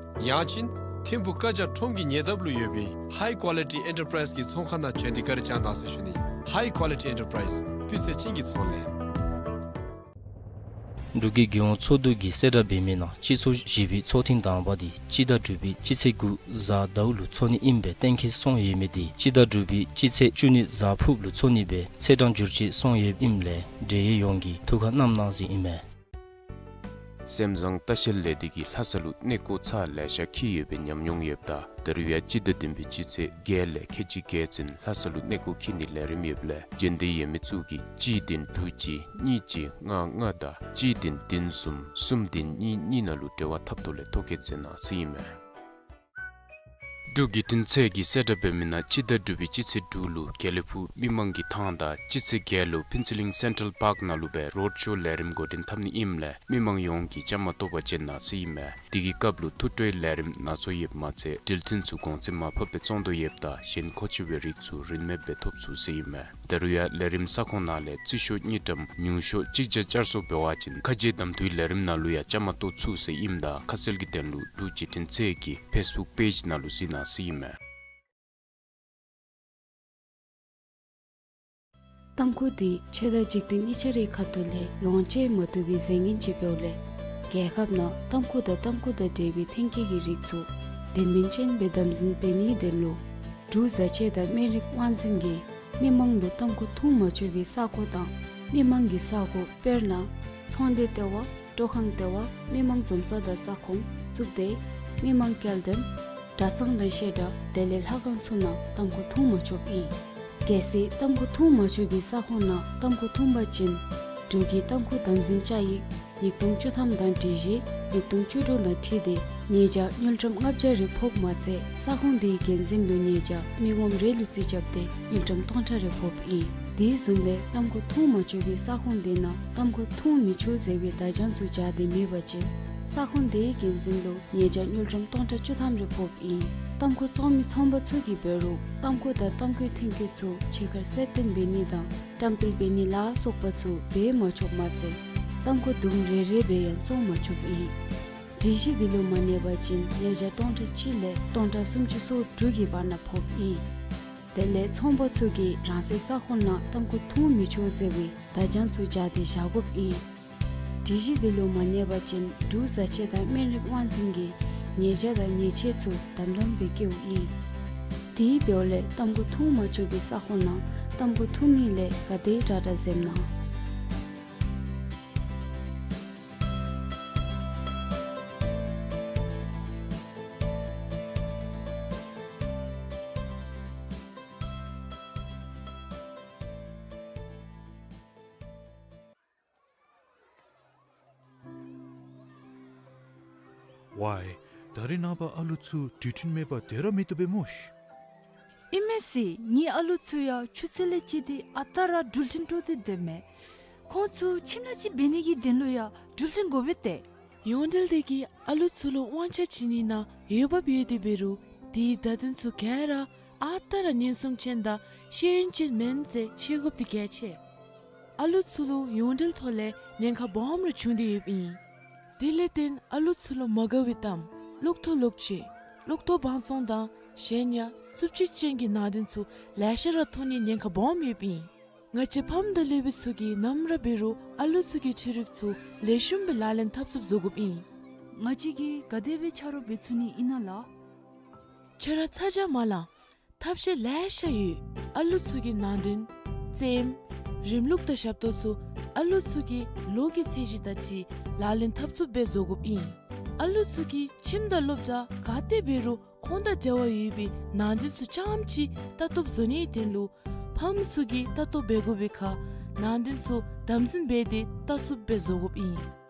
ཡང་ཅིན་ཐིམ་ཕུག་བཀའ་རྒྱ་ཁྲོམ་གྱི་ཉེ་འདབས་ལུ་ཡོད་པའི་High Quality Enterprise གི་ཚོང་ཁང་ནང་བྱོན་ཏེ་བཀའ་དྲིན་བསྐྱང་གནང་ཟེར་ཞུ་ནི། High Quality Enterprise སྤུས་ཚད་ཅན་གྱི་ཚོང་ལས། འབྲུག་གི་རྒྱལ་ཡོངས་ཚོགས་འདུ་གིས་གསལ་བསྒྲགས་འབད་མི་ནང་སྤྱི་ཚོགས་བཞི་པའི་ཚོགས་ཐེངས་དང་པ་དེ་སྤྱི་ཟླ་དྲུག་པའི་སྤྱི་ཚེས་དགུ་གཟའ་ཟླཝ་ལུ་ཚོགས་ནི་ཨིན་པས་གཏན་འཁེལ་སོང་ཡོད་མི་དེ་སྤྱི་ཟླ་དྲུག་པའི་སྤྱི་ཚེས་བཅུ་གཉིས་གཟའ་ཕུརཔ་ལུ་ཚོགས་ནི་སྦེ་ཚེས་གྲངས་འགྱུར་བཅོས་སོང་ཡོདཔ་ཨིནམ་ལས་འབྲེལ་ཡོད་ཡོངས་ཀྱིས་ཐུགས་ཁར་བསྣམ་གནང་ཟེར་ཨིན་མས། སེམས་བཟང་ལྟ་བཤལ་ལས་སྡེ་གིས་ལྷ་ས་ལུ་གནས་སྐོར་ཚར་ལེ་ཤ་འཁྱིད་ཡོད་པའི་ཉམས་མྱོང་ཡོདཔ་ད་ད་རུང་ཡང་སྤྱི་ཟླ་བདུན་པའི་སྤྱི་ཚེས་བརྒྱད་ལས་ཁལ་གཅིག་བརྒལ་ཙམ་ལྷ་ས་ལུ་གནས་སྐོར་འཁྱིད་ནིའི་ལས་རིམ་ཡོདཔ་ལས་འབྱོན་འདོད་ཡོད་མི་ཚུ་གིས་གཅིག་བདུན་དྲུག་གཅིག་གཉིས་གཅིག་ལྔ་ལྔ་དང་གཅིག་བདུན་བདུན་གསུམ་གསུམ་བདུན་གཉིས་གཉིས་ནང་ལུ་འབྲེལ་བ་འཐབ་ཐོག་ལས་ཐོ་བཀོད་མཛད་གནང་ཟེར་ཨིན་མས། འབྲུག་བརྒྱུད་འཕྲིན་ཚད་ཀྱིས་གསལ་བསྒྲགས་འབད་མི་ནང་སྤྱི་ཟླ་དྲུག་པའི་སྤྱི་ཚེས་དྲུག་ལུ་དགེ་ལེགས་ཕུག་མི་མང་གི་ཐང་དང་སྤྱི་ཚེས་བརྒྱད་ལུ་ཕུན་ཚོགས་གླིང་སེན་ཊྲལ་པཱརཀ་ནང་ལུ་སྦེ་རོཌ་ཤོ་ལས་རིམ་འགོ་འདྲེན་འཐབ་ནི་ཨིནམ་ལས་མི་མང་ཡོངས་ཀྱིས་བཅའ་མར་གཏོགས་པར་བྱོན་གནང་ཟེར་ཨིན་མས། དེ་གི་སྐབས་ལུ་ཐུགས་སྤྲོའི་ལས་རིམ་སྣ་ཚོགས་ཡོདཔ་མ་ཚད་འགྲུལ་འཕྲིན་ཚུ་གོང་ཚད་མར་ཕབ་སྦེ་བཙོང་དོ་ཡོདཔ་ད་གཞན་མཁོ་ཆེ་བའི་རིགས་ཚུ་རིན་མེདཔ་སྦེ་ཐོབ་ཚུགས་ཟེར་ཨིན་མས། ད་རུང་ཡང་ལས་རིམ་ས་ཁོངས་ནང་ལས་རྩིས་ཤོག་གཉིས་ཀྲམ་ཉུང་ཤོས་གཅིག་བརྒྱ་བསྐྱར་གསོ་འབད་བ་ཅིན་ཁ་རྗེ་གདམ་འཐུའི་ལས་རིམ་ནང་ལུ་ཡང་བཅའ་མར་གཏོགས་ཚུགས་ཟེར་ཨིནམ་ད་ཁ་གསལ་གྱི་དོན་ལུ་འབྲུག་བརྒྱུད་འཕྲིན་ཚད་ཀྱི་ཕེསི་བུཀ་པེཇ་ནང་ལུ་གཟིགས་གནང་ཟེར་ཨིན་མས། ཏམ་ཁུ་འདི་ཆོས་དང་འཇིག་རྟེན་གཉིས་ཆ་རའི་ཁ་ཐུག་ལས་ལོངས་སྤྱོད་མ་བཏུབ་པའི་རྫས་ངན་ཅིག་འབདཝ་ལས་ རྒྱལ་ཁབ་ནང་ཏམ་ཁུ་དང་ཏམ་ཁུ་དང་འབྲེལ་བའི་ཐོན་སྐྱེད་ཀྱི་རིགས་ཚུ་དོན་སྨིན་ཅན་སྦེ་དམ་འཛིན་འབད་ནིའི་དོན་ལུ་འབྲུག་བཟའ་ཆས་དང་སྨན་རིགས་དབང་འཛིན་གྱིས་མི་མང་ལུ་ཏམ་ཁུ་འཐུང་མ་ཆོག་པའི་ས་གོ་དང་མི་མང་གི་ས་གོ་དཔེར་ན་ཚོང་སྡེ་ལྟེ་བ། སྤྲོ་ཁང་ལྟེ་བ། མི་མང་འཛོམས་ས་དང་ས་ཁོངས་བཙུགས་ཏེ་མི་མང་སྐྱེལ་འདྲེན་གྲྭ་ཚང་དང་བཤད་གྲྭ་དེ་ལས་ལྷ་ཁང་ཚུ་ནང་ཏམ་ཁུ་འཐུང་མ་ཆོགཔ་ཨིན། གལ་སྲིད་ཏམ་ཁུ་འཐུང་མ་ཆོག་པའི་ས་ཁོངས་ནང་ཏམ་ཁུ་འཐུང་པ་ཅིན་འབྲུག་གི་ཏམ་ཁུ་དམ་འཛིན་བཅའ་ཡིག་ཉིས་སྟོང་བཅུ་ཐམ་དང་སྒྲིག་གཞི་ཉིས་སྟོང་བཅུ་དྲུག་དང་འཁྲིལ་ཏེ་ཉེས་བྱ་དངུལ་ཀྲམ་ལྔ་བརྒྱ་རེ་ཕོགཔ་མ་ཚད་ས་ཁོངས་དེའི་འགན་འཛིན་ལུ་ཉེས་བྱ་མི་ངོམ་རེ་ལུ་རྩིས་རྐྱབ་སྟེ་དངུལ་ཀྲམ་སྟོང་ཕྲག་རེ་ཕོགཔ་ཨིན། དེ་བཟུམ་སྦེ་ཏམ་ཁུ་འཐུང་མ་ཆོག་པའི་ས་ཁོངས་དེ་ནང་ཏམ་ཁུ་འཐུང་མི་ཆོག་ཟེར་བའི་བརྡ་བྱང་ཚུ་སྦྱར་ཏེ་མེད་པ་ཅིན་ས་ཁོངས་དེའི་འགན་འཛིན་ལུ་ཉེས་བྱ་དངུལ་ཀྲམ་སྟོང་ཕྲག་བཅུ་ཐམ་རེ་ཕོགཔ་ཨིན། ཏམ་ཁུ་བཙོང་མི་ཚོང་པ་ཚུ་གིས་འབད་རུང་ཏམ་ཁུ་དང་ཏམ་ཁུའི་ཐོན་སྐྱེད་ཚུ་ཕྱི་ཁར་གསལ་སྟོན་འབད་ནི་དང་བཀྲམ་སྤེལ་འབད་ནི་ལ་སོགས་པ་ཚུ་འབད་མ་ཆོགཔ་མ་ཚད་ཏམ་ཁུ་དུམ་རེ་རེ་སྦེ་ཡང་བཙོང་མ་ཆོགཔ་ཨིན། སྒྲིག་གཞི་འདི་ལུ་མ་གནས་པ་ཅིན་ཉེས་བྱ་སྟོང་ཕྲག་གཅིག་ལས་སྟོང་ཕྲག་སུམ་ཅུ་སོ་དྲུག་གི་བར་ན་ཕོགཔ་ཨིན། དེ་ལས་ཚོང་པ་ཚུ་གིས་རང་སོའི་ས་ཁོངས་ནང་ཏམ་ཁུ་འཐུང་མི་ཆོག་ཟེར་བའི་བརྡ་བྱང་ཚུ་སྦྱར་ཏེ་བཞག་དགོཔ་ཨིན། སྒྲིག་གཞི་འདི་ལུ་མ་གནས་པ་ཅིན་འབྲུག་བཟའ་ཆས་དང་སྨན་རིགས་དབང་འཛིན་གྱིས་ཉེས་བྱ་དང་ཉེས་ཆད་ཚུ་དམ་དམ་སྦེ་བཀལཝ་ཨིན། དེ་འབདཝ་ལས་ཏམ་ཁུ་འཐུང་མ་ཆོག་པའི་ས་ཁོངས་ནང་ཏམ་ཁུ་འཐུང་ནི་ལས་ག་དེ་དྲག་དྲག་འཛེམ་གནང་། ཝའི། ད་རིས་ནངས་པ་ཨ་ལུ་ཚུ་འགྲུལ་འཕྲིན་མེད་པར་སྡོད་ར་མི་བཏུབ་པས་སྨོ་ཤི། ཨིན་མས་ཟེར། ངེའི་ཨ་ལུ་ཚུ་ཡང་ཆུ་ཚོད་ལས་བཅད་དེ་ཨ་རྟག་ར་འགྲུལ་འཕྲིན་དཀྲོག་སྟེ་སྡོདཔ་མས། ཁོང་ཚུ་ཁྱིམ་ལས་ཅིག་འབད་ནི་གི་དོན་ལུ་ཡང་འགྲུལ་འཕྲིན་དགོ་པས་ཏེ། ཡོངས་འབྲེལ་དེ་གིས་ཨ་ལུ་ཚུ་ལུ་དབང་ཆ་བྱིན་ནི་ནང་འོས་འབབ་ཡོད་དེ་འབད་རུང་དེའི་བརྡ་དོན་ཚུ་ག་ར་ཨ་རྟག་ར་ཉེན་སྲུང་ཅན་དང་ཤེས་ཡོན་ཅན་མེན་ཟེར་ཤེས་དགོཔ་དེ་གལ་ཆེ། ཨ་ལུ་ཚུ་ལུ་ཡོངས་འབྲེལ་ཐོག་ལས་ཉེན་ཁ་སྦོམ་ར་བྱུང་སྟེ་ཡོདཔ་ཨིན། དེ་ལས་བརྟེན་ཨ་ལུ་ཚུ་ལུ་མ་དགའ་བའི་གཏམ་གློག་ཐོག་ལོག་སྤྱོད་གློག་ཐོག་བང་བཙོང་དང་གཞན་ཡང་རྩུབ་སྤྱོད་ཅན་གྱི་ནང་དོན་ཚུ་ལེ་ཤ་ར་མཐོང་ནིའི་ཉེན་ཁ་སྦོམ་ཡོདཔ་ཨིན། ང་བཅས་ཕམ་དང་སློབ་དཔོན་ཚུ་གིས་ནམ་ར་འབད་རུང་ཨ་ལུ་ཚུ་གི་འཕྲུལ་རིག་ཚུ་ལེགས་ཤོམ་སྦེ་ལག་ལེན་འཐབ་ཚུགསཔ་བཟོ་དགོཔ་ཨིན། ང་བཅས་ཀྱིས་ག་དེ་སྦེ་ཆ་རོགས་འབད་ཚུགས་ནི་ཨིན་ན་ལགས། ཁྱོད་ར་ཚ་གྱང་མ་ལང་། ཐབས་ཤེས་ལེ་ཤ་ཡོད། ཨ་ལུ་ཚུ་གི་ནང་དོན་རྩེདམོ་རིམ་ལུགས་དང་ཞབས་ཏོག་ཚུ་ཨ་ལུ་ཚུ་གི་ལོ་གི་ཚད་གཞི་དང་འཁྲིལ་ལག་ལེན་འཐབ་ཚུགསཔ་སྦེ་བཟོ་དགོཔ་ཨིན། ཨ་ལུ་ཚུ་གིས་ཁྱིམ་དང་སློབ་གྲྭ་ག་ཏེ་འབད་རུང་ཁོང་དང་འབྲེལ་བ་ཡོད་པའི་ནང་དོན་ཚུ་རྐྱངམ་ཅིག་ལྟ་རྟོགཔ་བཟོ་ནིའི་དོན་ལུ་ཕམ་ཚུ་གིས་ལྟ་རྟོགཔ་འབད་དགོ་པའི་ཁར་ནང་དོན་ཚུ་དམ་འཛིན་འབད་དེ་ལྟ་ཚུགསཔ་སྦེ་བཟོ་དགོཔ་ཨིན།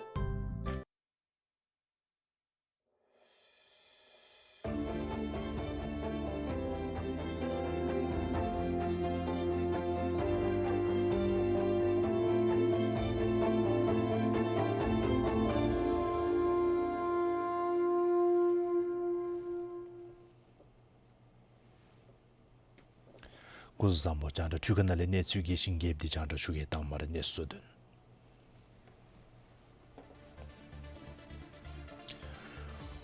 སྐུ་གཟུགས་བཟང་པོ། རྒྱང་བསྒྲགས་འཕྲུལ་ཁང་ནང་ལས་གནས་ཚུལ་རྒྱས་ཤིང་རྒྱསཔ་འདི་རྒྱང་བསྒྲགས་ཞུ་གེ། དང་པ་ར་གནས་ཚུལ་དོན།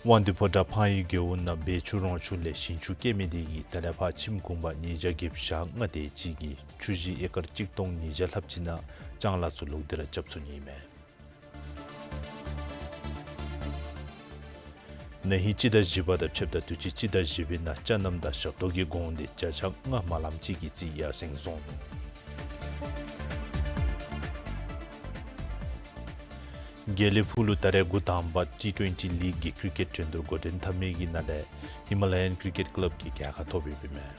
དབང་འདུས་ཕོ་བྲང་ཕངས་ཡུལ་རྒེད་འོག་ནང་བལ་ཆུ་རོང་ཆུ་ལས་ཞིང་ཆུ་སྐྱེལ་མི་དེ་གིས་ད་ལས་ཕར་ཁྱིམ་གུང་པ་ཉིས་བརྒྱ་བརྒྱད་ཅུ་གྱ་ལྔ་དེ་ཅིག་གི་ཆུ་གཞི་ཨེ་ཀར་གཅིག་སྟོང་ཉིས་བརྒྱ་ལྷགཔ་ཅིག་ནང་ལྕང་ལཱ་ཚུ་ལོག་སྟེ་ར་རྐྱབ་ཚུགས་ནི་ཨིན་མས། ན་ཧིང་སྤྱི་ཟླ་བཞི་པ་དང་ཕྱདཔ་ད་དུས་ཅི་སྤྱི་ཟླ་བཞི་པའི་ནང་ལྕང་གནམ་དང་ཞབས་ཏོག་གི་གོང་དེ་བརྒྱ་ཆ་ལྔ་མ་ལངམ་ཅིག་གིས་རྩིས་ཡར་སེང་སོང་ནུག། དགེ་ལེགས་ཕུག་ལུ་ད་རེས་འགོ་དང་པ་ཊི་ཊུ་ཝེན་ཊི་ལིག་གི་ཀི་རི་ཀེཊ་འགྲན་བསྡུར་འགོ་འདྲེན་འཐབ་མི་གི་ནང་ལས་ཧི་མ་ལ་ཡན་ཀི་རི་ཀེཊ་ཀི་ལབ་ཀྱིས་རྒྱལ་ཁ་ཐོབ་ཡོདཔ་ཨིན་མས།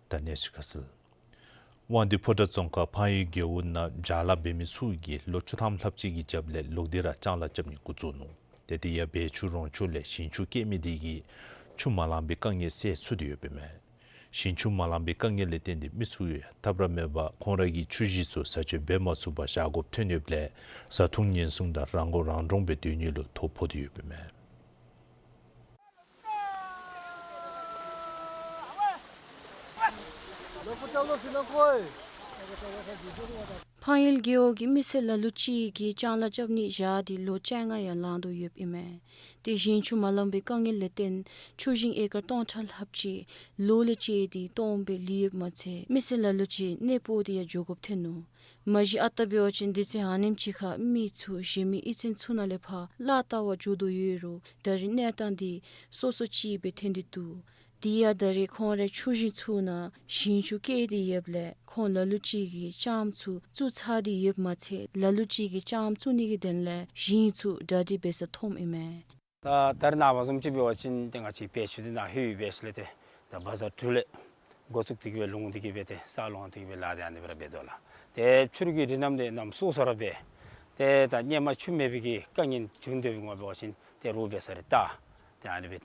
ད་གནས་ཚུལ་ཁ་གསལ། དབང་འདུས་ཕོ་བྲང་རྫོང་ཁག་ཕངས་ཡུལ་རྒེད་འོག་ནང་བྱཱ་ལཱ་འབད་མི་ཚུ་གིས་ལོ་བཅུ་ཐམ་ལྷགཔ་ཅིག་གི་རྒྱབ་ལས་ལོག་སྟེ་ར་ལྕང་ལཱ་རྐྱབ་ནི་འགོ་བཙུགས་ནུག། དེ་དེ་ཡང་བལ་ཆུ་རོང་ཆུ་ལས་ཞིང་ཆུ་སྐྱེལ་མི་དེ་གིས་ཆུ་མ་ལང་པའི་དཀའ་ངལ་སེལ་ཚུགས་ཏེ་ཡོདཔ་ཨིན་མས། ཞིང་ཆུ་མ་ལང་པའི་དཀའ་ངལ་ལས་བརྟེན་ཏེ་མི་ཚུ་ཡང་ཐབས་ར་མེད་པར་ཁོང་ར་གི་ཆུ་གཞི་ཚུ་བཟའ་སྤྱོད་འབད་མ་ཚུགས་པར་བཞག་དགོཔ་ཐོན་ཡོདཔ་ལས་བཟའ་འཐུང་ཉེན་སྲུང་དང་རང་མགོ་རང་འདྲོངས་སྦེ་སྡོད་ནི་ལུ་ཐོ་ཕོག་སྟེ་ཡོདཔ་ཨིན་མས། ཕངས་ཡུལ་རྒེད་འོག་གི་མི་སེར་ལ་ལུ་ཅིག་གིས་ལྕང་ལཱ་རྐྱབ་ནི་བཞག་སྟེ་ལོ་བཅོ་ལྔ་ཡང་ལང་དོ་ཡོདཔ་ཨིན་མས། ཏེ་ཞིང་ཆུ་མ་ལང་པའི་དཀའ་ངལ་ལས་བརྟེན་ཆུ་ཞིང་ཨེ་ཀར་སྟོང་ཕྲག་ལྷགཔ་ཅིག་ལོག་ལས་བཅད་དེ་སྟོངམ་སྦེ་ལུས་ཡོདཔ་མ་ཚད་མི་སེར་ལ་ལུ་ཅིག་གནས་སྤོ་སྟེ་ཡང་འགྱོ་དགོཔ་ཐོན་ནུག། མ་གཞི་ཨ་རྟག་འབད་བ་ཅིན་དུས་ཚོད་ཨ་ནེམ་ཅིག་ཁར་མི་ཚུ་གཞན་མི་གཡུས་ཚན་ཚུ་ནང་ལས་ཕར་གླ་བལྟ་བར་འགྱོ་དོ་ཡོད་རུང་ད་རེས་གནས་སྟངས་འདི་སོ་སོ་ཅིག་སྦེ་ཐོན་ཏེ་འདུག། དེ་ཡང་ད་རེས་ཁོང་རའི་ཆུ་ཞིང་ཚུ་ནང་ཞིང་ཆུ་སྐྱེས་ཏེ་ཡོདཔ་ལས་ཁོང་ལ་ལུ་ཅིག་གིས་ལྕངམ་ཚུ་བཙུགས་ཚར་ཏེ་ཡོདཔ་མ་ཚད་ལ་ལུ་ཅིག་གིས་ལྕངམ་བཙུགས་ནི་གི་དོན་ལས་ཞིང་ཚུ་གྲ་སྒྲིག་འབད་ས་མཐོངམ་ཨིན་མས། ད་ད་རེས་ནངས་པ་བཟུམ་ཅིག་འབད་བ་ཅིན་ཏེ་ང་བཅས་བལ་ཆུ་འདི་ནཱ་ལྷོད་ཡོད་པས་ཟེར་ལས་ཏེ་ད་བ་ཛར་དྲུག་ལས་འགོ་བཙུགས་ཏེ་གི་སྦེ་ལོང་སྟེ་གི་སྦེ་ཏེ་ས་ལོང་སྟེ་གི་སྦེ་ལཱ་འདི་ཨ་ནི་སྦེ་ར་འབད་དོ་ལགས། ཏེ་ཆུ་རུད་ཀྱི་རིགས་རྣམས་འདི་གནམ་སྲོ་སོ་ར་འབད། ཏེ་ད་སྔོན་མ་ཆུ་མེད་པའི་གི་དཀའ་ངལ་བྱུང་སྡོད་པའི་ངོ་འབད་བ་ཅིན་ཏེ་རོགས་འབད་ས་རེ་ད་ཏེ་ཨ་ནི་སྦེ་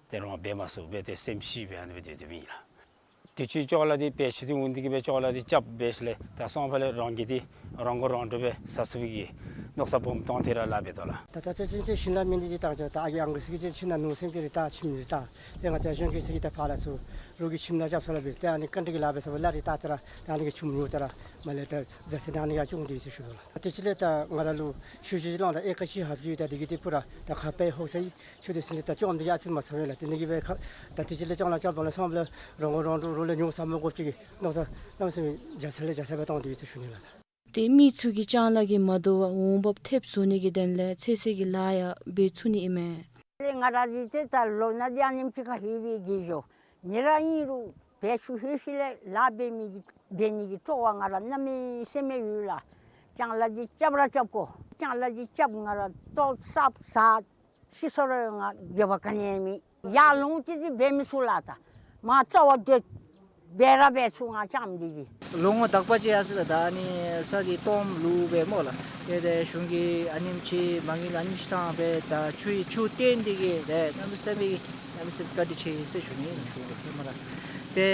ཏེ་རོགས་འབད་མ་ཚུགས་པས། ཏེ་སེམས་ཤི་སྦེ་ཨ་ནི་སྦེ་སྡོད་སྡོདཔ་ཨིན་ལགས། དུས་ཅི་ཅོག་ལ་འདི་བལ་ཆུ་འདི་འོང་སྟེ་གི་སྦེ་ཅོག་ལ་འདི་རྐྱབ་འབད་ཞིནམ་ལས་ད་སོང་ཕར་ལས་རང་གིས་འདི་རང་མགོ་རང་འདྲོངས་སྦེ་ཟ་ཚུགས་པའི་གི་མནོ་བསམ་སྦོམ་བཏང་སྟེ་ར་ལཱ་འབད་དོ་ལགས། ད་ད་ཅི་ཅི་ཅི་ཞིང་ལཱ་མི་འདི་ཅིག་བཏང་ཅི་ད་ཨ་གི་ཨང་ཀི་སི་གི་ཅི་ཆུ་ནང་ནུ་སེམས་ཀྱི་རི་ད་ཆིམ་རི་ད་ཏེ་ང་བཅས་གཞུང་གི་སི་གི་ད་ཕར་ལས་ཚུར་རོགས་ཀྱི་ཁྱིམ་ནང་རྐྱབ་ས་ལ་འབད་ཏེ་ཨ་ནི་ཀན་ཊི་གི་ལཱ་འབད་ས་ལ་རི་ད་ཏེ་ར་ད་ཨ་ནི་གི་ཆུ་མི་ཉུང་ཏེ་ར་མ་ལས་ད་ཟ་ཚད་ད་ཨ་ནི་ག་ཅུང་འདི་ཟེར་ཞུ་དོ་ལགས། ད་དེ་ཅིག་ལས་ད་ང་ར་ལུ་ཆུ་ཞིང་ལོང་ད་ཨེ་ཀར་གཅིག་ལྷགཔ་ཅིག་ད་དེ་གི་ཏེ་ཕུ་ར་ད་ཁ་དཔེ་ཧོག་ས་ཡི་ཆུ་དེ་ཟིན་ཏེ་ད་ཅོག་འདི་ཡར་ཚུར་མ་ཚང་བས་ལགས། དེ་ནི་གི་སྦེ་ཁ་ད་དེ་ཅིག་ལས་ཅོག་ལ་ཅོག་ལ་སོང་ལས་རང་མགོ་རང་འདྲོངས་རོགས་ལས་ཉོ་ས་མ་དགོཔ་ཅིག་གི་མནོ་བསམ་གནམ་མེད་ས་མེད་རྒྱ་ཆེ་ལས་རྒྱ་ཆེ་སྦེ་གཏང་དོ་ཡོད་ཟེར་ཞུ་ནི་ལགས། ཏེ་མི་ཚུ་གིས་ལྕང་ལཱ་གིས་མ་དོ་བར་འོང་འབབ་ཐེབས་བཟོ་ནི་གི་དོན་ལས་ཚོད་བསྲེ་གི་ལཱ་ཡང་འབད་ཚུགས་ནི་ཨིན་མས། ང་ར་འདི་ཏེ་ད་ལོ་ན་འདི་ཨ་ནེམ་ཅིག་ཁར་ལྷོད་པའི་གི་ཞོ་ཉེ་ར་ཨིན་རུང་བལ་ཆུ་ལྷོད་ཞིནམ་ལས་ལཱ་འབད་མི་གི་འབད་ནི་གི་སྤྲོ་བ་ང་ར་གནམ་མེད་ས་མེད་ཡོད་ལགས། ལྕང་ལཱ་འདི་རྐྱབ་ར་རྐྱབ་དགོ། ལྕང་ལཱ་འདི་རྐྱབ་ང་ར་ལྟོ་ཟ་ཟ་ཤི་སོང་རུང་ང་འགྱོད་པ་ག་ནི་ཡང་མེད། ཡར་ལོང་སྟེ་འདི་འབད་མི་ཚུགས་ལགས། ད་མར་རྩ་བར་སྡོད་འབད་ར་འབད་ཚུགས། ང་ལྕངམ་འདི་གིས་ལོ་ངོ་དག་པ་ཅིག་ཡར་སོང་ལགས། ད་ཨ་ནི་ས་གི་སྟོངམ་ལུ་སྦེ་སྨོ་ལགས། ཏེ་ཏེ་གཞུང་གིས་ཨ་ནེམ་ཅིག་མ་དངུལ་ཨ་ནེམ་ཅིག་བཏང་སྦེ་ད་ཆུ་ཡི་ཆུ་བཏོན་ཏེ་གི་ཏེ་གནམ་མེད་ས་མེད་གནམ་མེད་ས་མེད་བཀའ་དྲིན་ཆེ་ཟེར་ཞུ་ནི་ཞུ་དོ་སྨོ་ལགས། ཏེ་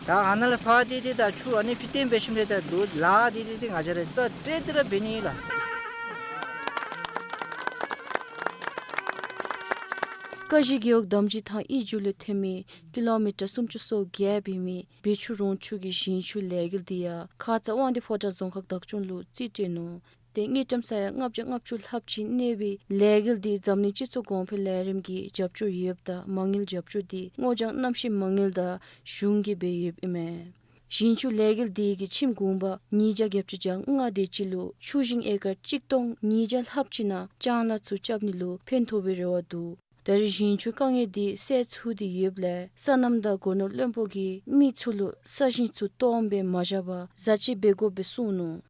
ད་ཨ་ནཱ་ལས་ཕར་འདི་ཏེ་ད་ཆུ་ཨ་ནེམ་ཅིག་བཏོན་འབད་ཞིནམ་ལས་ད་ལུ་ལཱ་འདི་ཏེ་ཏེ་ང་བཅས་ར་རྩ་སྤྲོད་དེ་ར་འབད་ནི་ལགས། ཀ་གཞི་རྒེད་འོག་དམ་ཅི་ཐང་ཡིག་རྒྱུགས་ལས་ཐོན་མི་ཀི་ལོ་མི་ཊར་སུམ་ཅུ་སོ་བརྒྱད་འབད་མི་བལ་ཆུ་རོང་ཆུ་གི་ཞིང་ཆུ་ལས་འགུལ་འདི་ཡང་ཁ་ཙ་དབང་འདུས་ཕོ་བྲང་རྫོང་ཁག་བདག་སྐྱོང་ལུ་རྩིས་སྤྲོད་ནུག། ཏེ་དངུལ་ཀྲམ་ས་ཡ་ལྔ་བརྒྱ་ལྔ་བཅུ་ལྷགཔ་ཅིག་གནས་པའི་ལས་འགུལ་འདི་འཛམ་གླིང་སྤྱི་ཚོགས་གོང་འཕེལ་ལས་རིམ་གྱི་རྒྱབ་སྐྱོར་ཡོདཔ་ད་མ་དངུལ་རྒྱབ་སྐྱོར་འདི་སྔོ་ལྗང་གནམ་གཤིས་མ་དངུལ་དང་གཞུང་གིས་འབད་ཡོདཔ་ཨིན་མས། ཞིང་ཆུ་ལས་འགུལ་འདི་གིས་ཁྱིམ་གུང་པ་ཉིས་བརྒྱ་བརྒྱད་ཅུ་གྱ་ལྔ་དེ་ཅིག་ལུ་ཆུ་ཞིང་ཨེ་ཀར་གཅིག་སྟོང་ཉིས་བརྒྱ་ལྷགཔ་ཅིག་ནང་ལྕང་ལཱ་ཚུ་རྐྱབ་ནི་ལུ་ཕན་ཐོགས་པའི་རེ་བ་འདུག། ད་རེས་ཞིང་ཆུ་དཀའ་ངལ་འདི་སེལ་ཚུགས་ཏེ་ཡོདཔ་ལས་སོ་ནམ་དང་སྒོ་ནོར་བློན་པོ་གིས་མི་ཚུ་ལུ་ས་ཞིང་ཚུ་སྟོངམ་སྦེ་མ་བཞག་པར་བཟའ་སྤྱོད་འབད་དགོཔ་སྦེ་གསུངས་ནུག།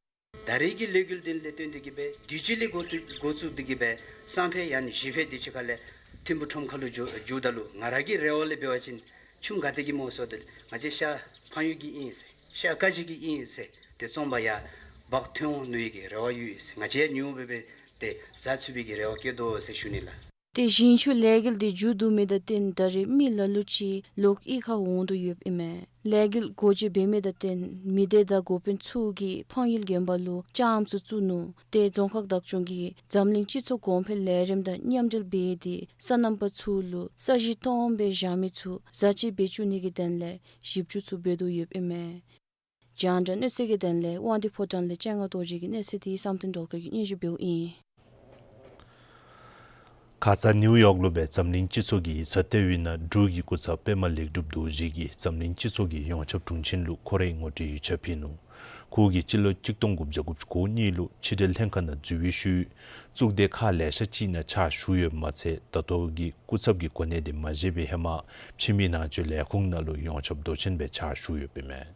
ད་རེས་ཀྱི་ལས་འགུལ་འདི་ལས་བརྟེན་ཏེ་གི་སྦེ་དུས་ཅི་ལས་འགོ་བཙུགས་འགོ་བཙུགས་ཏེ་གི་སྦེ་སང་ཕོད་ཡང་ན་གཞེས་ཕོད་དེ་ཅིག་ཁ་ལས་ཐིམ་ཕུ་ཁྲོམ་ཁ་ལུ་འགྱོ་འགྱོཝ་ད་ལུ་ང་ར་གི་རེ་བ་ལས་འབད་བ་ཅིན་ཆུམ་ག་ཏེ་གི་སྨོ་ཟེརཝ་ད་ང་བཅས་ཤར་ཕངས་ཡུལ་གྱི་ཨིན་ཟེར་ཤར་ཀ་གཞི་གི་ཨིན་ཟེར་ཏེ་བཙོང་པར་ཡར་འབག་ཐོན་འོང་ནི་གི་རེ་བ་ཡོད་ཟེར། ང་བཅས་ཡང་ཉུང་སྦེ་སྦེ་ཏེ་བཟའ་ཚུགས་པའི་གི་རེ་བ་བསྐྱེད་དོ་ཟེར་ཞུ་ནི་ལགས། ཏེ་ཞིང་ཆུ་ལས་འགུལ་འདི་མཇུག་བསྡུ་མི་དང་བསྟུན་ད་རེས་མི་ལ་ལུ་ཅིག་ལོག་གཡུས་ཁར་འོང་དོ་ཡོདཔ་ཨིན་མས། ལས་འགུལ་སྒོ་འབྱེད་འབད་མི་དང་བསྟུན་མི་སྡེ་དང་འགོ་དཔོན་ཚུ་གིས་ཕངས་ཡུལ་དགོན་པ་ལུ་ལྕངམ་ཚུ་བཙུགས་ནུག། ཏེ་རྫོང་ཁག་བདག་སྐྱོང་གིས་འཛམ་གླིང་སྤྱི་ཚོགས་གོང་འཕེལ་ལས་རིམ་དང་མཉམ་འབྲེལ་འབད་དེ་སོ་ནམ་པ་ཚུ་ལུ་ས་གཞི་སྟོངམ་སྦེ་བཞག་མི་ཚུ་བཟའ་སྤྱོད་འབད་བཅུག་ནི་གི་དོན་ལས་ཞིབ་འཇུག་ཚུ་འབད་དོ་ཡོདཔ་ཨིན་མས། རྒྱང་བསྒྲགས་གནས་ཚུལ་གྱི་དོན་ལས་དབང་འདུས་ཕོ་བྲང་ལས་སྤྱན་སྔ་རྡོ་རྗེ་གི་གནས་ཚུལ་འདི་བསམ་གཏན་སྒྲོལ་དཀར་གྱིས་སྙན་ཞུ་འབདཝ་ཨིན། ཁ་ཙ་ནིའུ་ཡོག་ལུ་སྦེ་འཛམ་གླིང་སྤྱི་ཚོགས་ཀྱི་ཡིག་ཚང་ལྟེ་བའི་ནང་འབྲུག་གི་སྐུ་ཚབ་པདྨ་ལེགས་གྲུབ་རྡོ་རྗེ་གིས་འཛམ་གླིང་སྤྱི་ཚོགས་ཀྱི་ཡོངས་ཁྱབ་དྲུང་ཆེན་ལུ་ཁོ་རའི་ངོ་སྤྲོད་ཡིག་ཆ་ཕུལ་ནུག། ཁོ་གིས་སྤྱི་ལོ་གཅིག་སྟོང་དགུ་བརྒྱ་དགུ་བཅུ་གོ་གཉིས་ལུ་ཕྱི་འབྲེལ་ལྷན་ཁག་ནང་འཛུལ་བའི་ཤུལ་གཙུག་སྡེ་ཁག་ལེ་ཤ་ཅིག་ནང་ཕྱག་ཞུ་ཡོདཔ་མ་ཚད་ད་ལྟོ་གི་སྐུ་ཚབ་ཀྱི་གོ་གནས་དེ་མ་བཞེས་པའི་ཧེ་མ་ཕྱི་མི་ནང་འཛུལ་ལས་ཁུངས་ནང་ལུ་ཡོངས་ཁྱབ་མདོ་ཆེན་སྦེ་ཕྱག་ཞུ་ཡོདཔ་ཨིན་མས།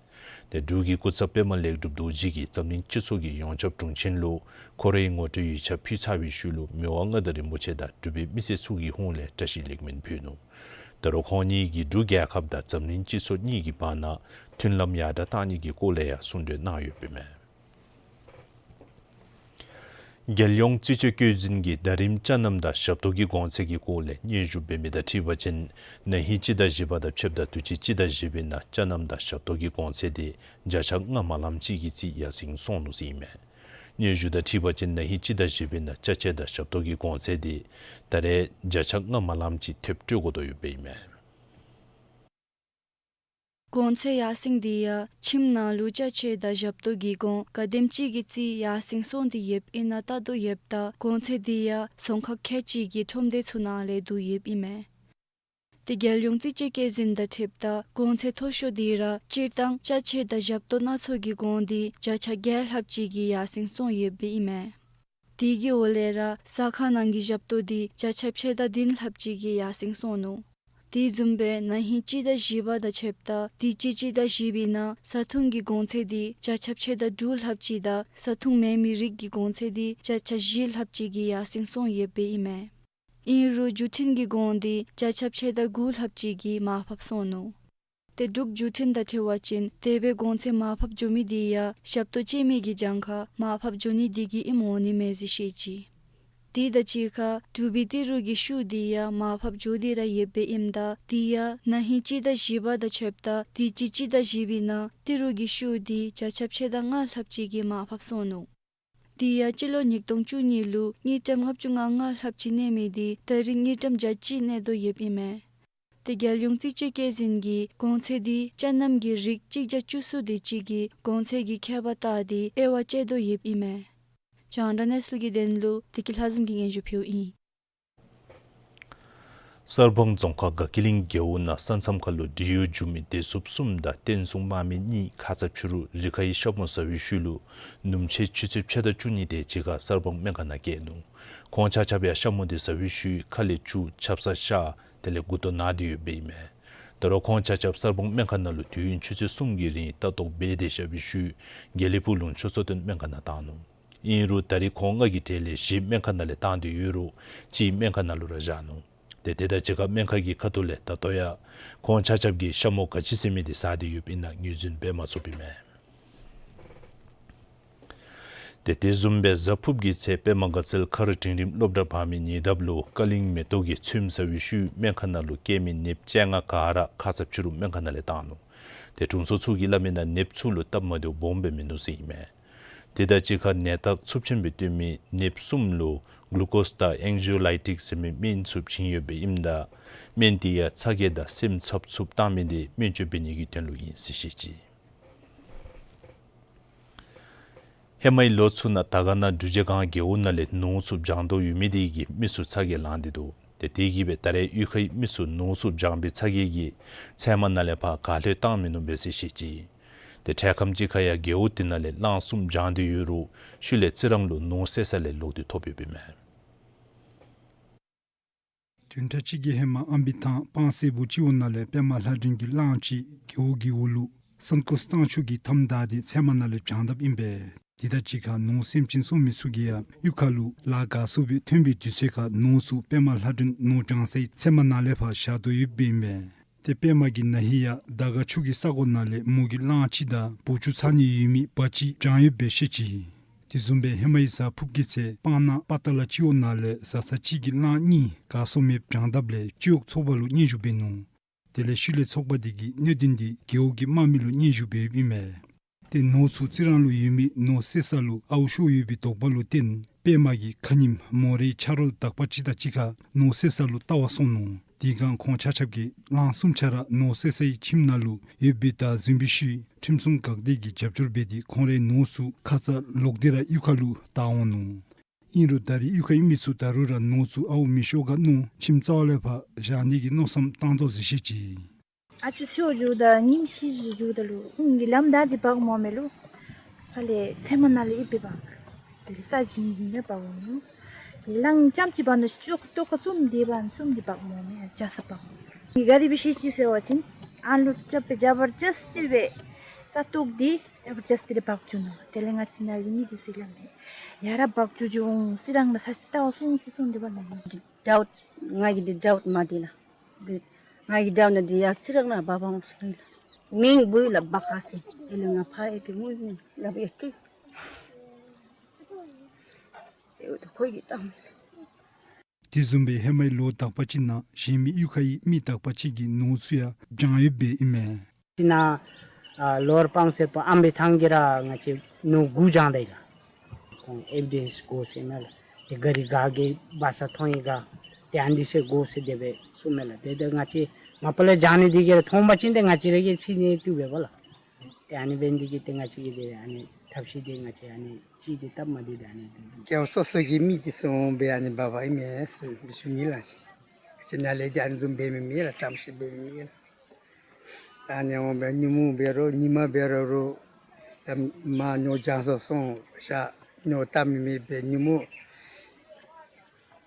ཏེ་འབྲུག་གི་སྐུ་ཚབ་པདྨ་ལེགས་གྲུབ་རྡོ་རྗེ་གིས་འཛམ་གླིང་སྤྱི་ཚོགས་ཀྱི་ཡོངས་ཁྱབ་དྲུང་ཆེན་ལུ་ཁོ་རའི་ངོ་སྤྲོད་ཡིག་ཆ་ཕུལ་ཚར་བའི་ཤུལ་ལུ་མི་དབང་མངའ་བདག་རིན་པོ་ཆེ་དང་འབྲུག་པའི་མི་སེར་ཚུ་གི་ཧོངས་ལས་བཀྲ་ཤིས་ལེགས་སྨོན་ཕུལ་ནུག། ད་རུང་ཁོང་གཉིས་ཀྱིས་འབྲུག་རྒྱལ་ཁབ་དང་འཛམ་གླིང་སྤྱི་ཚོགས་གཉིས་ཀྱི་བར་ན་མཐུན་ལམ་ཡར་དྲག་གཏང་ནི་གི་སྐོར་ལས་ཡང་གསུང་གྲོས་གནང་ཡོདཔ་ཨིན་མས། རྒྱལ་ཡོངས་རྩིས་དཔྱོད་བཀོད་འཛིན་གྱིས་ཟླ་རིམ་ཅ་རྣམ་དང་ཞབས་ཏོག་གི་གོང་ཚད་ཀྱི་སྐོར་ལས་སྙན་ཞུ་འབད་མི་དང་འཁྲིལ་བ་ཅིན་ན་ཧིང་སྤྱི་ཟླ་བཞི་པ་དང་ཕྱདཔ་ད་དུས་ཅི་སྤྱི་ཟླ་བཞི་པའི་ནང་ཅ་རྣམ་དང་ཞབས་ཏོག་གི་གོང་ཚད་དེ་བརྒྱ་ཆ་ལྔ་མ་ལངམ་ཅིག་གི་རྩིས་ཡར་སེང་སོང་ནུག་ཟེར་ཨིན་མས། སྙན་ཞུ་དང་འཁྲིལ་བ་ཅིན་ན་ཧིང་སྤྱི་ཟླ་བཞི་པའི་ནང་ཅ་ཆས་དང་ཞབས་ཏོག་གི་གོང་ཚད་དེ་ད་རེས་བརྒྱ་ཆ་ལྔ་མ་ལངམ་ཅིག་ཐེབས་སྤྲོད་དགོ་དོ་ཡོདཔ་ཨིན་མས། གོང་ཚད་ཡར་སེང་འདི་ཡང་ཁྱིམ་ནང་ལུ་ཅ་ཆས་དང་ཞབས་ཏོག་གི་གོང་ག་དེམ་ཅིག་གི་རྩིས་ཡར་སེང་སོང་སྟེ་ཡོདཔ་ཨིན་ན་བལྟ་དོ་ཡོདཔ་ད་གོང་ཚད་འདི་ཡང་རྫོང་ཁག་ཁལ་གཅིག་གི་ཁྲོམ་སྡེ་ཚུ་ནང་ལས་བསྡུ་ཡོདཔ་ཨིན་མས། ཏེ་རྒྱལ་ཡོངས་རྩིས་དཔྱད་བཀོད་འཛིན་དང་འཁྲིལཝ་ད་གོང་ཚད་མཐོ་ཤོས་འདི་ར་སྤྱིར་བཏང་ཅ་ཆས་དང་ཞབས་ཏོག་སྣ་ཚོགས་ཀྱི་གོང་འདི་བརྒྱ་ཆ་བརྒྱད་ལྷགཔ་ཅིག་གིས་ཡར་སེང་སོང་ཡོདཔ་ཨིན་མས། དེ་གི་འོག་ལས་ར་ས་ཁང་ནང་གི་ཞབས་ཏོག་འདི་བརྒྱ་ཆ་ཕྱེད་དང་བདུན་ལྷགཔ་ཅིག་གིས་ཡར་སེང་སོང་ནུག། དེ་བཟུམ་སྦེ་ན་ཧིང་སྤྱི་ཟླ་བཞི་པ་དང་ཕྱདཔ་ད་དུས་ཅི་སྤྱི་ཟླ་བཞི་པའི་ནང་ས་འཐུང་གི་གོང་ཚད་འདི་བརྒྱ་ཆ་ཕྱེད་དང་དྲུག་ལྷགཔ་ཅིག་དང་ས་འཐུང་མེད་མི་རིགས་ཀྱི་གོང་ཚད་འདི་བརྒྱ་ཆ་བཞི་ལྷགཔ་ཅིག་གིས་ཡར་སེང་སོང་ཡོདཔ་ཨིན་མས། ཨིན་རུང་བརྒྱུད་འཕྲིན་གྱི་གོང་འདི་བརྒྱ་ཆ་ཕྱེད་དང་དགུ་ལྷགཔ་ཅིག་གིས་མར་ཕབ་སོང་ནུག། ཏེ་འབྲུག་བརྒྱུད་འཕྲིན་དང་འཁྲིལ་བ་ཅིན་དེ་སྦེ་གོང་ཚད་མར་ཕབ་འགྱོ་མི་འདི་ཡང་ཞབས་ཏོག་སྤྱོད་མི་གི་གྱངས་ཁ་མར་ཕབ་འགྱོ་ནི་འདི་གིས་ཨིནམ་འོང་ནི་མས་ཟེར་བཤད་ཅི། དེ་དང་གཅིག་ཁར་འབྲུག་པའི་ཏི་རུ་གི་ཤུགས་འདི་ཡང་མར་ཕབ་འགྱོ་སྟེ་ར་ཡོདཔ་ཨིནམ་ད་དེ་ཡང་ན་ཧིང་སྤྱི་ཟླ་བཞི་པ་དང་ཕྱདཔ་ད་དུས་ཅི་སྤྱི་ཟླ་བཞི་པའི་ནང་ཏི་རུ་གི་ཤུགས་འདི་བརྒྱ་ཆ་ཕྱེད་དང་ལྔ་ལྷགཔ་ཅིག་གིས་མར་ཕབ་སོང་ནུག། དེ་ཡང་སྤྱི་ལོ་ཉིས་སྟོང་བཅུ་གཉིས་ལུ་དངུལ་ཀྲམ་ལྔ་བཅུ་ང་ལྔ་ལྷགཔ་ཅིག་གནས་མི་འདི་ད་རིས་དངུལ་ཀྲམ་བརྒྱ་གཅིག་གནས་དོ་ཡོདཔ་ཨིན་མས། ཏེ་རྒྱལ་ཡོངས་རྩིས་དཔྱད་བཀོད་འཛིན་གྱིས་གོང་ཚད་འདི་ཅ་རྣམ་གྱི་རིགས་གཅིག་བརྒྱ་བཅུ་གསུམ་དེ་ཅིག་གི་གོང་ཚད་ཀྱི་ཁྱད་པར་བལྟ་སྟེ་དབྱེ་བ་དཔྱད་དོ་ཡོདཔ་ཨིན་མས། རྒྱང་བསྒྲགས་གནས་ཚུལ་གྱི་དོན་ལུ་བདེ་སྐྱིད་ལྷ་འཛོམས་ཀྱིས་སྙན་ཞུ་ཕུལཝ་ཨིན། གསར་སྤང་རྫོང་ཁག་དགའ་སྐྱིད་གླིང་རྒེད་འོག་ནང་ས་མཚམས་ཁ་ལུ་འབྲེལ་ཡོད་འབྱུང་མི་བདེ་སྲུངཔ་གསུམ་དང་བསྟན་སྲུང་དམག་མི་གཉིས་ཁ་ཙ་ཕྱི་རུ་རི་ཁའི་ཤ་མོ་ཟ་བའི་ཤུལ་ལུ་ཉིནམ་ཕྱེད་ཆུ་ཚོད་ཕྱེད་དང་བཅུ་གཉིས་དེ་ཅིག་ཁར་གསར་སྤང་སྨན་ཁང་ནང་བསྐྱལ་ནུག། ཁོང་ཆ་ཁྱབ་ཡང་ཤ་མོ་དེ་ཟ་བའི་ཤུལ་ཁ་ལས་ཆུ་ཆབ་གསང་ཤ་དེ་ལས་མགུ་ཏོ་ན་སྟེ་ཡོདཔ་ཨིན་མས། ད་རུང་ཁོང་ཆ་ཁྱབ་གསར་སྤང་སྨན་ཁང་ནང་ལུ་དུས་ཡུན་ཆུ་ཚོད་གསུམ་གྱི་རིང་ལྟ་རྟོག་འབད་དེ་བཞག་པའི་ཤུལ་དགེ་ལེགས་ཕུག་ལུང་ཆུ་གསོ་སྟོན་སྨན་ཁང་ནང་བཏང་ནུག། ཨིན་རུང་ད་རིས་ཁོང་ལྔ་གི་གྲས་ལས་བཞི་སྨན་ཁང་ནང་ལས་བཏང་སྟེ་ཡོད་རུང་གཅིག་སྨན་ཁང་ནང་ལུ་ར་བཞག་ནུག། ཏེ་དེ་དང་གཅིག་ཁར་སྨན་ཁང་གི་ཁ་ཐུག་ལས་ད་ལྟོ་ཡང་ཁོང་ཆ་ཁྱབ་ཀྱིས་ཤ་མོ་ག་ཅི་ཟེར་མི་དེ་ཟ་སྟེ་ཡོདཔ་ཨིན་ན་ངོས་འཛིན་འབད་མ་ཚུགསཔ་ཨིན་མས། ཏེ་དེ་བཟུམ་སྦེ་གཟའ་ཕུརཔ་གི་ཚེ་པདྨ་དགའ་ཚལ་མཁར་འབྲིང་རིམ་སློབ་གྲྭ་བར་མའི་ཉེ་འདབས་ལུ་ཀ་གླིང་མེ་ཏོག་གིས་ཚོདམ་ཟ་བའི་ཤུལ་སྨན་ཁང་ནང་ལུ་བསྐྱལ་མི་ནདཔ་བཅོ་ལྔ་ག་ར་ཁ་ཙ་ཕྱི་རུ་སྨན་ཁང་ནང་ལས་བཏང་ནུག། ཏེ་དྲུང་འཚོ་ཚུ་གིས་སླབ་མི་ནང་ནདཔ་ཚུ་ལུ་སྟབས་མ་བདེཝ་སྦོམ་སྦེ་མིན་འདུག་ཟེར་ཨིན་མས། དེ་དང་གཅིག་ཁར་ནད་རྟགས་ཚབས་ཆེན་སྦེ་སྟོན་མི་ནདཔ་གསུམ་ལུ་གླུ་ཀོས་དང་ཨེང་ཇི་ཡོ་ལའི་ཊིཀ་ཟེར་མི་སྨན་ཚུ་བྱིན་ཡོདཔ་ཨིནམ་ད་སྨན་དེ་ཡང་ཚ་གྱང་དང་སེམས་འཚབ་འཚུབ་བཏང་མི་དེ་སྨན་བཅོས་འབད་ནི་གི་དོན་ལུ་ཨིན་ཟེར་བཤད་ཅི། ཧེ་མའི་ལོ་ཚུ་ནང་དར་དཀར་ན་འབྲུག་རྗེས་སྒང་རྒེད་འོག་ནང་ལས་ནོར་ཚུ་བྱང་དོ་ཡོད་མི་དེ་གིས་མི་ཚུ་ཚ་གྱང་ལང་སྟེ་འདུག། ཏེ་དེ་གིས་སྦེ་ད་རེས་གཡུས་ཁའི་མི་ཚུ་ནོར་ཚུ་བྱང་པའི་ཚ་གྱང་གིས་ཚལ་མ་ནང་ལས་ཕར་ག་ལྷོད་བཏང་མིན་ནུག་པས་ཟེར་བཤད་ཅི། ཏེ་འཕྲལ་ཁམས་ཅིག་ཁར་ཡང་རྒེད་འོག་དེ་ནང་ལས་གླང་གསུམ་བྱང་སྟེ་ཡོད་རུང་ཤུལ་ལས་རྩི་རང་ལུ་ནོར་བསད་ས་ལས་ལོག་སྟེ་ཐོབ་ཡོདཔ་ཨིན་མས། བདུན་ཕྲག་གཅིག་གི་ཧེ་མ་ཨམ་བི་ཐང་སྤང་སེར་པོ་སྤྱི་འོག་ནང་ལས་པདྨ་ལྷ་སྒྲོན་གྱི་གླང་ཅིག་རྒེད་འོག་གི་འོག་ལུ་སན་ཀོ་གཙང་ཆུ་གིས་འཐམ་ད་དེ་ཚལ་མ་ནང་ལས་བྱང་དཔ་ཨིན་པས། དེ་དང་གཅིག་ཁར་ནོར་སེམས་ཅན་སོང་མི་ཚུ་གིས་ཡང་གཡུས་ཁ་ལུ་ལཱ་དགའ་ཚོར་སྦེ་ཐོན་པའི་དུས་ཚོད་ཁར་ནོར་ཚུ་པདྨ་ལྷ་སྒྲོན་ནོར་བྱང་སའི་ཚལ་མ་ནང་ལས་ཕར་བཞག་དོ་ཡོདཔ་ཨིན་པས། ཏེ་པདྨ་གིས་ན་ཧིང་ཡང་དར་དཀར་ཆུ་གི་ས་གོ་ནང་ལས་མོ་གི་གླང་ཅིག་དང་བོའུ་ཅུང་ཚ་ནི་ཡོད་མི་བ་ཅིག་བྱང་ཡོདཔ་སྦེ་བཤད་ཅི། དེ་བཟུམ་སྦེ་ཧེ་མའི་གཟའ་ཕུརཔ་གི་ཚེ་སྤང་ནང་པ་ཏ་ལ་སྤྱི་འོག་ནང་ལས་བཟའ་ཚང་གཅིག་གི་གླང་གཉིས་ག་སོང་མེདཔ་བྱང་དཔ་ལས་སྤྱི་འོག་ཚོགས་པ་ལུ་སྙན་ཞུ་འབད་ནུག། དེ་ལས་ཤུལ་ལས་ཚོགས་པ་དེ་གིས་གནད་དོན་དེ་རྒེད་འོག་གི་དམག་མི་ལུ་སྙན་ཞུ་འབད་ཡོདཔ་ཨིན་མས། ཏེ་ནོར་ཚུ་རྩི་རང་ལུ་ཡོད་མི་ནོར་བསད་ས་ལུ་ཨརཝ་ཤོར་ཡོད་པའི་དོགས་པ་ལུ་བརྟེན་པདྨ་གིས་ཁ་ཉིནམ་མོ་རའི་ཆ་རོགས་དག་པ་ཅིག་དང་གཅིག་ཁར་ནོར་བསད་ས་ལུ་བལྟ་བར་སོང་ནུག། དེ་སྒང་ཁོང་ཆ་ཁྱབ་ཀྱིས་གླང་གསུམ་ཆ་ར་ནོར་བསད་སའི་ཁྱིམ་ནང་ལུ་ཡོདཔ་སྦེ་བདའ་ཟུན་པའི་ཤུལ་ཁྲིམས་སྲུང་འགག་སྡེ་གིས་རྒྱབ་སྐྱོར་འབད་དེ་ཁོང་རའི་ནོར་ཚུ་ཁ་ཙ་ལོག་སྟེ་ར་གཡུས་ཁ་ལུ་བདའ་འོང་ནུག། ཨིན་རུང་ད་རེས་གཡུས་ཁའི་མི་ཚུ་ད་རུང་ར་ནོར་ཚུ་ཨརཝ་མི་ཤོར་ག་མནོ་ཁྱིམ་རྩ་བ་ལས་ཕར་བཞག་ནི་གི་མནོ་བསམ་བཏང་དོ་ཟེར་བཤད་ཅི། ཨ་ཙི་སེརཝ་འགྱོཝ་ད་ཉིནམ་བཞི་བཞི་འགྱོཝ་ད་ལུ་ཨུམ་གྱི་ལམ་བདའ་སྟེ་འབག་འོངམ་མས་ལོ། ཕར་ལས་ཚལ་མ་ནང་ལས་ཨིན་པས་འབག། དེ་ལས་ས་བྱིང་བྱིང་ལས་འབག་འོང་ནུག། དེ་ལས་གླང་རྐྱངམ་ཅིག་འབག་ནུག། ཅོག་ཏོ་ཁ་བཙུམས་ཏེ་འབག་བཙུམས་ཏེ་འབག་འོངམ་མས། ཡར་བཅག་ས་འབག་འོང་། ག་དེ་སྦེ་བཤད་ཅི་ཟེར་བ་ཅིན་ཨ་ལུ་རྐྱབ་སྦེ་ཇ་བར་ཅིག་སྟེར་སྦེ་ས་བཏོག་སྟེ་ཡར་བར་ཅིག་སྟེར་འབག་བཅུག་ནུག། དེ་ལས་ང་བཅས་ནཱ་གི་མི་དེ་ཚུ་སླབ་མས། ཡར་ར་འབག་བཅུག་བཅུག་འོང་། རྩི་རང་ལུ་ས་ཅིག་བལྟ་བར་སོང་ཟེར་གསུངས་ཏེ་འབག་ནུག། འདི་དྲག་ང་གིས་འདི་དྲག་མ་འདི་ལགས། འདི་ང་གིས་དྲག་ན་འདི་ཡར་རྩི་རང་ནང་འབག་འབག་འོང་ཟེར་ལགས། མིང་འབོ་ཡི་ལགས་སྦ་ཁ་ཟེར། དེ་ལས་ང་ཕར་ཨེ་ཕི་མུ་ནི་ལགས་ཨེ་ཏི། དེ་འོ་ད་ཁོ་གིས་བཏང་། དེ་བཟུམ་སྦེ་ཧེ་མའི་ལོ་དག་པ་ཅིག་ནང་གཞན་མི་གཡུས་ཁའི་མི་དག་པ་ཅིག་གི་ནོར་ཚུ་ཡང་བྱང་ཡོདཔ་ཨིན་མས། དེ་ནང་ཨ་ལོ་ཨར་སྤང་སེར་པོ་ཨམ་བི་ཐང་གི་ར་ང་བཅས་ནོར་དགུ་བྱང་ད་ཡི་ལགས། ཁོང་ཨེ་བི་ཌེནསི་དགོ་ཟེར་མས་ལགས། དེ་ག་རི་ག་གིས་འབག་ས་མཐོང་ཡི་ག། དེ་ཨ་ནི་ཚུ་དགོ་ཟེར་དེ་སྦེ་གསུངམ་མས་ལགས། དེ་དེ་ང་བཅས་ མ་པ་ལས་བྱང་ནི་འདི་གིས་ར་མཐོང་པ་ཅིན་ཏེ་ང་བཅས་ར་གིས་ཚིག་ནི་བཏུབ་པས་པ་ལགས། ཏེ་ཨ་ནི་འབད་ནི་འདི་གིས་ཏེ་ང་བཅས་ཀྱིས་ཏེ་ཨ་ནི་ཐབས་ཤེས་འདི་ང་བཅས་ཨ་ནི་ཅིག་ཏེ་སྟབས་མ་བདེ་ཏེ་ཨ་ནི་རྒེད་འོག་སོ་སོ་གི་མི་འདི་ཚུ་འོང་སྦེ་ཨ་ནི་འབག་འབག་ཨིན་མས་ཟེར་ཞུ་ནི་ལགས། ཅིག་ནཱ་ལས་ཏེ་ཨ་ནི་བཟུམ་འབད་མི་མེད་ལགས། བཀྲམ་ཤིང་འབད་མི་མེད་ལགས། ཨ་ནི་འོང་སྦེ་ཉིན་མོ་འབད་རུང་ཉི་མ་འབད་རུང་རུང་ད་མར་ཉོ་བྱང་སོ་སོང་ཤ་ཉོ་བཏབ་མི་མེད་པས། ཉིན་མོ་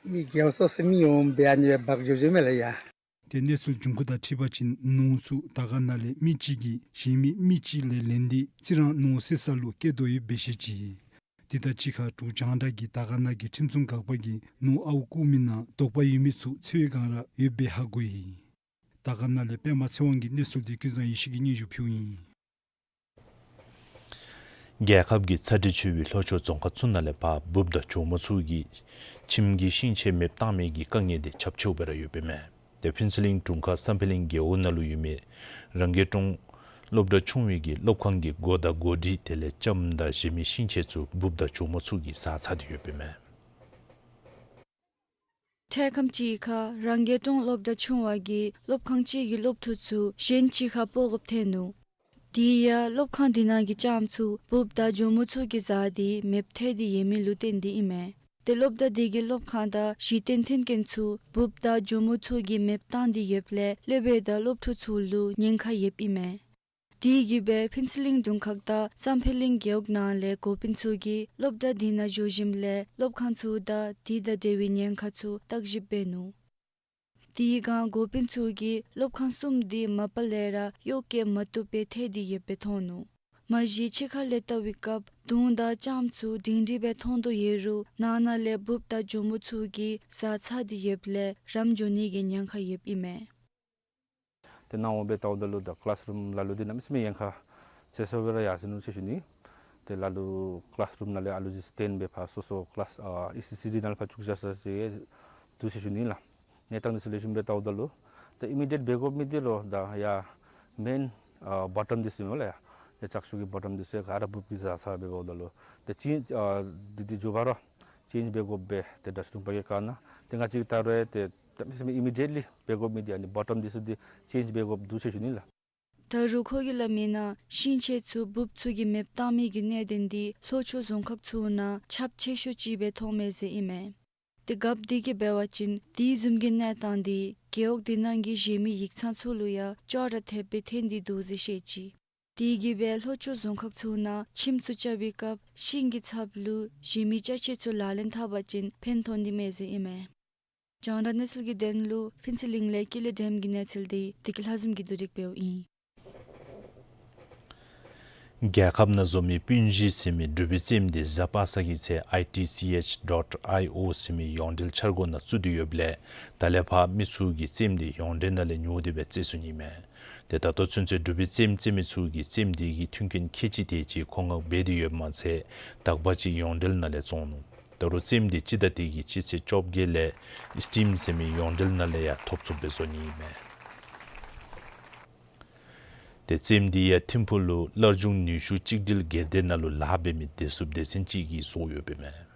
མི་རྒེད་འོག་སོ་སོ་མི་འོང་སྦེ་ཨ་ནི་སྦེ་འབག་འགྱོ་འགྱོཝ་མས་ལགས་ཡ། ཏེ་གནས་ཚུལ་འབྱུང་ཁུངས་དང་འཁྲིལ་བ་ཅིན་ནོར་ཚུ་དར་དཀར་ན་ལས་མི་ཅིག་གིས་གཞན་མི་མི་ཅིག་ལས་ལེན་ཏེ་རྩི་རང་ནོར་བསད་ས་ལུ་བསྐྱལ་དོ་ཡོདཔ་སྦེ་བཤད་ཅི། དེ་དང་གཅིག་ཁར་འབྲུག་རྒྱང་བསྒྲགས་ཀྱིས་དར་དཀར་ན་གི་ཁྲིམས་སྲུང་འགག་པ་གིས་ནོར་ཨརཝ་བརྐུ་མི་ནང་དོགས་པ་ཡོད་མི་ཚུ་འཚོལ་བའི་བསྒང་ར་ཡོདཔ་སྦེ་ཧ་གོ་ཡི། དར་དཀར་ན་ལས་པདྨ་ཚེ་དབང་གི་གནས་ཚུལ་འདི་ཀུན་བཟང་ཡེ་ཤེས་ཀྱིས་སྙན་ཞུ་ཕུལཝ་ཨིན། རྒྱལ་ཁབ་ཀྱི་ཚ་དྲོད་ཆེ་བའི་ལྷོ་ཕྱོགས་རྫོང་ཁག་ཚུ་ནང་ལས་ཕར་འབུཔ་དང་གྱོག་མོ་ཚུ་གིས་ཁྱིམ་གྱི་ཤིང་ཆས་མེདཔ་བཏང་མི་གི་དཀའ་ངལ་འདི་ཁྱབ་ཆེཝ་སྦེ་ར་ཡོདཔ་ཨིན་མས། ཏེ་ཕུན་ཚོགས་གླིང་དྲུང་ཁག་བསམ་འཕེལ་གླིང་རྒེད་འོག་ནང་ལུ་ཡོད་མི་རང་རྒྱལ་གྲོང་སློབ་གྲྭ་ཆུང་བའི་གི་སློབ་ཁང་གི་སྒོ་དང་སྒོ་སྒྲིག་དེ་ལས་ལྕམ་དང་གཞན་མི་ཤིང་ཆས་ཚུ་འབུཔ་དང་གྱོག་མོ་ཚུ་གིས་བཟའ་ཚར་ཏེ་ཡོདཔ་ཨིན་མས། འཕྲལ་ཁམས་ཅིག་ཁར་རང་རྒྱལ་གྲོང་སློབ་གྲྭ་ཆུང་བ་གི་སློབ་ཁང་ཅིག་གི་སློབ་ཕྲུག་ཚུ་གཞན་ཅིག་ཁར་སྤོ་དགོཔ་ཐོན་ནུག། དེ་ཡང་སློབ་ཁང་དེ་ནང་གི་ལྕམ་ཚུ་འབུཔ་དང་གྱོག་མོ་ཚུ་གིས་བཟའ་སྟེ་མེདཔ་ཐལ་ཏེ་ཡོད་མི་ལུ་བརྟེན་ཏེ་ཨིན་མས། ཏེ་སློབ་གྲྭ་དེ་གི་སློབ་ཁང་དང་གཞི་རྟེན་མཐུན་རྐྱེན་ཚུ་འབུཔ་དང་གྱོག་མོ་ཚུ་གིས་མེདཔ་བཏང་སྟེ་ཡོདཔ་ལས་སློབ་དཔོན་དང་སློབ་ཕྲུག་ཚུ་ལུ་ཉེན་ཁ་ཡོདཔ་ཨིན་མས། དེ་གིས་སྦེ་ཕུན་ཚོགས་གླིང་དྲུང་ཁག་དང་བསམ་འཕེལ་གླིང་རྒེད་འོག་ནང་ལས་འགོ་དཔོན་ཚུ་གིས་སློབ་གྲྭ་དེ་ནང་བཞུགས་ཞིནམ་ལས་སློབ་ཁང་ཚུ་དང་དེ་དང་འབྲེལ་བའི་ཉེན་ཁ་ཚུ་བརྟག་ཞིབ་འབད་ནུག། དེའི་སྒང་འགོ་དཔོན་ཚུ་གིས་སློབ་ཁང་གསུམ་དེ་མ་པ་ལས་ར་གཡོག་བཀོལ་མ་བཏུབ་པར་ཐལ་ཏེ་ཡོདཔ་སྦེ་མཐོང་ནུག། མ་གཞི་ཕྱི་ཁ་ལས་བལྟ་བའི་སྐབས་དུང་དང་ལྕམ་ཚུ་སྒྲིང་སྒྲིང་སྦེ་མཐོང་དོ་ཡོད་རུང་ནང་ན་ལས་འབུཔ་དང་གྱོག་མོ་ཚུ་གིས་བཟའ་ཚར་ཏེ་ཡོདཔ་ལས་རམ་འགྱོ་ནི་གི་ཉེན་ཁ་ཡོདཔ་ཨིན་མས། ཏེ་ནཱ་འོང་སྦེ་བལྟཝ་ད་ལུ་ད་ཀ་ལཱསི་རུམ་ལ་ལུ་འདི་གནམ་མེད་ས་མེད་ཉེན་ཁ་ཆེ་ཤོས་སྦེ་ར་ཡར་སོ་ནུག་ཟེར་ཞུ་ནི། ཏེ་ལ་ལུ་ཀ་ལཱསི་རུམ་ནང་ལས་ཨ་ལུ་ཅིག་བཏོན་སྦེ་ཕར་སོ་སོ་ཀ་ལཱསི་ཨ་ཨི་སི་སི་ཌི་ནང་ལས་ཕར་བཅུག་བཞག་ས་ཅིག་འདུག་ཟེར་ཞུ་ནི་ལགས། གནས་སྟངས་འདི་ཚུ་ལེགས་ཤོམ་སྦེ་བལྟཝ་ད་ལུ་ཏེ་ཨི་མི་ཌི་ཡེཊ་འབད་དགོ་མི་འདི་ལུ་ད་ཡར་མེན་ཨ་བོ་ཊམ་འདི་ཚུ་ཨིན་མས་ལགས། ཡར་ལྕགས་ཤོག་གི་བོ་ཊམ་འདི་ཚུ་ག་ར་འབུཔ་གིས་བཟའ་ཚར་སྦེ་འབདཝ་ད་ལུ་ཏེ་ཅིག་ཨ་འདི་འདི་མགྱོགས་པ་ར་ཅེནཇ་འབད་དགོ་པས། ཏེ་དྲག་ཤོས་དྲུང་པ་གིས་བཀའ་གནང་། ཏེ་ང་བཅས་ཀྱིས་ད་རུང་ཏེ་གནམ་མེད་ས་མེད་ཨི་མི་ཌི་ཡེཊ་ལི་འབད་དགོ་མི་འདི་ཨ་ནི་བོ་ཊམ་འདི་ཚུ་འདི་ཅེནཇ་འབད་དགོཔ་འདུག་ཟེར་ཞུ་ནི་ལགས། ད་རུང་ཁོ་གིས་སླབ་མིའི་ནང་ཤིང་ཆས་ཚུ་འབུཔ་ཚུ་གིས་མེདཔ་བཏང་མི་གི་གནད་དོན་འདི་ལྷོ་ཕྱོགས་རྫོང་ཁག་ཚུ་ནང་ཁྱབ་ཆེ་ཤོས་ཅིག་སྦེ་མཐོངམ་མས་ཟེར་ཨིན་མས། ཏེ་རྒཔོ་དེ་གིས་འབད་བ་ཅིན་དེ་བཟུམ་གྱི་གནས་སྟངས་འདི་རྒེད་འོག་དེ་ནང་གི་གཞན་མི་ཡིག་ཚང་ཚུ་ལུ་ཡང་ཅོག་ར་འཐདཔ་སྦེ་ཐོན་ཏེ་འདུག་ཟེར་བཤད་ཅི། དེ་གིས་སྦེ་ལྷོ་ཕྱོགས་རྫོང་ཁག་ཚུ་ནང་ཁྱིམ་ཚུ་རྐྱབ་པའི་སྐབས་ཤིང་གི་ཚབ་ལུ་གཞན་མི་ཅ་ཆས་ཚུ་ལག་ལེན་འཐབ་པ་ཅིན་ཕན་ཐོགས་ནི་མས་ཟེར་ཨིན་མས། རྒྱང་བསྒྲགས་གནས་ཚུལ་གྱི་དོན་ལུ་ཕུན་ཚོགས་གླིང་ལས་ཀུན་ལེགས་སྒྲོལམ་གྱི་གནས་ཚུལ་འདི་བདེ་སྐྱིད་ལྷ་འཛོམས་ཀྱིས་བསྡུ་སྒྲིག་འབདཝ་ཨིན། རྒྱལ་ཁབ་ནང་བཟོ་མི་སྤུན་བཞི་ཟེར་མི་འབྲུག་པའི་རྩེདམོ་འདི་གཟའ་པ་སངས་ཀྱི་ཚེ་ཨའི་ཊི་སི་ཨེཆ་ཌོཊ་ཨའི་ཨོ་ཟེར་མི་ཡོངས་འབྲེལ་འཆར་སྒོ་ནང་བཙུགས་ཏེ་ཡོདཔ་ལས་ད་ལས་ཕར་མི་ཚུ་གིས་རྩེདམོ་འདི་ཡོངས་འབྲེལ་ནང་ལས་ཉོ་སྟེ་སྦེ་རྩེད་ཚུགས་ནི་མས། ཏེ་ད་ལྟོ་ཚུན་ཚོད་འབྲུག་པའི་རྩེདམོ་རྩེད་མི་ཚུ་གིས་རྩེདམོ་འདི་གི་མཐུན་རྐྱེན་ཁལ་གཅིག་དེ་ཅིག་མཁོ་མངགས་འབད་དེ་ཡོདཔ་མ་ཚད་དག་པ་ཅིག་ཡོངས་འབྲེལ་ནང་ལས་བཙོང་ནུག། ད་རུང་རྩེདམོ་འདི་སྤྱི་ཟླ་འདི་གི་སྤྱི་ཚེས་བཅོ་བརྒྱད་ལས་ཨིས་ཊིམ་ཟེར་མི་ཡོངས་འབྲེལ་ནང་ལས་ཡང་ཐོབ་ཚུགསཔ་སྦེ་བཟོ་ནི་ཨིན་མས། ཏེ་རྩེདམོ་འདི་ཡང་ཐིམ་ཕུག་ལུ་སླར་འབྱུང་ནུས་ཤུགས་གཅིག་སྒྲིལ་སྒེར་སྡེ་ནང་ལུ་ལཱ་འབད་མི་བདེ་སྲུངཔ་སྡེ་ཚན་ཅིག་གིས་བཟོ་ཡོདཔ་ཨིན་མས།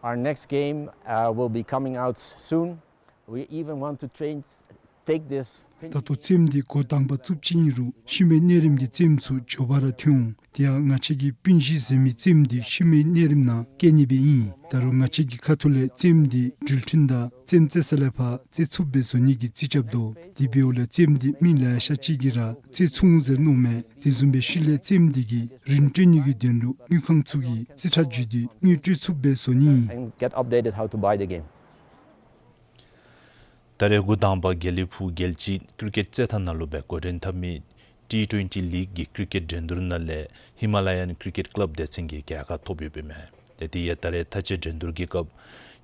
Our next game, uh, will be coming out soon. We even want to train, take this. ད་ལྟོ་རྩེདམོ་འདི་འགོ་དང་པ་བཙུགསཔ་ཅིག་ཨིན་རུང་ཤུལ་མའི་གནས་རིམ་གྱི་རྩེདམོ་ཚུ་མགྱོགས་པ་ར་ཐོན་འོང་། དེ་ཡང་ང་བཅས་ཀྱི་སྤུན་བཞི་ཟེར་མི་རྩེདམོ་འདི་ཤུལ་མའི་གནས་རིམ་ནང་བཀལ་ནི་སྦེ་ཨིན། ད་རུང་ང་བཅས་ཀྱི་ཁ་ཐུག་ལས་རྩེདམོ་འདི་འགྲུལ་འཕྲིན་དང་རྩེདམོ་རྩེ་ས་ལས་ཕར་རྩེ་ཚུགསཔ་སྦེ་བཟོ་ནི་གི་རྩིས་རྐྱབ་དོ། དེ་འབདཝ་ལས་རྩེདམོ་འདི་མི་ལེ་ཤ་ཅིག་གིས་ར་རྩེ་ཚུགས་འོང་ཟེར་མནོཝ་མས། དེ་བཟུམ་སྦེ་ཤུལ་ལས་རྩེདམོ་འདི་གི་རིན་སྤྲོད་ནི་གི་དོན་ལུ་དངུལ་ཁང་ཚུ་གིས་རྩིས་ཁྲ་བརྒྱུད་དེ་དངུལ་སྤྲོད་ཚུགསཔ་སྦེ་བཟོ་ནི་ཨིན། And get updated how to buy the game. ད་རེས་འགོ་དང་པ་དགེ་ལེགས་ཕུག་རྒྱལ་སྤྱིའི་ཀྲི་ཀེཊ་རྩེད་ཐང་ནང་ལུ་སྦེ་འགོ་འདྲེན་འཐབ་མི་ཊི་ཊུ་ཨེན་ཊི་ལིག་གི་ཀྲི་ཀེཊ་འགྲན་བསྡུར་ནང་ལས་ཧི་མ་ལ་ཡན་ཀྲི་ཀེཊ་ཀ་ལབ་སྡེ་ཚན་གྱིས་རྒྱལ་ཁ་ཐོབ་ཡོདཔ་ཨིན་མས། ཏེ་དེ་ཡང་ད་རེས་མཐའ་དཔྱད་འགྲན་བསྡུར་གྱི་སྐབས་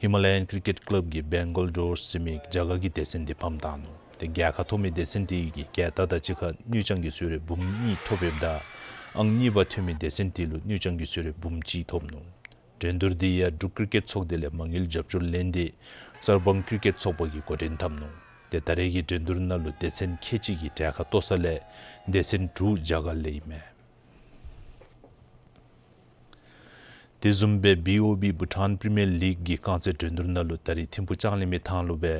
ཧི་མ་ལ་ཡན་ཀྲི་ཀེཊ་ཀ་ལབ་ཀྱིས་བེང་གཱལ་ཌོར་ཟེར་མི་རྒྱ་གར་གྱི་སྡེ་ཚན་འདི་ཕམ་བཏང་ནུག། ཏེ་རྒྱལ་ཁ་ཐོབ་མི་སྡེ་ཚན་དེ་གིས་རྒྱལ་དར་དང་གཅིག་ཁར་དངུལ་རྐྱང་གི་གསོལ་རས་འབུམ་གཉིས་ཐོབ་ཡོདཔ་ད་ཨང་གཉིས་པ་ཐོན་མི་སྡེ་ཚན་དེ་ལུ་དངུལ་རྐྱང་གི་གསོལ་རས་འབུམ་གཅིག་ཐོབ་ནུག། འགྲན་བསྡུར་འདི་ཡང་འབྲུག་ཀྲི་ཀེཊ་ཚོགས་སྡེ་ལས་མ་དངུལ་རྒྱབ་སྐྱོར་ལེན་ཏེ་གསར་སྤང་ཀྲི་ཀེཊ་ཚོགས་པ་གིས་འགོ་འདྲེན་འཐབ་ནུག། ཏེ་ད་རེས་ཀྱི་འགྲན་བསྡུར་ནང་ལུ་སྡེ་ཚན་ཁལ་གཅིག་གིས་གྲལ་ཁར་གཏོགས་ས་ལས་སྡེ་ཚན་དྲུག་རྒྱ་གར་ལས་ཨིན་མས། དེ་བཟུམ་སྦེ་བི་ཨོ་བི་བྷུ་ཊཱན་པི་རི་མི་ཡར་ལིག་གི་རྐང་རྩེད་འགྲན་བསྡུར་ནང་ལུ་ད་རིས་ཐིམ་ཕུག་ལྕང་གླིང་མའི་ཐང་ལུ་སྦེ་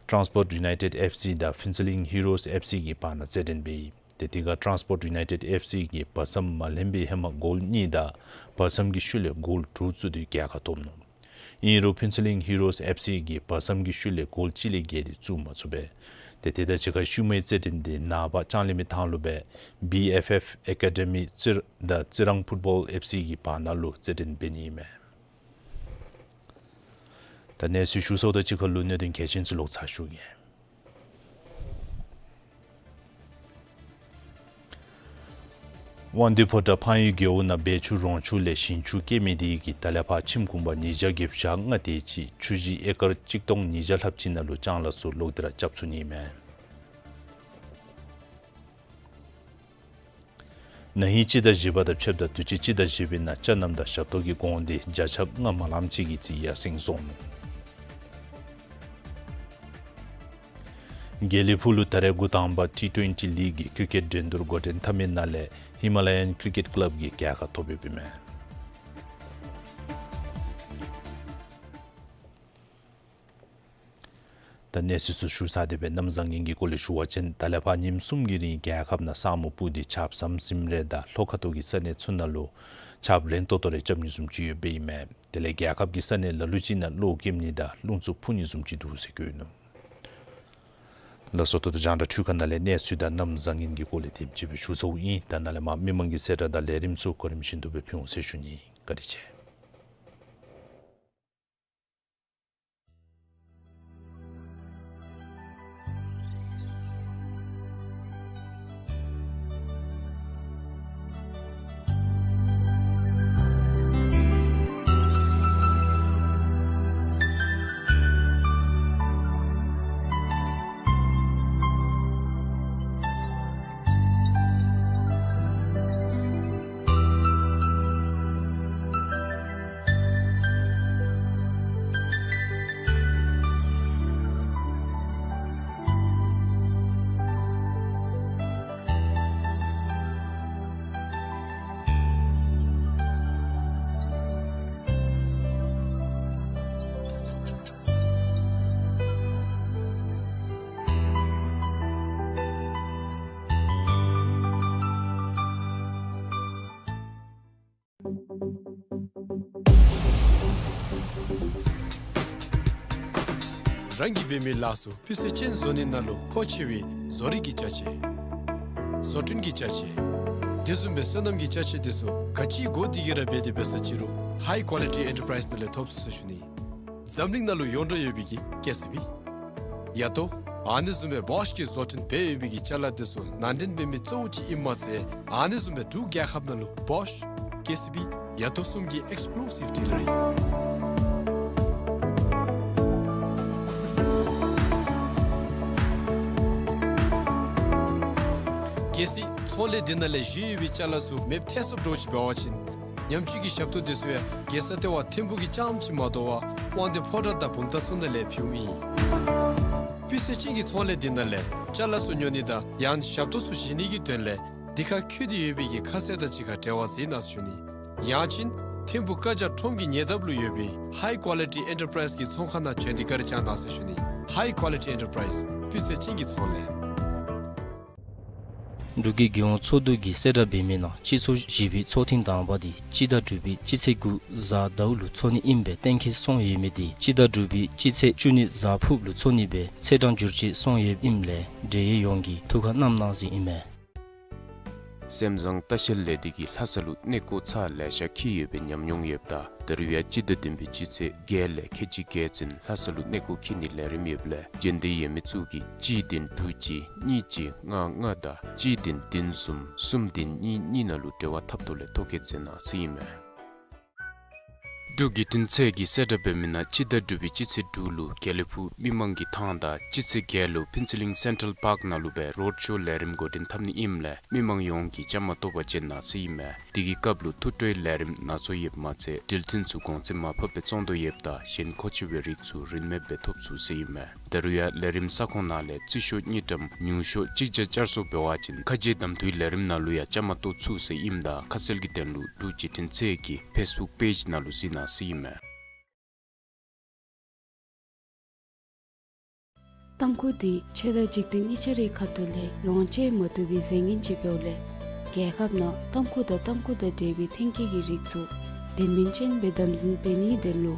ཊཱནསི་པོརཊ་ཡུ་ནའི་ཊེཌ་ཨེཕ་སི་དང་ཕུན་ཚོགས་གླིང་ཧི་རོསི་ཨེཕ་སི་གི་བར་ན་རྩེད་འགྲན་འབད་ཡི། ཏེ་དེ་ཁར་ཊཱནསི་པོརཊ་ཡུ་ནའི་ཊེཌ་ཨེཕ་སི་གིས་བར་མཚམས་མ་ལྷནམ་སྦེ་ཧེ་མ་གོལ་གཉིས་དང་བར་མཚམས་ཀྱི་ཤུལ་ལས་གོལ་དྲུག་བཙུགས་ཏེ་རྒྱལ་ཁ་ཐོབ་ནུག། ཨིན་རུང་ཕུན་ཚོགས་གླིང་ཧི་རོསི་ཨེཕ་སི་གིས་བར་མཚམས་ཀྱི་ཤུལ་ལས་གོལ་གཅིག་ལས་བརྒལ་ཏེ་བཙུགས་མ་ཚུགས་པས། ཏེ་དེ་དང་གཅིག་ཁར་ཤུལ་མའི་རྩེད་འགྲན་དེ་ནངས་པ་ལྕང་གླིང་མའི་ཐང་ལུ་སྦེ་བི་ཨེཕ་ཨེཕ་ཨེ་ཀ་ཌི་མི་རྩི་དང་རྩི་རང་ཕུཊ་བཱོལ་ཨེཕ་སི་གི་བར་ན་ལུ་རྩེད་འགྲན་འབད་ནི་ཨིན་མས། ད་གནས་ཚུལ་ཞུ་ཚརཝ་དང་གཅིག་ཁར་ལུ་གནད་དོན་གལ་ཆེན་ཚུ་ལོག་ཚར་ཞུ་གེ། དབང་འདུས་ཕོ་བྲང་ཕངས་ཡུལ་རྒེད་འོག་ནང་སྦལ་ཆུ་རོང་ཆུ་ལས་ཞིང་ཆུ་སྐྱེ་མི་དེ་གིས་ད་ལས་ཕར་ཁྱིམ་གུང་པ་ཉིས་བརྒྱ་བརྒྱད་ཅུ་གྱ་ལྔ་དེ་ཅིག་ཆུ་གཞི་ཨེ་ཀར་གཅིག་སྟོང་ཉིས་བརྒྱ་ལྷགཔ་ཅིག་ནང་ལུ་ལྕང་ལ་སོགས་ལོག་སྟེ་ར་རྐྱབ་ཚུགས་ནི་ཨིན་མས། ན་ཧིང་སྤྱི་ཟླ་བཞི་པ་དང་ཕྱདཔ་ད་དུས་ཅི་སྤྱི་ཟླ་བཞི་པའི་ནང་ལྕང་གནམ་དང་ཞབས་ཏོག་གི་གོང་འདི་བརྒྱ་ཆ་ལྔ་མ་ལངམ་ཅིག་གི་རྩིས་ཡར་སེང་སོང་ནུག། དགེ་ལེགས་ཕུག་ལུ་ད་རེས་འགོ་དང་པ་ཊི་ཊུ་ཨེན་ཊི་ལིག་གི་ཀིར་ཀེཊ་འགྲན་བསྡུར་འགོ་འདྲེན་འཐབ་མི་ནང་ལས་ཧི་མ་ལ་ཡན་ཀིར་ཀེཊ་ཀི་ལབ་ཀྱིས་རྒྱལ་ཁ་ཐོབ་ཡོདཔ་ཨིན་མས། ད་གནས་ཚུལ་ཚུ་ཞུ་ཚར་ཏེ་སྦེ་གནམ་བཟང་ངན་གྱི་སྐོར་ལས་ཞུ་བ་ཅིན་ད་ལས་ཕར་ཉིནམ་གསུམ་གྱི་རིང་རྒྱལ་ཁབ་ནང་ས་སྨུག་སྤུབས་ཏེ་ཆརཔ་ཟམ་ཟིམ་རེ་དང་ལྷོ་ཁ་ཐུག་གི་ས་གནས་ཚུ་ནང་ལུ་ཆརཔ་རན་ཏོག་ཏོ་རེ་རྐྱབ་ནི་བཟུམ་ཅིག་ཡོདཔ་ཨིན་མས། དེ་ལས་རྒྱལ་ཁབ་ཀྱི་ས་གནས་ལ་ལུ་ཅིག་ནང་གློག་ཀེམ་ནི་དང་རླུང་འཚུབ་འཕུ་ནི་བཟུམ་ཅིག་འདུག་ཟེར་བཀོད་ནུག། ལགས་སོ། ད་ལྟོ་རྒྱང་བསྒྲགས་འཕྲུལ་ཁང་ནང་ལས་གནས་ཚུལ་དང་གནམ་བཟང་ངན་གྱི་སྐོར་ལས་དེམ་ཅིག་སྦེ་ཞུ་ཚརཝ་ཨིན། ད་ནཱ་ལས་མར་མི་མང་གི་གསལ་བསྒྲགས་དང་ལས་རིམ་ཚུ་གོ་རིམ་བཞིན་དུ་སྦེ་ཕུལ་འོང་ཟེར་ཞུ་ནི། བཀའ་དྲིན་ཆེ། རང་གིས་འབད་མི་ལཱ་ཚུ་སྤུས་ཚད་ཅན་བཟོ་ནི་ནང་ལུ་མཁོ་ཆེ་བའི་བཟོ་རིག་གི་ཅ་ཆས། བཟོ་སྐྲུན་གྱི་ཅ་ཆས། དེ་བཟུམ་སྦེ་སོ་ནམ་གྱི་ཅ་ཆས་དེ་ཚུ་ག་ཅི་དགོ་དེ་གིས་ར་འབད་དེ་འབད་ས་ཅི་རུང་ཧའི་ཀོ་ལི་ཊི་ཨེན་ཊར་པ་རའིཛ་ནང་ལས་ཐོབ་ཚུགས་ཟེར་ཞུ་ནི། འཛམ་གླིང་ནང་ལུ་ཡོངས་གྲགས་ཡོད་པའི་གི་ཀེ་སི་བི། ཡ་ཏོ། ཨ་ནི་བཟུམ་སྦེ་བོཤ་གིས་བཟོ་སྐྲུན་འབད་ཡོད་པའི་གི་ཅ་ལ་དེ་ཚུ་ནང་འདྲེན་འབད་མི་གཙོ་བོ་ཅིག་ཨིནམ་མ་ཚད་ཨ་ནི་བཟུམ་སྦེ་འབྲུག་རྒྱལ་ཁབ་ནང་ལུ་བོཤ་ཀེ་སི་བི་ཡ་ཏོ་གསུམ་གྱི་ཨེགསི་ཀུ་ལུ་སིབ་ཌི་ལར་ཨིན། གལ་སྲིད་ཚོང་ལས་འདི་ནང་ལས་བཞེས་ཡོད་པའི་ཅ་ལ་ཚུ་མེདཔ་ཐལ་སོངམ་འདྲཝ་ཅིག་འབད་བ་ཅིན་ཉམས་བཅོས་ཀྱི་ཞབས་ཏོག་དེ་ཚུ་ཡང་རྒྱལ་ས་ལྟེ་བ་ཐིམ་ཕུག་གི་རྐྱངམ་ཅིག་མ་དོ་བར་དབང་འདུས་ཕོ་བྲང་དང་བུམ་ཐང་ཚུ་ནང་ལས་ཕུལཝ་ཨིན། སྤུས་ཚད་ཅན་གྱི་ཚོང་ལས་འདི་ནང་ལས་ཅ་ལ་ཚུ་ཉོ་ནི་དང་ཡང་ཞབས་ཏོག་ཚུ་བཞེས་ནི་གི་དོན་ལས་འདི་ཁར་འཁོད་དེ་ཡོད་པའི་གི་ཁ་གསལ་དང་གཅིག་ཁར་འབྲེལ་བ་མཛད་གནང་ཟེར་ཞུ་ནི། ཡང་ཅིན་ཐིམ་ཕུག་ཀ་ཇ་ཁྲོམ་གྱི་ཉེ་འདབས་ལུ་ཡོད་པའི་ཧའི་ཀོ་ལི་ཊི་ཨེན་ཊར་པ་རའིཛ་གི་ཚོང་ཁང་ནང་བྱོན་ཏེ་བཀའ་དྲིན་བསྐྱང་གནང་ཟེར་ཞུ་ནི། ཧའི་ཀོ་ལི་ཊི་ཨེན་ཊར་པ་རའིཛ་སྤུས་ཚད་ཅན་གྱི་ཚོང་ལས། འབྲུག་གི་རྒྱལ་ཡོངས་ཚོགས་འདུ་གིས་གསལ་བསྒྲགས་འབད་མི་ནང་སྤྱི་ཚོགས་བཞི་པའི་ཚོགས་ཐེངས་དང་པ་དེ་སྤྱི་ཟླ་དྲུག་པའི་སྤྱི་ཚེས་དགུ་གཟའ་ཟླཝ་ལུ་ཚོགས་ནི་ཨིནམ་སྦེ་གཏན་འཁེལ་སོང་ཡོད་མི་དེ་སྤྱི་ཟླ་དྲུག་པའི་སྤྱི་ཚེས་བཅུ་གཉིས་གཟའ་ཕུརཔ་ལུ་ཚོགས་ནི་སྦེ་ཚེས་གྲངས་འགྱུར་བཅོས་སོང་ཡོདཔ་ཨིནམ་ལས་འབྲེལ་ཡོད་ཡོངས་ཀྱིས་ཐུགས་ཁར་བསྣམ་གནང་ཟེར་ཨིན་མས། སེམས་བཟང་ལྟ་བཤལ་ལས་སྡེ་གིས་ལྷ་ས་ལུ་གནས་སྐོར་ཚར་ལེ་ཤ་འཁྱིད་ཡོད་པའི་ཉམས་མྱོང་ཡོདཔ་ད་ད་རུང་ཡང་སྤྱི་ཟླ་བདུན་པའི་སྤྱི་ཚེས་བརྒྱད་ལས་ཁལ་གཅིག་བརྒལ་ཙམ་ལྷ་ས་ལུ་གནས་སྐོར་འཁྱིད་ནིའི་ལས་རིམ་ཡོདཔ་ལས་འབྱོན་འདོད་ཡོད་མི་ཚུ་གིས་གཅིག་བདུན་དྲུག་གཅིག་གཉིས་གཅིག་ལྔ་ལྔ་དང་གཅིག་བདུན་བདུན་གསུམ་གསུམ་བདུན་གཉིས་གཉིས་ནང་ལུ་འབྲེལ་བ་འཐབ་ཐོག་ལས་ཐོ་བཀོད་མཛད་གནང་ཟེར་ཨིན་མས། འབྲུག་བརྒྱུད་འཕྲིན་ཚད་ཀྱིས་གསལ་བསྒྲགས་འབད་མི་ནང་སྤྱི་ཟླ་དྲུག་པའི་སྤྱི་ཚེས་དྲུག་ལུ་དགེ་ལེགས་ཕུག་མི་མང་གི་ཐང་དང་སྤྱི་ཚེས་བརྒྱད་ལུ་ཕུན་ཚོགས་གླིང་སེན་ཊྲལ་པཱརཀ་ནང་ལུ་སྦེ་རོཌ་ཤོ་ལས་རིམ་འགོ་འདྲེན་འཐབ་ནི་ཨིནམ་ལས་མི་མང་ཡོངས་ཀྱིས་བཅའ་མར་གཏོགས་པར་བྱོན་གནང་ཟེར་ཨིན་མས། དེ་གི་སྐབས་ལུ་ཐུགས་སྤྲོའི་ལས་རིམ་ནང་འཛུལ་ཡོདཔ་མ་ཚད་འགྲུལ་འཕྲིན་ཚུ་གོང་ཚད་མར་ཕབ་སྦེ་བཙོང་དོ་ཡོདཔ་ད་གཞན་མཁོ་ཆེ་བའི་རིགས་ཚུ་རིན་མེདཔ་སྦེ་ཐོབ་ཚུགས་ཟེར་ཨིན་མས། ད་རུང་ཡང་ལས་རིམ་ས་ཁོངས་ནང་ལས་རྩིས་ཤོག་གཉིས་ཀྲམ་ཉུང་ཤོས་གཅིག་བརྒྱ་བསྐྱར་གསོ་འབད་བ་ཅིན་ཁ་རྗེ་གདམ་འཐུའི་ལས་རིམ་ནང་ལུ་ཡང་བཅའ་མར་གཏོགས་ཚུགས་ཟེར་ཨིནམ་ད་ཁ་གསལ་གྱི་དོན་ལུ་འབྲུག་བརྒྱུད་འཕྲིན་ཚད་ཀྱི་ཕེསི་བུཀ་པེཇ་ནང་ལུ་གཟིགས་གནང་ཟེར་ཨིན་མས། ཏམ་ཁུ་འདི་ཆོས་དང་འཇིག་རྟེན་གཉིས་ཆ་རའི་ཁ་ཐུག་ལས་ལོངས་སྤྱོད་མ་བཏུབ་པའི་རྫས་ངན་ཅིག་འབདཝ་ལས་རྒྱལ་ཁབ་ནང་ཏམ་ཁུ་དང་ཏམ་ཁུ་དང་འབྲེལ་བའི་ཐོན་སྐྱེད་ཀྱི་རིགས་ཚུ་དོན་སྨིན་ཅན་སྦེ་དམ་འཛིན་འབད་ནིའི་དོན་ལུ་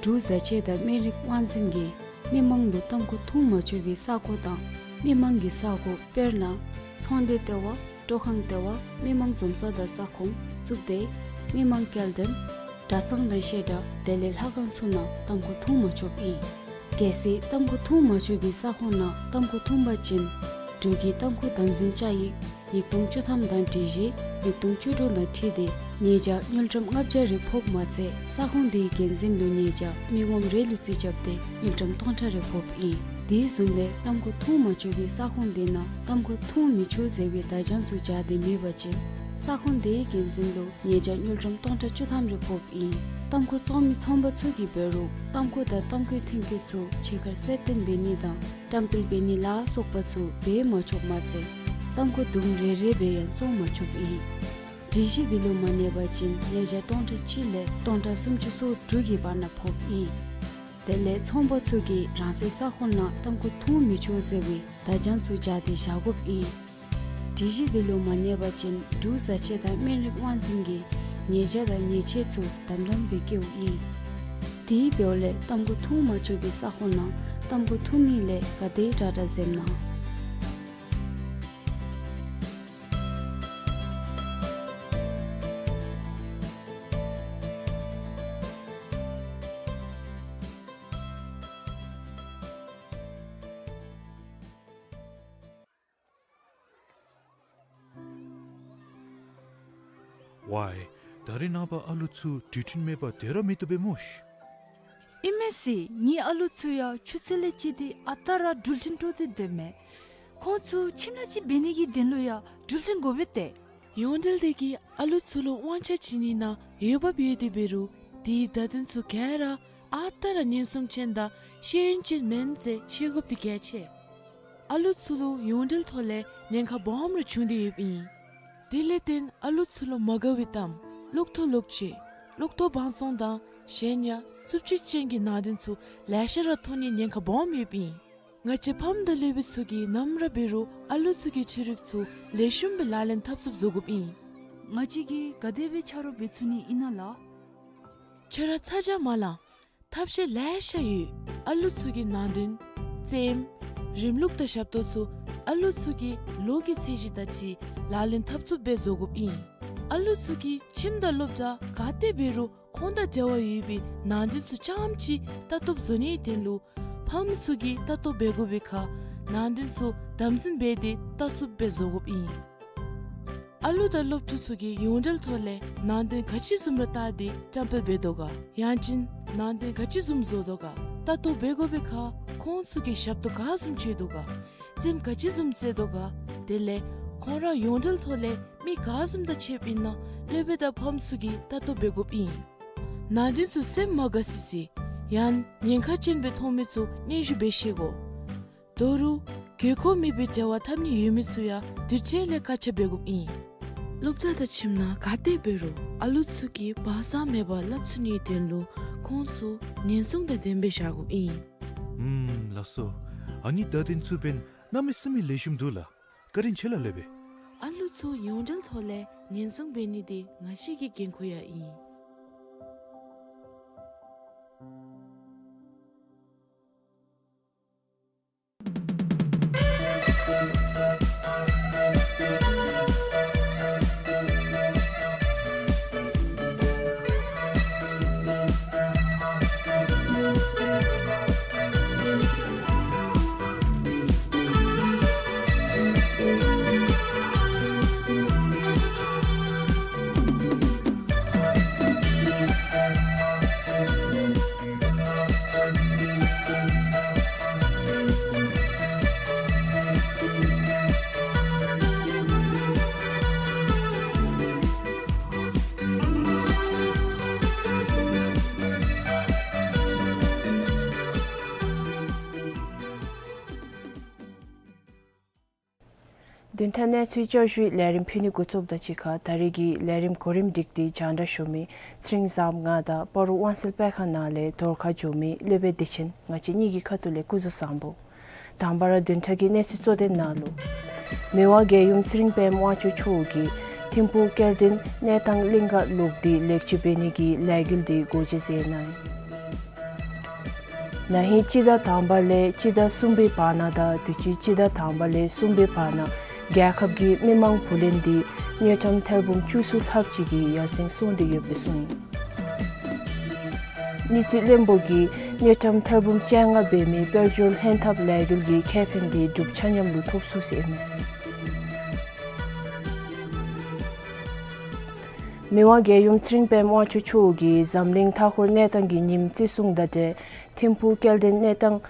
འབྲུག་བཟའ་ཆས་དང་སྨན་རིགས་དབང་འཛིན་གྱིས་མི་མང་ལུ་ཏམ་ཁུ་འཐུང་མ་ཆོག་པའི་ས་གོ་དང་མི་མང་གི་ས་གོ་དཔེར་ན་ཚོང་སྡེ་ལྟེ་བ། སྤྲོ་ཁང་ལྟེ་བ། མི་མང་འཛོམས་ས་དང་ས་ཁོངས་གཙུག་སྡེ། མི་མང་སྐྱེལ་འདྲེན། གྲྭ་ཚང་དང་བཤད་གྲྭ་དེ་ལས་ལྷ་ཁང་ཚུ་ནང་ཏམ་ཁུ་འཐུང་མ་ཆོགཔ་ཨིན། གལ་སྲིད་ཏམ་ཁུ་འཐུང་མ་ཆོག་པའི་ས་ཁོངས་ནང་ཏམ་ཁུ་འཐུང་པ་ཅིན་འབྲུག་གི་ཏམ་ཁུ་དམ་འཛིན་བཅའ་ཡིག་ཉིས་སྟོང་བཅུ་ཐམ་དང་སྒྲིག་གཞི་ཉིས་སྟོང་བཅུ་དྲུག་དང་འཁྲིལ་ཏེ་ཉེས་བྱ་དངུལ་ཀྲམ་ལྔ་བརྒྱ་རེ་ཕོགཔ་མ་ཚད་ས་ཁོངས་དེའི་འགན་འཛིན་ལུ་ཉེས་བྱ་མི་ངོམ་རེ་ལུ་རྩིས་རྐྱབ་སྟེ་དངུལ་ཀྲམ་སྟོང་ཕྲག་རེ་ཕོགཔ་ཨིན། དེ་བཟུམ་སྦེ་ཏམ་ཁུ་འཐུང་མ་ཆོག་པའི་ས་ཁོངས་དེ་ནང་ཏམ་ཁུ་འཐུང་མི་ཆོག་ཟེར་བའི་བརྡ་བྱང་ཚུ་སྦྱར་ཏེ་མེད་པ་ཅིན་ས་ཁོངས་དེའི་འགན་འཛིན་ལུ་ཉེས་བྱ་དངུལ་ཀྲམ་སྟོང་ཕྲག་བཅུ་ཐམ་རེ་ཕོགཔ་ཨིན། ཏམ་ཁུ་བཙོང་མི་ཚོང་པ་ཚུ་གིས་འབད་རུང་ཏམ་ཁུ་དང་ཏམ་ཁུའི་ཐོན་སྐྱེད་ཚུ་ཕྱི་ཁར་གསལ་སྟོན་འབད་ནི་དང་བཀྲམ་སྤེལ་འབད་ནི་ལ་སོགས་པ་ཚུ་འབད་མ་ཆོགཔ་མ་ཚད་ཏམ་ཁུ་དུམ་རེ་རེ་སྦེ་ཡང་བཙོང་མ་ཆོགཔ་ཨིན། སྒྲིག་གཞི་འདི་ལུ་མ་གནས་པ་ཅིན་ཉེས་བྱ་སྟོང་ཕྲག་གཅིག་ལས་སྟོང་ཕྲག་སུམ་ཅུ་སོ་དྲུག་གི་བར་ན་ཕོགཔ་ཨིན། དེ་ལས་ཚོང་པ་ཚུ་གིས་རང་སོའི་ས་ཁོངས་ནང་ཏམ་ཁུ་འཐུང་མི་ཆོག་ཟེར་བའི་བརྡ་བྱང་ཚུ་སྦྱར་ཏེ་བཞག་དགོཔ་ཨིན། སྒྲིག་གཞི་འདི་ལུ་མ་གནས་པ་ཅིན་འབྲུག་བཟའ་ཆས་དང་སྨན་རིགས་དབང་འཛིན་གྱིས་ཉེས་བྱ་དང་ཉེས་ཆད་ཚུ་དམ་དམ་སྦེ་བཀལཝ་ཨིན། དེ་འབདཝ་ལས་ཏམ་ཁུ་འཐུང་མ་ཆོག་པའི་ས་ཁོངས་ནང་ཏམ་ཁུ་འཐུང་ནི་ལས་ག་དེ་དྲག་དྲག་འཛེམ་གནང་། ཝའི། ད་རེས་ནངས་པ་ཨ་ལུ་ཚུ་འགྲུལ་འཕྲིན་མེད་པར་སྡོད་ར་མི་བཏུབ་པས་སྨོ་ཤིག། ཨིན་མས་ཟེར། ངེའི་ཨ་ལུ་ཚུ་ཡང་ཆུ་ཚོད་ལས་བཅད་དེ་ཨ་རྟག་ར་འགྲུལ་འཕྲིན་དཀྲོག་སྟེ་སྡོདཔ་མས། ཁོང་ཚུ་ཁྱིམ་ནང་ཅིག་འབད་ནི་གི་དོན་ལུ་ཡང་འགྲུལ་འཕྲིན་དགོ་པས་ཏེ། ཡོངས་འབྲེལ་དེ་གིས་ཨ་ལུ་ཚུ་ལུ་དབང་ཆ་བྱིན་ནི་ནང་འོས་འབབ་ཡོད་དེ་འབད་རུང་དེའི་བརྡ་དོན་ཚུ་ག་ར་ཨ་རྟག་ར་ཉེན་སྲུང་ཅན་དང་ཤེས་ཡོན་ཅན་མེན་ཟེར་ཤེས་དགོཔ་འདི་གལ་ཆེ། ཨ་ལུ་ཚུ་ལུ་ཡོངས་འབྲེལ་ཐོག་ལས་ཉེན་ཁ་སྦོམ་རེ་བྱུང་སྟེ་ཡོདཔ་ཨིན། དེ་ལས་བརྟེན་ཨ་ལུ་ཚུ་ལུ་མ་དགའ་བའི་གཏམ་ལོག་ཐོག་ལོག་སྤྱོད་ལོག་ཐོག་བང་བཙོང་དང་གཞན་ཡང་རྩུབ་སྤྱོད་ཅན་གྱི་ནང་དོན་ཚུ་ལེ་ཤ་ར་མཐོང་ནིའི་ཉེན་ཁ་སྦོམ་ཡོདཔ་ཨིན། ང་བཅས་ཕམ་དང་སློབ་དཔོན་ཚུ་གིས་ནམ་ར་འབད་རུང་ཨ་ལུ་ཚུ་གི་འཕྲུལ་རིག་ཚུ་ལེགས་ཤོམ་སྦེ་ལག་ལེན་འཐབ་ཚུགསཔ་བཟོ་དགོཔ་ཨིན། ང་བཅས་ཀྱིས་ག་དེ་སྦེ་ཆ་རོགས་འབད་ཚུགས་ནི་ཨིན་ན་ལགས། ཁྱོད་ར་ཚ་གྱང་མ་ལང་། ཐབས་ཤེས་ལེ་ཤ་ཡོད། ཨ་ལུ་ཚུ་གི་ནང་དོན་རྩེདམོ་རིམ་ལུགས་དང་ཞབས་ཏོག་ཚུ་ཨ་ལུ་ཚུ་གི་ལོ་གི་ཚད་གཞི་དང་འཁྲིལ་ལག་ལེན་འཐབ་ཚུགསཔ་སྦེ་བཟོ་དགོཔ་ཨིན། ཨ་ལུ་ཚུ་གིས་ཁྱིམ་དང་སློབ་གྲྭ་ག་ཏེ་འབད་རུང་ཁོང་དང་འབྲེལ་བ་ཡོད་པའི་ནང་དོན་ཚུ་རྐྱངམ་ཅིག་ལྟ་རྟོགཔ་བཟོ་ནིའི་དོན་ལུ་ཕམ་ཚུ་གིས་ལྟ་རྟོགཔ་འབད་དགོ་པའི་ཁར་ནང་དོན་ཚུ་དམ་འཛིན་འབད་དེ་ལྟ་ཚུགསཔ་སྦེ་བཟོ་དགོཔ་ཨིན། ཨ་ལུ་དང་སློབ་ཕྲུག་ཚུ་གིས་ཡོངས་འབྲེལ་ཐོག་ལས་ནང་དོན་ག་ཅི་བཟུམ་ར་བལྟ་སྟེ་བཀྲམ་སྤེལ་འབད་དོ་ག། ཡང་ཅིན་ནང་དོན་ག་ཅི་བཟུམ་བཟོ་དོ་ག། ལྟ་རྟོགཔ་འབད་དགོ་པའི་ཁར་ཁོང་ཚུ་གིས་ཞབས་ཏོག་ག་བཟུམ་སྤྱོད་དོ་ག། རྩེདམོ་ག་ཅི་བཟུམ་རྩེ་དོ་ག། དེ་ལས་ཁོང་ར་ཡོངས་འབྲེལ་ཐོག་ལས་མི་ག་བཟུམ་དང་ཕྱདཔ་ཨིན་ན་སློབ་དཔོན་དང་ཕམ་ཚུ་གིས་ལྟ་རྟོགཔ་འབད་དགོཔ་ཨིན། ནང་དོན་ཚུ་སེམས་མ་དགའ་སི་སི་ཡང་ཉེན་ཁ་ཅན་སྦེ་མཐོང་མི་ཚུ་སྙན་ཞུ་འབད་ཤེས་དགོ། ད་རུང་དགོས་མཁོ་མེད་པའི་འབྲེལ་བ་འཐབ་ནི་ཡོད་མི་ཚུ་ཡང་དུས་ཅི་ལས་བཀག་ཆ་འབད་དགོཔ་ཨིན། སློབ་གྲྭ་དང་ཁྱིམ་ནང་ག་ཏེ་འབད་རུང་ཨ་ལུ་ཚུ་གིས་བག་ཆགས་མེད་པར་སླབ་ཚུགས་ནིའི་དོན་ལུ་ཁོང་ཚུ་ཉེན་སྲུང་དང་ལྡནམ་སྦེ་བཞག་དགོཔ་ཨིན། ཨུམ་ལགས་སོ། ཨ་ནི་བརྡ་དོན་ཚུ་འབདན་གནམ་མེད་ས་མེད་ལེགས་ཤོམ་འདུག་ལགས། བཀའ་དྲིན་ཆེ་ལགས་སློབ་དཔོན། ཨ་ལུ་ཚུ་ཡོངས་འབྲེལ་ཐོག་ལས་ཉེན་སྲུང་འབད་ནི་འདི་ང་བཅས་ཀྱི་འགན་ཁུར་ཡང་ཨིན། བདུན་ཕྲག་གནས་ཚུལ་བསྐྱར་ཞུའི་ལས་རིམ་ཕུལ་ནི་འགོ་བཙུགསཔ་དང་གཅིག་ཁར་ད་རེས་ཀྱི་ལས་རིམ་གོ་རིམ་སྒྲིག་སྟེ་སྙན་ཞུ་མི་ཚེ་རིང་བཟངམོ་ང་དང་སྤ་རོ་དབང་སེལ་དཔེ་ཁང་ནང་ལས་བརྡ་ཁ་ཞུ་མི་ལས་བྱེདཔ་བདེ་ཆེན་ང་བཅས་གཉིས་ཀྱི་ཁ་ཐུག་ལས་སྐུ་གཟུགས་བཟང་པོ། དང་པ་ར་བདུན་ཕྲག་གི་གནས་ཚུལ་གཙོ་དོན་ནང་ལུ། མི་དབང་རྒྱལ་ཡུམ་ཚེ་རིང་དཔལམོ་དབང་ཕྱུག་མཆོག་གིས་ཐིམ་ཕུག་སྐལ་ལྡན་གནས་སྟངས་གླིང་ག་ལུགས་འདི་ལེགས་བཅོས་འབད་ནི་གི་ལས་འགུལ་འདི་འགོ་འབྱེད་མཛད་གནང་ཡི། ན་ཧིང་སྤྱི་ཟླ་དང་པ་ལས་སྤྱི་ཟླ་གསུམ་པའི་བར་ན་དང་དུས་ཅི་སྤྱི་ཟླ་དང་པ་ལས་གསུམ་པའི་བར་ན་རྒྱལ་ཁབ་ཀྱི་མི་མང་བུ་ལོན་འདི་དངུལ་ཀྲམ་ཐེར་འབུམ་བཅུ་གསུམ་ལྷགཔ་ཅིག་གིས་ཡར་སེང་སོང་སྟེ་ཡོདཔ་སྦེ་གསུངས་ཡི། དངུལ་རྩིས་བློན་པོ་གིས་དངུལ་ཀྲམ་ཐེར་འབུམ་བཅོ་ལྔ་འབད་མི་དཔལ་འབྱོར་ལྷན་ཐབས་ལས་འགུལ་གྱི་ཁེ་ཕན་འདི་འབྲུག་ཆ་མཉམ་ལུ་ཐོབ་ཚུགས་ཟེར་ཨིན་མས། མི་དབང་རྒྱལ་ཡུམ་ཚེ་རིང་དཔལམོ་དབང་ཕྱུག་མཆོག་གིས་འཛམ་གླིང་མཐའ་འཁོར་གནས་སྟངས་ཀྱི་ཉིནམ་བརྩི་སྲུང་དང་འབྲེལ་ཐིམ་ཕུག་སྐལ་ལྡན་གནས་སྟངས་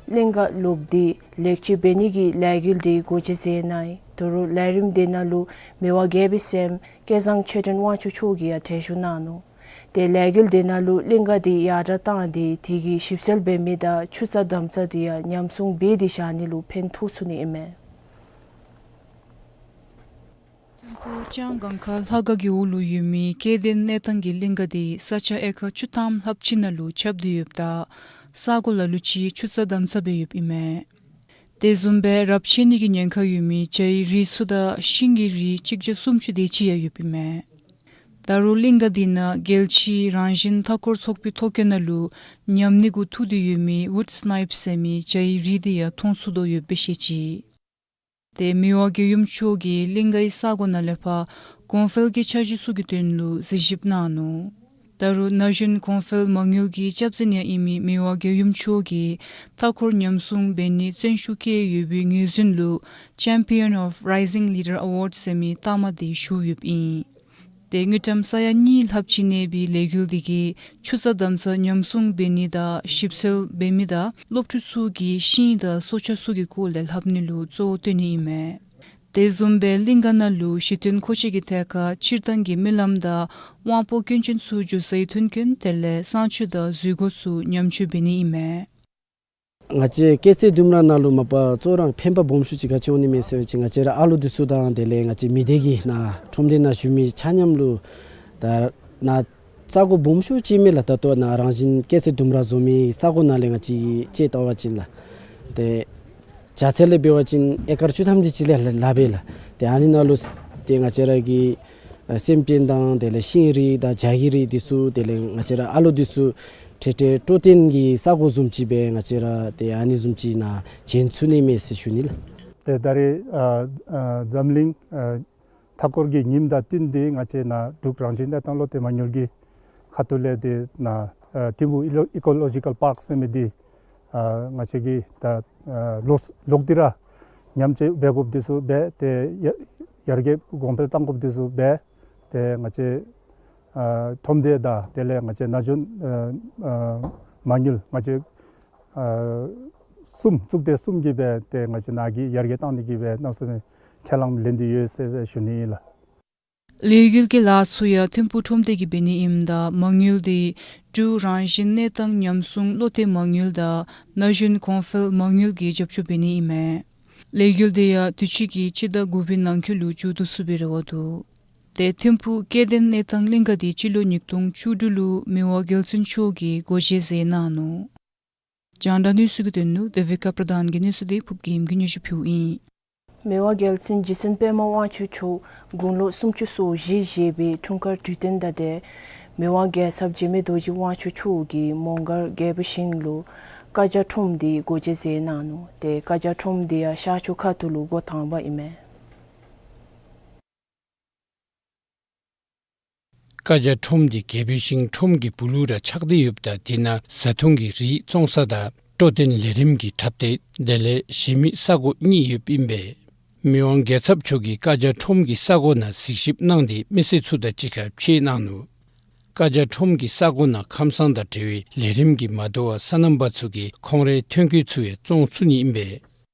གླིང་ག་ལུགས་འདི་ལེགས་བཅོས་འབད་ནི་གི་ལས་འགུལ་འདི་འགོ་འབྱེད་མཛད་གནང་ཡི། ད་རུང་ལས་རིམ་འདི་ནང་ལུ་མི་དབང་རྒྱལ་པོའི་སྲསམོ་སྐལ་བཟང་ཆོས་སྒྲོན་དབང་ཕྱུག་མཆོག་གིས་ཡང་གྲལ་བཞུགས་གནང་ནུག། ཏེ་ལས་འགུལ་འདི་ནང་ལུ་གླིང་ག་འདི་ཡར་དྲག་བཏང་སྟེ་དེ་གི་ཞིབ་འཚོལ་འབད་མི་དང་ཆུ་རྩྭ་དམ་རྩྭ་འདི་ཡང་ཉམས་སྲུང་འབད་དེ་བཞག་ནི་ལུ་ཕན་ཐོགས་ཚུགས་ནི་ཨིན་མས། ཐིམ་ཕུག་ལྕང་སྒང་ཁ་ལྷ་ཁང་གི་འོག་ལུ་ཡོད་མི་སྐལ་ལྡན་གནས་སྟངས་ཀྱི་གླིང་ག་འདི་ས་ཆ་ཨེ་ཀར་བཅུ་ཐམ་ལྷགཔ་ཅིག་ནང་ལུ་ཁྱབ་སྟེ་ཡོདཔ་ད་ས་གོ་ལ་ལུ་ཅིག་ཆུ་རྩྭ་དམ་རྩྭ་སྦེ་ཡོདཔ་ཨིན་མས། དེ་བཟུམ་སྦེ་རབས་ཆད་ནི་གི་ཉེན་ཁ་ཡོད་མི་བྱའི་རིགས་ཚུ་དང་ཤིང་གི་རིགས་གཅིག་བརྒྱ་སུམ་ཅུ་དེ་ཅིག་ཡང་ཡོདཔ་ཨིན་མས། ད་རུང་གླིང་ག་འདི་ནང་རྒྱལ་སྤྱིའི་རང་བཞིན་མཐའ་འཁོར་ཚོགས་པའི་ཐོ་བཀོད་ནང་ལུ་ཉམས་ནི་གུ་ཐུག་སྟེ་ཡོད་མི་ཝུཌ་སི་ནའིཔ་ཟེར་མི་བྱའི་རིགས་འདི་ཡང་མཐོང་ཚུགས་དོ་ཡོདཔ་སྦེ་བཤད་ཅི། ཏེ་མི་དབང་རྒྱལ་ཡུམ་མཆོག་གིས་གླིང་གའི་ས་གོ་ནང་ལས་ཕར་གོང་འཕེལ་གྱི་འཆར་གཞི་ཚུ་གི་དོན་ལུ་གཟིགས་ཞིབ་གནང་ནུག། ད་རུང་ན་གཞོན་གོང་འཕེལ་མ་དངུལ་གྱི་སྐྱབས་འཛིན་ཡང་ཨིན་མི་མི་དབང་རྒྱལ་ཡུམ་མཆོག་གིས་མཐའ་འཁོར་ཉམས་སྲུང་འབད་ནི་བརྩོན་ཤུགས་བསྐྱེད་ཡོད་པའི་ངོས་འཛིན་ལུ་Champion of Rising Leader Award ཟེར་མི་རྟགས་མ་འདི་ཞུ་ཡོདཔ་ཨིན། ཏེ་དངུལ་ཀྲམ་ས་ཡ་གཉིས་ལྷགཔ་ཅིག་གནས་པའི་ལས་འགུལ་འདི་གིས་ཆུ་རྩྭ་དམ་རྩྭ་ཉམས་སྲུང་འབད་ནི་དང་ཞིབ་འཚོལ་འབད་མི་དང་སློབ་ཕྲུག་ཚུ་གིས་ཤིང་དང་སྲོག་ཆགས་ཚུ་གི་སྐོར་ལས་ལྷབ་ནི་ལུ་གཙོ་བོ་བཏོན་ནི་ཨིན་མས། དེ་བཟུམ་སྦེ་གླིང་ག་ནང་ལུ་ཞི་མཐུན་མཁོ་ཆས་ཀྱི་ཐད་ཁར་སྤྱིར་བཏང་གི་མི་ལམ་དང་དབང་པོ་སྐྱོན་ཅན་ཚུ་འགྱོ་སའི་མཐུན་རྐྱེན་དེ་ལས་གསང་སྤྱོད་དང་འཛུལ་སྒོ་ཚུ་ཉམས་བཅོས་འབད་ནི་ཨིན་མས། ང་བཅས་སྐྱེས་ཚེ་ལྡུམ་ར་ནང་ལུ་མ་པ་གཙོ་བོ་ར་ཕན་པ་སྦོམ་ཤོས་ཅིག་ག་ཅི་འོང་ནི་མས་ཟེར་བ་ཅིན་ང་བཅས་ར་ཨ་ལོ་འདི་ཚུ་དང་དེ་ལས་ང་བཅས་མི་སྡེ་གི་ནང་ཁྲོམ་སྡེ་ནང་བཞུགས་མི་ཆ་མཉམ་ལུ་ད་ནཱ་ས་གོ་སྦོམ་ཤོས་ཅིག་མས་ལགས། ད་ལྟོ་ནཱ་རང་བཞིན་སྐྱེས་ཚེ་ལྡུམ་ར་བཟོ་མི་ས་གོ་ནང་ལས་ང་བཅས་ཅིག་ལྟ་བ་ཅིན་ལགས། ཏེ་བྱ་ཚད་ལས་འབད་བ་ཅིན་ཨེ་ཀར་བཅུ་ཐམ་དེ་ཅིག་ལས་ལྷག་པས་ལགས། ཏེ་ཨ་ནི་ནང་ལུ་ཏེ་ང་བཅས་ར་གི་ཨ་སེམས་ཅན་དང་དེ་ལས་ཤིང་རིགས་དང་བྱ་གི་རིགས་འདི་ཚུ་དེ་ལས་ང་བཅས་ར་ཨ་ལོ་འདི་ཚུ་འཕྲལ་འཕྲལ་སྤྲོ་སྟོན་གྱི་ས་གོ་བཟུམ་ཅིག་སྦེ་ང་བཅས་ར་ཏེ་ཨ་ནི་བཟུམ་ཅིག་ནཱ་བྱིན་ཚུགས་ནི་མས་ཟེར་ཞུ་ནི་ལགས། ཏེ་ད་རེས་ཨ་ཨ་འཛམ་གླིང་ཨ་མཐའ་འཁོར་གྱི་ཉིནམ་དང་བསྟུན་ཏེ་ང་བཅས་ནཱ་འབྲུག་རང་བཞིན་གནས་སྟངས་བློ་གཏད་མ་དངུལ་གྱི་ཁ་ཐུག་ལས་ཏེ་ནཱ་ཨ་ཐིམ་ཕུག་ཨི་ལོ་ཨི་ཀོ་ལོ་ཇི་ཀཱལ་པཱརཀ་ཟེར་མི་འདི་ཨ་ང་བཅས་ཀྱིས་ད་ཨ་ལོག་ལོག་སྟེ་ར་ཉམས་བཅོས་འབད་དགོཔ་འདི་ཚུ་འབད་དེ་ཡར་ཡར་རྒྱས་གོང་འཕེལ་གཏང་དགོཔ་འདི་ཚུ་འབད་དེ་ང་བཅས་ཨ་ཁྲོམ་སྡེ་དང་དེ་ལས་ང་བཅས་ན་གཞོན་ཨ་ཨ་མ་དངུལ་ང་བཅས་ཨ་གསུམ་གཙུག་སྡེ་གསུམ་གྱིས་སྦེ་ཏེ་ང་བཅས་ནཱ་གི་ཡར་རྒྱས་གཏང་ནི་གི་སྦེ་གནམ་མེད་ས་མེད་ཁས་བླངས་ལེན་ཏེ་ཡོད་ཟེར་སྦེ་ཞུ་ནི་ཨིན་ལགས། ལས་འགུལ་གྱི་ལཱ་ཚུ་ཡང་ཐིམ་ཕུག་ཁྲོམ་སྡེ་གིས་འབད་ནི་ཨིནམ་ད་མ་དངུལ་འདི་འབྲུག་རང་བཞིན་གནས་སྟངས་ཉམས་སྲུང་བློ་གཏད་མ་དངུལ་དང་ན་གཞོན་གོང་འཕེལ་མ་དངུལ་གྱིས་རྒྱབ་སྐྱོར་འབད་ནི་ཨིན་མས། ལས་འགུལ་འདི་ཡང་དུས་ཅི་གི་སྤྱི་ཟླ་དགུ་པའི་ནང་འཁོད་ལུ་མཇུག་བསྡུ་ཚུགས་པའི་རེ་བ་འདུག། ཏེ་ཐིམ་ཕུག་སྐལ་ལྡན་གནས་སྟངས་གླིང་ག་འདི་སྤྱི་ལོ་ཉིས་སྟོང་བཅུ་དྲུག་ལུ་མི་དབང་རྒྱལ་བཙུན་མཆོག་གིས་སྒོ་འབྱེད་མཛད་གནང་ནུག། རྒྱང་བསྒྲགས་གནས་ཚུལ་གྱི་དོན་ལུ་དེ་བི་ཀ་པྲ་དཱན་གྱི་གནས་ཚུལ་འདི་ཕུརབ་རྒྱལམོ་གིས་སྙན་ཞུ་ཕུལཝ་ཨིན། མི་དབང་རྒྱལ་བཙུན་རྗེ་བཙུན་པདྨ་དབང་ཕྱུག་མཆོག་དགུང་ལོ་སུམ་ཅུ་སོ་བཞི་བཞེས་པའི་འཁྲུངས་སྐར་དུས་སྟོན་དང་འབྲེལ་མི་དབང་རྒྱལ་ཚབ་འཇིགས་མེད་རྡོ་རྗེ་དབང་ཕྱུག་མཆོག་གིས་མོང་སྒར་རྒྱལ་པོའི་ཞིང་ལུ་བཀའ་རྒྱ་ཁྲོམ་འདི་སྒོ་འབྱེད་མཛད་གནང་ནུག། ཏེ་བཀའ་རྒྱ་ཁྲོམ་འདི་ཡང་ཤར་ཕྱོགས་ཁ་ཐུག་ལུ་འགོ་དང་པ་ཨིན་མས། བཀའ་རྒྱ་ཁྲོམ་འདི་རྒྱལ་པོའི་ཞིང་ཁྲོམ་གྱི་སྦུག་ལུ་ར་ཆགས་ཏེ་ཡོདཔ་ད་དེ་ནང་བཟའ་འཐུང་གི་རིགས་བཙོང་ས་དང་སྤྲོ་སྟོན་ལས་རིམ་གྱི་འཁྲབ་སྟོན་དེ་ལས་གཞན་མི་ས་གོ་གཉིས་ཡོདཔ་ཨིན་པས། མི་དབང་རྒྱལ་ཚབ་མཆོག་གིས་བཀའ་རྒྱ་ཁྲོམ་གྱི་ས་གོ་ནང་གཟིགས་ཞིབ་གནང་སྟེ་མི་སེར་ཚུ་དང་གཅིག་ཁར་ཕྱད་གནང་ནུག། བཀའ་རྒྱ་ཁྲོམ་གྱི་ས་གོ་ནང་ཁམས་སངས་དང་འབྲེལ་བའི་ལས་རིམ་གྱིས་མ་དོ་བར་སོ་ནམ་པ་ཚུ་གིས་ཁོང་རའི་ཐོན་སྐྱེད་ཚུ་ཡང་བཙོང་ཚུགས་ནི་ཨིན་པས།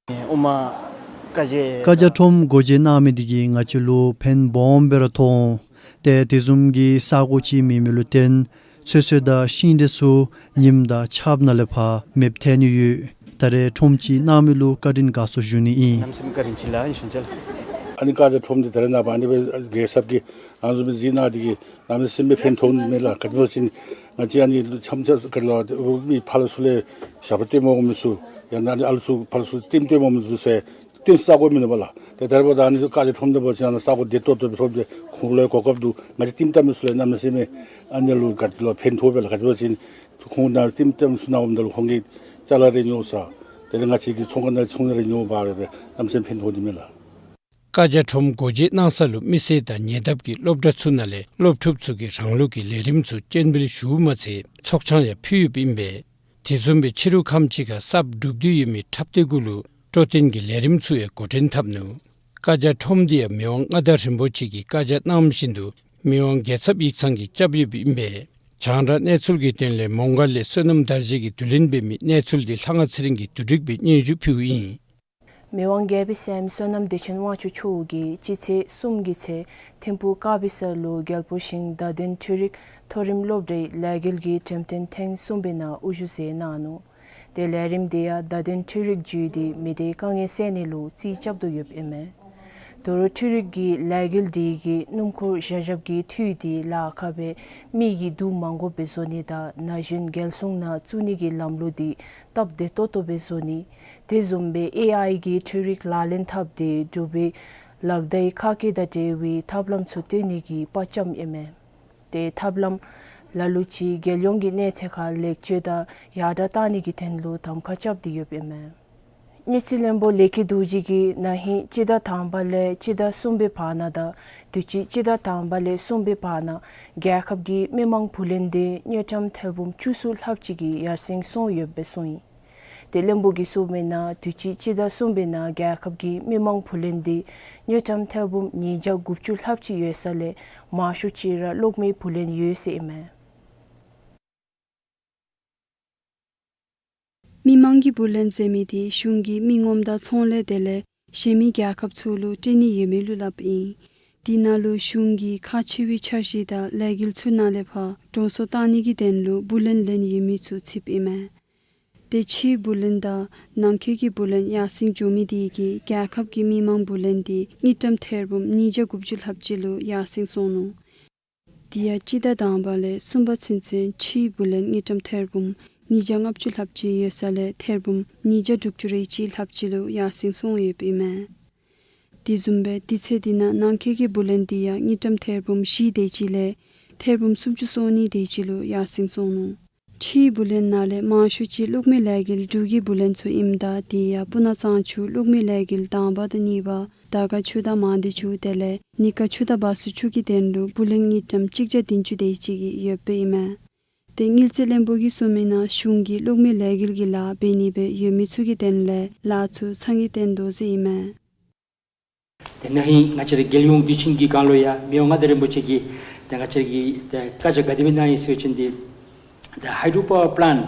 ཨོ་མ་བཀའ་རྒྱ་བཀའ་རྒྱ་ཁྲོམ་སྒོ་འབྱེད་གནང་མི་འདི་གིས་ང་བཅས་ལུ་ཕན་སྦོམ་སྦེ་ར་ཐོགས་འོང་། ཏེ་དེ་བཟུམ་གྱི་ས་གོ་ཅིག་མེད་མི་ལུ་བརྟེན་ཚོད་བསྲེ་དང་ཤིང་འབྲས་ཚུ་ཉིམ་དང་ཆརཔ་ནང་ལས་ཕར་མེདཔ་ཐལ་ནི་ཡོད། ད་རེས་ཁྲོམ་ཅིག་གནང་མི་ལུ་བཀའ་དྲིན་དགའ་ཚོར་ཞུ་ནི་ཨིན། གནམ་མེད་ས་མེད་བཀའ་དྲིན་ཆེ་ལགས། ཨིན་ཞུ་ཅི་ལགས། ཨ་ནི་བཀའ་རྒྱ་ཁྲོམ་འདི་ད་རེས་ནངས་པ་ཨ་ནི་སྦེ་རྒྱལ་ཚབ་ཀྱིས་ང་བཅས་མི་གཟིགས་གནང་འདི་གིས་གནམ་མེད་ས་མེད་ཕན་ཐོགས་ནི་མས་ལགས། ག་ཅི་སྨོ་ཟེར་བ་ཅིན་ང་བཅས་ཨ་ནི་འཆམ་འཆམ་ག་ལོ་མི་ཕར་ལས་ཚུར་ལས་ཞགས་པ་སྟོན་མ་དགོ་མི་ཚུ་ཡང་ན་ཨ་ནི་ཨ་ལུ་ཚུ་ཕར་ལས་ཚུར་ལས་ལྟདམོ་སྟོན་མ་དགོ་མི་ཚུ་ཟེར་སྟོན་ས་སྒོ་མིན་འདུག་པ་ལགས། ཏེ་ད་རེས་འབདཝ་ད་ཨ་ནི་བཀའ་རྒྱ་ཁྲོམ་འདི་འབདཝ་ཅིན་ཨ་ནི་ས་སྒོ་བདེ་ཏོག་ཏོ་སྦེ་ཐོབ་སྟེ་ཁོང་ལུ་གོ་སྐབས་འདུག། ང་བཅས་ལྟདམོ་བལྟ་མི་ཚུ་ལུ་གནམ་མེད་ས་མེད་ཨ་ནི་ལུ་ག་ཅི་ལོ་ཕན་ཐོགས་པས་ལགས། ག་ཅི་སྨོ་ཟེར་བ་ཅིན་ཁོང་ནཱ་ལྟདམོ་བལྟ་མི་ཚུ་ནཱ་འོངམ་ད་ལུ་ཁོང་གིས་ཅ་ལ་རེ་ཉོ་ས་དེ་ལས་ང་བཅས་ཀྱི་ཚོང་ཁང་ནང་ཚོང་ལས་རེ་ཉོ་བ་སྦེ་གནམ་མེད་ས་མེད་ཕན་ཐོགས་ནི་མས་ལགས། བཀའ་རྒྱ་ཁྲོམ་སྒོ་འབྱེད་གནང་ས་ལུ་མི་སེར་དང་ཉེ་འདབས་ཀྱི་སློབ་གྲྭ་ཚུ་ནང་ལས་སློབ་ཕྲུག་ཚུ་གིས་རང་ལུགས་ཀྱི་ལས་རིམ་ཚུ་སྤྱན་འབུལ་ཞུཝ་མ་ཚད་ཚོགས་ཆང་ཡང་ཕུལ་ཡོདཔ་ཨིན་པས། དེ་བཟུམ་སྦེ་ཕྱི་རུ་ཁམས་ཅིག་ཁར་གསརཔ་གྲུབ་སྟེ་ཡོད་མི་འཁྲབ་སྟོན་གུ་ལུ་སྤྲོ་སྟོན་གྱི་ལས་རིམ་ཚུ་ཡང་འགོ་འདྲེན་འཐབ་ནུག། བཀའ་རྒྱ་ཁྲོམ་འདི་ཡང་མི་དབང་མངའ་བདག་རིན་པོ་ཆེ་གིས་བཀའ་རྒྱ་གནང་བཞིན་དུ་མི་དབང་རྒྱལ་ཚབ་ཡིག་ཚང་གིས་རྐྱབ་ཡོདཔ་ཨིན་པས། རྒྱང་བསྒྲགས་གནས་ཚུལ་གྱི་དོན་ལས་མོང་སྒར་ལས་བསོད་ནམས་དར་རྒྱས་ཀྱིས་བསྡུ་ལེན་འབད་མི་གནས་ཚུལ་འདི་ལྷ་དབང་ཚེ་རིང་གིས་བསྡུ་སྒྲིག་འབད་སྙན་ཞུ་ཕུལཝ་ཨིན། མི་དབང་རྒྱལ་པོའི་སྲསམོ་བསོད་ནམས་བདེ་ཆེན་དབང་ཕྱུག་མཆོག་གིས་སྤྱི་ཚེས་གསུམ་གྱི་ཚེ་ཐིམ་ཕུག་དཀར་སྦི་ས་ལུ་རྒྱལ་པོ་ཞིང་བརྡ་དོན་འཕྲུལ་རིག་མཐོ་རིམ་སློབ་གྲྭའི་ལས་འགུལ་གྱི་འགྲེམས་སྟོན་ཐེངས་གསུམ་པའི་ནང་དབུ་བཞུགས་མཛད་གནང་ནུག། ཏེ་ལས་རིམ་འདི་ཡང་བརྡ་དོན་འཕྲུལ་རིག་བརྒྱུད་དེ་མི་སྡེའི་དཀའ་ངལ་སེལ་ནི་ལུ་རྩིས་རྐྱབ་དོ་ཡོདཔ་ཨིན་མས། ད་རུང་འཕྲུལ་རིག་གི་ལས་འགུལ་འདི་གིས་སྣུམ་འཁོར་བཞག་བཞགཔ་གི་འཐུས་འདི་ལཱ་ཁག་སྦེ་མི་གིས་བསྡུ་མ་དགོཔ་སྦེ་བཟོ་ནི་དང་ན་གཞོན་རྒྱལ་སྲུང་ནང་བཙུགས་ནི་གི་ལམ་ལུགས་འདི་སྟབས་བདེ་ཏོག་ཏོ་སྦེ་བཟོ་ནི། དེ་བཟུམ་སྦེ་ཨེ་ཨའི་གི་འཕྲུལ་རིག་ལག་ལེན་འཐབ་སྟེ་འབྲུག་པའི་ལག་བརྡའི་ཁ་སྐད་དང་འབྲེལ་བའི་ཐབས་ལམ་ཚུ་སྟོན་ནི་གི་དཔའ་བཅམ་ཨིན་མས། ཏེ་ཐབས་ལམ་ལ་ལུ་ཅིག་རྒྱལ་ཡོངས་ཀྱི་གནས་ཚད་ཁར་ལེགས་བཅོས་དང་ཡར་དྲགས་གཏང་ནི་གི་དོན་ལུ་གདམ་ཁ་རྐྱབ་སྟེ་ཡོདཔ་ཨིན་མས། དངུལ་རྩིས་བློན་པོ་ལས་ཀྱི་རྡོ་རྗེ་གིས་ན་ཧིང་སྤྱི་ཟླ་དང་པ་ལས་སྤྱི་ཟླ་གསུམ་པའི་བར་ན་དང་དུས་ཅི་སྤྱི་ཟླ་དང་པ་ལས་གསུམ་པའི་བར་ན་རྒྱལ་ཁབ་ཀྱི་མི་མང་བུ་ལོན་འདི་དངུལ་ཀྲམ་ཐེར་འབུམ་བཅུ་གསུམ་ལྷགཔ་ཅིག་གིས་ཡར་སེང་སོང་ཡོདཔ་སྦེ་གསུངས་ཡི། ཏེ་བློན་པོ་གིས་གསུངས་མི་ནང་དུས་ཅི་སྤྱི་ཟླ་གསུམ་པའི་ནང་རྒྱལ་ཁབ་ཀྱི་མི་མང་བུ་ལོན་འདི་དངུལ་ཀྲམ་ཐེར་འབུམ་ཉིས་བརྒྱ་དགུ་བཅུ་ལྷགཔ་ཅིག་ཡོད་ས་ལས་མང་ཤོས་ཅིག་ར་གློག་མེའི་བུ་ལོན་ཡོད་ཟེར་ཨིན་མས། མི་མང་གི་བུ་ལོན་ཟེར་མི་འདི་གཞུང་གིས་མི་ངོམ་དང་ཚོང་ལས་དེ་ལས་གཞན་མི་རྒྱལ་ཁབ་ཚུ་ལུ་སྤྲོད་ནི་ཡོད་མི་ལུ་སླབ་ཨིན། དེ་ནང་ལུ་གཞུང་གིས་ཁག་ཆེ་བའི་འཆར་གཞི་དང་ལས་འགུལ་ཚུ་ནང་ལས་ཕར་གྲོང་སོ་གཏང་ནི་གི་དོན་ལུ་བུ་ལོན་ལེན་ཡོད་མི་ཚུ་ཚུདཔ་ཨིན་མས། ཏེ་ཕྱིའི་བུ་ལོན་དང་ནང་འཁོད་ཀྱི་བུ་ལོན་ཡར་སེང་འགྱོ་མི་དེ་གིས་རྒྱལ་ཁབ་ཀྱི་མི་མང་བུ་ལོན་འདི་དངུལ་ཀྲམ་ཐེར་འབུམ་ཉིས་བརྒྱ་དགུ་བཅུ་ལྷགཔ་ཅིག་ལུ་ཡར་སེང་སོང་ནུག། དེ་ཡང་སྤྱི་ཟླ་དང་པ་ལས་གསུམ་པ་ཚུན་ཚོད་ཕྱིའི་བུ་ལོན་དངུལ་ཀྲམ་ཐེར་འབུམ་ཉིས་བརྒྱ་ལྔ་བཅུ་ལྷགཔ་ཅིག་ཡོད་ས་ལས་ཐེར་འབུམ་ཉིས་བརྒྱ་དྲུག་ཅུ་རེ་གཅིག་ལྷགཔ་ཅིག་ལུ་ཡར་སེང་སོང་ཡོདཔ་ཨིན་མས། དེ་བཟུམ་སྦེ་དུས་ཚོད་དེ་ནང་ནང་འཁོད་ཀྱི་བུ་ལོན་དེ་ཡང་དངུལ་ཀྲམ་ཐེར་འབུམ་བཞི་དེ་ཅིག་ལས་ཐེར་འབུམ་སུམ་ཅུ་སོ་གཉིས་དེ་ཅིག་ལུ་ཡར་སེང་སོང་ནུག། ཕྱིའི་བུ་ལོན་ནང་ལས་མང་ཤོས་ཅིག་གློག་མེ་ལས་འགུལ་འབྲུག་གི་བུ་ལོན་ཚུ་ཨིནམ་ད་དེ་ཡང་སྤུ་ན་གཙང་ཆུ་གློག་མེ་ལས་འགུལ་དང་པ་དང་གཉིས་པ་དར་དཀར་ཆུ་དང་མང་སྡེ་ཆུ་དེ་ལས་ནི་ཀ་ཆུ་དང་བ་སུ་ཆུ་གི་དོན་ལུ་བུ་ལོན་དངུལ་ཀྲམ་གཅིག་བརྒྱ་བདུན་ཅུ་དེ་ཅིག་གི་ཡོདཔ་ཨིན་མས། ཏེ་དངུལ་རྩིས་བློན་པོ་གིས་གསུངས་མི་ནང་གཞུང་གིས་གློག་མེ་ལས་འགུལ་གྱི་ལཱ་འབད་ནི་སྦེ་ཡོད་མི་ཚུ་གི་དོན་ལས་ལཱ་ཚུ་ཚང་གི་བཏོན་དོ་ཟེར་ཨིན་མས། ཏེ་ན་ཧིང་ང་བཅས་རའི་རྒྱལ་ཡོངས་དུས་ཆེན་གྱི་སྒང་ལུ་ཡང་མི་དབང་མངའ་བདག་རིན་པོ་ཆེ་གིས་ཏེ་ང་བཅས་ཀྱི་ཏེ་བཀའ་རྒྱ་ག་དེ་སྦེ་གནང་ཡི་ཟེར་བ་ཅིན་ཏེ་ད་ཧའི་ཌྲོ་པ་ཝར་པ་ལེནཊ་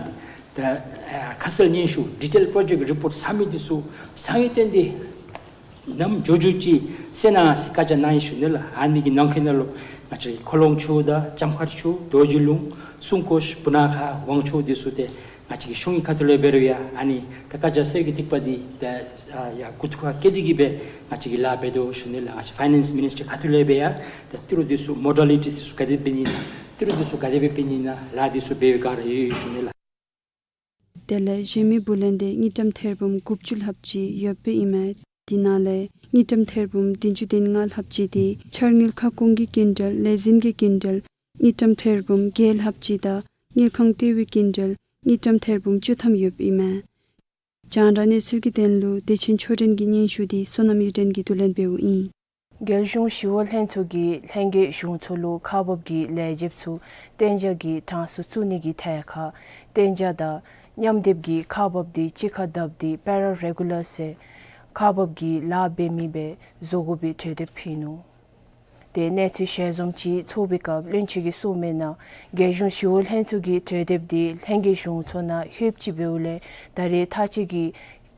ད་ཨ་ཁ་གསལ་སྙན་ཞུ་ཌི་ཊེལ་པྲོ་ཇེཀཊ་རི་པོརཊ་ཚང་མི་འདི་ཚུ་ཚང་བའི་སྟེང་འདི་ནམ་མཇུག་མཇུག་ཅིག་གསལ་གནང་ཟེར་བཀའ་རྒྱ་གནང་ཡི་ཞུ་ནི་ལགས། ཨ་ནི་གི་ནང་འཁོད་ནང་ལུ་ང་བཅས་ཀྱི་ཁོ་ལོང་ཆུ་དང་ལྕམ་མཁར་ཆུ་རྡོ་རྗེ་ལུང་སྲུང་སྐྱོབ་སྦུག་ན་ཁ་ཝང་ཆུ་འདི་ཚུ་ཏེ་ང་བཅས་ཀྱི་གཞུང་གི་ཁ་ཐུག་ལས་འབད་རུང་ཡང་ཨ་ནི་ད་བཀའ་རྒྱ་གསེར་གྱི་ཐིགས་པ་འདི་ད་ཨ་ཡར་མགུ་ཏོ་ཁར་བཀལ་ཏེ་གི་སྦེ་ང་བཅས་ཀྱིས་ལཱ་འབད་དོ་ཞུ་ནི་ལགས། ང་བཅས་ཕའི་ནེནསི་མི་ནིསི་ཊར་ཁ་ཐུག་ལས་འབད་ཡང་ད་ཏི་རུ་འདི་ཚུ་མོ་ཌ་ལི་ཊིསི་འདི་ཚུ་ག་དེ་འབད་ནི་ཨིན་ན་ཏི་རུ་འདི་ཚུ་ག་དེ་སྦེ་འབད་ནི་ཨིན་ན་ལཱ་འདི་ཚུ་འབད་བའི་བསྒང་ར་ཡོད་ཡོད་ཞུ་ནི་ལགས། དེ་ལས་གཞན་མི་བུ་ལོན་འདི་དངུལ་ཀྲམ་ཐེར་འབུམ་དགུ་བཅུ་ལྷགཔ་ཅིག་ཡོདཔ་ཨིན་མས། དེ་ནང་ལས་དངུལ་ཀྲམ་ཐེར་འབུམ་བདུན་ཅུ་དོན་ལྔ་ལྷགཔ་ཅིག་འདི་འཆར་དངུལ་ཁ་སྐོང་གི་སྐྱིན་འགྲུལ་ལས་འཛིན་གྱི་སྐྱིན་འགྲུལ་དངུལ་ཀྲམ་ཐེར་འབུམ་བརྒྱད་ལྷགཔ་ཅིག་དང་དངུལ་ཁང་ལྟེ་བའི་སྐྱིན་འགྲུལ་དངུལ་ཀྲམ་ཐེར་འབུམ་བཅུ་ཐམ་ཡོདཔ་ཨིན་མས། རྒྱང་བསྒྲགས་གནས་ཚུལ་གྱི་དོན་ལུ་བདེ་ཆེན་ཆོས་སྒྲོན་གྱི་སྙན་ཞུ་འདི་བསོད་ནམས་གཡུ་སྒྲོན་གྱིས་བསྡུ་ལེན་འབདཝ་ཨིན། རྒྱལ་གཞུང་ཞི་གཡོག་ལྷན་ཚོགས་ཀྱིས་ལྷན་རྒྱས་གཞུང་ཚོགས་ལུ་ཁག་འབགཔ་གི་ལས་བྱེདཔ་ཚུ་གཏན་འཇགས་ཀྱི་གྲངས་སུ་བཙུགས་ནི་གི་ཐད་ཁར་གཏན་འཇགས་དང་མཉམ་སྡེབ་ཀྱི་ཁག་འབགཔ་འདི་གཅིག་ཁར་བསྡབས་ཏེ་པེ་ར་རེ་གུ་ལར་ཟེར་ཁག་འབགཔ་གི་ལཱ་འབད་མི་སྦེ་བཟོ་དགོ་པའི་གྲོས་འདེབས་ཕུལ་ནུག། ཏེ་གནས་ཚུལ་ཞལ་འཛོམས་ཅིག་ཚོགས་པའི་སྐབས་བློན་ཆེན་གྱིས་གསུངས་མི་ནང་རྒྱལ་གཞུང་ཞི་གཡོག་ལྷན་ཚོགས་ཀྱི་གྲོས་འདེབས་འདི་ལྷན་རྒྱས་གཞུང་ཚོགས་ནང་ལྷོདཔ་ཅིག་འབདཝ་ལས་ད་རེས་ཐག་གཅད་ཀྱི་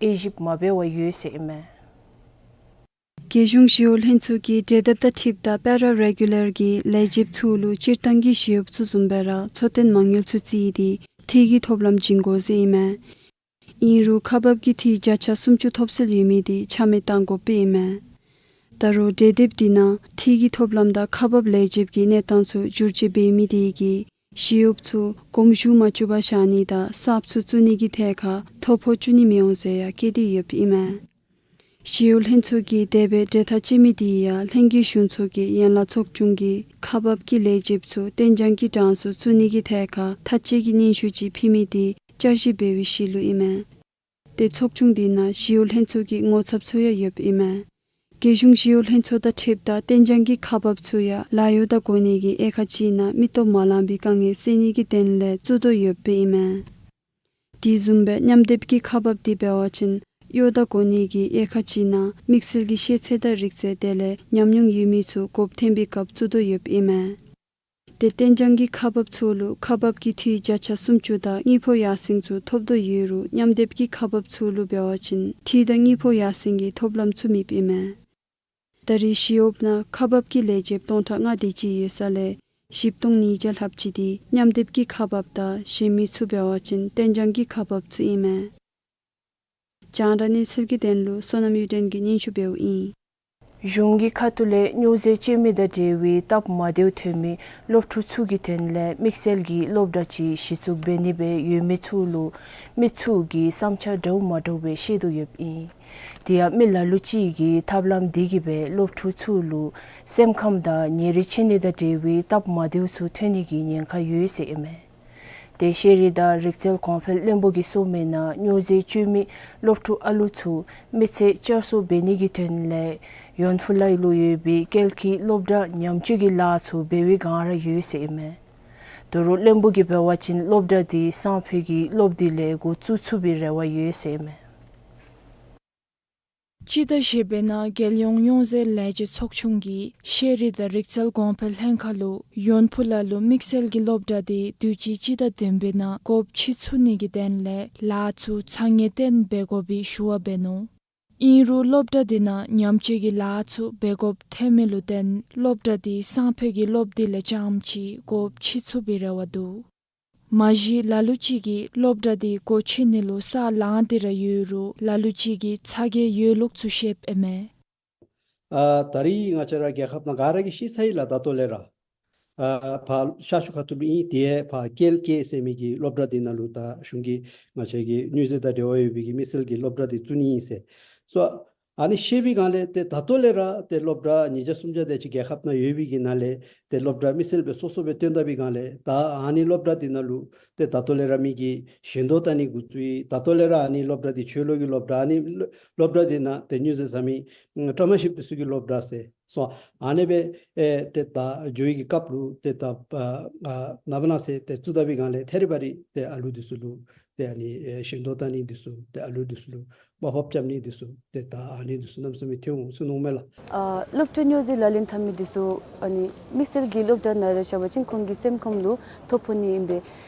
དབྱེ་ཞིབ་མ་འབད་བར་ཡོད་ཟེར་ཨིན་མས། རྒྱལ་གཞུང་ཞི་གཡོག་ལྷན་ཚོགས་ཀྱི་གྲོས་འདེབས་དང་འཁྲིལཝ་ད་པེ་ར་རེ་གུ་ལར་གྱི་ལས་བྱེདཔ་ཚུ་ལུ་སྤྱིར་བཏང་གི་ཞི་གཡོགཔ་ཚུ་བཟུམ་སྦེ་ར་འཚོ་རྟེན་མ་དངུལ་ཚུ་བརྩིས་ཏེ་འཐུས་ཀྱི་ཐོབ་ལམ་བྱིན་དགོ་ཟེར་ཨིན་མས། ཨིན་རུང་ཁག་འབགཔ་གི་འཐུས་བརྒྱ་ཆ་སུམ་ཅུ་ཐོབ་སྲོལ་ཡོད་མི་འདི་ཆ་མེད་གཏང་དགོཔ་ཨིན་མས། ད་རུང་གྲོས་འདེབས་འདི་ནང་འཐུས་ཀྱི་ཐོབ་ལམ་དང་ཁག་འབག་ལས་བྱེདཔ་གི་གནས་སྟངས་ཚུ་བསྒྱུར་བཅོས་འབད་མི་དེ་གིས་ཞི་གཡོགཔ་ཚུ་དགོངས་ཞུ་མ་བཅུག་པར་བཞག་ནི་དང་གསརཔ་ཚུ་བཙུགས་ནི་གི་ཐད་ཁར་ཐོ་ཕོག་བཅུག་ནི་མི་འོང་ཟེར་ཡང་བཀོད་དེ་ཡོདཔ་ཨིན་མས། ཞི་གཡོག་ལྷན་ཚོགས་ཀྱིས་དེ་སྦེ་གྲོས་ཐག་བཅད་མི་དེ་ཡང་ལྷན་རྒྱས་གཞུང་ཚོགས་ཀྱིས་ཡན་ལག་ཚོགས་ཆུང་གིས་ཁག་འབག་གི་ལས་བྱེདཔ་ཚུ་གཏན་འཇགས་ཀྱི་གྲངས་སུ་བཙུགས་ནི་གི་ཐད་ཁར་ཐག་བཅད་ཀྱི་སྙན་ཞུ་ཅིག་ཕུལ་མི་དེ་བསྐྱར་ཞིབ་འབད་བའི་ཤུལ་ལུ་ཨིན་མས། ཏེ་ཚོགས་ཆུང་དེ་ནང་ཞི་གཡོག་ལྷན་ཚོགས་ཀྱི་ངོ་ཚབ་ཚུ་ཡང་ཡོདཔ་ཨིན་མས། རྒྱལ་གཞུང་ཞི་གཡོག་ལྷན་ཚོགས་དང་འཁྲིལཝ་ད་གཏན་འཇགས་ཀྱི་ཁག་འབགཔ་ཚུ་ཡང་ལཱ་གཡོག་དང་གོ་གནས་ཀྱི་དབྱེ་ཁག་ཅིག་ནང་མི་སྟོབས་མ་ལང་པའི་དཀའ་ངལ་སེལ་ནི་གི་དོན་ལས་བཙུགས་དོ་ཡོདཔ་ཨིན་མས། དེ་བཟུམ་སྦེ་མཉམ་སྡེབ་ཀྱི་ཁག་འབགཔ་དེ་འབད་བ་ཅིན་གཡོག་དང་གོ་གནས་ཀྱི་དབྱེ་ཁག་ཅིག་ནང་དམིགས་བསལ་གྱི་ཤེས་ཚད་དང་རིག་རྩལ་དེ་ལས་ཉམས་མྱོང་ཡོད་མི་ཚུ་དགོཔ་ཐོན་པའི་སྐབས་བཙུགས་དོ་ཡོདཔ་ཨིན་མས། ཏེ་གཏན་འཇགས་ཀྱི་ཁག་འབགཔ་ཚུ་ལུ་ཁག་འབག་གི་འཐུས་བརྒྱ་ཆ་སུམ་ཅུ་དང་དངུལ་ཕོགས་ཡར་སེང་ཚུ་ཐོབ་དོ་ཡོད་རུང་མཉམ་སྡེབ་ཀྱི་ཁག་འབགཔ་ཚུ་ལུ་འབད་བ་ཅིན་འཐུས་དང་དངུལ་ཕོགས་ཡར་སེང་གི་ཐོབ་ལམ་ཚུ་མེདཔ་ཨིན་མས། ད་རེས་ཞི་གཡོགཔ་ནང་ཁག་འབག་གི་ལས་བྱེདཔ་སྟོང་ཕྲག་ལྔ་དེ་ཅིག་ཡོད་ས་ལས་བཞི་སྟོང་ཉིས་བརྒྱ་ལྷགཔ་ཅིག་དེ་མཉམ་སྡེབ་ཀྱི་ཁག་འབགཔ་དང་གཞན་མི་ཚུ་འབད་བ་ཅིན་གཏན་འཇགས་ཀྱི་ཁག་འབགཔ་ཚུ་ཨིན་མས། རྒྱང་བསྒྲགས་གནས་ཚུལ་གྱི་དོན་ལུ་བསོད་ནམས་གཡུ་སྒྲོན་གྱིས་སྙན་ཞུ་འབདཝ་ཨིན། གཞུང་གི་ཁ་ཐུག་ལས་སྨྱོ་རྫས་སྤྱོད་མི་དང་འབྲེལ་བའི་སྟབས་མ་བདེཝ་ཐོན་མི་སློབ་ཕྲུག་ཚུ་གི་དོན་ལས་དམིགས་བསལ་གྱི་སློབ་གྲྭ་ཅིག་གཞི་བཙུགས་འབད་ནི་སྦེ་ཡོད་མི་ཚུ་ལུ་མི་ཚུ་གིས་བསམ་འཆར་འདྲཝ་མ་འདྲཝ་སྦེ་བཤད་དོ་ཡོདཔ་ཨིན། དེ་ཡང་མི་ལ་ལུ་ཅིག་གིས་ཐབས་ལམ་འདི་གིས་སྦེ་སློབ་ཕྲུག་ཚུ་ལུ་སེམས་ཁམས་དང་ཉིན་རེ་འཆི་ནི་དང་འབྲེལ་བའི་སྟབས་མ་བདེཝ་ཚུ་ཐོན་ནི་གི་ཉེན་ཁ་ཡོད་ཟེར་ཨིན་མས། ཏེ་ཤེས་རིག་དང་རིག་རྩལ་གོང་འཕེལ་བློན་པོ་གིས་གསུངས་མི་ནང་སྨྱོ་རྫས་སྤྱོད་མི་སློབ་ཕྲུག་ཨ་ལུ་ཚུ་མི་ཚེ་བསྐྱར་གསོ་འབད་ནི་གི་དོན་ལས་ཡོན་ཕུ་ལ་ལུ་ཡོད་པའི་ཀལ་ཀི་སློབ་གྲྭ་ཉམས་བཅོས་ཀྱི་ལཱ་ཚུ་འབད་བའི་བསྒང་ར་ཡོད་ཟེར་ཨིན་མས། ད་རུང་བློན་པོ་གིས་འབད་བ་ཅིན་སློབ་གྲྭ་དེ་སང་ཕོད་ཀྱི་སློབ་དུས་ལས་འགོ་བཙུགས་ཚུགས་པའི་རེ་བ་ཡོད་ཟེར་ཨིན་མས། སྤྱི་ཟླ་བཞི་པའི་ནང་རྒྱལ་ཡོངས་སྨྱོ་རྫས་ལས་བྱེད་ཚོགས་ཆུང་གིས་ཤེས་རིག་དང་རིག་རྩལ་གོང་འཕེལ་ལྷན་ཁག་ལུ་ཡོན་ཕུ་ལ་ལུ་དམིགས་བསལ་གྱི་སློབ་གྲྭ་དེ་དུས་ཅི་སྤྱི་ཟླ་བདུན་པའི་ནང་སྒོ་ཕྱེ་ཚུགས་ནི་གི་དོན་ལས་ལཱ་ཚུ་ཚ་ངེས་བརྟན་འབད་དགོ་པའི་ཞུ་བ་འབད་ནུག། ཨིན་རུང་སློབ་གྲྭ་དེ་ནང་ཉམས་བཅོས་ཀྱི་ལཱ་ཚུ་འབད་དགོཔ་ཐོན་མི་ལུ་བརྟེན་སློབ་གྲྭ་དེ་སང་ཕོད་ཀྱི་སློབ་དུས་ལས་རྐྱངམ་ཅིག་སྒོ་ཕྱེ་ཚུགས་པའི་རེ་བ་འདུག། མ་གཞི་ལ་ལུ་ཅིག་གིས་སློབ་གྲྭ་དེ་སྒོ་ཕྱེ་ནི་ལུ་ས་ལང་སྟེ་ར་ཡོད་རུང་ལ་ལུ་ཅིག་གིས་ཚ་གྱང་ཡོད་ལུགས་ཚུ་བཤདཔ་ཨིན་མས། ཨ་ད་རིས་ང་བཅས་ར་རྒྱལ་ཁབ་ནང་ག་ར་གིས་ཤེས་ཚར་ཡི་ལགས། ད་ལྟོ་ལས་ར་ཨ་ཕར་ཤར་ཕྱོགས་ཁ་ཐུག་ལུ་ཨིན། དེ་ཕར་ཀལ་ཀི་ཟེར་མི་གི་སློབ་གྲྭ་དེ་ནང་ལུ་ད་གཞུང་གིས་ང་བཅས་ཀྱི་སྨྱོ་རྫས་དང་འབྲེལ་བ་ཡོད་པའི་གི་དམིགས་བསལ་གྱི་སློབ་གྲྭ་དེ་བཙུགས་ནི་ཨིན་ཟེར་སོ། ཨ་ནི་ཤེས་པའི་སྒང་ལས་ཏེ་ད་ལྟོ་ལས་ར་ཏེ་སློབ་གྲྭ་ཉིས་བརྒྱ་སུམ་བརྒྱ་དེ་ཅིག་རྒྱལ་ཁབ་ནང་ཡོད་པའི་གི་ནང་ལས་ཏེ་སློབ་གྲྭ་དམིགས་བསལ་སྦེ་སོ་སོ་སྦེ་བཏོན་ད་པའི་སྒང་ལས་ད་ཨ་ནི་སློབ་གྲྭ་དེ་ནང་ལུ་ཏེ་ད་ལྟོ་ལས་ར་མི་གིས་ཞེན་དོ་བཏང་ནི་འགོ་བཙུགས་ཡི། ད་ལྟོ་ལས་ར་ཨ་ནི་སློབ་གྲྭ་དེ་ཆོས་ལུགས་ཀྱི་སློབ་གྲྭ། ཨ་ནི་སློབ་གྲྭ་དེ་ནང་ཏེ་སྨྱོ་རྫས་ཟ་མི་ཨ་བཀྲ་མ་ཤིསཔ་དེ་ཚུ་གི་སློབ་གྲྭ་ཟེར་སོ། ཨ་ནི་སྦེ་ཨེ་ཏེ་ད་འགྱོ་བའི་གི་སྐབས་ལུ་ཏེ་ད་ཨ་ཨ་ནངས་པ་གནངས་ཚེ་ཏེ་བཙུགས་ད་པའི་སྒང་ལས་ཐད་རི་བ་རི་ཏེ་ཨ་ལུ་དེ་ཚུ་ལུ་ཏེ་ཨ་ནི་ཨེ་ཞེན་དོ་བཏང་ནི་དེ་ཚུ་ཏེ་ཨ་ལུ་དེ་ཚུ་ལུ་དམའ་ཕབ་རྐྱབ་ནི་དེ་ཚུ་ཏེ་ད་ཨ་ནི་དེ་ཚུ་གནམ་མེད་ས་མེད་ཐོན་འོང་ཟེར་མནོཝ་མས་ལགས། ཨ་སློབ་ཕྲུག་སྨྱོ་རྫས་ལག་ལེན་འཐབ་མི་དེ་ཚུ་ཨ་ནི་དམིགས་བསལ་གྱི་སློབ་གྲྭ་ནང་ར་བཞག་པ་ཅིན་ཁོང་གི་སེམས་ཁམས་ལུ་ཐོ་ཕོག་ནི་ཨིན་པས།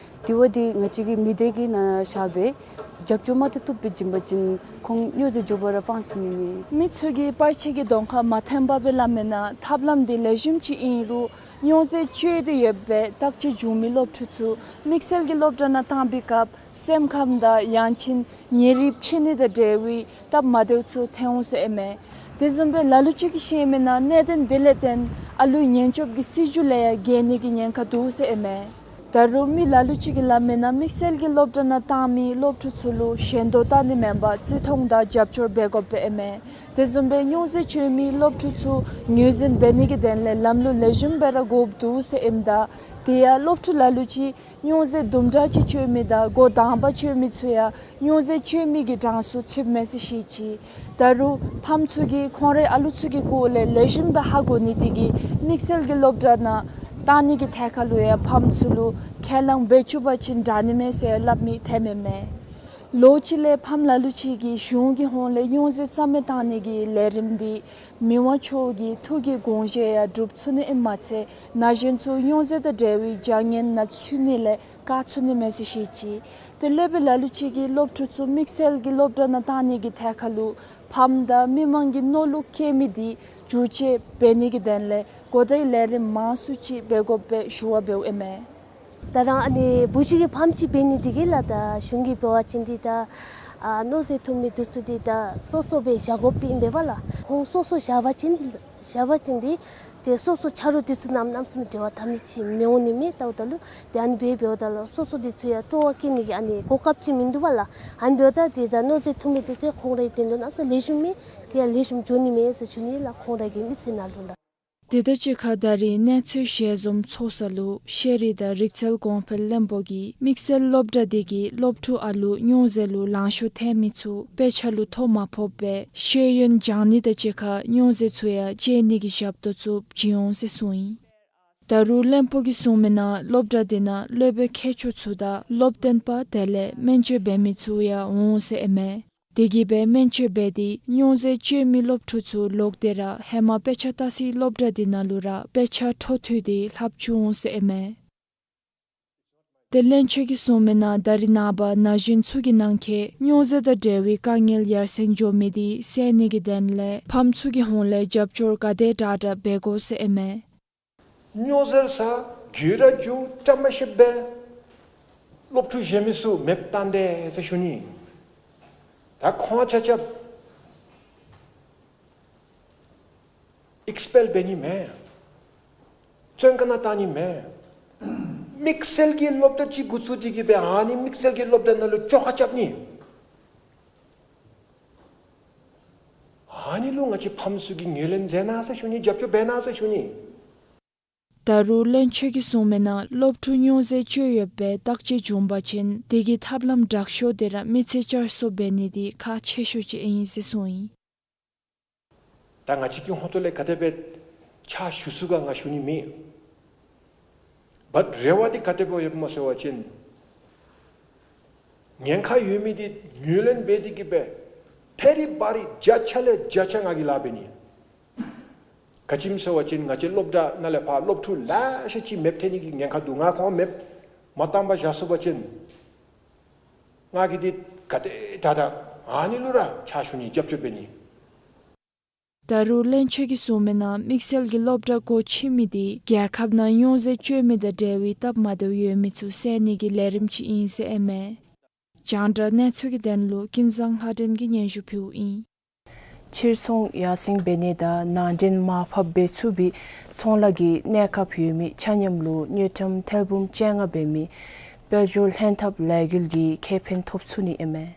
དེ་བ་དེ་ང་བཅས་ཀྱིས་མི་སྡེ་གི་ནང་བཞག་སྦེ་རྒྱབ་སྐྱོར་མ་ཐུབ་ཐུབ་སྦེ་བྱིན་པ་ཅིན་ཁོང་སྨྱོ་རྫས་འཇུག་པ་ར་སྤང་ཚུགས་ནི་མས། མི་ཚུ་གིས་པར་ཆས་ཀྱི་གདོང་ཁར་མ་ཐོན་པར་སྦེ་སླབ་མེན་ན་ཐབས་ལམ་དེ་ལེགས་ཤོམ་ཅིག་ཨིན་རུང་སྨྱོ་རྫས་སྤྱོད་དེ་ཡོད་པའི་བརྟག་དཔྱད་བྱུང་མི་སློབ་ཕྲུག་ཚུ་དམིགས་བསལ་གྱི་སློབ་གྲྭ་ནང་བཏང་པའི་སྐབས་སེམས་ཁམས་དང་ཡང་ཅིན་ཉིན་རེ་འཆི་ནི་དང་འབྲེལ་བའི་སྟབས་མ་བདེཝ་ཚུ་ཐོན་འོང་ཟེར་ཨིན་མས། དེ་བཟུམ་སྦེ་ལ་ལུ་ཅིག་གིས་བཤད་མི་ནང་གནད་དོན་དེ་ལས་བརྟེན་ཨ་ལུའི་ཉེན་སྐྱོབ་ཀྱི་སྲིད་བྱུས་ལས་ཡང་འགལ་ནི་གི་ཉེན་ཁ་འདུག་ཟེར་ཨིན་མས། ད་རུང་མི་ལ་ལུ་ཅིག་གིས་སླབ་མི་ནང་དམིགས་བསལ་གྱི་སློབ་གྲྭ་ནང་བཏང་མི་སློབ་ཕྲུག་ཚུ་ལུ་ཞེན་དོ་བཏང་ནི་མེན་པར་བརྩི་མཐོང་དང་རྒྱབ་སྐྱོར་འབད་དགོཔ་ཨིན་མས། དེ་བཟུམ་སྦེ་སྨྱོ་རྫས་སྤྱོད་མི་སློབ་ཕྲུག་ཚུ་ངོས་འཛིན་འབད་ནི་གི་དོན་ལས་ལམ་ལུགས་ལེགས་ཤོམ་སྦེ་ར་དགོཔ་འདུག་ཟེར་ཨིནམ་ད་དེ་ཡང་སློབ་ཕྲུག་ལ་ལུ་ཅིག་སྨྱོ་རྫས་དུམ་གྲ་ཅིག་སྤྱོད་མི་དང་འགོ་དང་པ་སྤྱོད་མི་ཚུ་ཡང་སྨྱོ་རྫས་སྤྱོད་མི་གི་གྲངས་སུ་ཚུདཔ་མས་ཟེར་བཤད་ཅི། ད་རུང་ཕམ་ཚུ་གིས་ཁོང་རའི་ཨ་ལུ་ཚུ་གི་སྐོར་ལས་ལེགས་ཤོམ་སྦེ་ཧ་གོ་ནི་དེ་གིས་དམིགས་བསལ་གྱི་སློབ་གྲྭ་ནང་བཏང་ནི་གི་ཐད་ཁར་ལུ་ཡང་ཕམ་ཚུ་ལུ་ཁས་བླངས་འབད་བཅུག་པ་ཅིན་དྲག་ནི་མས་ཟེར་སླབ་མི་ཐོན་མི་མས། ལོ་གཅིག་ལས་ཕམ་ལ་ལུ་ཅིག་གིས་གཞུང་གི་ཧོངས་ལས་སྨྱོ་རྫས་རྩ་མེད་བཏང་ནི་གི་ལས་རིམ་འདི་མི་དབང་མཆོག་གི་ཐུགས་ཀྱི་དགོངས་བཞེད་ཡང་འགྲུབ་ཚུགས་ནི་ཨིནམ་མ་ཚད་ན་གཞོན་ཚུ་སྨྱོ་རྫས་དང་འབྲེལ་བའི་བྱ་ངན་ནང་ཚུད་ནི་ལས་བཀག་ཚུགས་ནི་མས་ཟེར་བཤད་ཅི། དེ་ལས་སློབ་དཔོན་ལ་ལུ་ཅིག་གིས་སློབ་ཕྲུག་ཚུ་དམིགས་བསལ་གྱི་སློབ་གྲྭ་ནང་བཏང་ནི་གི་ཐད་ཁར་ལུ་ཕམ་དང་མི་མང་གི་མནོ་ལུགས་བསྐྱེད་མི་འདི་བསྒྱུར་བཅོས་འབད་ནི་གི་དོན་ལས་གོ་བརྡའི་ལས་རིམ་མང་སུ་ཅིག་འབད་དགོཔ་སྦེ་ཞུ་བ་འབདཝ་ཨིན་མས། ད་རང་ཨ་ནི་བུ་གཅིག་གིས་ཕམ་ཅིག་འབད་ནི་དེ་གིས་ལགས། ད་གཞུང་གིས་འབད་བ་ཅིན་འདི་ད་ ཨ་མནོ་ཟེར་འཐུ་མི་འདི་ཚུ་འདི་ད་སོ་སོ་སྦེ་བཞག་དགོཔ་ཨིན་པས་ལགས། ཁོང་སོ་སོ་བཞག་པ་ཅིན་འདི་བཞག་པ་ཅིན་འདི་ཏེ་སོ་སོ་ཆ་རོགས་འདི་ཚུ་ནམ་གནམ་མེད་ས་མེད་འབྲེལ་བ་འཐབ་ནི་ཅིག་མི་འོང་ནི་མས། ད་འོ་ད་ལུ་ཏེ་ཨ་ནི་འབད་འབདཝ་ད་ལུ་སོ་སོ་འདི་ཚུ་ཡང་སྤྲོ་བ་བསྐྱེད་ནི་གི་ཨ་ནི་གོ་སྐབས་ཅིག་མིན་འདུག་པ་ལགས། ཨ་ནི་འབདཝ་ད་འདི་ད་མནོ་ཟེར་འཐུ་མི་འདི་ཚུ་ཁོང་རའི་དོན་ལུ་གནམ་མེད་ས་མེད་ལེགས་ཤོམ་མས། དེ་ཡང་ལེགས་ཤོམ་འགྱོ་ནི་མས་ཟེར་ཞུ་ནི་ལགས། ཁོང་རའི་གི་མི་ཚེ་ནང་ལུ་ལགས། དེ་དང་གཅིག་ཁར་ད་རིས་གནས་ཚུལ་ཞལ་འཛོམས་ཚོགས་ས་ལུ་ཤེས་རིག་དང་རིག་རྩལ་གོང་འཕེལ་བློན་པོ་གིས་དམིགས་བསལ་སློབ་གྲྭ་དེ་གིས་སློབ་ཕྲུག་ཨ་ལུ་སྨྱོ་རྫས་ལུ་ལང་ཤོར་ཐལ་མི་ཚུ་དཔེ་ཆ་ལུ་ཐོ་མ་ཕོགཔ་སྦེ་ཤེས་ཡོན་སྦྱང་ནི་དང་གཅིག་ཁར་སྨྱོ་རྫས་ཚུ་ཡང་བཅད་ནི་གི་ཞབས་ཏོག་ཚུ་བྱིན་འོང་ཟེར་གསུངས་ཡི། ད་རུང་བློན་པོ་གིས་གསུངས་མི་ནང་སློབ་གྲྭ་དེ་ནང་སློབ་དཔོན་མཁས་མཆོག་ཚུ་དང་སློབ་སྟོན་པ་དེ་ལས་སྨན་བཅོས་འབད་མི་ཚུ་ཡང་འོང་ཟེར་ཨིན་མས། དེ་གིས་སྦེ་སྨན་བཅོས་འབད་དེ་སྨྱོ་རྫས་སྤྱོད་མི་སློབ་ཕྲུག་ཚུ་ལོག་སྟེ་ར་ཧེ་མ་དཔེ་ཆ་ལྟ་སའི་སློབ་གྲྭ་དེ་ནང་ལུ་ར་དཔེ་ཆ་འཕྲོ་མཐུད་དེ་ལྷབ་བཅུག་འོང་ཟེར་ཨིན་མས། ཏེ་བློན་ཆེན་གྱིས་གསུངས་མི་ནང་ད་རིས་ནངས་པ་ན་གཞོན་ཚུ་གི་ནང་འཁོད་སྨྱོ་རྫས་དང་འབྲེལ་བའི་དཀའ་ངལ་ཡར་སེང་འགྱོ་མི་དེ་སེལ་ནི་གི་དོན་ལས་ཕམ་ཚུ་གི་ཧོངས་ལས་རྒྱབ་སྐྱོར་ག་དེ་དྲག་དྲག་འབད་དགོ་ཟེར་ཨིན་མས། སྨྱོ་རྫས་ཟ་རྒྱུ་ར་རྒྱུ་བཀྲ་མ་ཤིསཔ་སྦེ་སློབ་ཕྲུག་གཞན་མི་ཚུ་མེདཔ་བཏང་དེས་ཟེར་ཞུ་ནི། ད་ཁོང་ཆ་ཁྱབ་ཨེགསི་པེལ་འབད་ནི་མེན། བཙོན་ཁང་ནང་བཏང་ནི་མེན། དམིགས་བསལ་གྱི་སློབ་གྲྭ་ཅིག་འགོ་བཙུགས་ཏེ་གིས་སྦེ་ཨ་ནི་དམིགས་བསལ་གྱི་སློབ་གྲྭ་ནང་ལུ་བཅོ་ཁ་རྐྱབ་ནི། ཨ་ནི་ལུ་ང་བཅས་ཕམ་ཚུ་གིས་ངོས་ལེན་མཛད་གནང་ཟེར་ཞུ་ནི། རྒྱབ་སྐྱོར་འབད་གནང་ཟེར་ཞུ་ནི། ད་རུང་བློན་ཆེན་གྱིས་གསུངས་མི་ནང་སློབ་ཕྲུག་སྨྱོ་རྫས་སྤྱོད་ཡོདཔ་སྦེ་བརྟག་དཔྱད་བྱུང་པ་ཅིན་དེ་གི་ཐབས་ལམ་དྲག་ཤོས་དེ་ར་མི་ཚེ་བསྐྱར་གསོ་འབད་ནི་དེ་ཁག་ཆེ་ཤོས་ཅིག་ཨིན་ཟེར་གསུངས་ཡི། ད་ང་བཅས་ཀྱི་ཧོངས་ལས་ག་དེ་སྦེ་ཕྱག་ཞུ་ཚུགས་ག་ང་ཞུ་ནི་མེད། བཊ་རེ་བ་འདི་ག་དེ་སྦེ་ཡོདཔ་སྨོ་ཟེར་བ་ཅིན་ཉེན་ཁ་ཡོད་མི་འདི་ངོས་ལེན་འབད་དེ་གིས་སྦེ་ཕེ་རི་བ་རི་བརྒྱ་ཆ་ལས་བརྒྱ་ཆ་ང་གིས་ལཱ་འབད་ནི། ག་ཅི་སྨོ་ཟེར་བ་ཅིན་ང་བཅས་སློབ་གྲྭ་ནང་ལས་ཕར་སློབ་ཕྲུག་ལེ་ཤ་ཅིག་མེདཔ་ཐལ་ནི་གི་ཉེན་ཁ་འདུག། ང་ཁོང་མེདཔ་མ་བཏང་པར་བཞག་ཚུགས་པ་ཅིན་ང་གིས་འདི་ག་དེ་དྲག་དྲག་ཨ་ནི་ལུ་ར་ཕྱག་ཞུ་ནི། རྒྱབ་སྐྱོར་འབད་ནི། ད་རུང་བློན་ཆེན་གྱིས་གསུངས་མི་ནང་དམིགས་བསལ་གྱི་སློབ་གྲྭ་སྒོ་ཕྱེ་མི་དེ་རྒྱལ་ཁབ་ནང་སྨྱོ་རྫས་སྤྱོད་མི་དང་འབྲེལ་བའི་སྟབས་མ་བདེཝ་ཡོད་མི་ཚུ་སེལ་ནི་གི་ལས་རིམ་ཅིག་ཨིན་ཟེར་ཨིན་མས། རྒྱང་བསྒྲགས་གནས་ཚུལ་གྱི་དོན་ལུ་ཀུན་བཟང་ལྷ་སྒྲོན་གྱིས་སྙན་ཞུ་ཕུལཝ་ཨིན། ཕྱིར་ཚོང་ཡར་སེང་འབད་ནི་དང་ནང་འདྲེན་མར་ཕབ་འབད་ཚུགས་པའི་ཚོང་ལཱ་གི་གནས་སྐབས་ཡོད་མི་ཆ་མཉམ་ལུ་དངུལ་ཀྲམ་ཐེར་འབུམ་བཅོ་ལྔ་འབད་མི་དཔལ་འབྱོར་ལྷན་ཐབས་ལས་འགུལ་གྱིས་ཁེ་ཕན་ཐོབ་ཚུགས་ནི་ཨིན་མས།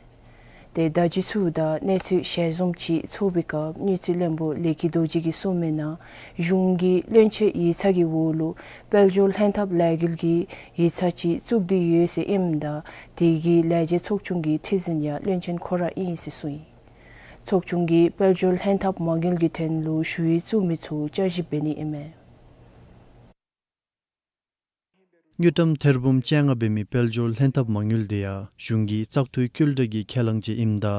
ཏེ་བརྡ་བརྒྱུད་ཚུ་དང་གནས་ཚུལ་ཞལ་འཛོམས་ཅིག་ཚོགས་པའི་སྐབས་དངུལ་རྩིས་བློན་པོ་ལས་ཀྱི་རྡོ་རྗེ་གིས་གསུངས་མི་ནང་གཞུང་གི་བློན་ཆེན་ཡིག་ཚང་གི་འོག་ལུ་དཔལ་འབྱོར་ལྷན་ཐབས་ལས་འགུལ་གྱི་ཡིག་ཚང་ཅིག་བཙུགས་ཏེ་ཡོད་ཟེར་ཨིནམ་ད་དེ་གི་ལས་བྱེད་ཚོགས་ཆུང་གི་ཁྲི་འཛིན་ཡང་བློན་ཆེན་ཁོ་ར་ཨིན་ཟེར་གསུངས་ཡི། ཚོགས་ཆུང་གིས་དཔལ་འབྱོར་ལྷན་ཐབས་མ་དངུལ་གྱི་དོན་ལུ་ཞུ་ཡིག་བཙུགས་མི་ཚུ་བསྐྱར་ཞིབ་འབད་ནི་ཨིན་མས། དངུལ་ཀྲམ་ཐེར་འབུམ་བཅོ་ལྔ་འབད་མི་དཔལ་འབྱོར་ལྷན་ཐབས་མ་དངུལ་དེ་ཡང་གཞུང་གི་བཙག་འཐུའི་སྐུལ་སྤྲོད་ཀྱི་ཁས་བླངས་ཅིག་ཨིནམ་ད་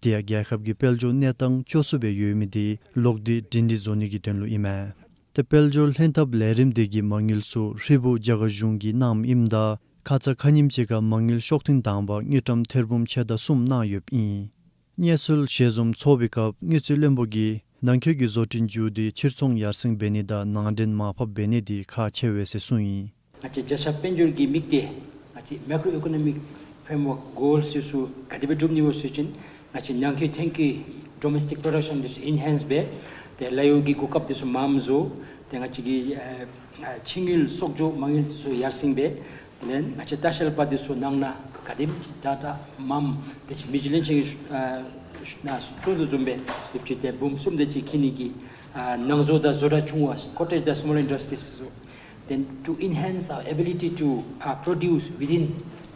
དེ་ཡང་རྒྱལ་ཁབ་ཀྱི་དཔལ་འབྱོར་གནས་སྟངས་སྐྱོ་སུ་སྦེ་ཡོད་མི་དེ་ལོག་སྟེ་སྒྲིང་སྒྲི་བཟོ་ནི་གི་དོན་ལུ་ཨིན་མས། ཏེ་དཔལ་འབྱོར་ལྷན་ཐབས་ལས་རིམ་དེ་གི་མ་དངུལ་ཚུ་ཧྲིལ་བུ་རྒྱ་གར་གཞུང་གིས་གནངམ་ཨིནམ་ད་ཁ་ཙ་ཁ་ཉིནམ་ཅིག་ཁར་མ་དངུལ་ཤོག་ཐུན་དང་པ་དངུལ་ཀྲམ་ཐེར་འབུམ་ཕྱེད་དང་གསུམ་གནང་ཡོདཔ་ཨིན། གནས་ཚུལ་ཞལ་འཛོམས་ཚོགས་པའི་སྐབས་དངུལ་རྩིས་བློན་པོ་གིས་ནང་འཁོད་ཀྱི་བཟོ་སྐྲུན་བརྒྱུད་དེ་ཕྱིར་ཚོང་ཡར་སེང་འབད་ནི་དང་ནང་འདྲེན་མར་ཕབ་འབད་ནི་དེ་ཁག་ཆེ་བས་ཟེར་གསུངས་ཡི། ང་བཅས་བརྒྱ་ཆ་དཔལ་འབྱོར་གྱི་དམིགས་གཏད་ང་བཅས་མེ་ཀོ་ཨི་ཀོ་ནོ་མིག་ཕྲེམ་ཝརཀ་གོལསི་དེ་ཚུ་ག་དེ་སྦེ་འགྲུབ་ནི་སྨོ་ཟེར་བ་ཅིན་ང་བཅས་ནང་འཁོད་ཐོན་སྐྱེད་ཌོ་མེས་ཊིག་པོ་རོ་ཌག་ཤཱན་དེ་ཚུ་ཨེན་ཧེནསི་འབད་དེ་ལཱ་གཡོག་གི་གོ་སྐབས་དེ་ཚུ་མངམ་བཟོ། ཏེ་ང་བཅས་ཀྱི་ཨ་ཨ་ཕྱི་དངུལ་གསོག་འཇོག་མ་དངུལ་དེ་ཚུ་ཡར་སེང་འབད། དེ་ལས་ང་བཅས་ལྟ་བཤལ་པ་དེ་ཚུ་ནང་ན་ག་དེམ་ཅིག་དྲག་དྲག་མངམ་དེ་ཅིག་མི་རྗེ་བློན་ཆེན་གྱིས་ཨ་ནཱ་གསུང་དོ་བཟུམ་སྦེ་ཡོདཔ་ཅིག་ཏེ་འབུམ་གསུམ་དེ་ཅིག་ཁེ་ནི་གི་ཨ་ནང་བཟོ་དང་བཟོ་གྲྭ་ཆུང་བ་ཀོ་ཊེཇ་དང་སི་མོལ་ཨིན་ཌསི་ཊི་རིས་དེ་ཚུ། Then to enhance our ability to uh, produce within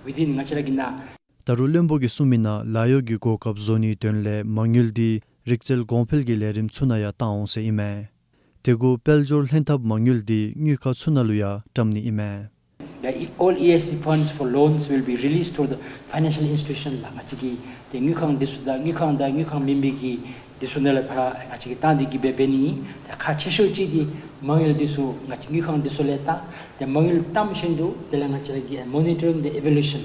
within ང་བཅས་ར་གི་ནང་། ད་རུང་བློན་པོ་གིས་གསུངས་མི་ནང་ལཱ་གཡོག་གི་གོ་སྐབས་བཟོ་ནིའི་དོན་ལས་མ་དངུལ་དེ་རིག་རྩལ་གོང་འཕེལ་གྱི་ལས་རིམ་ཚུ་ནང་ཡང་བཏང་འོང་ཟེར་ཨིན་མས། དེ་གུ་དཔལ་འབྱོར་ལྷན་ཐབས་མ་དངུལ་དེ་དངུལ་ཁང་ཚུ་ནང་ལུ་ཡང་བཀྲམ་ནི་ཨིན་མས། The all E S P funds for loans will be released to the financial institution ལགས། ང་བཅས་ཀྱི་ཏེ་དངུལ་ཁང་དེ་ཚུ་དང་དངུལ་ཁང་དང་དངུལ་ཁང་མེན་པའི་གི་དེ་ཚུ་ནང་ལས་ཕར་ང་བཅས་ཀྱིས་བཏང་སྟེ་གིས་སྦེ་འབད་ནི། ཏེ་ཁག་ཆེ་ཤོས་ཅིག་དེ་མ་དངུལ་དེ་ཚུ་ང་བཅས་དངུལ་ཁང་དེ་ཚུ་ལས་བཏང་། ཏེ་མ་དངུལ་བཏངམ་བཞིན་དུ་དེ་ལས་ང་བཅས་ར་གི་monitoring the evolution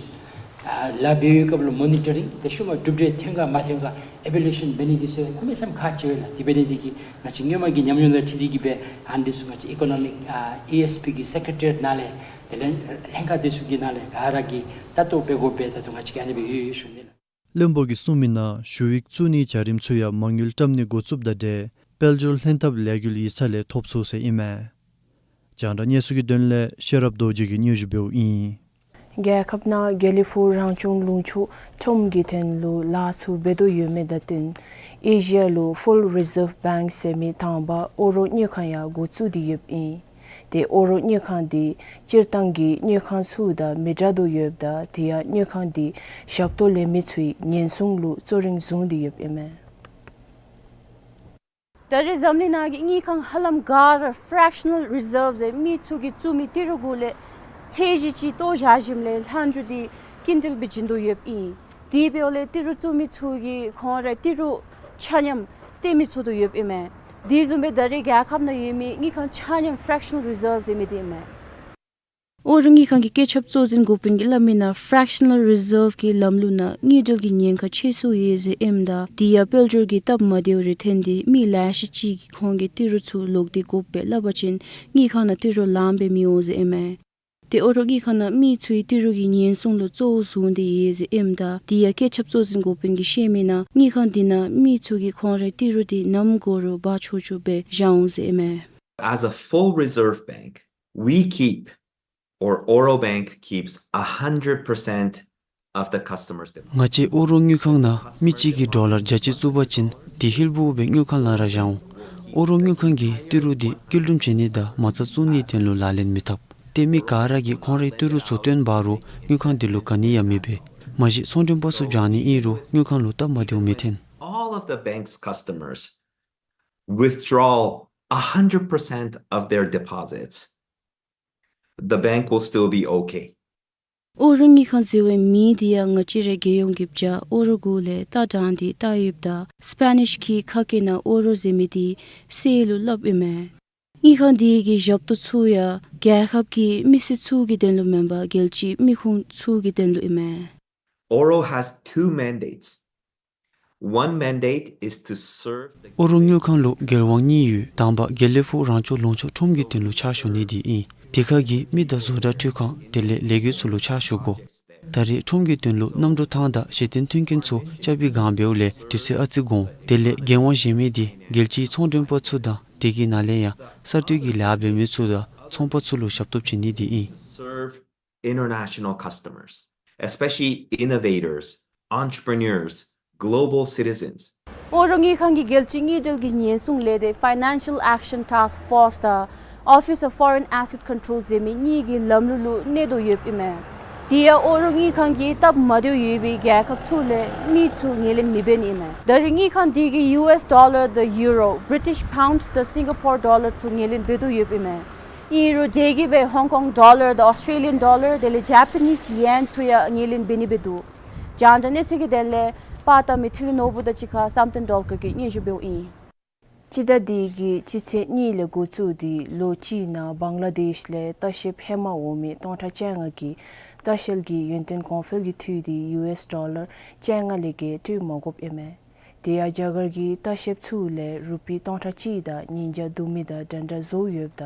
ཨ་ལཱ་འབད་བའི་སྐབས་ལུ་མོ་ནི་ཊ་རིང་དེ་ཤུལ་མ་གྲུབ་འབྲས་ཐོན་ག་མ་ཐོན་ག་ཨི་བེ་ལུ་ཨེ་ཤཱན་འབད་ནི་དེ་ཚུ་གནམ་མེད་ས་མེད་ཁག་ཆེ་བས་ལགས། དེ་འབད་ནི་དེ་གིས་ང་བཅས་སྔོན་མ་གི་ཉམས་མྱོང་དང་འཁྲིལ་ཏེ་གིས་སྦེ་ཨ་ནི་དེ་ཚུ་ང་བཅས་ཨི་ཀོ་ནོ་མིག་ཨ་ཨི་ཨེས་པི་གི་སེ་ཀྲེ་ཊ་རི་ཡེཊ་ནང་ལས་དེ་ལས་ལྷན་ཁག་དེ་ཚུ་གི་ནང་ལས་ག་ར་གིས་ལྟ་རྟོག་འབད་དགོ་པས། ད་ལྟོ་ང་བཅས་ཀྱིས་ཨ་ནི་སྦེ་ཡོད་ཡོད་ཞུ་ནི་ལགས། བློན་པོ་གིས་གསུངས་མི་ནང་ཞུ་ཡིག་བཙུགས་ནིའི་བྱ་རིམ་ཚུ་ཡང་མ་དངུལ་བཀྲམ་ནི་འགོ་བཙུགསཔ་ད་དེ་དཔལ་འབྱོར་ལྷན་ཐབས་ལས་འགུལ་ཡིག་ཚང་ལས་ཐོབ་ཚུགས་ཟེར་ཨིན་མས། རྒྱང་བསྒྲགས་གནས་ཚུལ་གྱི་དོན་ལས་ཤེས་རབ་རྡོ་རྗེ་གིས་སྙན་ཞུ་འབདཝ་ཨིན། རྒྱལ་ཁབ་ནང་དགེ་ལེགས་ཕུག་རང་སྐྱོང་ལུང་ཕྱོགས་ཁྲོམ་གྱི་དོན་ལུ་ལཱ་ཚུ་འབད་དོ་ཡོད་མི་དང་བསྟུན་ཨེ་ཤི་ཡ་ལུ་ཕུལ་རི་ཛརབ་བེངཀ་ཟེར་མི་དང་པ་ཨོ་རོགས་དངུལ་ཁང་ཡང་འགོ་བཙུགས་ཏེ་ཡོདཔ་ཨིན། དེ་ཨོ་རོགས་དངུལ་ཁང་འདི་སྤྱིར་བཏང་གི་དངུལ་ཁང་ཚུ་དང་མི་འདྲ་དོ་ཡོདཔ་ད་དེ་ཡང་དངུལ་ཁང་འདི་ཞབས་ཏོག་ལེན་མི་ཚུའི་ཉེན་སྲུང་ལུ་གཙོ་རིམ་བཟུང་སྟེ་ཡོདཔ་ཨིན་མས། ད་རེས་འཛམ་གླིང་ནང་གི་དངུལ་ཁང་ཧ་ལམ་ག་ར་ཕྲེག་ཤ་ནཱལ་རི་ཛརབ་ཟེར་མི་ཚུ་གིས་བཙུགས་མི་ཏི་རུ་གུ་ལས་ཚད་གཞི་ཅིག་བཏོག་བཞག་ཞིནམ་ལས་ལྷག་མཇུག་འདི་སྐྱིན་འགྲུལ་སྦེ་བྱིན་དོ་ཡོདཔ་ཨིན། དེ་འབདཝ་ལས་ཏི་རུ་བཙུགས་མི་ཚུ་གིས་ཁོང་རའི་ཏི་རུ་ཆ་མཉམ་སྟོན་མི་ཚུགས་དོ་ཡོདཔ་ཨིན་མས། དེ་བཟུམ་སྦེ་ད་རེས་རྒྱལ་ཁབ་ནང་ཡོད་མི་དངུལ་ཁང་ཆ་མཉམ་ཕྲེག་ཤ་ནཱལ་རི་ཛརབ་ཟེར་མི་འདི་ཨིན་མས། ཨོ་རོགས་དངུལ་ཁང་གི་སྐུ་ཚབ་གཙོ་འཛིན་འགོ་དཔོན་གྱིས་སླབ་མི་ནང་ཕྲེག་ཤ་ནཱལ་རི་ཛརབ་ཀྱི་ལམ་ལུགས་ནང་དངུལ་འབྲེལ་གྱི་ཉེན་ཁ་ཆེ་སུ་ཡོད་ཟེར་ཨིནམ་ད་དེ་ཡང་དཔལ་འབྱོར་གྱི་སྟབས་མ་བདེཝ་རེ་ཐོན་ཏེ་མི་ལེ་ཤ་ཅིག་གིས་ཁོང་གི་ཏི་རུ་ཚུ་ལོག་སྟེ་དགོཔ་སྦེ་སླབ་པ་ཅིན་དངུལ་ཁང་ནང་ཏི་རུ་ལངམ་སྦེ་མི་འོང་ཟེར་ཨིན་མས། དེ་ཨོ་རོགས་དངུལ་ཁང་ནང་མི་ཚུའི་ཏི་རུ་གི་ཉེན་སྲུང་ལུ་གཙོ་བོ་བཟུང་སྟེ་ཡོད་ཟེར་ཨིནམ་ད་དེ་ཡང་སྐུ་ཚབ་གཙོ་འཛིན་འགོ་དཔོན་གྱིས་བཤད་མི་ནང་དངུལ་ཁང་འདི་ནང་མི་ཚུ་གིས་ཁོང་རའི་ཏི་རུ་འདི་ནམ་དགོ་རུང་འབག་ཆོག་ཆོག་སྦེ་བཞག་འོང་ཟེར་ཨིན་མས། As a full reserve bank, we keep, or Oro Bank keeps, a hundred percent of the customers' deposits. ང་བཅས་ཨོ་རོགས་དངུལ་ཁང་ནང་མི་གཅིག་གིས་ཌོ་ལར་བརྒྱ་གཅིག་བཙུགས་པ་ཅིན་དེ་ཧིལ་བུ་སྦེ་དངུལ་ཁང་ལས་ར་བཞག་འོང་། ཨོ་རོགས་དངུལ་ཁང་གིས་ཏི་རུ་འདི་བསྐྱིལ་ཀྲུམ་བྱིན་ནི་དང་མ་རྩ་བཙུགས་ནིའི་དོན་ལུ་ལག་ལེན་མི་འཐབ། ཏེ་མི་ག་ར་གིས་ཁོང་རའི་ཏི་རུ་ཚུ་བཏོན་འབག་རུང་དངུལ་ཁང་འདི་ལུ་ག་ནི་ཡང་མི་འབད། མ་གཞི་ཚོང་མགྲོན་པ་ཚུ་བྱང་ནི་ཨིན་རུང་དངུལ་ཁང་ལུ་སྟབས་མ་བདེཝ་མི་ཐོན། All of the bank's customers withdraw a hundred percent of their deposits, the bank will still be okay. ཨོ་རོགས་དངུལ་ཁང་ཟེར་བའི་མིང་འདི་ཡང་ང་བཅས་རའི་རྒྱལ་ཡོངས་ཀྱི་བྱ་ཨོ་རོགས་གུ་ལས་བཏགས་དྲངས་ཏེ་བཏགས་ཡོདཔ་ད་སྤེ་ནིཤ་གི་ཁ་སྐད་ནང་ཨོ་རོགས་ཟེར་མི་འདི་གསེར་ལུ་སླབ་ཨིན་མས། དངུལ་ཁང་འདི་གི་ཞབས་ཏོག་ཚུ་ཡང་རྒྱལ་ཁབ་ཀྱི་མི་སེར་ཚུ་གི་དོན་ལུ་མེན་པར་རྒྱལ་སྤྱིའི་མི་ཁུངས་ཚུ་གི་དོན་ལུ་ཨིན་མས། Oro has two mandates. One mandate is to serve the ཨོ་རོགས་དངུལ་ཁང་ལུ་འགན་དབང་གཉིས་ཡོད། དང་པ་དགེ་ལེགས་ཕུག་རང་སྐྱོང་ལུང་ཕྱོགས་ཁྲོམ་གྱི་དོན་ལུ་ཕྱག་ཞུ་ནི་འདི་ཨིན། དེ་ཁར་གྱི་མི་དང་བཟོ་གྲྭ་འཕྲུལ་ཁང་དེ་ལས་ལས་འགུལ་ཚུ་ལུ་ཕྱག་ཞུ་དགོ། ད་རེས་ཁྲོམ་གྱི་དོན་ལུ་གནམ་གྲུ་ཐང་དང་གཞི་རྟེན་མཐུན་རྐྱེན་ཚུ་རྐྱབ་པའི་བསྒང་འབདཝ་ལས་དུས་ཚོད་ཨ་ཙི་འགོར་འོང་། དེ་ལས་འགན་དབང་གཞན་མི་འདི་རྒྱལ་སྤྱིའི་ཚོང་མགྲོན་པ་ཚུ་དང་དེ་གི་ནང་ལས་ཡང་གསར་གཏོད་ཀྱི་ལཱ་འབད་མི་ཚུ་དང་ཚོང་པ་ཚུ་ལུ་ཞབས་ཏོག་བྱིན་ནི་འདི་ཨིན། Serve international customers, especially innovators, entrepreneurs, global citizens. ཨོ་རོགས་དངུལ་ཁང་གི་རྒྱལ་སྤྱིའི་དངུལ་འབྲེལ་གྱི་ཉེན་སྲུང་ལས་སྡེ་Financial Action Task Force དང་Office of Foreign Asset Control ཟེར་མི་གཉིས་ཀྱི་ལམ་ལུགས་ལུ་གནས་དོ་ཡོདཔ་ཨིན་མས། དེ་ཡང་ཨོ་རོགས་དངུལ་ཁང་གིས་སྟབས་མ་བདེཝ་ཡོད་པའི་རྒྱལ་ཁབ་ཚུ་ལས་མི་ཚུ་ངོས་ལེན་མི་འབད་ནི་ཨིན་མས། ད་རེས་དངུལ་ཁང་འདི་གིས་ཡུ་ཨེས་ཌོ་ལར་དང་ཡུ་རོ། བི་རི་ཊིཤ་པའུནཌ་དང་སིང་ག་པོར་ཌོ་ལར་ཚུ་ངོས་ལེན་འབད་དོ་ཡོདཔ་ཨིན་མས། ཨིན་རུང་དེ་གིས་སྦེ་ཧོང་ཀོང་ཌོ་ལར་དང་ཨོསི་ཊྲེ་ལི་ཡཱན་ཌོ་ལར་དེ་ལས་ཇ་པ་ནིསི་ཡེན་ཚུ་ཡང་ངོས་ལེན་འབད་ནི་འབད་དོ། རྒྱང་བསྒྲགས་གནས་ཚུལ་གྱི་དོན་ལས་པར་བཏབ་མི་འཕྲིན་ལས་ནོར་བུ་དང་གཅིག་ཁར་བསམ་གཏན་སྒྲོལ་དཀར་གྱིས་སྙན་ཞུ་འབདཝ་ཨིན། སྤྱི་ཟླ་འདི་གི་སྤྱི་ཚེས་གཉིས་ལས་འགོ་བཙུགས་ཏེ་ལོ་གཅིག་ནང་བང་ལ་དེཤ་ལས་ལྟ་བཤལཔ་ཧེ་མ་འོང་མི་སྟོང་ཕྲག་བཅོ་ལྔ་གིས་ལྟ་བཤལ་གྱི་ཡུན་བརྟན་གོང་འཕེལ་གྱི་འཐུས་འདི་ཡུ་ཨེས་ཌོ་ལར་བཅོ་ལྔ་ལས་བརྒལ་སྤྲོད་མ་དགོཔ་ཨིན་མས། དེ་ཡང་རྒྱ་གར་གྱི་ལྟ་བཤལཔ་ཚུ་ལས་རུ་པི་སྟོང་ཕྲག་གཅིག་དང་ཉིས་བརྒྱ་བསྡུ་མི་དང་འདྲན་འདྲ་བཟོ་ཡོདཔ་ད་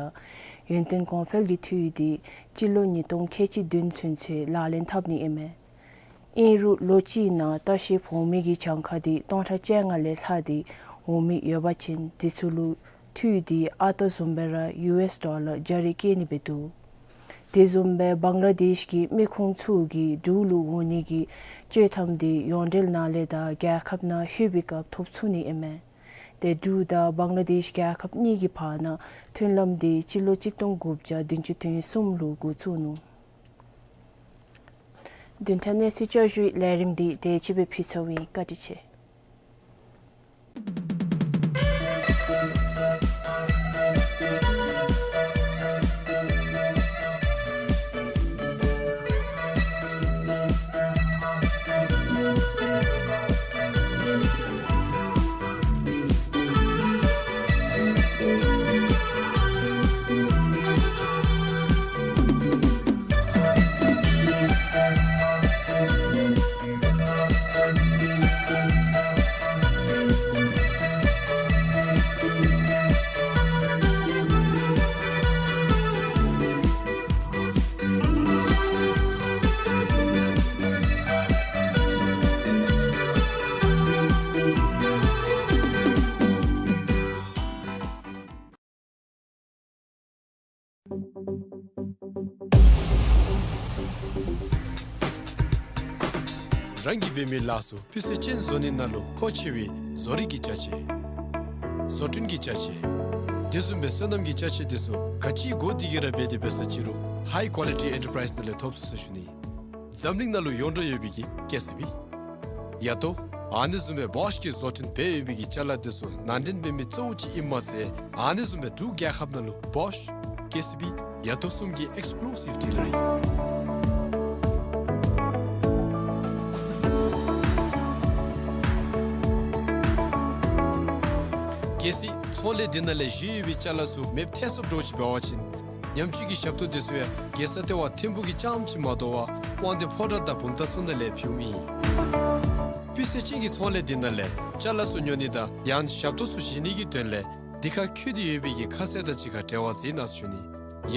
ཡུན་བརྟན་གོང་འཕེལ་གྱི་འཐུས་འདི་སྤྱི་ལོ་ཉིས་སྟོང་ཁལ་གཅིག་བདུན་ཚུན་ཚོད་ལག་ལེན་འཐབ་ནི་ཨིན་མས། ཨིན་རུང་ལོ་གཅིག་ནང་ལྟ་བཤལཔ་འོང་མི་གི་གྱངས་ཁ་འདི་སྟོང་ཕྲག་བཅོ་ལྔ་ལས་ལྷག་སྟེ་འོང་མི་ཡོད་པ་ཅིན་དེ་ཚུ་ལུ་འཐུས་འདི་ཨ་རྟག་བཟུམ་སྦེ་ར་ཡུ་ཨེས་ཌོ་ལར་བརྒྱ་རེ་བཀལ་ནི་འབད་དོ། དེ་བཟུམ་སྦེ་བང་ལ་དེཤ་གི་མི་ཁུངས་ཚུ་གིས་འབྲུག་ལུ་འོང་ནི་གི་བཅོལ་ཐམ་འདི་ཡོངས་འབྲེལ་ནང་ལས་དང་རྒྱལ་ཁབ་ནང་ལྷོད་པའི་སྐབས་ཐོབ་ཚུགས་ནི་ཨིན་མས། དེ་འབྲུག་དང་བང་ལ་དེཤ་རྒྱལ་ཁབ་གཉིས་ཀྱི་བར་ན་མཐུན་ལམ་འདི་སྤྱི་ལོ་གཅིག་སྟོང་དགུ་བརྒྱ་བདུན་ཅུ་དོན་གསུམ་ལུ་འགོ་བཙུགས་ནུག། བདུན་ཕྲག་གནས་ཚུལ་བསྐྱར་ཞུའི་ལས་རིམ་འདི་དེ་ཅིག་སྦེ་ཕུལ་ཚརཝ་ཨིན། བཀའ་དྲིན་ཆེ། རང་གིས་འབད་མི་ལཱ་ཚུ་སྤུས་ཚད་ཅན་བཟོ་ནི་ནང་ལུ་མཁོ་ཆེ་བའི་བཟོ་རིག་གི་ཅ་ཆས། བཟོ་སྐྲུན་གྱི་ཅ་ཆས། དེ་བཟུམ་སྦེ་སོ་ནམ་གྱི་ཅ་ཆས་དེ་ཚུ་ག་ཅི་དགོ་དེ་གིས་ར་འབད་དེ་འབད་ས་ཅིག་རུང་High Quality Enterprise ནང་ལས་ཐོབ་ཚུགས་ཟེར་ཞུ་ནི། འཛམ་གླིང་ནང་ལུ་ཡོངས་གྲགས་ཡོད་པའི་གི་ཀེ་སི་བི། ཡ་ཏོ། ཨ་ནི་བཟུམ་སྦེ་བོཤ་གིས་བཟོ་སྐྲུན་འབད་ཡོད་པའི་གི་ཅ་ལ་དེ་ཚུ་ནང་འདྲེན་འབད་མི་གཙོ་བོ་ཅིག་ཨིནམ་མ་ཚད་ཨ་ནི་བཟུམ་སྦེ་འབྲུག་རྒྱལ་ཁབ་ནང་ལུ་བོཤ་ཀེ་སི་བི་ཡ་ཏོ་གསུམ་གྱི་ཨེགསི་ཀུ་ལུ་སིབ་ཌི་ལར་ཨིན། གལ་སྲིད་ཚོང་ལས་འདི་ནང་ལས་བཞེས་ཡོད་པའི་ཅ་ལ་ཚུ་མེདཔ་ཐལ་སོཔ་འདྲཝ་ཅིག་འབད་བ་ཅིན་ཉམས་བཅོས་ཀྱི་ཞབས་ཏོག་དེ་ཚུ་ཡང་རྒྱལ་ས་ལྟེ་བ་ཐིམ་ཕུག་གི་རྐྱངམ་ཅིག་མ་དོ་བར་དབང་འདུས་ཕོ་བྲང་དང་བུམ་ཐང་ཚུ་ནང་ལས་ཕུལཝ་ཨིན། སྤུས་ཚད་ཅན་གྱི་ཚོང་ལས་འདི་ནང་ལས་ཅ་ལ་ཚུ་ཉོ་ནི་དང་ཡང་ཞབས་ཏོག་ཚུ་བཞེས་ནི་གི་དོན་ལས་འདི་ཁར་འཁོད་དེ་ཡོད་པའི་གི་ཁ་གསལ་དང་གཅིག་ཁར་འབྲེལ་བ་མཛད་གནང་ཟེར་ཞུ་ནི།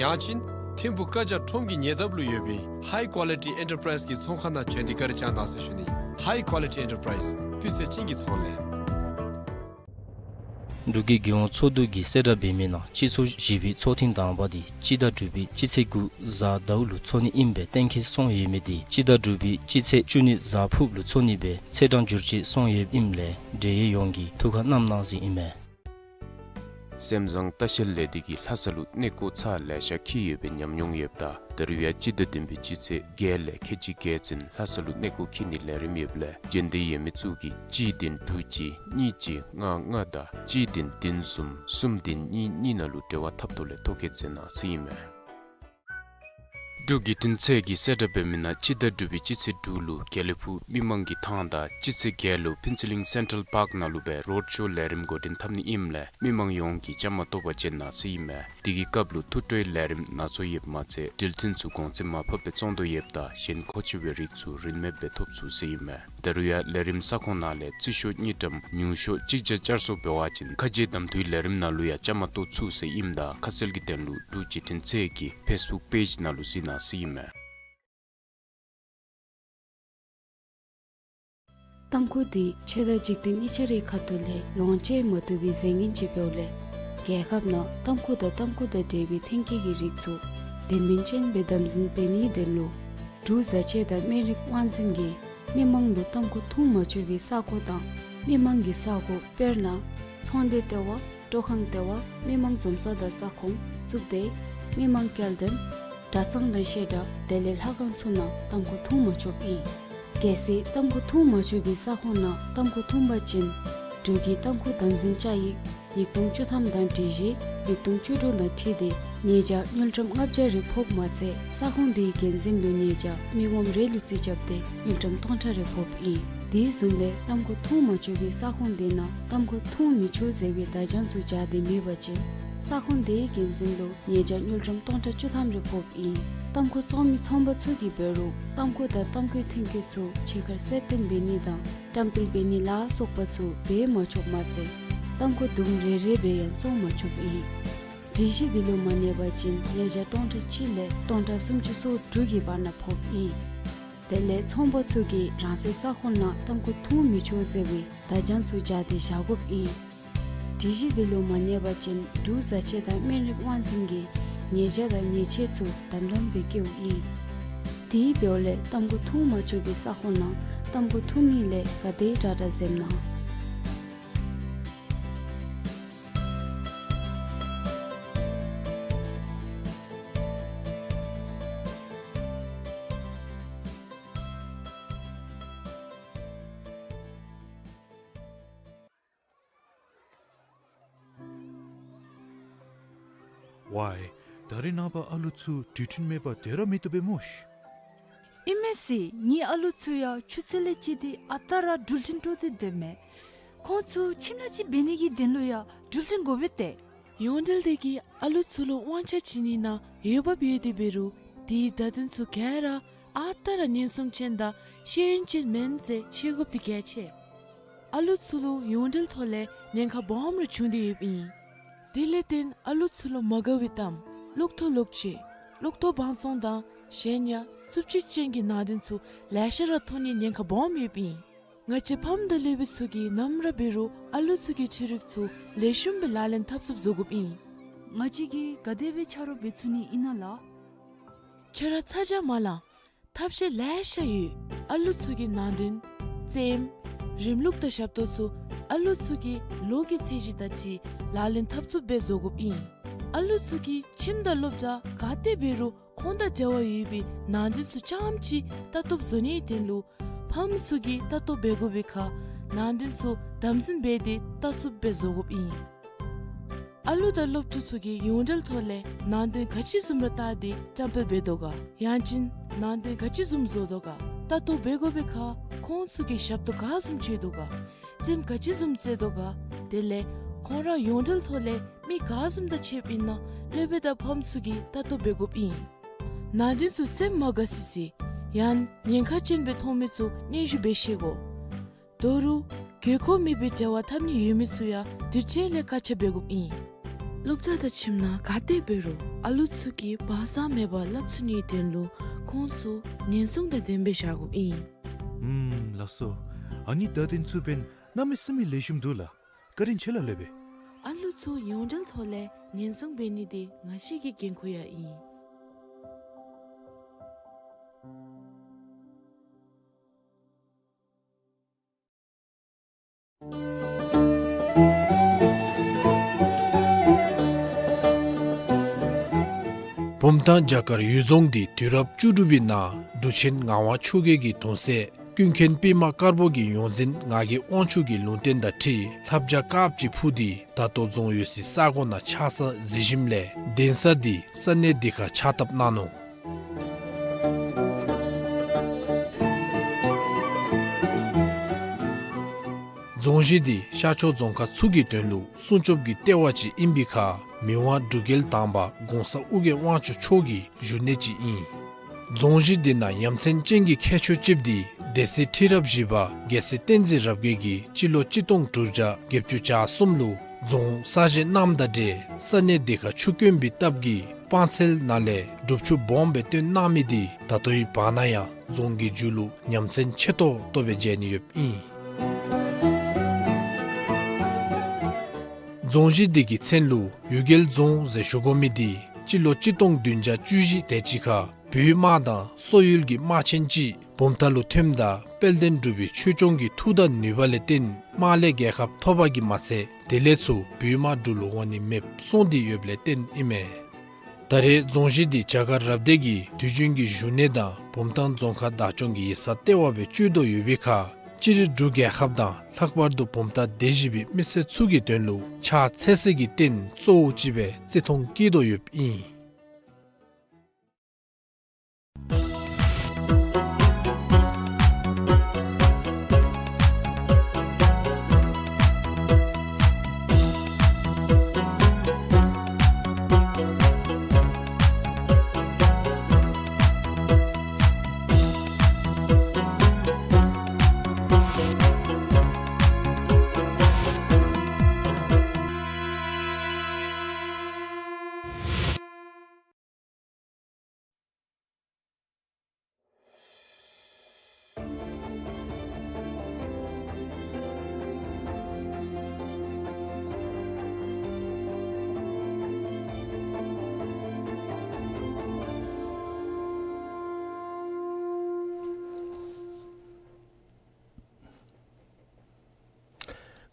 ཡང་ཅིན་ཐིམ་ཕུག་ཀ་ཇ་ཁྲོམ་གྱི་ཉེ་འདབས་ལུ་ཡོད་པའི་High Quality Enterprise གི་ཚོང་ཁང་ནང་བྱོན་ཏེ་བཀའ་དྲིན་བསྐྱང་གནང་ཟེར་ཞུ་ནི། High Quality Enterprise སྤུས་ཚད་ཅན་གྱི་ཚོང་ལས། འབྲུག་གི་རྒྱལ་ཡོངས་ཚོགས་འདུ་གིས་གསལ་བསྒྲགས་འབད་མི་ནང་སྤྱི་ཚོགས་བཞི་པའི་ཚོགས་ཐེངས་དང་པ་དེ་སྤྱི་ཟླ་དྲུག་པའི་སྤྱི་ཚེས་དགུ་གཟའ་ཟླཝ་ལུ་ཚོགས་ནི་ཨིནམ་སྦེ་གཏན་འཁེལ་སོང་ཡོད་མི་དེ་སྤྱི་ཟླ་དྲུག་པའི་སྤྱི་ཚེས་བཅུ་གཉིས་གཟའ་ཕུརཔ་ལུ་ཚོགས་ནི་སྦེ་ཚེས་གྲངས་བསྒྱུར་བཅོས་སོང་ཡོདཔ་ཨིནམ་ལས་འབྲེལ་ཡོད་ཡོངས་ཀྱིས་ཐུགས་ཁར་བསྣམ་གནང་ཟེར་ཨིན་མས། སེམས་བཟང་ལྟ་བཤལ་ལས་སྡེ་གིས་ལྷ་ས་ལུ་གནས་སྐོར་ཚར་ལེ་ཤ་འཁྱིད་ཡོད་པའི་ཉམས་མྱོང་ཡོདཔ་ད་ད་རུང་ཡང་སྤྱི་ཟླ་བདུན་པའི་སྤྱི་ཚེས་བརྒྱད་ལས་ཁལ་གཅིག་བརྒལ་ཙམ་ལྷ་ས་ལུ་གནས་སྐོར་འཁྱིད་ནིའི་ལས་རིམ་ཡོདཔ་ལས་འབྱོན་འདོད་ཡོད་མི་ཚུ་གིས་གཅིག་བདུན་དྲུག་གཅིག་གཉིས་གཅིག་ལྔ་ལྔ་དང་གཅིག་བདུན་བདུན་གསུམ་གསུམ་བདུན་གཉིས་གཉིས་ནང་ལུ་འབྲེལ་བ་འཐབ་ཐོག་ལས་ཐོ་བཀོད་མཛད་གནང་ཟེར་ཨིན་མས། འབྲུག་བརྒྱུད་འཕྲིན་ཚད་ཀྱིས་གསལ་བསྒྲགས་འབད་མི་ནང་སྤྱི་ཟླ་དྲུག་པའི་སྤྱི་ཚེས་དྲུག་ལུ་དགེ་ལེགས་ཕུག་མི་མང་གི་ཐང་དང་སྤྱི་ཚེས་བརྒྱད་ལུ་ཕུན་ཚོགས་གླིང་སེན་ཊྲལ་པཱརཀ་ནང་ལུ་སྦེ་རོཌ་ཤོ་ལས་རིམ་འགོ་འདྲེན་འཐབ་ནི་ཨིནམ་ལས་མི་མང་ཡོངས་ཀྱིས་བཅའ་མར་གཏོགས་པར་བྱོན་གནང་ཟེར་ཨིན་མས། དེ་གི་སྐབས་ལུ་ཐུགས་སྤྲོའི་ལས་རིམ་ནང་འཛུལ་ཡོདཔ་མ་ཚད་འགྲུལ་འཕྲིན་ཚུ་གོང་ཚད་མར་ཕབ་སྦེ་བཙོང་དོ་ཡོདཔ་ད་གཞན་མཁོ་ཆེ་བའི་རིགས་ཚུ་རིན་མེདཔ་སྦེ་ཐོབ་ཚུགས་ཟེར་ཨིན་མས། ད་རུང་ཡང་ལས་རིམ་ས་ཁོངས་ནང་ལས་རྩིས་ཤོག་དངུལ་ཀྲམ་ཉུང་ཤོས་གཅིག་བརྒྱ་བཅར་གསོ་འབད་བ་ཅིན་ཁ་རྗེ་གདམ་འཐུའི་ལས་རིམ་ནང་ལུ་ཡང་བཅའ་མར་གཏོགས་ཚུགས་ཟེར་ཨིནམ་ད་ཁ་གསལ་གྱི་དོན་ལུ་འབྲུག་བརྒྱུད་འཕྲིན་ཚད་ཀྱི་ཕེསི་བུཀ་པེཇ་ནང་ལུ་གཟིགས་གནང་ཟེར་ཨིན་མས། ཏམ་ཁུ་དེ་ཆོས་དང་འཇིག་རྟེན་གཉིས་ཆ་རའི་ཁ་ཐུག་ལས་ལོངས་སྤྱོད་མ་བཏུབ་པའི་རྫས་ངན་ཅིག་འབདཝ་ལས་རྒྱལ་ཁབ་ནང་ཏམ་ཁུ་དང་ཏམ་ཁུ་དང་འབྲེལ་བའི་ཐོན་སྐྱེད་ཀྱི་རིགས་ཚུ་དོན་སྨིན་ཅན་སྦེ་དམ་འཛིན་འབད་ནིའི་དོན་ལུ་འབྲུག་བཟའ་ཆས་དང་སྨན་རིགས་དབང་འཛིན་གྱིས་མི་མང་ལུ་ཏམ་ཁུ་འཐུང་མ་ཆོག་པའི་ས་གོ་དང་མི་མང་གི་ས་གོ་དཔེར་ན་ཚོང་སྡེ་ལྟེ་བ། སྤྲོ་ཁང་ལྟེ་བ། མི་མང་འཛོམས་ས་དང་ས་ཁོངས། གཙུག་སྡེ། མི་མང་སྐྱེལ་འདྲེན། གྲྭ་ཚང་དང་བཤད་གྲྭ་དེ་ལས་ལྷ་ཁང་ཚུ་ནང་ཏམ་ཁུ་འཐུང་མ་ཆོགཔ་ཨིན། གལ་སྲིད་ཏམ་ཁུ་འཐུང་མ་ཆོག་པའི་ས་ཁོངས་ནང་ཏམ་ཁུ་འཐུང་པ་ཅིན་འབྲུག་གི་ཏམ་ཁུ་དམ་འཛིན་བཅའ་ཡིག་ཉིས་སྟོང་བཅུ་ཐམ་དང་སྒྲིག་གཞི་ཉིས་སྟོང་བཅུ་དྲུག་དང་འཁྲིལ་ཏེ་ཉེས་བྱ་དངུལ་ཀྲམ་ལྔ་བརྒྱ་རེ་ཕོགཔ་མ་ཚད་ས་ཁོངས་དེའི་འགན་འཛིན་ལུ་ཉེས་བྱ་མི་ངོམ་རེ་ལུ་རྩིས་རྐྱབ་སྟེ་དངུལ་ཀྲམ་སྟོང་ཕྲག་རེ་ཕོགཔ་ཨིན། དེ་བཟུམ་སྦེ་ཏམ་ཁུ་འཐུང་མ་ཆོག་པའི་ས་ཁོངས་དེ་ནང་ཏམ་ཁུ་འཐུང་མི་ཆོག་ཟེར་བའི་བརྡ་བྱང་ཚུ་སྦྱར་ཏེ་མེད་པ་ཅིན་ས་ཁོངས་དེའི་འགན་འཛིན་ལུ་ཉེས་བྱ་དངུལ་ཀྲམ་སྟོང་ཕྲག་བཅུ་ཐམ་རེ་ཕོགཔ་ཨིན། ཏམ་ཁུ་བཙོང་མི་ཚོང་པ་ཚུ་གིས་འབད་རུང་ཏམ་ཁུ་དང་ཏམ་ཁུའི་ཐོན་སྐྱེད་ཚུ་ཕྱི་ཁར་གསལ་སྟོན་འབད་ནི་དང་བཀྲམ་སྤེལ་འབད་ནི་ལ་སོགས་པ་ཚུ་འབད་མ་ཆོགཔ་མ་ཚད་ཏམ་ཁུ་དུམ་རེ་རེ་སྦེ་ཡང་བཙོང་མ་ཆོགཔ་ཨིན། སྒྲིག་གཞི་འདི་ལུ་མ་གནས་པ་ཅིན་ཉེས་བྱ་སྟོང་ཕྲག་གཅིག་ལས་སྟོང་ཕྲག་སུམ་ཅུ་སོ་དྲུག་གི་བར་ན་ཕོགཔ་ཨིན། དེ་ལས་ཚོང་པ་ཚུ་གིས་རང་སོའི་ས་ཁོངས་ནང་ཏམ་ཁུ་འཐུང་མི་ཆོག་ཟེར་བའི་བརྡ་བྱང་ཚུ་སྦྱར་ཏེ་བཞག་དགོཔ་ཨིན། སྒྲིག་གཞི་འདི་ལུ་མ་གནས་པ་ཅིན་འབྲུག་བཟའ་ཆས་དང་སྨན་རིགས་དབང་འཛིན་གྱིས་ཉེས་བྱ་དང་ཉེས་ཆད་ཚུ་དམ་དམ་སྦེ་བཀལཝ་ཨིན། དེ་འབདཝ་ལས་ཏམ་ཁུ་འཐུང་མ་ཆོག་པའི་ས་ཁོངས་ནང་ཏམ་ཁུ་འཐུང་ནི་ལས་ག་དེ་དྲག་དྲག་འཛེམ་གནང་། ཝའི། ད་རིས་ནངས་པ་ཨ་ལུ་ཚུ་འགྲུལ་འཕྲིན་མེད་པར་སྡོད་ར་མི་བཏུབ་པས་སྨོ་ཤིག། ཨིན་མས་ཟེར། ངེའི་ཨ་ལུ་ཚུ་ཡང་ཆུ་ཚོད་ལས་བཅད་དེ་ཨ་རྟག་ར་འགྲུལ་འཕྲིན་དཀྲོག་སྟེ་སྡོདཔ་མས། ཁོང་ཚུ་ཁྱིམ་ནང་ཅིག་འབད་ནི་གི་དོན་ལུ་ཡང་འགྲུལ་འཕྲིན་དགོ་པས་ཏེ། ཡོངས་འབྲེལ་སྡེ་གིས་ཨ་ལུ་ཚུ་ལུ་དབང་ཆ་བྱིན་ནི་ནང་འོས་འབབ་ཡོད་དེ་འབད་རུང་དེའི་བརྡ་དོན་ཚུ་ག་ར་ཨ་རྟག་ར་ཉན་སྲུང་ཅན་དང་ཤེས་ཡོན་ཅན་མེན་ཟེར་ཤེས་དགོཔ་འདི་གལ་ཆེ། ཨ་ལུ་ཚུ་ལུ་ཡོངས་འབྲེལ་ཐོག་ལས་ཉེན་ཁ་སྦོམ་རེ་བྱུང་སྟེ་ཡོདཔ་ཨིན། དེ་ལས་བརྟེན་ཨ་ལུ་ཚུ་ལུ་མ་དགའ་བའི་གཏམ་ལོག་ཐོ་ལོག་ཅིག་ལོག་ཐོ་བང་བཙོང་དང་གཞན་ཡང་རྩུབ་སྤྱོད་ཅན་གྱི་ནང་དོན་ཚུ་ལེ་ཤ་ར་མཐོང་ནིའི་ཉེན་ཁ་སྦོམ་ཡོདཔ་ཨིན། ང་བཅས་ཕམ་དང་སློབ་དཔོན་ཚུ་གིས་ནམ་ར་འབད་རུང་ཨ་ལུ་ཚུ་གི་འཕྲུལ་རིག་ཚུ་ལེགས་ཤོམ་སྦེ་ལག་ལེན་འཐབ་ཚུགསཔ་བཟོ་དགོཔ་ཨིན། ང་བཅས་ཀྱིས་ག་དེ་སྦེ་ཆ་རོགས་འབད་ཚུགས་ནི་ཨིན་ན་ལགས། ཁྱོད་ར་ཚ་གྱང་མ་ལང་། ཐབས་ཤེས་ལེ་ཤ་ཡོད། ཨ་ལུ་ཚུ་གིས་ནང་དོན་རྩེདམོ་རིམ་ལུགས་དང་ཞབས་ཏོག་ཚུ་ཨ་ལུ་ཚུ་གི་ལོ་གི་ཚད་གཞི་དང་འཁྲིལ་ལག་ལེན་འཐབ་ཚུགསཔ་སྦེ་བཟོ་དགོཔ་ཨིན། ཨ་ལུ་ཚུ་གིས་ཁྱིམ་དང་སློབ་གྲྭ་ག་ཏེ་འབད་རུང་ཁོང་དང་འབྲེལ་བ་ཡོད་པའི་ནང་དོན་ཚུ་རྐྱངམ་ཅིག་ལྟ་རྟོགཔ་བཟོ་ནིའི་དོན་ལུ་ཕམ་ཚུ་གིས་ལྟ་རྟོགཔ་འབད་དགོ་པའི་ཁར་ནང་དོན་ཚུ་དམ་འཛིན་འབད་དེ་ལྟ་ཚུགསཔ་སྦེ་བཟོ་དགོཔ་ཨིན། ཨ་ལུ་དང་སློབ་ཕྲུག་ཚུ་གིས་ཡོངས་འབྲེལ་ཐོག་ལས་ནང་དོན་ག་ཅི་བཟུམ་ར་བལྟ་སྟེ་བཀྲམ་སྤེལ་འབད་དོ་ག། ཡང་ཅིན་ནང་དོན་ག་ཅི་བཟུམ་བཟོ་དོ་ག་ལྟ་རྟོགཔ་འབད་དགོ་པའི་ཁར་ཁོང་ཚུ་གིས་ཞབས་ཏོག་ག་བཟུམ་སྤྱོད་དོ་ག། རྩེདམོ་ག་ཅི་བཟུམ་རྩེ་དོ་ག། དེ་ལས་ཁོང་ར་ཡོངས་འབྲེལ་ཐོག་ལས་མི་ག་བཟུམ་དང་ཕྱདཔ་ཨིན་ན་སློབ་དཔོན་དང་ཕམ་ཚུ་གིས་ལྟ་རྟོགཔ་འབད་དགོཔ་ཨིན། ནང་དོན་ཚུ་སེམས་མ་དགའ་སི་སི་ཡང་ཉེན་ཁ་ཅན་སྦེ་མཐོང་མི་ཚུ་སྙན་ཞུ་འབད་ཤེས་དགོ། ད་རུང་དགོས་མཁོ་མེད་པའི་འབྲེལ་བ་འཐབ་ནི་ཡོད་མི་ཚུ་ཡང་དུས་ཅི་ལས་བཀག་ཆ་འབད་དགོཔ་ཨིན། སློབ་གྲྭ་དང་ཁྱིམ་ནང་ག་ཏེ་འབད་རུང་ཨ་ལུ་ཚུ་གིས་བག་ཚ་མེད་པར་སླབ་ཚུགས་ནིའི་དོན་ལུ་ཁོང་ཚུ་ཉེན་སྲུང་དང་ལྡནམ་སྦེ་བཞག་དགོཔ་ཨིན། ཨུམ་ལགས་སོ། ཨ་ནི་བརྡ་དོན་ཚུ་འབདན་གནམ་མེད་ས་མེད་ལེགས་ཤོམ་འདུག་ལགས། བཀའ་དྲིན་ཆེ་ལགས་སློབ་དཔོན། ཨ་ལུ་ཚུ་ཡོངས་འབྲེལ་ཐོག་ལས་ཉེན་སྲུང་འབད་ནི་དེ་ང་བཅས་ཀྱི་འགན་ཁུར་ཡང་ཨིན། བུམ་ཐང་བྱ་དཀར་གཡུལ་རྫོང་འདི་དུས་རབས་བཅུ་དྲུག་པའི་ནང་འབྲུག་ཆེན་ངག་དབང་ཆོས་རྒྱལ་གྱི་གདུང་སྲས་ཀུན་མཁྱེན་པདྨ་དཀར་པོ་གི་ཡོངས་འཛིན་ངག་གི་དབང་ཕྱུག་གི་ལུང་བསྟན་དང་འཁྲིལ་ལྷ་བྱ་དཀརཔོ་ཅིག་འཕུར་ཏེ་ད་ལྟོ་རྫོང་ཡོད་སའི་ས་གོ་ནང་ཆགས་ས་གཟིགས་ཞིནམ་ལས་གདན་ས་འདི་ས་གནས་འདི་ཁར་ཕྱག་བཏབ་གནང་ནུག། རྫོང་གཞི་འདི་ཤར་ཕྱོགས་རྫོང་ཁག་ཚུ་གི་དོན་ལུ་སྲུང་སྐྱོབ་ཀྱི་ལྟེ་བ་ཅིག་ཨིན་པའི་ཁར་མི་དབང་འབྲུག་རྒྱལ་དང་པ་གོང་ས་ཨོ་རྒྱན་དབང་ཕྱུག་མཆོག་གི་བཞུགས་གནས་ཅིག་ཨིན། རྫོང་གཞི་འདི་ནང་ཡ་མཚན་ཅན་གྱི་ཁྱད་ཆོས་ཅིག་འདི་སྡེ་སྲིད་ཁྲི་རབས་བཞི་པ་རྒྱལ་སྲས་བསྟན་འཛིན་རབ་རྒྱས་ཀྱིས་སྤྱི་ལོ་གཅིག་སྟོང་དྲུག་བརྒྱ་བརྒྱད་ཅུ་གྱ་གསུམ་ལུ་རྫོང་གསར་བཞེངས་གནངམ་དང་འབྲེལ་ས་གནས་འདི་ཁར་ཆུ་དཀོན་པའི་སྟབས་ཀྱིས་སྤང་ཚལ་ནང་ལས་སྒྲུབ་ཆུ་སྦོམ་སྦེ་བཏོན་གནང་མི་འདི་ད་ལྟོའི་བར་ན་ཡང་རྫོང་གི་མཇུག་ལུ་ཡ་མཚན་ཆེ་ཏོག་ཏོ་སྦེ་མཇལ་ནི་ཡོདཔ་ཨིན། རྫོང་གཞི་འདི་གི་མཚན་ལུ་གཡུལ་རྒྱལ་རྫོང་ཟེར་ཞུ་དགོ་མི་འདི་སྤྱི་ལོ་གཅིག་སྟོང་བདུན་བརྒྱ་བཅུ་བཞི་དེ་ཅིག་ཁར་བོད་དམག་དང་སོག་ཡུལ་གྱི་དམག་ཆེན་ཅིག་བུམ་ཐང་ལུ་ཐོནམ་ད་དཔལ་ལྡན་འབྲུག་པའི་ཆོས་སྐྱོང་གི་མཐུ་དང་ནུས་པ་ལས་བརྟེན་དམག་ལས་རྒྱལ་ཁ་ཐོབ་པ་གིས་མ་ཚད་དེ་ལས་ཚུར་བོད་དམག་འབྲུག་ལུ་འོང་ནི་མེདཔ་སོང་སྟེ་ཡོདཔ་ལས་བརྟེན་ཨིན་མས། ད་རེས་རྫོང་གཞི་འདི་བྱ་དཀར་རབ་སྡེ་གི་དུས་རྒྱུན་གྱི་བཞུགས་གནས་དང་བུམ་ཐང་རྫོང་ཁག་བདག་སྐྱོང་གི་ཡིག་ཚང་ལྟེ་བ་སྦེ་སྤྱོད་དོ་ཡོད་པའི་ཁར་སྤྱིར་འབྲུག་རྒྱལ་ཁབ་དང་ལྷག་པར་དུ་བུམ་ཐང་སྡེ་བཞི་པའི་མི་སེར་ཚུ་གི་དོན་ལུ་ཕྱག་འཚལ་སའི་རྟེན་གཙོ་བོ་ཅིག་སྦེ་བརྩི་མཐོང་བསྐྱེད་དོ་ཡོདཔ་ཨིན།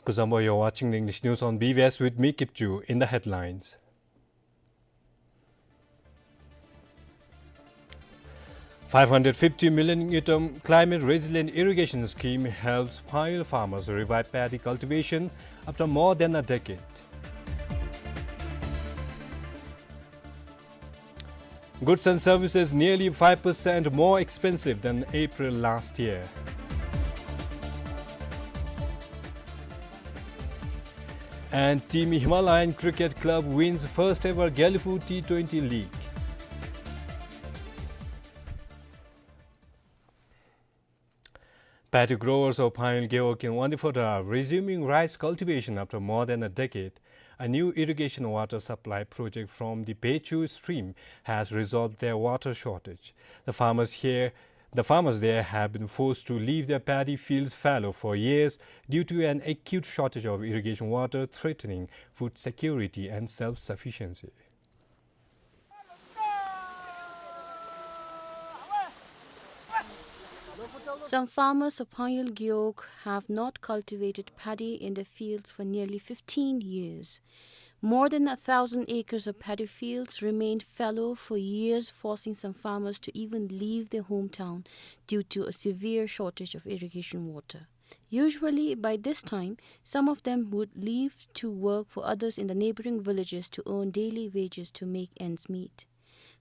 Kuzuzangpo, you're watching the English news on B B S with me, Kipchu. In the headlines: Five hundred fifty million ngultrum climate resilient irrigation scheme helps Pangyoil farmers revive paddy cultivation after more than a decade. Goods and services nearly five percent more expensive than April last year. And Team Himalayan Cricket Club wins first ever Gelephu T twenty League. Paddy growers of Pangyoil Gewog in Wangdue Phodrang are resuming rice cultivation after more than a decade. A new irrigation water supply project from the Bechu stream has resolved their water shortage. The farmers here, the farmers there have been forced to leave their paddy fields fallow for years due to an acute shortage of irrigation water, threatening food security and self-sufficiency. Some farmers of Pangyul Gewog have not cultivated paddy in their fields for nearly fifteen years. More than a thousand acres of paddy fields remained fallow for years, forcing some farmers to even leave their hometown due to a severe shortage of irrigation water. Usually, by this time, some of them would leave to work for others in the neighboring villages to earn daily wages to make ends meet.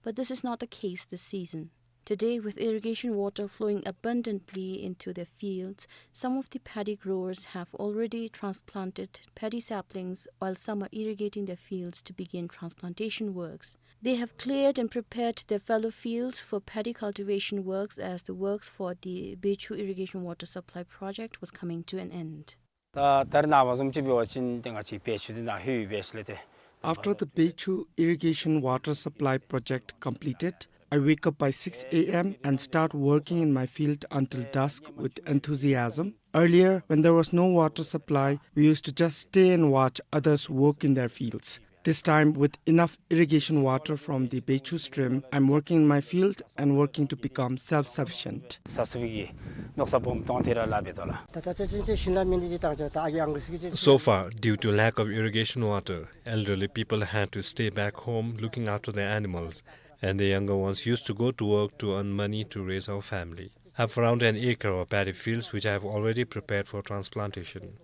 But this is not the case this season. Today, with irrigation water flowing abundantly into their fields, some of the paddy growers have already transplanted paddy saplings, while some are irrigating their fields to begin transplantation works. They have cleared and prepared their fallow fields for paddy cultivation works as the works for the Bechu irrigation water supply project was coming to an end. ད་ད་རེས་ནངས་པ་བཟུམ་ཅིག་འབད་བ་ཅིན་ཏེ་ང་བཅས་བེ་ཆུ་འདི་ནང་ལྷོད་ཡོད་པས་ཟེར་ཏེ། After the Bechu irrigation water supply project completed, I wake up by six a m and start working in my field until dusk with enthusiasm. Earlier, when there was no water supply, we used to just stay and watch others work in their fields. This time, with enough irrigation water from the Bechu stream, I'm working in my field and working to become self-sufficient. ས་སུ་བི་གི་ནོག་ས་བོམ་ཏོང་ཐེ་ར་ལ་བེ་ཏོ་ལ། ད་ད་ཅི་ཅི་ཅི་ཤིན་ལ་མིན་དི་ཅི་ཏང་ཅོ་ད་ཨ་གི་ཨང་གི་སི་གི་ཅི། So far, due to lack of irrigation water, elderly people had to stay back home looking after their animals, and the younger ones used to go to work to earn money to raise our family. I've around an acre of paddy fields which I have already prepared for transplantation.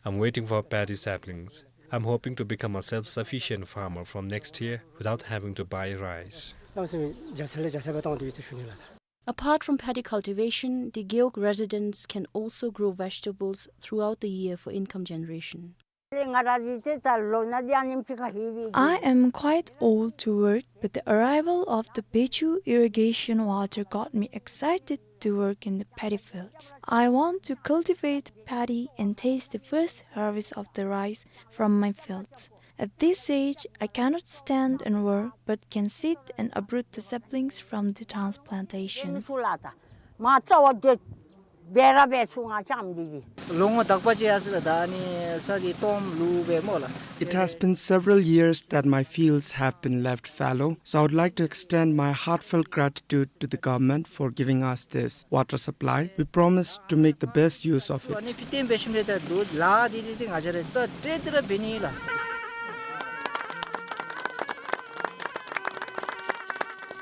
I'm waiting for paddy saplings. I'm hoping to become a self-sufficient farmer from next year without having to buy rice. ནང་སེམས་རྒྱ་ཆེ་ལས་རྒྱ་ཆེ་བ་བཏང་དེ་ཡོད་ཚུལ་ཞུ་ནི་ལགས། Apart from paddy cultivation, the Gewog residents can also grow vegetables throughout the year for income generation. I am quite old to work, but the arrival of the Bechu irrigation water got me excited to work in the paddy fields. I want to cultivate paddy and taste the first harvest of the rice from my fields. At this age, I cannot stand and work, but can sit and uproot the saplings from the transplantation. མ་རྩ་བ་དེ་བེ་ར་བེ་ཆུ་ང་ཅམ་དེ་གི། ལོ་ངོ་དག་པ་ཅིག་ཡར་སོང་ལགས། ད་ནི་ས་གི་སྟོངམ་ལུ་བེ་མོ་ལགས། It has been several years that my fields have been left fallow, so I would like to extend my heartfelt gratitude to the government for giving us this water supply. We promise to make the best use of it. ཨ་ནི་ཕི་ཏེན་བེ་ཤུམ་རེ་ད་དུ་ལ་དེ་དེ་དེ་ང་བཅས་ར་རྩ་སྤྲོད་དེ་ར་བེ་ནི་ལགས།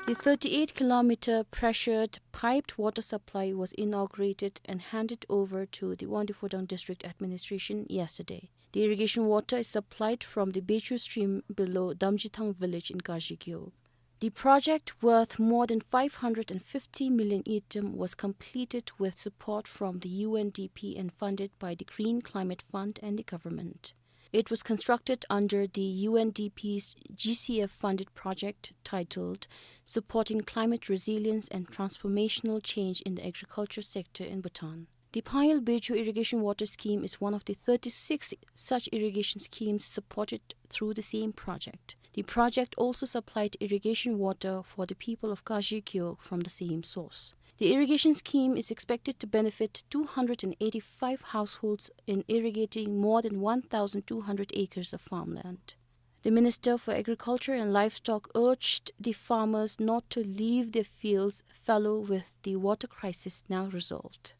The thirty-eight kilometer pressured piped water supply was inaugurated and handed over to the Wangdue Phodrang District Administration yesterday. The irrigation water is supplied from the Bechu stream below Damjithang village in Kashi Gewog. The project, worth more than five hundred and fifty million ngultrum, was completed with support from the U N D P and funded by the Green Climate Fund and the government. It was constructed under the U N D P's G C F funded project titled Supporting Climate Resilience and Transformational Change in the Agriculture Sector in Bhutan. The Pangyul Bechu Irrigation Water Scheme is one of the thirty-six such irrigation schemes supported through the same project. The project also supplied irrigation water for the people of Kashi Gewog from the same source. The irrigation scheme is expected to benefit two hundred and eighty-five households in irrigating more than one thousand two hundred acres of farmland. The Minister for Agriculture and Livestock urged the farmers not to leave their fields fallow with the water crisis now resolved.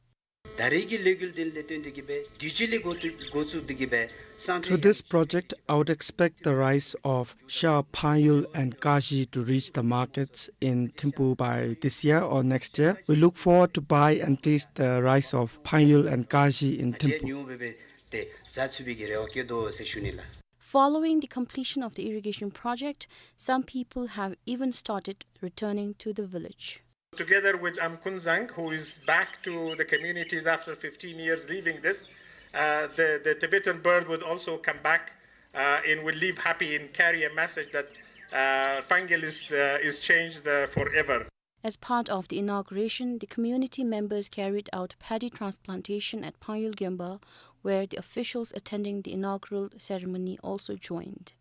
ད་རེས་ཀྱི་ལས་འགུལ་འདི་ལས་བརྟེན་ཏེ་གིས་སྦེ་དུས་ཅི་ལས་འགོ་བཙུགས་འགོ་བཙུགས་ཏེ་གིས་སྦེ་སང་ཕོད། Through this project, I would expect the rice of Sha, Pangyul and Kashi to reach the markets in Thimphu by this year or next year. We look forward to buy and taste the rice of Pangyul and Kashi in Thimphu. ཉུང་སྦེ་སྦེ་ཏེ་བཟའ་ཚུགས་པའི་གི་རེ་བ་བསྐྱེད་དོ་ཟེར་ཞུ་ནི་ལགས། Following the completion of the irrigation project, some people have even started returning to the village. Together with Amkunzang, who is back to the communities after fifteen years leaving this, uh, the, the Tibetan bird would also come back, uh, and will leave happy and carry a message that, uh, Pangyul is, uh, is changed, uh, forever. As part of the inauguration, the community members carried out paddy transplantation at Pangyul Gemba, where the officials attending the inaugural ceremony also joined.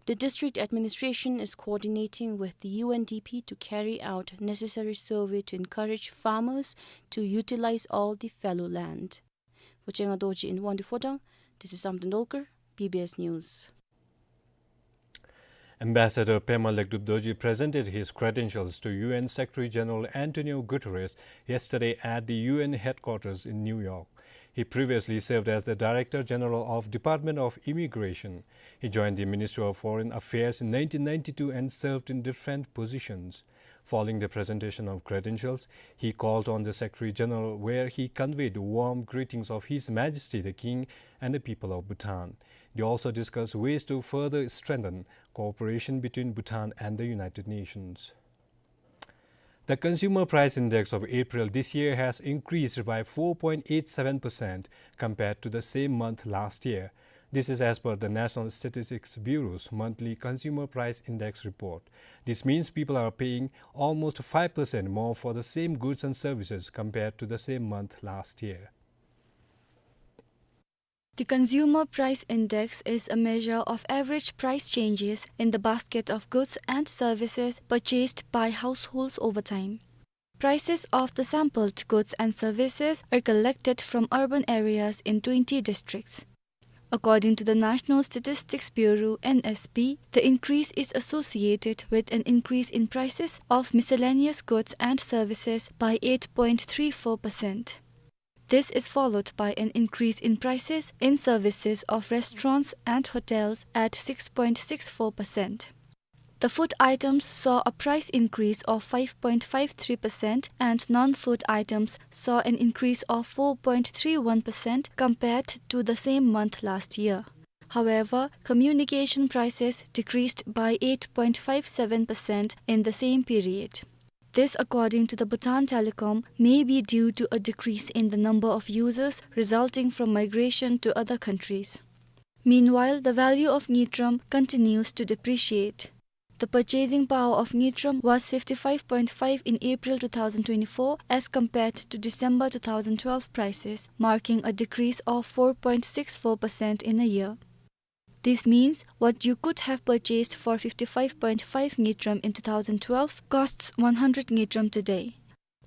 The district administration is coordinating with the U N D P to carry out necessary survey to encourage farmers to utilize all the fallow land. Vojinga Dorji in Wangdue Phodrang, this is Samten Dolkar, B B S News. Ambassador Pema Lekdup Dorji presented his credentials to U N Secretary General Antonio Guterres yesterday at the U N headquarters in New York. He previously served as the Director General of Department of Immigration. He joined the Ministry of Foreign Affairs in nineteen ninety-two and served in different positions. Following the presentation of credentials, he called on the Secretary General, where he conveyed warm greetings of His Majesty the King and the people of Bhutan. They also discussed ways to further strengthen cooperation between Bhutan and the United Nations. The Consumer Price Index of April this year has increased by four point eight seven percent compared to the same month last year. This is as per the National Statistics Bureau's monthly Consumer Price Index report. This means people are paying almost five percent more for the same goods and services compared to the same month last year. The Consumer Price Index is a measure of average price changes in the basket of goods and services purchased by households over time. Prices of the sampled goods and services are collected from urban areas in twenty districts. According to the National Statistics Bureau, N S B, the increase is associated with an increase in prices of miscellaneous goods and services by eight point three four percent. This is followed by an increase in prices in services of restaurants and hotels at six point six four percent. The food items saw a price increase of five point five three percent and non-food items saw an increase of four point three one percent compared to the same month last year. However, communication prices decreased by eight point five seven percent in the same period. This, according to the Bhutan Telecom, may be due to a decrease in the number of users resulting from migration to other countries. Meanwhile, the value of ngultrum continues to depreciate. The purchasing power of ngultrum was fifty-five point five in April two thousand twenty-four as compared to December two thousand twelve prices, marking a decrease of four point six four percent in a year. This means what you could have purchased for fifty-five point five ngultrum in two thousand twelve costs one hundred ngultrum today.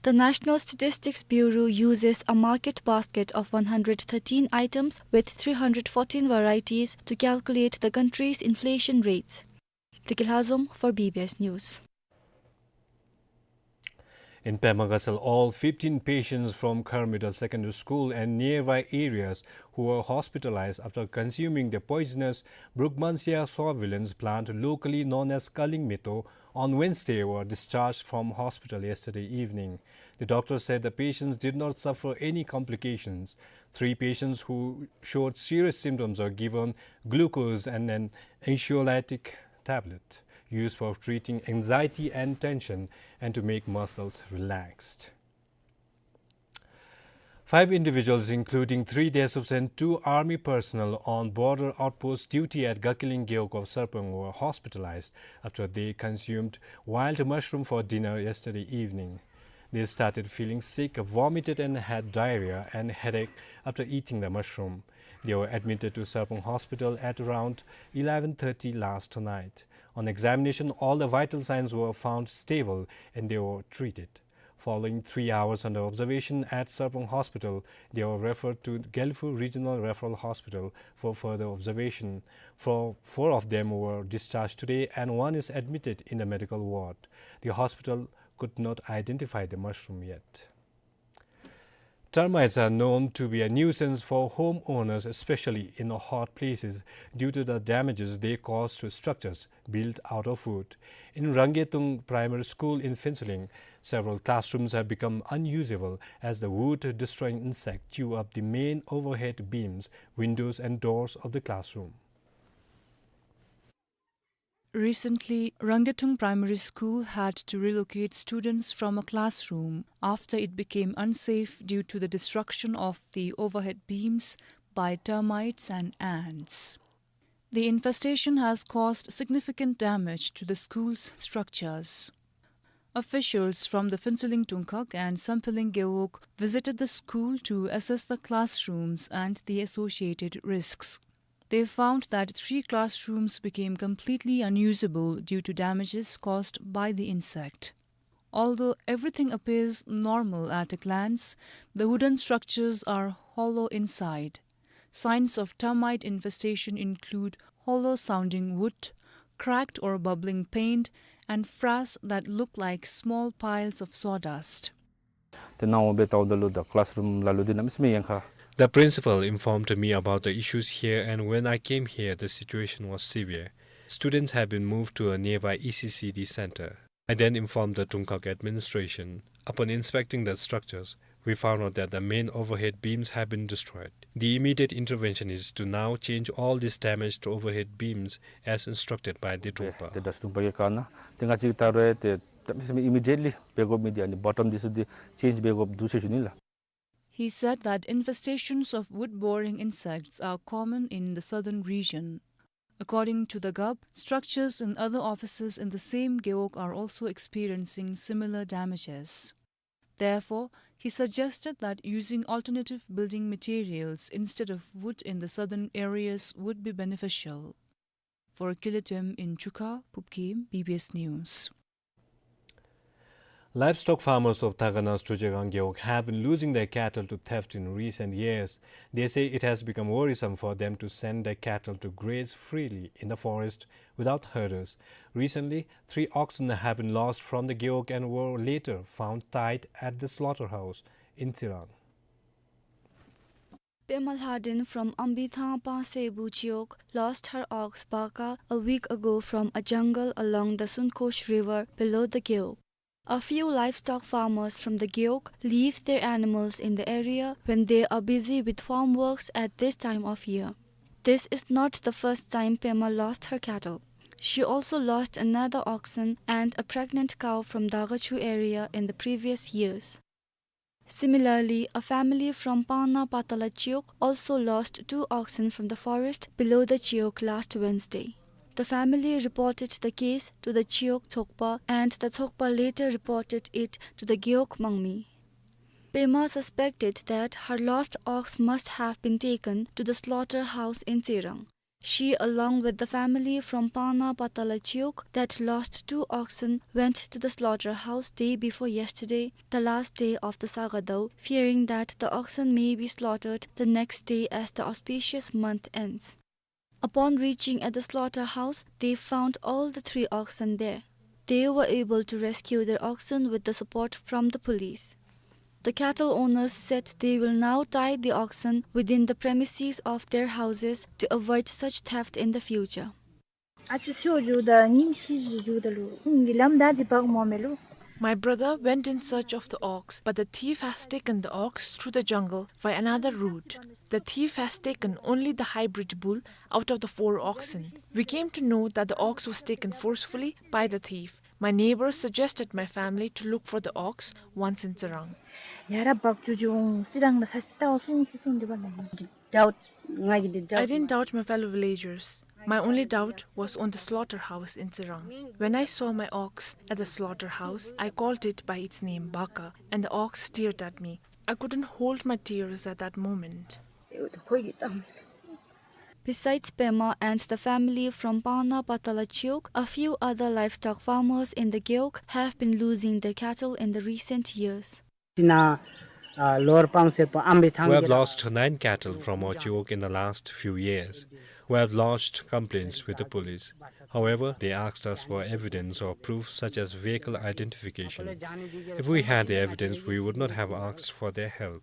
The National Statistics Bureau uses a market basket of one hundred thirteen items with three hundred fourteen varieties to calculate the country's inflation rates. Deki Lhazom for B B S News. In Pema Gatshel, all fifteen patients from Khar Middle Secondary School and nearby areas who were hospitalized after consuming the poisonous Brugmansia sorbulens plant, locally known as Kaling Mito, on Wednesday were discharged from hospital yesterday evening. The doctor said the patients did not suffer any complications. Three patients who showed serious symptoms were given glucose and an anxiolytic tablet used for treating anxiety and tension and to make muscles relaxed. Five individuals, including three DASUPs and two army personnel on border outpost duty at Gakiling Gewog of Sarpang, were hospitalized after they consumed wild mushroom for dinner yesterday evening. They started feeling sick, vomited and had diarrhea and headache after eating the mushroom. They were admitted to Sarpang Hospital at around eleven thirty last night. On examination, all the vital signs were found stable and they were treated. Following three hours under observation at Sarpang Hospital, they were referred to Gelephu Regional Referral Hospital for further observation. Four, four of them were discharged today and one is admitted in the medical ward. The hospital could not identify the mushroom yet. Termites are known to be a nuisance for homeowners, especially in the hot places, due to the damages they cause to structures built out of wood. In Rangetung Primary School in Phuentsholing, several classrooms have become unusable as the wood-destroying insects chew up the main overhead beams, windows and doors of the classroom. Recently, Rangetung Primary School had to relocate students from a classroom after it became unsafe due to the destruction of the overhead beams by termites and ants. The infestation has caused significant damage to the school's structures. Officials from the Phuentsholing Tungkhag and Sampheling Gewog visited the school to assess the classrooms and the associated risks. They found that three classrooms became completely unusable due to damages caused by the insect. Although everything appears normal at a glance, the wooden structures are hollow inside. Signs of termite infestation include hollow sounding wood, cracked or bubbling paint, and frass that looked like small piles of sawdust. ཏེ་ནཱ་འོང་སྦེ་བལྟཝ་ད་ལུ་ད་ཀི་ལཱསི་རུམ་ལ་ལུ་འདི་གནམ་མེད་ས་མེད་ཡངས་ཁ། The principal informed me about the issues here, and when I came here, the situation was severe. Students have been moved to a nearby E C C D center. I then informed the Tungkak administration. Upon inspecting the structures, we found out that the main overhead beams have been destroyed. The immediate intervention is to now change all these damaged overhead beams as instructed by the Drungpa. ཏེ་ད་ཌསཊ་རུམ་པ་གི་ཁ་ནང་ཏེ་ང་བཅས་ཀྱིས་ད་རུང་ཏེ་གནམ་མེད་ས་མེད་ཨི་མི་ཌི་ཡེཊ་ལི་འབད་དགོཔ་མི་འདི་ཨ་ནི་བོ་ཊམ་འདི་ཚུ་འདི་ཅེནཇ་འབད་དགོཔ་འདུག་ཟེར་ཞུ་ནི་ལགས། He said that infestations of wood-boring insects are common in the southern region. According to the gup, structures in other offices in the same gewog are also experiencing similar damages. Therefore, he suggested that using alternative building materials instead of wood in the southern areas would be beneficial. For Kilitem in Chukha, Pupkim, B B S News. Livestock farmers of Dagana's Chojagang Gewog have been losing their cattle to theft in recent years. They say it has become worrisome for them to send their cattle to graze freely in the forest without herders. Recently, three oxen have been lost from the Gewog and were later found tied at the slaughterhouse in Tsirang. Pema Lhadin from Ambithang Pangsebu Chiok lost her ox Baka a week ago from a jungle along the Sunkosh River below the Gewog. A few livestock farmers from the Gewog leave their animals in the area when they are busy with farm works at this time of year. This is not the first time Pema lost her cattle. She also lost another oxen and a pregnant cow from Dagachu area in the previous years. Similarly, a family from Pangna Patala Chiok also lost two oxen from the forest below the Chiok last Wednesday. The family reported the case to the Chiok Thokpa, and the Thokpa later reported it to the Gewog Mangmi. Pema suspected that her lost ox must have been taken to the slaughterhouse in Tsirang. She, along with the family from Pangna Patala Chiok that lost two oxen, went to the slaughterhouse day before yesterday, the last day of the Sagadao, fearing that the oxen may be slaughtered the next day as the auspicious month ends. Upon reaching at the slaughterhouse, they found all the three oxen there. They were able to rescue their oxen with the support from the police. The cattle owners said they will now tie the oxen within the premises of their houses to avoid such theft in the future. ཨ་ཅོ་སེའུ་འགྱོཝ་ད་ཉིནམ་བཞི་འགྱོཝ་ད་ལུ་ཁོང་གིས་ལམ་བདའ་སྟེ་འབག་མི་འོང་མས་ལོ། My brother went in search of the ox, but the thief has taken the ox through the jungle by another route. The thief has taken only the hybrid bull out of the four oxen. We came to know that the ox was taken forcefully by the thief. My neighbor suggested my family to look for the ox once in Tsirang. ཡར་འབག་འགྱོ་འགྱོ་འོང་། ཚེ་རིང་ལུ་ས་ཅིག་བལྟ་བར་སོང་ཟེར་གསུངས་ཏེ་འབག་ནུག། Doubt, ང་གིས་འདི་I doubt didn't doubt my fellow villagers. My only doubt was on the slaughterhouse in Tsirang. When I saw my ox at the slaughterhouse, I called it by its name, Baka, and the ox stared at me. I couldn't hold my tears at that moment. Besides Pema and the family from Pangna Patala Chiok, a few other livestock farmers in the Gewog have been losing their cattle in the recent years. ཏེ་ནཱ་ཨ་ལོར་པང་སེརཔོ་ཨམ་བི་ཐང་། We have གི་ར་lost nine cattle from our chiok in the last few years. We have lodged complaints with the police. However, they asked us for evidence or proof such as vehicle identification. If we had the evidence, we would not have asked for their help.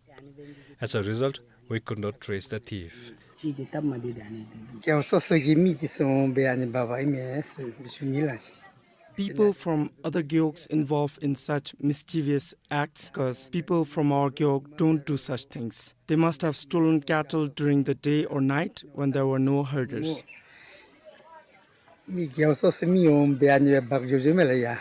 As a result, we could not trace the thief. གཅིག་གིས་སྟབས་མ་བདེ་ད་ནི། རྒེད་འོག་སོ་སོ་གི་མི་འདི་ཚུ་འབད་ཨ་ནི་འབག་འབགཔ་ཨིན་མས་ཟེར་ཞུ་ནི་ལགས། People from other gewogs involved in such mischievous acts, 'cause people from our gewog don't do such things. They must have stolen cattle during the day or night when there were no herders. མི་རྒེད་འོག་སོ་སོ་མི་འོང་སྦེ་ཨ་ནི་འབག་འགྱོ་འགྱོཝ་མས་ལགས་ཡ།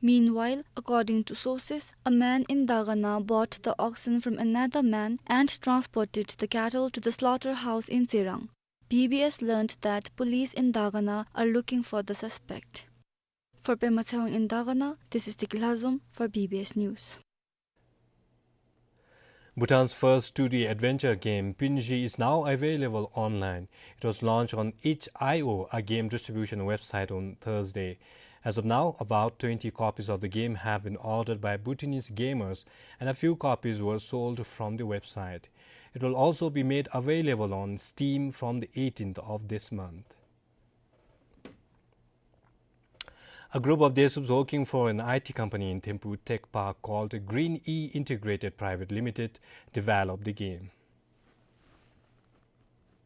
Meanwhile, according to sources, a man in Dagana bought the oxen from another man and transported the cattle to the slaughterhouse in Tsirang. B B S learned that police in Dagana are looking for the suspect. For Pema Tshewang in Dagana, this is Deki Lhazom for B B S News. Bhutan's first two D adventure game, Pinzhi, is now available online. It was launched on itch dot I O, a game distribution website, on Thursday. As of now, about twenty copies of the game have been ordered by Bhutanese gamers, and a few copies were sold from the website. It will also be made available on Steam from the eighteenth of this month. A group of Desuups working for an I T company in Thimphu Tech Park called Green E Integrated Private Limited developed the game.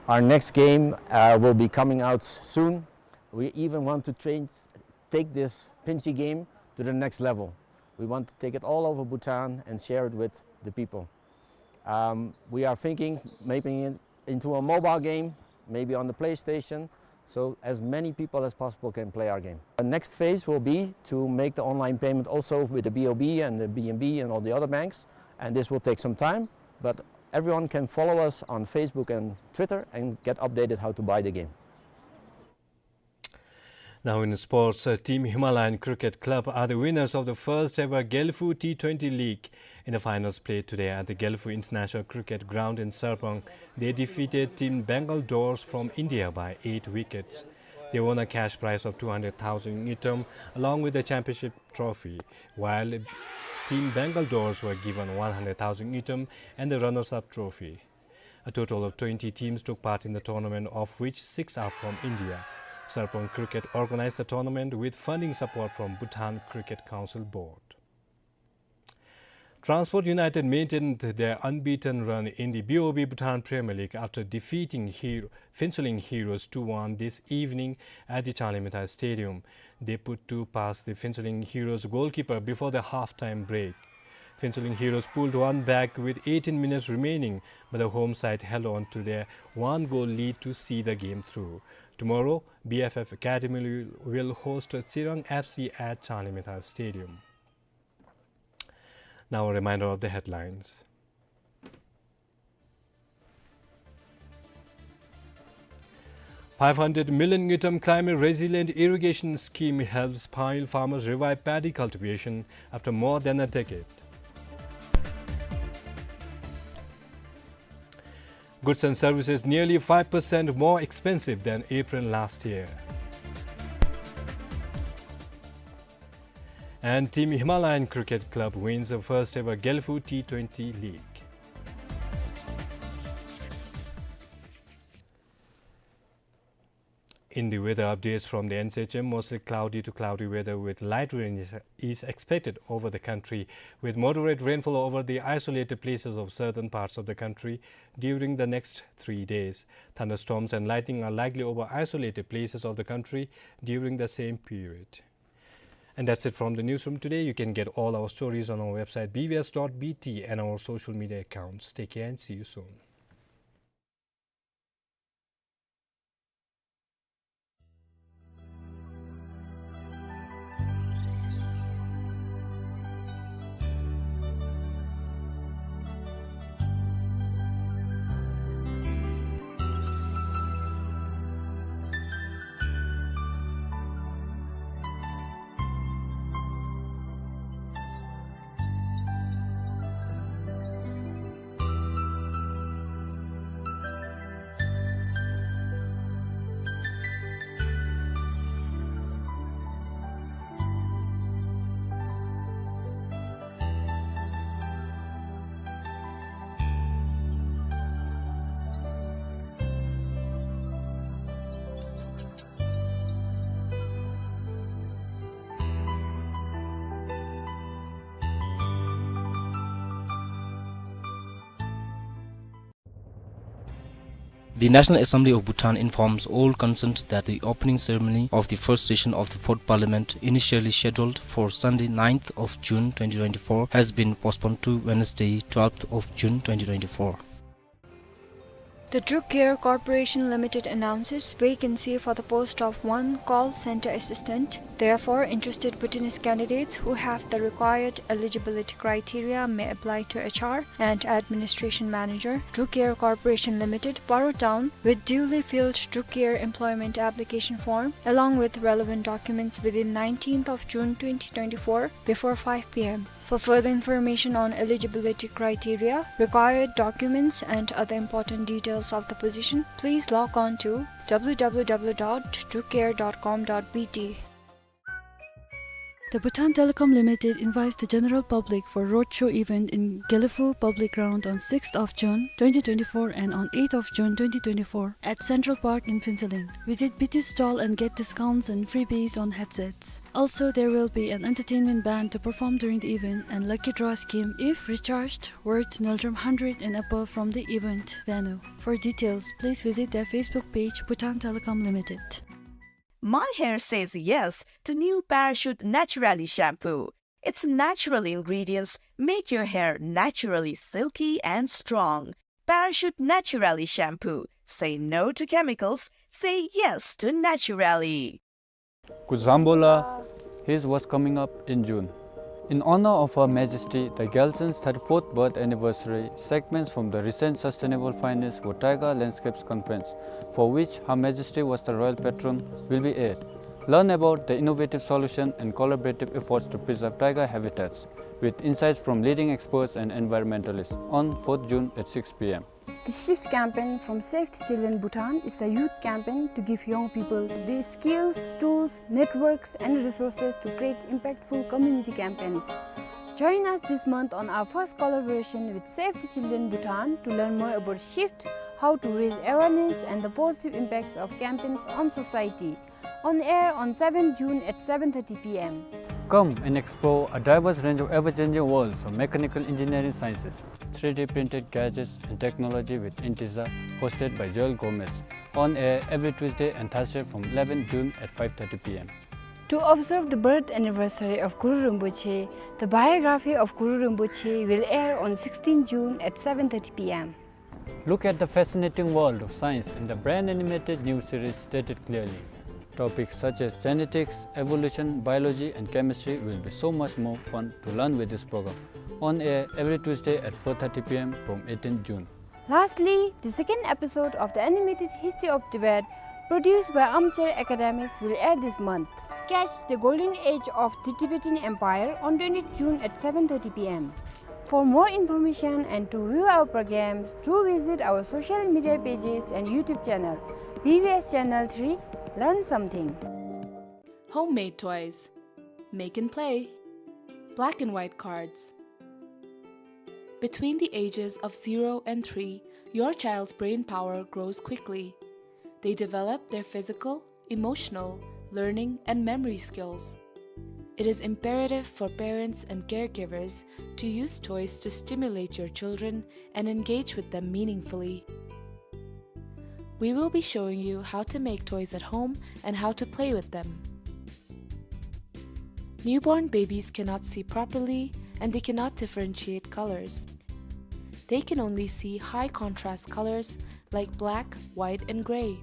Our next game, uh, will be coming out s-, soon. We even want to change, take this Pinshi game to the next level. We want to take it all over Bhutan and share it with the people. Um, we are thinking making it into a mobile game, maybe on the PlayStation, so as many people as possible can play our game. The next phase will be to make the online payment also with the B O B and the B N B and all the other banks, and this will take some time, but everyone can follow us on Facebook and Twitter and get updated how to buy the game. Now in sports, uh, Team Himalayan Cricket Club are the winners of the first ever Gelephu T twenty League. In the finals played today at the Gelephu International Cricket Ground in Sarpang, they defeated Team Bengal Dors from India by eight wickets. They won a cash prize of two hundred thousand ngultrum along with the championship trophy, while Team Bengal Dors were given one hundred thousand ngultrum and the runners-up trophy. A total of twenty teams took part in the tournament, of which six are from India. Sarpang Cricket organized the tournament with funding support from Bhutan Cricket Council Board. Transport United maintained their unbeaten run in the B O B Bhutan Premier League after defeating Hero, Phuentsholing Heroes two one this evening at the Changlimithai Stadium. They put two past the Phuentsholing Heroes goalkeeper before the half-time break. Phuentsholing Heroes pulled one back with eighteen minutes remaining, but the home side held on to their one-goal lead to see the game through. Tomorrow, B F F Academy will host Tsirang F C at Changlimithai Stadium. Now a reminder of the headlines. Five hundred million ngultrum climate resilient irrigation scheme helps Pangyoil farmers revive paddy cultivation after more than a decade. Goods and services nearly five percent more expensive than April last year. And Team Himalayan Cricket Club wins the first ever Gelephu T twenty League. In the weather updates from the N C H M, mostly cloudy to cloudy weather with light rain is, is expected over the country, with moderate rainfall over the isolated places of southern parts of the country during the next three days. Thunderstorms and lightning are likely over isolated places of the country during the same period. And that's it from the newsroom today. You can get all our stories on our website B B S dot B T and our social media accounts. Take care and see you soon. The National Assembly of Bhutan informs all concerned that the opening ceremony of the first session of the Fourth Parliament, initially scheduled for Sunday, ninth of June twenty twenty-four, has been postponed to Wednesday, twelfth of June twenty twenty-four. The Druk Care Corporation Limited announces vacancy for the post of one call center assistant. Therefore, interested Bhutanese candidates who have the required eligibility criteria may apply to H R and Administration Manager, Druk Care Corporation Limited, Paro Town, with duly filled Druk Care employment application form, along with relevant documents within nineteenth of June twenty twenty-four before five P M. For further information on eligibility criteria, required documents, and other important details of the position, please log on to W W W dot drukcare dot com dot B T. The Bhutan Telecom Limited invites the general public for roadshow event in Gelephu Public Ground on sixth of June twenty twenty-four and on eighth of June twenty twenty-four at Central Park in Phuentsholing. Visit B T stall and get discounts and freebies on headsets. Also, there will be an entertainment band to perform during the event and lucky draw scheme if recharged worth Ngultrum hundred and above from the event venue. For details, please visit their Facebook page, Bhutan Telecom Limited. My hair says yes to new Parachute Naturally shampoo. Its natural ingredients make your hair naturally silky and strong. Parachute Naturally shampoo. Say no to chemicals. Say yes to Naturally. Kuzuzangpo la, here's what's coming up in June. In honor of Her Majesty the Gyaltsen's thirty-fourth birth anniversary, segments from the recent Sustainable Finance for Taiga Landscapes Conference, for which Her Majesty was the royal patron, will be aired. Learn about the innovative solution and collaborative efforts to preserve taiga habitats, with insights from leading experts and environmentalists, on fourth June at six p.m. The Shift campaign from Save the Children Bhutan is a youth campaign to give young people the skills, tools, networks, and resources to create impactful community campaigns. Join us this month on our first collaboration with Save the Children Bhutan to learn more about Shift, how to raise awareness, and the positive impacts of campaigns on society. On air on seventh June at seven thirty p.m. Come and explore a diverse range of ever-changing worlds of mechanical engineering sciences, three D printed gadgets and technology with Inteza, hosted by Joel Gomez. On air every Tuesday and Thursday from eleventh June at five thirty p.m. To observe the birth anniversary of Guru Rinpoche, the biography of Guru Rinpoche will air on sixteenth June at seven thirty p.m. Look at the fascinating world of science in the brand animated new series Stated Clearly. Topics such as genetics, evolution, biology, and chemistry will be so much more fun to learn with this program. On air every Tuesday at four thirty p.m. from eighteenth June. Lastly, the second episode of the animated History of Tibet, produced by Armchair Academics, will air this month. Catch the golden age of the Tibetan Empire on twentieth June at seven thirty p.m. For more information and to view our programs, do visit our social media pages and YouTube channel, B B S Channel three, Learn Something. Homemade toys. Make and play. Black and white cards. Between the ages of zero and three, your child's brain power grows quickly. They develop their physical, emotional, learning, and memory skills. It is imperative for parents and caregivers to use toys to stimulate your children and engage with them meaningfully. We will be showing you how to make toys at home and how to play with them. Newborn babies cannot see properly and they cannot differentiate colors. They can only see high contrast colors like black, white, and gray.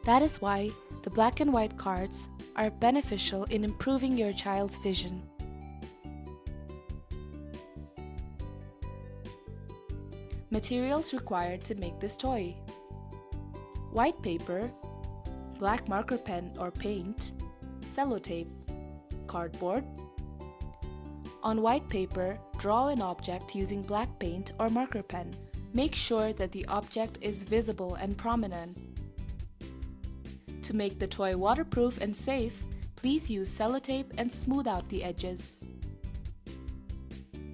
That is why the black and white cards are beneficial in improving your child's vision. Materials required to make this toy: white paper, black marker pen or paint, sellotape, cardboard. On white paper, draw an object using black paint or marker pen. Make sure that the object is visible and prominent. To make the toy waterproof and safe, please use sellotape and smooth out the edges.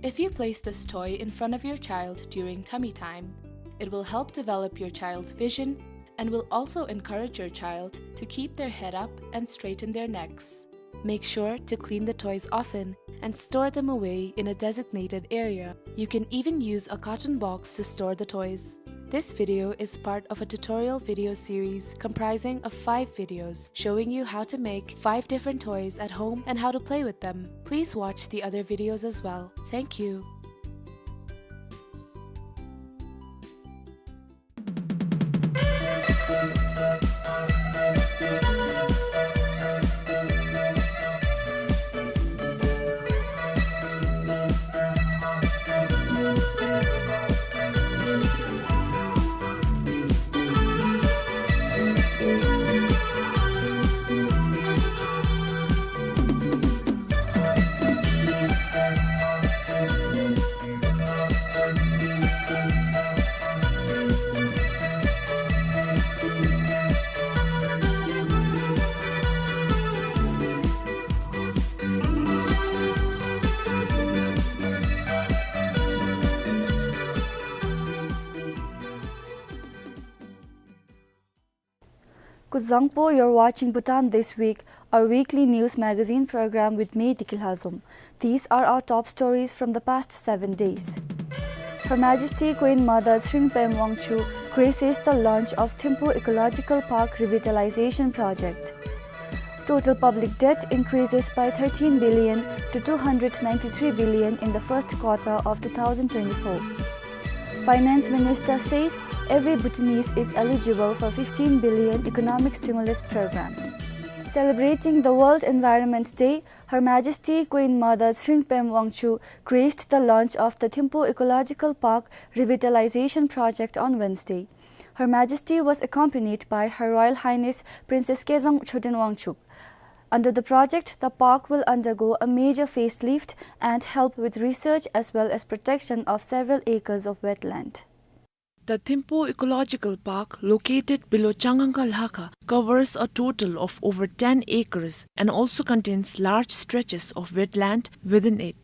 If you place this toy in front of your child during tummy time, it will help develop your child's vision and will also encourage your child to keep their head up and straighten their necks. Make sure to clean the toys often and store them away in a designated area. You can even use a carton box to store the toys. This video is part of a tutorial video series comprising of five videos showing you how to make five different toys at home and how to play with them. Please watch the other videos as well. Thank you. Kuzuzangpo, you're watching Bhutan This Week, our weekly news magazine program with me, Diki Lhazom. These are our top stories from the past seven days. Her Majesty Queen Mother Tshering Pema Wangchuck graces the launch of Thimphu Ecological Park Revitalization Project. Total public debt increases by thirteen billion to two hundred ninety-three billion in the first quarter of two thousand twenty-four. Finance Minister says every Bhutanese is eligible for fifteen billion economic stimulus program. Celebrating the World Environment Day, Her Majesty Queen Mother Tshering Pema Wangchuck graced the launch of the Thimphu Ecological Park Revitalization Project on Wednesday. Her Majesty was accompanied by Her Royal Highness Princess Kezang Choden Wangchuck. Under the project, the park will undergo a major facelift and help with research as well as protection of several acres of wetland. The Thimphu Ecological Park, located below Changangka Lhakha, covers a total of over ten acres and also contains large stretches of wetland within it.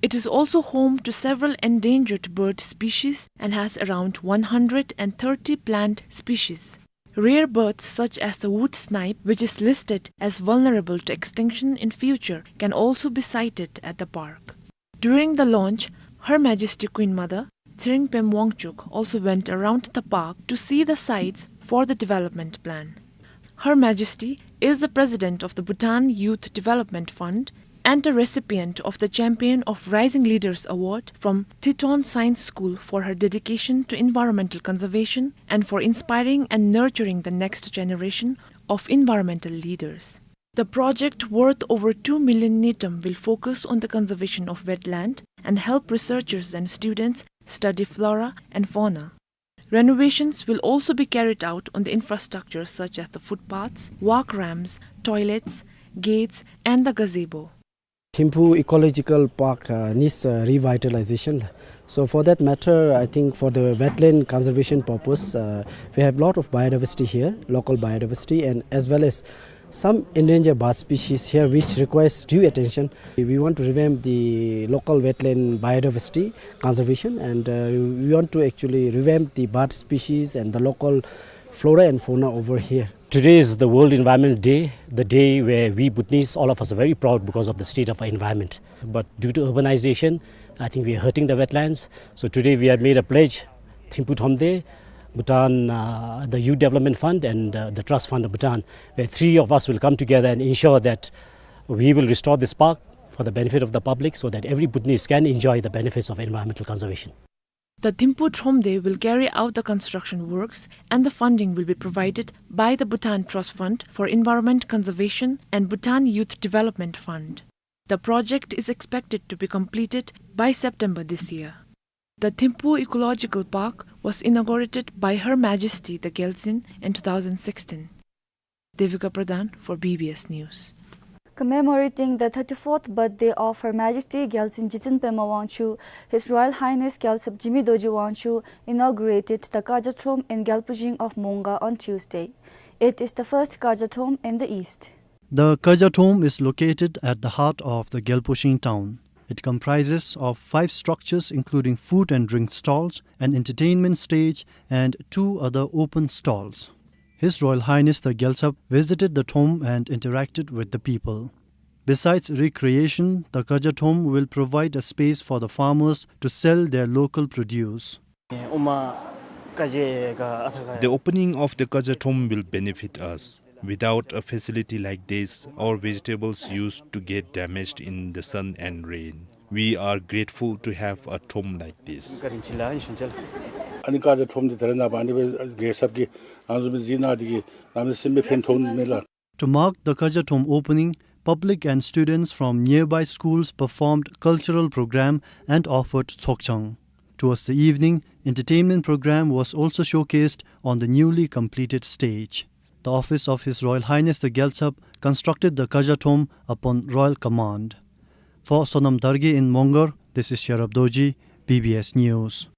It is also home to several endangered bird species and has around one hundred and thirty plant species. Rare birds such as the wood snipe, which is listed as vulnerable to extinction in future, can also be sighted at the park. During the launch, Her Majesty Queen Mother Tshering Pema Wangchuck also went around the park to see the sites for the development plan. Her Majesty is the president of the Bhutan Youth Development Fund and a recipient of the Champion of Rising Leaders Award from Teton Science School for her dedication to environmental conservation and for inspiring and nurturing the next generation of environmental leaders. The project, worth over two million ngultrum, will focus on the conservation of wetland and help researchers and students study flora and fauna. Renovations will also be carried out on the infrastructure such as the footpaths, walk ramps, toilets, gates, and the gazebo. Thimphu Ecological Park, uh, needs, uh, revitalization. So for that matter, I think for the wetland conservation purpose, uh, we have lot of biodiversity here, local biodiversity, and as well as some endangered bird species here which requires due attention. We want to revamp the local wetland biodiversity conservation, and, uh, we want to actually revamp the bird species and the local flora and fauna over here. Today is the World Environment Day, the day where we Bhutanese, all of us, are very proud because of the state of our environment. But due to urbanization, I think we are hurting the wetlands. So today we have made a pledge, Thimphu Thromde, Bhutan, uh, the Youth Development Fund and, uh, the Trust Fund of Bhutan, where three of us will come together and ensure that we will restore this park for the benefit of the public so that every Bhutanese can enjoy the benefits of environmental conservation. The Thimphu Thromde will carry out the construction works and the funding will be provided by the Bhutan Trust Fund for Environment Conservation and Bhutan Youth Development Fund. The project is expected to be completed by September this year. The Thimphu Ecological Park was inaugurated by Her Majesty the Gyaltsuen in two thousand sixteen. Devika Pradhan for B B S News. Commemorating the thirty-fourth birthday of Her Majesty Gyaltsuen Jitsen Pema Wangchuck, His Royal Highness Gyaltsap Jigme Dorji Wangchuck inaugurated the Kaja Throm in Gyalpushing of Mongar on Tuesday. It is the first Kaja Throm in the East. The Kaja Throm is located at the heart of the Gyalpushing town. It comprises of five structures, including food and drink stalls, an entertainment stage, and two other open stalls. His Royal Highness the Gyaltsap visited the Throm and interacted with the people. Besides recreation, the Kaja Throm will provide a space for the farmers to sell their local produce. The opening of the Kaja Throm will benefit us. Without a facility like this, our vegetables used to get damaged in the sun and rain. We are grateful to have a throm like this. ཨ་ནི་ཀ་ཇ་ཁྲོམ་འདི་ད་རེས་ནངས་པ་ཨ་ནི་སྦེ་རྒྱལ་ཚབ་ཀྱིས་ང་བཅས་མི་ཟིན་ན་འདི་གིས་ང་བཅས་སེམས་པ་ཕན་ཐོགས་ནི་མས་ལགས། To mark the Kajatrom opening, public and students from nearby schools performed cultural program and offered tsokchang. Towards the evening, entertainment program was also showcased on the newly completed stage. The office of His Royal Highness the Gyaltsap constructed the Kajatrom upon royal command. For Sonam Dargay in Mongar, this is Sherab Dorji, B B S News.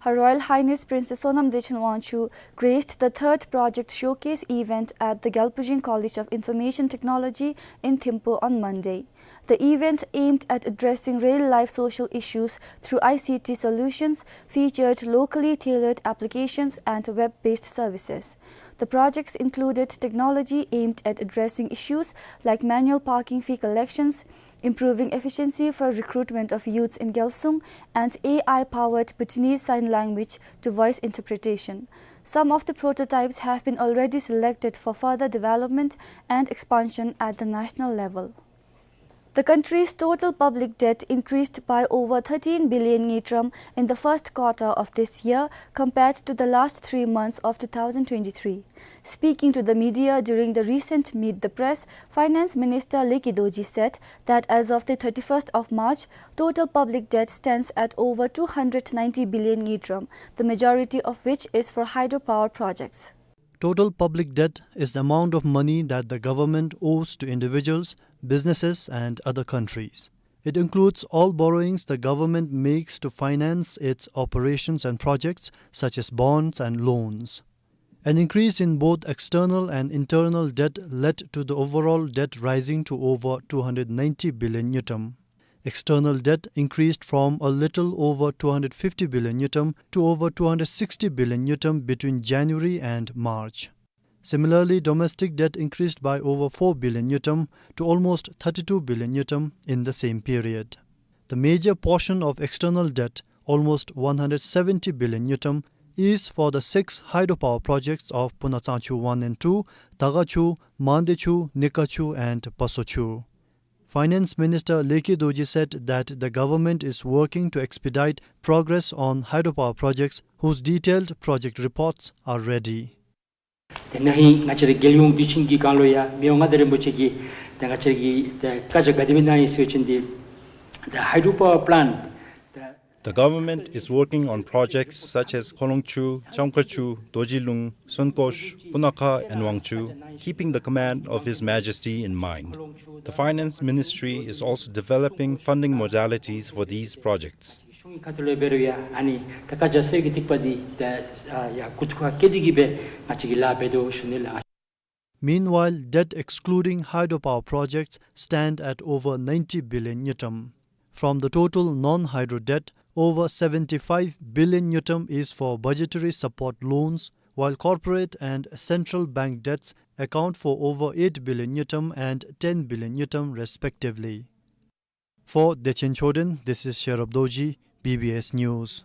Her Royal Highness Princess Sonam Dechen Wangchuck graced the third project showcase event at the Gyalpo-Zheng College of Information Technology in Thimphu on Monday. The event, aimed at addressing real-life social issues through I C T solutions, featured locally tailored applications and web-based services. The projects included technology aimed at addressing issues like manual parking fee collections, improving efficiency for recruitment of youths in Gyalsung, and A I-powered Bhutanese Sign Language to voice interpretation. Some of the prototypes have been already selected for further development and expansion at the national level. The country's total public debt increased by over thirteen billion ngultrum in the first quarter of this year compared to the last three months of two thousand twenty-three. Speaking to the media during the recent Meet the Press, Finance Minister Leke Dorji said that as of the thirty-first of March, total public debt stands at over two hundred ninety billion ngultrum, the majority of which is for hydropower projects. Total public debt is the amount of money that the government owes to individuals, businesses, and other countries. It includes all borrowings the government makes to finance its operations and projects, such as bonds and loans. An increase in both external and internal debt led to the overall debt rising to over two hundred ninety billion ngultrum. External debt increased from a little over two hundred fifty billion ngultrum to over two hundred sixty billion ngultrum between January and March. Similarly, domestic debt increased by over four billion ngultrum to almost thirty-two billion ngultrum in the same period. The major portion of external debt, almost one hundred seventy billion ngultrum, is for the six hydropower projects of Puna Tsangchu one and two, Dagachu, Mandechu, Nikachu, and Pasochu. Finance Minister Leke Dorji said that the government is working to expedite progress on hydropower projects whose detailed project reports are ready. དེ་ན་ཧིང་ང་བཅས་རའི་རྒྱལ་ཡོངས་དུས་ཆེན་གྱི་སྐབས་ལུ་ཡང་མི་དབང་མངའ་བདག་རིན་པོ་ཆེ་གིས་དེ་ང་བཅས་རའི་དེ་བཀའ་རྒྱ་ག་དེ་སྦེ་གནང་ཡི་ཟེར་བ་ཅིན་དེ་the hydropower plant, the The government is working on projects such as Kholongchu, Chamkachu, Dorjilung, Sonkosh, Punakha, and Wangchu, keeping the command of His Majesty in mind. The Finance Ministry is also developing funding modalities for these projects. གཞུང་གི་ཁ་ཐུག་ལས་འབད་རུང་ཡང་ཨ་ནི་ད་བཀའ་རྒྱ་གསེར་གྱི་ཐིགས་པ་འདི་ད་ཡར་མགུ་ཐོག་ཁར་བཀལ་ཏེ་གི་སྦེ་ང་བཅས་ཀྱིས་ལཱ་འབད་དོ་ཞུ་ནི་ལགས། Meanwhile, debt excluding hydropower projects stand at over ninety billion ngultrum. From the total non-hydro debt, over seventy-five billion ngultrum is for budgetary support loans, while corporate and central bank debts account for over eight billion ngultrum and ten billion ngultrum respectively. For Dechen Choden, this is Sherab Dorji, B B S News.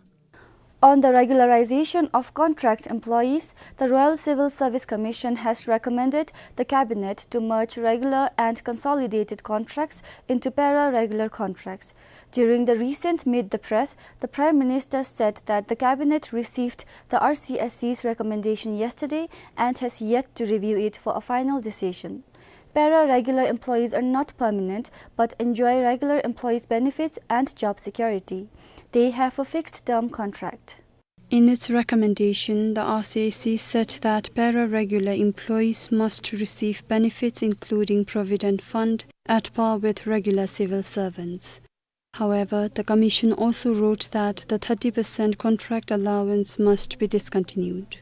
On the regularization of contract employees, the Royal Civil Service Commission has recommended the Cabinet to merge regular and consolidated contracts into para-regular contracts. During the recent Meet the Press, the Prime Minister said that the Cabinet received the R C S C's recommendation yesterday and has yet to review it for a final decision. Para-regular employees are not permanent but enjoy regular employees' benefits and job security. They have a fixed-term contract. In its recommendation, the R C S C said that para-regular employees must receive benefits including Provident Fund at par with regular civil servants. However, the Commission also wrote that the thirty percent contract allowance must be discontinued.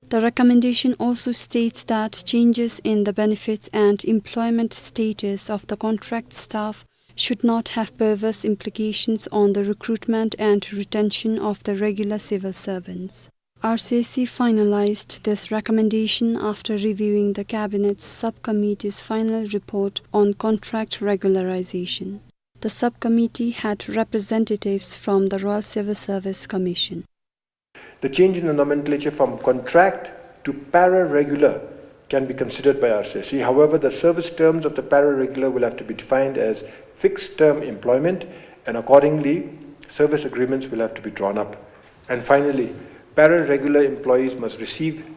The recommendation also states that changes in the benefits and employment status of the contract staff should not have perverse implications on the recruitment and retention of the regular civil servants. R C S C finalized this recommendation after reviewing the Cabinet's subcommittee's final report on contract regularization. The subcommittee had representatives from the Royal Civil Service Commission. The change in the nomenclature from contract to para-regular can be considered by R C S C. However, the service terms of the para-regular will have to be defined as fixed-term employment, and accordingly, service agreements will have to be drawn up. And finally, para-regular employees must receive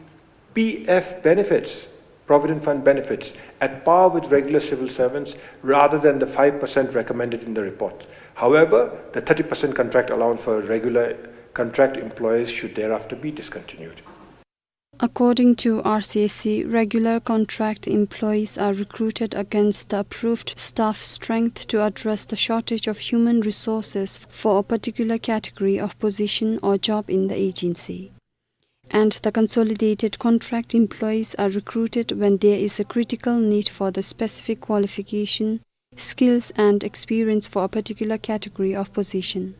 P F benefits, Provident Fund benefits, at par with regular civil servants rather than the five percent recommended in the report. However, the thirty percent contract allowance for regular contract employees should thereafter be discontinued. According to R C S C, regular contract employees are recruited against the approved staff strength to address the shortage of human resources for a particular category of position or job in the agency. And the consolidated contract employees are recruited when there is a critical need for the specific qualification, skills, and experience for a particular category of position.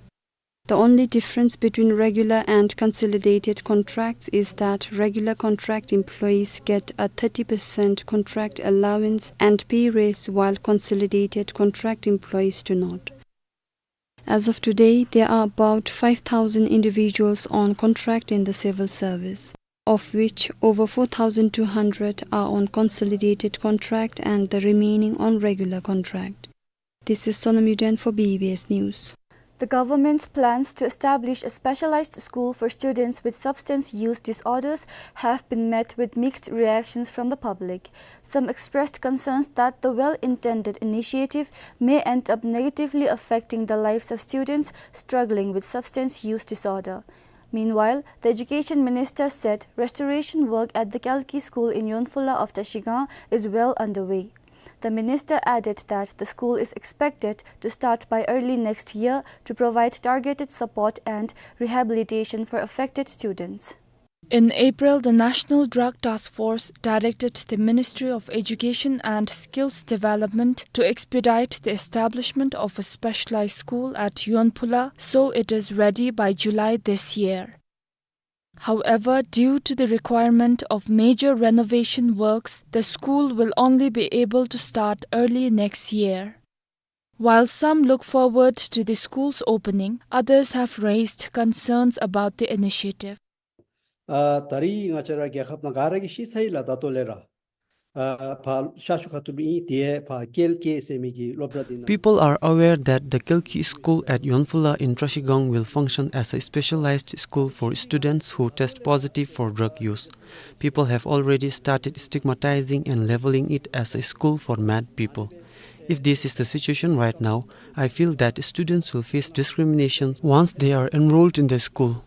The only difference between regular and consolidated contracts is that regular contract employees get a thirty percent contract allowance and pay raise, while consolidated contract employees do not. As of today, there are about five thousand individuals on contract in the civil service, of which over four thousand two hundred are on consolidated contract and the remaining on regular contract. This is Sonam Yuden for B B S News. The government's plans to establish a specialized school for students with substance use disorders have been met with mixed reactions from the public. Some expressed concerns that the well-intended initiative may end up negatively affecting the lives of students struggling with substance use disorder. Meanwhile, the education minister said restoration work at the Kalki school in Yonphula of Trashigang is well underway. The minister added that the school is expected to start by early next year to provide targeted support and rehabilitation for affected students. In April, the National Drug Task Force directed the Ministry of Education and Skills Development to expedite the establishment of a specialized school at Yonphula, so it is ready by July this year. However, due to the requirement of major renovation works, the school will only be able to start early next year. While some look forward to the school's opening, others have raised concerns about the initiative. ཨ་ད་རིས་ང་བཅས་ར་རྒྱལ་ཁབ་ནང་ག་ར་གིས་ཤེས་ཚར་ཡི་ལགས། ད་ལྟོ་ལས་ར་ཨ་ཕར་ཤར་ཕྱོགས་ཁ་ཐུག་ལུ་ཨིན། དེ་ཕར་ཀེལ་ཀེ་ཟེར་མི་གི་སློབ་གྲྭ་འདི་ནང་། People are aware that the Kalki school at Yonphula in Trashigang will function as a specialized school for students who test positive for drug use. People have already started stigmatizing and labeling it as a school for mad people. If this is the situation right now, I feel that students will face discrimination once they are enrolled in the school.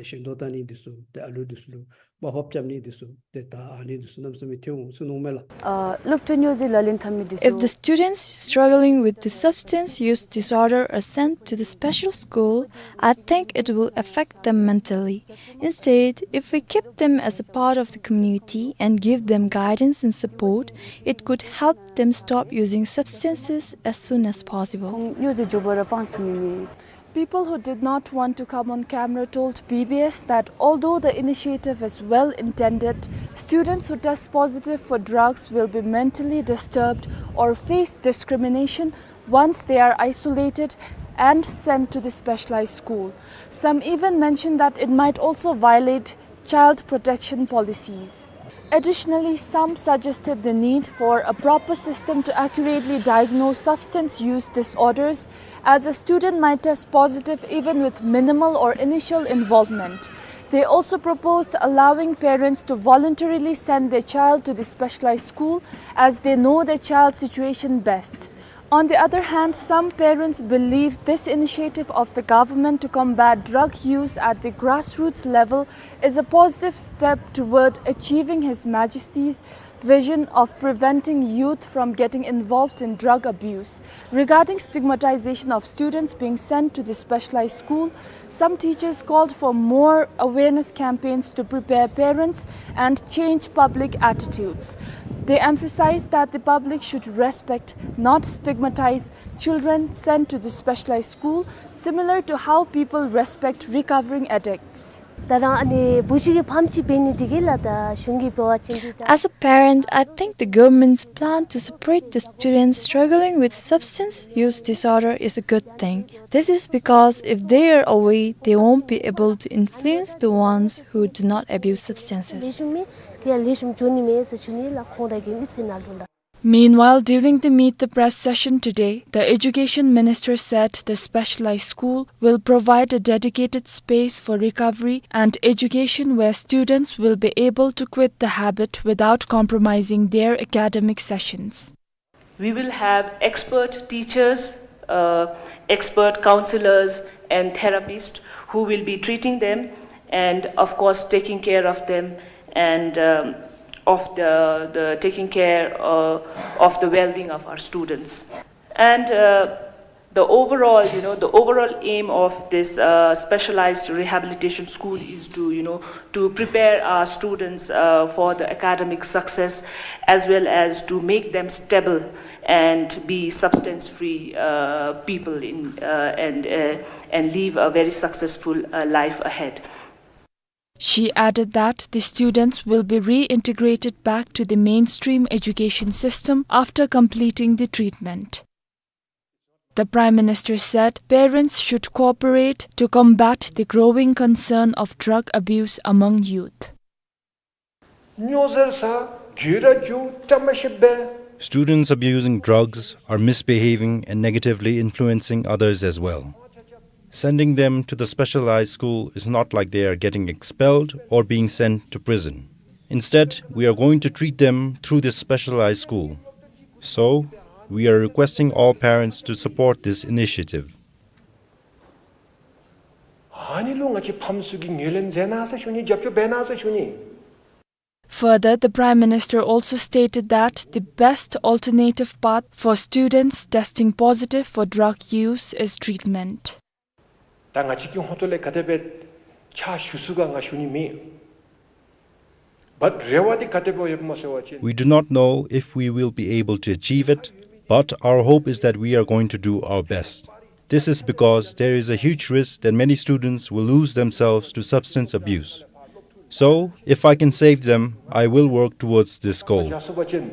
ཤིང་ཏོག་བཏང་ནི་འདི་ཚུ་ཏེ་ཨ་ལུ་འདི་ཚུ་ལུ་དམའ་ཕབ་རྐྱབ་ནི་འདི་ཚུ་ཏེ་ད་ཨ་ནི་འདི་ཚུ་གནམ་མེད་ས་མེད་ཐོན་འོང་ཟེར་མནོཝ་མས་ལགས། ཨ་སློབ་ཕྲུག་སྨྱོ་རྫས་ལག་ལེན་འཐབ་མི་འདི་ཚུ། If the students struggling with the substance use disorder are sent to the special school, I think it will affect them mentally. Instead, if we keep them as a part of the community and give them guidance and support, it could help them stop using substances as soon as possible. ཁོང་སྨྱོ་རྫས་འཇུག་པ་ར་སྤང་ཚུགས་ནི་མས། People who did not want to come on camera told B B S that although the initiative is well intended, students who test positive for drugs will be mentally disturbed or face discrimination once they are isolated and sent to the specialized school. Some even mentioned that it might also violate child protection policies. Additionally, some suggested the need for a proper system to accurately diagnose substance use disorders, as a student might test positive even with minimal or initial involvement. They also proposed allowing parents to voluntarily send their child to the specialized school, as they know their child's situation best. On the other hand, some parents believe this initiative of the government to combat drug use at the grassroots level is a positive step toward achieving His Majesty's vision of preventing youth from getting involved in drug abuse. Regarding stigmatization of students being sent to the specialized school, some teachers called for more awareness campaigns to prepare parents and change public attitudes. They emphasized that the public should respect, not stigmatize, children sent to the specialized school, similar to how people respect recovering addicts. ད་རང་ཨ་ནི་བུ་གཅིག་གི་ཕམ་གཅིག་འབད་ནི་འདི་གིས་ལགས་ད་གཞུང་གི་འབད་བ་ཅིན་འདི་ད། As a parent, I think the government's plan to separate the students struggling with substance use disorder is a good thing. This is because if they are away, they won't be able to influence the ones who do not abuse substances. ལེགས་ཤོམ་མས། དེ་ཡང་ལེགས་ཤོམ་འགྱོ་ནི་མས་ཟེར་ཞུ་ནི་ལགས། ཁོང་ར་གི་མི་ཚེ་ནང་ལུ་ལགས། Meanwhile, during the Meet the Press session today, the education minister said the specialized school will provide a dedicated space for recovery and education where students will be able to quit the habit without compromising their academic sessions. We will have expert teachers, uh, expert counselors and therapists who will be treating them, And of course, taking care of them and, um, of the, the taking care, uh, of the well-being of our students. And, uh, the overall, you know, the overall aim of this, uh, specialized rehabilitation school is to, you know, to prepare our students, uh, for the academic success, as well as to make them stable and be substance-free, uh, people in, uh, and, uh, and live a very successful, uh, life ahead. She added that the students will be reintegrated back to the mainstream education system after completing the treatment. The Prime Minister said parents should cooperate to combat the growing concern of drug abuse among youth. སྨྱོ་ཟེར་ས་གྱོད་ར་རྒྱུ་བཀྲ་མ་ཤིས་པས། Students abusing drugs are misbehaving and negatively influencing others as well. Sending them to the specialized school is not like they are getting expelled or being sent to prison. Instead, we are going to treat them through this specialized school. So, we are requesting all parents to support this initiative. ཨ་ནི་ལུ་ང་བཅས་ཕམ་ཚུ་གིས་ངོས་ལེན་མཛད་གནང་ཟེར་ཞུ་ནི། རྒྱབ་སྐྱོར་འབད་གནང་ཟེར་ཞུ་ནི། Further, the Prime Minister also stated that the best alternative path for students testing positive for drug use is treatment. ད་ང་བཅས་ཀྱི་ཧོངས་ལས་ག་དེ་སྦེ་ཕྱག་ཞུ་ཚུགས་ག་ང་ཞུ་ནི་མེད། But རེ་བ་འདི་ག་དེ་སྦེ་ཡོདཔ་སྨོ་ཟེར་བ་ཅིན། We do not know if we will be able to achieve it, but our hope is that we are going to do our best. This is because there is a huge risk that many students will lose themselves to substance abuse. So, if I can save them, I will work towards this goal. བཞག་སོང་པ་ཅིན་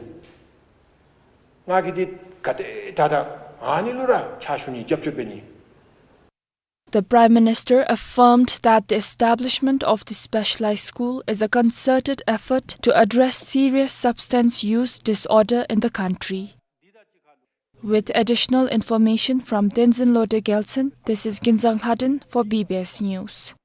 ང་གིས་འདི་ག་དེ་ད་ད་ཨ་ནི་ལུ་ར་ཕྱག་ཞུ་ནི་རྒྱབ་སྐྱོར་འབད་ནི། The Prime Minister affirmed that the establishment of the specialized school is a concerted effort to address serious substance use disorder in the country. With additional information from Tenzin Lhode Gyaltshen, this is Ginzang Lhaden for B B S News.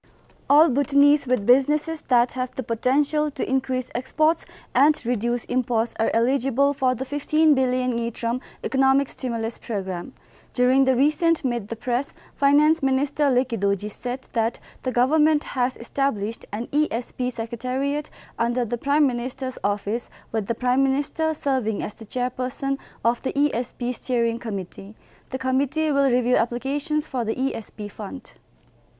All Bhutanese with businesses that have the potential to increase exports and reduce imports are eligible for the fifteen billion ngultrum economic stimulus program. During the recent Meet the Press, Finance Minister Leki Dorji said that the government has established an E S P secretariat under the Prime Minister's office, with the Prime Minister serving as the chairperson of the E S P steering committee. The committee will review applications for the E S P fund.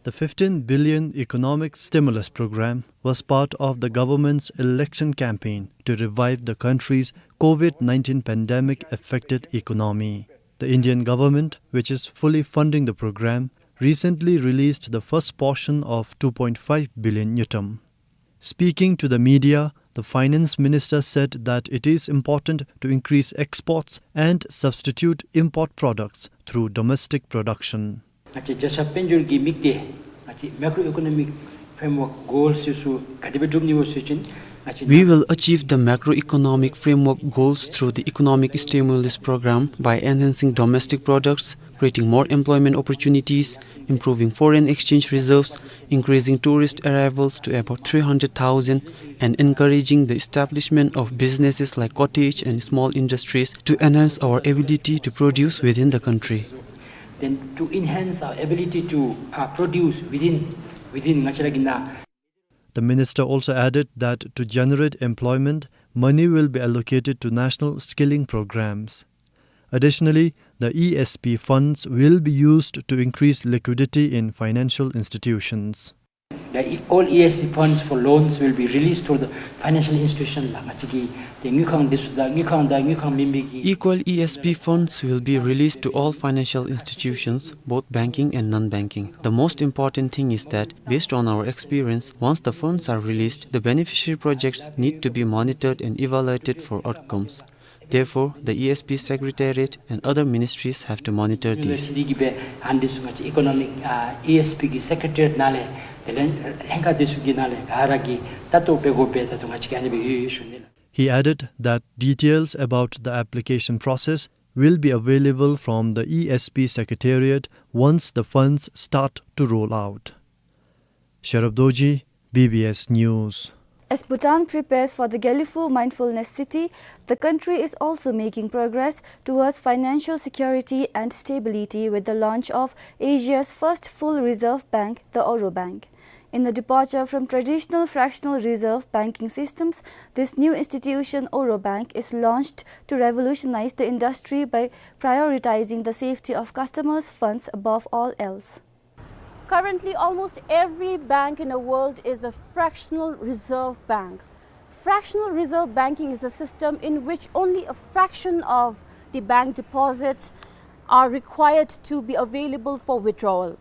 The fifteen billion economic stimulus program was part of the government's election campaign to revive the country's COVID nineteen pandemic affected economy. The Indian government, which is fully funding the program, recently released the first portion of two point five billion ngultrum. Speaking to the media, the finance minister said that it is important to increase exports and substitute import products through domestic production. ང་བཅས་བརྒྱ་ཆ་དཔལ་འབྱོར་གྱི་དམིགས་གཏད་ང་བཅས་Macroeconomic Framework Goals ཚུ་ག་དེ་སྦེ་འགྲུབ་ནི་སྨོ་ཟེར་བ་ཅིན། We will achieve the macroeconomic framework goals through the economic stimulus program by enhancing domestic products, creating more employment opportunities, improving foreign exchange reserves, increasing tourist arrivals to about three hundred thousand, and encouraging the establishment of businesses like cottage and small industries to enhance our ability to produce within the country. Then to enhance our ability to, uh, produce within, within ང་བཅས་ར་གི་ནང་། The minister also added that to generate employment, money will be allocated to national skilling programs. Additionally, the E S P funds will be used to increase liquidity in financial institutions. The e- all E S P funds for loans will be released to the financial institution ལགས། ང་བཅས་ཀྱི་ཏེ་དངུལ་ཁང་འདི་ཚུ་དང་དངུལ་ཁང་དང་དངུལ་ཁང་མེན་པའི་གི། Equal E S P funds will be released to all financial institutions, both banking and non-banking. The most important thing is that, based on our experience, once the funds are released, the beneficiary projects need to be monitored and evaluated for outcomes. Therefore, the E S P Secretariat and other ministries have to monitor these. འདི་གི་སྦེ་ཨ་ནི་ཚུ་ང་བཅས་economic, ཨ་E S P གི་secretariat ནང་ལས་དེ་ལས་ལྷན་ཁག་འདི་ཚུ་གི་ནང་ལས་ག་ར་གིས་ལྟ་རྟོག་འབད་དགོ་པས། ད་ལྟོ་ང་བཅས་ཀྱིས་ཨ་ནི་སྦེ་ཡོད་ཡོད་ཞུ་ནི་ལགས། He added that details about the application process will be available from the E S P Secretariat once the funds start to roll out. Sherab Dorji, B B S News. As Bhutan prepares for the Gelephu Mindfulness City, the country is also making progress towards financial security and stability with the launch of Asia's first full reserve bank, the Oro Bank. In a departure from traditional fractional reserve banking systems, this new institution, Oro Bank, is launched to revolutionize the industry by prioritizing the safety of customers' funds above all else. Currently, almost every bank in the world is a fractional reserve bank. Fractional reserve banking is a system in which only a fraction of the bank deposits are required to be available for withdrawal.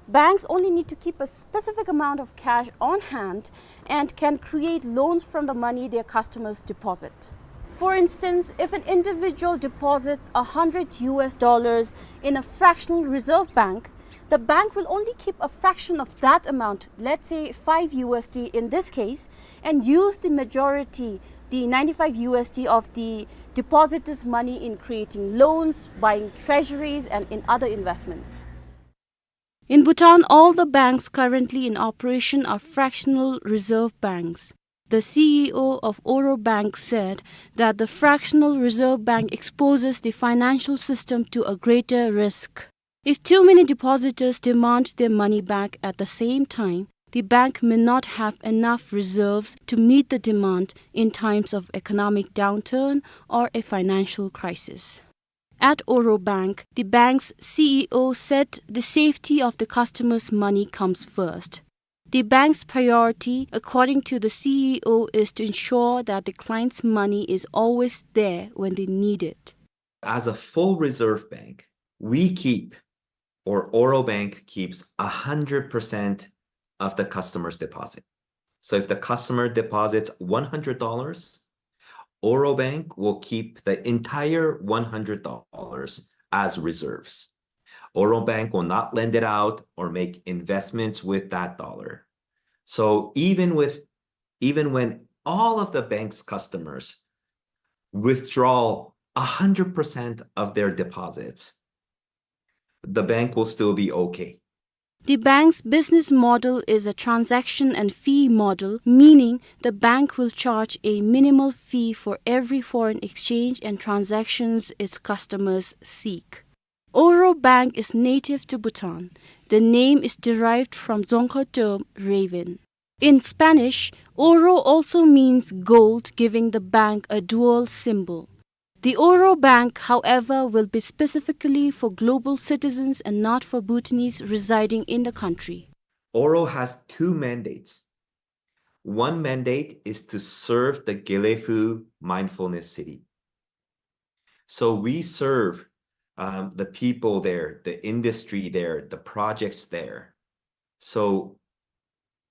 Banks only need to keep a specific amount of cash on hand and can create loans from the money their customers deposit. For instance, if an individual deposits a hundred U S dollars in a fractional reserve bank, the bank will only keep a fraction of that amount, let's say five U S D in this case, and use the majority, the ninety-five U S D of the depositor's money, in creating loans, buying treasuries, and in other investments. In Bhutan, all the banks currently in operation are fractional reserve banks. The C E O of Oro Bank said that the fractional reserve bank exposes the financial system to a greater risk. If too many depositors demand their money back at the same time, the bank may not have enough reserves to meet the demand in times of economic downturn or a financial crisis. At Oro Bank, the bank's C E O said the safety of the customer's money comes first. The bank's priority, according to the C E O, is to ensure that the client's money is always there when they need it. As a full reserve bank, we keep, or Oro Bank keeps, a hundred percent of the customer's deposit. So if the customer deposits one hundred dollars, Oro Bank will keep the entire one hundred dollars as reserves. Oro Bank will not lend it out or make investments with that dollar. So even with, even when all of the bank's customers withdraw a hundred percent of their deposits, the bank will still be okay. The bank's business model is a transaction and fee model, meaning the bank will charge a minimal fee for every foreign exchange and transactions its customers seek. Oro Bank is native to Bhutan. The name is derived from Dzongkha term raven. In Spanish, Oro also means gold, giving the bank a dual symbol. The Oro Bank, however, will be specifically for global citizens and not for Bhutanese residing in the country. Oro has two mandates. One mandate is to serve the Gelephu Mindfulness City. So we serve, um, the people there, the industry there, the projects there. So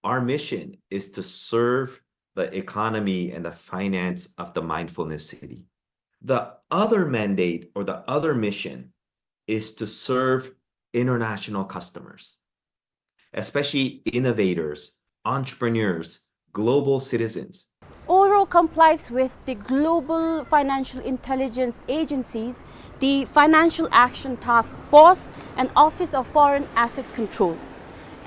our mission is to serve the economy and the finance of the mindfulness city. The other mandate or the other mission is to serve international customers, especially innovators, entrepreneurs, global citizens. Oro complies with the global financial intelligence agencies, the Financial Action Task Force, and Office of Foreign Asset Control.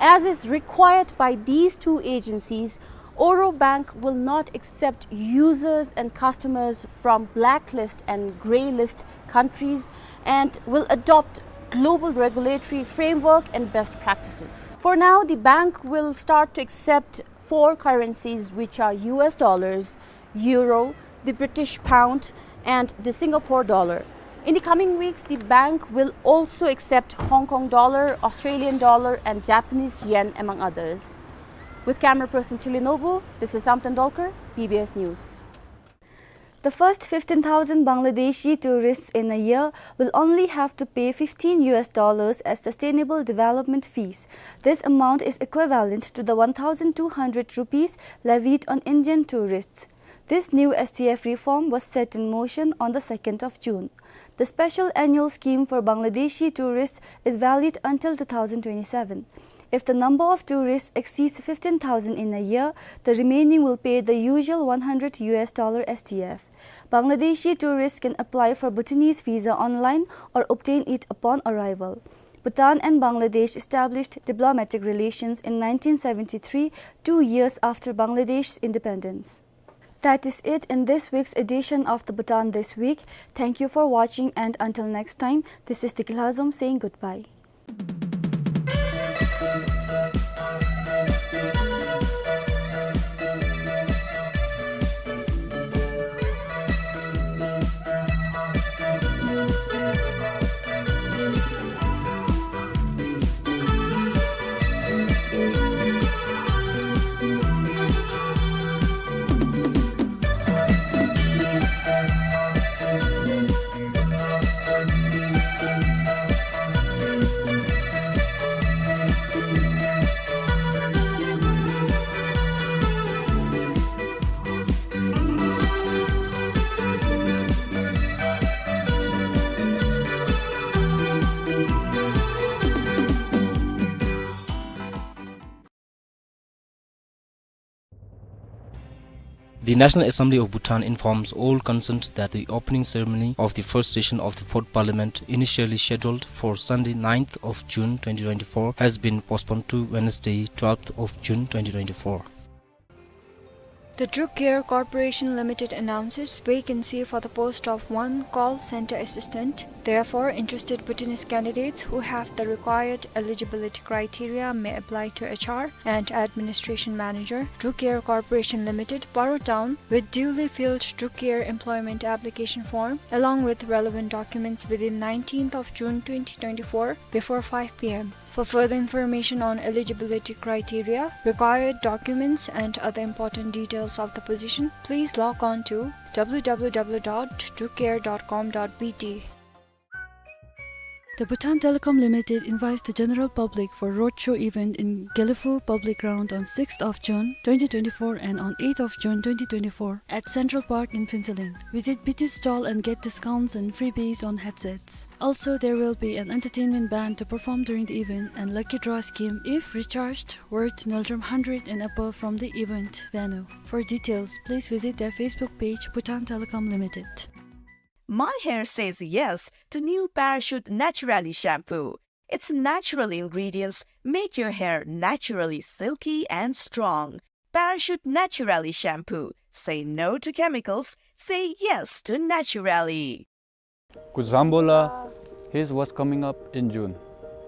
As is required by these two agencies, Oro Bank will not accept users and customers from blacklist and grey list countries and will adopt global regulatory framework and best practices. For now, the bank will start to accept four currencies, which are U S dollars, euro, the British pound, and the Singapore dollar. In the coming weeks, the bank will also accept Hong Kong dollar, Australian dollar, and Japanese yen, among others. With camera person Tilly Nobu, this is Samten Dolkar, B B S News. The first fifteen thousand Bangladeshi tourists in a year will only have to pay fifteen U S dollars as sustainable development fees. This amount is equivalent to the one thousand two hundred rupees levied on Indian tourists. This new S D F reform was set in motion on the second of June. The special annual scheme for Bangladeshi tourists is valid until two thousand twenty-seven. If the number of tourists exceeds fifteen thousand in a year, the remaining will pay the usual one hundred U S dollar S D F. Bangladeshi tourists can apply for Bhutanese visa online or obtain it upon arrival. Bhutan and Bangladesh established diplomatic relations in nineteen seventy-three, two years after Bangladesh's independence. That is it in this week's edition of the Bhutan This Week. Thank you for watching, and until next time, this is Dikilhazom saying goodbye. The National Assembly of Bhutan informs all concerned that the opening ceremony of the first session of the Fourth Parliament, initially scheduled for Sunday, ninth of June twenty twenty-four, has been postponed to Wednesday, twelfth of June twenty twenty-four. The Druk Care Corporation Limited announces vacancy for the post of one call center assistant. Therefore, interested Bhutanese candidates who have the required eligibility criteria may apply to H R and Administration Manager, Druk Care Corporation Limited, Paro Town, with duly filled Druk Care employment application form along with relevant documents within nineteenth of June twenty twenty-four before five P M. For further information on eligibility criteria, required documents, and other important details of the position, please log on to W W W dot drukcare dot com dot B T. The Bhutan Telecom Limited invites the general public for roadshow event in Gelephu Public Ground on sixth of June twenty twenty-four and on eighth of June twenty twenty-four at Central Park in Phuentsholing. Visit B T stall and get discounts and freebies on headsets. Also, there will be an entertainment band to perform during the event and lucky draw scheme if recharged worth Ngultrum hundred and above from the event venue. For details, please visit their Facebook page, Bhutan Telecom Limited. My hair says yes to new Parachute Naturally shampoo. Its natural ingredients make your hair naturally silky and strong. Parachute Naturally shampoo. Say no to chemicals. Say yes to Naturally. Kuzambola, here's what's coming up in June.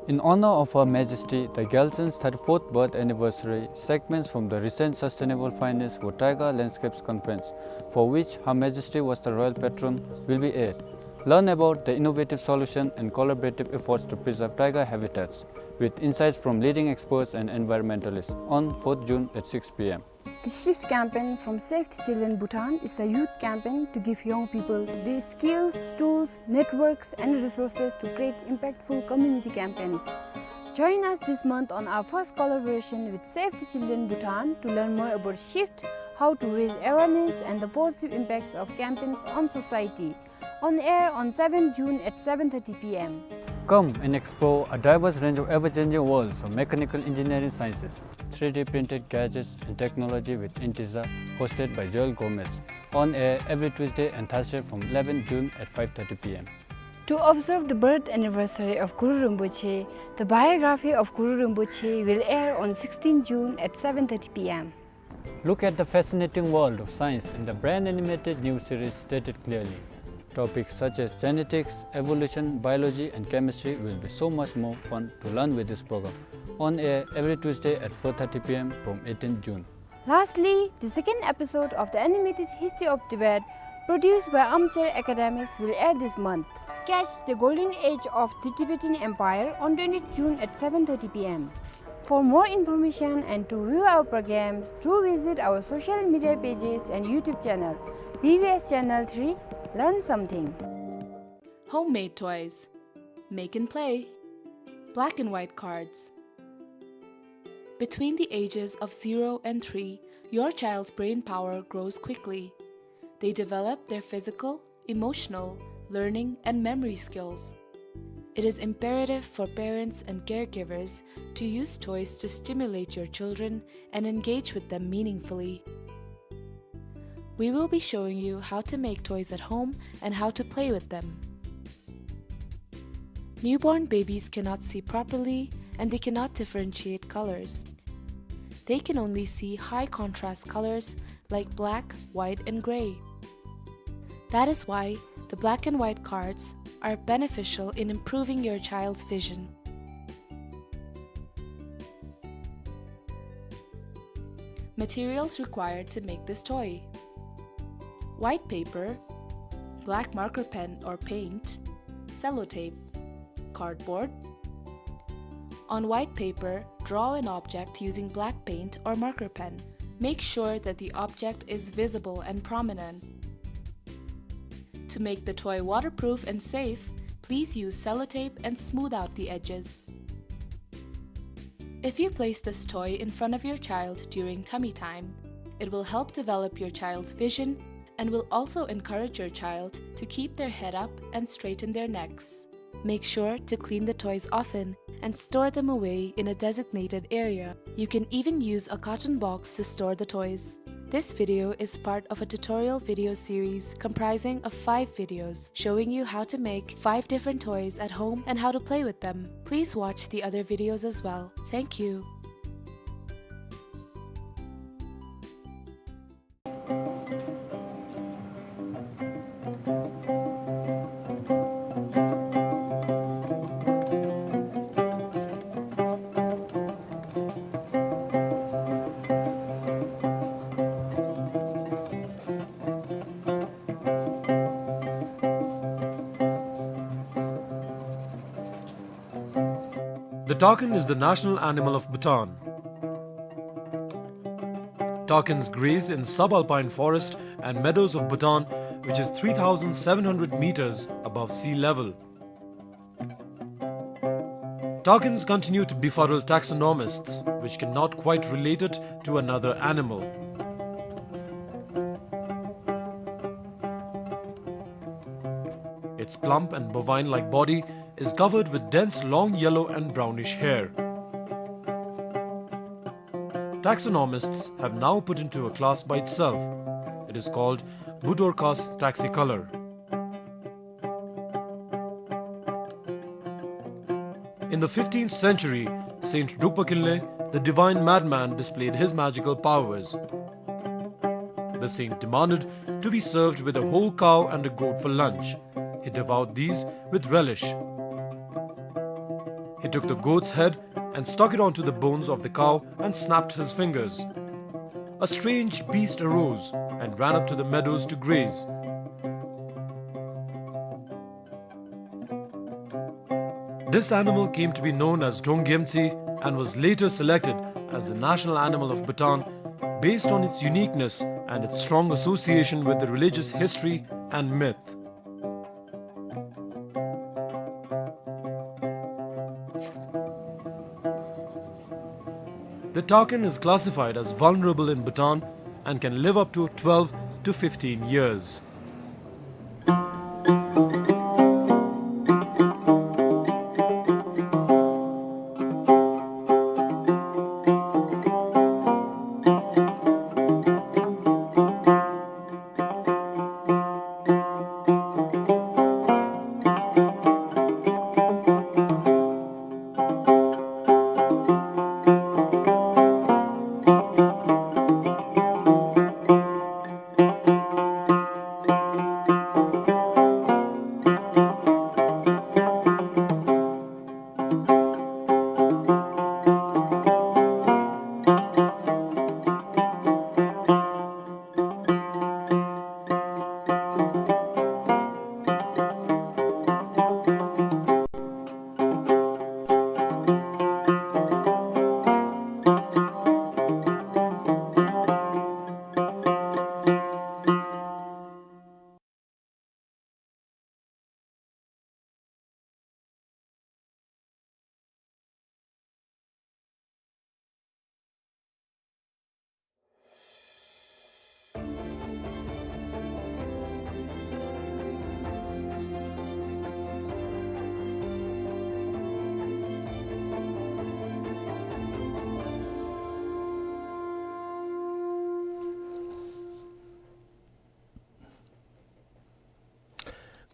In honor of Her Majesty the Gyaltsen's thirty-fourth birth anniversary, segments from the recent Sustainable Finance for Taiga Landscapes conference, for which Her Majesty was the royal patron, will be aired. Learn about the innovative solution and collaborative efforts to preserve taiga habitats, with insights from leading experts and environmentalists, on fourth June at six P M. The SHIFT campaign, from Save the Children Bhutan, is a youth campaign to give young people the skills, tools, networks, and resources to create impactful community campaigns. Join us this month on our first collaboration with Save the Children Bhutan to learn more about SHIFT, how to raise awareness, and the positive impacts of campaigns on society. On air on seventh June at seven thirty P M. Come and explore a diverse range of ever-changing worlds of mechanical engineering sciences, three D printed gadgets and technology with Intiza, hosted by Joel Gomez. On air every Tuesday and Thursday from eleventh June at five thirty P M. To observe the birth anniversary of Guru Rinpoche, the biography of Guru Rinpoche will air on sixteenth June at seven thirty P M. Look at the fascinating world of science in the brand animated new series Stated Clearly. Topics such as genetics, evolution, biology, and chemistry will be so much more fun to learn with this program. On air every Tuesday at four thirty P M from eighteenth June. Lastly, the second episode of the animated History of Tibet, produced by Armchair Academics, will air this month. Catch the golden age of the Tibetan Empire on twentieth June at seven thirty P M. For more information and to view our programs, do visit our social media pages and YouTube channel, B B S Channel three. Learn something. Homemade toys. Make and play. Black and white cards. Between the ages of zero and three, your child's brain power grows quickly. They develop their physical, emotional, learning, and memory skills. It is imperative for parents and caregivers to use toys to stimulate your children and engage with them meaningfully. We will be showing you how to make toys at home and how to play with them. Newborn babies cannot see properly and they cannot differentiate colors. They can only see high contrast colors like black, white, and gray. That is why the black and white cards are beneficial in improving your child's vision. Materials required to make this toy: white paper, black marker pen or paint, sellotape, cardboard. On white paper, draw an object using black paint or marker pen. Make sure that the object is visible and prominent. To make the toy waterproof and safe, please use sellotape and smooth out the edges. If you place this toy in front of your child during tummy time, it will help develop your child's vision and will also encourage your child to keep their head up and straighten their necks. Make sure to clean the toys often and store them away in a designated area. You can even use a carton box to store the toys. This video is part of a tutorial video series comprising of five videos showing you how to make five different toys at home and how to play with them. Please watch the other videos as well. Thank you. The takin is the national animal of Bhutan. Takins graze in subalpine forest and meadows of Bhutan, which is three thousand seven hundred meters above sea level. Takins continue to befuddle taxonomists, which cannot quite relate it to another animal. Its plump and bovine-like body is covered with dense long yellow and brownish hair. Taxonomists have now put into a class by itself. It is called Budorcas taxicolor. In the fifteenth century, Saint Drukpa Kinley, the divine madman, displayed his magical powers. The saint demanded to be served with a whole cow and a goat for lunch. He devoured these with relish. He took the goat's head and stuck it onto the bones of the cow and snapped his fingers. A strange beast arose and ran up to the meadows to graze. This animal came to be known as Donggyemtsi and was later selected as the national animal of Bhutan based on its uniqueness and its strong association with the religious history and myth. The takin is classified as vulnerable in Bhutan and can live up to twelve to fifteen years.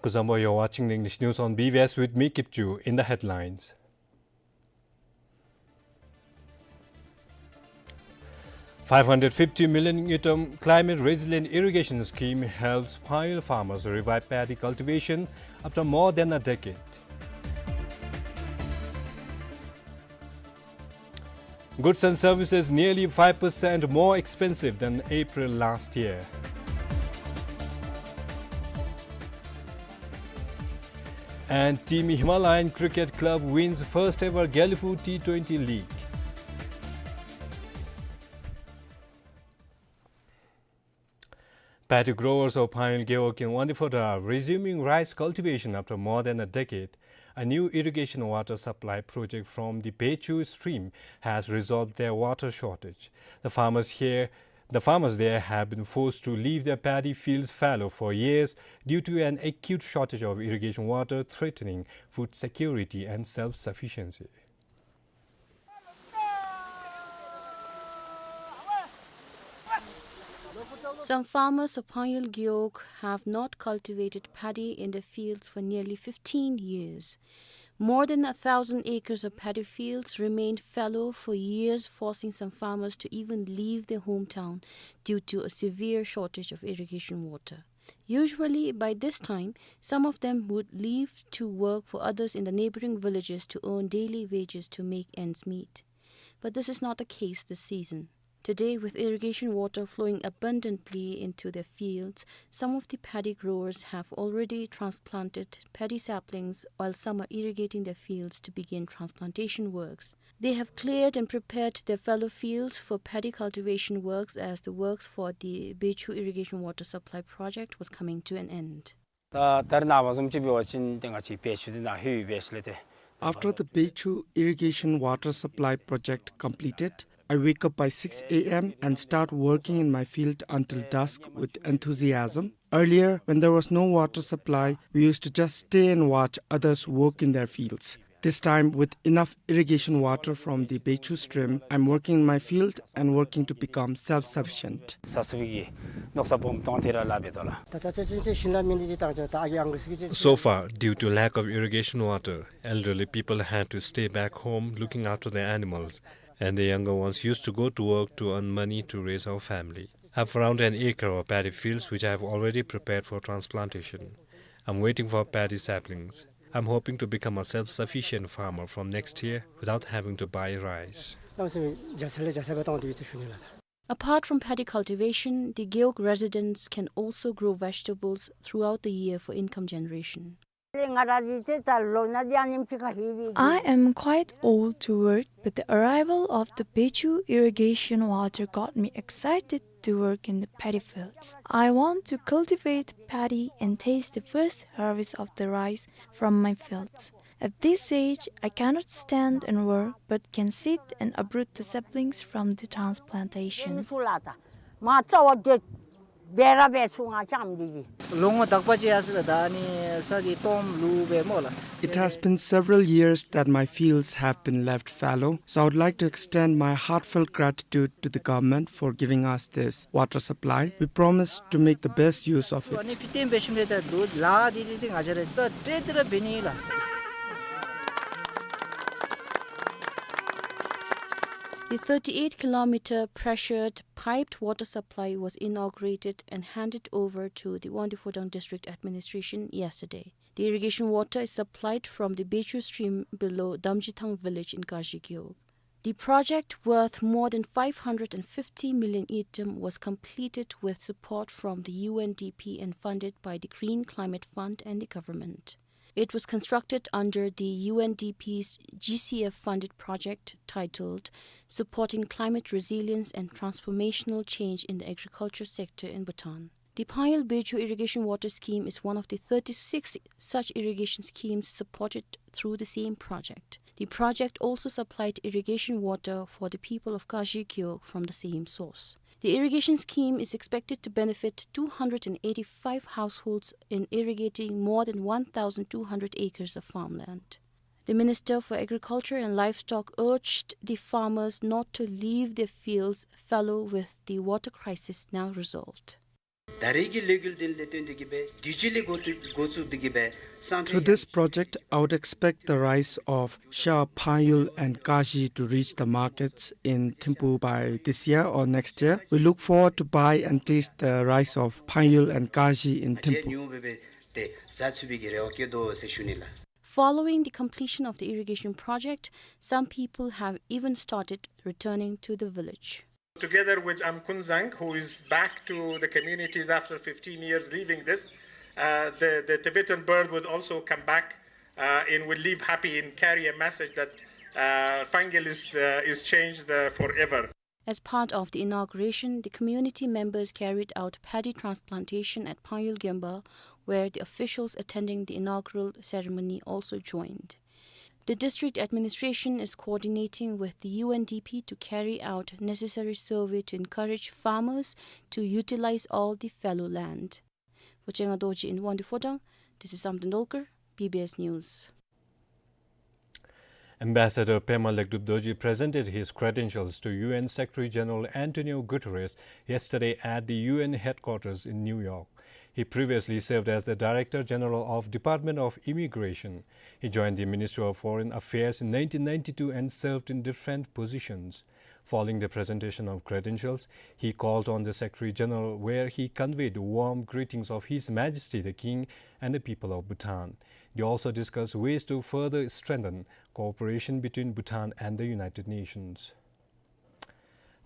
Kuzuzangpo, you're watching the English news on B B S with me, Kipchu. In the headlines: Five hundred fifty million ngultrum climate resilient irrigation scheme helps Pangyoil farmers revive paddy cultivation after more than a decade. Goods and services nearly five percent more expensive than April last year. And Team Himalayan Cricket Club wins first ever Gelephu T twenty league. Paddy growers of Pangyoil Gewog in Wangdue Phodrang are resuming rice cultivation after more than a decade. A new irrigation water supply project from the Pechu stream has resolved their water shortage. The farmers here, the farmers there have been forced to leave their paddy fields fallow for years due to an acute shortage of irrigation water, threatening food security and self-sufficiency. Some farmers of Pangyul Gewog have not cultivated paddy in their fields for nearly fifteen years. More than a thousand acres of paddy fields remained fallow for years, forcing some farmers to even leave their hometown due to a severe shortage of irrigation water. Usually, by this time, some of them would leave to work for others in the neighboring villages to earn daily wages to make ends meet. But this is not the case this season. Today, with irrigation water flowing abundantly into their fields, some of the paddy growers have already transplanted paddy saplings, while some are irrigating their fields to begin transplantation works. They have cleared and prepared their fallow fields for paddy cultivation works as the works for the Bechu irrigation water supply project was coming to an end. ད་ད་རེས་ནངས་པ་བཟུམ་ཅིག་འབད་བ་ཅིན་ཏེ་ང་བཅས་བེ་ཆུ་འདི་ནང་ལྷོད་པས་ལགས་ཏེ། After the Bechu irrigation water supply project completed, I wake up by six a m and start working in my field until dusk with enthusiasm. Earlier, when there was no water supply, we used to just stay and watch others work in their fields. This time, with enough irrigation water from the Bechu stream, I'm working in my field and working to become self-sufficient. ས་སུ་བི་གི་ནོག་ས་བོམ་ཏོང་ཐེ་ར་ལ་བེ་ཏོ་ལ། ད་ད་ཅི་ཅི་ཅི་ཤིན་ལ་མིན་འདི་ཅི་ཏང་ཅི་ད་ཨ་གི་ཨང་གི་སི་གི་ཅི། So far, due to lack of irrigation water, elderly people had to stay back home looking after their animals, and the younger ones used to go to work to earn money to raise our family. I've around an acre of paddy fields which I have already prepared for transplantation. I'm waiting for paddy saplings. I'm hoping to become a self-sufficient farmer from next year without having to buy rice. ནང་སེམས་རྒྱ་ཚ་ལས་རྒྱ་ཚ་བ་ཏང་དེ་ཡི་ཚེ་ཤུ་ནི་ལ་ད། Apart from paddy cultivation, the Gewog residents can also grow vegetables throughout the year for income generation. I am quite old to work, but the arrival of the Bechu irrigation water got me excited to work in the paddy fields. I want to cultivate paddy and taste the first harvest of the rice from my fields. At this age, I cannot stand and work, but can sit and uproot the saplings from the transplantation. ལོ་ངོ་དག་པ་ཅིག་ཡར་སོང་ལགས། ད་ནི་ས་འདི་སྟོངམ་ལུ་སྦེ་སྨོ་ལགས། It has been several years that my fields have been left fallow, so I would like to extend my heartfelt gratitude to the government for giving us this water supply. We promise to make the best use of it. ཨ་ནི་ཕི་ཏེན་བེ་ཤུམ་རེ་ད་ལུ་ལ་འདི་འདི་འདི་ང་བཅས་ར་རྩ་སྤྲོད་དེ་ར་འབད་ནི་ལགས། The thirty-eight kilometer pressured piped water supply was inaugurated and handed over to the Wangdue Phodrang District Administration yesterday. The irrigation water is supplied from the Bechu stream below Damjithang village in Kashi Gewog. The project, worth more than five hundred and fifty million ngultrum, was completed with support from the U N D P and funded by the Green Climate Fund and the government. It was constructed under the U N D P's G C F funded project titled Supporting Climate Resilience and Transformational Change in the Agriculture Sector in Bhutan. The Pangyul Bechu Irrigation Water Scheme is one of the thirty-six such irrigation schemes supported through the same project. The project also supplied irrigation water for the people of Kashi Gewog from the same source. The irrigation scheme is expected to benefit two hundred and eighty-five households in irrigating more than one thousand two hundred acres of farmland. The Minister for Agriculture and Livestock urged the farmers not to leave their fields fallow with the water crisis now resolved. ད་རེས་ཀྱི་ལས་འགུལ་འདི་ལས་བརྟེན་ཏེ་གིས་སྦེ་དུས་ཅི་ལས་འགོ་བཙུགས་འགོ་བཙུགས་ཏེ་གིས་སྦེ་སང་ཕོད། Through this project, I would expect the rice of Sha, Pangyul and Kashi to reach the markets in Thimphu by this year or next year. We look forward to buy and taste the rice of Pangyul and Kashi in Thimphu. ཉུང་སྦེ་སྦེ་ཏེ་ཟ་ཚུགས་པའི་གི་རེ་བ་བསྐྱེད་དོ་ཟེར་ཞུ་ནི་ལགས། Following the completion of the irrigation project, some people have even started returning to the village. Together with Amkunzang, who is back to the communities after fifteen years leaving this, uh, the, the Tibetan bird would also come back, uh, and will leave happy and carry a message that, uh, Pangyul is, uh, is changed, uh, forever. As part of the inauguration, the community members carried out paddy transplantation at Pangyul Gemba, where the officials attending the inaugural ceremony also joined. The district administration is coordinating with the U N D P to carry out necessary survey to encourage farmers to utilize all the fallow land. Vachanga Dorji in Wangdue Phodrang, this is Samten Dolkar, B B S News. Ambassador Pema Lekdup Dorji presented his credentials to U N Secretary General Antonio Guterres yesterday at the U N headquarters in New York. He previously served as the Director General of Department of Immigration. He joined the Ministry of Foreign Affairs in nineteen ninety-two and served in different positions. Following the presentation of credentials, he called on the Secretary General, where he conveyed warm greetings of His Majesty the King and the people of Bhutan. They also discussed ways to further strengthen cooperation between Bhutan and the United Nations.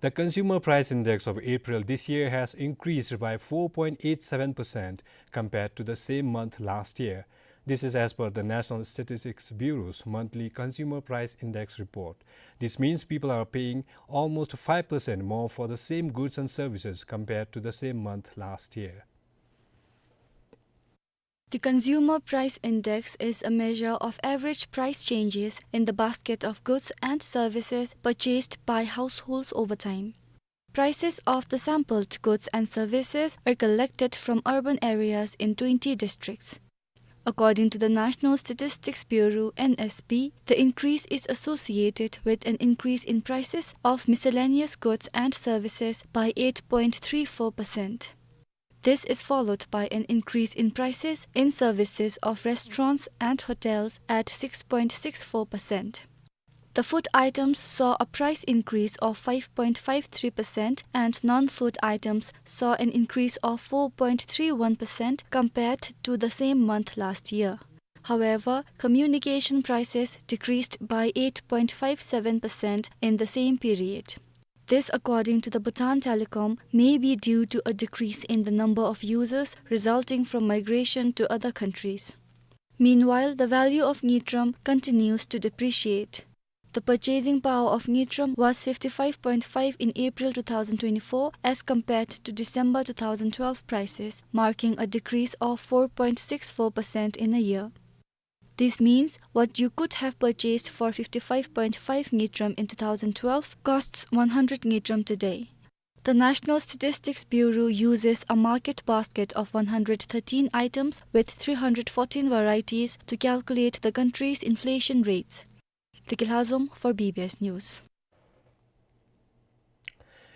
The Consumer Price Index of April this year has increased by four point eight seven percent compared to the same month last year. This is as per the National Statistics Bureau's monthly Consumer Price Index report. This means people are paying almost five percent more for the same goods and services compared to the same month last year. The Consumer Price Index is a measure of average price changes in the basket of goods and services purchased by households over time. Prices of the sampled goods and services are collected from urban areas in twenty districts. According to the National Statistics Bureau, N S B, the increase is associated with an increase in prices of miscellaneous goods and services by eight point three four percent. This is followed by an increase in prices in services of restaurants and hotels at six point six four percent. The food items saw a price increase of five point five three percent and non-food items saw an increase of four point three one percent compared to the same month last year. However, communication prices decreased by eight point five seven percent in the same period. This, according to the Bhutan Telecom, may be due to a decrease in the number of users resulting from migration to other countries. Meanwhile, the value of ngultrum continues to depreciate. The purchasing power of ngultrum was fifty-five point five in April two thousand twenty-four as compared to December two thousand twelve prices, marking a decrease of four point six four percent in a year. This means what you could have purchased for fifty-five point five ngultrum in two thousand twelve costs one hundred ngultrum today. The National Statistics Bureau uses a market basket of one hundred thirteen items with three hundred fourteen varieties to calculate the country's inflation rates. Deki Lhazom for B B S News.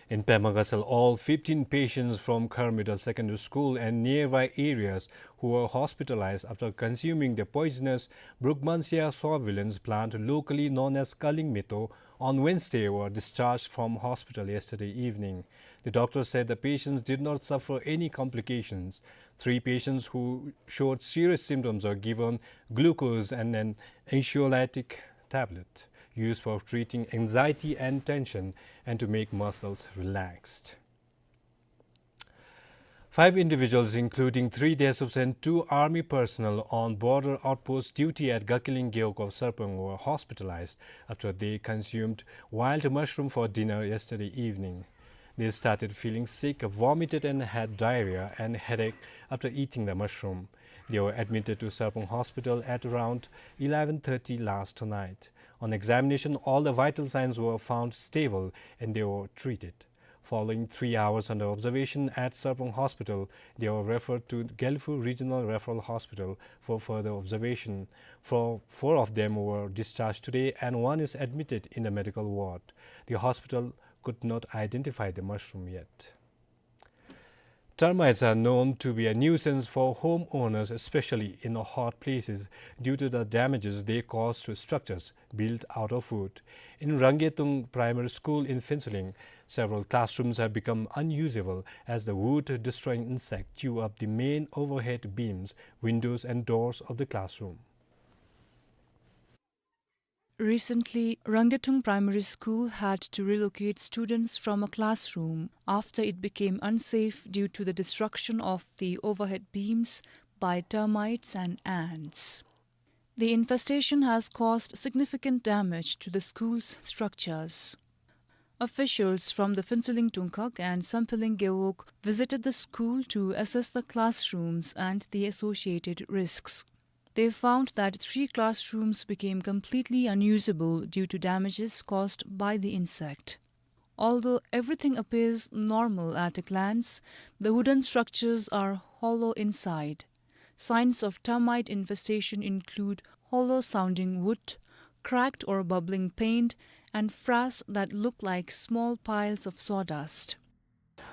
In Pema Gatshel, all fifteen patients from Khar Middle Secondary School and nearby areas who were hospitalized after consuming the poisonous Brugmansia sorbulens plant, locally known as Kaling Mito, on Wednesday were discharged from hospital yesterday evening. The doctor said the patients did not suffer any complications. Three patients who showed serious symptoms were given glucose and an anxiolytic tablet used for treating anxiety and tension and to make muscles relaxed. Five individuals, including three Desups and two army personnel on border outpost duty at Gakiling Gewog of Sarpang, were hospitalized after they consumed wild mushroom for dinner yesterday evening. They started feeling sick, vomited and had diarrhea and headache after eating the mushroom. They were admitted to Sarpang Hospital at around eleven thirty last night. On examination, all the vital signs were found stable and they were treated. Following three hours under observation at Sarpang Hospital, they were referred to Gelephu Regional Referral Hospital for further observation. Four, four of them were discharged today and one is admitted in the medical ward. The hospital could not identify the mushroom yet. Termites are known to be a nuisance for homeowners, especially in hot places, due to the damages they cause to structures built out of wood. In Rangetung Primary School in Phuentsholing, several classrooms have become unusable as the wood-destroying insect chew up the main overhead beams, windows and doors of the classroom. Recently, Rangetung Primary School had to relocate students from a classroom after it became unsafe due to the destruction of the overhead beams by termites and ants. The infestation has caused significant damage to the school's structures. Officials from the Phuentsholing Tungkhag and Sampheling Gewog visited the school to assess the classrooms and the associated risks. They found that three classrooms became completely unusable due to damages caused by the insect. Although everything appears normal at a glance, the wooden structures are hollow inside. Signs of termite infestation include hollow sounding wood, cracked or bubbling paint, and frass that looked like small piles of sawdust.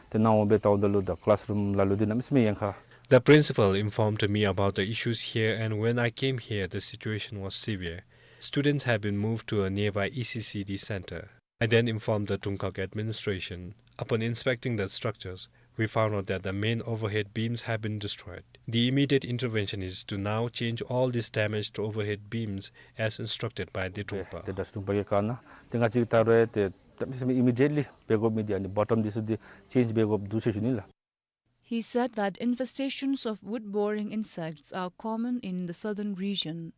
ཏེ་ནཱ་འོང་སྦེ་བལྟཝ་ད་ལུ་ད་ཀི་ལཱསི་རུམ་ལ་ལུ་འདི་གནམ་མེད་ས་མེད་ཡངས་ཁ། The principal informed me about the issues here, and when I came here, the situation was severe. Students have been moved to a nearby E C C D center. I then informed the Tungkak administration. Upon inspecting the structures, we found out that the main overhead beams have been destroyed. The immediate intervention is to now change all these damaged overhead beams as instructed by the Tungpa. ཏེ་ད་ཊཱསི་ཊི་རུམ་པ་གི་ཁ་ནང་ཏེ་ང་བཅས་ཀྱིས་ད་རུང་ཏེ་གནམ་མེད་ས་མེད་ཨི་མི་ཌི་ཡེཊ་ལི་འབད་དགོཔ་མི་འདི་ཨ་ནི་བོ་ཊམ་འདི་ཚུ་འདི་ཅེནཇ་འབད་དགོཔ་འདུག་ཟེར་ཞུ་ནི་ལགས། He said that infestations of wood-boring insects are common in the southern region.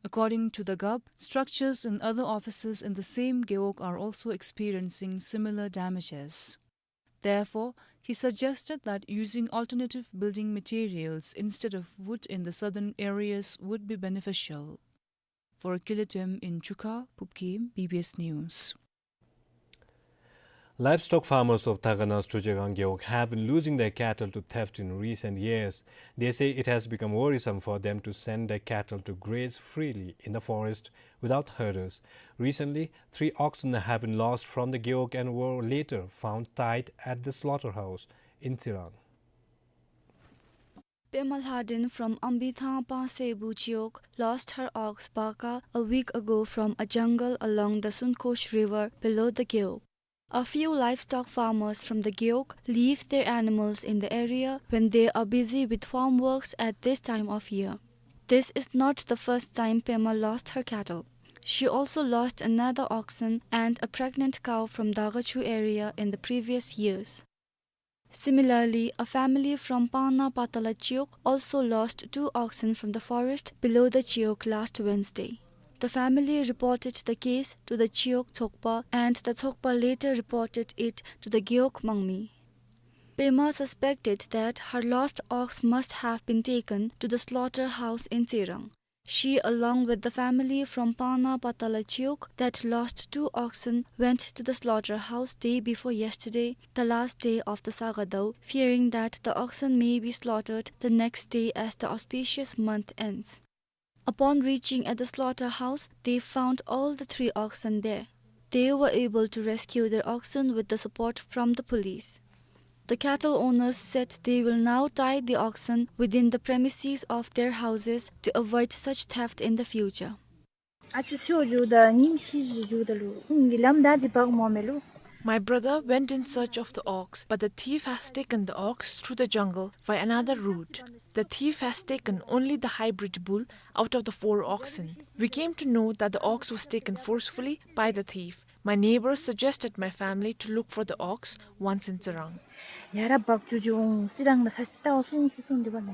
According to the gup, structures in other offices in the same gewog are also experiencing similar damages. Therefore, he suggested that using alternative building materials instead of wood in the southern areas would be beneficial. For Kilitim in Chukha, Pupkim, B B S News. Livestock farmers of Dagana's Chujegang Gewog have been losing their cattle to theft in recent years. They say it has become worrisome for them to send their cattle to graze freely in the forest without herders. Recently, three oxen have been lost from the Gewog and were later found tied at the slaughterhouse in Tsirang. Pema Lhadin from Ambithang Pangsebu Chiok lost her ox Baka a week ago from a jungle along the Sunkosh River below the Gewog. A few livestock farmers from the Gewog leave their animals in the area when they are busy with farm works at this time of year. This is not the first time Pema lost her cattle. She also lost another oxen and a pregnant cow from Dagachu area in the previous years. Similarly, a family from Pangna Patala Chiok also lost two oxen from the forest below the Chiok last Wednesday. The family reported the case to the Chiok Tsokpa, and the Tsokpa later reported it to the Gewog Mangmi. Pema suspected that her lost ox must have been taken to the slaughterhouse in Tsirang. She, along with the family from Pangna Patala Chiok that lost two oxen, went to the slaughterhouse day before yesterday, the last day of the Saga Dau, fearing that the oxen may be slaughtered the next day as the auspicious month ends. Upon reaching at the slaughterhouse, they found all the three oxen there. They were able to rescue their oxen with the support from the police. The cattle owners said they will now tie the oxen within the premises of their houses to avoid such theft in the future. ཨ་ཅོ་སེའུ་འགྱོཝ་ད་ཉིནམ་བཞི་འགྱོཝ་ད་ལུ་ཁོང་གིས་ལམ་བདའ་སྟེ་འབག་མི་མེད་ལོ། My brother went in search of the ox, but the thief has taken the ox through the jungle by another route. The thief has taken only the hybrid bull out of the four oxen. We came to know that the ox was taken forcefully by the thief. My neighbor suggested my family to look for the ox once in Tsirang. ཡར་འབག་འགྱོ་འགྱོ་འོང་། སི་རང་ལ་ས་ཅིག་བལྟ་འོང་གསུངས་སོང་འདི་བ་ན།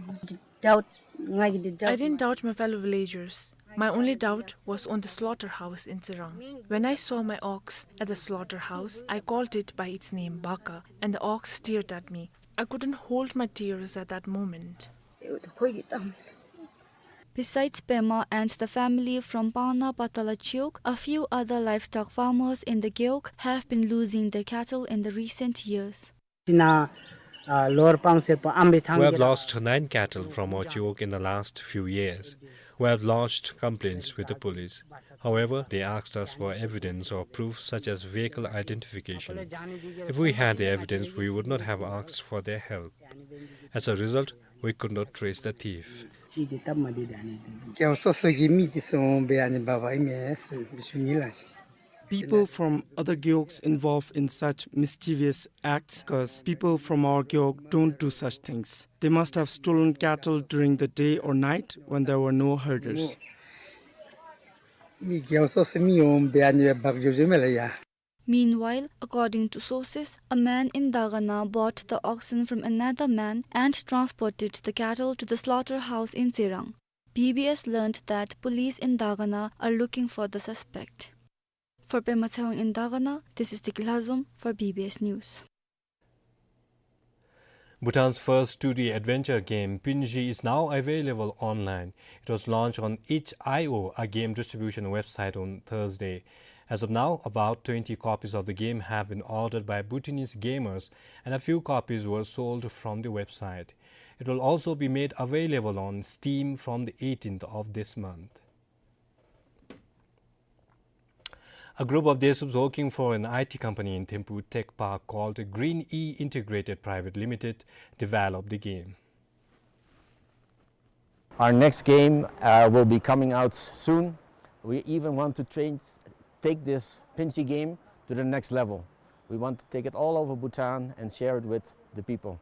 Doubt, ང་གིས་འདི་doubt I didn't doubt my fellow villagers. My only doubt was on the slaughterhouse in Tsirang. When I saw my ox at the slaughterhouse, I called it by its name, Baka, and the ox stared at me. I couldn't hold my tears at that moment. Besides Pema and the family from Pangna Patala Chiok, a few other livestock farmers in the Gewog have been losing their cattle in the recent years. ཏེ་ནཱ་ཨ་ལོར་པང་སེ་པོ་ཨམ་བི་ཐང་། We have གི་ར་lost nine cattle from our chiok in the last few years. We have lodged complaints with the police. However, they asked us for evidence or proof such as vehicle identification. If we had the evidence, we would not have asked for their help. As a result, we could not trace the thief. ཅིག་གི་སྟབས་མ་བདེ་ད་ནི་འདུག། རྒེད་འོག་སོ་སོ་གི་མི་འདི་ཚུ་འོང་སྦེ་ཨ་ནི་འབག་པ་ཨིན་མས་ཟེར་ཞུ་ནི་ལགས། People from other gewogs involved in such mischievous acts, 'cause people from our gewog don't do such things. They must have stolen cattle during the day or night when there were no herders. མི་རྒེད་འོག་སོ་སོ་མི་འོང་སྦེ་ཨ་ནི་འབག་འགྱོ་འགྱོཝ་མས་ལགས་ཡ། Meanwhile, according to sources, a man in Dagana bought the oxen from another man and transported the cattle to the slaughterhouse in Tsirang. B B S learned that police in Dagana are looking for the suspect. For Pema Tshewang in Dagana, this is Diki Lhazom for B B S News. Bhutan's first two D adventure game, Pinzhi, is now available online. It was launched on itch dot I O, a game distribution website, on Thursday. As of now, about twenty copies of the game have been ordered by Bhutanese gamers, and a few copies were sold from the website. It will also be made available on Steam from the eighteenth of this month. A group of Desuups working for an I T company in Thimphu Tech Park called Green E Integrated Private Limited developed the game. Our next game, uh, will be coming out s-, soon. We even want to change, take this Pinshi game to the next level. We want to take it all over Bhutan and share it with the people.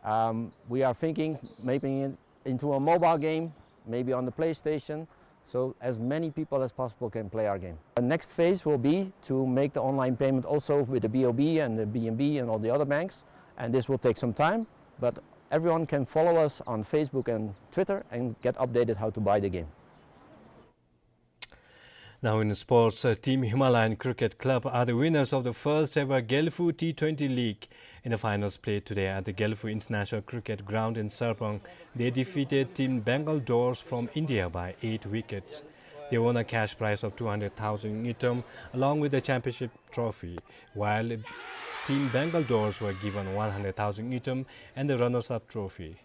Um, we are thinking making it into a mobile game, maybe on the PlayStation, so as many people as possible can play our game. The next phase will be to make the online payment also with the B O B and the B N B and all the other banks, and this will take some time, but everyone can follow us on Facebook and Twitter and get updated how to buy the game. Now in sports, uh, Team Himalayan Cricket Club are the winners of the first ever Gelephu T twenty League. In the finals played today at the Gelephu International Cricket Ground in Sarpang, they defeated Team Bengal Dors from India by eight wickets. They won a cash prize of two hundred thousand ngultrum along with the championship trophy, while Team Bengal Dors were given one hundred thousand ngultrum and the runners-up trophy.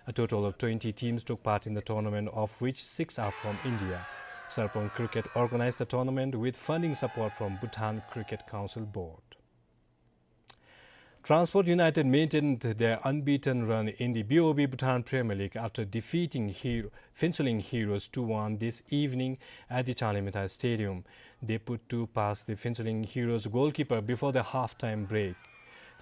A total of twenty teams took part in the tournament, of which six are from India. Sarpang Cricket organized the tournament with funding support from Bhutan Cricket Council Board. Transport United maintained their unbeaten run in the B O B Bhutan Premier League after defeating Hero, Phuentsholing Heroes two one this evening at the Changlimithai Stadium. They put two past the Phuentsholing Heroes goalkeeper before the half-time break.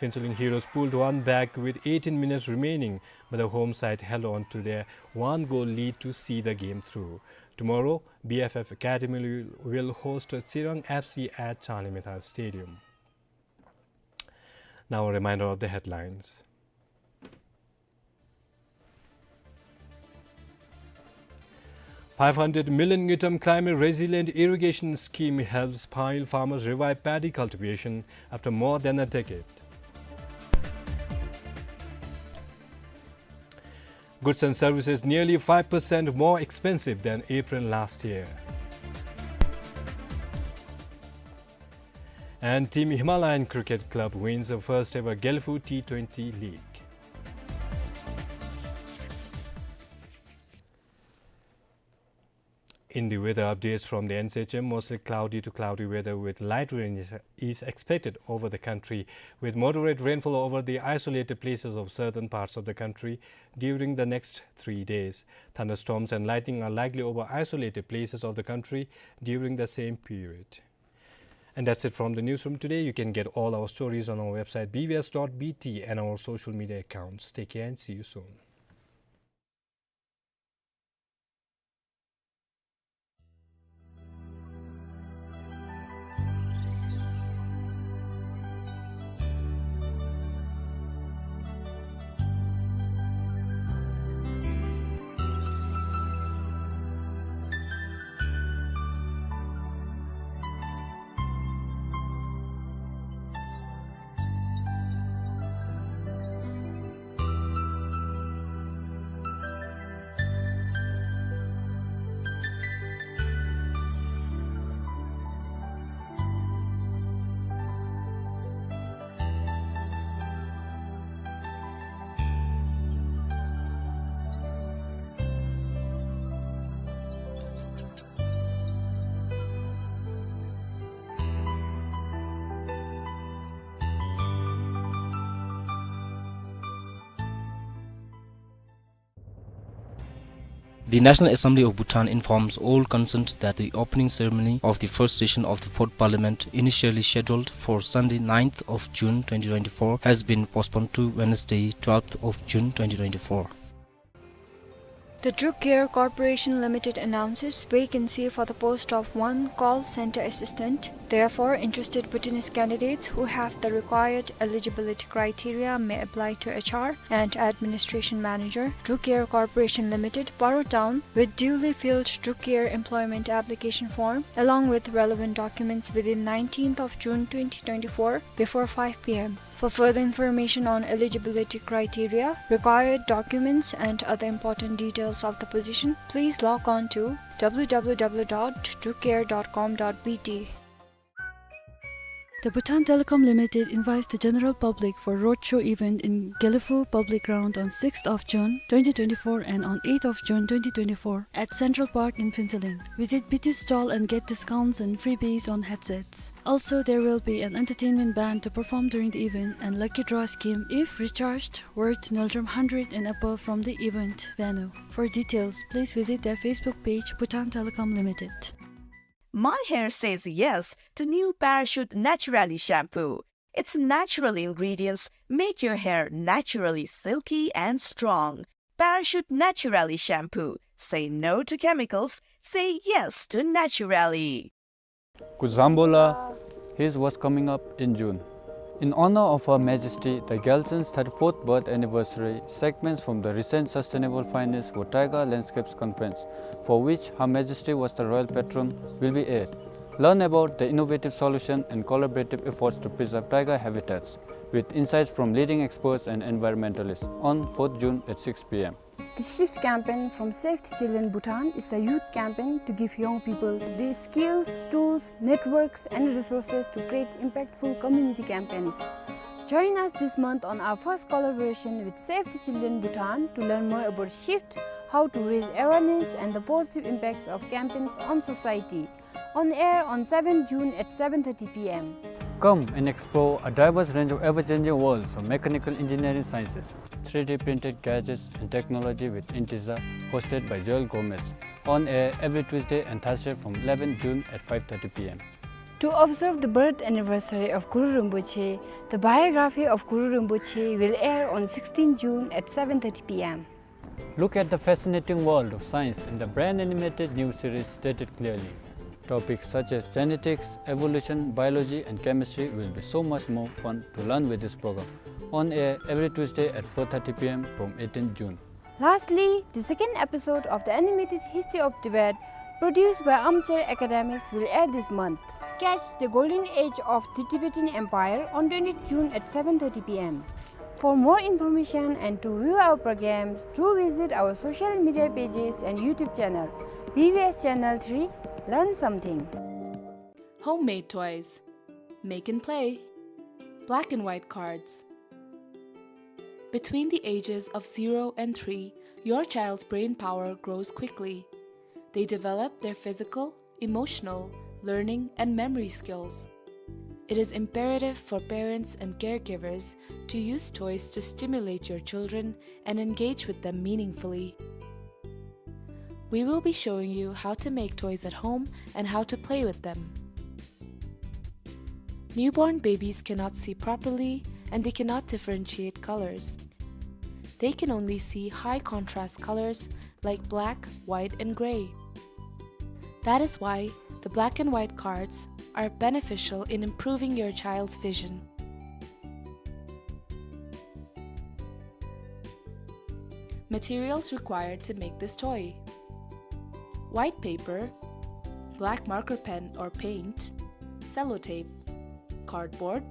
Phuentsholing Heroes pulled one back with eighteen minutes remaining, but the home side held on to their one-goal lead to see the game through. Tomorrow, B F F Academy will, will host Tsirang F C at Changlimithai Stadium. Now a reminder of the headlines. Five hundred million ngultrum climate resilient irrigation scheme helps Pangil farmers revive paddy cultivation after more than a decade. Goods and services nearly five percent more expensive than April last year. And Team Himalayan Cricket Club wins the first ever Gelephu T twenty League. In the weather updates from the N C H M, mostly cloudy to cloudy weather with light rain is, is expected over the country, with moderate rainfall over the isolated places of southern parts of the country during the next three days. Thunderstorms and lightning are likely over isolated places of the country during the same period. And that's it from the newsroom today. You can get all our stories on our website B B S dot B T and our social media accounts. Take care and see you soon. The National Assembly of Bhutan informs all concerned that the opening ceremony of the first session of the Fourth Parliament, initially scheduled for Sunday, ninth of June twenty twenty-four, has been postponed to Wednesday, twelfth of June twenty twenty-four. The Drucare Corporation Limited announces vacancy for the post of one call center assistant. Therefore, interested Bhutanese candidates who have the required eligibility criteria may apply to H R and Administration Manager, Drucare Corporation Limited, Paro Town, with duly filled Drucare employment application form, along with relevant documents within nineteenth of June twenty twenty-four before five P M. For further information on eligibility criteria, required documents, and other important details of the position, please log on to W W W dot drucare dot com dot B T. The Bhutan Telecom Limited invites the general public for roadshow event in Gelephu Public Ground on sixth of June twenty twenty-four and on eighth of June twenty twenty-four at Central Park in Phuentsholing. Visit B T stall and get discounts and freebies on headsets. Also, there will be an entertainment band to perform during the event and lucky draw scheme if recharged worth Ngultrum hundred and above from the event venue. For details, please visit their Facebook page, Bhutan Telecom Limited. My hair says yes to new Parachute Naturali shampoo. Its natural ingredients make your hair naturally silky and strong. Parachute Naturali shampoo. Say no to chemicals. Say yes to Naturali. Kuzuzangpo la, here's what's coming up in June. In honor of Her Majesty the Gyaltsen's thirty-fourth birth anniversary, segments from the recent Sustainable Finance for Taiga Landscapes conference, for which Her Majesty was the royal patron, will be aired. Learn about the innovative solution and collaborative efforts to preserve taiga habitats, with insights from leading experts and environmentalists, on fourth June at six p.m. The Shift campaign from Save the Children Bhutan is a youth campaign to give young people the skills, tools, networks, and resources to create impactful community campaigns. Join us this month on our first collaboration with Save the Children Bhutan to learn more about Shift, how to raise awareness, and the positive impacts of campaigns on society. On air on seventh June at seven thirty p.m. Come and explore a diverse range of ever-changing worlds of mechanical engineering sciences, three D printed gadgets and technology with Intiza, hosted by Joel Gomez. On air every Tuesday and Thursday from eleventh June at five thirty p.m. To observe the birth anniversary of Guru Rinpoche, the biography of Guru Rinpoche will air on sixteenth June at seven thirty p.m. Look at the fascinating world of science in the brain animated new series Stated Clearly. Topics such as genetics, evolution, biology, and chemistry will be so much more fun to learn with this program. On air every Tuesday at four thirty p.m. from eighteenth June. Lastly, the second episode of the animated History of Tibet, produced by armchair academics, will air this month. Catch the golden age of the Tibetan Empire on twentieth June at seven thirty p.m. For more information and to view our programs, do visit our social media pages and YouTube channel, B B S Channel three, Learn Something. Homemade toys. Make and play. Black and white cards. Between the ages of zero and three, your child's brain power grows quickly. They develop their physical, emotional, learning, and memory skills. It is imperative for parents and caregivers to use toys to stimulate your children and engage with them meaningfully. We will be showing you how to make toys at home and how to play with them. Newborn babies cannot see properly and they cannot differentiate colors. They can only see high contrast colors like black, white, and gray. That is why the black and white cards are beneficial in improving your child's vision. Materials required to make this toy: white paper, black marker pen or paint, sellotape, cardboard.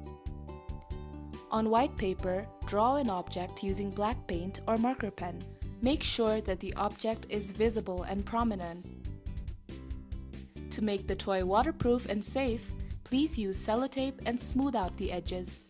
On white paper, draw an object using black paint or marker pen. Make sure that the object is visible and prominent. To make the toy waterproof and safe, please use sellotape and smooth out the edges.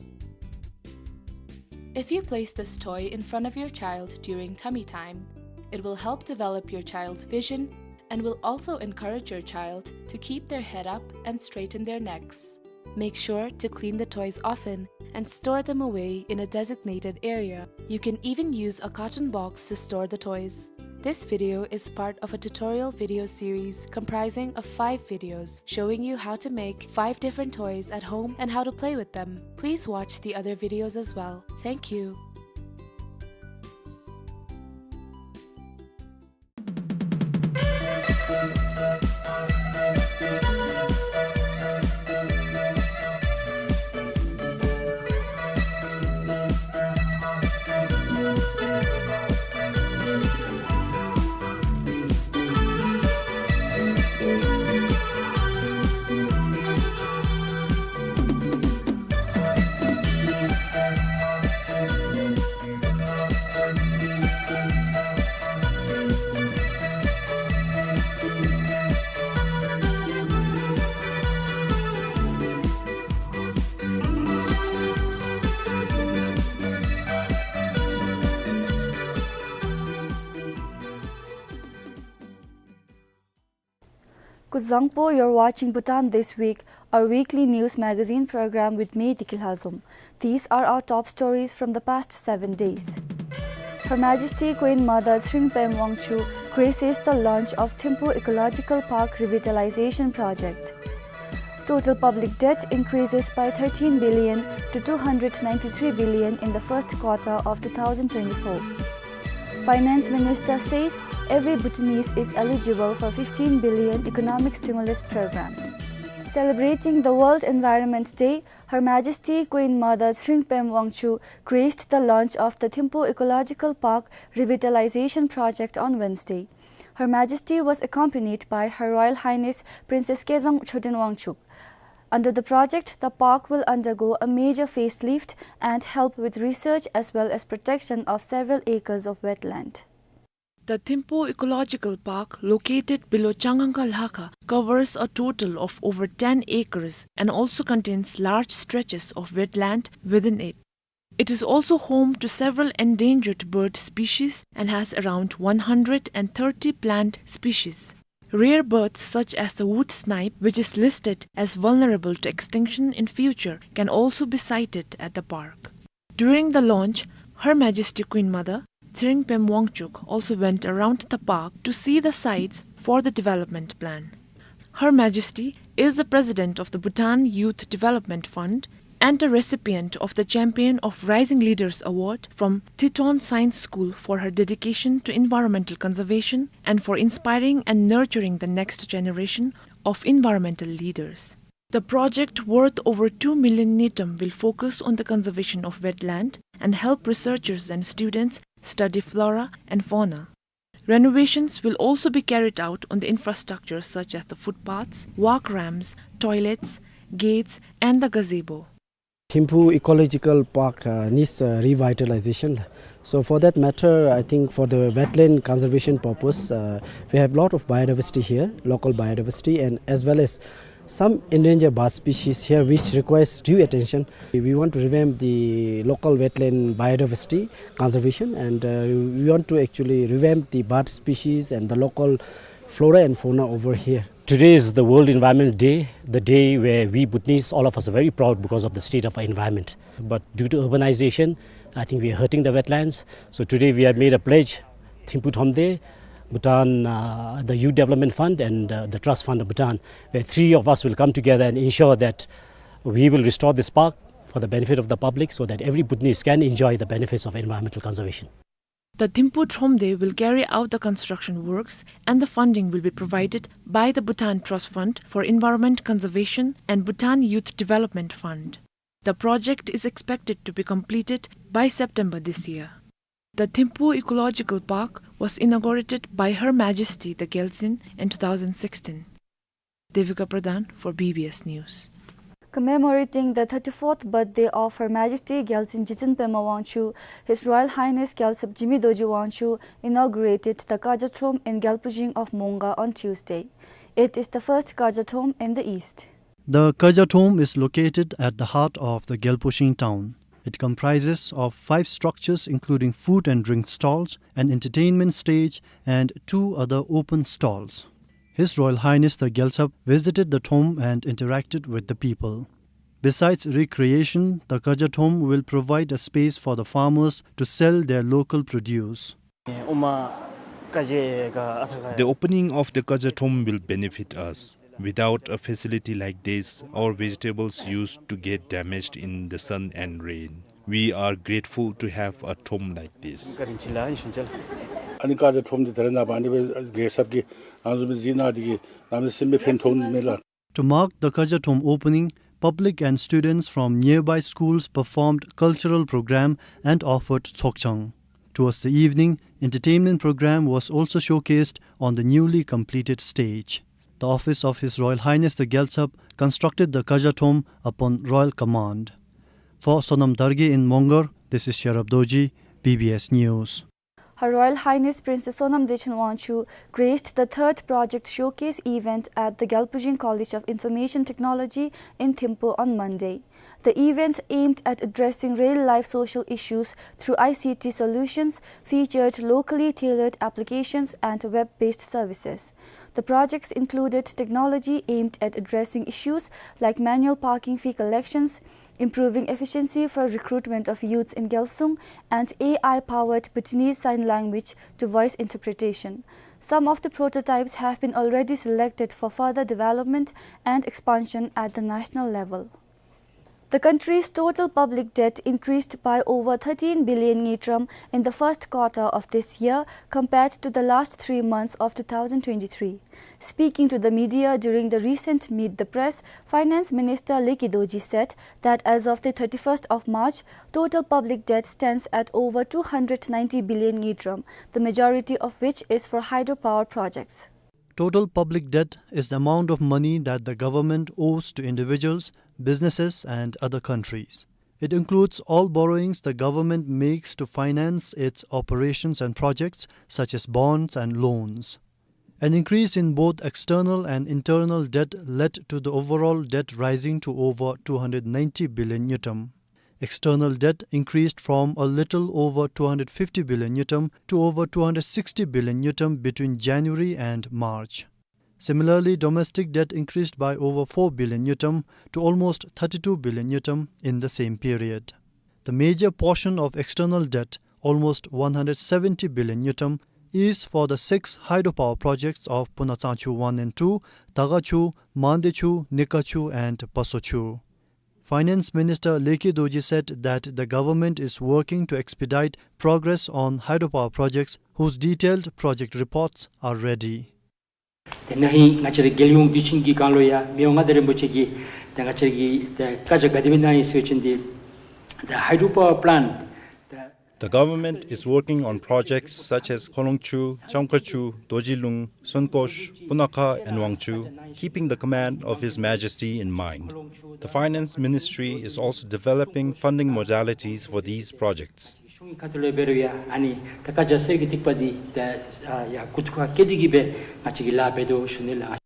If you place this toy in front of your child during tummy time, it will help develop your child's vision and will also encourage your child to keep their head up and straighten their necks. Make sure to clean the toys often and store them away in a designated area. You can even use a carton box to store the toys. This video is part of a tutorial video series comprising of five videos showing you how to make five different toys at home and how to play with them. Please watch the other videos as well. Thank you. Kuzuzangpo, you're watching Bhutan This Week, our weekly news magazine program with me, Diki Lhazom. These are our top stories from the past seven days. Her Majesty Queen Mother Tshering Pema Wangchuck graces the launch of Thimphu Ecological Park Revitalization Project. Total public debt increases by thirteen billion to two hundred ninety-three billion in the first quarter of two thousand twenty-four. Finance Minister says every Bhutanese is eligible for fifteen billion economic stimulus program. Celebrating the World Environment Day, Her Majesty Queen Mother Tshering Pema Wangchuck graced the launch of the Thimphu Ecological Park Revitalization Project on Wednesday. Her Majesty was accompanied by Her Royal Highness Princess Kezang Choden Wangchuck. Under the project, the park will undergo a major facelift and help with research as well as protection of several acres of wetland. The Thimphu Ecological Park, located below Changangkha Lakha, covers a total of over ten acres and also contains large stretches of wetland within it. It is also home to several endangered bird species and has around one hundred and thirty plant species. Rare birds such as the wood snipe, which is listed as vulnerable to extinction in future, can also be sighted at the park. During the launch, Her Majesty Queen Mother Tshering Pema Wangchuck also went around the park to see the sites for the development plan. Her Majesty is the president of the Bhutan Youth Development Fund and a recipient of the Champion of Rising Leaders Award from Teton Science School for her dedication to environmental conservation and for inspiring and nurturing the next generation of environmental leaders. The project, worth over two million ngultrum, will focus on the conservation of wetland and help researchers and students study flora and fauna. Renovations will also be carried out on the infrastructure such as the footpaths, walk ramps, toilets, gates, and the gazebo. Thimphu Ecological Park, uh, needs, uh, revitalization. So for that matter, I think for the wetland conservation purpose, uh, we have lot of biodiversity here, local biodiversity, and as well as some endangered bird species here which requires due attention. We want to revamp the local wetland biodiversity conservation, and, uh, we want to actually revamp the bird species and the local flora and fauna over here. Today is the World Environment Day, the day where we Bhutanese, all of us, are very proud because of the state of our environment. But due to urbanization, I think we are hurting the wetlands. So today we have made a pledge, Thimphu Thromde, Bhutan, uh, the Youth Development Fund and, uh, the Trust Fund of Bhutan, where three of us will come together and ensure that we will restore this park for the benefit of the public so that every Bhutanese can enjoy the benefits of environmental conservation. The Thimphu Thromde will carry out the construction works and the funding will be provided by the Bhutan Trust Fund for Environment Conservation and Bhutan Youth Development Fund. The project is expected to be completed by September this year. The Thimphu Ecological Park was inaugurated by Her Majesty the Gyaltsuen in two thousand sixteen. Devika Pradhan for B B S News. Commemorating the thirty-fourth birthday of Her Majesty Gyaltsuen Jitsun Pema Wangchuck, His Royal Highness Gyaltsap Jigme Dorji Wangchuck inaugurated the Kaja Throm in Gyalpujing of Mongar on Tuesday. It is the first Kaja Throm in the East. The Kaja Throm is located at the heart of the Gyalpujing town. It comprises of five structures, including food and drink stalls, an entertainment stage, and two other open stalls. His Royal Highness the Gyaltsap visited the Throm and interacted with the people. Besides recreation, the Kaja Throm will provide a space for the farmers to sell their local produce. The opening of the Kaja Throm will benefit us. Without a facility like this, our vegetables used to get damaged in the sun and rain. We are grateful to have a Throm like this. ཨ་ནི་ཀ་ཇ་ཁྲོམ་འདི་ད་རེས་ནངས་པ་ཨ་ནི་སྦེ་རྒྱལ་ཚབ་ཀྱིས་ང་བཅས་མི་ཚེ་ནང་འདི་གིས་གནམ་མེད་ས་མེད་ཕན་ཐོགས་ནི་མས་ལགས། To mark the Kaja Throm opening, public and students from nearby schools performed cultural program and offered tsokchang. Towards the evening, entertainment program was also showcased on the newly completed stage. The office of His Royal Highness the Gyaltsap constructed the Kaja Throm upon royal command. For Sonam Dargye in Mongar, this is Sherab Dorji, B B S News. Her Royal Highness Princess Sonam Dechen Wangchuck graced the third project showcase event at the Gyalpujing College of Information Technology in Thimphu on Monday. The event, aimed at addressing real-life social issues through I C T solutions, featured locally tailored applications and web-based services. The projects included technology aimed at addressing issues like manual parking fee collections, improving efficiency for recruitment of youths in Gyalsung, and A I-powered Bhutanese Sign Language to voice interpretation. Some of the prototypes have been already selected for further development and expansion at the national level. The country's total public debt increased by over thirteen billion ngultrum in the first quarter of this year compared to the last three months of two thousand twenty-three. Speaking to the media during the recent Meet the Press, Finance Minister Leki Dorji said that as of the thirty-first of March, total public debt stands at over two hundred ninety billion ngultrum, the majority of which is for hydropower projects. Total public debt is the amount of money that the government owes to individuals, businesses, and other countries. It includes all borrowings the government makes to finance its operations and projects, such as bonds and loans. An increase in both external and internal debt led to the overall debt rising to over two hundred ninety billion ngultrum. External debt increased from a little over two hundred fifty billion ngultrum to over two hundred sixty billion ngultrum between January and March. Similarly, domestic debt increased by over four billion ngultrum to almost thirty-two billion ngultrum in the same period. The major portion of external debt, almost one hundred seventy billion ngultrum, is for the six hydropower projects of Puna Tsangchu one and two, Tagachu, Mandechu, Nikachu, and Pasochu. Finance Minister Leki Dorji said that the government is working to expedite progress on hydropower projects whose detailed project reports are ready. དེ་ནང་ཧིང་ང་བཅས་རའི་རྒྱལ་ཡོངས་དུས་ཆེན་གྱི་སྒང་ལུ་ཡང་མི་དབང་མངའ་བདག་རིན་པོ་ཆེ་གིས་དེ་ང་བཅས་རའི་དེ་བཀའ་རྒྱ་ག་དེ་སྦེ་གནང་ཡི་ཟེར་བ་ཅིན་དེ་དེ་hydropower plant དེ། The government is working on projects such as Kholongchu, Chamkachu, Dojilung, Sonkosh, Punakha, and Wangchu, keeping the command of His Majesty in mind. The Finance Ministry is also developing funding modalities for these projects. གཞུང་གི་ཁ་ཐུག་ལས་འབད་རུང་ཡང་ཨ་ནི་ད་བཀའ་རྒྱ་གསེར་གྱི་ཐིགས་པ་འདི་ད་ཡར་མགུ་ཐོག་ཁར་བཀལ་ཏེ་གི་སྦེ་ང་བཅས་ཀྱིས་ལཱ་འབད་དོ་ཞུ་ནི་ལགས།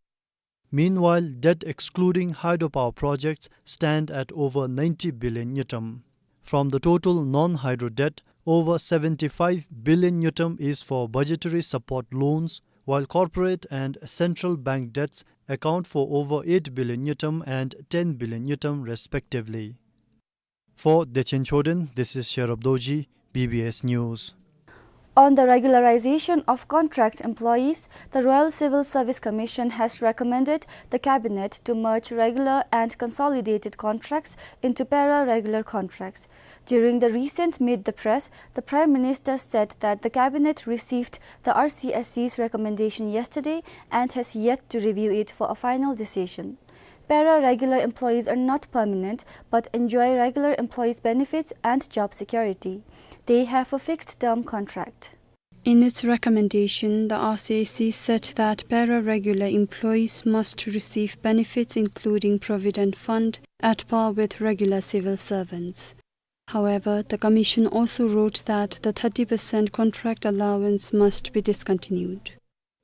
Meanwhile, debt excluding hydropower projects stand at over ninety billion ngultrum. From the total non-hydro debt, over seventy-five billion ngultrum is for budgetary support loans, while corporate and central bank debts account for over eight billion ngultrum and ten billion ngultrum respectively. For Dechen Choden, this is Sherab Dorji, B B S News. On the regularization of contract employees, the Royal Civil Service Commission has recommended the Cabinet to merge regular and consolidated contracts into para-regular contracts. During the recent Meet the Press, the Prime Minister said that the Cabinet received the R C S C's recommendation yesterday and has yet to review it for a final decision. Para-regular employees are not permanent, but enjoy regular employees' benefits and job security. They have a fixed-term contract. In its recommendation, the R C S C said that para-regular employees must receive benefits including Provident Fund at par with regular civil servants. However, the Commission also wrote that the thirty percent contract allowance must be discontinued.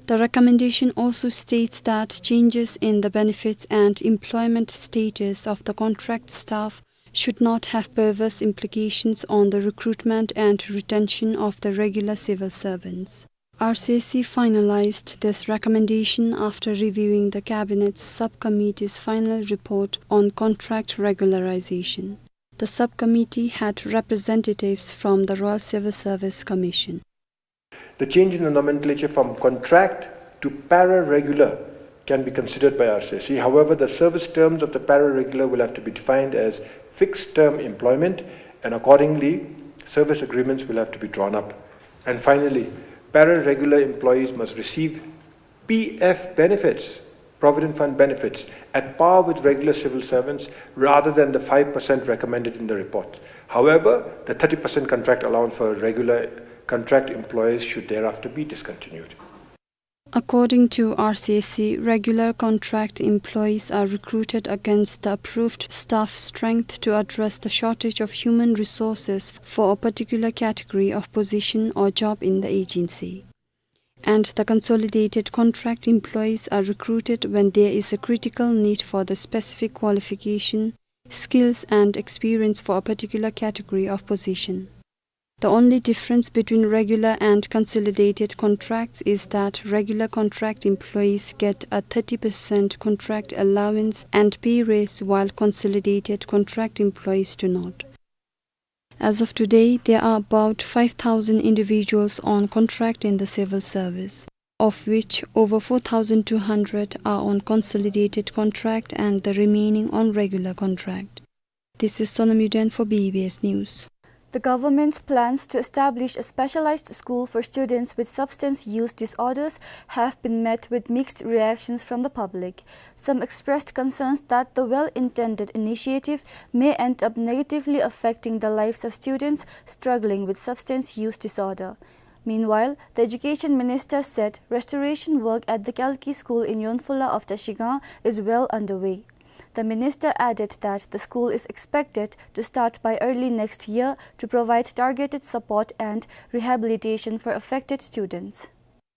The recommendation also states that changes in the benefits and employment status of the contract staff should not have perverse implications on the recruitment and retention of the regular civil servants. R C S C finalized this recommendation after reviewing the Cabinet's subcommittee's final report on contract regularization. The subcommittee had representatives from the Royal Civil Service Commission. The change in the nomenclature from contract to para-regular can be considered by R C S C. However, the service terms of the para-regular will have to be defined as fixed-term employment, and accordingly, service agreements will have to be drawn up. And finally, para-regular employees must receive P F benefits, Provident Fund benefits, at par with regular civil servants rather than the five percent recommended in the report. However, the thirty percent contract allowance for regular contract employees should thereafter be discontinued. According to R C S C, regular contract employees are recruited against the approved staff strength to address the shortage of human resources for a particular category of position or job in the agency. And the consolidated contract employees are recruited when there is a critical need for the specific qualification, skills and experience for a particular category of position. The only difference between regular and consolidated contracts is that regular contract employees get a thirty percent contract allowance and pay raise, while consolidated contract employees do not. As of today, there are about five thousand individuals on contract in the civil service, of which over four thousand two hundred are on consolidated contract and the remaining on regular contract. This is Sonam Yuden for B B S News. The government's plans to establish a specialized school for students with substance use disorders have been met with mixed reactions from the public. Some expressed concerns that the well-intended initiative may end up negatively affecting the lives of students struggling with substance use disorder. Meanwhile, the education minister said restoration work at the Kalki school in Yonphula of Trashigang is well underway. The minister added that the school is expected to start by early next year to provide targeted support and rehabilitation for affected students.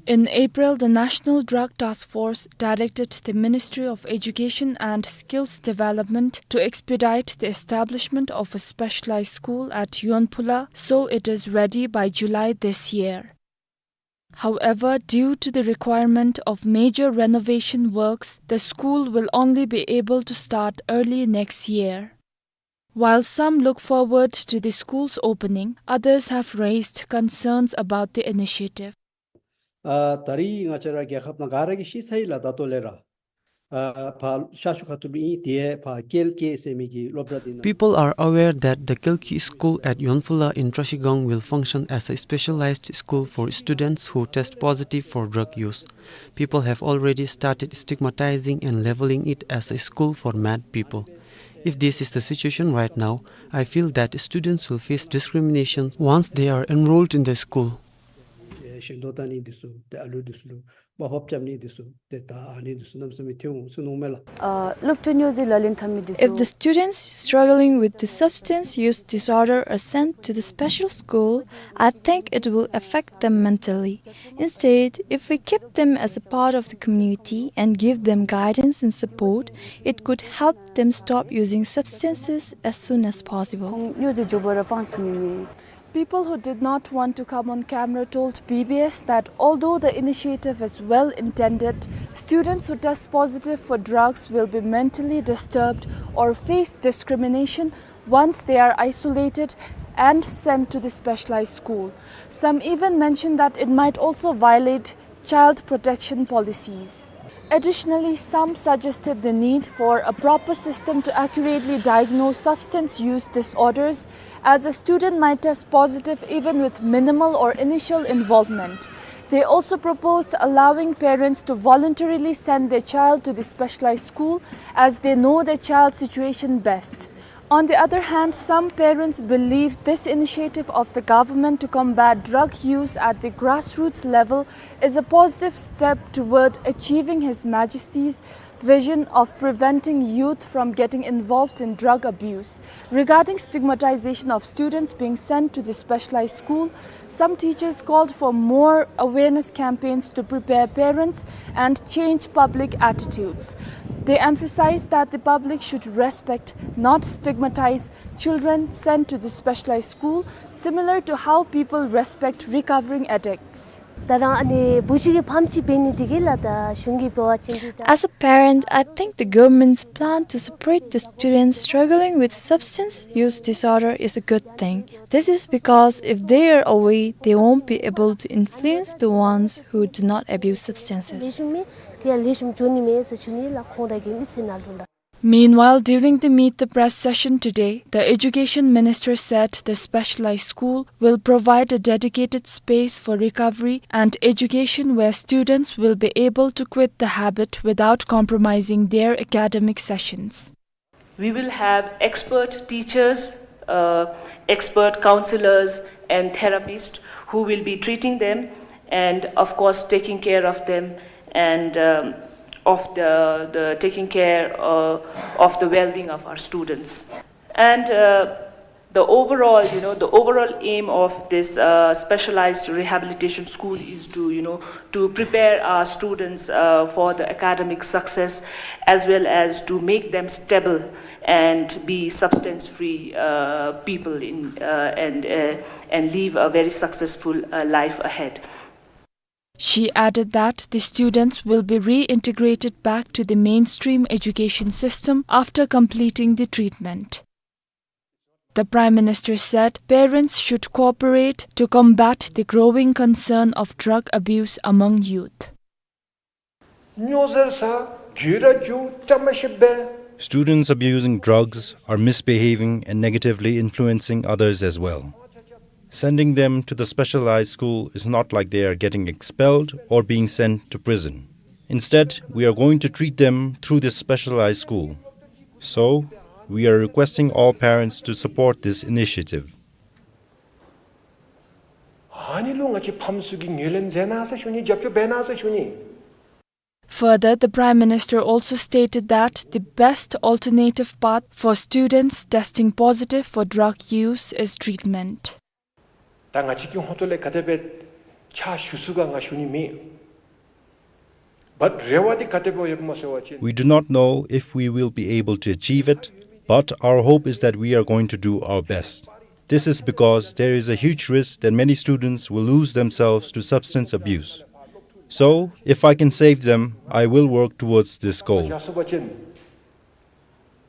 In April, the National Drug Task Force directed the Ministry of Education and Skills Development to expedite the establishment of a specialized school at Yonphula, so it is ready by July this year. However, due to the requirement of major renovation works, the school will only be able to start early next year. While some look forward to the school's opening, others have raised concerns about the initiative. ཨ་ད་རིས་ང་བཅས་ར་རྒྱལ་ཁབ་ནང་ག་ར་གིས་ཤེས་ཚར་ཡི་ལགས། ད་ལྟོ་ལས་ར་ཨ་ཕར་ཤར་ཕྱོགས་ཁ་ཐུག་ལུ་ཨིན། དེ་ཕར་ཀལ་ཀེ་ཟེར་མི་གི་སློབ་གྲྭ་འདི་ནང་། People are aware that the Kalki school at Yonphula in Trashigang will function as a specialized school for students who test positive for drug use. People have already started stigmatizing and labeling it as a school for mad people. If this is the situation right now, I feel that students will face discrimination once they are enrolled in the school. ཤིང་ཏོག་བཏབ་ནི་འདི་ཚུ་ཏེ་ཨ་ལུ་འདི་ཚུ་ལུ་སྨན་ཕབ་རྐྱབ་ནི་འདི་ཚུ་ཏེ་ད་ཨ་ནི་འདི་ཚུ་གནམ་མེད་ས་མེད་ཐོན་འོང་ཟེར་མནོཝ་མས་ལགས། ཨ་སློབ་ཕྲུག་སྨྱོ་རྫས་ལག་ལེན་འཐབ་མི་འདི་ཚུ། If the students struggling with the substance use disorder are sent to the special school, I think it will affect them mentally. Instead, if we keep them as a part of the community and give them guidance and support, it could help them stop using substances as soon as possible. ཁོང་སྨྱོ་རྫས་འཇོག་པ་ར་སྤང་ཚུགས་ནི་མས། People who did not want to come on camera told B B S that although the initiative is well intended, students who test positive for drugs will be mentally disturbed or face discrimination once they are isolated and sent to the specialized school. Some even mentioned that it might also violate child protection policies. Additionally, some suggested the need for a proper system to accurately diagnose substance use disorders, as a student might test positive even with minimal or initial involvement. They also proposed allowing parents to voluntarily send their child to the specialized school, as they know their child's situation best. On the other hand, some parents believe this initiative of the government to combat drug use at the grassroots level is a positive step toward achieving His Majesty's vision of preventing youth from getting involved in drug abuse. Regarding stigmatization of students being sent to the specialized school, some teachers called for more awareness campaigns to prepare parents and change public attitudes. They emphasized that the public should respect, not stigmatize, children sent to the specialized school, similar to how people respect recovering addicts. ད་རང་ཨ་ནི་བུ་གཅིག་གི་ཕམ་གཅིག་འབད་ནི་འདི་གིས་ལགས་ད་གཞུང་གིས་འབད་བ་ཅིན་འདི་ད། As a parent, I think the government's plan to separate the students struggling with substance use disorder is a good thing. This is because if they are away, they won't be able to influence the ones who do not abuse substances. ལེགས་ཤོམ་མས། དེ་ཡང་ལེགས་ཤོམ་འགྱོ་ནི་མས་ཟེར་ཞུ་ནི་ལགས། ཁོང་ར་གི་མི་ཚེ་ནང་ལུ་ལགས། Meanwhile, during the Meet the Press session today, the education minister said the specialized school will provide a dedicated space for recovery and education where students will be able to quit the habit without compromising their academic sessions. We will have expert teachers, uh, expert counselors, and therapists who will be treating them and, of course, taking care of them and, um, of the, the taking care, uh, of the well-being of our students. And, uh, The overall, you know, the overall aim of this, uh, specialized rehabilitation school is to, you know, to prepare our students, uh, for the academic success, as well as to make them stable and be substance-free, uh, people in, uh, and, uh, and live a very successful, uh, life ahead. She added that the students will be reintegrated back to the mainstream education system after completing the treatment. The Prime Minister said parents should cooperate to combat the growing concern of drug abuse among youth. སྨྱོ་ཟེར་ས་གི་ར་རྒྱུ་བཀྲ་མ་ཤིས་པས། Students abusing drugs are misbehaving and negatively influencing others as well. Sending them to the specialized school is not like they are getting expelled or being sent to prison. Instead, we are going to treat them through this specialized school. So, we are requesting all parents to support this initiative. ཨ་ནི་ལུ་ང་བཅས་ཕམ་ཚུ་གིས་ངོས་ལེན་མཛད་གནང་ཟེར་ཞུ་ནི། རྒྱབ་སྐྱོར་འབད་གནང་ཟེར་ཞུ་ནི། Further, the Prime Minister also stated that the best alternative path for students testing positive for drug use is treatment. ད་ང་བཅས་ཀྱི་ཧོངས་ལས་ག་དེ་སྦེ་ཕྱག་ཞུ་ཚུགས་ག་ང་ཞུ་ནི་མེད། But རེ་བ་འདི་ག་དེ་སྦེ་ཡོདཔ་སྨོ་ཟེར་བ་ཅིན། We do not know if we will be able to achieve it, but our hope is that we are going to do our best. This is because there is a huge risk that many students will lose themselves to substance abuse. So, if I can save them, I will work towards this goal. ཞུ་བ་ཅིན་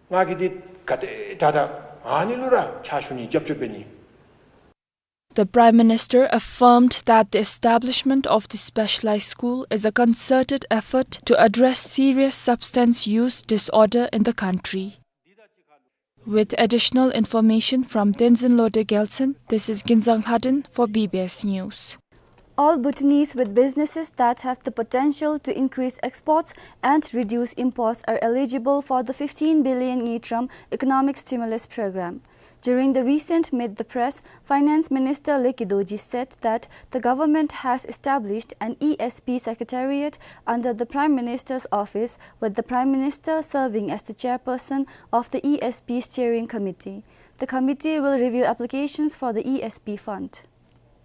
ང་གིས་འདི་ག་དེ་ད་ད་ཨ་ནི་ལུ་ར་ཕྱག་ཞུ་ནི་རྒྱབ་སྐྱོར་འབད་ནི། The Prime Minister affirmed that the establishment of the specialized school is a concerted effort to address serious substance use disorder in the country. With additional information from Tenzin Lode Gyaltsen, this is Ginzang Lhaden for B B S News. All Bhutanese with businesses that have the potential to increase exports and reduce imports are eligible for the fifteen billion ngultrum economic stimulus program. During the recent Meet the Press, Finance Minister Leki Dorji said that the government has established an E S P secretariat under the Prime Minister's office, with the Prime Minister serving as the chairperson of the E S P steering committee. The committee will review applications for the E S P fund.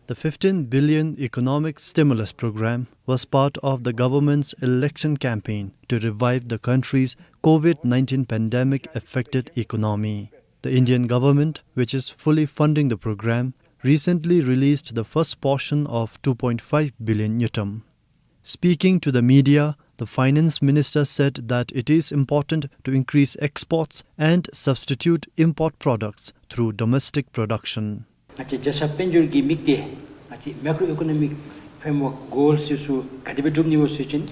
The fifteen billion economic stimulus program was part of the government's election campaign to revive the country's COVID nineteen pandemic affected economy. The Indian government, which is fully funding the program, recently released the first portion of two point five billion ngultrum. Speaking to the media, the finance minister said that it is important to increase exports and substitute import products through domestic production. ང་བཅས་རྒྱལ་ས་དཔལ་འབྱོར་གྱི་དམིགས་གཏད་ང་བཅས་Macroeconomic Framework Goals ཚུ་ག་དེ་སྦེ་འགྲུབ་ནི་སྨོ་ཟེར་བ་ཅིན།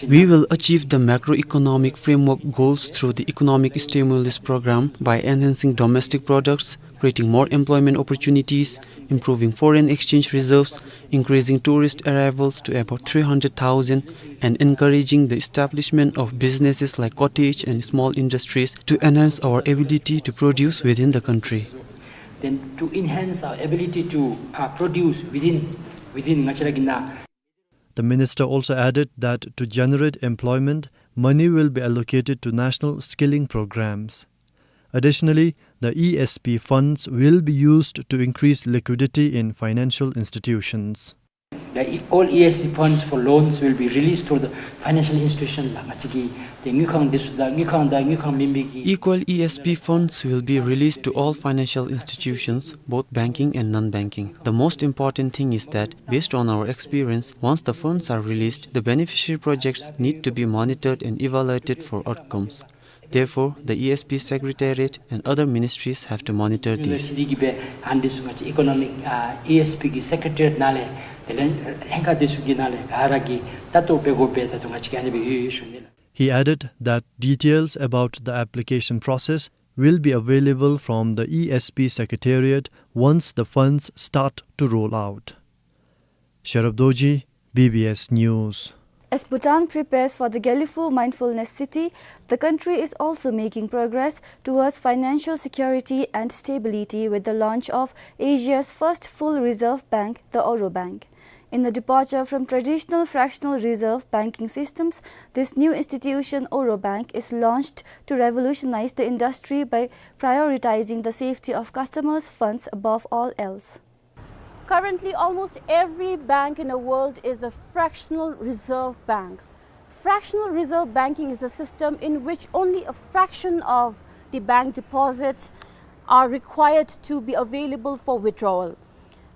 We will achieve the macroeconomic framework goals through the economic stimulus program by enhancing domestic products, creating more employment opportunities, improving foreign exchange reserves, increasing tourist arrivals to about three hundred thousand, and encouraging the establishment of businesses like cottage and small industries to enhance our ability to produce within the country. Then to enhance our ability to, uh, produce within, within ང་བཅས་ར་གི་ནང་། The minister also added that to generate employment, money will be allocated to national skilling programs. Additionally, the E S P funds will be used to increase liquidity in financial institutions. The e-, all E S P funds for loans will be released to the financial institution ལགས། ང་བཅས་ཀྱི་ཏེ་དངུལ་ཁང་འདི་ཚུ་དང་དངུལ་ཁང་དང་དངུལ་ཁང་མེན་པའི་གི། Equal E S P funds will be released to all financial institutions, both banking and non-banking. The most important thing is that, based on our experience, once the funds are released, the beneficiary projects need to be monitored and evaluated for outcomes. Therefore, the E S P Secretariat and other ministries have to monitor this. University གི་སྦེ་ཨ་ནི་ཚུ་ང་བཅས་economic, ཨ་E S P གི་secretariat ནང་ལས་དེ་ལས་ལྷན་ཁག་འདི་ཚུ་གི་ནང་ལས་ག་ར་གིས་ལྟ་རྟོག་འབད་དགོ་པས། ད་ལྟོ་ང་བཅས་ཀྱིས་ཨ་ནི་སྦེ་ཡོད་ཡོད་ཞུ་ནི་ལགས། He added that details about the application process will be available from the E S P Secretariat once the funds start to roll out. Sherab Dorji, B B S News. As Bhutan prepares for the Gelephu Mindfulness City, the country is also making progress towards financial security and stability with the launch of Asia's first full reserve bank, the Oro Bank. In a departure from traditional fractional reserve banking systems, this new institution, Oro Bank, is launched to revolutionize the industry by prioritizing the safety of customers' funds above all else. Currently, almost every bank in the world is a fractional reserve bank. Fractional reserve banking is a system in which only a fraction of the bank deposits are required to be available for withdrawal.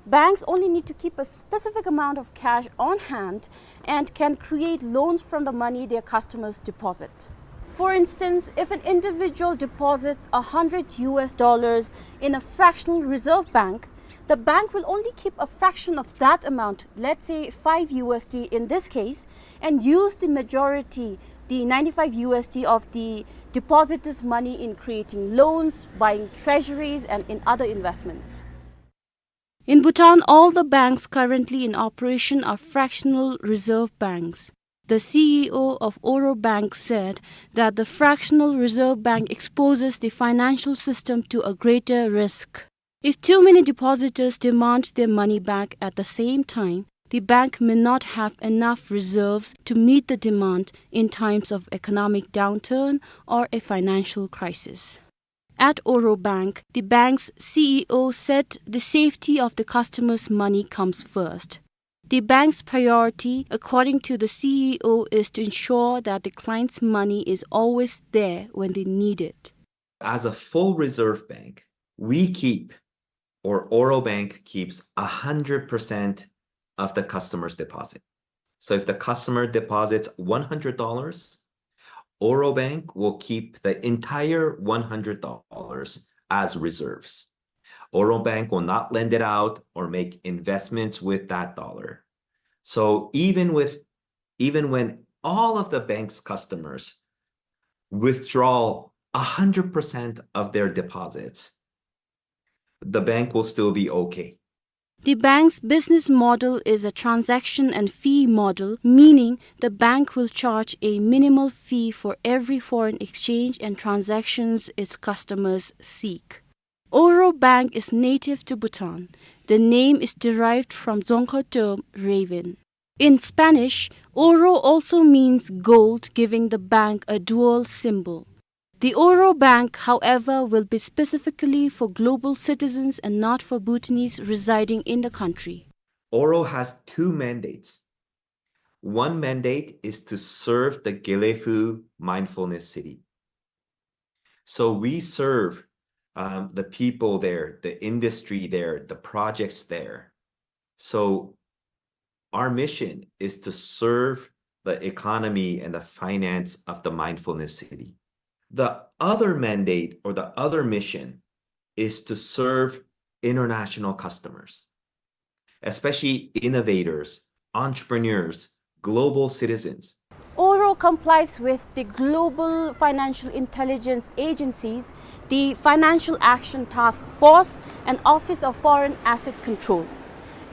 Banks only need to keep a specific amount of cash on hand and can create loans from the money their customers deposit. For instance, if an individual deposits a hundred U S dollars in a fractional reserve bank, the bank will only keep a fraction of that amount, let's say five U S D in this case, and use the majority, the ninety-five U S D of the depositor's money, in creating loans, buying treasuries, and in other investments. In Bhutan, all the banks currently in operation are fractional reserve banks. The C E O of Oro Bank said that the fractional reserve bank exposes the financial system to a greater risk. If too many depositors demand their money back at the same time, the bank may not have enough reserves to meet the demand in times of economic downturn or a financial crisis. At Oro Bank, the bank's C E O said the safety of the customer's money comes first. The bank's priority, according to the C E O, is to ensure that the client's money is always there when they need it. As a full reserve bank, we keep, or Oro Bank keeps, a hundred percent of the customer's deposit. So if the customer deposits one hundred dollars, Oro Bank will keep the entire one hundred dollars as reserves. Oro Bank will not lend it out or make investments with that dollar. So even with, even when all of the bank's customers withdraw a hundred percent of their deposits, the bank will still be okay. The bank's business model is a transaction and fee model, meaning the bank will charge a minimal fee for every foreign exchange and transactions its customers seek. Oro Bank is native to Bhutan. The name is derived from Dzongkha term raven. In Spanish, Oro also means gold, giving the bank a dual symbol. The Oro Bank, however, will be specifically for global citizens and not for Bhutanese residing in the country. Oro has two mandates. One mandate is to serve the Gelephu Mindfulness City. So we serve, um, the people there, the industry there, the projects there. So our mission is to serve the economy and the finance of the mindfulness city. The other mandate or the other mission is to serve international customers, especially innovators, entrepreneurs, global citizens. Oro complies with the Global Financial Intelligence Agencies, the Financial Action Task Force, and Office of Foreign Asset Control.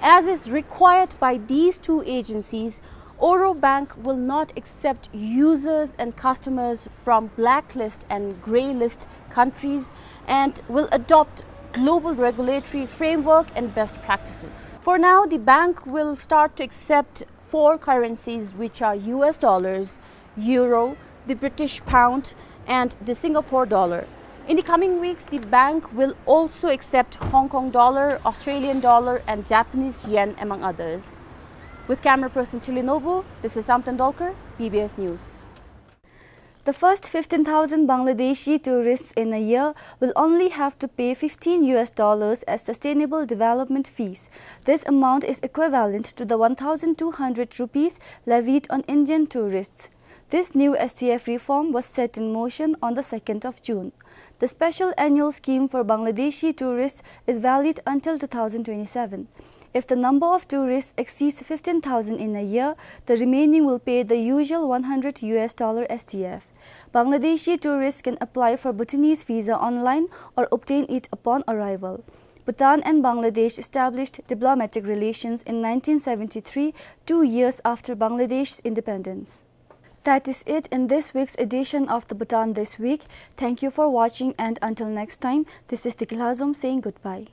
As is required by these two agencies, Oro Bank will not accept users and customers from blacklist and grey list countries and will adopt global regulatory framework and best practices. For now, the bank will start to accept four currencies, which are U S dollars, euro, the British pound, and the Singapore dollar. In the coming weeks, the bank will also accept Hong Kong dollar, Australian dollar, and Japanese yen, among others. With camera person Tilly Nobu, this is Samten Dolkar, B B S News. The first fifteen thousand Bangladeshi tourists in a year will only have to pay fifteen U S dollars as sustainable development fees. This amount is equivalent to the one thousand two hundred rupees levied on Indian tourists. This new S D F reform was set in motion on the second of June. The special annual scheme for Bangladeshi tourists is valid until two thousand twenty-seven. If the number of tourists exceeds fifteen thousand in a year, the remaining will pay the usual one hundred U S dollar S D F. Bangladeshi tourists can apply for Bhutanese visa online or obtain it upon arrival. Bhutan and Bangladesh established diplomatic relations in nineteen seventy-three, two years after Bangladesh's independence. That is it in this week's edition of the Bhutan This Week. Thank you for watching, and until next time, this is Dikilhazom saying goodbye.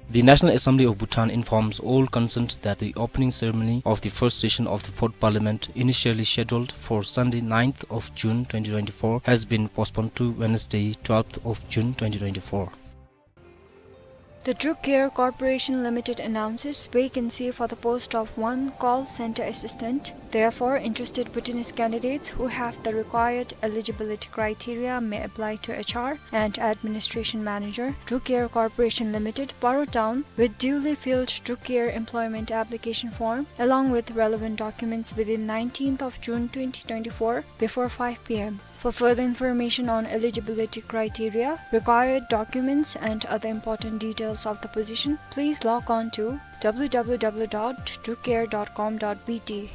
The National Assembly of Bhutan informs all concerned that the opening ceremony of the first session of the Fourth Parliament, initially scheduled for Sunday, ninth of June twenty twenty-four, has been postponed to Wednesday, twelfth of June twenty twenty-four. The Druk Care Corporation Limited announces vacancy for the post of one call center assistant. Therefore, interested Bhutanese candidates who have the required eligibility criteria may apply to H R and Administration Manager, Druk Care Corporation Limited, Paro Town, with duly filled Druk Care employment application form, along with relevant documents within nineteenth of June twenty twenty-four before five P M. For further information on eligibility criteria, required documents, and other important details of the position, please log on to W W W dot drukcare dot com dot B T.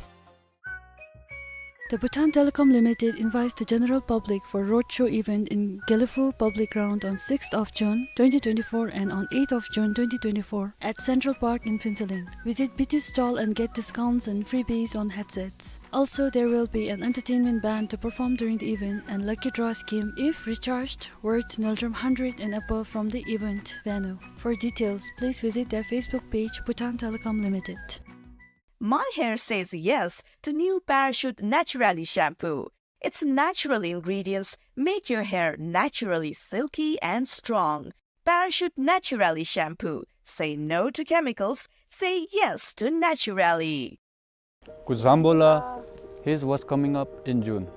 The Bhutan Telecom Limited invites the general public for roadshow event in Gelephu Public Ground on sixth of June twenty twenty-four and on eighth of June twenty twenty-four at Central Park in Phuentsholing. Visit B T stall and get discounts and freebies on headsets. Also, there will be an entertainment band to perform during the event and lucky draw scheme if recharged worth Ngultrum hundred and above from the event venue. For details, please visit their Facebook page, Bhutan Telecom Limited. My hair says yes to new Parachute Naturally shampoo. Its natural ingredients make your hair naturally silky and strong. Parachute Naturally shampoo. Say no to chemicals. Say yes to naturally. Kuzambola, here's what's coming up in June.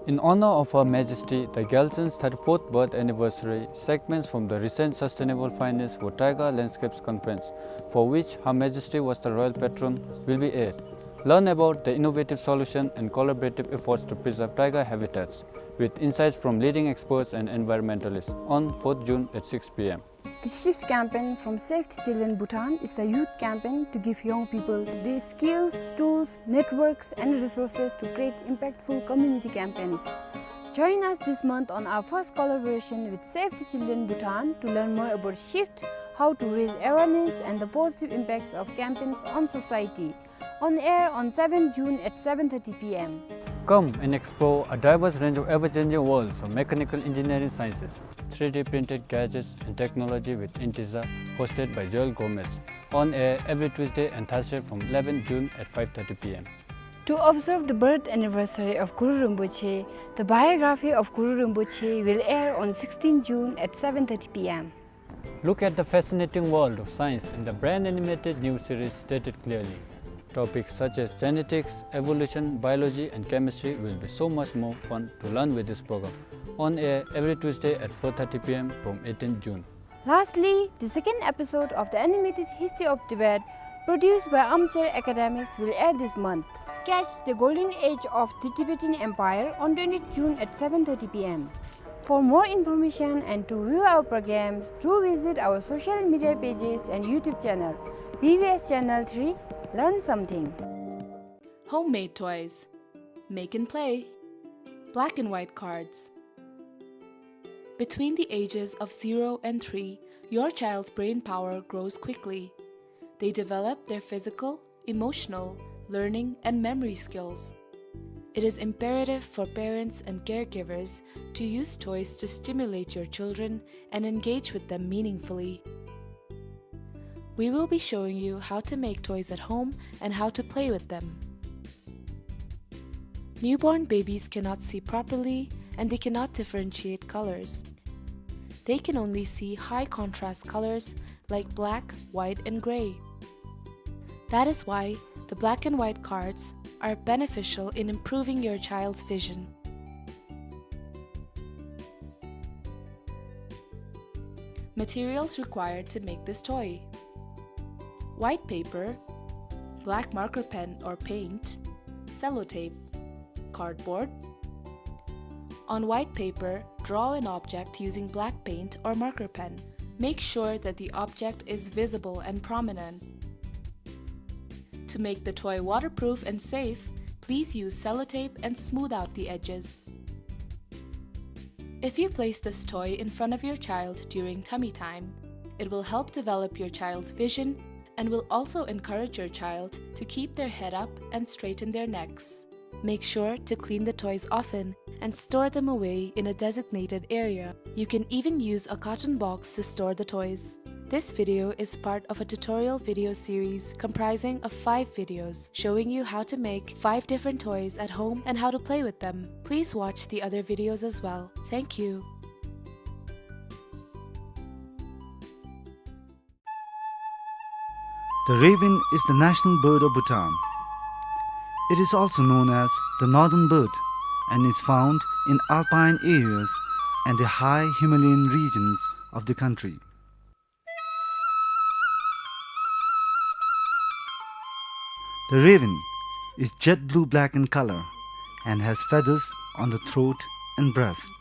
In honor of Her Majesty the Gyaltsen's thirty-fourth birth anniversary, segments from the recent Sustainable Finance for Taiga Landscapes conference, for which Her Majesty was the royal patron, will be aired. Learn about the innovative solution and collaborative efforts to preserve taiga habitats, with insights from leading experts and environmentalists, on fourth June at six P M. The Shift campaign from Save the Children Bhutan is a youth campaign to give young people the skills, tools, networks, and resources to create impactful community campaigns. Join us this month on our first collaboration with Save the Children Bhutan to learn more about Shift, how to raise awareness, and the positive impacts of campaigns on society. On air on seventh June at seven thirty P M. Come and explore a diverse range of ever-changing worlds of mechanical engineering sciences, three D printed gadgets and technology with Intiza, hosted by Joel Gomez. On air every Tuesday and Thursday from eleventh June at five thirty P M. To observe the birth anniversary of Guru Rinpoche, the biography of Guru Rinpoche will air on sixteenth June at seven thirty P M. Look at the fascinating world of science in the brain animated new series Stated Clearly. Topics such as genetics, evolution, biology, and chemistry will be so much more fun to learn with this program. On air every Tuesday at four thirty P M from eighteenth June. Lastly, the second episode of the animated History of Tibet, produced by Armchair Academics, will air this month. Catch the golden age of the Tibetan Empire on twentieth June at seven thirty P M. For more information and to view our programs, do visit our social media pages and YouTube channel, B B S Channel three, Learn Something. Homemade toys. Make and play. Black and white cards. Between the ages of zero and three, your child's brain power grows quickly. They develop their physical, emotional, learning, and memory skills. It is imperative for parents and caregivers to use toys to stimulate your children and engage with them meaningfully. We will be showing you how to make toys at home and how to play with them. Newborn babies cannot see properly and they cannot differentiate colors. They can only see high contrast colors like black, white, and gray. That is why the black and white cards are beneficial in improving your child's vision. Materials required to make this toy: white paper, black marker pen or paint, sellotape, cardboard. On white paper, draw an object using black paint or marker pen. Make sure that the object is visible and prominent. To make the toy waterproof and safe, please use sellotape and smooth out the edges. If you place this toy in front of your child during tummy time, it will help develop your child's vision and will also encourage your child to keep their head up and straighten their necks. Make sure to clean the toys often and store them away in a designated area. You can even use a carton box to store the toys. This video is part of a tutorial video series comprising of five videos showing you how to make five different toys at home and how to play with them. Please watch the other videos as well. Thank you. The raven is the national bird of Bhutan. It is also known as the northern bird and is found in alpine areas and the high Himalayan regions of the country. The raven is jet blue-black in color and has feathers on the throat and breast.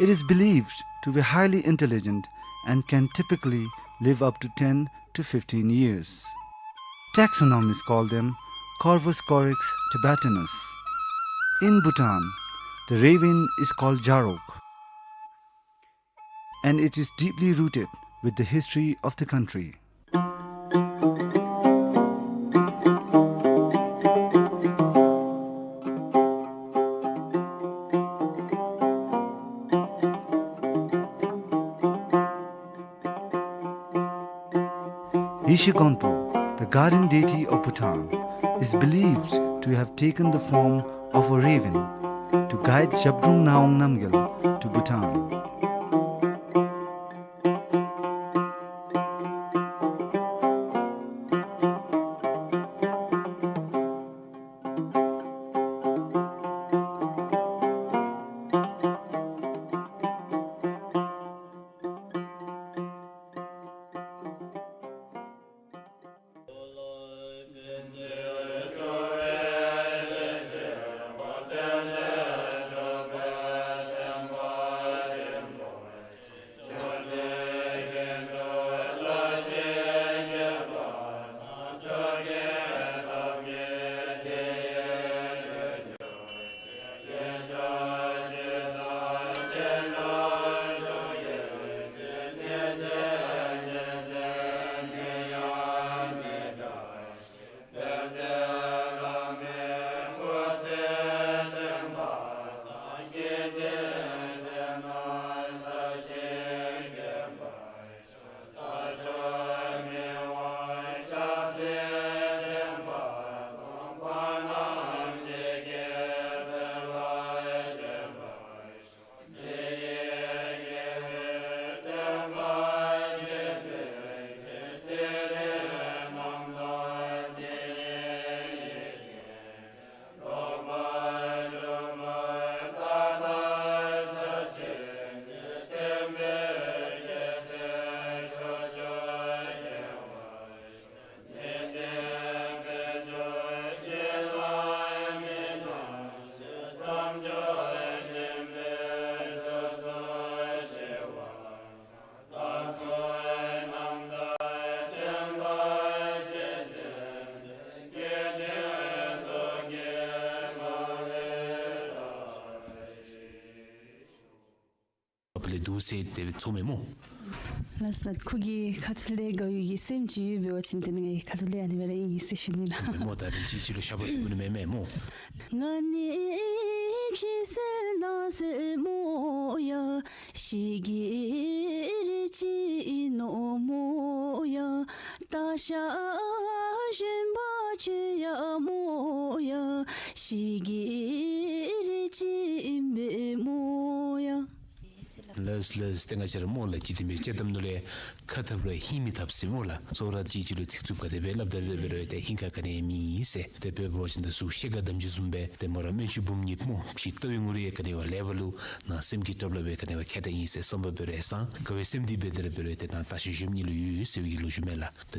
It is believed to be highly intelligent and can typically live up to ten to fifteen years. Taxonomists call them Corvus corax tibetanus. In Bhutan, the raven is called Jarok, and it is deeply rooted with the history of the country. Yeshe Gonpo, the guardian deity of Bhutan, is believed to have taken the form of a raven to guide Zhabdrung Ngawang Namgyal to Bhutan. ཨ་ཕ་ལས་འདུག་ཟེར་དེ་ཚོར་མས་སྨོ། ལགས་སོ། ཁོ་གི་ཁ་ཐུག་ལས་དགའ་བའི་གི་སེམས་ཅིག་ཡོད་པ་ཅིན་དེ་ནི་ངེའི་ཁ་ཐུག་ལས་ཨ་ནི་སྦེ་ར་ཨིན་ཟེར་ཞུ་ནི་ལགས། སྨོ། ད་རིས་ཅིག་ཅིག་ལུ་ཞག་པོ་ཐུང་ཀུ་ནི་མེན་མས་སྨོ། ལགས་ལགས། ཏེ་ང་བཅས་ར་སྨོ་ལགས་འཇིག་རྟེན་པའི་དཔྱེ་གཏམ་ནང་ལས་ཁ་འཐབ་རུང་ཧིང་མི་འཐབ་ཟེར་སྨོ་ལགས། ཚོགས་ར་ཅིག་ཅིག་ལུ་ཚིག་རྩུབ་ག་དེ་སྦེ་སླབ་ད་ལུ་འབད་རུང་ཏེ་ཧིང་ཁ་ག་ནི་ཡང་མེད་ཟེར། ཏེ་དཔེ་འབད་བ་ཅིན་ད་གཟུགས་ཤེལ་དཀར་འདམ་ཅིག་བཟུམ་སྦེ་ཏེ་མོ་ར་སྨན་ཆུང་འབུམ་གཉིས་སྨོ། ཕྱི་ལྟ་བའི་ངོ་རིས་ཡང་ག་ནི་བ་ལེགས་པ་ལུ་ནང་སེམས་ཀྱི་གྲབས་ལ་སྦེ་ག་ནི་བ་ཁྱད་དུ་ཨིན་ཟེར་བསམ་པ་འབད་རུང་ཡང་སང་དགའ་བའི་སེམས་འདི་འབད་དེ་ར་འབད་རུང་ཏེ་ནང་ལྟ་བཤལ་བཞུགས་མི་ལུ་ཡོད་ཟེར་བའི་གི་ལོ་རྒྱུས་མས་ལགས། ད་